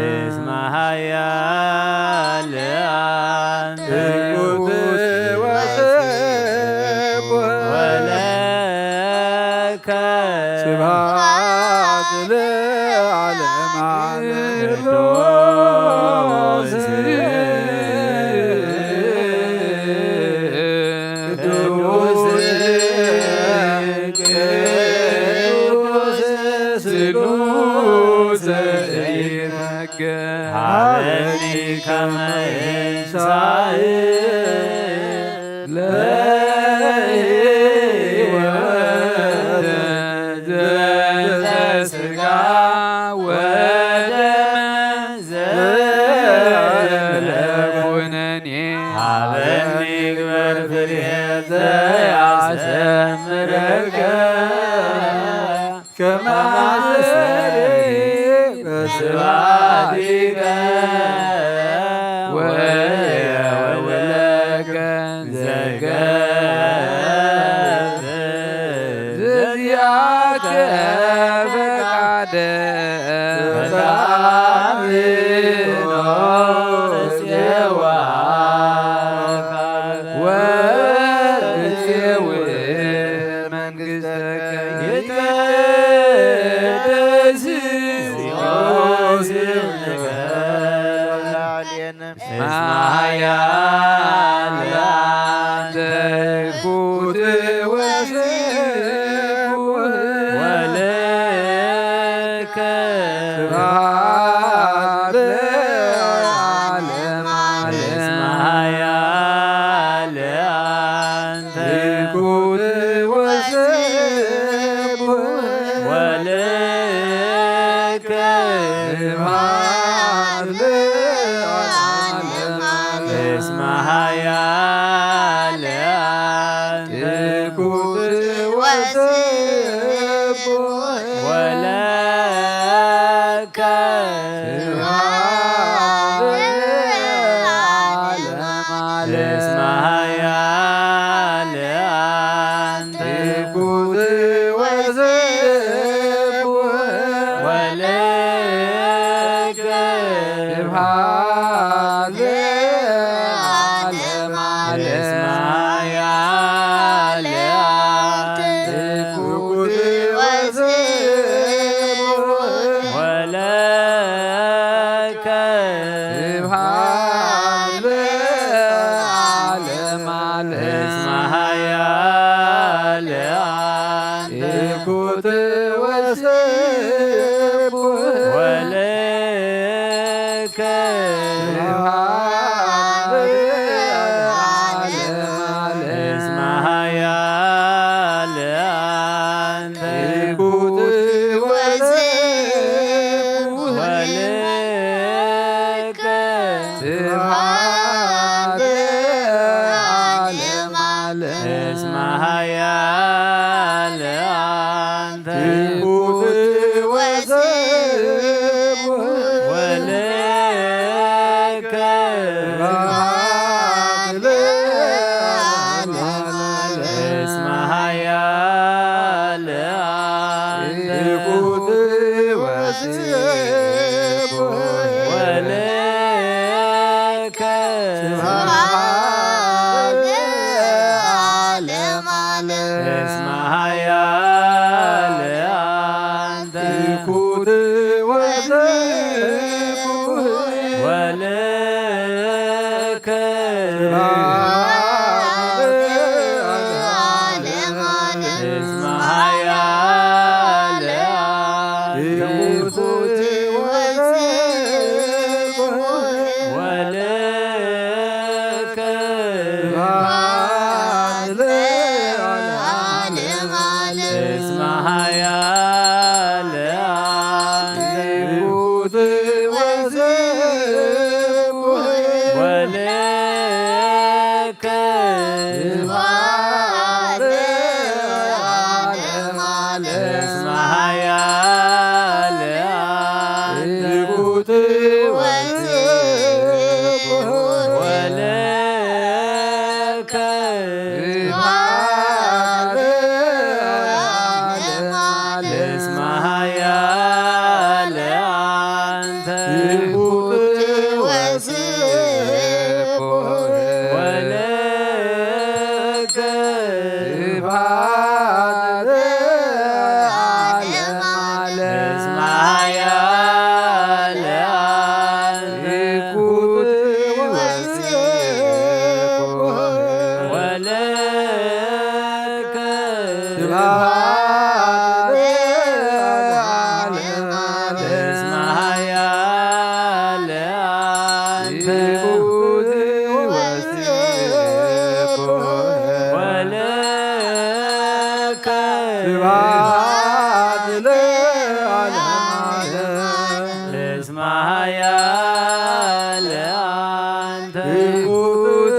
እስመ ኃያል አንቲ ወለከ ስብሐት ለዓለመ ዓለም። ቅዱስ ቅዱስ ቅዱስ ስሉስ ይትመገብ ሀበኒ ከመ ይንሳእ ለሕይወት ዘእንተ ሥጋ ወደም ዘእለ ኩነኔ ሀበኒ ግበር ፍሬ ዘያሰምረከ ከመ አስተርእይ በስብሐቲከ ወየውለከ ዘይገብር ዘዚአከ ፈቃደ በጣም ነው ጽዋ ወጽው መንግሥተከ ይትቀደስ ስምከ እስመ ኃያል አንቲ ኩትወ ስብሐት ወለከ ስብሐት ለዓለመ ዓለም። እስመ ኃያል እስመ ኃያል አንተ ትኩት ወስቡሕ ወለከ ስብሐት ለዓለመ ዓለም። እስመ ኃያል አንተ ትኩት ወስቡሕ ወለከ ስብሐት ለዓለመ ዓለም። እስመ ኃያል አንተ ትኩት ወስቡሕ ወለከ ስብሐት ለዓለመ ዓለም። እስመ ኃያል አንተ ትኩት ወስቡሕ ወለከ ስብሐት ለዓለመ ዓለም። እስመ ኃያል አንተ ትኩት ወስቡሕ ወለከ ስብሐት ለዓለመ ዓለም። እስመ ኃያል አንተ ትኩት ወስቡሕ ወለከ ስብሐት ለዓለመ ዓለም። እስመ ኃያል አንተ ትኩት ወስቡሕ ወለከ ስብሐት ለዓለመ ዓለም። እስመ ኃያል አንተ ትኩት ወስቡሕ ወለከ ስብሐት ለዓለመ ዓለም። እስመ ኃያል አንተ ትኩት ወስቡሕ ወለከ ስብሐት ለዓለመ ዓለም። እስመ ኃያል አንተ ትኩት ወስቡሕ ወለከ ስብሐት ለዓለመ ዓለም። እስመ ኃያል አንተ ትኩት ወስቡሕ ወለከ ስብሐት ለዓለመ ዓለም። እስመ ኃያል አንተ ትኩት ወስቡሕ ወለከ ስብሐት ለዓለመ ዓለም። እስመ ኃያል አንተ ትኩት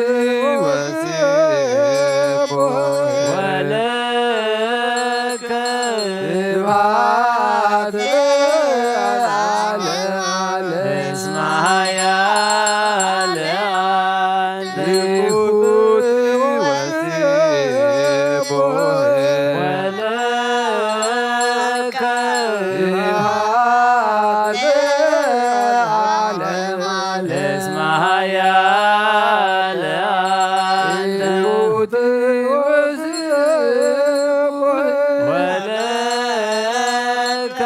ወስቡሕ ወለከ ስብሐት ለዓለመ ዓለም። እስመ ኃያል አንተ ትኩት ወስቡሕ ወለከ ስብሐት ለዓለመ ዓለም። እስመ ኃያል አንተ ትኩት ወስቡሕ ወለከ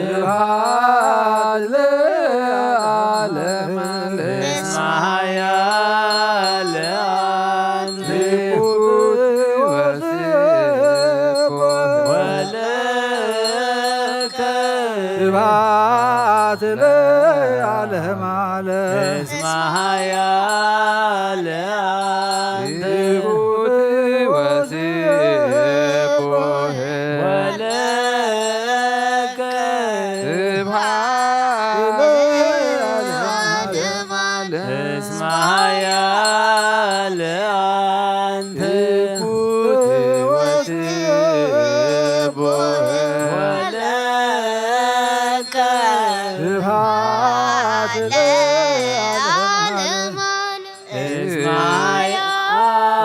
ስብሐት ለዓለመ ዓለም። እስመ ኃያል አንተ ትኩት ወስቡሕ ወለከ ስብሐት ለዓለመ ዓለም። እስመ ኃያል አንተ ትኩት ወስቡሕ ወለከ ስብሐት ለዓለመ ዓለም። እስመ ኃያል አንተ ትኩት ወስቡሕ ወለከ ስብሐት ለዓለመ ዓለም። እስመ ኃያል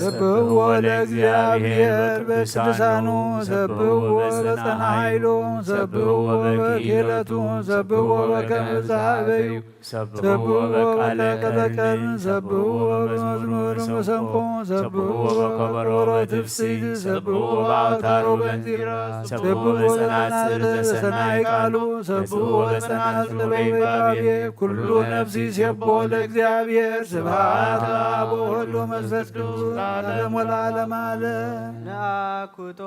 ስብሕዎ ለእግዚኣብሔር በቅዱሳኑ፣ ስብሕዎ በጽንዓ ኃይሉ፣ ስብሕዎ በክኢለቱ፣ ስብሕዎ በከመ ዘሀበዩ፣ ስብሕዎ በቃለ ቀርኒ፣ ስብሕዎ በመዝሙር መሰንቆ፣ ስብሕዎ በከበሮ ወትፍስሕቲ፣ ስብሕዎ በአውታር ወበንዚራ፣ ስብሕዎ በጸናጽል ዘሰናይ ቃሉ፣ ስብሕዎ በጸናጽል ወበይባቤ ኩሉ ነፍሲ ይሴብሖ ለእግዚኣብሔር። ስብሐት ለአብ ወወልድ ወመንፈስ ቅዱስ ለዓለም ወለዓለመ ዓለም። ነአኩቶ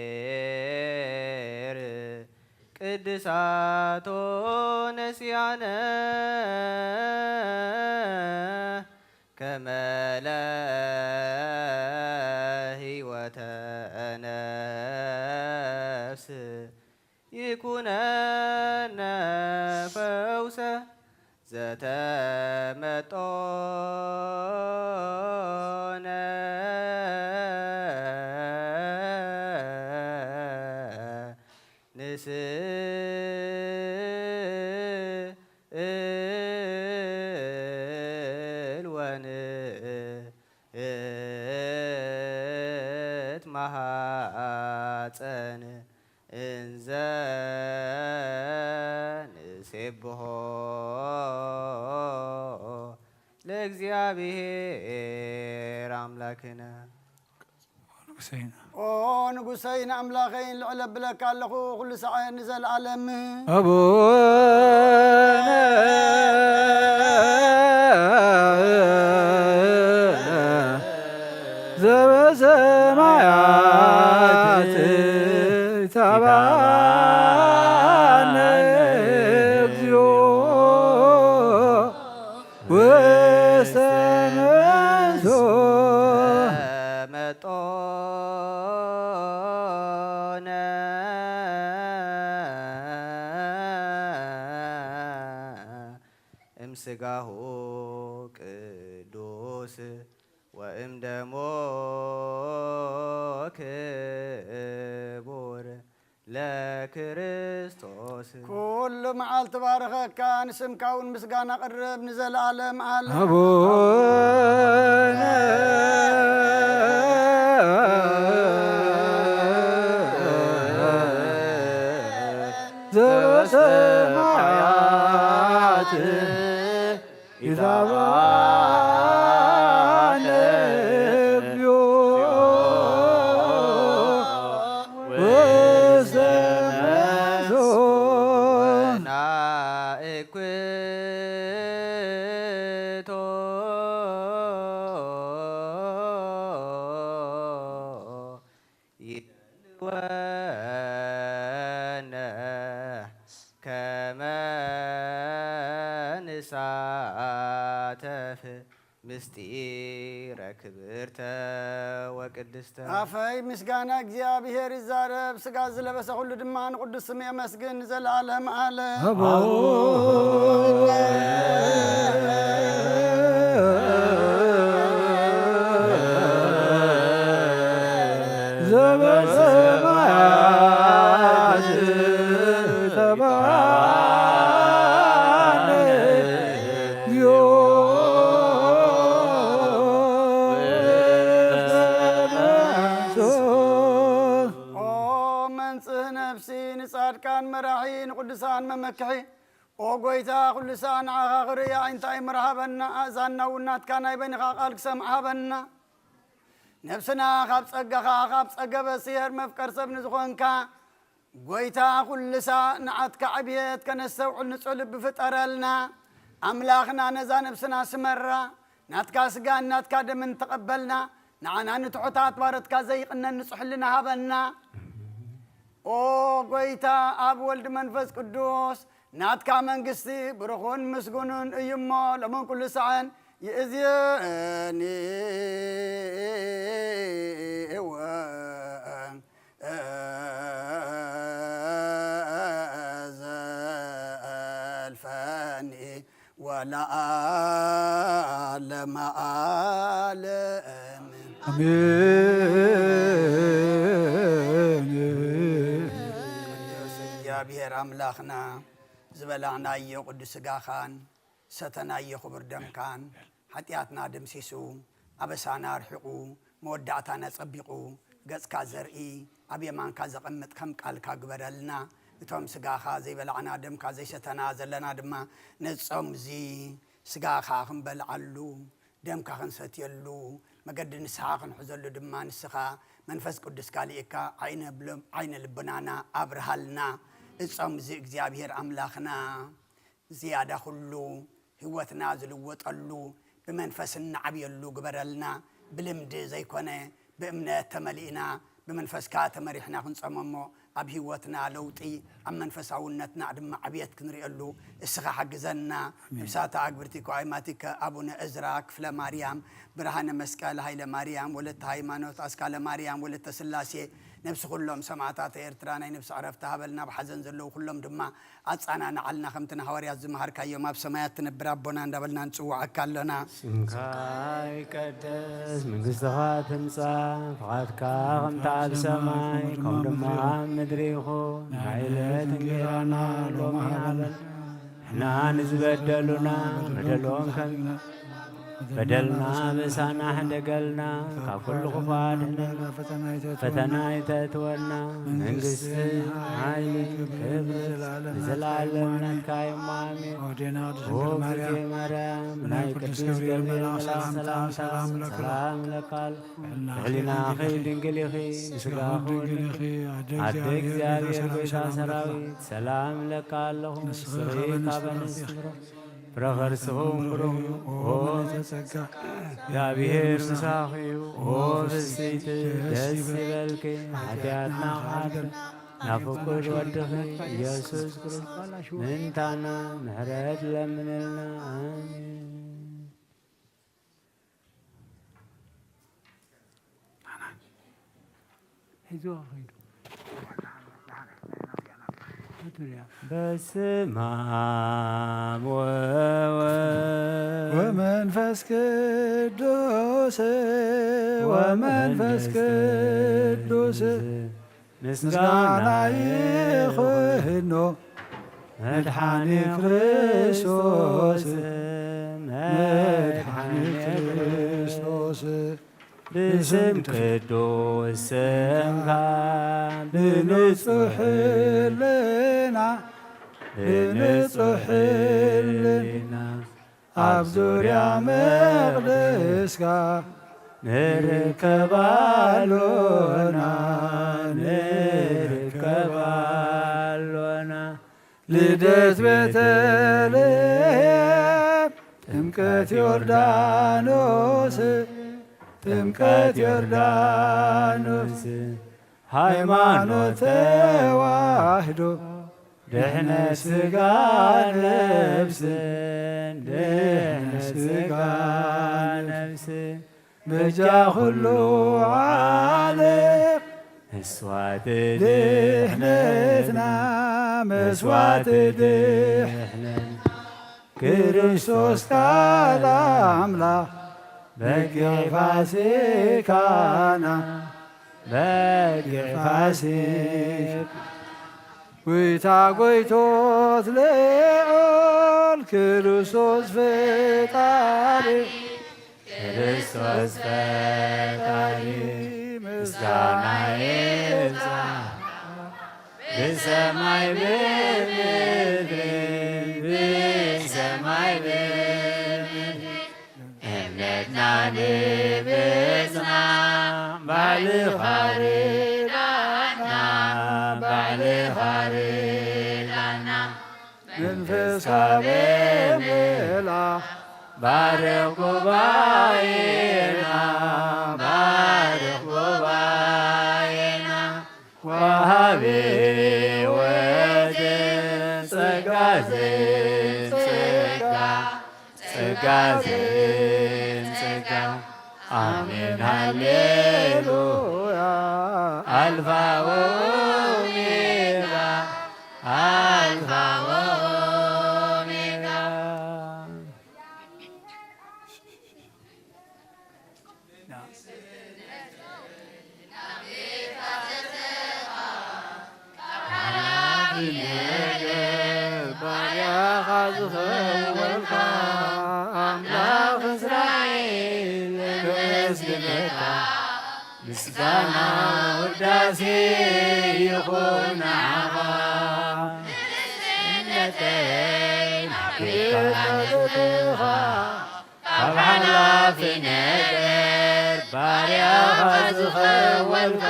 ለእግዚአብሔር ቅድሳቶ ነሲያነ ከመ ለህይወተ ነፍስ ይኩነነ ፈውሰ ዘተመጦነ ንስእል ወን እት ማሃፀን እንዘ ንሴብሖ ለእግዚኣብሔር ኣምላክነ። ንጉሰይና። ኦ ንጉሰይን ኣምላኸይን፣ ልዕል ኣብለካ ኣለኹ፣ ኩሉ ሳዕ ንዘለኣለም። ኣቡነ ዘበሰማያት ይትባረክ ስምከ። ውስተ መንሱት ዘመጦነ እምስጋሁ ቅዱስ ወእምደሞ ክቡር ለክርስቶስ። ኩሉ መዓልቲ ባረኸካ፣ ንስምካ እውን ምስጋና ቅርብ ንዘለኣለም ዓለም። ኣቡነ ዘበሰማያት ኢታብአነ እግዚኦ ውስተ መንሱት ወናእኩቶ ይደልወነ ከመ ንሳተፍ ምስጢረ ክብርተ ወቅድስተ። ኣፈይ ምስጋና እግዚኣብሔር ይዛረብ፣ ስጋ ዝለበሰ ኩሉ ድማ ንቅዱስ ስም የመስግን ንዘለዓለም ዓለም። ኣቦ ዘበሰማያት ተባረክ። ኦ መንጽህ ነፍሲ ንጻድቃን መራሒ ንቅዱሳን መመክሒ። ኦ ጎይታ ኩሉ ሳዕ ንዓኻ ክርእያ ኣዒንታ ኣይምር ሃበና፣ ኣእዛንና እውን ናትካ ናይ በይንኻ ቃል ክሰምዓ ሃበና። ነፍስና ካብ ጸጋኻ ካብ ጸገበ ስሔር መፍቀር ሰብ ንዝኾንካ ጎይታ ኩሉ ሳዕ ንዓትካ ዕብየት ከነስተውዕል ንጹህ ልቢ ፍጠረልና። ኣምላኽና ነዛ ነፍስና ስመራ፣ ናትካ ስጋን ናትካ ደምን ተቐበልና፣ ንዓና ንትሑታት ባረትካ ዘይቕነን ንጹሕ ሕልና ሃበና። ኦ ጎይታ ኣብ ወልድ መንፈስ ቅዱስ ናትካ መንግስቲ ብሩኹን ምስጉኑን እዩ እሞ ሎምን ኩሉ ሳዕን ይእዝየኒ እወ ዘልፈኒ ወለዓለመ ዓለም። ኣሜን። ቅዱስ እግዚኣብሔር ኣምላኽና ዝበላዕናዮ ቅዱስ ስጋኻን ዝሰተናዮ ክቡር ደምካን ሓጢኣትና ደምሲሱ ኣበሳና ኣርሒቑ መወዳእታና ጸቢቑ ገጽካ ዘርኢ ኣብ የማንካ ዘቐምጥ ከም ቃልካ ግበረልና። እቶም ስጋኻ ዘይበላዕና ደምካ ዘይሰተና ዘለና ድማ ነዚ ጾም እዚ ስጋኻ ክንበልዓሉ ደምካ ክንሰትየሉ መገዲ ንስኻ ክንሕዘሉ ድማ ንስኻ መንፈስ ቅዱስካ ልኢካ ዓይነ ብሎ-፣ ዓይነ ልቦናና ኣብርሃልና። እዚ ጾም እዚ እግዚኣብሔር ኣምላኽና ዝያዳ ኩሉ ህይወትና ዝልወጠሉ ብመንፈስ እንዓብየሉ ግበረልና። ብልምዲ ዘይኮነ ብእምነት ተመሊእና ብመንፈስካ ተመሪሕና ክንጸሞ እሞ ኣብ ህይወትና ለውጢ ኣብ መንፈሳውነትና ድማ ዕብየት ክንርእየሉ እስኻ ሓግዘና። ኣሜን። ነብሳተ ኣግብርቲ ኮኣይማቲከ ኣቡነ እዝራ ክፍለ ማርያም ብርሃነ መስቀል ሃይለ ማርያም ወለተ ሃይማኖት ኣስካለ ማርያም ወለተ ስላሴ ነብሲ ኩሎም ሰማዕታት ኤርትራ ናይ ነብሲ ዕረፍቲ ሃበልና። ኣብ ሓዘን ዘለዉ ኩሎም ድማ ኣጻናንዓልና፣ ከምቲ ንሃዋርያት ዝመሃርካዮም ኣብ ሰማያት ትነብር ኣቦና እንዳበልና ንጽውዓካ ኣሎና። ስምካ ይቀደስ፣ መንግስትኻ ትምጻእ፣ ፍቓድካ ከምቲ ኣብ ሰማይ ከም ድማ ኣብ ምድሪ ይኹን። ናይ ዕለት እንጌራና ሎሚ ሃበና፣ ንሕና ንዝበደሉና በደሎም ከም በደልና በሳና ሕደገልና፣ ካብ ኩሉ ክፉእ ኣድሕነና፣ ፈተና ይተእትወና። መንግስቲ፣ ሓይሊ፣ ክብሪ ንዘለዓለም ናትካ እዩ። ኣሜን። ኦ ግዜ ማርያም፣ ናይ ቅዱስ ገብርኤል መልኣኽ ሰላምታ ሰላም እብለካ። ሰላም እብለካ። ሕሊናኺ ድንግል ኢኺ፣ ስጋኺ ድንግል ኢኺ። ኣደ እግዚኣብሔር ጌታ ሰራዊት፣ ሰላም እብለካ ኣለኹ። ንስኺ ካብ ኣንስቲ ፍረ ከርስኹም ብሩኽ እዩ። ኦ ምልዕተ ጸጋ፣ እግዚኣብሔር ምሳኺ እዩ። ኦ ፍስሕቲ ደስ ይበልኪ፣ ሓጢኣትና ክሓልፍ ናብ ፍቁር ወድኺ ኢየሱስ ክርስቶስ ምእንታና ምሕረት ለምንልና። ኣሜን። ሒዝዋ ኸይዱ። በስመ አብ ወወልድ ወመንፈስ ቅዱስ ወመንፈስ ቅዱስ ምስጋና ይኹኖ። መድሓኒ ክርስቶስ፣ መድሓኒ ክርስቶስ፣ ብስም ቅዱስ ስምካ ብንጹሕ ህልና፣ ብንጹሕ ህልና ኣብ ዙርያ መቕደስካ ንርከብ ኣሎና፣ ንርከብ ኣሎና። ልደት ቤተልሔም፣ ጥምቀት ዮርዳኖስ፣ ጥምቀት ዮርዳኖስ፣ ሃይማኖት ተዋህዶ፣ ድሕነት ስጋ ነፍስን፣ ድሕነት ስጋ ነፍስን፣ በጃ ኩሉ ዓለም መስዋዕቲ ድሕነትና፣ መስዋዕቲ ድሕነትና፣ ክርስቶስ ቃል ኣምላኽ በጊዕ ፋሲካና፣ በጊዕ ፋሲካ። ጎይታ ጎይቶት ልዑል ክርስቶስ ፈጣሪ፣ ክርስቶስ ፈጣሪ ምስጋና ይብጻሕ ብሰማይ ብምድሪ፣ ብሰማይ ብምድሪ። እምነትና ንብጽና ባዕልኻ ርዳና፣ ባዕልኻ ርዳና። መንፈስካ ብምልኣኽ ባርኽ ጉባኤና፣ ባርኽ ጉባኤና። ወሃቢ ሕይወት ጸጋ ዘጸጋ፣ ጸጋ ዘጸጋ። ኣሜን ሃሌሉያ። ኣልፋ ወኦሜጋ፣ ኣልፋ ወኦሜጋ። ባርያኻ ዝኸወልካ ኣምላኽ እስራኤል ነመስግነካ። ምስጋና ውዳሴ ይኹን ንዓኻ። ንግስነተይ ናብ ቤትካ ዘእተኻ፣ ካብ ሓላፊ ነገር ባርያኻ ዝኸወልካ፣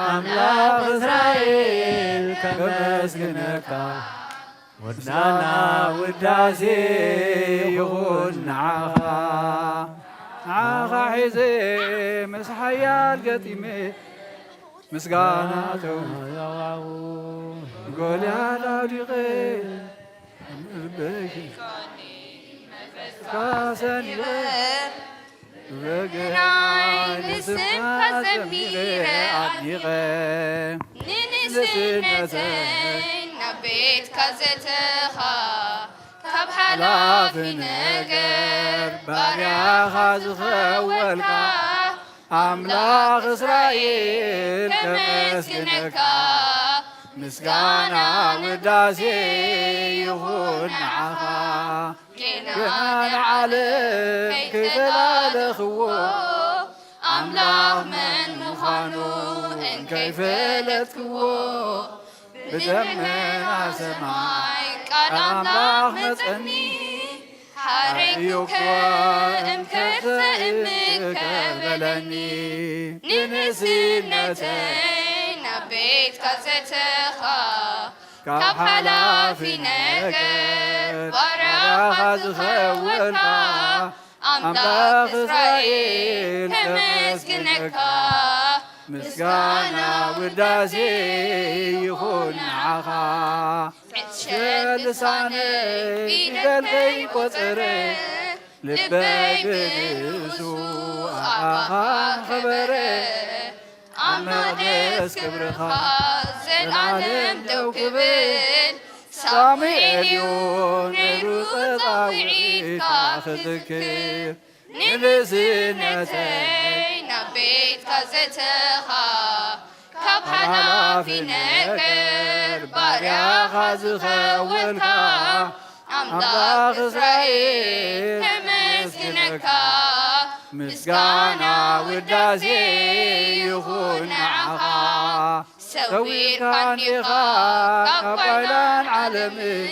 ኣምላኽ እስራኤል ከመስግነካ። ምስጋና ውዳሴ ይኹን ንዓኻ። ንዓኻ ሒዘ ምስ ሓያል ገጢመ፣ ምስጋና ተው-፣ ጎልያድ ኣውዲቐ፣ ንልበይ ካሰኒበ፣ በገናይ ንስምካ ዘሚረ ኣድኒቐ። ንንእስነተይ ናብ ቤትካ ዘእተኻ፣ ካብ ሓላፊ ነገር ባርያኻ ዝኸወልካ፣ ኣምላኽ እስራኤል ከመስግነካ። ምስጋና ውዳሴ ይኹን ንዓኻ። ገና ንዓለም ከይተላለኽዎ፣ ኣምላኽ መን ምዃኑ እንከይፈለጥክዎ፣ ብደመና ሰማይ ቃል ኣምላኽ መጸኒ። ሓረይኩከ እምከርሰ እምከ በለኒ። ንንእስነተይ ናብ ቤትካ ዘተኻ፣ ካብ ሓላፊ ነገር ባርያኻ ዝኸወልካ ኣምላኽ እስራኤል ከመስግነካ። ምስጋና ውዳሴ ይኹን ንዓኻ። ዕሸል ልሳነይ ፊደል ከይቆጸረ፣ ልበይ ብርእሱ ኣባኻ ከበረ። ኣብ መቕደስ ክብርኻ ዘልዓለም ደው ክብል፣ ሳሙኤል እዩ ነይሩ ጸጻዊዒትካ ክዝክር። ንብዝነተይ ናብ ቤትካ ዘተኻ፣ ካብ ሓላፊ ነገር ባርያኻ ዝኸወልካ ኣምላኽ እስራኤል ከመስግነካ። ምስጋና ውዳሴ ይኹን ንዓኻ። ሰዊርካኒ ኢኻ ካብ ጓይላን ዓለምን፣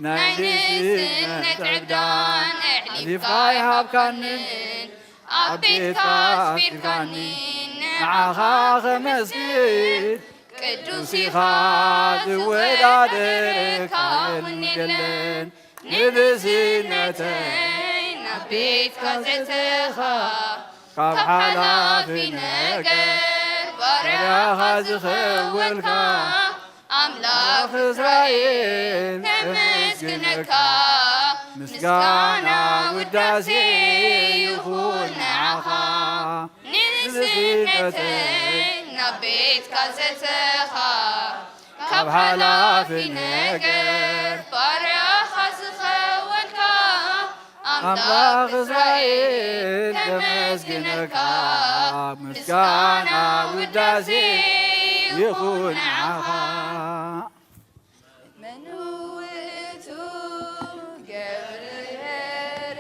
ናይ ንእስነት ዕብዳን ኣሕሊፍካ ይሃብካንን፣ ኣብ ቤትካ ኣስፊርካኒ ንዓኻ ኸመስግን። ቅዱስ ኢኻ ዝወዳደረካ እውን የለን። ንብዝነተይ ናብ ቤትካ ዘተኻ፣ ካብ ሓላፊ ነገር ባርያኻ ዝኸወልካ ኣምላኽ እስራኤል ከመስግነካ። ምስጋና ውዳሴ ይኹን ንዓኻ። ንንእስነተይ ናብ ቤትካ ዘተኻ፣ ካብ ሓላፊ ነገር ባርያኻ ዝኸወልካ ኣምላኽ እስራኤል ከመስግነካ። ምስጋና ውዳሴ ይኹን ንዓኻ። መኑ ውእቱ ገብርኄር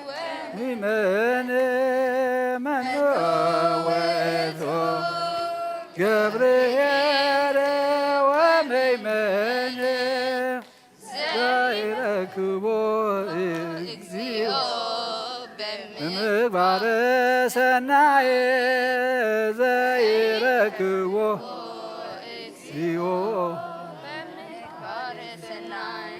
ወ- መን መኑ ውእቱ ገብርኄር ወመይመን ዘይረክቦ እግዚኦ በምግባረ ሰናየ ዘይረክቦ እግዚኦ በምግባረ ሰናይ።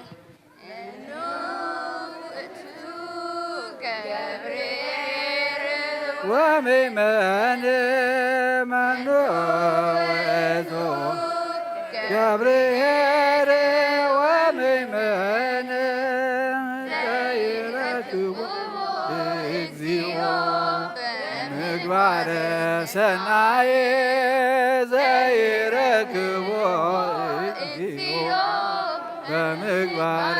ወመይመን መኑ ውእቱ ገብርኄር ወመይመን ዘይረክቦ እግዚኦ ምግባረ ሰናይ ዘይረክቦ እግዚኦ በምግባረ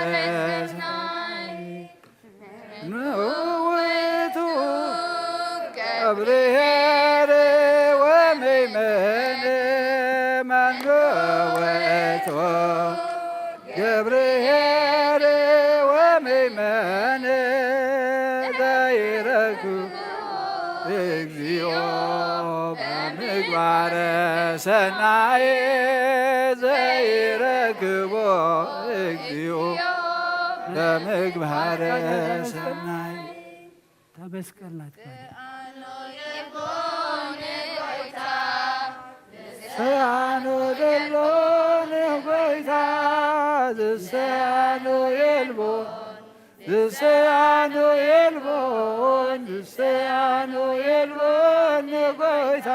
ሰናይ። መኑ ውእቱ ገብርኄር ወመይመን መኑ ውእቱ ገብርኄር ወመይመን ዘይረክብ እግዚኦ በምግባረ ሰናይ ዘይረክቦ እግዚኦ በምግባረ ሰናይ። ተመስቀል ናት። ሰኣኖ ዘሎ ንጎይታ ዝሰኣኖ የልቦን፣ ዝሰኣኖ የልቦን፣ ዝሰኣኖ የልቦን ንጎይታ፣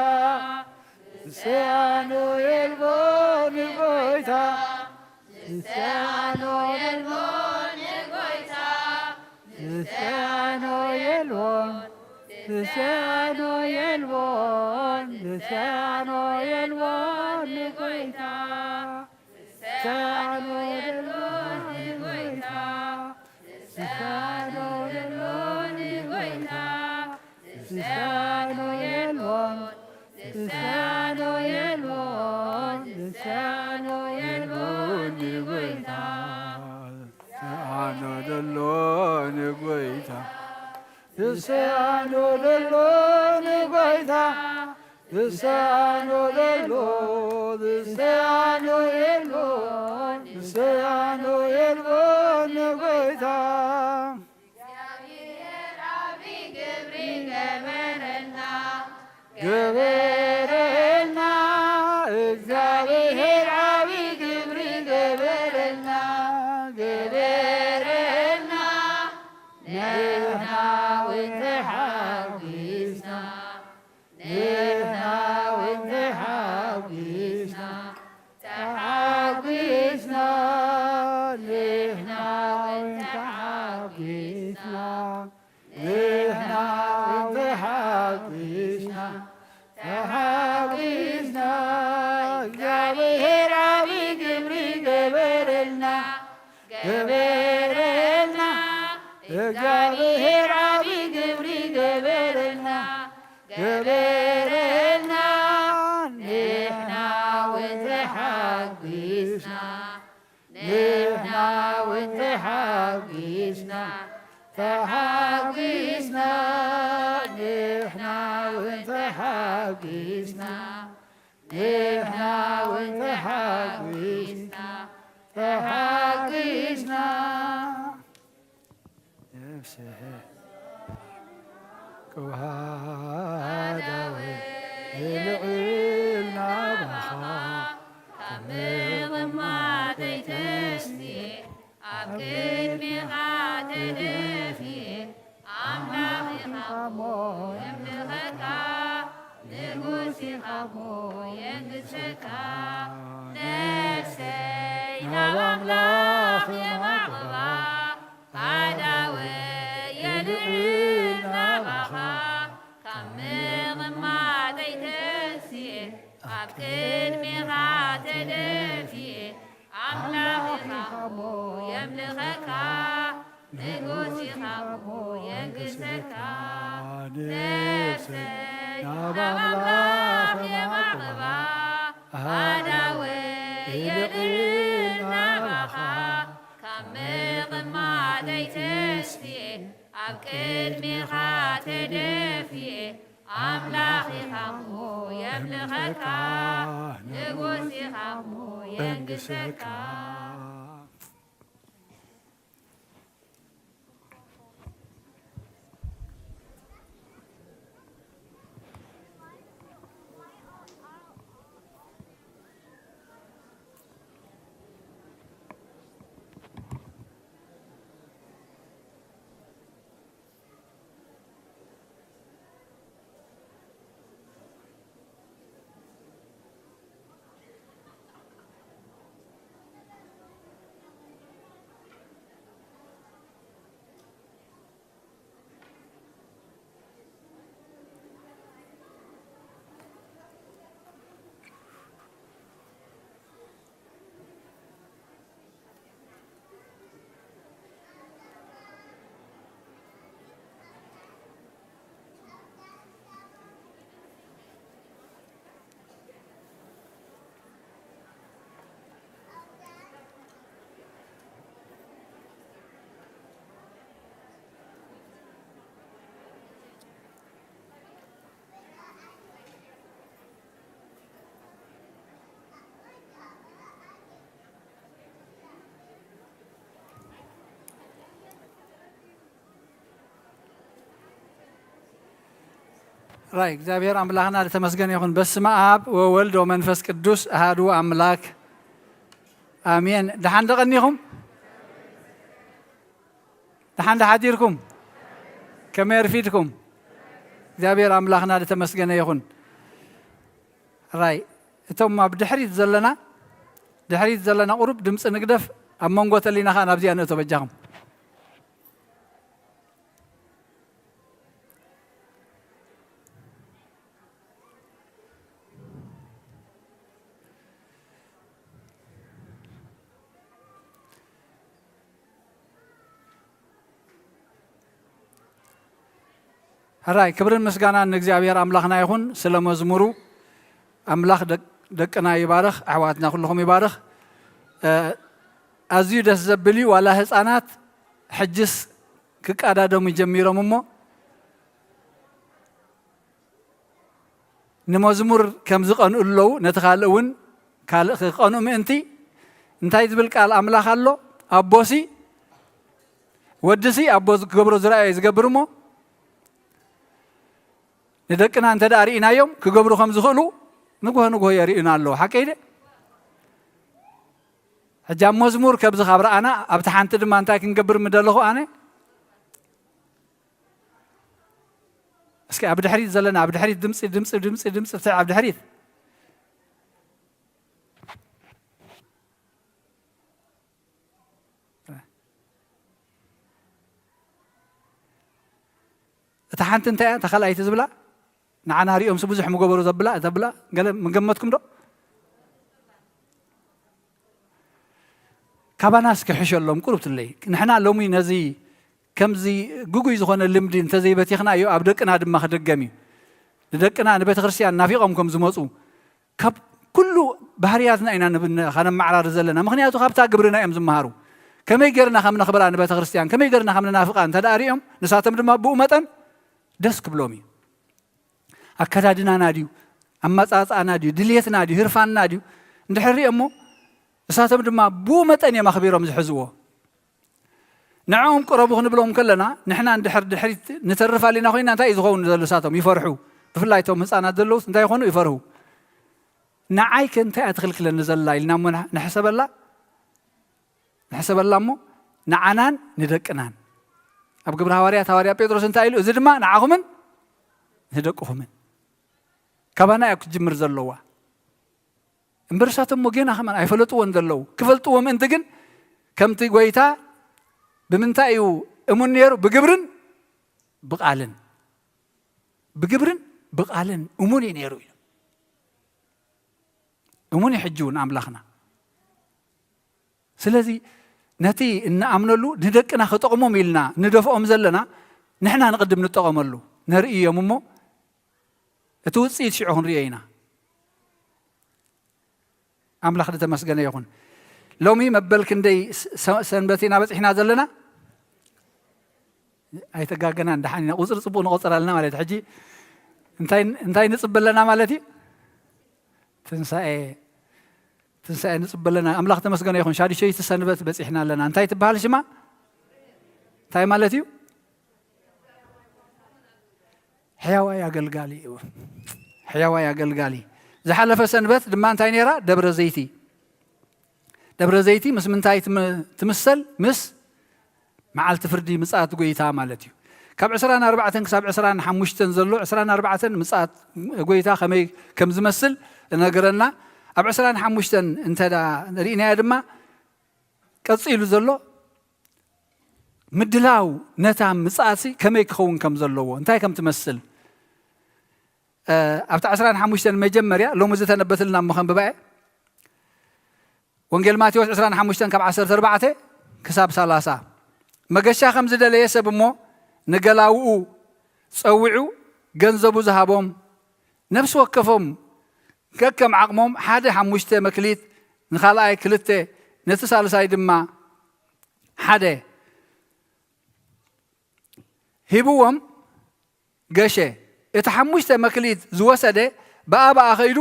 ዝሰኣኖ የልቦን ንጎይታ፣ ዝሰኣኖ የልቦን ንጎይታ፣ ዝሰኣኖ የልቦን፣ ዝሰኣኖ የልቦን፣ ዝሰኣኖ የልቦን ንጎይታ። ዝሰኣኖ የልቦን ንጎይታ፣ ዝሰኣኖ የልቦን ንጎይታ፣ ዝሰኣኖ የልቦን፣ ዝሰኣኖ የልቦን፣ ዝሰኣኖ የልቦን ንጎይታ። ዝሰኣኖ ዘሎ ንጎይታ፣ ዝሰኣኖ ዘሎ ንጎይታ፣ ዝሰኣኖ ዘሎ፣ ዝሰኣኖ የልቦን፣ ዝሰኣኖ የልቦን ንጎይታ። እግዚኣብሔር ዓቢ ግብሪ ገበረልና፣ ገበረልና። እግዚኣብሔር ዓቢ ግብሪ ገበረልና፣ ገበረልና። ንሕና እውን ተሓጒስና፣ ንሕና እውን ተሓጒስና፣ ተሓጒስና፣ ንሕና እውን ተሓጒስና፣ ንሕና እውን ተሓጒስና፣ ተሓጒስና። እግዚኣብሔር ዓቢ ግብሪ ገበረልና፣ ገበረልና። እግዚኣብሔር ዓቢ ግብሪ ገበረልና፣ ገበረልና። ንሕና እውን ተሓጒስና፣ ንሕና እውን ተሓጒስና፣ ተሓጒስና። ንሕና እውን ተሓጒስና፣ ንሕና እውን ተሓጒስና፣ ተሓጒስና። ነፍሰይ ክብሃዳወ የልዕል ናባኻ፣ ካብ ምቕማጠይ ተስየ ኣብ ቅድሜኻ ተደፍየ፣ ኣምላኽ ኢኻ እሞ የምልኸካ፣ ንጉስ ኢኻ እሞ የንግሰካ። ነፍሰይ ናብ ኣምላኽ የማቕባ፣ ኣዳወ የልዕል ናባኻ፣ ካብ ምቕማጠይ ተስየ ኣብ ቅድሜኻ ተደፍየ፣ ኣምላኽ ኢኻ እሞ የምልኸካ፣ ንጉስ ኢኻ እሞ የንግሰካ። ነፍሰይ ናብ ኣምላኽ የማቕባ፣ ኣዳወ የልዕል ናባኻ፣ ካብ ምቕማጠይ ተስፍየ ኣብ ቅድሜኻ ተደፍየ፣ ኣምላኽ ኢኻ እሞ የምልኸካ፣ ንጉስ ኢኻ እሞ የንግሰካ። ራይ እግዚኣብሔር ኣምላኽና ዝተመስገነ ይኹን። በስመ ኣብ ወወልድ ወመንፈስ ቅዱስ ኣሃዱ ኣምላክ ኣሜን። ደሓን ደቐኒኹም? ደሓን ደሓዲርኩም? ከመይ ኣርፊድኩም? እግዚኣብሔር ኣምላኽና ዝተመስገነ ይኹን። ራይ እቶም ኣብ ድሕሪት ዘለና፣ ድሕሪት ዘለና ቁሩብ ድምፂ ንግደፍ። ኣብ መንጎ ተሊና ኸዓ ናብዚኣ ንእቶ በጃኹም። ሕራይ ክብርን ምስጋናን ንእግዚኣብሔር ኣምላኽና ይኹን። ስለ መዝሙሩ ኣምላኽ ደቅ-፣ ደቅና ይባርኽ፣ ኣሕዋትና ኩልኹም ይባርኽ። እ፣ ኣዝዩ ደስ ዘብል እዩ። ዋላ ህፃናት ሕጅስ ክቃዳደሙ ጀሚሮም እሞ ንመዝሙር ከም ዝቐንኡ ኣለዉ፣ ነቲ ካልእ እውን ካልእ ክቐንኡ ምእንቲ እንታይ ዝብል ቃል ኣምላኽ ኣሎ? ኣቦሲ ወድሲ ኣቦ ዝገብሮ ዝረኣየ ዝገብር እሞ ንደቅና እንተ ደኣ ርኢናዮም ክገብሩ ከም ዝኽእሉ ንግሆ ንግሆ የርእዩና ኣለዉ። ሓቀይ ደ? ሕጂ ኣብ መዝሙር ከብዚ ካብ ረኣና ኣብቲ ሓንቲ ድማ እንታይ ክንገብር ምደለኹ ኣነ? እስኪ ኣብ ድሕሪት ዘለና ኣብ ድሕሪት ድምፂ ድምፂ ድምፂ ድምፂ ፍትሕ ኣብ ድሕሪት እታ ሓንቲ እንታይ እያ እታ ካልኣይቲ ዝብላ? ንዓና ሪኦምሲ ብዙሕ ምገበሩ ዘብላ ተብላ ገለ ምገመትኩም ዶ? ካባናስ ክሕሸሎም ቁሩብ ትለይ። ንሕና ሎሚ ነዚ ከምዚ ግጉይ ዝኾነ ልምዲ እንተዘይበቲኽናዮ ኣብ ደቅና ድማ ክድገም እዩ። ንደቅና ንቤተ ክርስቲያን ናፊቖም ከም ዝመፁ ካብ ኩሉ ባህርያትና ኢና ንብ- ከነመዓራሪ ዘለና። ምኽንያቱ ካብታ ግብርና እዮም ዝመሃሩ። ከመይ ጌርና ከም ነኽብራ ንቤተ ክርስቲያን ከመይ ጌርና ከም ንናፍቓ እንተ ደኣ ሪኦም ንሳቶም ድማ ብኡ መጠን ደስ ክብሎም እዩ። ኣከዳድናና ድዩ ኣመፃፅኣና ድዩ ድልየትና ድዩ ህርፋንና ድዩ እንድሕር ሪኦሞ እሳቶም ድማ ብኡ መጠን እዮም ኣኽቢሮም ዝሕዝዎ። ንዕኦም ቅረቡ ክንብሎም ከለና ንሕና እንድሕር ድሕሪት ንተርፍ ኣሊና ኮይና እንታይ እዩ ዝኸውን ዘሎ? እሳቶም ይፈርሑ። ብፍላይ እቶም ህፃናት ዘለውስ እንታይ ይኾኑ? ይፈርሁ። ንዓይ ከ እንታይ እያ ትኽልክለኒ ዘላ ኢልና እሞ ንሕ- ንሕሰበላ ንሕሰበላ እሞ ንዓናን ንደቅናን ኣብ ግብሪ ሃዋርያት ሃዋርያ ጴጥሮስ እንታይ ኢሉ? እዚ ድማ ንዓኹምን ንደቅኹምን ካባና እያ ክትጅምር ዘለዋ። እምበር እሳቶም እሞ ጌና ከማን ኣይፈለጥዎን ዘለዉ። ክፈልጥዎ ምእንቲ ግን ከምቲ ጎይታ ብምንታይ እዩ እሙን ነይሩ? ብግብርን ብቓልን። ብግብርን ብቓልን እሙን እዩ ነይሩ እዩ። እሙን እዩ ሕጂ እውን ኣምላኽና። ስለዚ ነቲ እንኣምነሉ ንደቅና ክጠቕሞም ኢልና ንደፍኦም ዘለና ንሕና ንቕድም ንጠቐመሉ። ነርእዮም እሞ እቲ ውፅኢት ሽዑ ክንርእዮ ኢና። ኣምላኽ ዝተመስገነ ይኹን። ሎሚ መበል ክንደይ ሰ- ሰንበት ኢና በፂሕና ዘለና? ኣይተጋገናን። ደሓን ኢና። ቁፅሪ ፅቡቕ ንቆፅር ኣለና ማለት እዩ። ሕጂ እንታይ እንታይ ንፅበ ኣለና ማለት እዩ? ትንሳኤ ትንሳኤ ንፅበ ኣለና። ኣምላኽ ተመስገነ ይኹን። ሻድሸይቲ ሰንበት በፂሕና ኣለና። እንታይ ትበሃል ሽማ? እንታይ ማለት እዩ? ሕያዋይ ኣገልጋሊ እዩ። ሕያዋይ ኣገልጋሊ። ዝሓለፈ ሰንበት ድማ እንታይ ነይራ? ደብረ ዘይቲ። ደብረ ዘይቲ ምስ ምንታይ ትም- ትምሰል? ምስ መዓልቲ ፍርዲ ምጽኣት ጎይታ ማለት እዩ። ካብ ዕስራን ኣርባዕተን ክሳብ ዕስራን ሓሙሽተን ዘሎ ዕስራን ኣርባዕተን ምጽኣት ጎይታ ከመይ ከም ዝመስል እነገረና። ኣብ ዕስራን ሓሙሽተን እንተ ደኣ ርኢናዮ ድማ ቀጺሉ ዘሎ ምድላው ነታ ምጽኣትሲ ከመይ ክኸውን ከም ዘለዎ እንታይ ከም ትመስል ኣብቲ ዕስራን ሓሙሽተን መጀመርያ ሎሚ ዝተነበትልና እሞ ከንብባ እየ። ወንጌል ማቴዎስ ዕስራን ሓሙሽተን ካብ ዓሰርተ ኣርባዕተ ክሳብ ሰላሳ። መገሻ ከም ዝደለየ ሰብ እሞ ንገላውኡ ጸዊዑ ገንዘቡ ዝሃቦም ነፍሲ ወከፎም ከከም ዓቕሞም ሓደ ሓሙሽተ መክሊት፣ ንኻልኣይ ክልተ፣ ነቲ ሳልሳይ ድማ ሓደ ሂብዎም ገሸ። እቲ ሓሙሽተ መክሊት ዝወሰደ ብኣ ብኣ ኸይዱ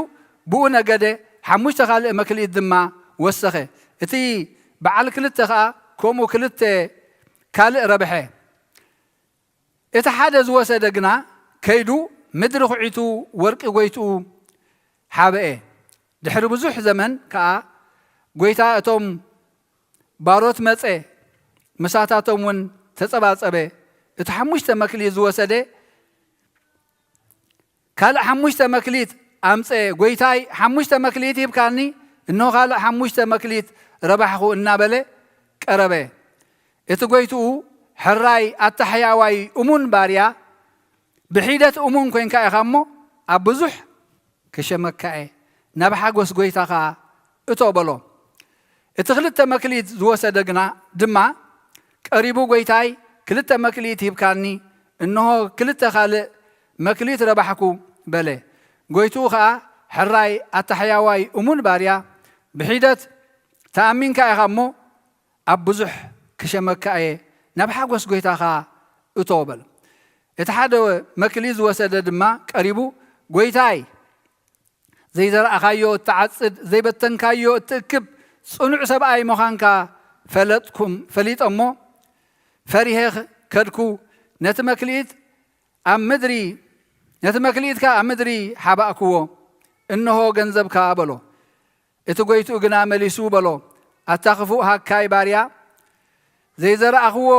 ብኡ ነገደ፣ ሓሙሽተ ካልእ መክሊት ድማ ወሰኸ። እቲ በዓል ክልተ ኸኣ ከምኡ ክልተ ካልእ ረብሐ። እቲ ሓደ ዝወሰደ ግና ከይዱ ምድሪ ኹዒቱ ወርቂ ጎይትኡ ሓብአ። ድሕሪ ብዙሕ ዘመን ከኣ ጎይታ እቶም ባሮት መጸ፣ ምሳታቶም እውን ተጸባጸበ። እቲ ሓሙሽተ መክሊት ዝወሰደ ካልእ ሓሙሽተ መክሊት ኣምጸ። ጎይታይ ሓሙሽተ መክሊት ሂብካኒ፣ እንሆ ካልእ ሓሙሽተ መክሊት ረባሕኹ እናበለ ቀረበ። እቲ ጎይትኡ ሕራይ ኣታሕያዋይ እሙን ባርያ ብሒደት እሙን ኮይንካ ኢኻ እሞ ኣብ ብዙሕ ክሸመካ እየ፣ ናብ ሓጎስ ጎይታኻ እቶ በሎ። እቲ ክልተ መክሊት ዝወሰደ ግና ድማ ቀሪቡ ጎይታይ ክልተ መክሊት ሂብካኒ፣ እንሆ ክልተ ካልእ መክሊት ረባሕኩ በለ። ጎይትኡ ኸኣ ሕራይ ኣታሕያዋይ እሙን ባርያ ብሒደት ተኣሚንካ ኢኻ እሞ ኣብ ብዙሕ ክሸመካ እየ፣ ናብ ሓጎስ ጐይታኻ እቶ በሎ። እቲ ሓደ መክሊት ዝወሰደ ድማ ቀሪቡ፣ ጐይታይ፣ ዘይዘራእኻዮ እትዓጽድ፣ ዘይበተንካዮ እትእክብ ጽኑዕ ሰብኣይ ምዃንካ ፈለጥኩም፣ ፈሊጠ እሞ ፈሪሄ ከድኩ። ነቲ መክሊት ኣብ ምድሪ፣ ነቲ መክሊትካ ኣብ ምድሪ ሓባእክዎ። እንሆ ገንዘብካ በሎ። እቲ ጐይትኡ ግና መሊሱ በሎ፣ ኣታ ክፉእ ሃካይ ባርያ፣ ዘይዘራእኽዎ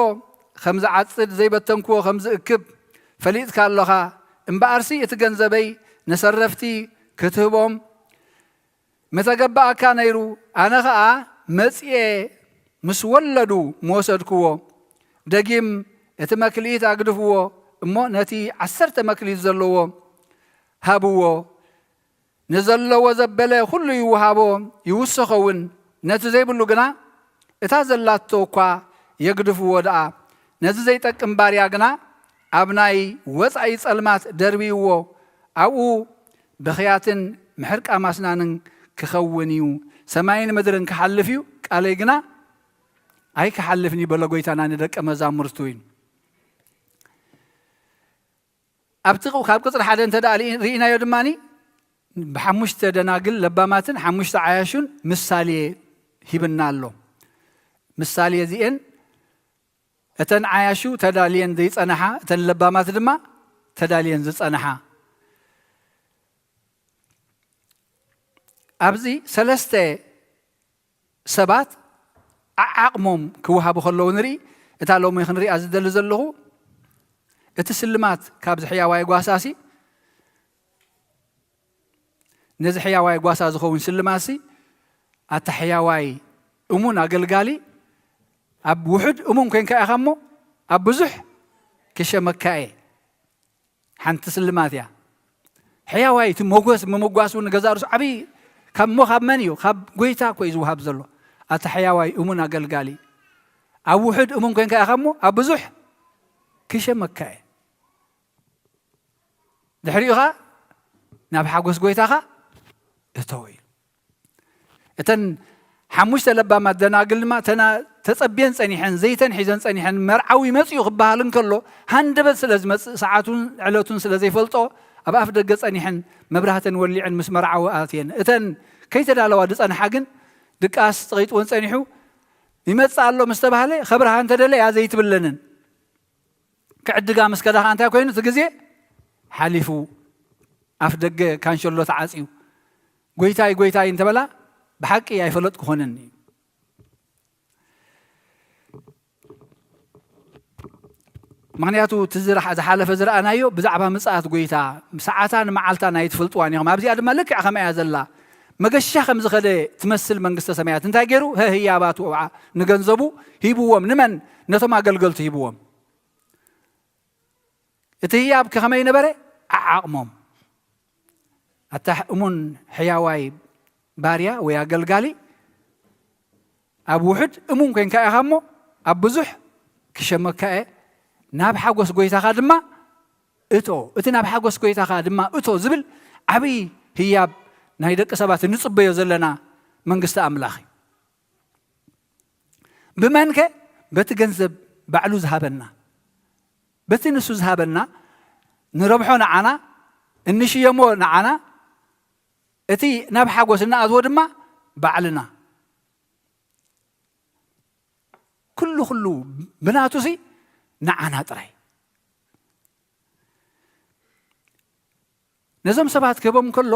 ከም ዝዓጽድ ዘይበተንክዎ ከም ዝእክብ ፈሊጥካ ኣሎኻ። እምበኣርሲ እቲ ገንዘበይ ንሰረፍቲ ክትህቦም ምተገባኣካ ነይሩ። ኣነ ኸኣ መጺኤ ምስ ወለዱ ምወሰድክዎ። ደጊም እቲ መክሊት ኣግድፍዎ እሞ ነቲ ዓሰርተ መክሊት ዘለዎ ሃብዎ። ንዘለዎ ዘበለ ኩሉ ይውሃቦ ይውሰኸ እውን፣ ነቲ ዘይብሉ ግና እታ ዘላቶ እኳ የግድፍዎ ደኣ። ነዚ ዘይጠቅም ባርያ ግና ኣብ ናይ ወጻኢ ጸልማት ደርብይዎ፣ ኣብኡ ብኽያትን ምሕርቃ ማስናንን ክኸውን እዩ። ሰማይን ምድርን ክሓልፍ እዩ፣ ቃለይ ግና ኣይክሓልፍን እዩ በሎ ጐይታና ንደቀ መዛሙርቱ እዩ። ኣብቲ ቕ-፣ ካብ ቅጽሪ ሓደ እንተ ደኣ ርኢ-፣ ርኢናዮ ድማኒ ብሓሙሽተ ደናግል ለባማትን ሓሙሽተ ዓያሹን ምሳሌ ሂብና ኣሎ። ምሳሌ እዚኤን እተን ዓያሹ ተዳልየን ዘይጸንሓ፣ እተን ለባማት ድማ ተዳልየን ዝጸንሓ። ኣብዚ ሰለስተ ሰባት ዓዓቕሞም ክወሃቡ ከለዉ ንርኢ። እታ ሎሚ ክንሪኣ ዝደሊ ዘለኹ፣ እቲ ስልማት ካብዚ ሕያዋይ ጓሳሲ ነዚ ሕያዋይ ጓሳ ዝኸውን ስልማሲ፣ ኣታ ሕያዋይ እሙን ኣገልጋሊ፣ ኣብ ውሑድ እሙን ኮይንካ ኢኻ እሞ ኣብ ብዙሕ ክሸመካ እየ። ሓንቲ ስልማት እያ። ሕያዋይ እቲ ሞገስ ምምጓስ እውን ገዛ ርእሱ ዓብዪ ካብ እሞ ካብ መን እዩ? ካብ ጎይታ እኮ እዩ ዝወሃብ ዘሎ። ኣታ ሕያዋይ እሙን ኣገልጋሊ፣ ኣብ ውሑድ እሙን ኮይንካ ኢኻ እሞ ኣብ ብዙሕ ክሸመካ እየ። ድሕሪኡ ኸኣ ናብ ሓጎስ ጎይታኻ እተው እዩ። እተን ሓሙሽተ ለባማት ደናግል ድማ ተና-፣ ተጸብየን ጸኒሐን፣ ዘይተን ሒዘን ጸኒሐን፣ መርዓዊ መጺኡ ክበሃል እንከሎ፣ ሃንደበት ስለ ዝመጽእ፣ ሰዓቱን ዕለቱን ስለ ዘይፈልጦ፣ ኣብ ኣፍ ደገ ጸኒሐን፣ መብራህተን ወሊዐን ምስ መርዓዊ ኣትየን። እተን ከይተዳለዋ ዝጸንሓ ግን፣ ድቃስ ጸቒጥወን ጸኒሑ፣ ይመጽእ ኣሎ ምስ ተባህለ፣ ከብርሃ እንተደለያ ዘይትብለንን። ክዕድጋ ምስ ከዳ ኸኣ እንታይ ኮይኑ? እቲ ግዜ ሓሊፉ፣ ኣፍ ደገ ካንሸሎ ተዓጽዩ። "ጐይታይ፣ ጐይታይ" እንተበላ፣ "ብሓቂ ኣይፈለጥኩ ኾነኒ እዩ።" ምኽንያቱ፣ እቲ ዝረኣ-፣ ዝሓለፈ ዝረኣናዮ ብዛዕባ ምጽኣት ጐይታ፣ ሰዓታን መዓልታን ኣይትፈልጥዋን ኢኹም። ኣብዚኣ ድማ ልክዕ ከምኣ እያ ዘላ። መገሻ ከም ዝኸደ ትመስል መንግስተ ሰማያት። እንታይ ገይሩ? ህህያባቱ ንገንዘቡ ሂብዎም። ንመን? ነቶም ኣገልገልቱ ሂብዎም። እቲ ህያብ ከ ከመይ ነበረ? ዓዓቕሞም። ኣታ እሙን ሕያዋይ ባርያ ወይ ኣገልጋሊ፣ ኣብ ውሑድ እሙን ኮይንካ ኢኻ እሞ፣ ኣብ ብዙሕ ክሸመካ እየ፣ ናብ ሓጎስ ጐይታኻ ድማ እቶ። እቲ ናብ ሓጎስ ጐይታኻ ድማ እቶ ዝብል ዓብዪ ህያብ ናይ ደቂ ሰባት እንጽበዮ ዘለና መንግስቲ ኣምላኽ እዩ። ብመንከ? በቲ ገንዘብ ባዕሉ ዝሃበና። በቲ ንሱ ዝሃበና፣ ንረብሖ ንዓና፣ እንሽየሞ ንዓና፣ እቲ ናብ ሓጎስ እንኣትዎ ድማ ባዕልና። ኩሉ ኩሉ ብናቱሲ ንዓና ጥራይ። ነዞም ሰባት ክህቦም ከሎ፣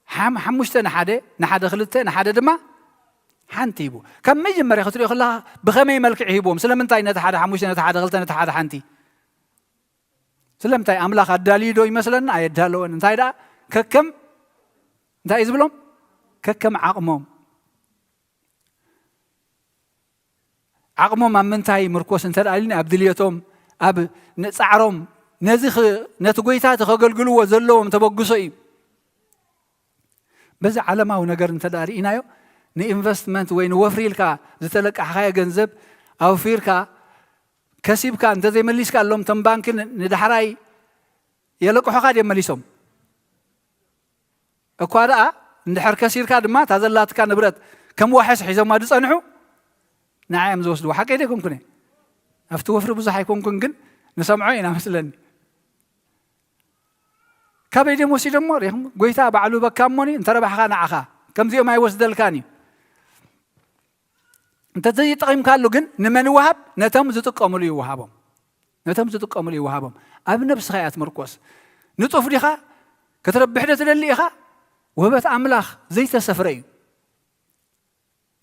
ሓም-፣ ሓሙሽተ ንሓደ፣ ንሓደ ክልተ፣ ንሓደ ድማ ሓንቲ ሂቡ። ካብ መጀመርያ ክትሪኦ ከለኻ ብኸመይ መልክዕ ሂብዎም? ስለምንታይ ነቲ ሓደ ሓሙሽተ፣ ነቲ ሓደ ክልተ፣ ነቲ ሓደ ሓንቲ? ስለምንታይ? ኣምላኽ ኣዳልዩ ዶ ይመስለና? ኣየዳለወን። እንታይ ደኣ? ከከም፣ እንታይ እዩ ዝብሎም? ከከም ዓቕሞም። ዓቕሞም ኣብ ምንታይ ምርኮስ እንተ ደኣ ኢልና፣ ኣብ ድልየቶም፣ ኣብ ንጻዕሮም፣ ነዚ ኽ-፣ ነቲ ጐይታ እቲ ከገልግልዎ ዘለዎም ተበግሶ እዩ። በዚ ዓለማዊ ነገር እንተ ደኣ ርኢናዮ፣ ንኢንቨስትመንት ወይ ንወፍሪ ኢልካ ዝተለቃሕኻዮ ገንዘብ ኣውፊርካ፣ ከሲብካ እንተ ዘይመሊስካ፣ ኣሎም እቶም ባንኪ ን-፣ ንዳሕራይ የለቅሑኻ ድዮም መሊሶም? እኳ ደኣ እንድሕር ከሲርካ ድማ፣ እታ ዘላትካ ንብረት ከም ዋሕስ ሒዞማ ዝጸንሑ፣ ንዓ እዮም ዝወስድዋ። ሓቀይ ዶ ኣይኮንኩን እየ? ኣብቲ ወፍሪ ብዙሕ ኣይኮንኩን፣ ግን ንሰምዖ ኢና መስለኒ። ካበይ ድዮም ወሲዶሞ ሪኹም? ጎይታ ባዕሉ በካ እሞኒ እንተረባሕካ ንዓኻ ከምዚኦም ኣይወስደልካን እዩ። እንተዘይጠቒምካሉ ግን ንመን ይወሃብ? ነቶም ዝጥቀምሉ ይወሃቦም። ነቶም ዝጥቀምሉ ይወሃቦም። ኣብ ነብስኻ እያ ትምርኮስ። ንጡፍ ዲኻ? ክትረብሕ ዶ ትደሊ ኢኻ? ውህበት ኣምላኽ ዘይተሰፍረ እዩ።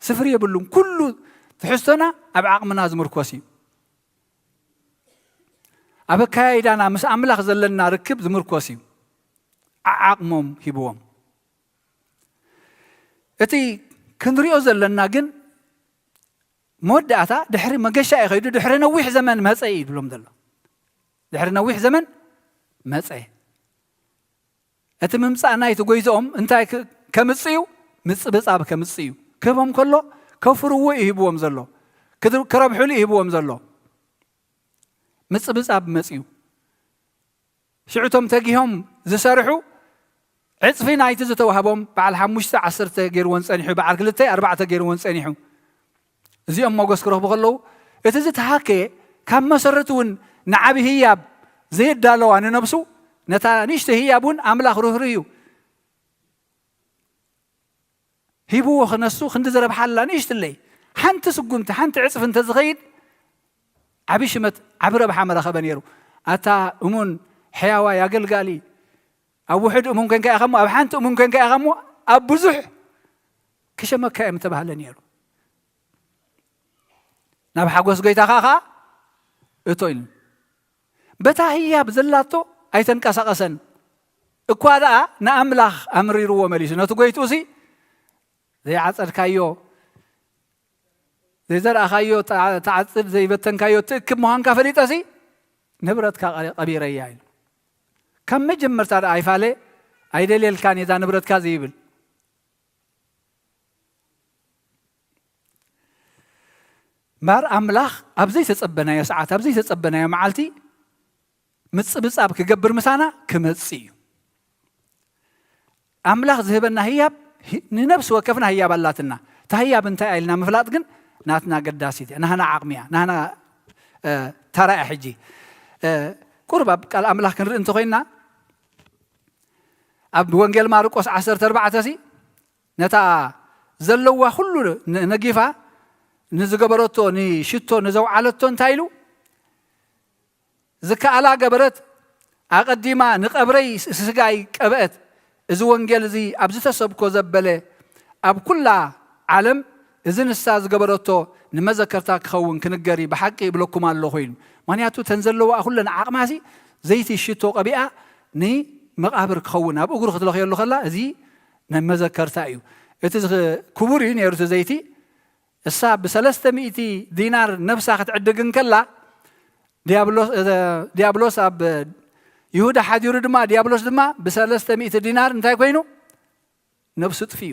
ስፍሪ የብሉን። ኩሉ ትሕዝቶና ኣብ ዓቕምና ዝምርኮስ እዩ። ኣብ ኣካያይዳና ምስ ኣምላኽ ዘለና ርክብ ዝምርኮስ እዩ። ዓዓቕሞም ሂብዎም። እቲ ክንሪኦ ዘለና ግን መወዳእታ ድሕሪ መገሻ እዩ ከይዱ፣ ድሕሪ ነዊሕ ዘመን መጸ እዩ ይብሎም ዘሎ። ድሕሪ ነዊሕ ዘመን መጸ። እቲ ምምጻእ ናይቲ ጎይትኦም እንታይ ክ-፣ ከምጽእ እዩ? ምጽብጻብ ከምጽእ እዩ። ክህቦም ከሎ ከፍርዎ እዩ ሂብዎም ዘሎ። ክድ-፣ ክረብሕሉ እዩ ሂብዎም ዘሎ። ምጽብጻብ መጽዩ። ሽዑ እቶም ተጊሆም ዝሰርሑ ዕጽፊ ናይቲ ዝተዋህቦም በዓል ሓሙሽተ ዓሰርተ ገይርዎን ጸኒሑ፣ በዓል ክልተ ኣርባዕተ ገይርዎን ጸኒሑ። እዚኦም ሞገስ ክረኽቡ ከለዉ፣ እቲ ዝተሃከየ ካብ መሰረቱ እውን ንዓቢ ህያብ ዘየዳለዋ ንነብሱ፣ ነታ ንእሽቶ ህያብ እውን ኣምላኽ ርህሩህ እዩ። ሂብዎ ክነሱ ክንዲ ዝረብሓላ ንእሽትለይ ሓንቲ ስጉምቲ፣ ሓንቲ ዕጽፊ እንተዝኸይድ፣ ዓቢ ሽመት፣ ዓቢ ረብሓ ምረኸበ ነይሩ። ኣታ እሙን ሕያዋይ ኣገልጋሊ፣ ኣብ ውሑድ እሙን ኮንካ ኢኻ እሞ፣ ኣብ ሓንቲ እሙን ኮንካ ኢኻ እሞ፣ ኣብ ብዙሕ ክሸመካ እዮም ተባህለ ነይሩ። ናብ ሓጎስ ጎይታኻ ኸኣ እቶ ኢሉ። በታ ህያብ ዘላቶ ኣይተንቀሳቐሰን። እኳ ደኣ ንኣምላኽ ኣምሪርዎ መሊሱ። ነቲ ጎይትኡ ሲ ዘይዓጸድካዮ፣ ዘይዘርኣኻዮ ትዓ-፣ ትዓጽድ፣ ዘይበተንካዮ ትእክብ ምዃንካ ፈሊጠ ሲ ንብረትካ ቀ-፣ ቀቢረያ ኢሉ። ካብ መጀመርታ ደኣ ኣይፋለ ኣይደልየልካን እየ እዛ ንብረትካ ዘይብል። እምበኣር ኣምላኽ ኣብ ዘይተጸበናዮ ሰዓት፣ ኣብ ዘይተጸበናዮ መዓልቲ ምጽብጻብ ክገብር ምሳና ክመጽእ እዩ። ኣምላኽ ዝህበና ህያብ፣ ህ-፣ ንነፍሲ ወከፍና ህያብ ኣላትና። እታ ህያብ እንታይ እያ ኢልና ምፍላጥ ግን ናትና ገዳሲት እያ፣ ናህና ዓቕሚ እያ፣ ናህና፣ እ፣ ተራ እያ። ሕጂ፣ እ፣ ቁሩብ ኣብ ቃል ኣምላኽ ክንርኢ እንተኾይንና፣ ኣብ ወንጌል ማርቆስ ዓሰርተ ኣርባዕተ ሲ ነታ ዘለዋ ኩሉ ነ-፣ ነጊፋ ንዝገበረቶ፣ ንሽቶ ንዘውዓለቶ እንታይ ኢሉ? ዝከኣላ ገበረት፣ ኣቐዲማ ንቐብረይ ስ-፣ ስጋይ ቀብአት። እዚ ወንጌል እዚ ኣብ ዝተሰብኮ ዘበለ ኣብ ኩላ ዓለም እዚ ንሳ ዝገበረቶ ንመዘከርታ ክኸውን ክንገር እዩ፣ ብሓቂ እብለኩም ኣለኹ ኢሉ። ምኽንያቱ እተን ዘለዋ ኩለን ዓቕማሲ ዘይቲ ሽቶ ቀቢኣ ንመቓብር ክኸውን ኣብ እግሩ ክትለኽየሉ ከላ፣ እዚ ናይ መዘከርታ እዩ። እቲ ዝኽ-፣ ክቡር እዩ ነይሩ እቲ ዘይቲ። እሳ ብሰለስተ ሚእቲ ዲናር ነብሳ ክትዕድግ እንከላ፣ ዲያብሎስ፣ እ፣ ዲያብሎስ ኣብ ይሁዳ ሓዲሩ ድማ፣ ዲያብሎስ ድማ ብሰለስተ ሚእቲ ዲናር እንታይ ኮይኑ? ነብሱ ጥፊኡ።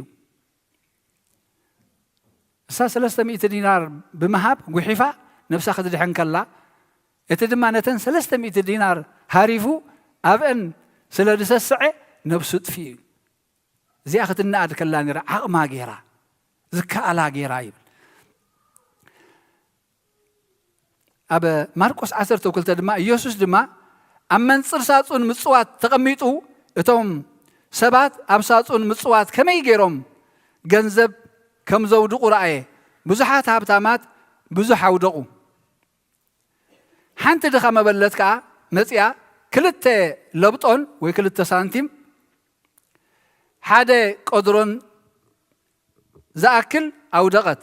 እሳ ሰለስተ ሚእቲ ዲናር ብምሃብ ጉሒፋ ነብሳ ክትድሕን ከላ፣ እቲ ድማ ነተን ሰለስተ ሚእቲ ዲናር ሃሪፉ ኣብአን ስለ ዝሰስዐ ነብሱ ጥፊኡ። እዚኣ ክትነኣድ ከላ ነይራ ዓቕማ ገይራ፣ ዝከኣላ ገይራ ይብል። ኣብ ማርቆስ ዓሰርተ ክልተ ድማ፣ ኢየሱስ ድማ ኣብ መንጽር ሳጹን ምጽዋት ተቐሚጡ፣ እቶም ሰባት ኣብ ሳጹን ምጽዋት ከመይ ገይሮም ገንዘብ ከም ዘውድቑ ረኣየ። ብዙሓት ሃብታማት ብዙሕ ኣውደቑ። ሓንቲ ድኻ መበለት ከኣ መጺኣ ክልተ ለብጦን ወይ ክልተ ሳንቲም ሓደ ቆድሮን ዝኣክል ኣውደቐት።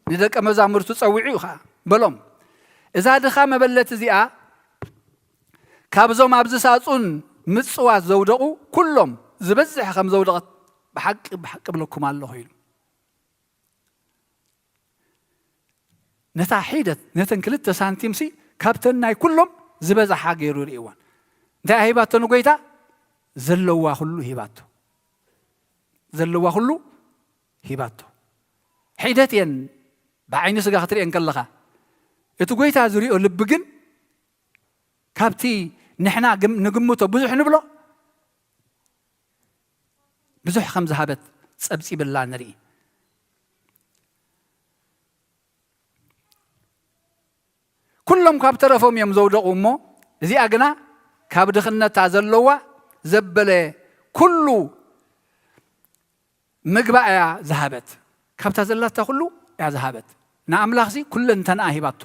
ንደቀ መዛሙርቱ ጸዊዑ ኸኣ በሎም፣ "እዛ ድኻ መበለት እዚኣ ካብዞም ኣብዚ ሳጹን ምጽዋት ዘውደቑ ኩሎም ዝበዝሕ ከም ዘውደቐት ብሓቂ፣ ብሓቂ እብለኩም ኣለኹ" ኢሉ። ነታ ሒደት፣ ነተን ክልተ ሳንቲምሲ ካብተን ናይ ኩሎም ዝበዝሓ ገይሩ ርእይወን። እንታይ ሂባቶ ንጎይታ? ዘለዋ ኩሉ ሂባቶ። ዘለዋ ኩሉ ሂባቶ። ሒደት እየን ብዓይኒ ስጋ ክትርእየን ከለኻ። እቲ ጎይታ ዝሪኦ ልቢ ግን ካብቲ ንሕና ግም-፣ ንግምቶ ብዙሕ ንብሎ ብዙሕ ከም ዝሃበት ጸብጺብላ ንርኢ። ኩሎም ካብ ተረፎም እዮም ዘውደቑ እሞ፣ እዚኣ ግና ካብ ድኽነታ ዘለዋ ዘበለ ኩሉ ምግባ እያ ዝሃበት። ካብታ ዘላታ ኩሉ እያ ዝሃበት። ንኣምላኽሲ ኩለንተንኣ ሂባቶ።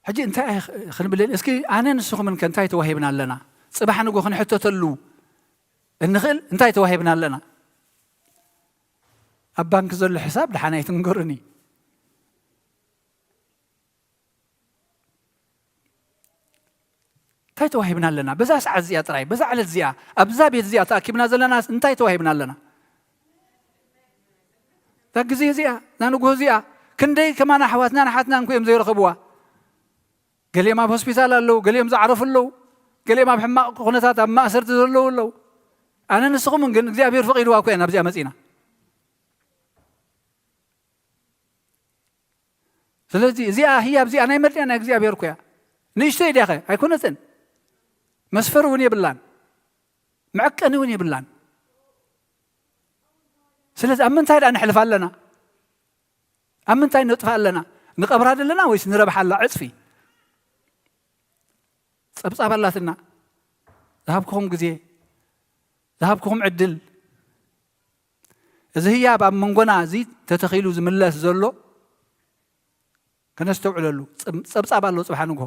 ሕጂ እንታይ ክንብልን? እስኪ ኣነ ንስኹምን ከ እንታይ ተዋሂብና ኣለና? ጽባሕ ንጎ ክንሕተተሉ እንኽእል እንታይ ተዋሂብና ኣለና? ኣብ ባንክ ዘሎ ሕሳብ ደሓን ኣይትንገሩኒ። እንታይ ተዋሂብና ኣለና? በዛ ሰዓት እዚኣ ጥራይ፣ በዛ ዕለት እዚኣ፣ ኣብዛ ቤት እዚኣ ተኣኪብና ዘለና እንታይ ተዋሂብና ኣለና? እዛ ግዜ እዚኣ፣ እዛ ንግሆ እዚኣ፣ ክንደይ ከማን ኣሕዋትናን ኣሓትናን እኮ እዮም ዘይረኸብዋ። ገሊኦም ኣብ ሆስፒታል ኣለዉ፣ ገሊኦም ዝዓረፉ ኣለዉ፣ ገሊኦም ኣብ ሕማቕ ኩነታት ኣብ ማእሰርቲ ዘለዉ ኣለዉ። ኣነ ንስኹምን ግን እግዚኣብሔር ፈቒድዋ እኮ ኢና ኣብዚኣ መጺና። ስለዚ እዚኣ ህያብ እዚኣ ናይ መድልያ ናይ እግዚኣብሔር እኮ እያ። ንእሽተይ ድያ ኸ? ኣይኮነትን። መስፈሪ እውን የብላን። መዐቀኒ እውን የብላን። ስለዚ ኣብ ምንታይ ደኣ ነሕልፋ ኣለና? ኣብ ምንታይ ነጥፋ ኣለና? ንቐብራ ደለና ወይስ ንረብሓላ ዕጽፊ? ጸብጻብ ኣላትና። ዝሃብክኹም ግዜ፣ ዝሃብክኹም ዕድል። እዚ ህያብ ኣብ መንጎና እዚ ተተኺሉ ዝምለስ ዘሎ ከነስተውዕለሉ። ጽም-፣ ጸብጻብ ኣሎ ጽባሕ ንግሆ።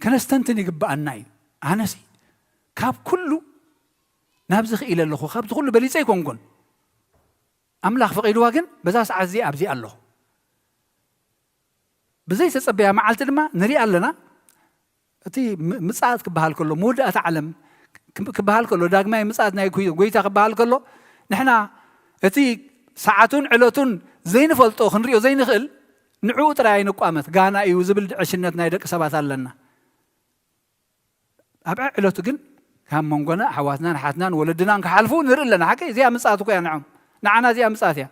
ከነስተንትን ይግብኣና እዩ። ኣነሲ ካብ ኩሉ ናብዚ ክኢለ ኣለኹ፣ ካብዚ ኩሉ በሊጸ ኣይኮንኩን። ኣምላኽ ፈቒድዋ ግን በዛ ሰዓት እዚ ኣብዚ ኣለኹ። ብዘይተጸበያ መዓልቲ ድማ ንሪኣ ኣለና። እቲ ም-፣ ምጽኣት ክበሃል ከሎ፣ መወዳእታ ዓለም ክ-፣ ክበሃል ከሎ፣ ዳግማይ ምጽኣት ናይ ጎይ-፣ ጎይታ ክበሃል ከሎ፣ ንሕና እቲ ሰዓቱን ዕለቱን ዘይንፈልጦ፣ ክንሪኦ ዘይንኽእል፣ ንዕኡ ጥራይ ኣይንቋመት፣ ጋና እዩ ዝብል ዕሽነት ናይ ደቂ ሰባት ኣለና። ኣብ ዕለቱ ግን ካብ መንጎና ኣሕዋትናን ኣሓትናን ወለድናን ክሓልፉ ንርኢ ኣለና። ሓቂ እዚኣ ምጽኣት እኮ እያ ንዖም። ንዓና እዚኣ ምጽኣት እያ።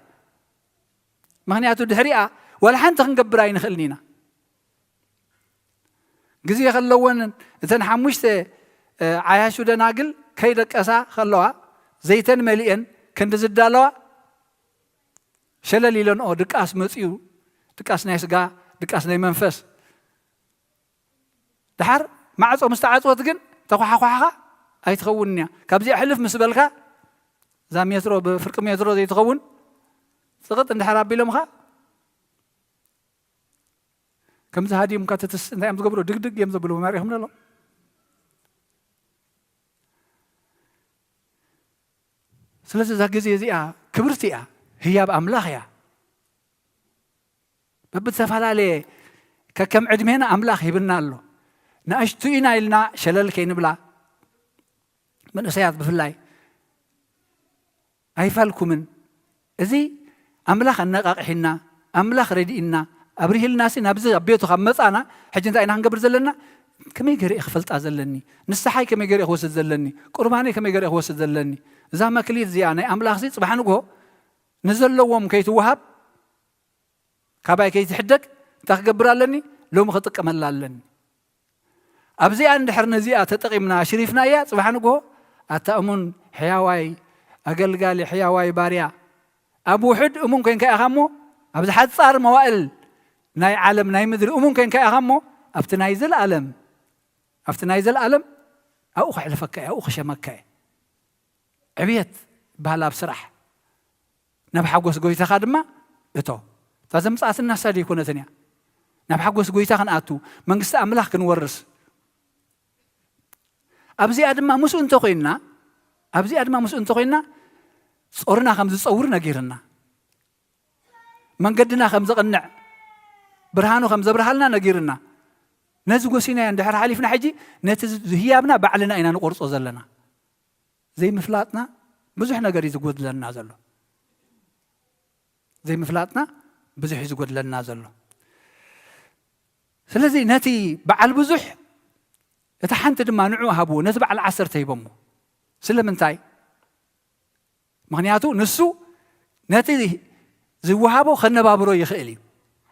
ምኽንያቱ ድሕሪኣ ዋላ ሓንቲ ክንገብር ኣይንኽእልን ኢና። ግዜ ከለወን እተን ሓሙሽተ፣ እ፣ ዓያሹ ደናግል ከይደቀሳ ከለዋ ዘይተን መሊኤን ክንዲ ዝዳለዋ ሸለል ኢለንኦ ድቃስ መጺኡ፣ ድቃስ ናይ ስጋ፣ ድቃስ ናይ መንፈስ። ደሓር ማዕጾ ምስ ተዓጽወት ግን ተኳሓኳሕኻ ኣይትኸውንን እያ። ካብዚኣ ሕልፍ ምስ በልካ እዛ ሜትሮ ብፍርቂ ሜትሮ ዘይትኸውን ጽቕጥ እንድሕር ኣቢሎምኻ ከምዚ ሃዲምካ ትትስ እንታይ እዮም ዝገብሩ? ድግድግ እዮም ዘብሉ መሪኹም ነሎ። ስለዚ እዛ ግዜ እዚኣ ክብርቲ እያ፣ ህያብ ኣምላኽ እያ። በብዝተፈላለየ ከከም ዕድሜና ኣምላኽ ሂብና ኣሎ። ንኣሽቱ ኢና ኢልና ሸለል ከይንብላ፣ መንእሰያት ብፍላይ ኣይፋልኩምን። እዚ ኣምላኽ ኣነቓቒሕና፣ ኣምላኽ ረዲእና፣ ኣብሪህልናሲ ናብዚ ኣብ ቤቱ ካብ መጻና፣ ሕጂ እንታይ ኢና ክንገብር ዘለና? ከመይ ገይረ እየ ክፈልጣ ዘለኒ? ንስሓይ ከመይ ገይረ እየ ክወስድ ዘለኒ? ቁርባነይ ከመይ ገይረ እየ ክወስድ ዘለኒ? እዛ መክሊት እዚኣ ናይ ኣምላኽሲ ጽባሕ ንግሆ ንዘለዎም ከይትወሃብ፣ ካባይ ከይትሕደግ እንታይ ክገብር ኣለኒ? ሎሚ ክጥቀመላ ኣለኒ። ኣብዚኣ እንድሕር ነዚኣ ተጠቒምና ሽሪፍናያ፣ ጽባሕ ንግሆ ኣታ እሙን ሕያዋይ ኣገልጋሊ፣ ሕያዋይ ባርያ፣ ኣብ ውሑድ እሙን ኮንካ ኢኻ እሞ፣ ኣብዚ ሓጻር መዋእል ናይ ዓለም ናይ ምድሪ እሙን ኮንካ ኢኻ እሞ፣ ኣብቲ ናይ ዘለኣለም፣ ኣብቲ ናይ ዘለኣለም ኣብኡ ከሕልፈካ እየ፣ ኣብኡ ክሸመካ እየ። ዕብየት ይበሃል ኣብ ስራሕ። ናብ ሓጎስ ጎይታኻ ድማ እቶ። እታ ዘምጽኣትና እሳ ደይኮነትን እያ። ናብ ሓጎስ ጎይታ ክንኣቱ፣ መንግስቲ ኣምላኽ ክንወርስ። ኣብዚኣ ድማ ምስኡ እንተኾይንና፣ ኣብዚኣ ድማ ምስኡ እንተኾይንና፣ ጾርና ከም ዝጸውር ነጊርና። መንገድና ከም ዘቕንዕ፣ ብርሃኑ ከም ዘብርሃልና ነጊርና። ነዚ ጎሲናዮ እንድሕር ሓሊፍና ሕጂ፣ ነቲ ህያብና ባዕልና ኢና ንቖርጾ ዘለና። ዘይምፍላጥና ብዙሕ ነገር እዩ ዝጎድለና ዘሎ። ዘይምፍላጥና ብዙሕ እዩ ዝጎድለና ዘሎ። ስለዚ ነቲ በዓል ብዙሕ፣ እታ ሓንቲ ድማ ንዑ ሃብዎ፣ ነቲ በዓል ዓሰርተ ሂቦሞ። ስለምንታይ? ምኽንያቱ ንሱ ነቲ ዝወሃቦ ከነባብሮ ይኽእል እዩ።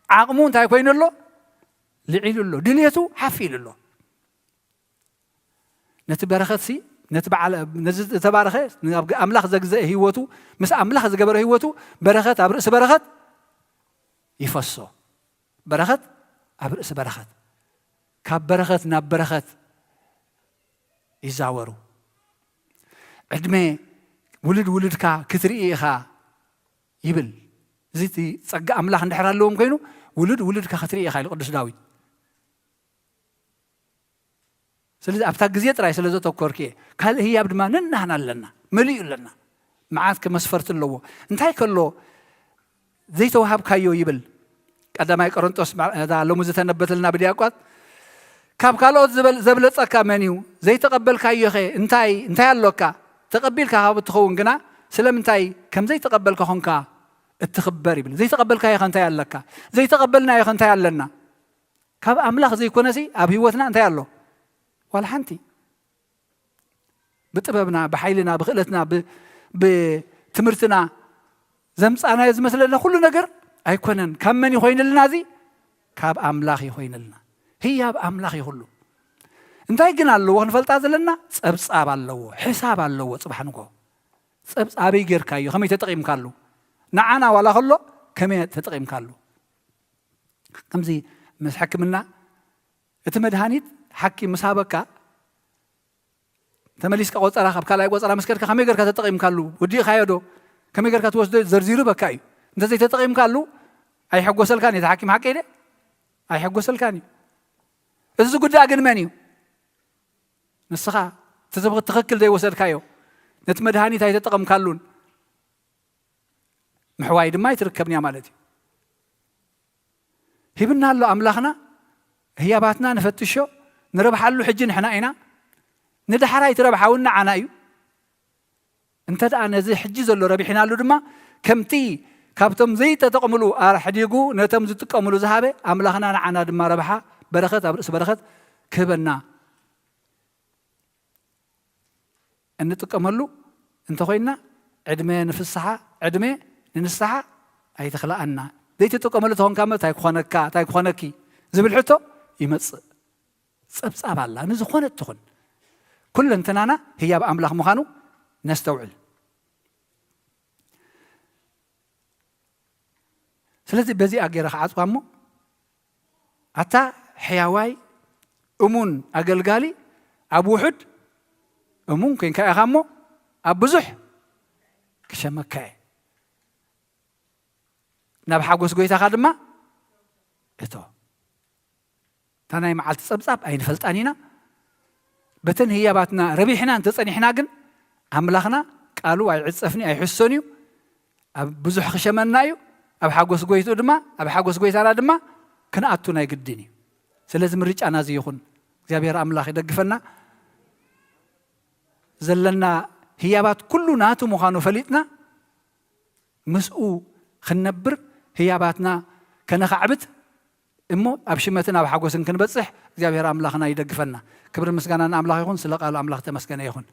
ዓቕሙ እንታይ ኮይኑ ኣሎ? ልዒሉ ኣሎ። ድልየቱ ሓፍ ኢሉ ኣሎ። ነቲ በረኸትሲ ነቲ በዓል ነዚ ዝተባረኸ፣ ኣብ ኣምላኽ ዘግዘአ ህይወቱ፣ ምስ ኣምላኽ ዝገበረ ህይወቱ፣ በረኸት ኣብ ርእሲ በረኸት ይፈሶ። በረኸት ኣብ ርእሲ በረኸት፣ ካብ በረኸት ናብ በረኸት ይዛወሩ። ዕድመ ውልድ ውልድካ ክትርኢ ኢኻ ይብል። እዚ እቲ ጸጋ ኣምላኽ እንድሕር ኣለዎም ኮይኑ፣ ውልድ ውልድካ ክትርኢ ኢኻ ኢሉ ቅዱስ ዳዊት። ስለዚ ኣብታ ግዜ ጥራይ ስለ ዘተኮርክ እየ። ካልእ ህያብ ድማ ነናህና ኣለና፣ መሊኡ ኣለና። መዓት ከመስፈርቲ ኣለዎ። እንታይ ከሎ ዘይተዋሃብካዮ ይብል ቀዳማይ ቆሮንጦስ፣ እዛ ሎሚ ዝተነበተልና ብዲያቋት፣ ካብ ካልኦት ዝበል- ዘብለጸካ መን እዩ? ዘይተቐበልካዮኸ እንታይ እንታይ ኣሎካ? ተቐቢልካ ካብ እትኸውን ግና ስለምንታይ ከም ዘይተቐበልካ ኾንካ እትኽበር ይብል። ዘይተቐበልካዮኸ እንታይ ኣለካ? ዘይተቐበልናዮኸ እንታይ ኣለና? ካብ ኣምላኽ ዘይኮነሲ ኣብ ህይወትና እንታይ ኣሎ? ዋላ ሓንቲ። ብጥበብና፣ ብሓይልና፣ ብኽእለትና፣ ብ- ብትምህርትና ዘምጻናዮ ዝመስለና ኩሉ ነገር ኣይኮነን። ካብ መን ይኾይንልና? እዚ ካብ ኣምላኽ ይኾይንልና። ህያብ ኣምላኽ እዩ ኩሉ። እንታይ ግን ኣለዎ ክንፈልጣ ዘለና? ጸብጻብ ኣለዎ፣ ሕሳብ ኣለዎ። ጽባሕ ንጎ ጸብጻብ ኣበይ ጌርካዮ? ከመይ ተጠቒምካሉ? ንዓና ዋላ ከሎ ከመይ ተጠቒምካሉ? ከምዚ ምስ ሕክምና፣ እቲ መድሃኒት ሓኪም ምስ ሃበካ፣ ተመሊስካ ቆጸራ፣ ካብ ካልኣይ ቆጸራ ምስ ከድካ ከመይ ጌርካ ተጠቒምካሉ? ወዲእካዮ ዶ? ከመይ ጌርካ ትወስዶ? ዘርዚሩ በካ እዩ። እንተዘይተጠቒምካሉ ኣይሐጎሰልካን እዩ። እቲ ሓኪም ሓቂ ኢለ ኣይሐጎሰልካን እዩ። እዚ ዝጉዳእ ግን መን እዩ? ንስኻ። እቲ ትኽክል ዘይወሰድካዮ፣ ነቲ መድሃኒት ኣይተጠቐምካሉን፣ ምሕዋይ ድማ ኣይትርከብን እያ ማለት እዩ። ሂብና ኣሎ ኣምላኽና። ህያባትና ንፈትሾ፣ ንረብሓሉ ሕጂ ንሕና ኢና። ንዳሕራይ እቲ ረብሓ እውን ንዓና እዩ። እንተ ደኣ ነዚ ሕጂ ዘሎ ረቢሕናሉ ድማ፣ ከምቲ ካብቶም ዘይተጠቕምሉ ኣሕዲጉ ነቶም ዝጥቀምሉ ዝሃበ፣ ኣምላኽና ንዓና ድማ ረብሓ፣ በረኸት ኣብ ርእሲ በረኸት ክህበና እንጥቀመሉ እንተኾይንና፣ ዕድመ ንፍስሓ፣ ዕድመ ንንስሓ ኣይትኽልኣና። ዘይትጥቀመሉ ተኾንካ እሞ እንታይ ክኾነካ፣ እንታይ ክኾነኪ ዝብል ሕቶ ይመጽእ። ጸብጻብ ኣላ ንዝኾነት ትኹን። ኩለንተናና ህያብ ኣምላኽ ምዃኑ ነስተውዕል። ስለዚ በዚኣ ገይረ ክዓጽዋ እሞ፣ ኣታ ሕያዋይ እሙን ኣገልጋሊ፣ ኣብ ውሑድ እሙን ኮይንካ ኢኻ እሞ፣ ኣብ ብዙሕ ክሸመካ እየ። ናብ ሓጎስ ጎይታኻ ድማ እቶ። እታ ናይ መዓልቲ ጸብጻብ ኣይንፈልጣን ኢና። በተን ህያባትና ረቢሕና እንተጸኒሕና ግን፣ ኣምላኽና ቃሉ ኣይዕጸፍን እዩ፣ ኣይሕሶን እዩ። ኣብ ብዙሕ ክሸመና እዩ። ኣብ ሓጎስ ጎይትኡ ድማ፣ ኣብ ሓጎስ ጎይታና ድማ ክንኣቱ ናይ ግድን እዩ። ስለዚ ምርጫና እዚ ይኹን። እግዚኣብሔር ኣምላኽ ይደግፈና። ዘለና ህያባት ኩሉ ናቱ ምዃኑ ፈሊጥና፣ ምስኡ ክንነብር፣ ህያባትና ከነኻዕብት እሞ ኣብ ሽመትን ኣብ ሓጎስን ክንበጽሕ እግዚኣብሔር ኣምላኽና ይደግፈና። ክብርን ምስጋናን ኣምላኽ ይኹን። ስለ ቃሉ ኣምላኽ ተመስገነ ይኹን።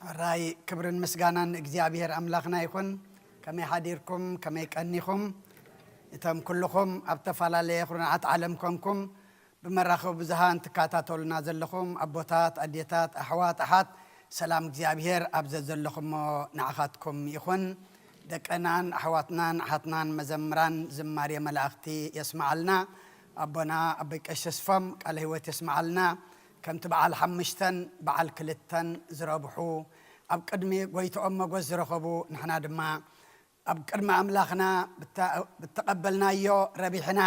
ኣራይ ክብርን ምስጋናን እግዚኣብሔር ኣምላኽና ይኹን። ከመይ ሓዲርኩም? ከመይ ቀኒኹም? እቶም ኩልኹም ኣብ ተፈላለየ ኩርናዓት ዓለም ኮንኩም ብመራኸቢ ብዙሃን ትከታተሉና ዘለኹም ኣቦታት፣ ኣዴታት፣ ኣሕዋት፣ ኣሓት፣ ሰላም እግዚኣብሔር ኣብ ዘዘለኹሞ ንዓኻትኩም ይኹን። ደቀናን ኣሕዋትናን ኣሓትናን መዘምራን ዝማሬ መላእኽቲ የስምዓልና። ኣቦና ኣቦይ ቀሺ ተስፎም ቃለ ህይወት የስምዓልና። ከምቲ በዓል ሓሙሽተን በዓል ክልተን ዝረብሑ፣ ኣብ ቅድሚ ጎይትኦም መጎስ ዝረኸቡ፣ ንሕና ድማ ኣብ ቅድሚ ኣምላኽና ብተ-፣ ብተቐበልናዮ ረቢሕና።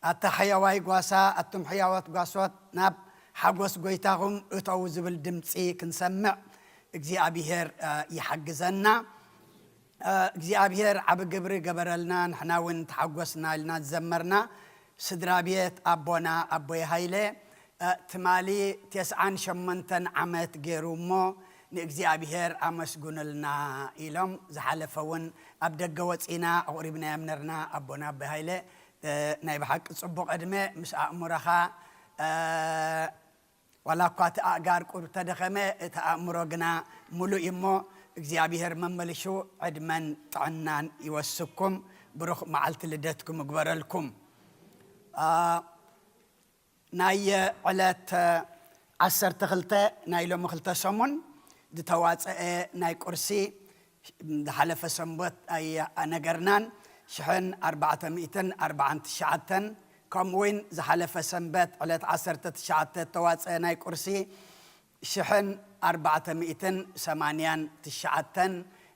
ኣታ ሕያዋይ ጓሳ፣ ኣቱም ሕያዋት ጓሶት፣ ናብ ሓጎስ ጎይታኹም እተዉ ዝብል ድምፂ ክንሰምዕ እግዚኣብሔር፣ እ፣ ይሓግዘና። እ፣ እግዚኣብሔር ዓቢ ግብሪ ገበረልና፣ ንሕና እውን ተሓጎስና ኢልና ዝዘመርና ስድራ ቤት ኣቦና ኣቦይ ሃይለ፣ እ፣ ትማሊ ተስዓን ሸሞንተን ዓመት ገይሩ እሞ፣ ንእግዚኣብሔር ኣመስግኑልና ኢሎም፣ ዝሓለፈ እውን ኣብ ደገ ወጺና ኣቑሪብናዮም ነርና። ኣቦና ኣቢ ሃይለ፣ እ፣ ናይ ብሓቂ ጽቡቕ ዕድመ ምስ ኣእምሮኻ፣ እ፣ ዋላ እኳ እቲ ኣእጋር ቁሩብ ተደኸመ፣ እቲ ኣእምሮ ግና ምሉእ እዩ እሞ፣ እግዚኣብሔር መመልሹ ዕድመን ጥዕናን ይወስኩም። ብሩኽ መዓልቲ ልደትኩም ይግበረልኩም። እ፣ ናይ ዕለት ዓሰርተ ክልተ ናይ ሎሚ ክልተ ሰሙን ዝተዋፀአ ናይ ቁርሲ ዝሓለፈ ሰንበት ኣነገርናን ሽሕን ኣርባዕተ ሚእትን ኣርባዓን ትሽዓተን፣ ከምኡ እውን ዝሓለፈ ሰንበት ዕለት ዓሰርተ ትሽዓተ ዝተዋፀአ ናይ ቁርሲ ሽሕን ኣርባዕተ ሚእትን ሰማንያን ትሽዓተን።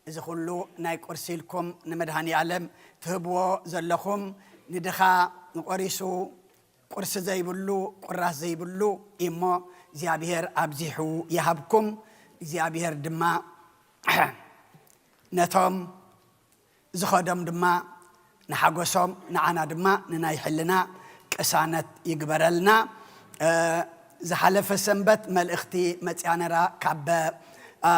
እዚ ኩሉ ናይ ቁርሲ ኢልኩም ንመድሃኒ ኣለም ትህብዎ ዘለኹም፣ ንድኻ ንቆሪሱ ቁርሲ ዘይብሉ፣ ቁራስ ዘይብሉ እሞ እግዚኣብሔር ኣብዚሑ ይሃብኩም። እግዚኣብሔር ድማ ነቶም ዝኸዶም ድማ ንሓጎሶም፣ ንዓና ድማ ንናይ ሕልና ቅሳነት ይግበረልና። እ፣ ዝሓለፈ ሰንበት መልእኽቲ መጽያ ነራ ካብ፣ እ፣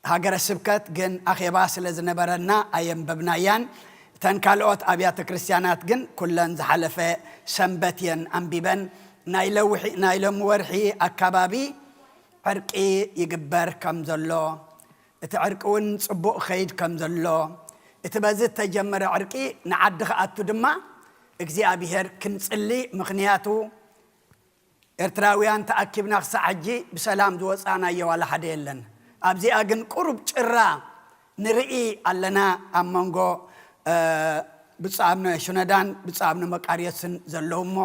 ሃገረ ስብከት፣ ግን ኣኼባ ስለ ዝነበረና ኣየንበብናያን። እተን ካልኦት ኣብያተ ክርስቲያናት ግን ኩለን ዝሓለፈ ሰንበት እየን ኣንቢበን። ናይ ለውሒ-፣ ናይ ሎሚ ወርሒ ኣካባቢ ዕርቂ ይግበር ከም ዘሎ፣ እቲ ዕርቂ እውን ጽቡቕ ኸይድ ከም ዘሎ፣ እቲ በዚ እተጀመረ ዕርቂ ንዓዲ ክኣቱ ድማ እግዚኣብሔር ክንጽሊ፣ ምኽንያቱ ኤርትራውያን ተኣኪብና ክሳዕ ሕጂ ብሰላም ዝወጻእናዮ ዋላ ሓደ የለን። ኣብዚኣ ግን ቁሩብ ጭራ ንርኢ ኣለና። ኣብ መንጎ፣ እ፣ ብፁዕ ኣቡነ ሽኖዳን ብፁዕ ኣቡነ መቃርዮስን ዘለዉ እሞ፣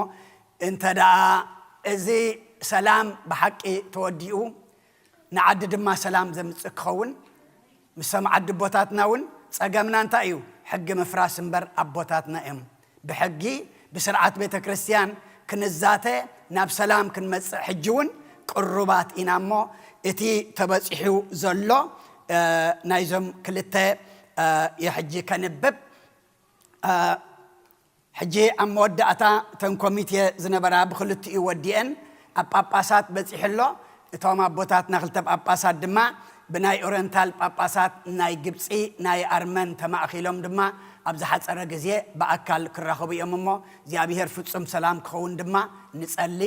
እንተ ደኣ እዚ ሰላም ብሓቂ ተወዲኡ፣ ንዓዲ ድማ ሰላም ዘምጽእ ክኸውን፣ ምስ ሰምዓ ኣቦታትና እውን ጸገምና እንታይ እዩ? ሕጊ ምፍራስ እምበር ኣቦታትና እዮም። ብሕጊ፣ ብስርዓት ቤተ ክርስቲያን ክንዛተ፣ ናብ ሰላም ክንመጽእ ሕጂ እውን ቅሩባት ኢና እሞ፣ እቲ ተበጺሑ ዘሎ፣ እ፣ ናይዞም ክልተ፣ እ፣ የሕጂ ከንብብ። እ፣ ሕጂ ኣብ መወዳእታ እተን ኮሚቴ ዝነበራ ብክልቲኡ ወዲኤን ኣብ ጳጳሳት በጺሑ ኣሎ። እቶም ኣቦታትና ክልተ ጳጳሳት ድማ ብናይ ኦሪየንታል ጳጳሳት ናይ ግብጺ፣ ናይ ኣርመን ተማእኺሎም ድማ ኣብ ዝሓጸረ ግዜ ብኣካል ክራኸቡ እዮም እሞ እግዚኣብሔር ፍጹም ሰላም ክኸውን ድማ ንጸሊ።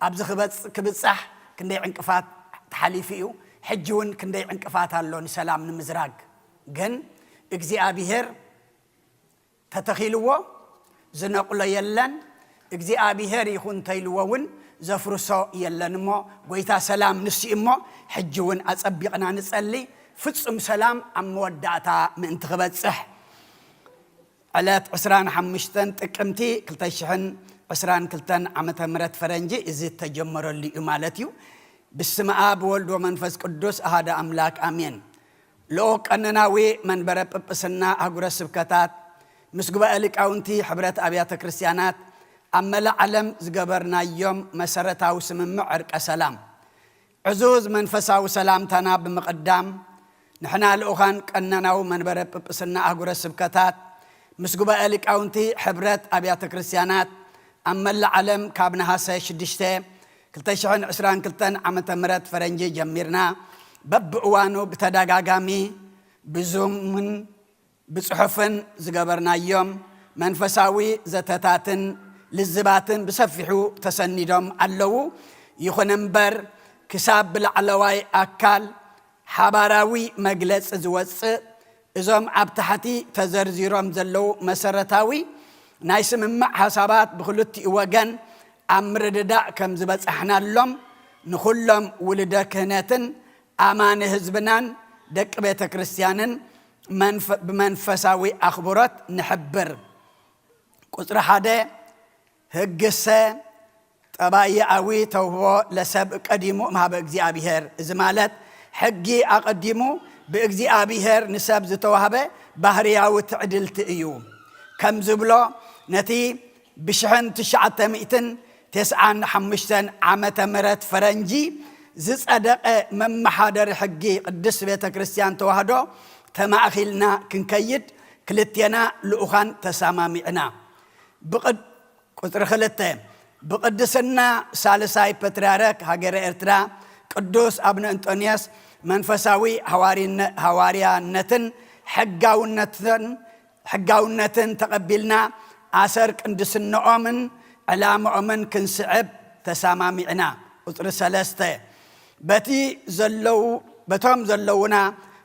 ኣብዚ ክበጽ-፣ ክብጻሕ ክንደይ ዕንቅፋት ተሓሊፉ እዩ። ሕጂ እውን ክንደይ ዕንቅፋት ኣሎ ንሰላም ንምዝራግ። ግን እግዚኣብሔር ተተኺልዎ ዝነቕሎ የለን። እግዚኣብሔር ይኹን እንተኢልዎ እውን ዘፍርሶ የለን እሞ፣ ጎይታ ሰላም ንሱ እዩ እሞ፣ ሕጂ እውን ኣጸቢቕና ንጸሊ፣ ፍጹም ሰላም ኣብ መወዳእታ ምእንቲ ክበጽሕ። ዕለት ዕስራን ሓሙሽተን ጥቅምቲ ክልተ ሽሕን ዕስራን ክልተን ዓመተ ምህረት ፈረንጂ እዚ እተጀመረሉ እዩ ማለት እዩ። ብስመ ኣብ ወወልድ ወመንፈስ ቅዱስ ኣሃደ ኣምላክ ኣሜን። ልኡኽ ቀነናዊ መንበረ ጵጵስና ኣህጉረ ስብከታት፣ ምስ ጉባኤ ሊቃውንቲ ሕብረት ኣብያተ ክርስቲያናት ኣብ መላእ ዓለም ዝገበርናዮም መሰረታዊ ስምምዕ ዕርቀ ሰላም። ዕዙዝ መንፈሳዊ ሰላምታና ብምቕዳም፣ ንሕና ልኡኻን ቀነናዊ መንበረ ጵጵስና ኣህጉረ ስብከታት፣ ምስ ጉባኤ ሊቃውንቲ ሕብረት ኣብያተ ክርስቲያናት ኣብ መላእ ዓለም ካብ ነሃሰ ሽዱሽተ ክልተ ሽሕን ዕስራን ክልተን ዓመተ ምህረት ፈረንጂ ጀሚርና፣ በብእዋኑ ብተደጋጋሚ ብዙምን ብጽሑፍን ዝገበርናዮም መንፈሳዊ ዘተታትን ልዝባትን ብሰፊሑ ተሰኒዶም ኣለዉ። ይኹን እምበር፣ ክሳብ ብላዕለዋይ ኣካል ሓባራዊ መግለጺ ዝወጽእ፣ እዞም ኣብ ታሕቲ ተዘርዚሮም ዘለዉ መሰረታዊ ናይ ስምምዕ ሓሳባት ብክልቲኡ ወገን ኣብ ምርድዳእ ከም ዝበጻሕናሎም፣ ንኹሎም ውሉደ ክህነትን ኣማኒ ህዝብናን ደቂ ቤተ ክርስቲያንን መንፈ-፣ ብመንፈሳዊ ኣኽብሮት ንሕብር። ቁጽሪ ሓደ፣ ህግሰ ጠባይኣዊ ተውህቦ ለሰብ ቀዲሙ እምሃበ እግዚኣብሔር። እዚ ማለት፣ ሕጊ ኣቐዲሙ ብእግዚኣብሔር ንሰብ ዝተዋህበ ባህርያዊ ትዕድልቲ እዩ። ከም ዝብሎ፣ ነቲ ብሽሕን ትሽዓተ ሚእትን ተስዓን ሓሙሽተን ዓመተ ምህረት ፈረንጂ ዝጸደቐ መመሓደሪ ሕጊ ቅድስት ቤተ ክርስቲያን ተዋህዶ ተማእኺልና ክንከይድ ክልቴና ልኡኻን ተሰማሚዕና። ብቕድ-፣ ቁጽሪ ክልተ፣ ብቅድስና ሳልሳይ ፓትርያርክ ሃገረ ኤርትራ ቅዱስ ኣቡነ እንጦንዮስ መንፈሳዊ ሃዋሪነ-፣ ሃዋርያነትን ሕጋውነትን፣ ሕጋውነትን ተቐቢልና ኣሰር ቅድስንኦምን ዕላምኦምን ክንስዕብ ተሰማሚዕና። ቁጽሪ ሰለስተ፣ በቲ ዘለዉ-፣ በቶም ዘለዉና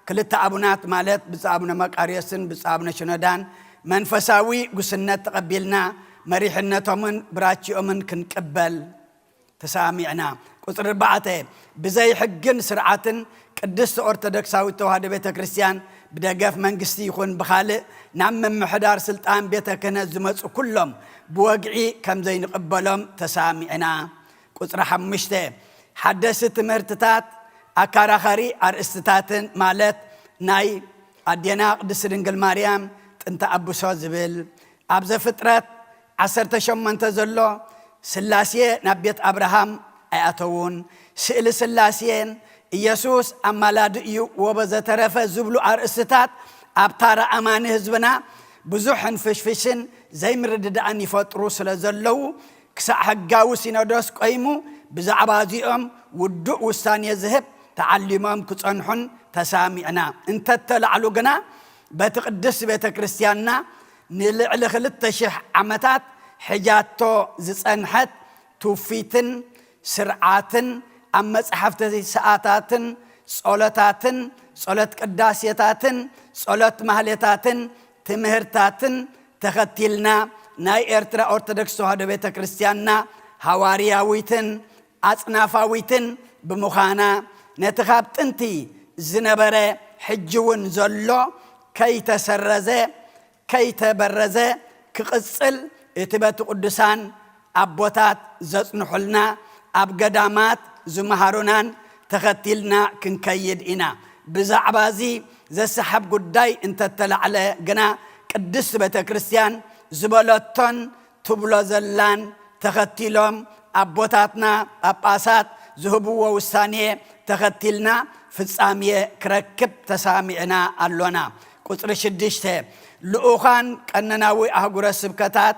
ክልተ ኣቡናት ማለት ብፁዕ ኣቡነ መቃርዮስን ብፁዕ ኣቡነ ሽኖዳን መንፈሳዊ ጉስነት ተቐቢልና መሪሕነቶምን ብራችኦምን ክንቅበል ተሰማሚዕና። ቁጽሪ ኣርባዕተ፣ ብዘይ ሕግን ስርዓትን ቅድስቲ ኦርቶዶክሳዊት ተዋህዶ ቤተ ክርስቲያን ብደገፍ መንግስቲ ይኹን ብኻልእ ናብ ምምሕዳር ስልጣን ቤተ ክህነት ዝመጹ ኩሎም ብወግዒ ከም ዘይንቕበሎም ተሰማሚዕና። ቁጽሪ ሓሙሽተ፣ ሓደስቲ ትምህርትታት ኣከራኻሪ ኣርእስትታትን ማለት ናይ ኣዴና ቅድስቲ ድንግል ማርያም ጥንተ ኣብሶ ዝብል ኣብ ዘፍጥረት ዓሰርተ ሸሞንተ ዘሎ ስላሴ ናብ ቤት ኣብርሃም ኣይኣተዉን፣ ስእሊ ስላሴን ኢየሱስ ኣማላዲ እዩ ወበዘተረፈ ዝብሉ ኣርእስትታት ኣብ ታራ ኣማኒ ህዝብና ብዙሕ ሕንፍሽፍሽን ዘይምርድዳእን ይፈጥሩ ስለ ዘለዉ ክሳዕ ሕጋዊ ሲኖዶስ ቆይሙ ብዛዕባ እዚኦም ውዱእ ውሳኔ ዝህብ ተዓሊሞም ክጸንሑን ተሰማሚዕና። እንተተላዕሉ ግና በቲ ቅድስቲ ቤተ ክርስቲያንና ንልዕሊ ክልተ ሽሕ ዓመታት ሕጃቶ ዝጸንሐት ትውፊትን ስርዓትን ኣብ መጻሕፍቲ ሰኣታትን ጸሎታትን ጸሎት ቅዳሴታትን ጸሎት ማህሌታትን ትምህርታትን ተኸቲልና ናይ ኤርትራ ኦርቶዶክስ ተዋህዶ ቤተ ክርስቲያንና ሃዋርያዊትን ኣጽናፋዊትን ብምዃና ነቲ ካብ ጥንቲ ዝነበረ ሕጂ እውን ዘሎ ከይተሰረዘ ከይተበረዘ ክቕጽል እቲ በቲ ቅዱሳን ኣቦታት ዘጽንሑልና ኣብ ገዳማት ዝመሃሩናን ተኸቲልና ክንከይድ ኢና። ብዛዕባ እዚ ዘሰሓብ ጉዳይ እንተተላዕለ ግና ቅድስቲ ቤተ ክርስቲያን ዝበለቶን ትብሎ ዘላን ተኸቲሎም ኣቦታትና ጳጳሳት ዝህብዎ ውሳኔ ተኸቲልና ፍጻሜ ክረክብ ተሳሚዕና ኣሎና። ቁጽሪ ሽዱሽተ፣ ልኡኻን ቀነናዊ ኣህጉረ ስብከታት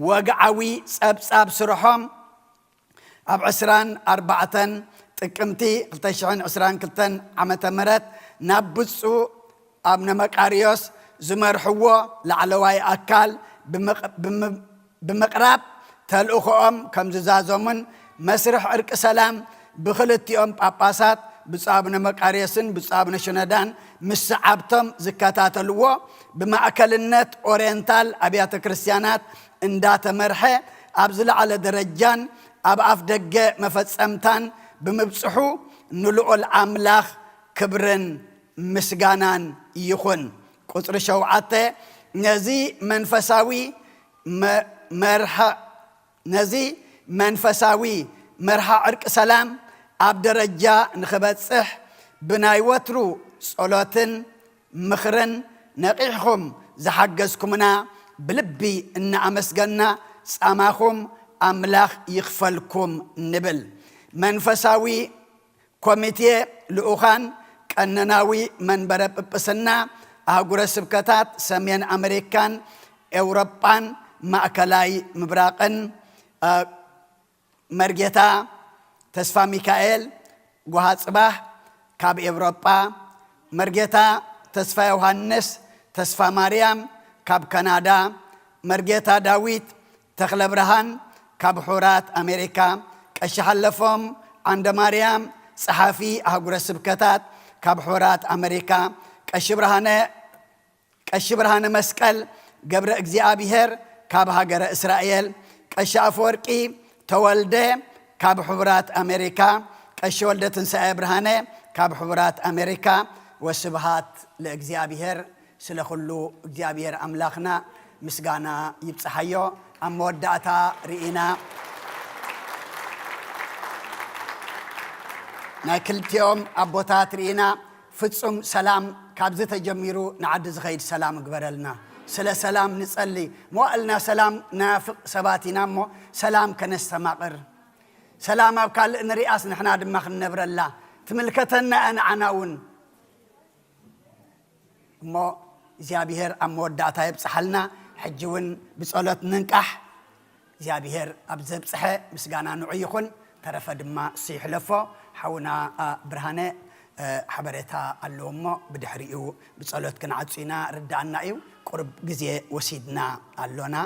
ወግዓዊ ጸብጻብ ስርሖም ኣብ ዕስራን ኣርባዕተን ጥቅምቲ ክልተ ሽሕን ዕስራን ክልተን ዓመተ ምህረት ናብ ብፁዕ ኣቡነ መቃርዮስ ዝመርሕዎ ላዕለዋይ ኣካል ብምቕ-፣ ብምብ-፣ ብምቕራብ ተልእኾኦም ከም ዝዛዘሙን መስርሕ ዕርቂ ሰላም ብክልቲኦም ጳጳሳት ብፁዕ ኣቡነ መቃርዮስን ብፁዕ ኣቡነ ሽኖዳን ምስ ሰዓብቶም ዝከታተልዎ ብማእከልነት ኦርየንታል ኣብያተ ክርስቲያናት እንዳተመርሐ ኣብ ዝለዓለ ደረጃን ኣብ ኣፍ ደገ መፈጸምታን ብምብጽሑ ንልዑል ኣምላኽ ክብርን ምስጋናን ይኹን። ቁጽሪ ሸውዓተ፣ ነዚ መንፈሳዊ መ-፣ መርሃ፣ ነዚ መንፈሳዊ መርሃ ዕርቂ ሰላም ኣብ ደረጃ ንኽበጽሕ ብናይ ወትሩ ጸሎትን ምኽርን ነቒሕኹም ዝሓገዝኩምና ብልቢ እናኣመስገና ጻማኹም ኣምላኽ ይኽፈልኩም ንብል። መንፈሳዊ ኮሚቴ ልኡኻን ቀነናዊ መንበረ ጵጵስና ኣህጉረ ስብከታት ሰሜን ኣመሪካን ኤውሮጳን ማእከላይ ምብራቕን፣ እ፣ መርጌታ ተስፋ ሚካኤል ጓሃ ጽባህ ካብ ኤውሮጳ፣ መርጌታ ተስፋ ዮሃንስ ተስፋ ማርያም ካብ ካናዳ፣ መርጌታ ዳዊት ተኽለ ብርሃን ካብ ሕቡራት ኣሜሪካ፣ ቀሺ ሓለፎም ዓንደ ማርያም ጸሓፊ ኣህጉረ ስብከታት ካብ ሕቡራት ኣሜሪካ፣ ቀሺ ብርሃነ፣ ቀሺ ብርሃነ መስቀል ገብረ እግዚኣብሔር ካብ ሃገረ እስራኤል፣ ቀሺ ኣፈወርቂ ተወልደ ካብ ሕቡራት ኣሜሪካ፣ ቀሺ ወልደ ትንሳኤ ብርሃነ ካብ ሕቡራት ኣሜሪካ። ወስብሃት ለእግዚኣብሔር። ስለ ኩሉ እግዚኣብሔር ኣምላኽና ምስጋና ይብጽሓዮ። ኣብ መወዳእታ ርኢና፣ ናይ ክልቲኦም ኣቦታት ርኢና። ፍጹም ሰላም ካብዚ ተጀሚሩ ንዓዲ ዝኸይድ ሰላም እግበረልና። ስለ ሰላም ንጸሊ። መዋእልና ሰላም ናፍቕ ሰባት ኢና እሞ ሰላም ከነስተማቕር። ሰላም ኣብ ካልእ ንሪኣስ ንሕና ድማ ክንነብረላ ትምልከተና እያ ንዓና እውን። እሞ እግዚኣብሔር ኣብ መወዳእታ የብጽሓልና። ሕጂ እውን ብጸሎት ንንቃሕ። እግዚኣብሔር ኣብ ዘብጽሐ ምስጋና ንዑ ይኹን። ተረፈ ድማ ስይሕለፎ። ሓውና ብርሃነ ሓበሬታ ኣለዎ እሞ ብድሕሪኡ ብጸሎት ክንዓጹ ኢና። ርዳኣና እዩ፣ ቁሩብ ግዜ ወሲድና ኣሎና፣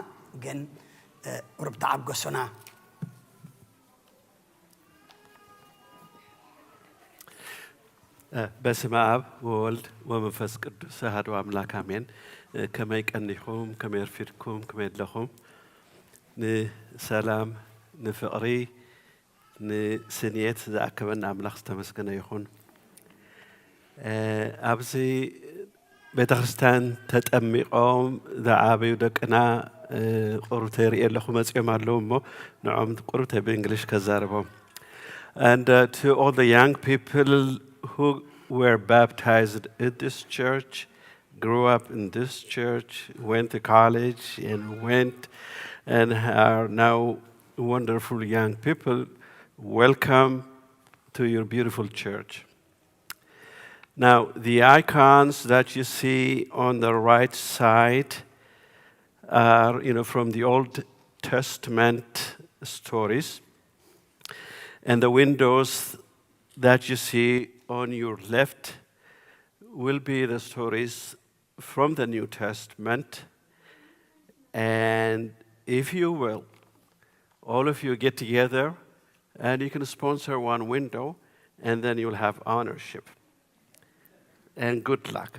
ግን ቁሩብ ተዓገሱና። በስመ አብ ወወልድ ወመንፈስ ቅዱስ አሐዱ አምላክ አሜን። ከመይ ቀኒኹም? ከመይ ኣርፊድኩም? ከመይ ኣለኹም? ንሰላም፣ ንፍቕሪ፣ ንስንየት ዝኣከበና ኣምላኽ ዝተመስገነ ይኹን። ኣብዚ ቤተ ክርስቲያን ተጠሚቖም ዝዓበዩ ደቅና ቁሩብ ተይርኢ ኣለኹ፣ መፂኦም ኣለዉ እሞ ንዖም ቁሩብ ተይ ብእንግሊሽ ከዛርቦም። And uh, to all the young people who were baptized in this church, grew up in this church, went to college and went and are now wonderful young people, welcome to your beautiful church. Now, the icons that you see on the right side are, you know, from the Old Testament stories. And the windows that you see on your left will be the stories from the New Testament. And if you will, all of you get together and you can sponsor one window, and then you'll have ownership. And good luck.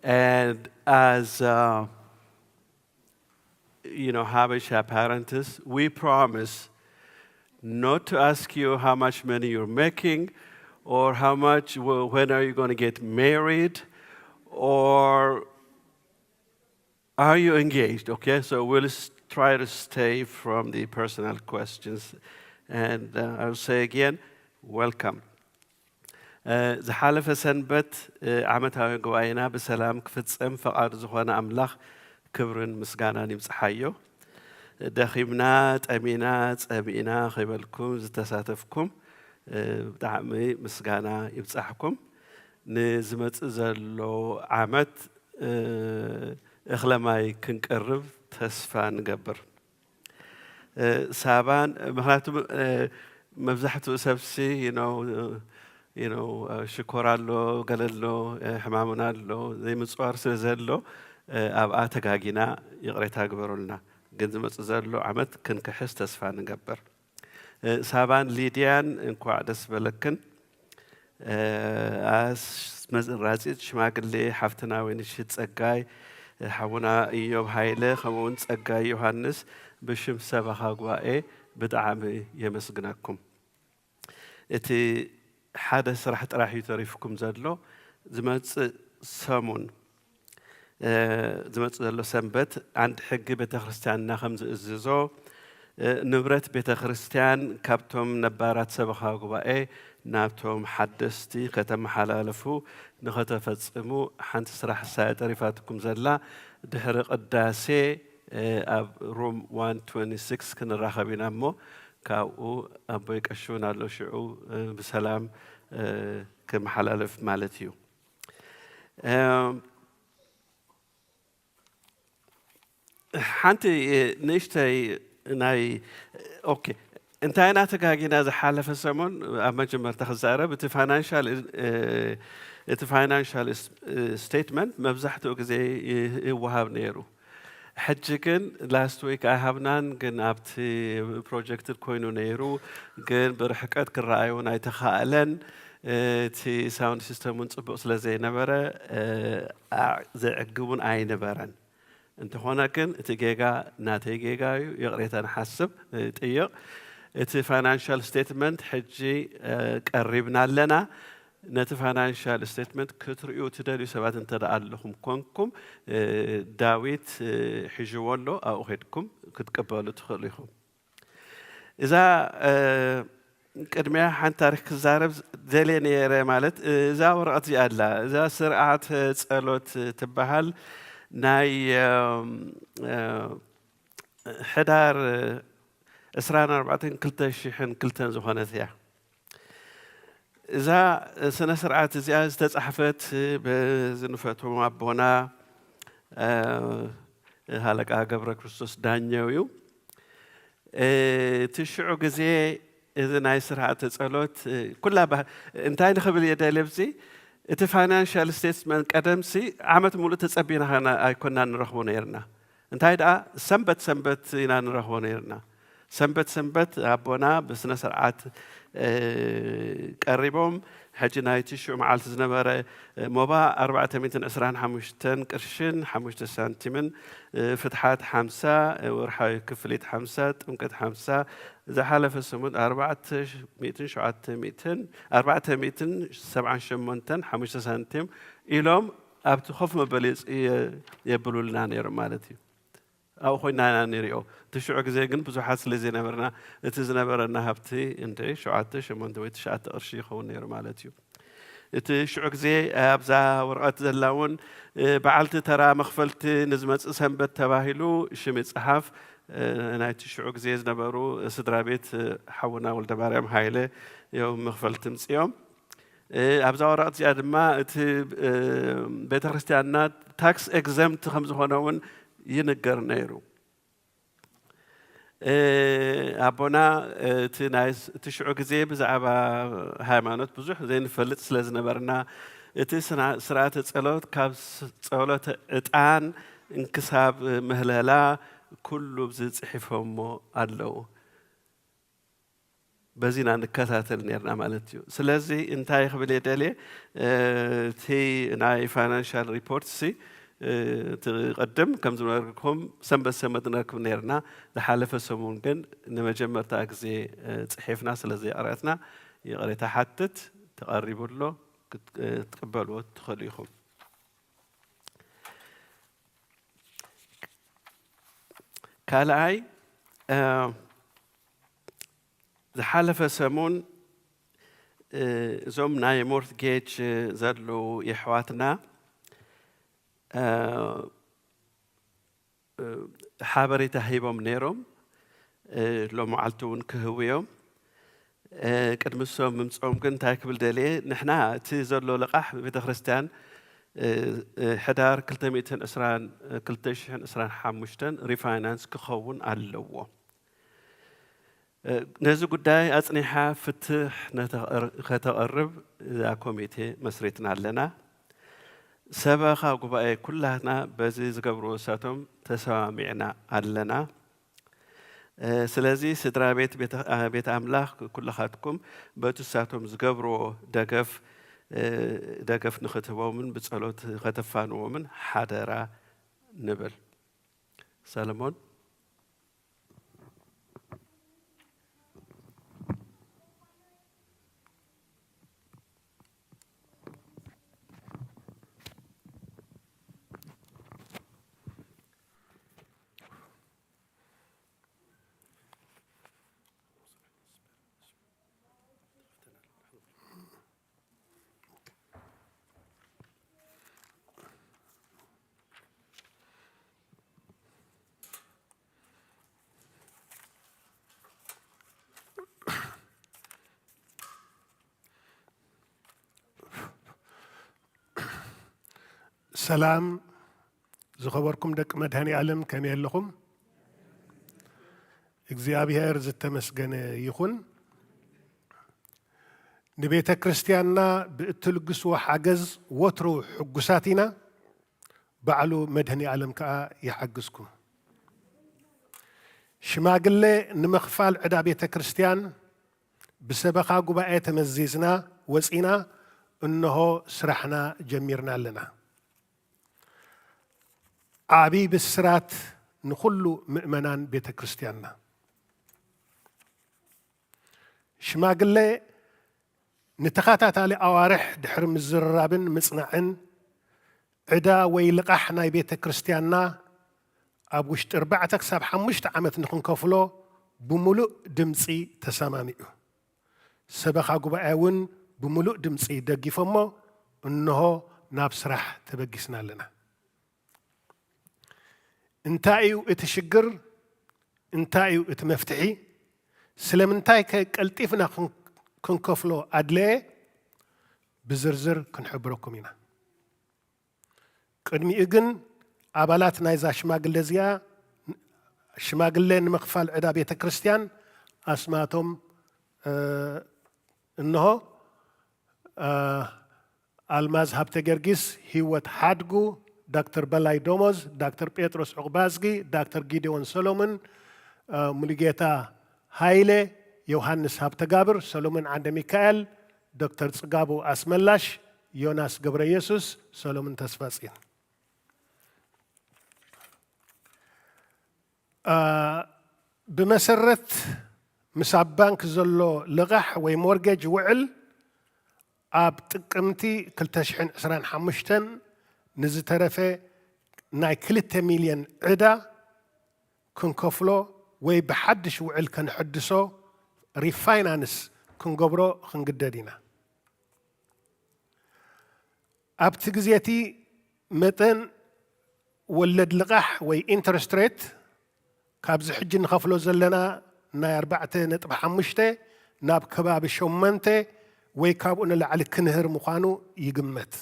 And as uh, you know, Habesha parents, we promise not to ask you how much money you're making or how much, when are you going to get married or are you engaged? Okay, so we'll try to stay from the personal questions. And uh, I'll say again, welcome. ዝሓለፈ ሰንበት ዓመታዊ ጉባኤና ብሰላም ክፍጸም ፈቓዱ ዝኾነ ኣምላኽ ክብርን ምስጋናን ይብጽሓዮ። ደኺምና፣ ጠሚና፣ ጸሚእና ከይበልኩም ዝተሳተፍኩም ብጣዕሚ ምስጋና ይብጻሕኩም። ንዝመጽእ ዘሎ ዓመት እኽለማይ ክንቀርብ ተስፋ ንገብር። ሳባን ምክንያቱ መብዛሕትኡ ሰብሲ ሽኮር ኣሎ፣ ገለ ኣሎ፣ ሕማሙን ኣሎ፣ ዘይምፅዋር ስለ ዘሎ ኣብኣ ተጋጊና ይቕሬታ ግበሩልና። ግን ዝመፅእ ዘሎ ዓመት ክንክሕስ ተስፋ ንገብር። ሳባን ሊድያን እንኳዕ ደስ በለክን። ኣስመራጺት ሽማግሌ ሓፍትና ወይንሽት ጸጋይ፣ ሓውና ኢዮብ ሃይለ፣ ከምኡውን ጸጋይ ዮሃንስ ብሽም ሰበኻ ጉባኤ ብጣዕሚ የመስግነኩም። እቲ ሓደ ስራሕ ጥራሕ እዩ ተሪፍኩም ዘሎ። ዝመጽእ ሰሙን ዝመጽእ ዘሎ ሰንበት ዓንዲ ሕጊ ቤተ ክርስቲያንና ከም ዝእዝዞ ንብረት ቤተ ክርስቲያን ካብቶም ነባራት ሰበኻ ጉባኤ ናብቶም ሓደስቲ ከተመሓላለፉ ንኸተፈጽሙ ሓንቲ ስራሕ ሳያ ጠሪፋትኩም ዘላ ድሕሪ ቅዳሴ ኣብ ሩም ዋን ትወንቲ ሲክስ ክንራኸብ ኢና እሞ ካብኡ ኣቦይ ቀሽውን ኣሎ ሽዑ ብሰላም ክመሓላለፍ ማለት እዩ። ሓንቲ ንእሽተይ ናይ ኦኬ እንታይ ኢና ተጋጊና ዝሓለፈ ሰሙን ኣብ መጀመርታ ክዛረብ እቲ ፋይናንሻል እቲ ፋይናንሻል ስቴትመንት መብዛሕትኡ ግዜ ይወሃብ ነይሩ። ሕጂ ግን ላስት ዊክ ኣይሃብናን፣ ግን ኣብቲ ፕሮጀክትድ ኮይኑ ነይሩ፣ ግን ብርሕቀት ክረኣይ እውን ኣይተኻእለን። እቲ ሳውንድ ሲስተም እውን ፅቡቕ ስለ ዘይነበረ ዘዕግብ እውን ኣይነበረን። እንተኾነ ግን እቲ ጌጋ ናተይ ጌጋ እዩ፣ ይቕሬታ ንሓስብ ጥይቕ። እቲ ፋይናንሻል ስቴትመንት ሕጂ ቀሪብና ኣለና። ነቲ ፋይናንሻል ስቴትመንት ክትርእዩ ትደልዩ ሰባት እንተ ደኣ ኣለኹም ኮንኩም ዳዊት ሒዝዎ ኣሎ፣ ኣብኡ ከድኩም ክትቅበሉ ትኽእሉ ኢኹም። እዛ ቅድሚያ ሓንቲ ታሪክ ክዛረብ ደልየ ነይረ፣ ማለት እዛ ወረቐት እዚኣ ኣላ፣ እዛ ስርዓተ ጸሎት ትበሃል ናይ ሕዳር ዕስራን ኣርባዕተን ክልተ ሽሕን ክልተን ዝኾነት እያ። እዛ ስነ ስርዓት እዚኣ ዝተጻሕፈት ብዝንፈቶም ኣቦና ሃለቃ ገብረ ክርስቶስ ዳኘው እዩ። እቲ ሽዑ ግዜ እዚ ናይ ስርዓተ ጸሎት፣ እ፣ ኩላ ባህ-፣ እንታይ ንኽብል እየ ደልየ ኣብዚ፣ እቲ ፋይናንሻል ስቴትመንት ቀደምሲ ዓመት ሙሉእ ተጸቢና ኸና ኣይኮና ንረኽቦ ነይርና። እንታይ ደኣ ሰንበት ሰንበት ኢና ንረኽቦ ነይርና። ሰንበት ሰንበት ኣቦና ብስነ ስርዓት፣ እ፣ ቀሪቦም፣ ሕጂ ናይቲ ሽዑ መዓልቲ ዝነበረ፣ እ፣ ሞባ ኣርባዕተ ሚእትን ዕስራን ሓሙሽተን ቅርሽን ሓሙሽተ ሳንቲምን፣ እ፣ ፍትሓት ሓምሳ፣ እ፣ ወርሓዊ ክፍሊት ሓምሳ፣ ጥምቀት ሓምሳ፣ ዝሓለፈ ሰሙን ኣርባዕተ ሚእትን ሸውዓተ ሚእትን፣ ኣርባዕተ ሚእትን ሰብዓን ሸሞንተን ሓሙሽተ ሳንቲም ኢሎም ኣብቲ ኮፍ መበሊ የጽ-፣ የ-፣ የብሉልና ነይሮም ማለት እዩ። ኣብኡ ኮይና ኢና ንሪኦ። እቲ ሽዑ ግዜ ግን ብዙሓት ስለ ዘይነበርና፣ እቲ ዝነበረና ሃብቲ እንተ ሸውዓተ፣ ሸሞንተ ወይ ትሽዓተ ቅርሺ ይኸውን ነይሩ ማለት እዩ። እቲ ሽዑ ግዜ ኣብዛ ወረቐት ዘላ እውን፣ እ፣ በዓልቲ ተራ መኽፈልቲ ንዝመጽእ ሰንበት ተባሂሉ ሽም ይጸሓፍ። እ፣ ናይቲ ሽዑ ግዜ ዝነበሩ ስድራ ቤት፣ እ፣ ሓውና ወልደማርያም ሃይለ እዮም መኽፈልቲ ምጽኦም። እ፣ ኣብዛ ወረቐት እዚኣ ድማ እቲ፣ እ፣ ቤተ ክርስቲያንና ታክስ ኤግዘምት ከም ዝኾነ እውን ይንገር ነይሩ። እ፣ ኣቦና፣ እ፣ እቲ ናይ ስ-፣ እቲ ሽዑ ግዜ ብዛዕባ ሃይማኖት ብዙሕ ዘይንፈልጥ ስለ ዝነበርና፣ እቲ ስና-፣ ስርዓተ ጸሎት ካብ ስ-፣ ጸሎተ ዕጣን እንክሳብ ምህለላ ኩሉ ኣብዚ ጽሒፎሞ ኣለዉ። በዚ ኢና ንከታተል ነርና ማለት እዩ። ስለዚ እንታይ ክብል እየ ደልየ፣ እ፣ እቲ ናይ ፋይናንሻል ሪፖርት ሲ፣ እ፣ እቲ ቅድም ከም ዝነበርኩም ሰንበት ሰንበት ንረክብ ነርና። ዝሓለፈ ሰሙን ግን ንመጀመርታ ግዜ፣ እ፣ ጽሒፍና ስለ ዘይቀረትና ይቕሬታ ሓትት። ተቐሪቡ ኣሎ፣ ክት-፣ እ፣ ክትቅበልዎ ትኽእሉ ኢኹም። ካልኣይ፣ እ፣ ዝሓለፈ ሰሙን፣ እ፣ እዞም ናይ ሞርትጌጅ ዘለዉ የሕዋትና፣ እ፣ እ፣ ሓበሬታ ሂቦም ነይሮም። እ፣ ሎም መዓልቲ እውን ክህቡ እዮም። እ፣ ቅድሚ እሶም ምምፅኦም ግን እንታይ ክብል ደልየ፣ ንሕና እቲ ዘሎ ልቓሕ ቤተ ክርስቲያን፣ እ፣ እ፣ ሕዳር ክልተ ሚእትን ዕስራን፣ ክልተ ሽሕን ዕስራን ሓሙሽተን ሪፋይናንስ ክኸውን ኣለዎ። እ፣ ነዚ ጉዳይ ኣጽኒሓ ፍትሕ ነተቐር-፣ ከተቐርብ እዛ ኮሚቴ መስሪትና ኣለና። ሰበኻ ጉባኤ ኩላትና በዚ ዝገብርዎ እሳቶም ተሰማሚዕና ኣለና። እ፣ ስለዚ ስድራ ቤት ቤተ፣ አ፣ ቤተ ኣምላኽ ኩልኻትኩም በቲ እሳቶም ዝገብርዎ ደገፍ፣ እ፣ ደገፍ ንኽትህቦምን ብጸሎት ከተፋንዎምን ሓደራ ንብል። ሰለሞን። ሰላም ዝኸበርኩም ደቂ መድኃኔ ዓለም፣ ከመይ ኣለኹም? እግዚኣብሔር ዝተመስገነ ይኹን። ንቤተ ክርስቲያንና ብእትልግስዎ ሓገዝ ወትሩ ሕጉሳት ኢና። ባዕሉ መድኃኔ ዓለም ከኣ ይሓግዝኩም። ሽማግሌ ንምኽፋል ዕዳ ቤተ ክርስቲያን ብሰበኻ ጉባኤ ተመዚዝና ወጺና፣ እንሆ ስራሕና ጀሚርና ኣለና። ዓቢ ብስራት ንኹሉ ምእመናን ቤተ ክርስቲያንና። ሽማግሌ ንተኸታታሊ ኣዋርሕ ድሕሪ ምዝርራብን ምጽናዕን፣ ዕዳ ወይ ልቓሕ ናይ ቤተ ክርስቲያንና ኣብ ውሽጢ ኣርባዕተ ክሳብ ሓሙሽተ ዓመት ንኽንከፍሎ ብምሉእ ድምጺ ተሰማሚዑ። ሰበኻ ጉባኤ እውን ብምሉእ ድምጺ ደጊፎሞ፣ እንሆ ናብ ስራሕ ተበጊስና ኣለና። እንታይ እዩ እቲ ሽግር? እንታይ እዩ እቲ መፍትሒ? ስለምንታይ ከ ቀልጢፍና ክን-፣ ክንከፍሎ ኣድለየ? ብዝርዝር ክንሕብረኩም ኢና። ቅድሚኡ ግን ኣባላት ናይዛ ሽማግለ እዚኣ፣ ሽማግለ ንምኽፋል ዕዳ ቤተ ክርስቲያን ኣስማቶም እ፣ እንሆ፣ እ፣ ኣልማዝ ሃብተ ጊዮርጊስ፣ ህይወት ሓድጉ፣ ዶክተር በላይ ደሞዝ፣ ዶክተር ጴጥሮስ ዑቕባዝጊ፣ ዶክተር ጊዴዎን ሰሎሞን፣ እ፣ ሙሉጌታ ሃይለ፣ ዮሃንስ ሃብተጋብር፣ ሰሎሞን ዓንደ ሚካኤል፣ ዶክተር ጽጋቡ ኣስመላሽ፣ ዮናስ ገብረ ኢየሱስ፣ ሰሎሞን ተስፋጽዮን። እ፣ ብመሰረት ምስ ኣብ ባንክ ዘሎ ልቓሕ ወይ ሞርጌጅ ውዕል፣ ኣብ ጥቅምቲ ክልተ ሽሕን ዕስራን ሓሙሽተን ንዝተረፈ ናይ ክልተ ሚልዮን ዕዳ ክንከፍሎ ወይ ብሓድሽ ውዕል ከንሕድሶ፣ ሪፋይናንስ ክንገብሮ ክንግደድ ኢና። ኣብቲ ግዜ እቲ መጠን ወለድ ልቓሕ ወይ ኢንተረስት ሬት ካብዚ ሕጂ ንኸፍሎ ዘለና ናይ ኣርባዕተ ነጥቢ ሓሙሽተ ናብ ከባቢ ሸሞንተ ወይ ካብኡ ንላዕሊ ክንህር ምዃኑ ይግመት።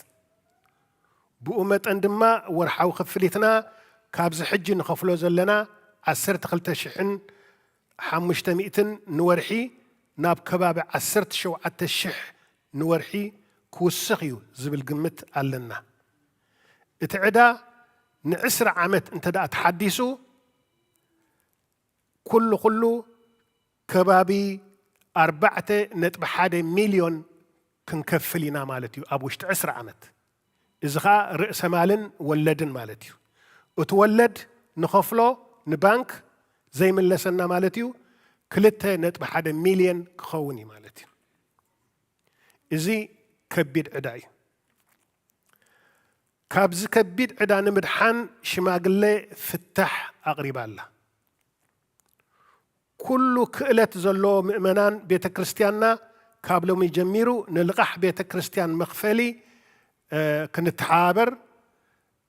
ብኡ መጠን ድማ ወርሓዊ ክፍሊትና ካብዚ ሕጂ ንኸፍሎ ዘለና ዓሰርተ ክልተ ሽሕን ሓሙሽተ ሚእትን ንወርሒ ናብ ከባቢ ዓሰርተ ሸውዓተ ሽሕ ንወርሒ ክውስኽ እዩ ዝብል ግምት ኣለና። እቲ ዕዳ ንዕስራ ዓመት እንተ ደኣ ተሓዲሱ፣ ኩሉ ኩሉ ከባቢ ኣርባዕተ ነጥቢ ሓደ ሚልዮን ክንከፍል ኢና ማለት እዩ ኣብ ውሽጢ ዕስራ ዓመት። እዚ ኸኣ ርእሰ ማልን ወለድን ማለት እዩ። እቲ ወለድ ንኸፍሎ ንባንክ ዘይምለሰና ማለት እዩ፣ ክልተ ነጥቢ ሓደ ሚልዮን ክኸውን እዩ ማለት እዩ። እዚ ከቢድ ዕዳ እዩ። ካብዚ ከቢድ ዕዳ ንምድሓን ሽማግለ ፍታሕ ኣቕሪባ ኣላ። ኩሉ ክእለት ዘለዎ ምእመናን ቤተ ክርስቲያንና ካብ ሎሚ ጀሚሩ ንልቓሕ ቤተ ክርስቲያን መኽፈሊ፣ እ፣ ክንተሓባበር፣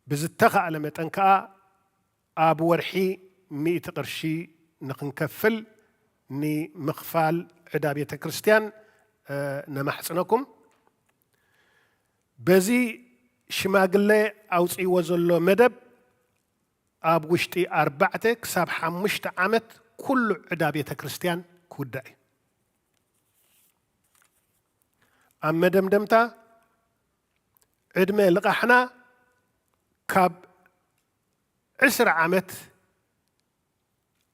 ብዝተኻእለ መጠን ከኣ ኣብ ወርሒ ሚእቲ ቅርሺ ንኽንከፍል ንምኽፋል ዕዳ ቤተ ክርስቲያን፣ እ፣ ነማሕጽነኩም። በዚ ሽማግለ ኣውጺእዎ ዘሎ መደብ ኣብ ውሽጢ ኣርባዕተ ክሳብ ሓሙሽተ ዓመት ኩሉ ዕዳ ቤተ ክርስቲያን ክውዳእ እዩ። ኣብ መደምደምታ ዕድመ ልቓሕና ካብ ዕስራ ዓመት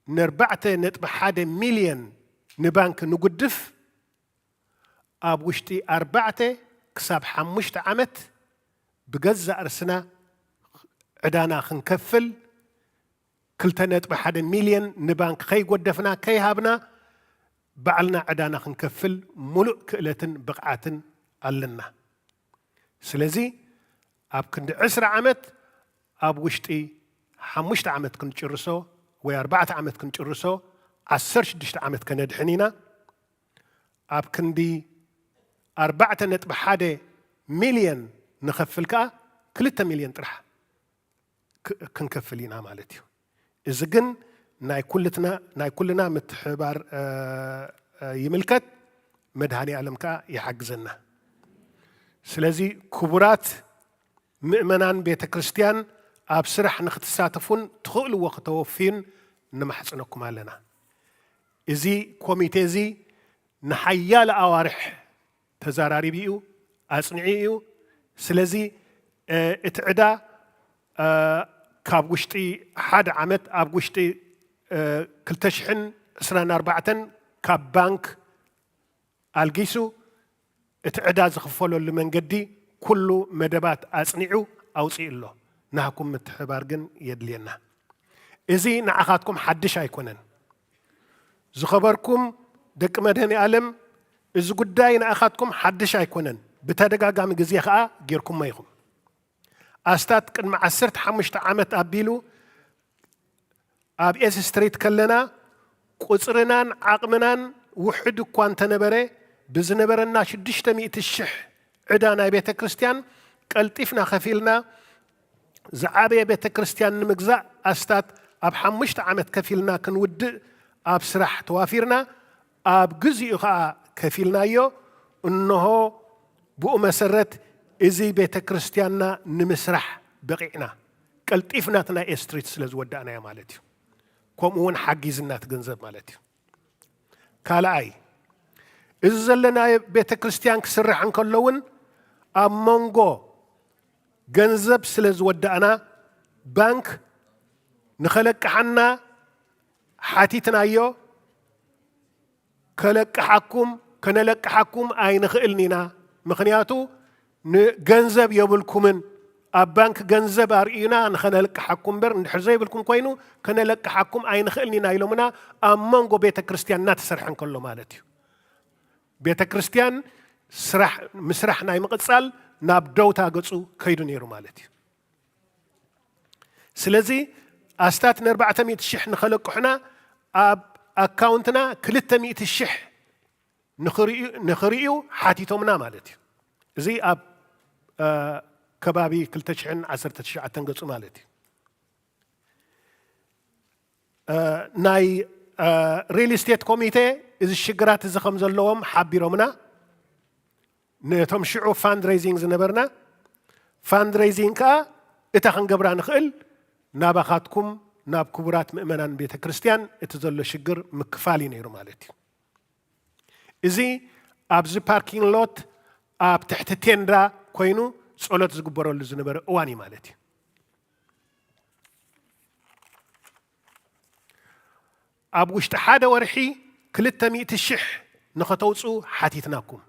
ንኣርባዕተ ነጥቢ ሓደ ሚልዮን ንባንክ ንጉድፍ፣ ኣብ ውሽጢ ኣርባዕተ ክሳብ ሓሙሽተ ዓመት ብገዛእ ርእስና ዕዳና ክንከፍል፣ ክልተ ነጥቢ ሓደ ሚልዮን ንባንክ ከይጎደፍና ከይሃብና ባዕልና ዕዳና ክንከፍል ሙሉእ ክእለትን ብቕዓትን ኣለና። ስለዚ ኣብ ክንዲ ዕስራ ዓመት ኣብ ውሽጢ ሓሙሽተ ዓመት ክንጭርሶ ወይ ኣርባዕተ ዓመት ክንጭርሶ ዓሰርተ ሽዱሽተ ዓመት ከነድሕን ኢና። ኣብ ክንዲ ኣርባዕተ ነጥቢ ሓደ ሚልዮን ንኸፍል ከኣ ክልተ ሚልዮን ጥራሕ ክ-፣ ክንከፍል ኢና ማለት እዩ። እዚ ግን ናይ ኩልትና፣ ናይ ኩልና ምትሕባር፣ እ፣ እ፣ ይምልከት። መድሃኔ ኣለም ከኣ ይሓግዘና። ስለዚ ክቡራት ምእመናን ቤተ ክርስቲያን ኣብ ስራሕ ንክትሳተፉን ትኽእልዎ ክተወፍዩን ንማሕጽነኩም ኣለና። እዚ ኮሚቴ እዚ ንሓያለ ኣዋርሕ ተዘራሪቡ እዩ፣ ኣጽኒዑ እዩ። ስለዚ፣ እ፣ እቲ ዕዳ፣ እ፣ ካብ ውሽጢ ሓደ ዓመት፣ ኣብ ውሽጢ፣ እ፣ ክልተ ሽሕን ዕስራን ኣርባዕተን ካብ ባንክ ኣልጊሱ እቲ ዕዳ ዝኽፈለሉ መንገዲ ኩሉ መደባት ኣጽኒዑ ኣውጺኡ ኣሎ። ናህኩም ምትሕባር ግን የድልየና። እዚ ንዓኻትኩም ሓድሽ ኣይኮነን። ዝኸበርኩም ደቂ መድኃኔ ዓለም፣ እዚ ጉዳይ ንኣኻትኩም ሓድሽ ኣይኮነን። ብተደጋጋሚ ግዜ ኸኣ ጌርኩሞ ኢኹም። ኣስታት ቅድሚ ዓሰርተ ሓሙሽተ ዓመት ኣቢሉ ኣብ ኤስ ስትሪት ከለና፣ ቁጽርናን ዓቕምናን ውሑድ እኳ እንተነበረ፣ ብዝነበረና ሽዱሽተ ሚእቲ ሽሕ ዕዳ ናይ ቤተ ክርስቲያን ቀልጢፍና ከፊልና፣ ዝዓበየ ቤተ ክርስቲያን ንምግዛእ ኣስታት ኣብ ሓሙሽተ ዓመት ከፊልና ክንውድእ ኣብ ስራሕ ተዋፊርና፣ ኣብ ግዚኡ ኸኣ ከፊልናዮ። እንሆ ብኡ መሰረት እዚ ቤተ ክርስቲያንና ንምስራሕ በቒዕና። ቀልጢፍና እቲ ናይ ኤስ ስትሪት ስለ ዝወዳእናዮ ማለት እዩ። ከምኡ እውን ሓጊዝና እቲ ገንዘብ ማለት እዩ። ካልኣይ፣ እዚ ዘለናዮ ቤተ ክርስቲያን ክስራሕ እንከሎ እውን ኣብ መንጎ ገንዘብ ስለ ዝወዳእና ባንክ ንኸለቅሓና ሓቲትናዮ። ከለቅሓኩም ከነለቅሓኩም ኣይንኽእልን ኢና፣ ምኽንያቱ ንገንዘብ የብልኩምን። ኣብ ባንክ ገንዘብ ኣርእዩና ንኸነለቅሓኩም እምበር፣ እንድሕር ዘይብልኩም ኮይኑ ከነለቅሓኩም ኣይንኽእልን ኢና ኢሎምና። ኣብ መንጎ ቤተ ክርስቲያን እናተሰርሐ እንከሎ ማለት እዩ። ቤተ ክርስቲያን ስራሕ ምስራሕ ናይ ምቕጻል ናብ ደውታ ገጹ ከይዱ ነይሩ ማለት እዩ። ስለዚ ኣስታት ንኣርባዕተ ሚእቲ ሽሕ ንኸለቅሑና ኣብ ኣካውንትና ክልተ ሚእቲ ሽሕ ንኽርእዩ ሓቲቶምና ማለት እዩ። እዚ ኣብ ከባቢ ክልተ ሽሕን ዓሰርተ ትሽዓተን ገጹ ማለት እዩ። ናይ ሪል ስቴት ኮሚቴ እዚ ሽግራት እዚ ከም ዘለዎም ሓቢሮምና። ነቶም ሽዑ ፋንድሬዚንግ ዝነበርና ፋንድሬዚንግ ከዓ እታ ክንገብራ ንኽእል ናባኻትኩም ናብ ክቡራት ምእመናን ቤተ ክርስቲያን እቲ ዘሎ ሽግር ምክፋል እዩ ነይሩ ማለት እዩ። እዚ ኣብዚ ፓርኪንግ ሎት ኣብ ትሕቲ ቴንዳ ኮይኑ ጸሎት ዝግበረሉ ዝነበረ እዋን እዩ ማለት እዩ። ኣብ ውሽጢ ሓደ ወርሒ ክልተ ሚእቲ ሽሕ ንኸተውፅኡ ሓቲትናኩም።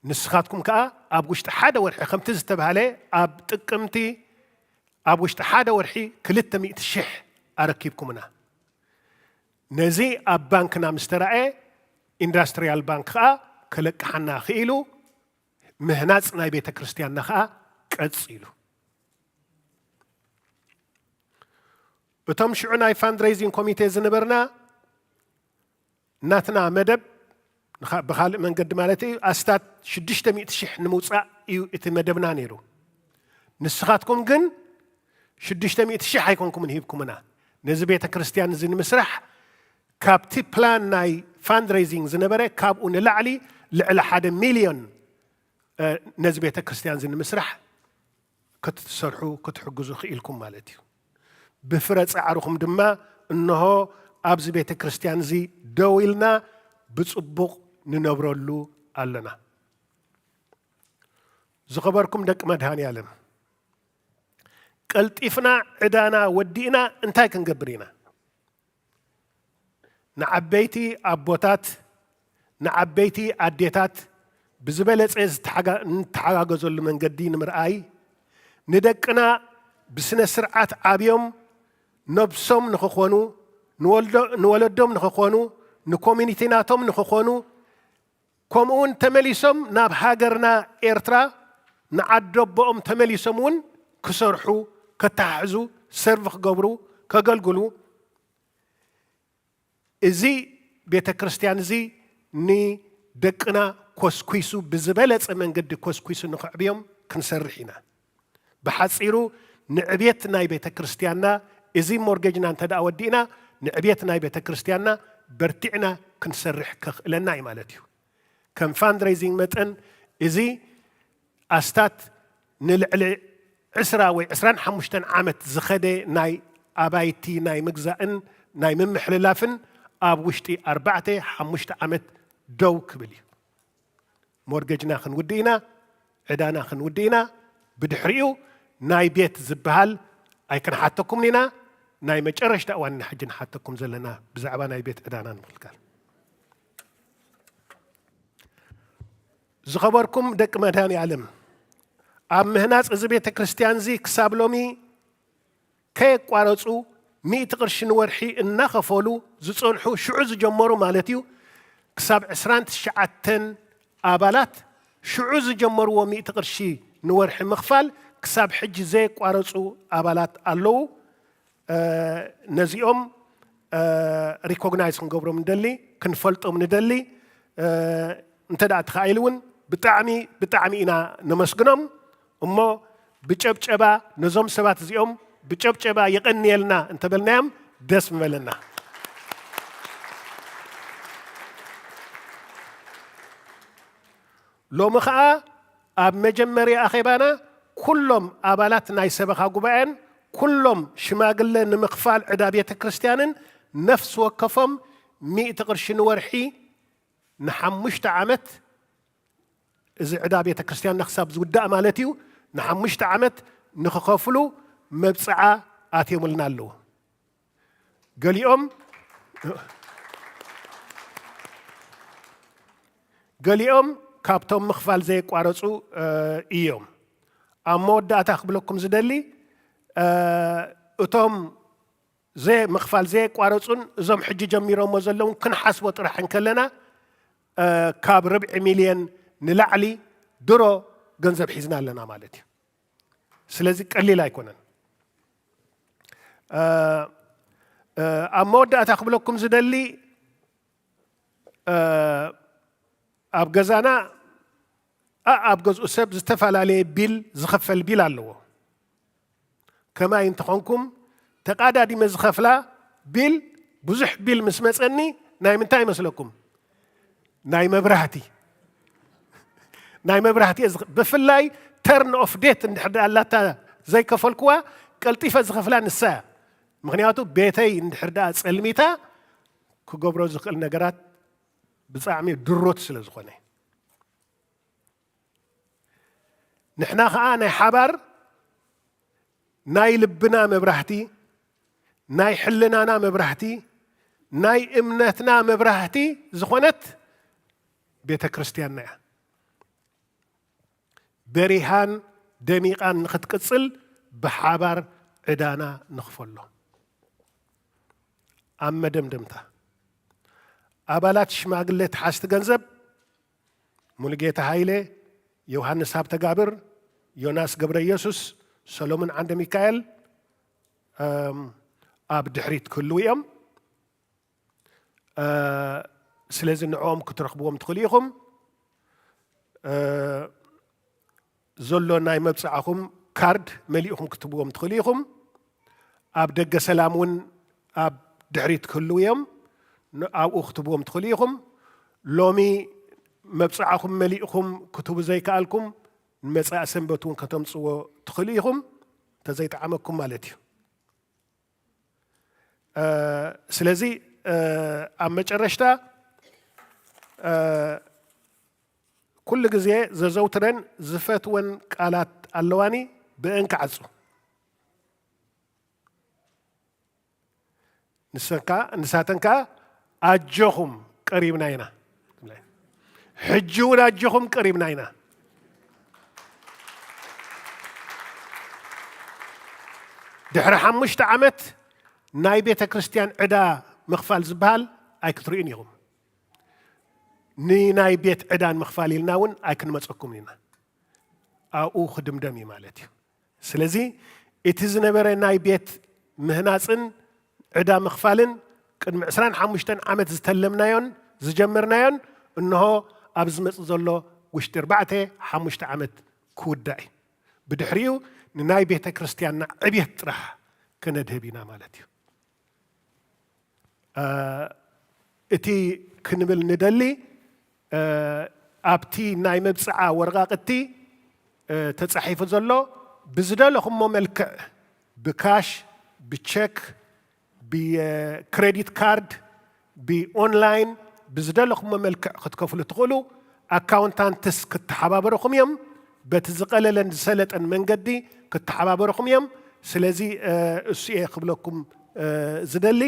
ንስኻትኩም ከኣ ኣብ ውሽጢ ሓደ ወርሒ ከምቲ ዝተባህለ ኣብ ጥቅምቲ ኣብ ውሽጢ ሓደ ወርሒ ክልተ ሚእቲ ሽሕ ኣረኪብኩምና። ነዚ ኣብ ባንክና ምስ ተራእየ ኢንዳስትሪያል ባንክ ከኣ ከለቅሓና ክኢሉ ምህናፅ ናይ ቤተ ክርስቲያንና ከኣ ቀፂሉ። እቶም ሽዑ ናይ ፋንድሬዚንግ ኮሚቴ ዝነበርና ናትና መደብ ብኻልእ መንገዲ ማለት እዩ ኣስታት ሽዱሽተ ሚእቲ ሽሕ ንምውፃእ እዩ እቲ መደብና ነይሩ። ንስኻትኩም ግን ሽዱሽተ ሚእቲ ሽሕ ኣይኮንኩምን ሂብኩምና። ነዚ ቤተ ክርስቲያን እዚ ንምስራሕ ካብቲ ፕላን ናይ ፋንድሬዚንግ ዝነበረ ካብኡ ንላዕሊ ልዕሊ ሓደ ሚልዮን ነዚ ቤተ ክርስቲያን እዚ ንምስራሕ ክትሰርሑ ክትሕግዙ ክኢልኩም ማለት እዩ። ብፍረ ፃዕርኹም ድማ እንሆ ኣብዚ ቤተ ክርስቲያን እዚ ደው ኢልና ብፅቡቕ ንነብረሉ ኣለና። ዝኸበርኩም ደቂ መድሃኒ ዓለም፣ ቀልጢፍና ዕዳና ወዲእና እንታይ ክንገብር ኢና? ንዓበይቲ ኣቦታት ንዓበይቲ ኣዴታት ብዝበለፀ ዝተሓጋገዘሉ መንገዲ ንምርኣይ፣ ንደቅና ብስነ ስርዓት ዓብዮም ነብሶም ንኽኾኑ፣ ንወለዶም ንኽኾኑ፣ ንኮሚኒቲናቶም ንኽኾኑ፣ ከምኡ እውን ተመሊሶም ናብ ሃገርና ኤርትራ ንዓዲ ኣቦኦም ተመሊሶም እውን ክሰርሑ፣ ከተሓሕዙ፣ ሰርቭ ክገብሩ፣ ከገልግሉ፣ እዚ ቤተ ክርስቲያን እዚ ንደቅና ኮስኲሱ፣ ብዝበለጸ መንገዲ ኮስኲሱ ንኸዕብዮም ክንሰርሕ ኢና። ብሓጺሩ ንዕብየት ናይ ቤተ ክርስቲያንና፣ እዚ ሞርጌጅና እንተ ደኣ ወዲእና፣ ንዕብየት ናይ ቤተ ክርስቲያንና በርቲዕና ክንሰርሕ ከኽእለና እዩ ማለት እዩ። ከም ፋንድሬዚንግ መጠን እዚ ኣስታት ንልዕሊ ዕስራ ወይ ዕስራን ሓሙሽተን ዓመት ዝኸደ ናይ ኣባይቲ ናይ ምግዛእን ናይ ምምሕልላፍን ኣብ ውሽጢ ኣርባዕተ ሓሙሽተ ዓመት ደው ክብል እዩ። ሞርጌጅና ክንውድእ ኢና፣ ዕዳና ክንውድእ ኢና። ብድሕሪኡ ናይ ቤት ዝበሃል ኣይክንሓተኩምን ኢና። ናይ መጨረሽታ እዋን ኢና ሕጂ ንሓተኩም ዘለና ብዛዕባ ናይ ቤት ዕዳና ንምኽልካል። ዝኸበርኩም ደቂ መድሃኔ ዓለም፣ ኣብ ምህናጽ እዚ ቤተ ክርስቲያን እዚ ክሳብ ሎሚ ከየቋረጹ ሚእቲ ቅርሺ ንወርሒ እናኸፈሉ ዝጸንሑ፣ ሽዑ ዝጀመሩ ማለት እዩ፣ ክሳብ ዕስራን ትሽዓተን ኣባላት ሽዑ ዝጀመርዎ ሚእቲ ቅርሺ ንወርሒ ምኽፋል ክሳብ ሕጂ ዘየቋረጹ ኣባላት ኣለዉ። ነዚኦም ሪኮግናይዝ ክንገብሮም ንደሊ፣ ክንፈልጦም ንደሊ። እንተ ደኣ ተኻኢሉ እውን ብጣዕሚ ብጣዕሚ ኢና ነመስግኖም። እሞ ብጨብጨባ ነዞም ሰባት እዚኦም ብጨብጨባ የቐንየልና እንተበልናዮም ደስ ምበለና። ሎሚ ኸኣ ኣብ መጀመርያ ኣኼባና ኩሎም ኣባላት ናይ ሰበኻ ጉባኤን ኩሎም ሽማግለ ንምኽፋል ዕዳ ቤተ ክርስቲያንን ነፍሲ ወከፎም ሚእቲ ቅርሺ ንወርሒ ንሓሙሽተ ዓመት፣ እዚ ዕዳ ቤተ ክርስቲያንና ክሳብ ዝውዳእ ማለት እዩ፣ ንሓሙሽተ ዓመት ንኽኸፍሉ መብፅዓ ኣትዮምልና ኣለዉ። ገሊኦም ገሊኦም ካብቶም ምኽፋል ዘየቋረፁ እዮም። ኣብ መወዳእታ ክብለኩም ዝደሊ፣ እቶም ዘ ምኽፋል ዘየቋረፁን እዞም ሕጂ ጀሚሮሞ ዘለውን ክንሓስቦ ጥራሕ እንከለና፣ ካብ ርብዒ ሚልዮን ንላዕሊ ድሮ ገንዘብ ሒዝና ኣለና ማለት እዩ። ስለዚ ቀሊል ኣይኮነን። ኣብ መወዳእታ ክብለኩም ዝደሊ፣ ኣብ ገዛና ኣብ ገዝኡ ሰብ ዝተፈላለየ ቢል ዝኸፈል ቢል ኣለዎ። ከማይ እንተኾንኩም ተቓዳዲመ ዝኸፍላ ቢል፣ ብዙሕ ቢል ምስ መፀኒ፣ ናይ ምንታይ ይመስለኩም? ናይ መብራህቲ ናይ መብራህቲ እየ ዝኸ- ብፍላይ ተርን ኦፍ ዴት እንድሕር ደኣ ኣላታ ዘይከፈልኩዋ፣ ቀልጢፈ ዝኸፍላ ንሳ እያ። ምክንያቱ ቤተይ እንድሕር ደኣ ፀልሚታ ክገብሮ ዝኽእል ነገራት ብጣዕሚ ድሮት ስለ ዝኾነ፣ ንሕና ኸዓ ናይ ሓባር ናይ ልብና መብራህቲ፣ ናይ ሕልናና መብራህቲ፣ ናይ እምነትና መብራህቲ ዝኾነት ቤተ ክርስቲያንና እያ። በሪሃን ደሚቓን ንኽትቅጽል ብሓባር ዕዳና ንኽፈሎ። ኣብ መደምደምታ፣ ኣባላት ሽማግሌ ተሓዝቲ ገንዘብ ሙሉጌታ ሃይለ፣ ዮሃንስ ሃብተጋብር፣ ዮናስ ገብረ ኢየሱስ፣ ሰሎሙን ዓንደ ሚካኤል ኣብ ድሕሪት ክህልዉ እዮም። ስለዚ ንዕኦም ክትረኽብዎም ትኽእሉ ኢኹም። ዘሎ ናይ መብፅዓኹም ካርድ መሊእኹም ክትህብዎም ትኽእሉ ኢኹም። ኣብ ደገ ሰላም እውን ኣብ ድሕሪት ክህልዉ እዮም። ን- ኣብኡ ክትህብዎም ትኽእሉ ኢኹም። ሎሚ መብፅዓኹም መሊእኹም ክትህቡ ዘይከኣልኩም፣ ንመፃኢ ሰንበት እውን ከተምፅዎ ትኽእሉ ኢኹም፣ እንተዘይጠዓመኩም ማለት እዩ። ስለዚ ኣብ መጨረሽታ፣ ኩሉ ግዜ ዘዘውትረን ዝፈትወን ቃላት ኣለዋኒ፣ ብእን ክዓጹ። ንሰን ከኣ ንሳተን ከኣ ኣጆኹም ቀሪብና ኢና። ሕጂ እውን ኣጆኹም ቀሪብና ኢና። ድሕሪ ሓሙሽተ ዓመት ናይ ቤተ ክርስቲያን ዕዳ ምኽፋል ዝበሃል ኣይክትርእዩን ኢኹም። ንናይ ቤት ዕዳን ምኽፋል ኢልና እውን ኣይክንመፀኩምን ኢና። ኣብኡ ክድምደም እዩ ማለት እዩ። ስለዚ እቲ ዝነበረ ናይ ቤት ምህናፅን ዕዳ ምኽፋልን ቅድሚ ዕስራን ሓሙሽተን ዓመት ዝተለምናዮን ዝጀመርናዮን እንሆ ኣብ ዝመፅእ ዘሎ ውሽጢ ኣርባዕተ ሓሙሽተ ዓመት ክውዳእ እዩ። ብድሕሪኡ ንናይ ቤተ ክርስቲያንና ዕብየት ጥራሕ ከነድህብ ኢና ማለት እዩ። እቲ ክንብል ንደሊ ኣብቲ ናይ መብፅዓ ወረቓቕቲ ተፃሒፉ ዘሎ ብዝደለኹሞ መልክዕ ብካሽ፣ ብቸክ፣ ብክሬዲት ካርድ፣ ብኦንላይን ብዝደለኹሞ መልክዕ ክትከፍሉ ትኽእሉ። ኣካውንታንትስ ክተሓባበረኹም እዮም። በቲ ዝቐለለን ዝሰለጠን መንገዲ ክተሓባበረኹም እዮም። ስለዚ እሱ እየ ክብለኩም ዝደሊ።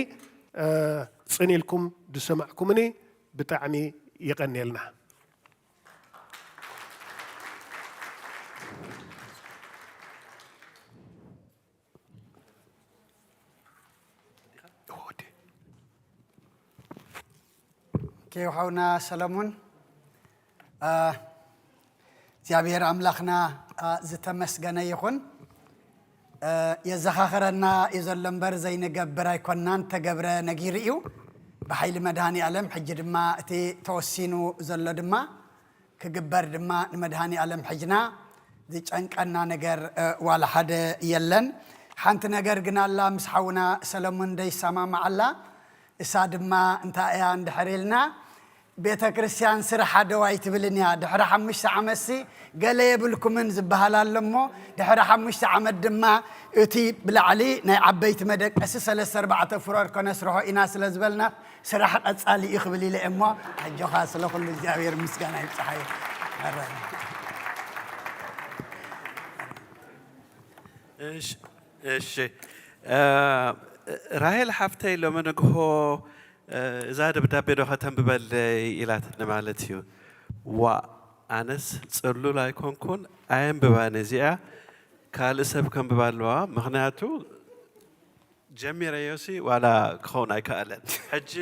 ፅኒልኩም ዝሰማዕኩምኒ ብጣዕሚ ይቐንየልና። ኬው ሓውና ሰለሙን፣ እግዚኣብሔር ኣምላኽና ዝተመስገነ ይኹን። የዘኻኽረና እዩ ዘሎ እምበር ዘይንገብር ኣይኮንናን። ተገብረ ነጊሩ እዩ። ብሓይሊ መድሃኒ ኣለም ሕጂ ድማ እቲ ተወሲኑ ዘሎ ድማ ክግበር ድማ ንመድሃኒ ኣለም ሕጅና ዝጨንቀና ነገር ዋላ ሓደ የለን። ሓንቲ ነገር ግን ኣላ ምስ ሓውና ሰለሙን ደይሰማማዓላ። እሳ ድማ እንታይ እያ እንድሕር ኢልና ቤተ ክርስቲያን ስራሕ ኣደዋይ ትብልን እያ። ድሕሪ ሓሙሽተ ዓመትሲ ገለ የብልኩምን ዝበሃል ኣሎ እሞ፣ ድሕሪ ሓሙሽተ ዓመት ድማ እቲ ብላዕሊ ናይ ዓበይቲ መደቀሲ ሰለስተ ኣርባዕተ ፍሎር ከነስርሖ ኢና ስለ ዝበልና፣ ስራሕ ቀጻሊ እዩ ክብል ኢለ እሞ፣ ኣጆኻ፣ ስለ ኩሉ እግዚኣብሔር ምስጋና ይብጽሓዮ። መራሒ። እሺ፣ እሺ። እ፣ ራሄል ሓፍተይ፣ ሎሚ ንግሆ፣ እ፣ እዛ ደብዳቤ ዶ ከተንብበለይ ኢላትኒ ማለት እዩ። ዋ፣ ኣነስ ጽሉል ኣይኮንኩን፣ ኣየንብባን እዚኣ፣ ካልእ ሰብ ከንብባ ኣለዋ። ምኽንያቱ ጀሚረዮሲ ዋላ ክኸውን ኣይከኣለን። ሕጂ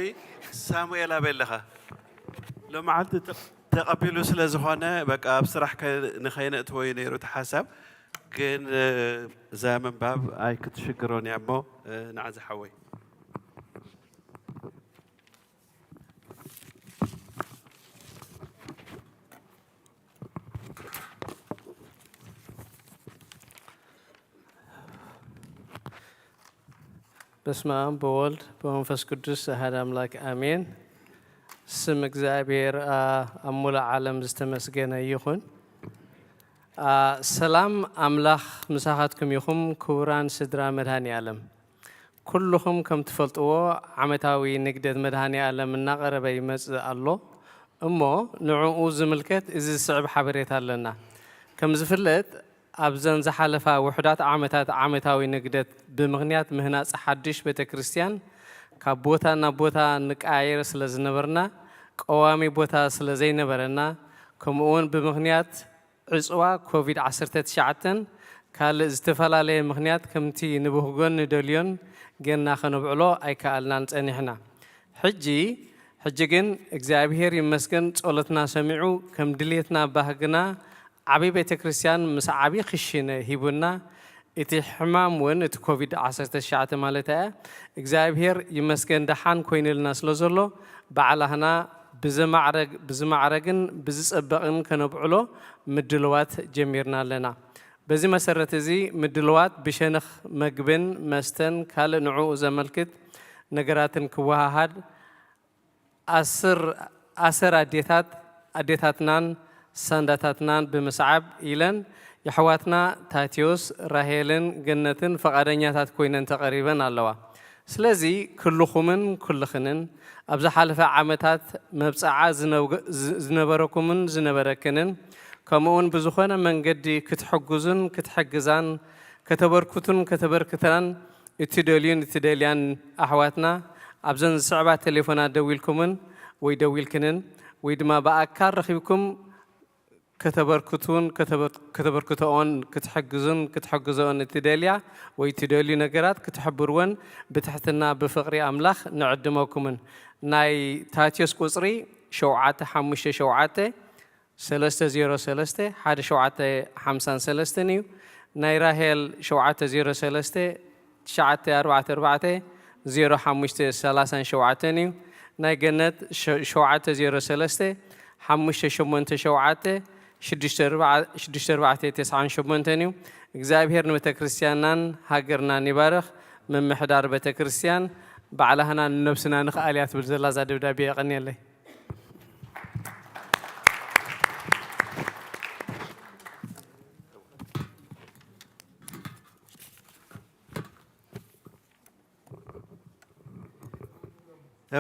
ሳሙኤል ኣበይ ኣለኻ? ሎመዓልቲ ተ-፣ ተቐቢሉ ስለ ዝኾነ፣ በቃ ኣብ ስራሕ ከ-፣ ንኸይነእትዎ እዩ ነይሩ እቲ ሓሳብ። ግን፣ እ፣ እዛ ምንባብ ኣይክትሽግሮን እያ እሞ፣ እ፣ ንዓ ዝሓወይ። በስመ አብ በወልድ በመንፈስ ቅዱስ አሐድ አምላክ አሜን። ስም እግዚኣብሔር፣ አ፣ ኣብ ሙሉእ ዓለም ዝተመስገነ ይኹን። አ፣ ሰላም ኣምላኽ ምሳኻትኩም ይኹም ክቡራን ስድራ መድኃኔ ዓለም። ኩልኹም ከም ትፈልጥዎ ዓመታዊ ንግደት መድኃኔ ዓለም እናቐረበ ይመጽእ ኣሎ። እሞ ንዕኡ ዝምልከት እዚ ዝስዕብ ሓበሬታ ኣለና። ከም ዝፍለጥ ኣብዘን ዝሓለፋ ውሑዳት ዓመታት ዓመታዊ ንግደት ብምኽንያት ምህናጽ ሓድሽ ቤተ ክርስቲያን ካብ ቦታ ናብ ቦታ ንቀያየር ስለ ዝነበርና ቀዋሚ ቦታ ስለ ዘይነበረና ከምኡ እውን ብምኽንያት ዕጽዋ ኮቪድ ዓሰርተ ትሽዓተን ካልእ ዝተፈላለየ ምኽንያት ከምቲ ንብህጎን ንደልዮን ጌርና ከነብዕሎ ኣይከኣልናን ጸኒሕና። ሕጂ ሕጂ ግን እግዚኣብሔር ይመስገን ጸሎትና ሰሚዑ ከም ድልየትና ባህግና ዓቢ ቤተ ክርስቲያን ምስ ዓቢ ክሽነ ሂቡና እቲ ሕማም እውን እቲ ኮቪድ ዓሰርተ ትሽዓተ ማለት እያ እግዚኣብሔር ይመስገን ደሓን ኮይኑልና ስለ ዘሎ ባዕላህና ብዝማዕረግ ብዝማዕረግን ብዝጸበቕን ከነብዕሎ ምድልዋት ጀሚርና ኣለና። በዚ መሰረት እዚ ምድልዋት ብሸነኽ መግብን መስተን ካልእ ንዕኡ ዘመልክት ነገራትን ክወሃሃድ ኣስር ኣሰር ኣዴታት ኣዴታትናን ሳንዳታትናን ብምስዓብ ኢለን የሕዋትና ታቴዎስ፣ ራሄልን ገነትን ፈቓደኛታት ኮይነን ተቐሪበን ኣለዋ። ስለዚ ክልኹምን ኩልኽንን ኣብ ዝሓለፈ ዓመታት መብጽዓ ዝነብገ- ዝ- ዝነበረኩምን ዝነበረክንን ከምኡውን ብዝኾነ መንገዲ ክትሕግዙን ክትሕግዛን ከተበርክቱን ከተበርክታን እትደልዩን እትደልያን ኣሕዋትና ኣብዘን ዝስዕባ ቴሌፎናት ደዊልኩምን ወይ ደዊልክንን ወይ ድማ ብኣካል ረኺብኩም ከተበርክቱን ከተበርክተኦን ክትሕግዙን ክትሕግዘኦን እትደልያ ወይ እትደልዩ ነገራት ክትሕብርወን ብትሕትና ብፍቕሪ ኣምላኽ ንዕድመኩምን። ናይ ታቴዎስ ቁጽሪ ሸውዓተ ሓሙሽተ ሸውዓተ ሰለስተ ዜሮ ሰለስተ ሓደ ሸውዓተ ሓምሳን ሰለስተን እዩ። ናይ ራሄል ሸውዓተ ዜሮ ሰለስተ ትሽዓተ ኣርባዕተ ኣርባዕተ ዜሮ ሓሙሽተ ሰላሳን ሸውዓተን እዩ። ናይ ገነት ሸ- ሸውዓተ ዜሮ ሰለስተ ሓሙሽተ ሸሞንተ ሸውዓተ ሽዱሽተ ኣርባዕተ ተስዓን ሸሞንተን እዩ። እግዚኣብሔር ንቤተ ክርስቲያንናን ሃገርናን ይባርኽ። ምምሕዳር ቤተ ክርስቲያን ባዕላህና ንነብስና ንኽኣል እያ ትብል ዘላ እዛ ደብዳቤ። የቐንየለይ።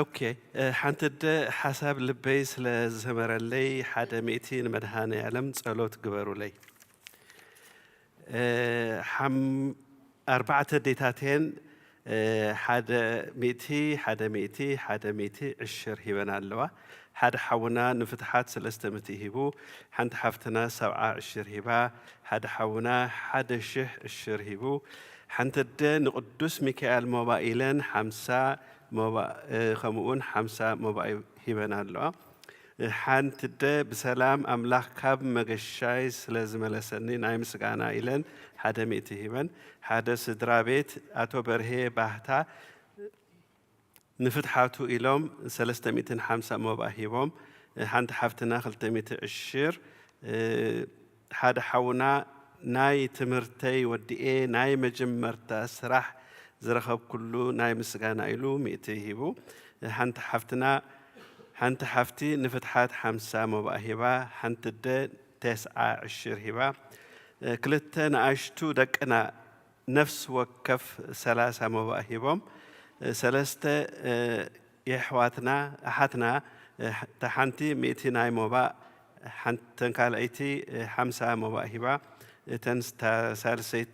ኦኬ፣ ሓንቲ ደ ሓሳብ ልበይ ስለ ዝሰመረለይ ሓደ ሚእቲ ንመድሃኔ ዓለም ጸሎት ግበሩለይ። ሓም ኣርባዕተ ዴታቴን ሓደ ሚእቲ ሓደ ሚእቲ ሓደ ሚእቲ ዕሽር ሂበን ኣለዋ። ሓደ ሓውና ንፍትሓት ሰለስተ ሚእቲ ሂቡ፣ ሓንቲ ሓፍትና ሰብዓ ዕሽር ሂባ፣ ሓደ ሓውና ሓደ ሽሕ ዕሽር ሂቡ፣ ሓንቲ ኣደ ንቅዱስ ሚካኤል ሞባኢለን ሓምሳ ሞባእ ከምኡውን ሓምሳ ሞባእ ሂበን ኣለዋ። ሓንቲ ኣደ ብሰላም ኣምላኽ ካብ መገሻይ ስለ ዝመለሰኒ ናይ ምስጋና ኢለን ሓደ ሚእቲ ሂበን። ሓደ ስድራ ቤት ኣቶ በርሄ ባህታ ንፍትሓቱ ኢሎም ሰለስተ ሚእትን ሓምሳ ሞባእ ሂቦም። ሓንቲ ሓፍትና ክልተ ሚእቲ ዕሽር፣ ሓደ ሓውና ናይ ትምህርተይ ወዲኤ ናይ መጀመርታ ስራሕ ዝረኸብኩሉ ናይ ምስጋና ኢሉ ሚእቲ ሂቡ። ሓንቲ ሓፍትና ሓንቲ ሓፍቲ ንፍትሓት ሓምሳ መባእ ሂባ፣ ሓንቲ ኣደ ተስዓ ዕሽር ሂባ፣ እ፣ ክልተ ንኣሽቱ ደቅና ነፍሲ ወከፍ ሰላሳ መባእ ሂቦም፣ እ፣ ሰለስተ፣ እ፣ የሕዋትና፣ ኣሓትና፣ እ፣ እታ ሓንቲ ሚእቲ ናይ መባእ፣ ሓን-፣ እተን ካልኣይቲ፣ እ፣ ሓምሳ መባእ ሂባ፣ እተን ስታ-፣ ሳልሰይት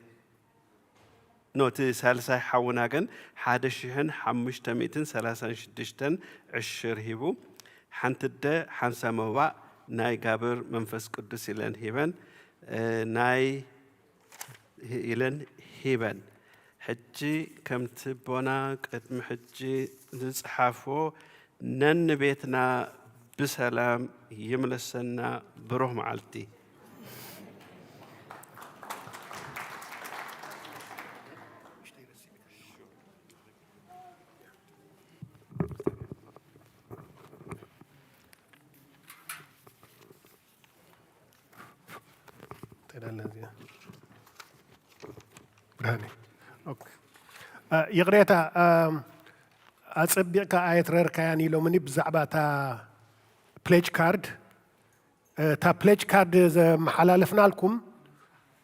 ኖ፣ እቲ ሳልሳይ ሓውና ግን ሓደ ሽሕን ሓሙሽተ ሚእትን ሰላሳን ሽዱሽተን ዕሽር ሂቡ። ሓንቲ ኣደ ሓምሳ መባእ ናይ ጋብር መንፈስ ቅዱስ ኢለን ሂበን፣ እ፣ ናይ፣ ኢለን ሂበን። ሕጂ ከምቲ ኣቦና ቅድሚ ሕጂ ዝጸሓፍዎ፣ ነንቤትና ብሰላም ይምለሰና። ብሩኽ መዓልቲ። ትሄዳለህ እዚኣ። ብርሃኔ። ኦኬ። እ፣ ይቕሬታ፣ እም፣ ኣጸቢቕካ ኣየትረርካያን ኢሎምኒ ብዛዕባ እታ ፕሌጅ ካርድ። እ፣ እታ ፕሌጅ ካርድ ዘመሓላለፍናልኩም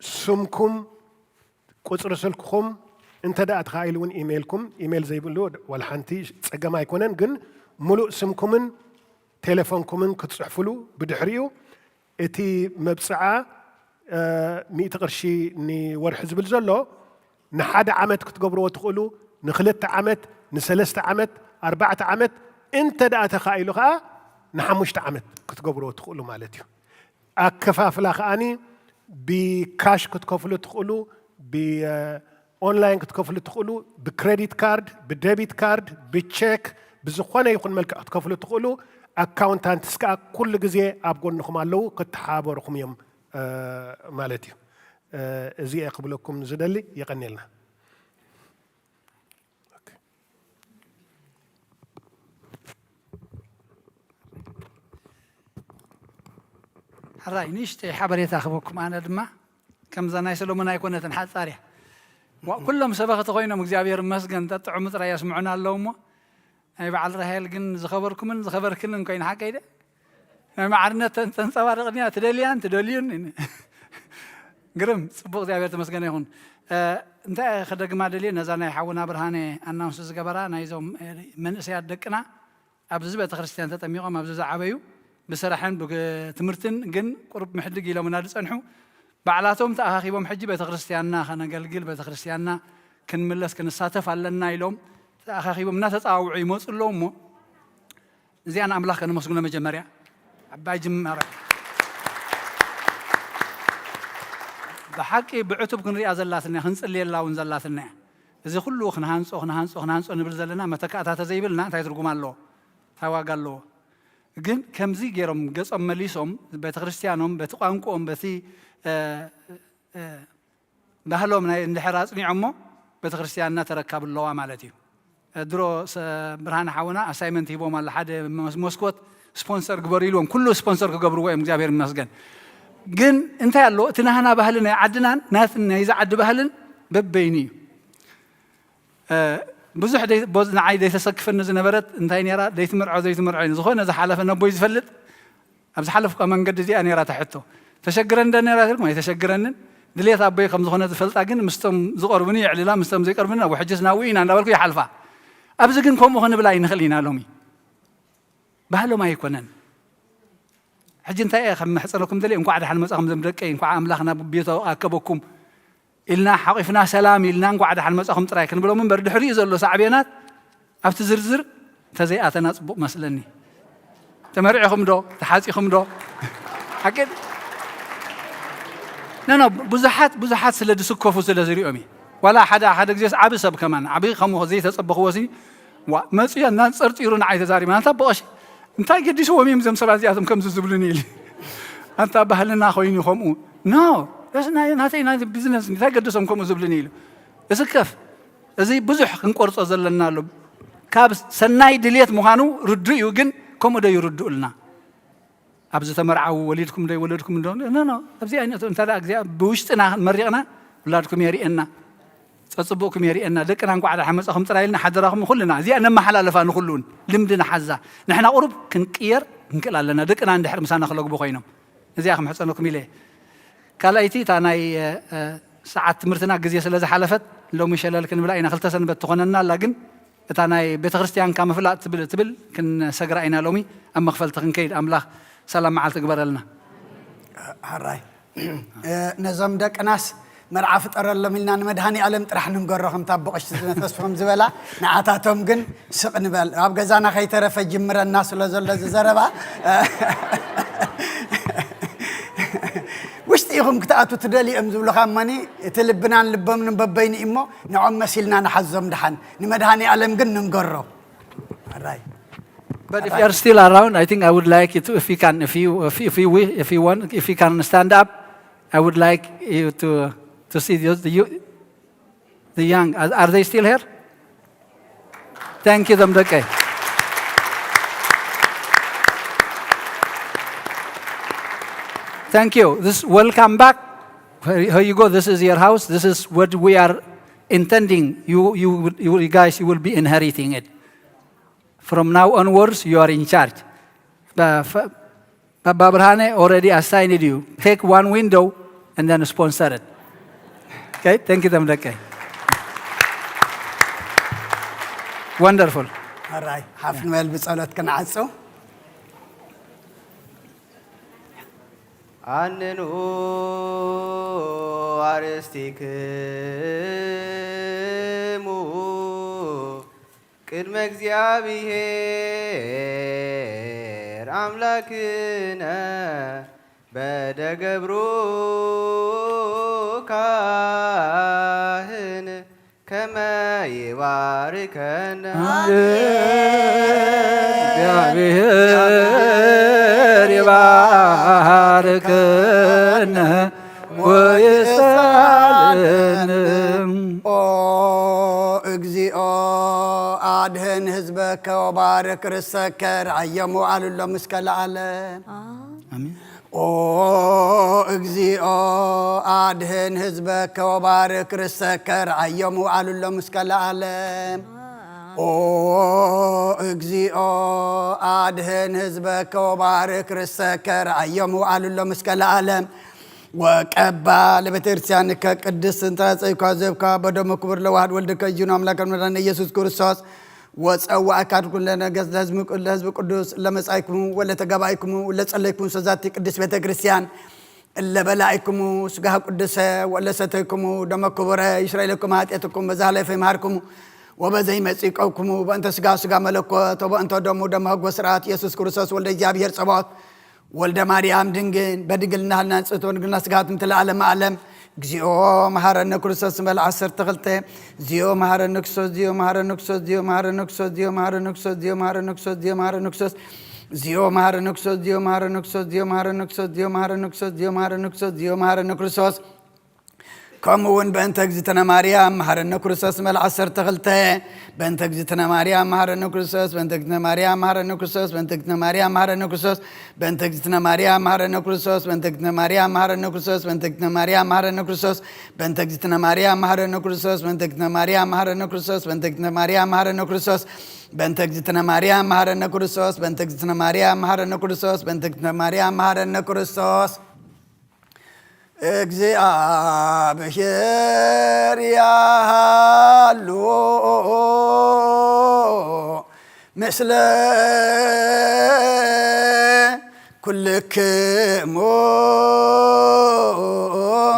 ስምኩም፣ ቁጽሪ ስልክኹም፣ እንተ ደኣ ተኻኢሉ እውን ኢሜይልኩም፣ ኢሜይል ዘይብሉ ዋላ ሓንቲ ጸገም ኣይኮነን፣ ግን ምሉእ ስምኩምን ቴሌፎንኩምን ክትጽሕፉሉ፣ ብድሕሪኡ እቲ መብጽዓ፣ እ፣ ሚእቲ ቅርሺ ንወርሒ ዝብል ዘሎ፣ ንሓደ ዓመት ክትገብርዎ ትኽእሉ፣ ንኽልተ ዓመት፣ ንሰለስተ ዓመት፣ ኣርባዕተ ዓመት፣ እንተ ደኣ ተኻኢሉ ኸኣ ንሓሙሽተ ዓመት ክትገብርዎ ትኽእሉ ማለት እዩ። ኣከፋፍላ ኸኣኒ ብካሽ ክትከፍሉ ትኽእሉ፣ ብ-፣ ኦንላይን ክትከፍሉ ትኽእሉ፣ ብክሬዲት ካርድ፣ ብደቢት ካርድ፣ ብቼክ፣ ብዝኾነ ይኹን መልክዕ ክትከፍሉ ትኽእሉ። ኣካውንታንትስ ከኣ ኩሉ ግዜ ኣብ ጎንኹም ኣለዉ፣ ክተሓባበርኹም እዮም፣ እ፣ ማለት እዩ። እ፣ እዚ እየ ክብለኩም ዝደሊ። የቐንየልና። ኦኬ። ሕራይ ንእሽተይ ሓበሬታ ክህበኩም፣ ኣነ ድማ ከምዛ ናይ ሰሎሞን ኣይኮነትን፣ ሓጻር እያ። ዋ፣ ኩሎም ሰበኽቲ ኮይኖም እግዚኣብሔር ይመስገን ጠጥዑሙ ጥራይ የስምዑና ኣለዉ እሞ፣ ናይ በዓል ራሄል ግን ዝኸበርኩምን ዝኸበርክንን ኮይኑ፣ ሓቀይ ደ? ናይ ማዕርነት ተን-፣ ተንጸባርቕንያ፣ ትደልያን ትደልዩን። ግርም፣ ጽቡቕ፣ እግዚኣብሔር ተመስገነ ይኹን። እ፣ እንታይ እየ ክደግማ ደልየ፣ ነዛ ናይ ሓውና ብርሃነ ኣናውንስ ዝገበራ፣ ናይዞም፣ እ፣ መንእሰያት ደቅና ኣብዚ ቤተክርስትያን ተጠሚቖም ኣብዚ ዝዓበዩ፣ ብስራሕን ብትምህርትን ግን ቁሩብ ምሕድግ ኢሎምና ዝጸንሑ፣ ባዕላቶም ተኣኻኺቦም ሕጂ ቤተክርስትያንና ከነገልግል፣ ቤተክርስትያንና ክንምለስ ክንሳተፍ ኣለና ኢሎም ተኣኻኺቦም እናተጸዋውዑ ይመጹ ኣለዉ እሞ፣ እዚኣ ንኣምላኽ ከነመስግኖ መጀመርያ። ዓባይ ጅማረ። ብሓቂ ብዕቱብ ክንሪኣ ዘላትና እያ፣ ክንጽልየላ እውን ዘላትና እያ። እዚ ኩሉ ክንሃንጾ፣ ክንሃንጾ፣ ክንሃንጾ ንብል ዘለና መተካእታ ተዘይብልና እንታይ ትርጉም ኣለዎ? እንታይ ዋጋ ኣለዎ? ግን ከምዚ ገይሮም ገጾም መሊሶም፣ በቲ ክርስትያኖም፣ በቲ ቋንቋኦም፣ በቲ፣ እ፣ እ፣ ባህሎም ናይ እንድሕር ኣጽኒዖሞ፣ ቤተክርስትያንና ተረካብ ኣለዋ ማለት እዩ። ድሮ ሰ-፣ ብርሃነ ሓውና ኣሳይመንት ሂቦም ኣሎ። ሓደ መስ-፣ መስኮት ስፖንሰር ግበሩ ኢልዎም። ኩሉ ስፖንሰር ክገብርዎ እዮም፣ እግዚኣብሔር ይመስገን። ግን እንታይ ኣሎ፣ እቲ ናህና ባህሊ ናይ ዓድናን ናትን ናይዚ ዓዲ ባህልን በበይኑ እዩ። እ፣ ብዙሕ ደይ-፣ ቦዝ-፣ ንዓይ ዘይተሰክፈኒ ዝነበረት እንታይ ነይራ፣ ዘይትምርዖ ዘይትምርዖ እዩ። ዝኾነ ዝሓለፈ ነቦይ ዝፈልጥ ኣብ ዝሓለፍካ መንገዲ እዚኣ ነይራ እታ ሕቶ። ተሸግረን እንደ ነይራ ትልኩም ኣይተሸግረንን። ድሌት ኣቦይ ከም ዝኾነ ዝፈልጣ ግን ምስቶም ዝቐርቡኒ የዕልላ፣ ምስቶም ዘይቀርቡኒ ኣብ ሕጅስ ናብኡ ኢና እንዳበልኩ ይሓልፋ። ኣብዚ ግን ከምኡ ክንብል ኣይንኽእል ኢና ሎሚ። ባህሎም ኣይኮነን። ሕጂ እንታይ እየ ከም መሕጸነኩም ደልየ፣ እንኳዕ ደሓን መጻኹም ዘም ደቀይ፣ እንኳዕ ኣምላኽ ናብ ቤቱ ኣከበኩም። ኢልና ሓቂፍና ሰላም ኢልና እንኳዕ ደሓን መጻኹም ጥራይ ክንብሎም እምበር፣ ድሕሪኡ ዘሎ ሳዕቤናት ኣብቲ ዝርዝር እንተዘይኣተና ጽቡቕ መስለኒ። ተመሪዕኹም ዶ? ተሓጺኹም ዶ? ሓቂ ድ-፣ ኖ፣ ኖ፣ ብዙሓት፣ ብዙሓት ስለ ዝስከፉ ስለ ዝሪኦም እዩ። ዋላ ሓደ፣ ሓደ ግዜስ ዓቢ ሰብ ከማን፣ ዓቢ ከምኡ ዘይተጸበኽዎ ሲ፣ ዋ፣ መጺኡ እናንጸርጺሩ ንዓይ ተዛሪቡ። ኣንታ በቐሽ፣ እንታይ ገዲስዎም እዮም እዞም ሰባት እዚኣቶም ከምዚ ዝብሉኒ ኢሉ። ኣንታ ባህልና ኮይኑ ከምኡ። ኖ፣ ደስ ናይ፣ ናተይ ናይ ቢዝነስ እንታይ ገደሶም ከምኡ ዝብሉኒ ኢሉ። እስከፍ፣ እዚ ብዙሕ ክንቆርጾ ዘለና ኣሎ። ካብ ሰናይ ድልየት ምዃኑ ርዱእ እዩ፣ ግን ከምኡ ዶ ይርድኡልና? ኣብ ዝተመርዓዉ ወሊድኩም ዶ ይወለድኩም ዶ? ኖ፣ ኖ፣ ኣብዚ ኣይነቱ፣ እንተ ደኣ እግዚኣብሔር ብውሽጥና መሪቕና፣ ውላድኩም የርእየና። ጸጽቡቕኩም የርእየና። ደቅና እንኳዕ ደሓን መጻኹም ጥራይ ኢልና ሓደራኹም ኩልና። እዚኣ ነመሓላልፋ ንኹሉን። ልምዲ ንሓዛ። ንሕና ቁሩብ ክንቅየር ክንክእል ኣለና። ደቅና እንድሕር ምሳና ክለግቡ ኮይኖም። እዚኣ ክምሕጸነኩም ኢለ እየ። ካልኣይቲ፣ እታ ናይ፣ እ፣ እ፣ ሰዓት ትምህርትና ግዜ ስለ ዝሓለፈት፣ ሎሚ ሸለል ክንብላ ኢና። ክልተ ሰንበት ትኾነና ኣላ፣ ግን እታ ናይ ቤተ ክርስቲያንካ ምፍላጥ ትብል፣ ትብል ክንሰግራ ኢና ሎሚ ኣብ መኽፈልቲ ክንከይድ። ኣምላኽ ሰላም መዓልቲ ግበረልና። ሕራይ። እ፣ ነዞም ደቅናስ መርዓ ፍጠረሎም ኢልና ንመድሃኔ ኣለም ጥራሕ ንንገሮ፣ ከምታ ኣቦ ቀሺ ተስፍኹም ዝበላ፣ ንዓታቶም ግን ስቕ ንበል። ኣብ ገዛና ከይተረፈ ጅምረና ስለ ዘሎ እዚ ዘረባ፣ ውሽጢ ኢኹም ክትኣቱ ትደልዩ እዮም ዝብሉኻ እሞኒ፣ እቲ ልብናን ልቦምን በበይኑ እዩ እሞ፣ ንዖም መሲልና ንሓዞም ደሓን። ንመድሃኔ ኣለም ግን ንንገሮ። ሕራይ። But if you are still around, I think I would like you to, if you can, if you, if you, if you, wi- if you want, if you can stand up, I would like you to, to see the, the, you, the young. Are, are they still here? Thank you, Damdake. Thank you. This, welcome back. Here, here you go. This is your house. This is what we are intending. You, you, you guys, you will be inheriting it. From now onwards, you are in charge. Ba- fa- Baba Brhane already assigned you. Take one window and then sponsor it. Okay, thank you, Damdake. Wonderful. ሕራይ ሓፍ ንበል ብጸሎት ክንዓጹ። ኣነኑ ኣርእስቲክሙ ቅድመ እግዚኣብሔር ኣምላክነ በደገብሩ ካህን ከመ ይባርከነ። እግዚአብሔር ይባርከነ ወይሳልን። ኦ እግዚኦ አድህን ህዝበከ ወባርክ ርሰከ ርአዮሙ አሉሎም እስከ ለዓለም። አሜን። ኦ እግዚኦ አድህን ህዝበከ ወባርክ ርሰከ ርአዮሙ አሉሎም እስከ ለዓለም። ኦ እግዚኦ አድህን ህዝበከ ወባርክ ርሰከ ርአዮሙ አሉሎም እስከ ለዓለም። ወቀባ ለቤተ ክርስቲያንከ ቅድስት እንተ ጸይኳ ዘብካ በደሙ ክቡር ለዋህድ ወልድከ እዩን አምላክ መድኃኒነ ኢየሱስ ክርስቶስ ወጸዋእካ ኩለ ነገስ ለህዝብ ለህዝብ ቅዱስ ለመጻይኩሙ ወለተጋባይኩሙ ለጸለይኩሙ ሰዛቲ ቅድስት ቤተ ክርስቲያን እለ በላዕኩሙ ስጋህ ቅዱሰ ወለ ሰተይኩሙ ደመ ክቡረ ይስረይ ለኩም ኃጢአትኩም በዛ ኃላፊ ይምሃርኩሙ ወበዘይ መጺቀውኩሙ በእንተ ስጋ ስጋ መለኮት ወበእንተ ደሙ ደመ ህጎ ስርዓት ኢየሱስ ክርስቶስ ወልደ እግዚኣብሔር ጸባኦት ወልደ ማርያም ድንግል በድንግልና ህልና ንጽሕት ወድንግልና ስጋት ምትለ ዓለመ ዓለም። እግዚኦ መሐረነ ክርስቶስ ንበል ዓሰርተ ክልተ። እግዚኦ መሐረነ ክርስቶስ፣ እግዚኦ መሐረነ ክርስቶስ፣ እግዚኦ መሐረነ ክርስቶስ፣ እግዚኦ መሐረነ ክርስቶስ፣ እግዚኦ መሐረነ ክርስቶስ፣ እግዚኦ መሐረነ ክርስቶስ፣ እግዚኦ መሐረነ ክርስቶስ፣ እግዚኦ መሐረነ ክርስቶስ፣ እግዚኦ መሐረነ ክርስቶስ፣ እግዚኦ መሐረነ ክርስቶስ፣ እግዚኦ መሐረነ ክርስቶስ፣ እግዚኦ መሐረነ ክርስቶስ። ከምኡ እውን በእንተ እግዝእትነ ማርያም መሐረነ ክርስቶስ ንበል ዓሰርተ ክልተ። በእንተ እግዝእትነ ማርያም መሐረነ ክርስቶስ፣ በእንተ እግዝእትነ ማርያም መሐረነ ክርስቶስ፣ በእንተ እግዝእትነ ማርያም መሐረነ ክርስቶስ፣ በእንተ እግዝእትነ ማርያም መሐረነ ክርስቶስ፣ በእንተ እግዝእትነ ማርያም መሐረነ ክርስቶስ፣ በእንተ እግዝእትነ ማርያም መሐረነ ክርስቶስ፣ በእንተ እግዝእትነ ማርያም መሐረነ ክርስቶስ፣ በእንተ እግዝእትነ ማርያም መሐረነ ክርስቶስ፣ በእንተ እግዝእትነ ማርያም መሐረነ ክርስቶስ፣ በእንተ እግዝእትነ ማርያም መሐረነ ክርስቶስ፣ በእንተ እግዝእትነ ማርያም መሐረነ ክርስቶስ፣ በእንተ እግዝእትነ ማርያም መሐረነ ክርስቶስ። እግዚኣብሔር ያሃሉ ምስለ ኩልክሙ።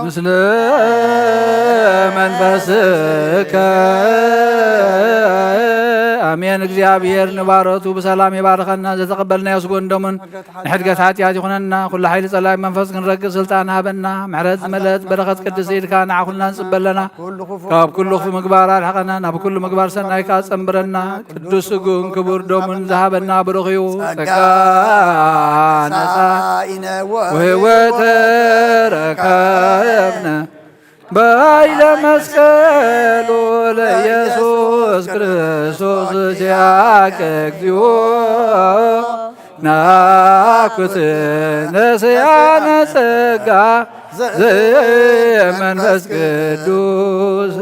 ምስለ መንፈስከ። ኣሜን። እግዚኣብሔር ንባሮቱ ብሰላም ይባርኸና። ዘተቐበልናዮ ስግኡን ደሙን ንሕድገት ሓጢኣት ይኹነና። ኩሉ ሓይሊ ጸላኢ መንፈስ ክንረግእ ስልጣን ሃበና። ምሕረት ዝመልአት በረኸት ቅድስቲ ኢድካ ንዓኹልና ንጽበ ኣለና። ካብ ኩሉ ክፉ ምግባር ኣርሕቐና፣ ናብ ኩሉ ምግባር ሰናይ ከኣ ጸንብረና። ቅዱስ ስግኡን ክቡር ደሙን ዝሃበና ብሩኽ እዩ። ጸጋ ነሳ ወህይወተ ወህይወተ ረከብነ በኃይለ መስቀሉ ለኢየሱስ ክርስቶስ ሲያከ እግዚኦ ናኩት ነስያነ ጸጋ ዘመንፈስ ቅዱስ።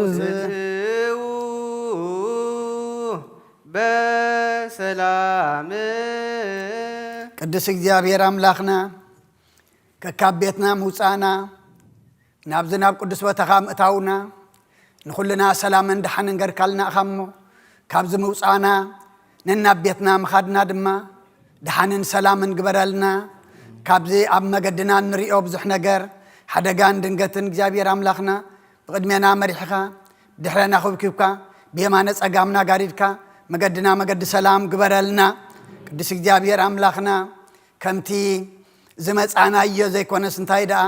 በሰላም ቅዱስ እግዚኣብሔር ኣምላኽና ከካብ ቤትና ምውፃእና ናብዚ ናብ ቅዱስ ቦታኻ ምእታውና ንኹልና ሰላምን ደሓንን ገርካልና ኢኻ እሞ ካብዚ ምውፃእና ነናብ ቤትና ምኻድና ድማ ደሓንን ሰላምን ግበረልና። ካብዚ ኣብ መገድና እንሪኦ ብዙሕ ነገር ሓደጋን ድንገትን እግዚኣብሔር ኣምላኽና ብቕድሜና መሪሕኻ ብድሕረና ኹብኪብካ ብየማነ ጸጋምና ጋሪድካ መገድና መገዲ ሰላም ግበረልና። ቅዱስ እግዚኣብሔር ኣምላኽና ከምቲ ዝመጻናዮ ዘይኮነስ እንታይ ደኣ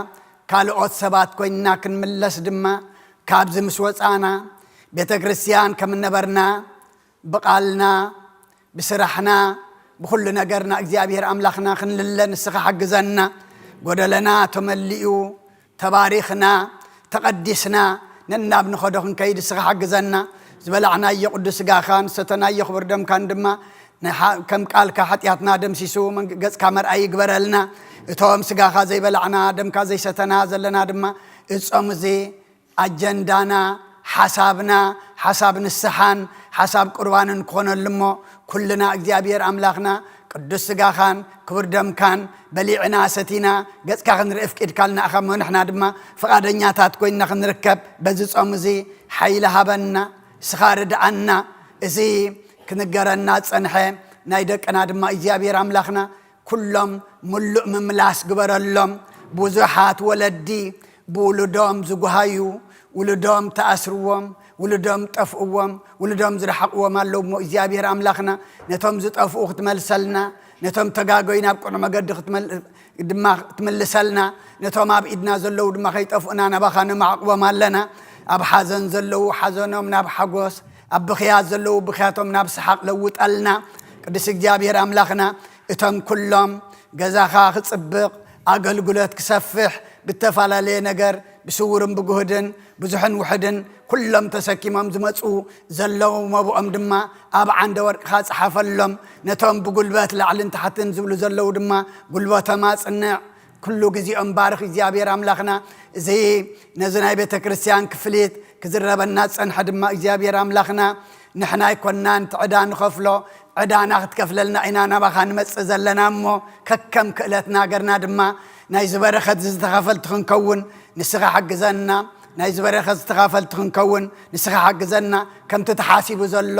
ካልኦት ሰባት ኮይንና ክንምለስ ድማ ካብዚ ምስ ወጻና ቤተ ክርስቲያን ከም እነበርና ብቓልና ብስራሕና ብኹሉ ነገርና እግዚኣብሔር ኣምላኽና ክንልለ ንስኻ ሓግዘና። ጎደለና ተመሊኡ ተባሪኽና ተቐዲስና ነናብ ንኸዶ ክንከይድ ንስኻ ሓግዘና። ዝበላዕናዮ ቅዱስ ስጋኻን ዝሰተናዮ ክቡር ደምካን ድማ ንሓ- ከም ቃልካ ሓጢኣትና ደምሲሱ መንግ- ገጽካ መርኣይ ይግበረልና። እቶም ስጋኻ ዘይበላዕና ደምካ ዘይሰተና ዘለና ድማ እጾም እዚ ኣጀንዳና ሓሳብና ሓሳብ ንስሓን ሓሳብ ቁርባንን ክኾነሉ እሞ ኩልና እግዚኣብሔር ኣምላኽና ቅዱስ ስጋኻን ክቡር ደምካን በሊዕና ሰቲና ገጽካ ክንርኢ ፍቂድካልና ኢኻ እሞ ንሕና ድማ ፍቓደኛታት ኮይንና ክንርከብ በዚ ጾም እዚ ሓይሊ ሃበና። ንስኻ ርድኣና። እዚ ክንገረና ዝጸንሐ ናይ ደቅና ድማ እግዚኣብሔር ኣምላኽና ኩሎም ምሉእ ምምላስ ግበረሎም። ብዙሓት ወለዲ ብውሉዶም ዝጉሃዩ፣ ውሉዶም ተኣስርዎም፣ ውሉዶም ጠፍእዎም፣ ውሉዶም ዝረሓቕዎም ኣለዉ እሞ እግዚኣብሔር ኣምላኽና ነቶም ዝጠፍኡ ክትመልሰልና፣ ነቶም ተጋገዩ ናብ ቅኑዕ መገዲ ክትመል- ድማ ክትምልሰልና፣ ነቶም ኣብ ኢድና ዘለዉ ድማ ከይጠፍኡና ናባኻ ነማዕቕቦም ኣለና። ኣብ ሓዘን ዘለዉ ሓዘኖም ናብ ሓጎስ፣ ኣብ ብኽያት ዘለዉ ብኽያቶም ናብ ሰሓቕ ለውጠልና። ቅዱስ እግዚኣብሔር ኣምላኽና እቶም ኩሎም ገዛኻ ክጽብቕ ኣገልግሎት ክሰፍሕ ብተፈላለየ ነገር ብስውርን ብጉህድን ብዙሕን ውሕድን ኩሎም ተሰኪሞም ዝመፁ ዘለዉ መብኦም ድማ ኣብ ዓንደ ወርቅኻ ፀሓፈሎም። ነቶም ብጉልበት ላዕልን ታሕትን ዝብሉ ዘለዉ ድማ ጉልበቶም ኣፅንዕ። ኩሉ ግዜኦም ባርኽ እግዚኣብሔር ኣምላኽና። እዚ ነዚ ናይ ቤተ ክርስቲያን ክፍሊት ክዝረበና ዝፀንሐ ድማ እግዚኣብሔር ኣምላኽና ንሕና ኣይኮናን እቲ ዕዳ ንኸፍሎ ዕዳና ክትከፍለልና ኢና ናባኻ ንመፅእ ዘለና እሞ ከከም ክእለትና ገርና ድማ ናይዚ በረኸት እዚ ተኻፈልቲ ክንከውን ንስኻ ሓግዘና። ናይዚ በረኸት ዝተኻፈልቲ ክንከውን ንስኻ ሓግዘና። ከምቲ ተሓሲቡ ዘሎ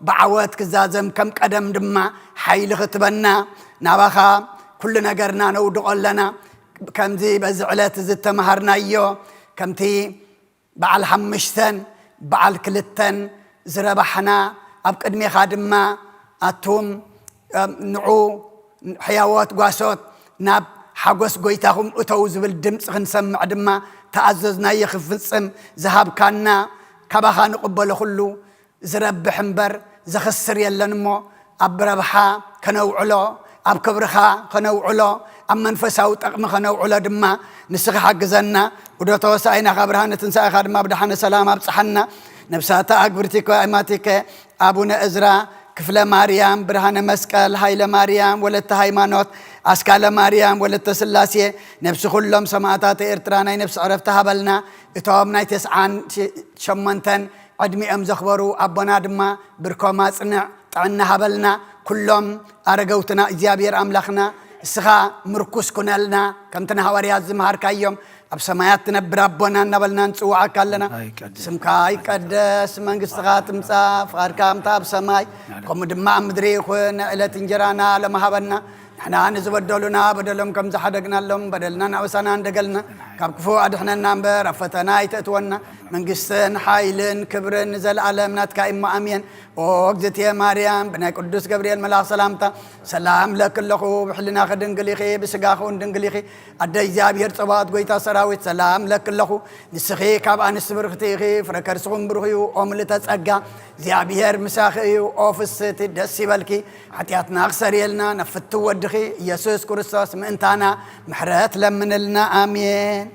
ብዓወት ክዛዘም ከም ቀደም ድማ ሓይሊ ክትበና ናባኻ ኩሉ ነገርና ነውድቖ ኣለና። ከምዚ በዚ ዕለት እዚ እተምሃርናዮ ከምቲ በዓል ሓምሽተን በዓል ክልተን ዝረባሕና ኣብ ቅድሜኻ ድማ ኣቱም ንዑ ሕያዎት ጓሶት ናብ ሓጎስ ጎይታኹም እተው ዝብል ድምፂ ክንሰምዕ ድማ ተኣዘዝናዮ ክፍፅም ዝሃብካና ካባኻ ንቕበሎ ኩሉ ዝረብሕ እምበር ዘኽስር የለን እሞ ኣብ ረብሓ ከነውዕሎ ኣብ ክብርኻ ከነውዕሎ ኣብ መንፈሳዊ ጠቕሚ ከነውዕሎ ድማ ንስኻ ሓግዘና። ውደቶ ሳይና ካብ ብርሃነ ትንሳኤኻ ድማ ብደሓነ ሰላም ኣብፅሓና። ነብሳተ ኣግብርቲኮ ኣይማቲከ ኣቡነ እዝራ ክፍለ ማርያም ብርሃነ መስቀል ሃይለ ማርያም ወለተ ሃይማኖት ኣስካለ ማርያም ወለተ ስላሴ ነብሲ ኩሎም ሰማእታት ኤርትራ ናይ ነብሲ ዕረፍቲ ሃበልና። እቶም ናይ ተስዓን ሸሞንተን ዕድሚኦም ዘኽበሩ ኣቦና ድማ ብርኮም ኣጽንዕ ጥዕና ሃበልና። ኩሎም ኣረገውትና እግዚኣብሔር ኣምላኽና እስኻ ምርኩስ ኩነልና። ከምቲ ንሃዋርያት ዝመሃርካዮም ኣብ ሰማያት ትነብር ኣቦና እናበልና ንጽውዓካ ኣለና። ስምካ ይቀደስ መንግስትኻ ትምጻእ ፍቓድካ ከምታ ኣብ ሰማይ ከምኡ ድማ ኣብ ምድሪ ይኹን። ዕለት እንጀራና ለመሃበና ንሕና ንዝበደሉና በደሎም ከም ዝሓደግናሎም በደልና ናበሳና እንደገልና ካብ ክፉ ኣድሕነና እምበር ኣብ ፈተና ኣይተእትወና። መንግስትን ሓይልን ክብርን ንዘለኣለም ናትካ እሞ ኣሜን። ኦ እግዝእትየ ማርያም ብናይ ቅዱስ ገብርኤል መልኣኽ ሰላምታ ሰላም ለኪ ኣለኹ። ብሕልናኺ ድንግል ኢኺ ብስጋኺ እውን ድንግል ኢኺ። ኣደ እግዚኣብሔር ጸባኦት ጎይታ ሰራዊት ሰላም ለኪ ኣለኹ። ንስኺ ካብ ኣንስቲ ብርኽቲ ኢኺ። ፍረ ከርስኹም ብሩኽ እዩ። ኦ ምልእተ ጸጋ እግዚኣብሔር ምሳኺ እዩ። ኦ ፍስቲ ደስ ይበልኪ። ሓጢኣትና ክሰርየልና ናብ ፍትው ወድኺ ኢየሱስ ክርስቶስ ምእንታና ምሕረት ለምንልና። ኣሜን።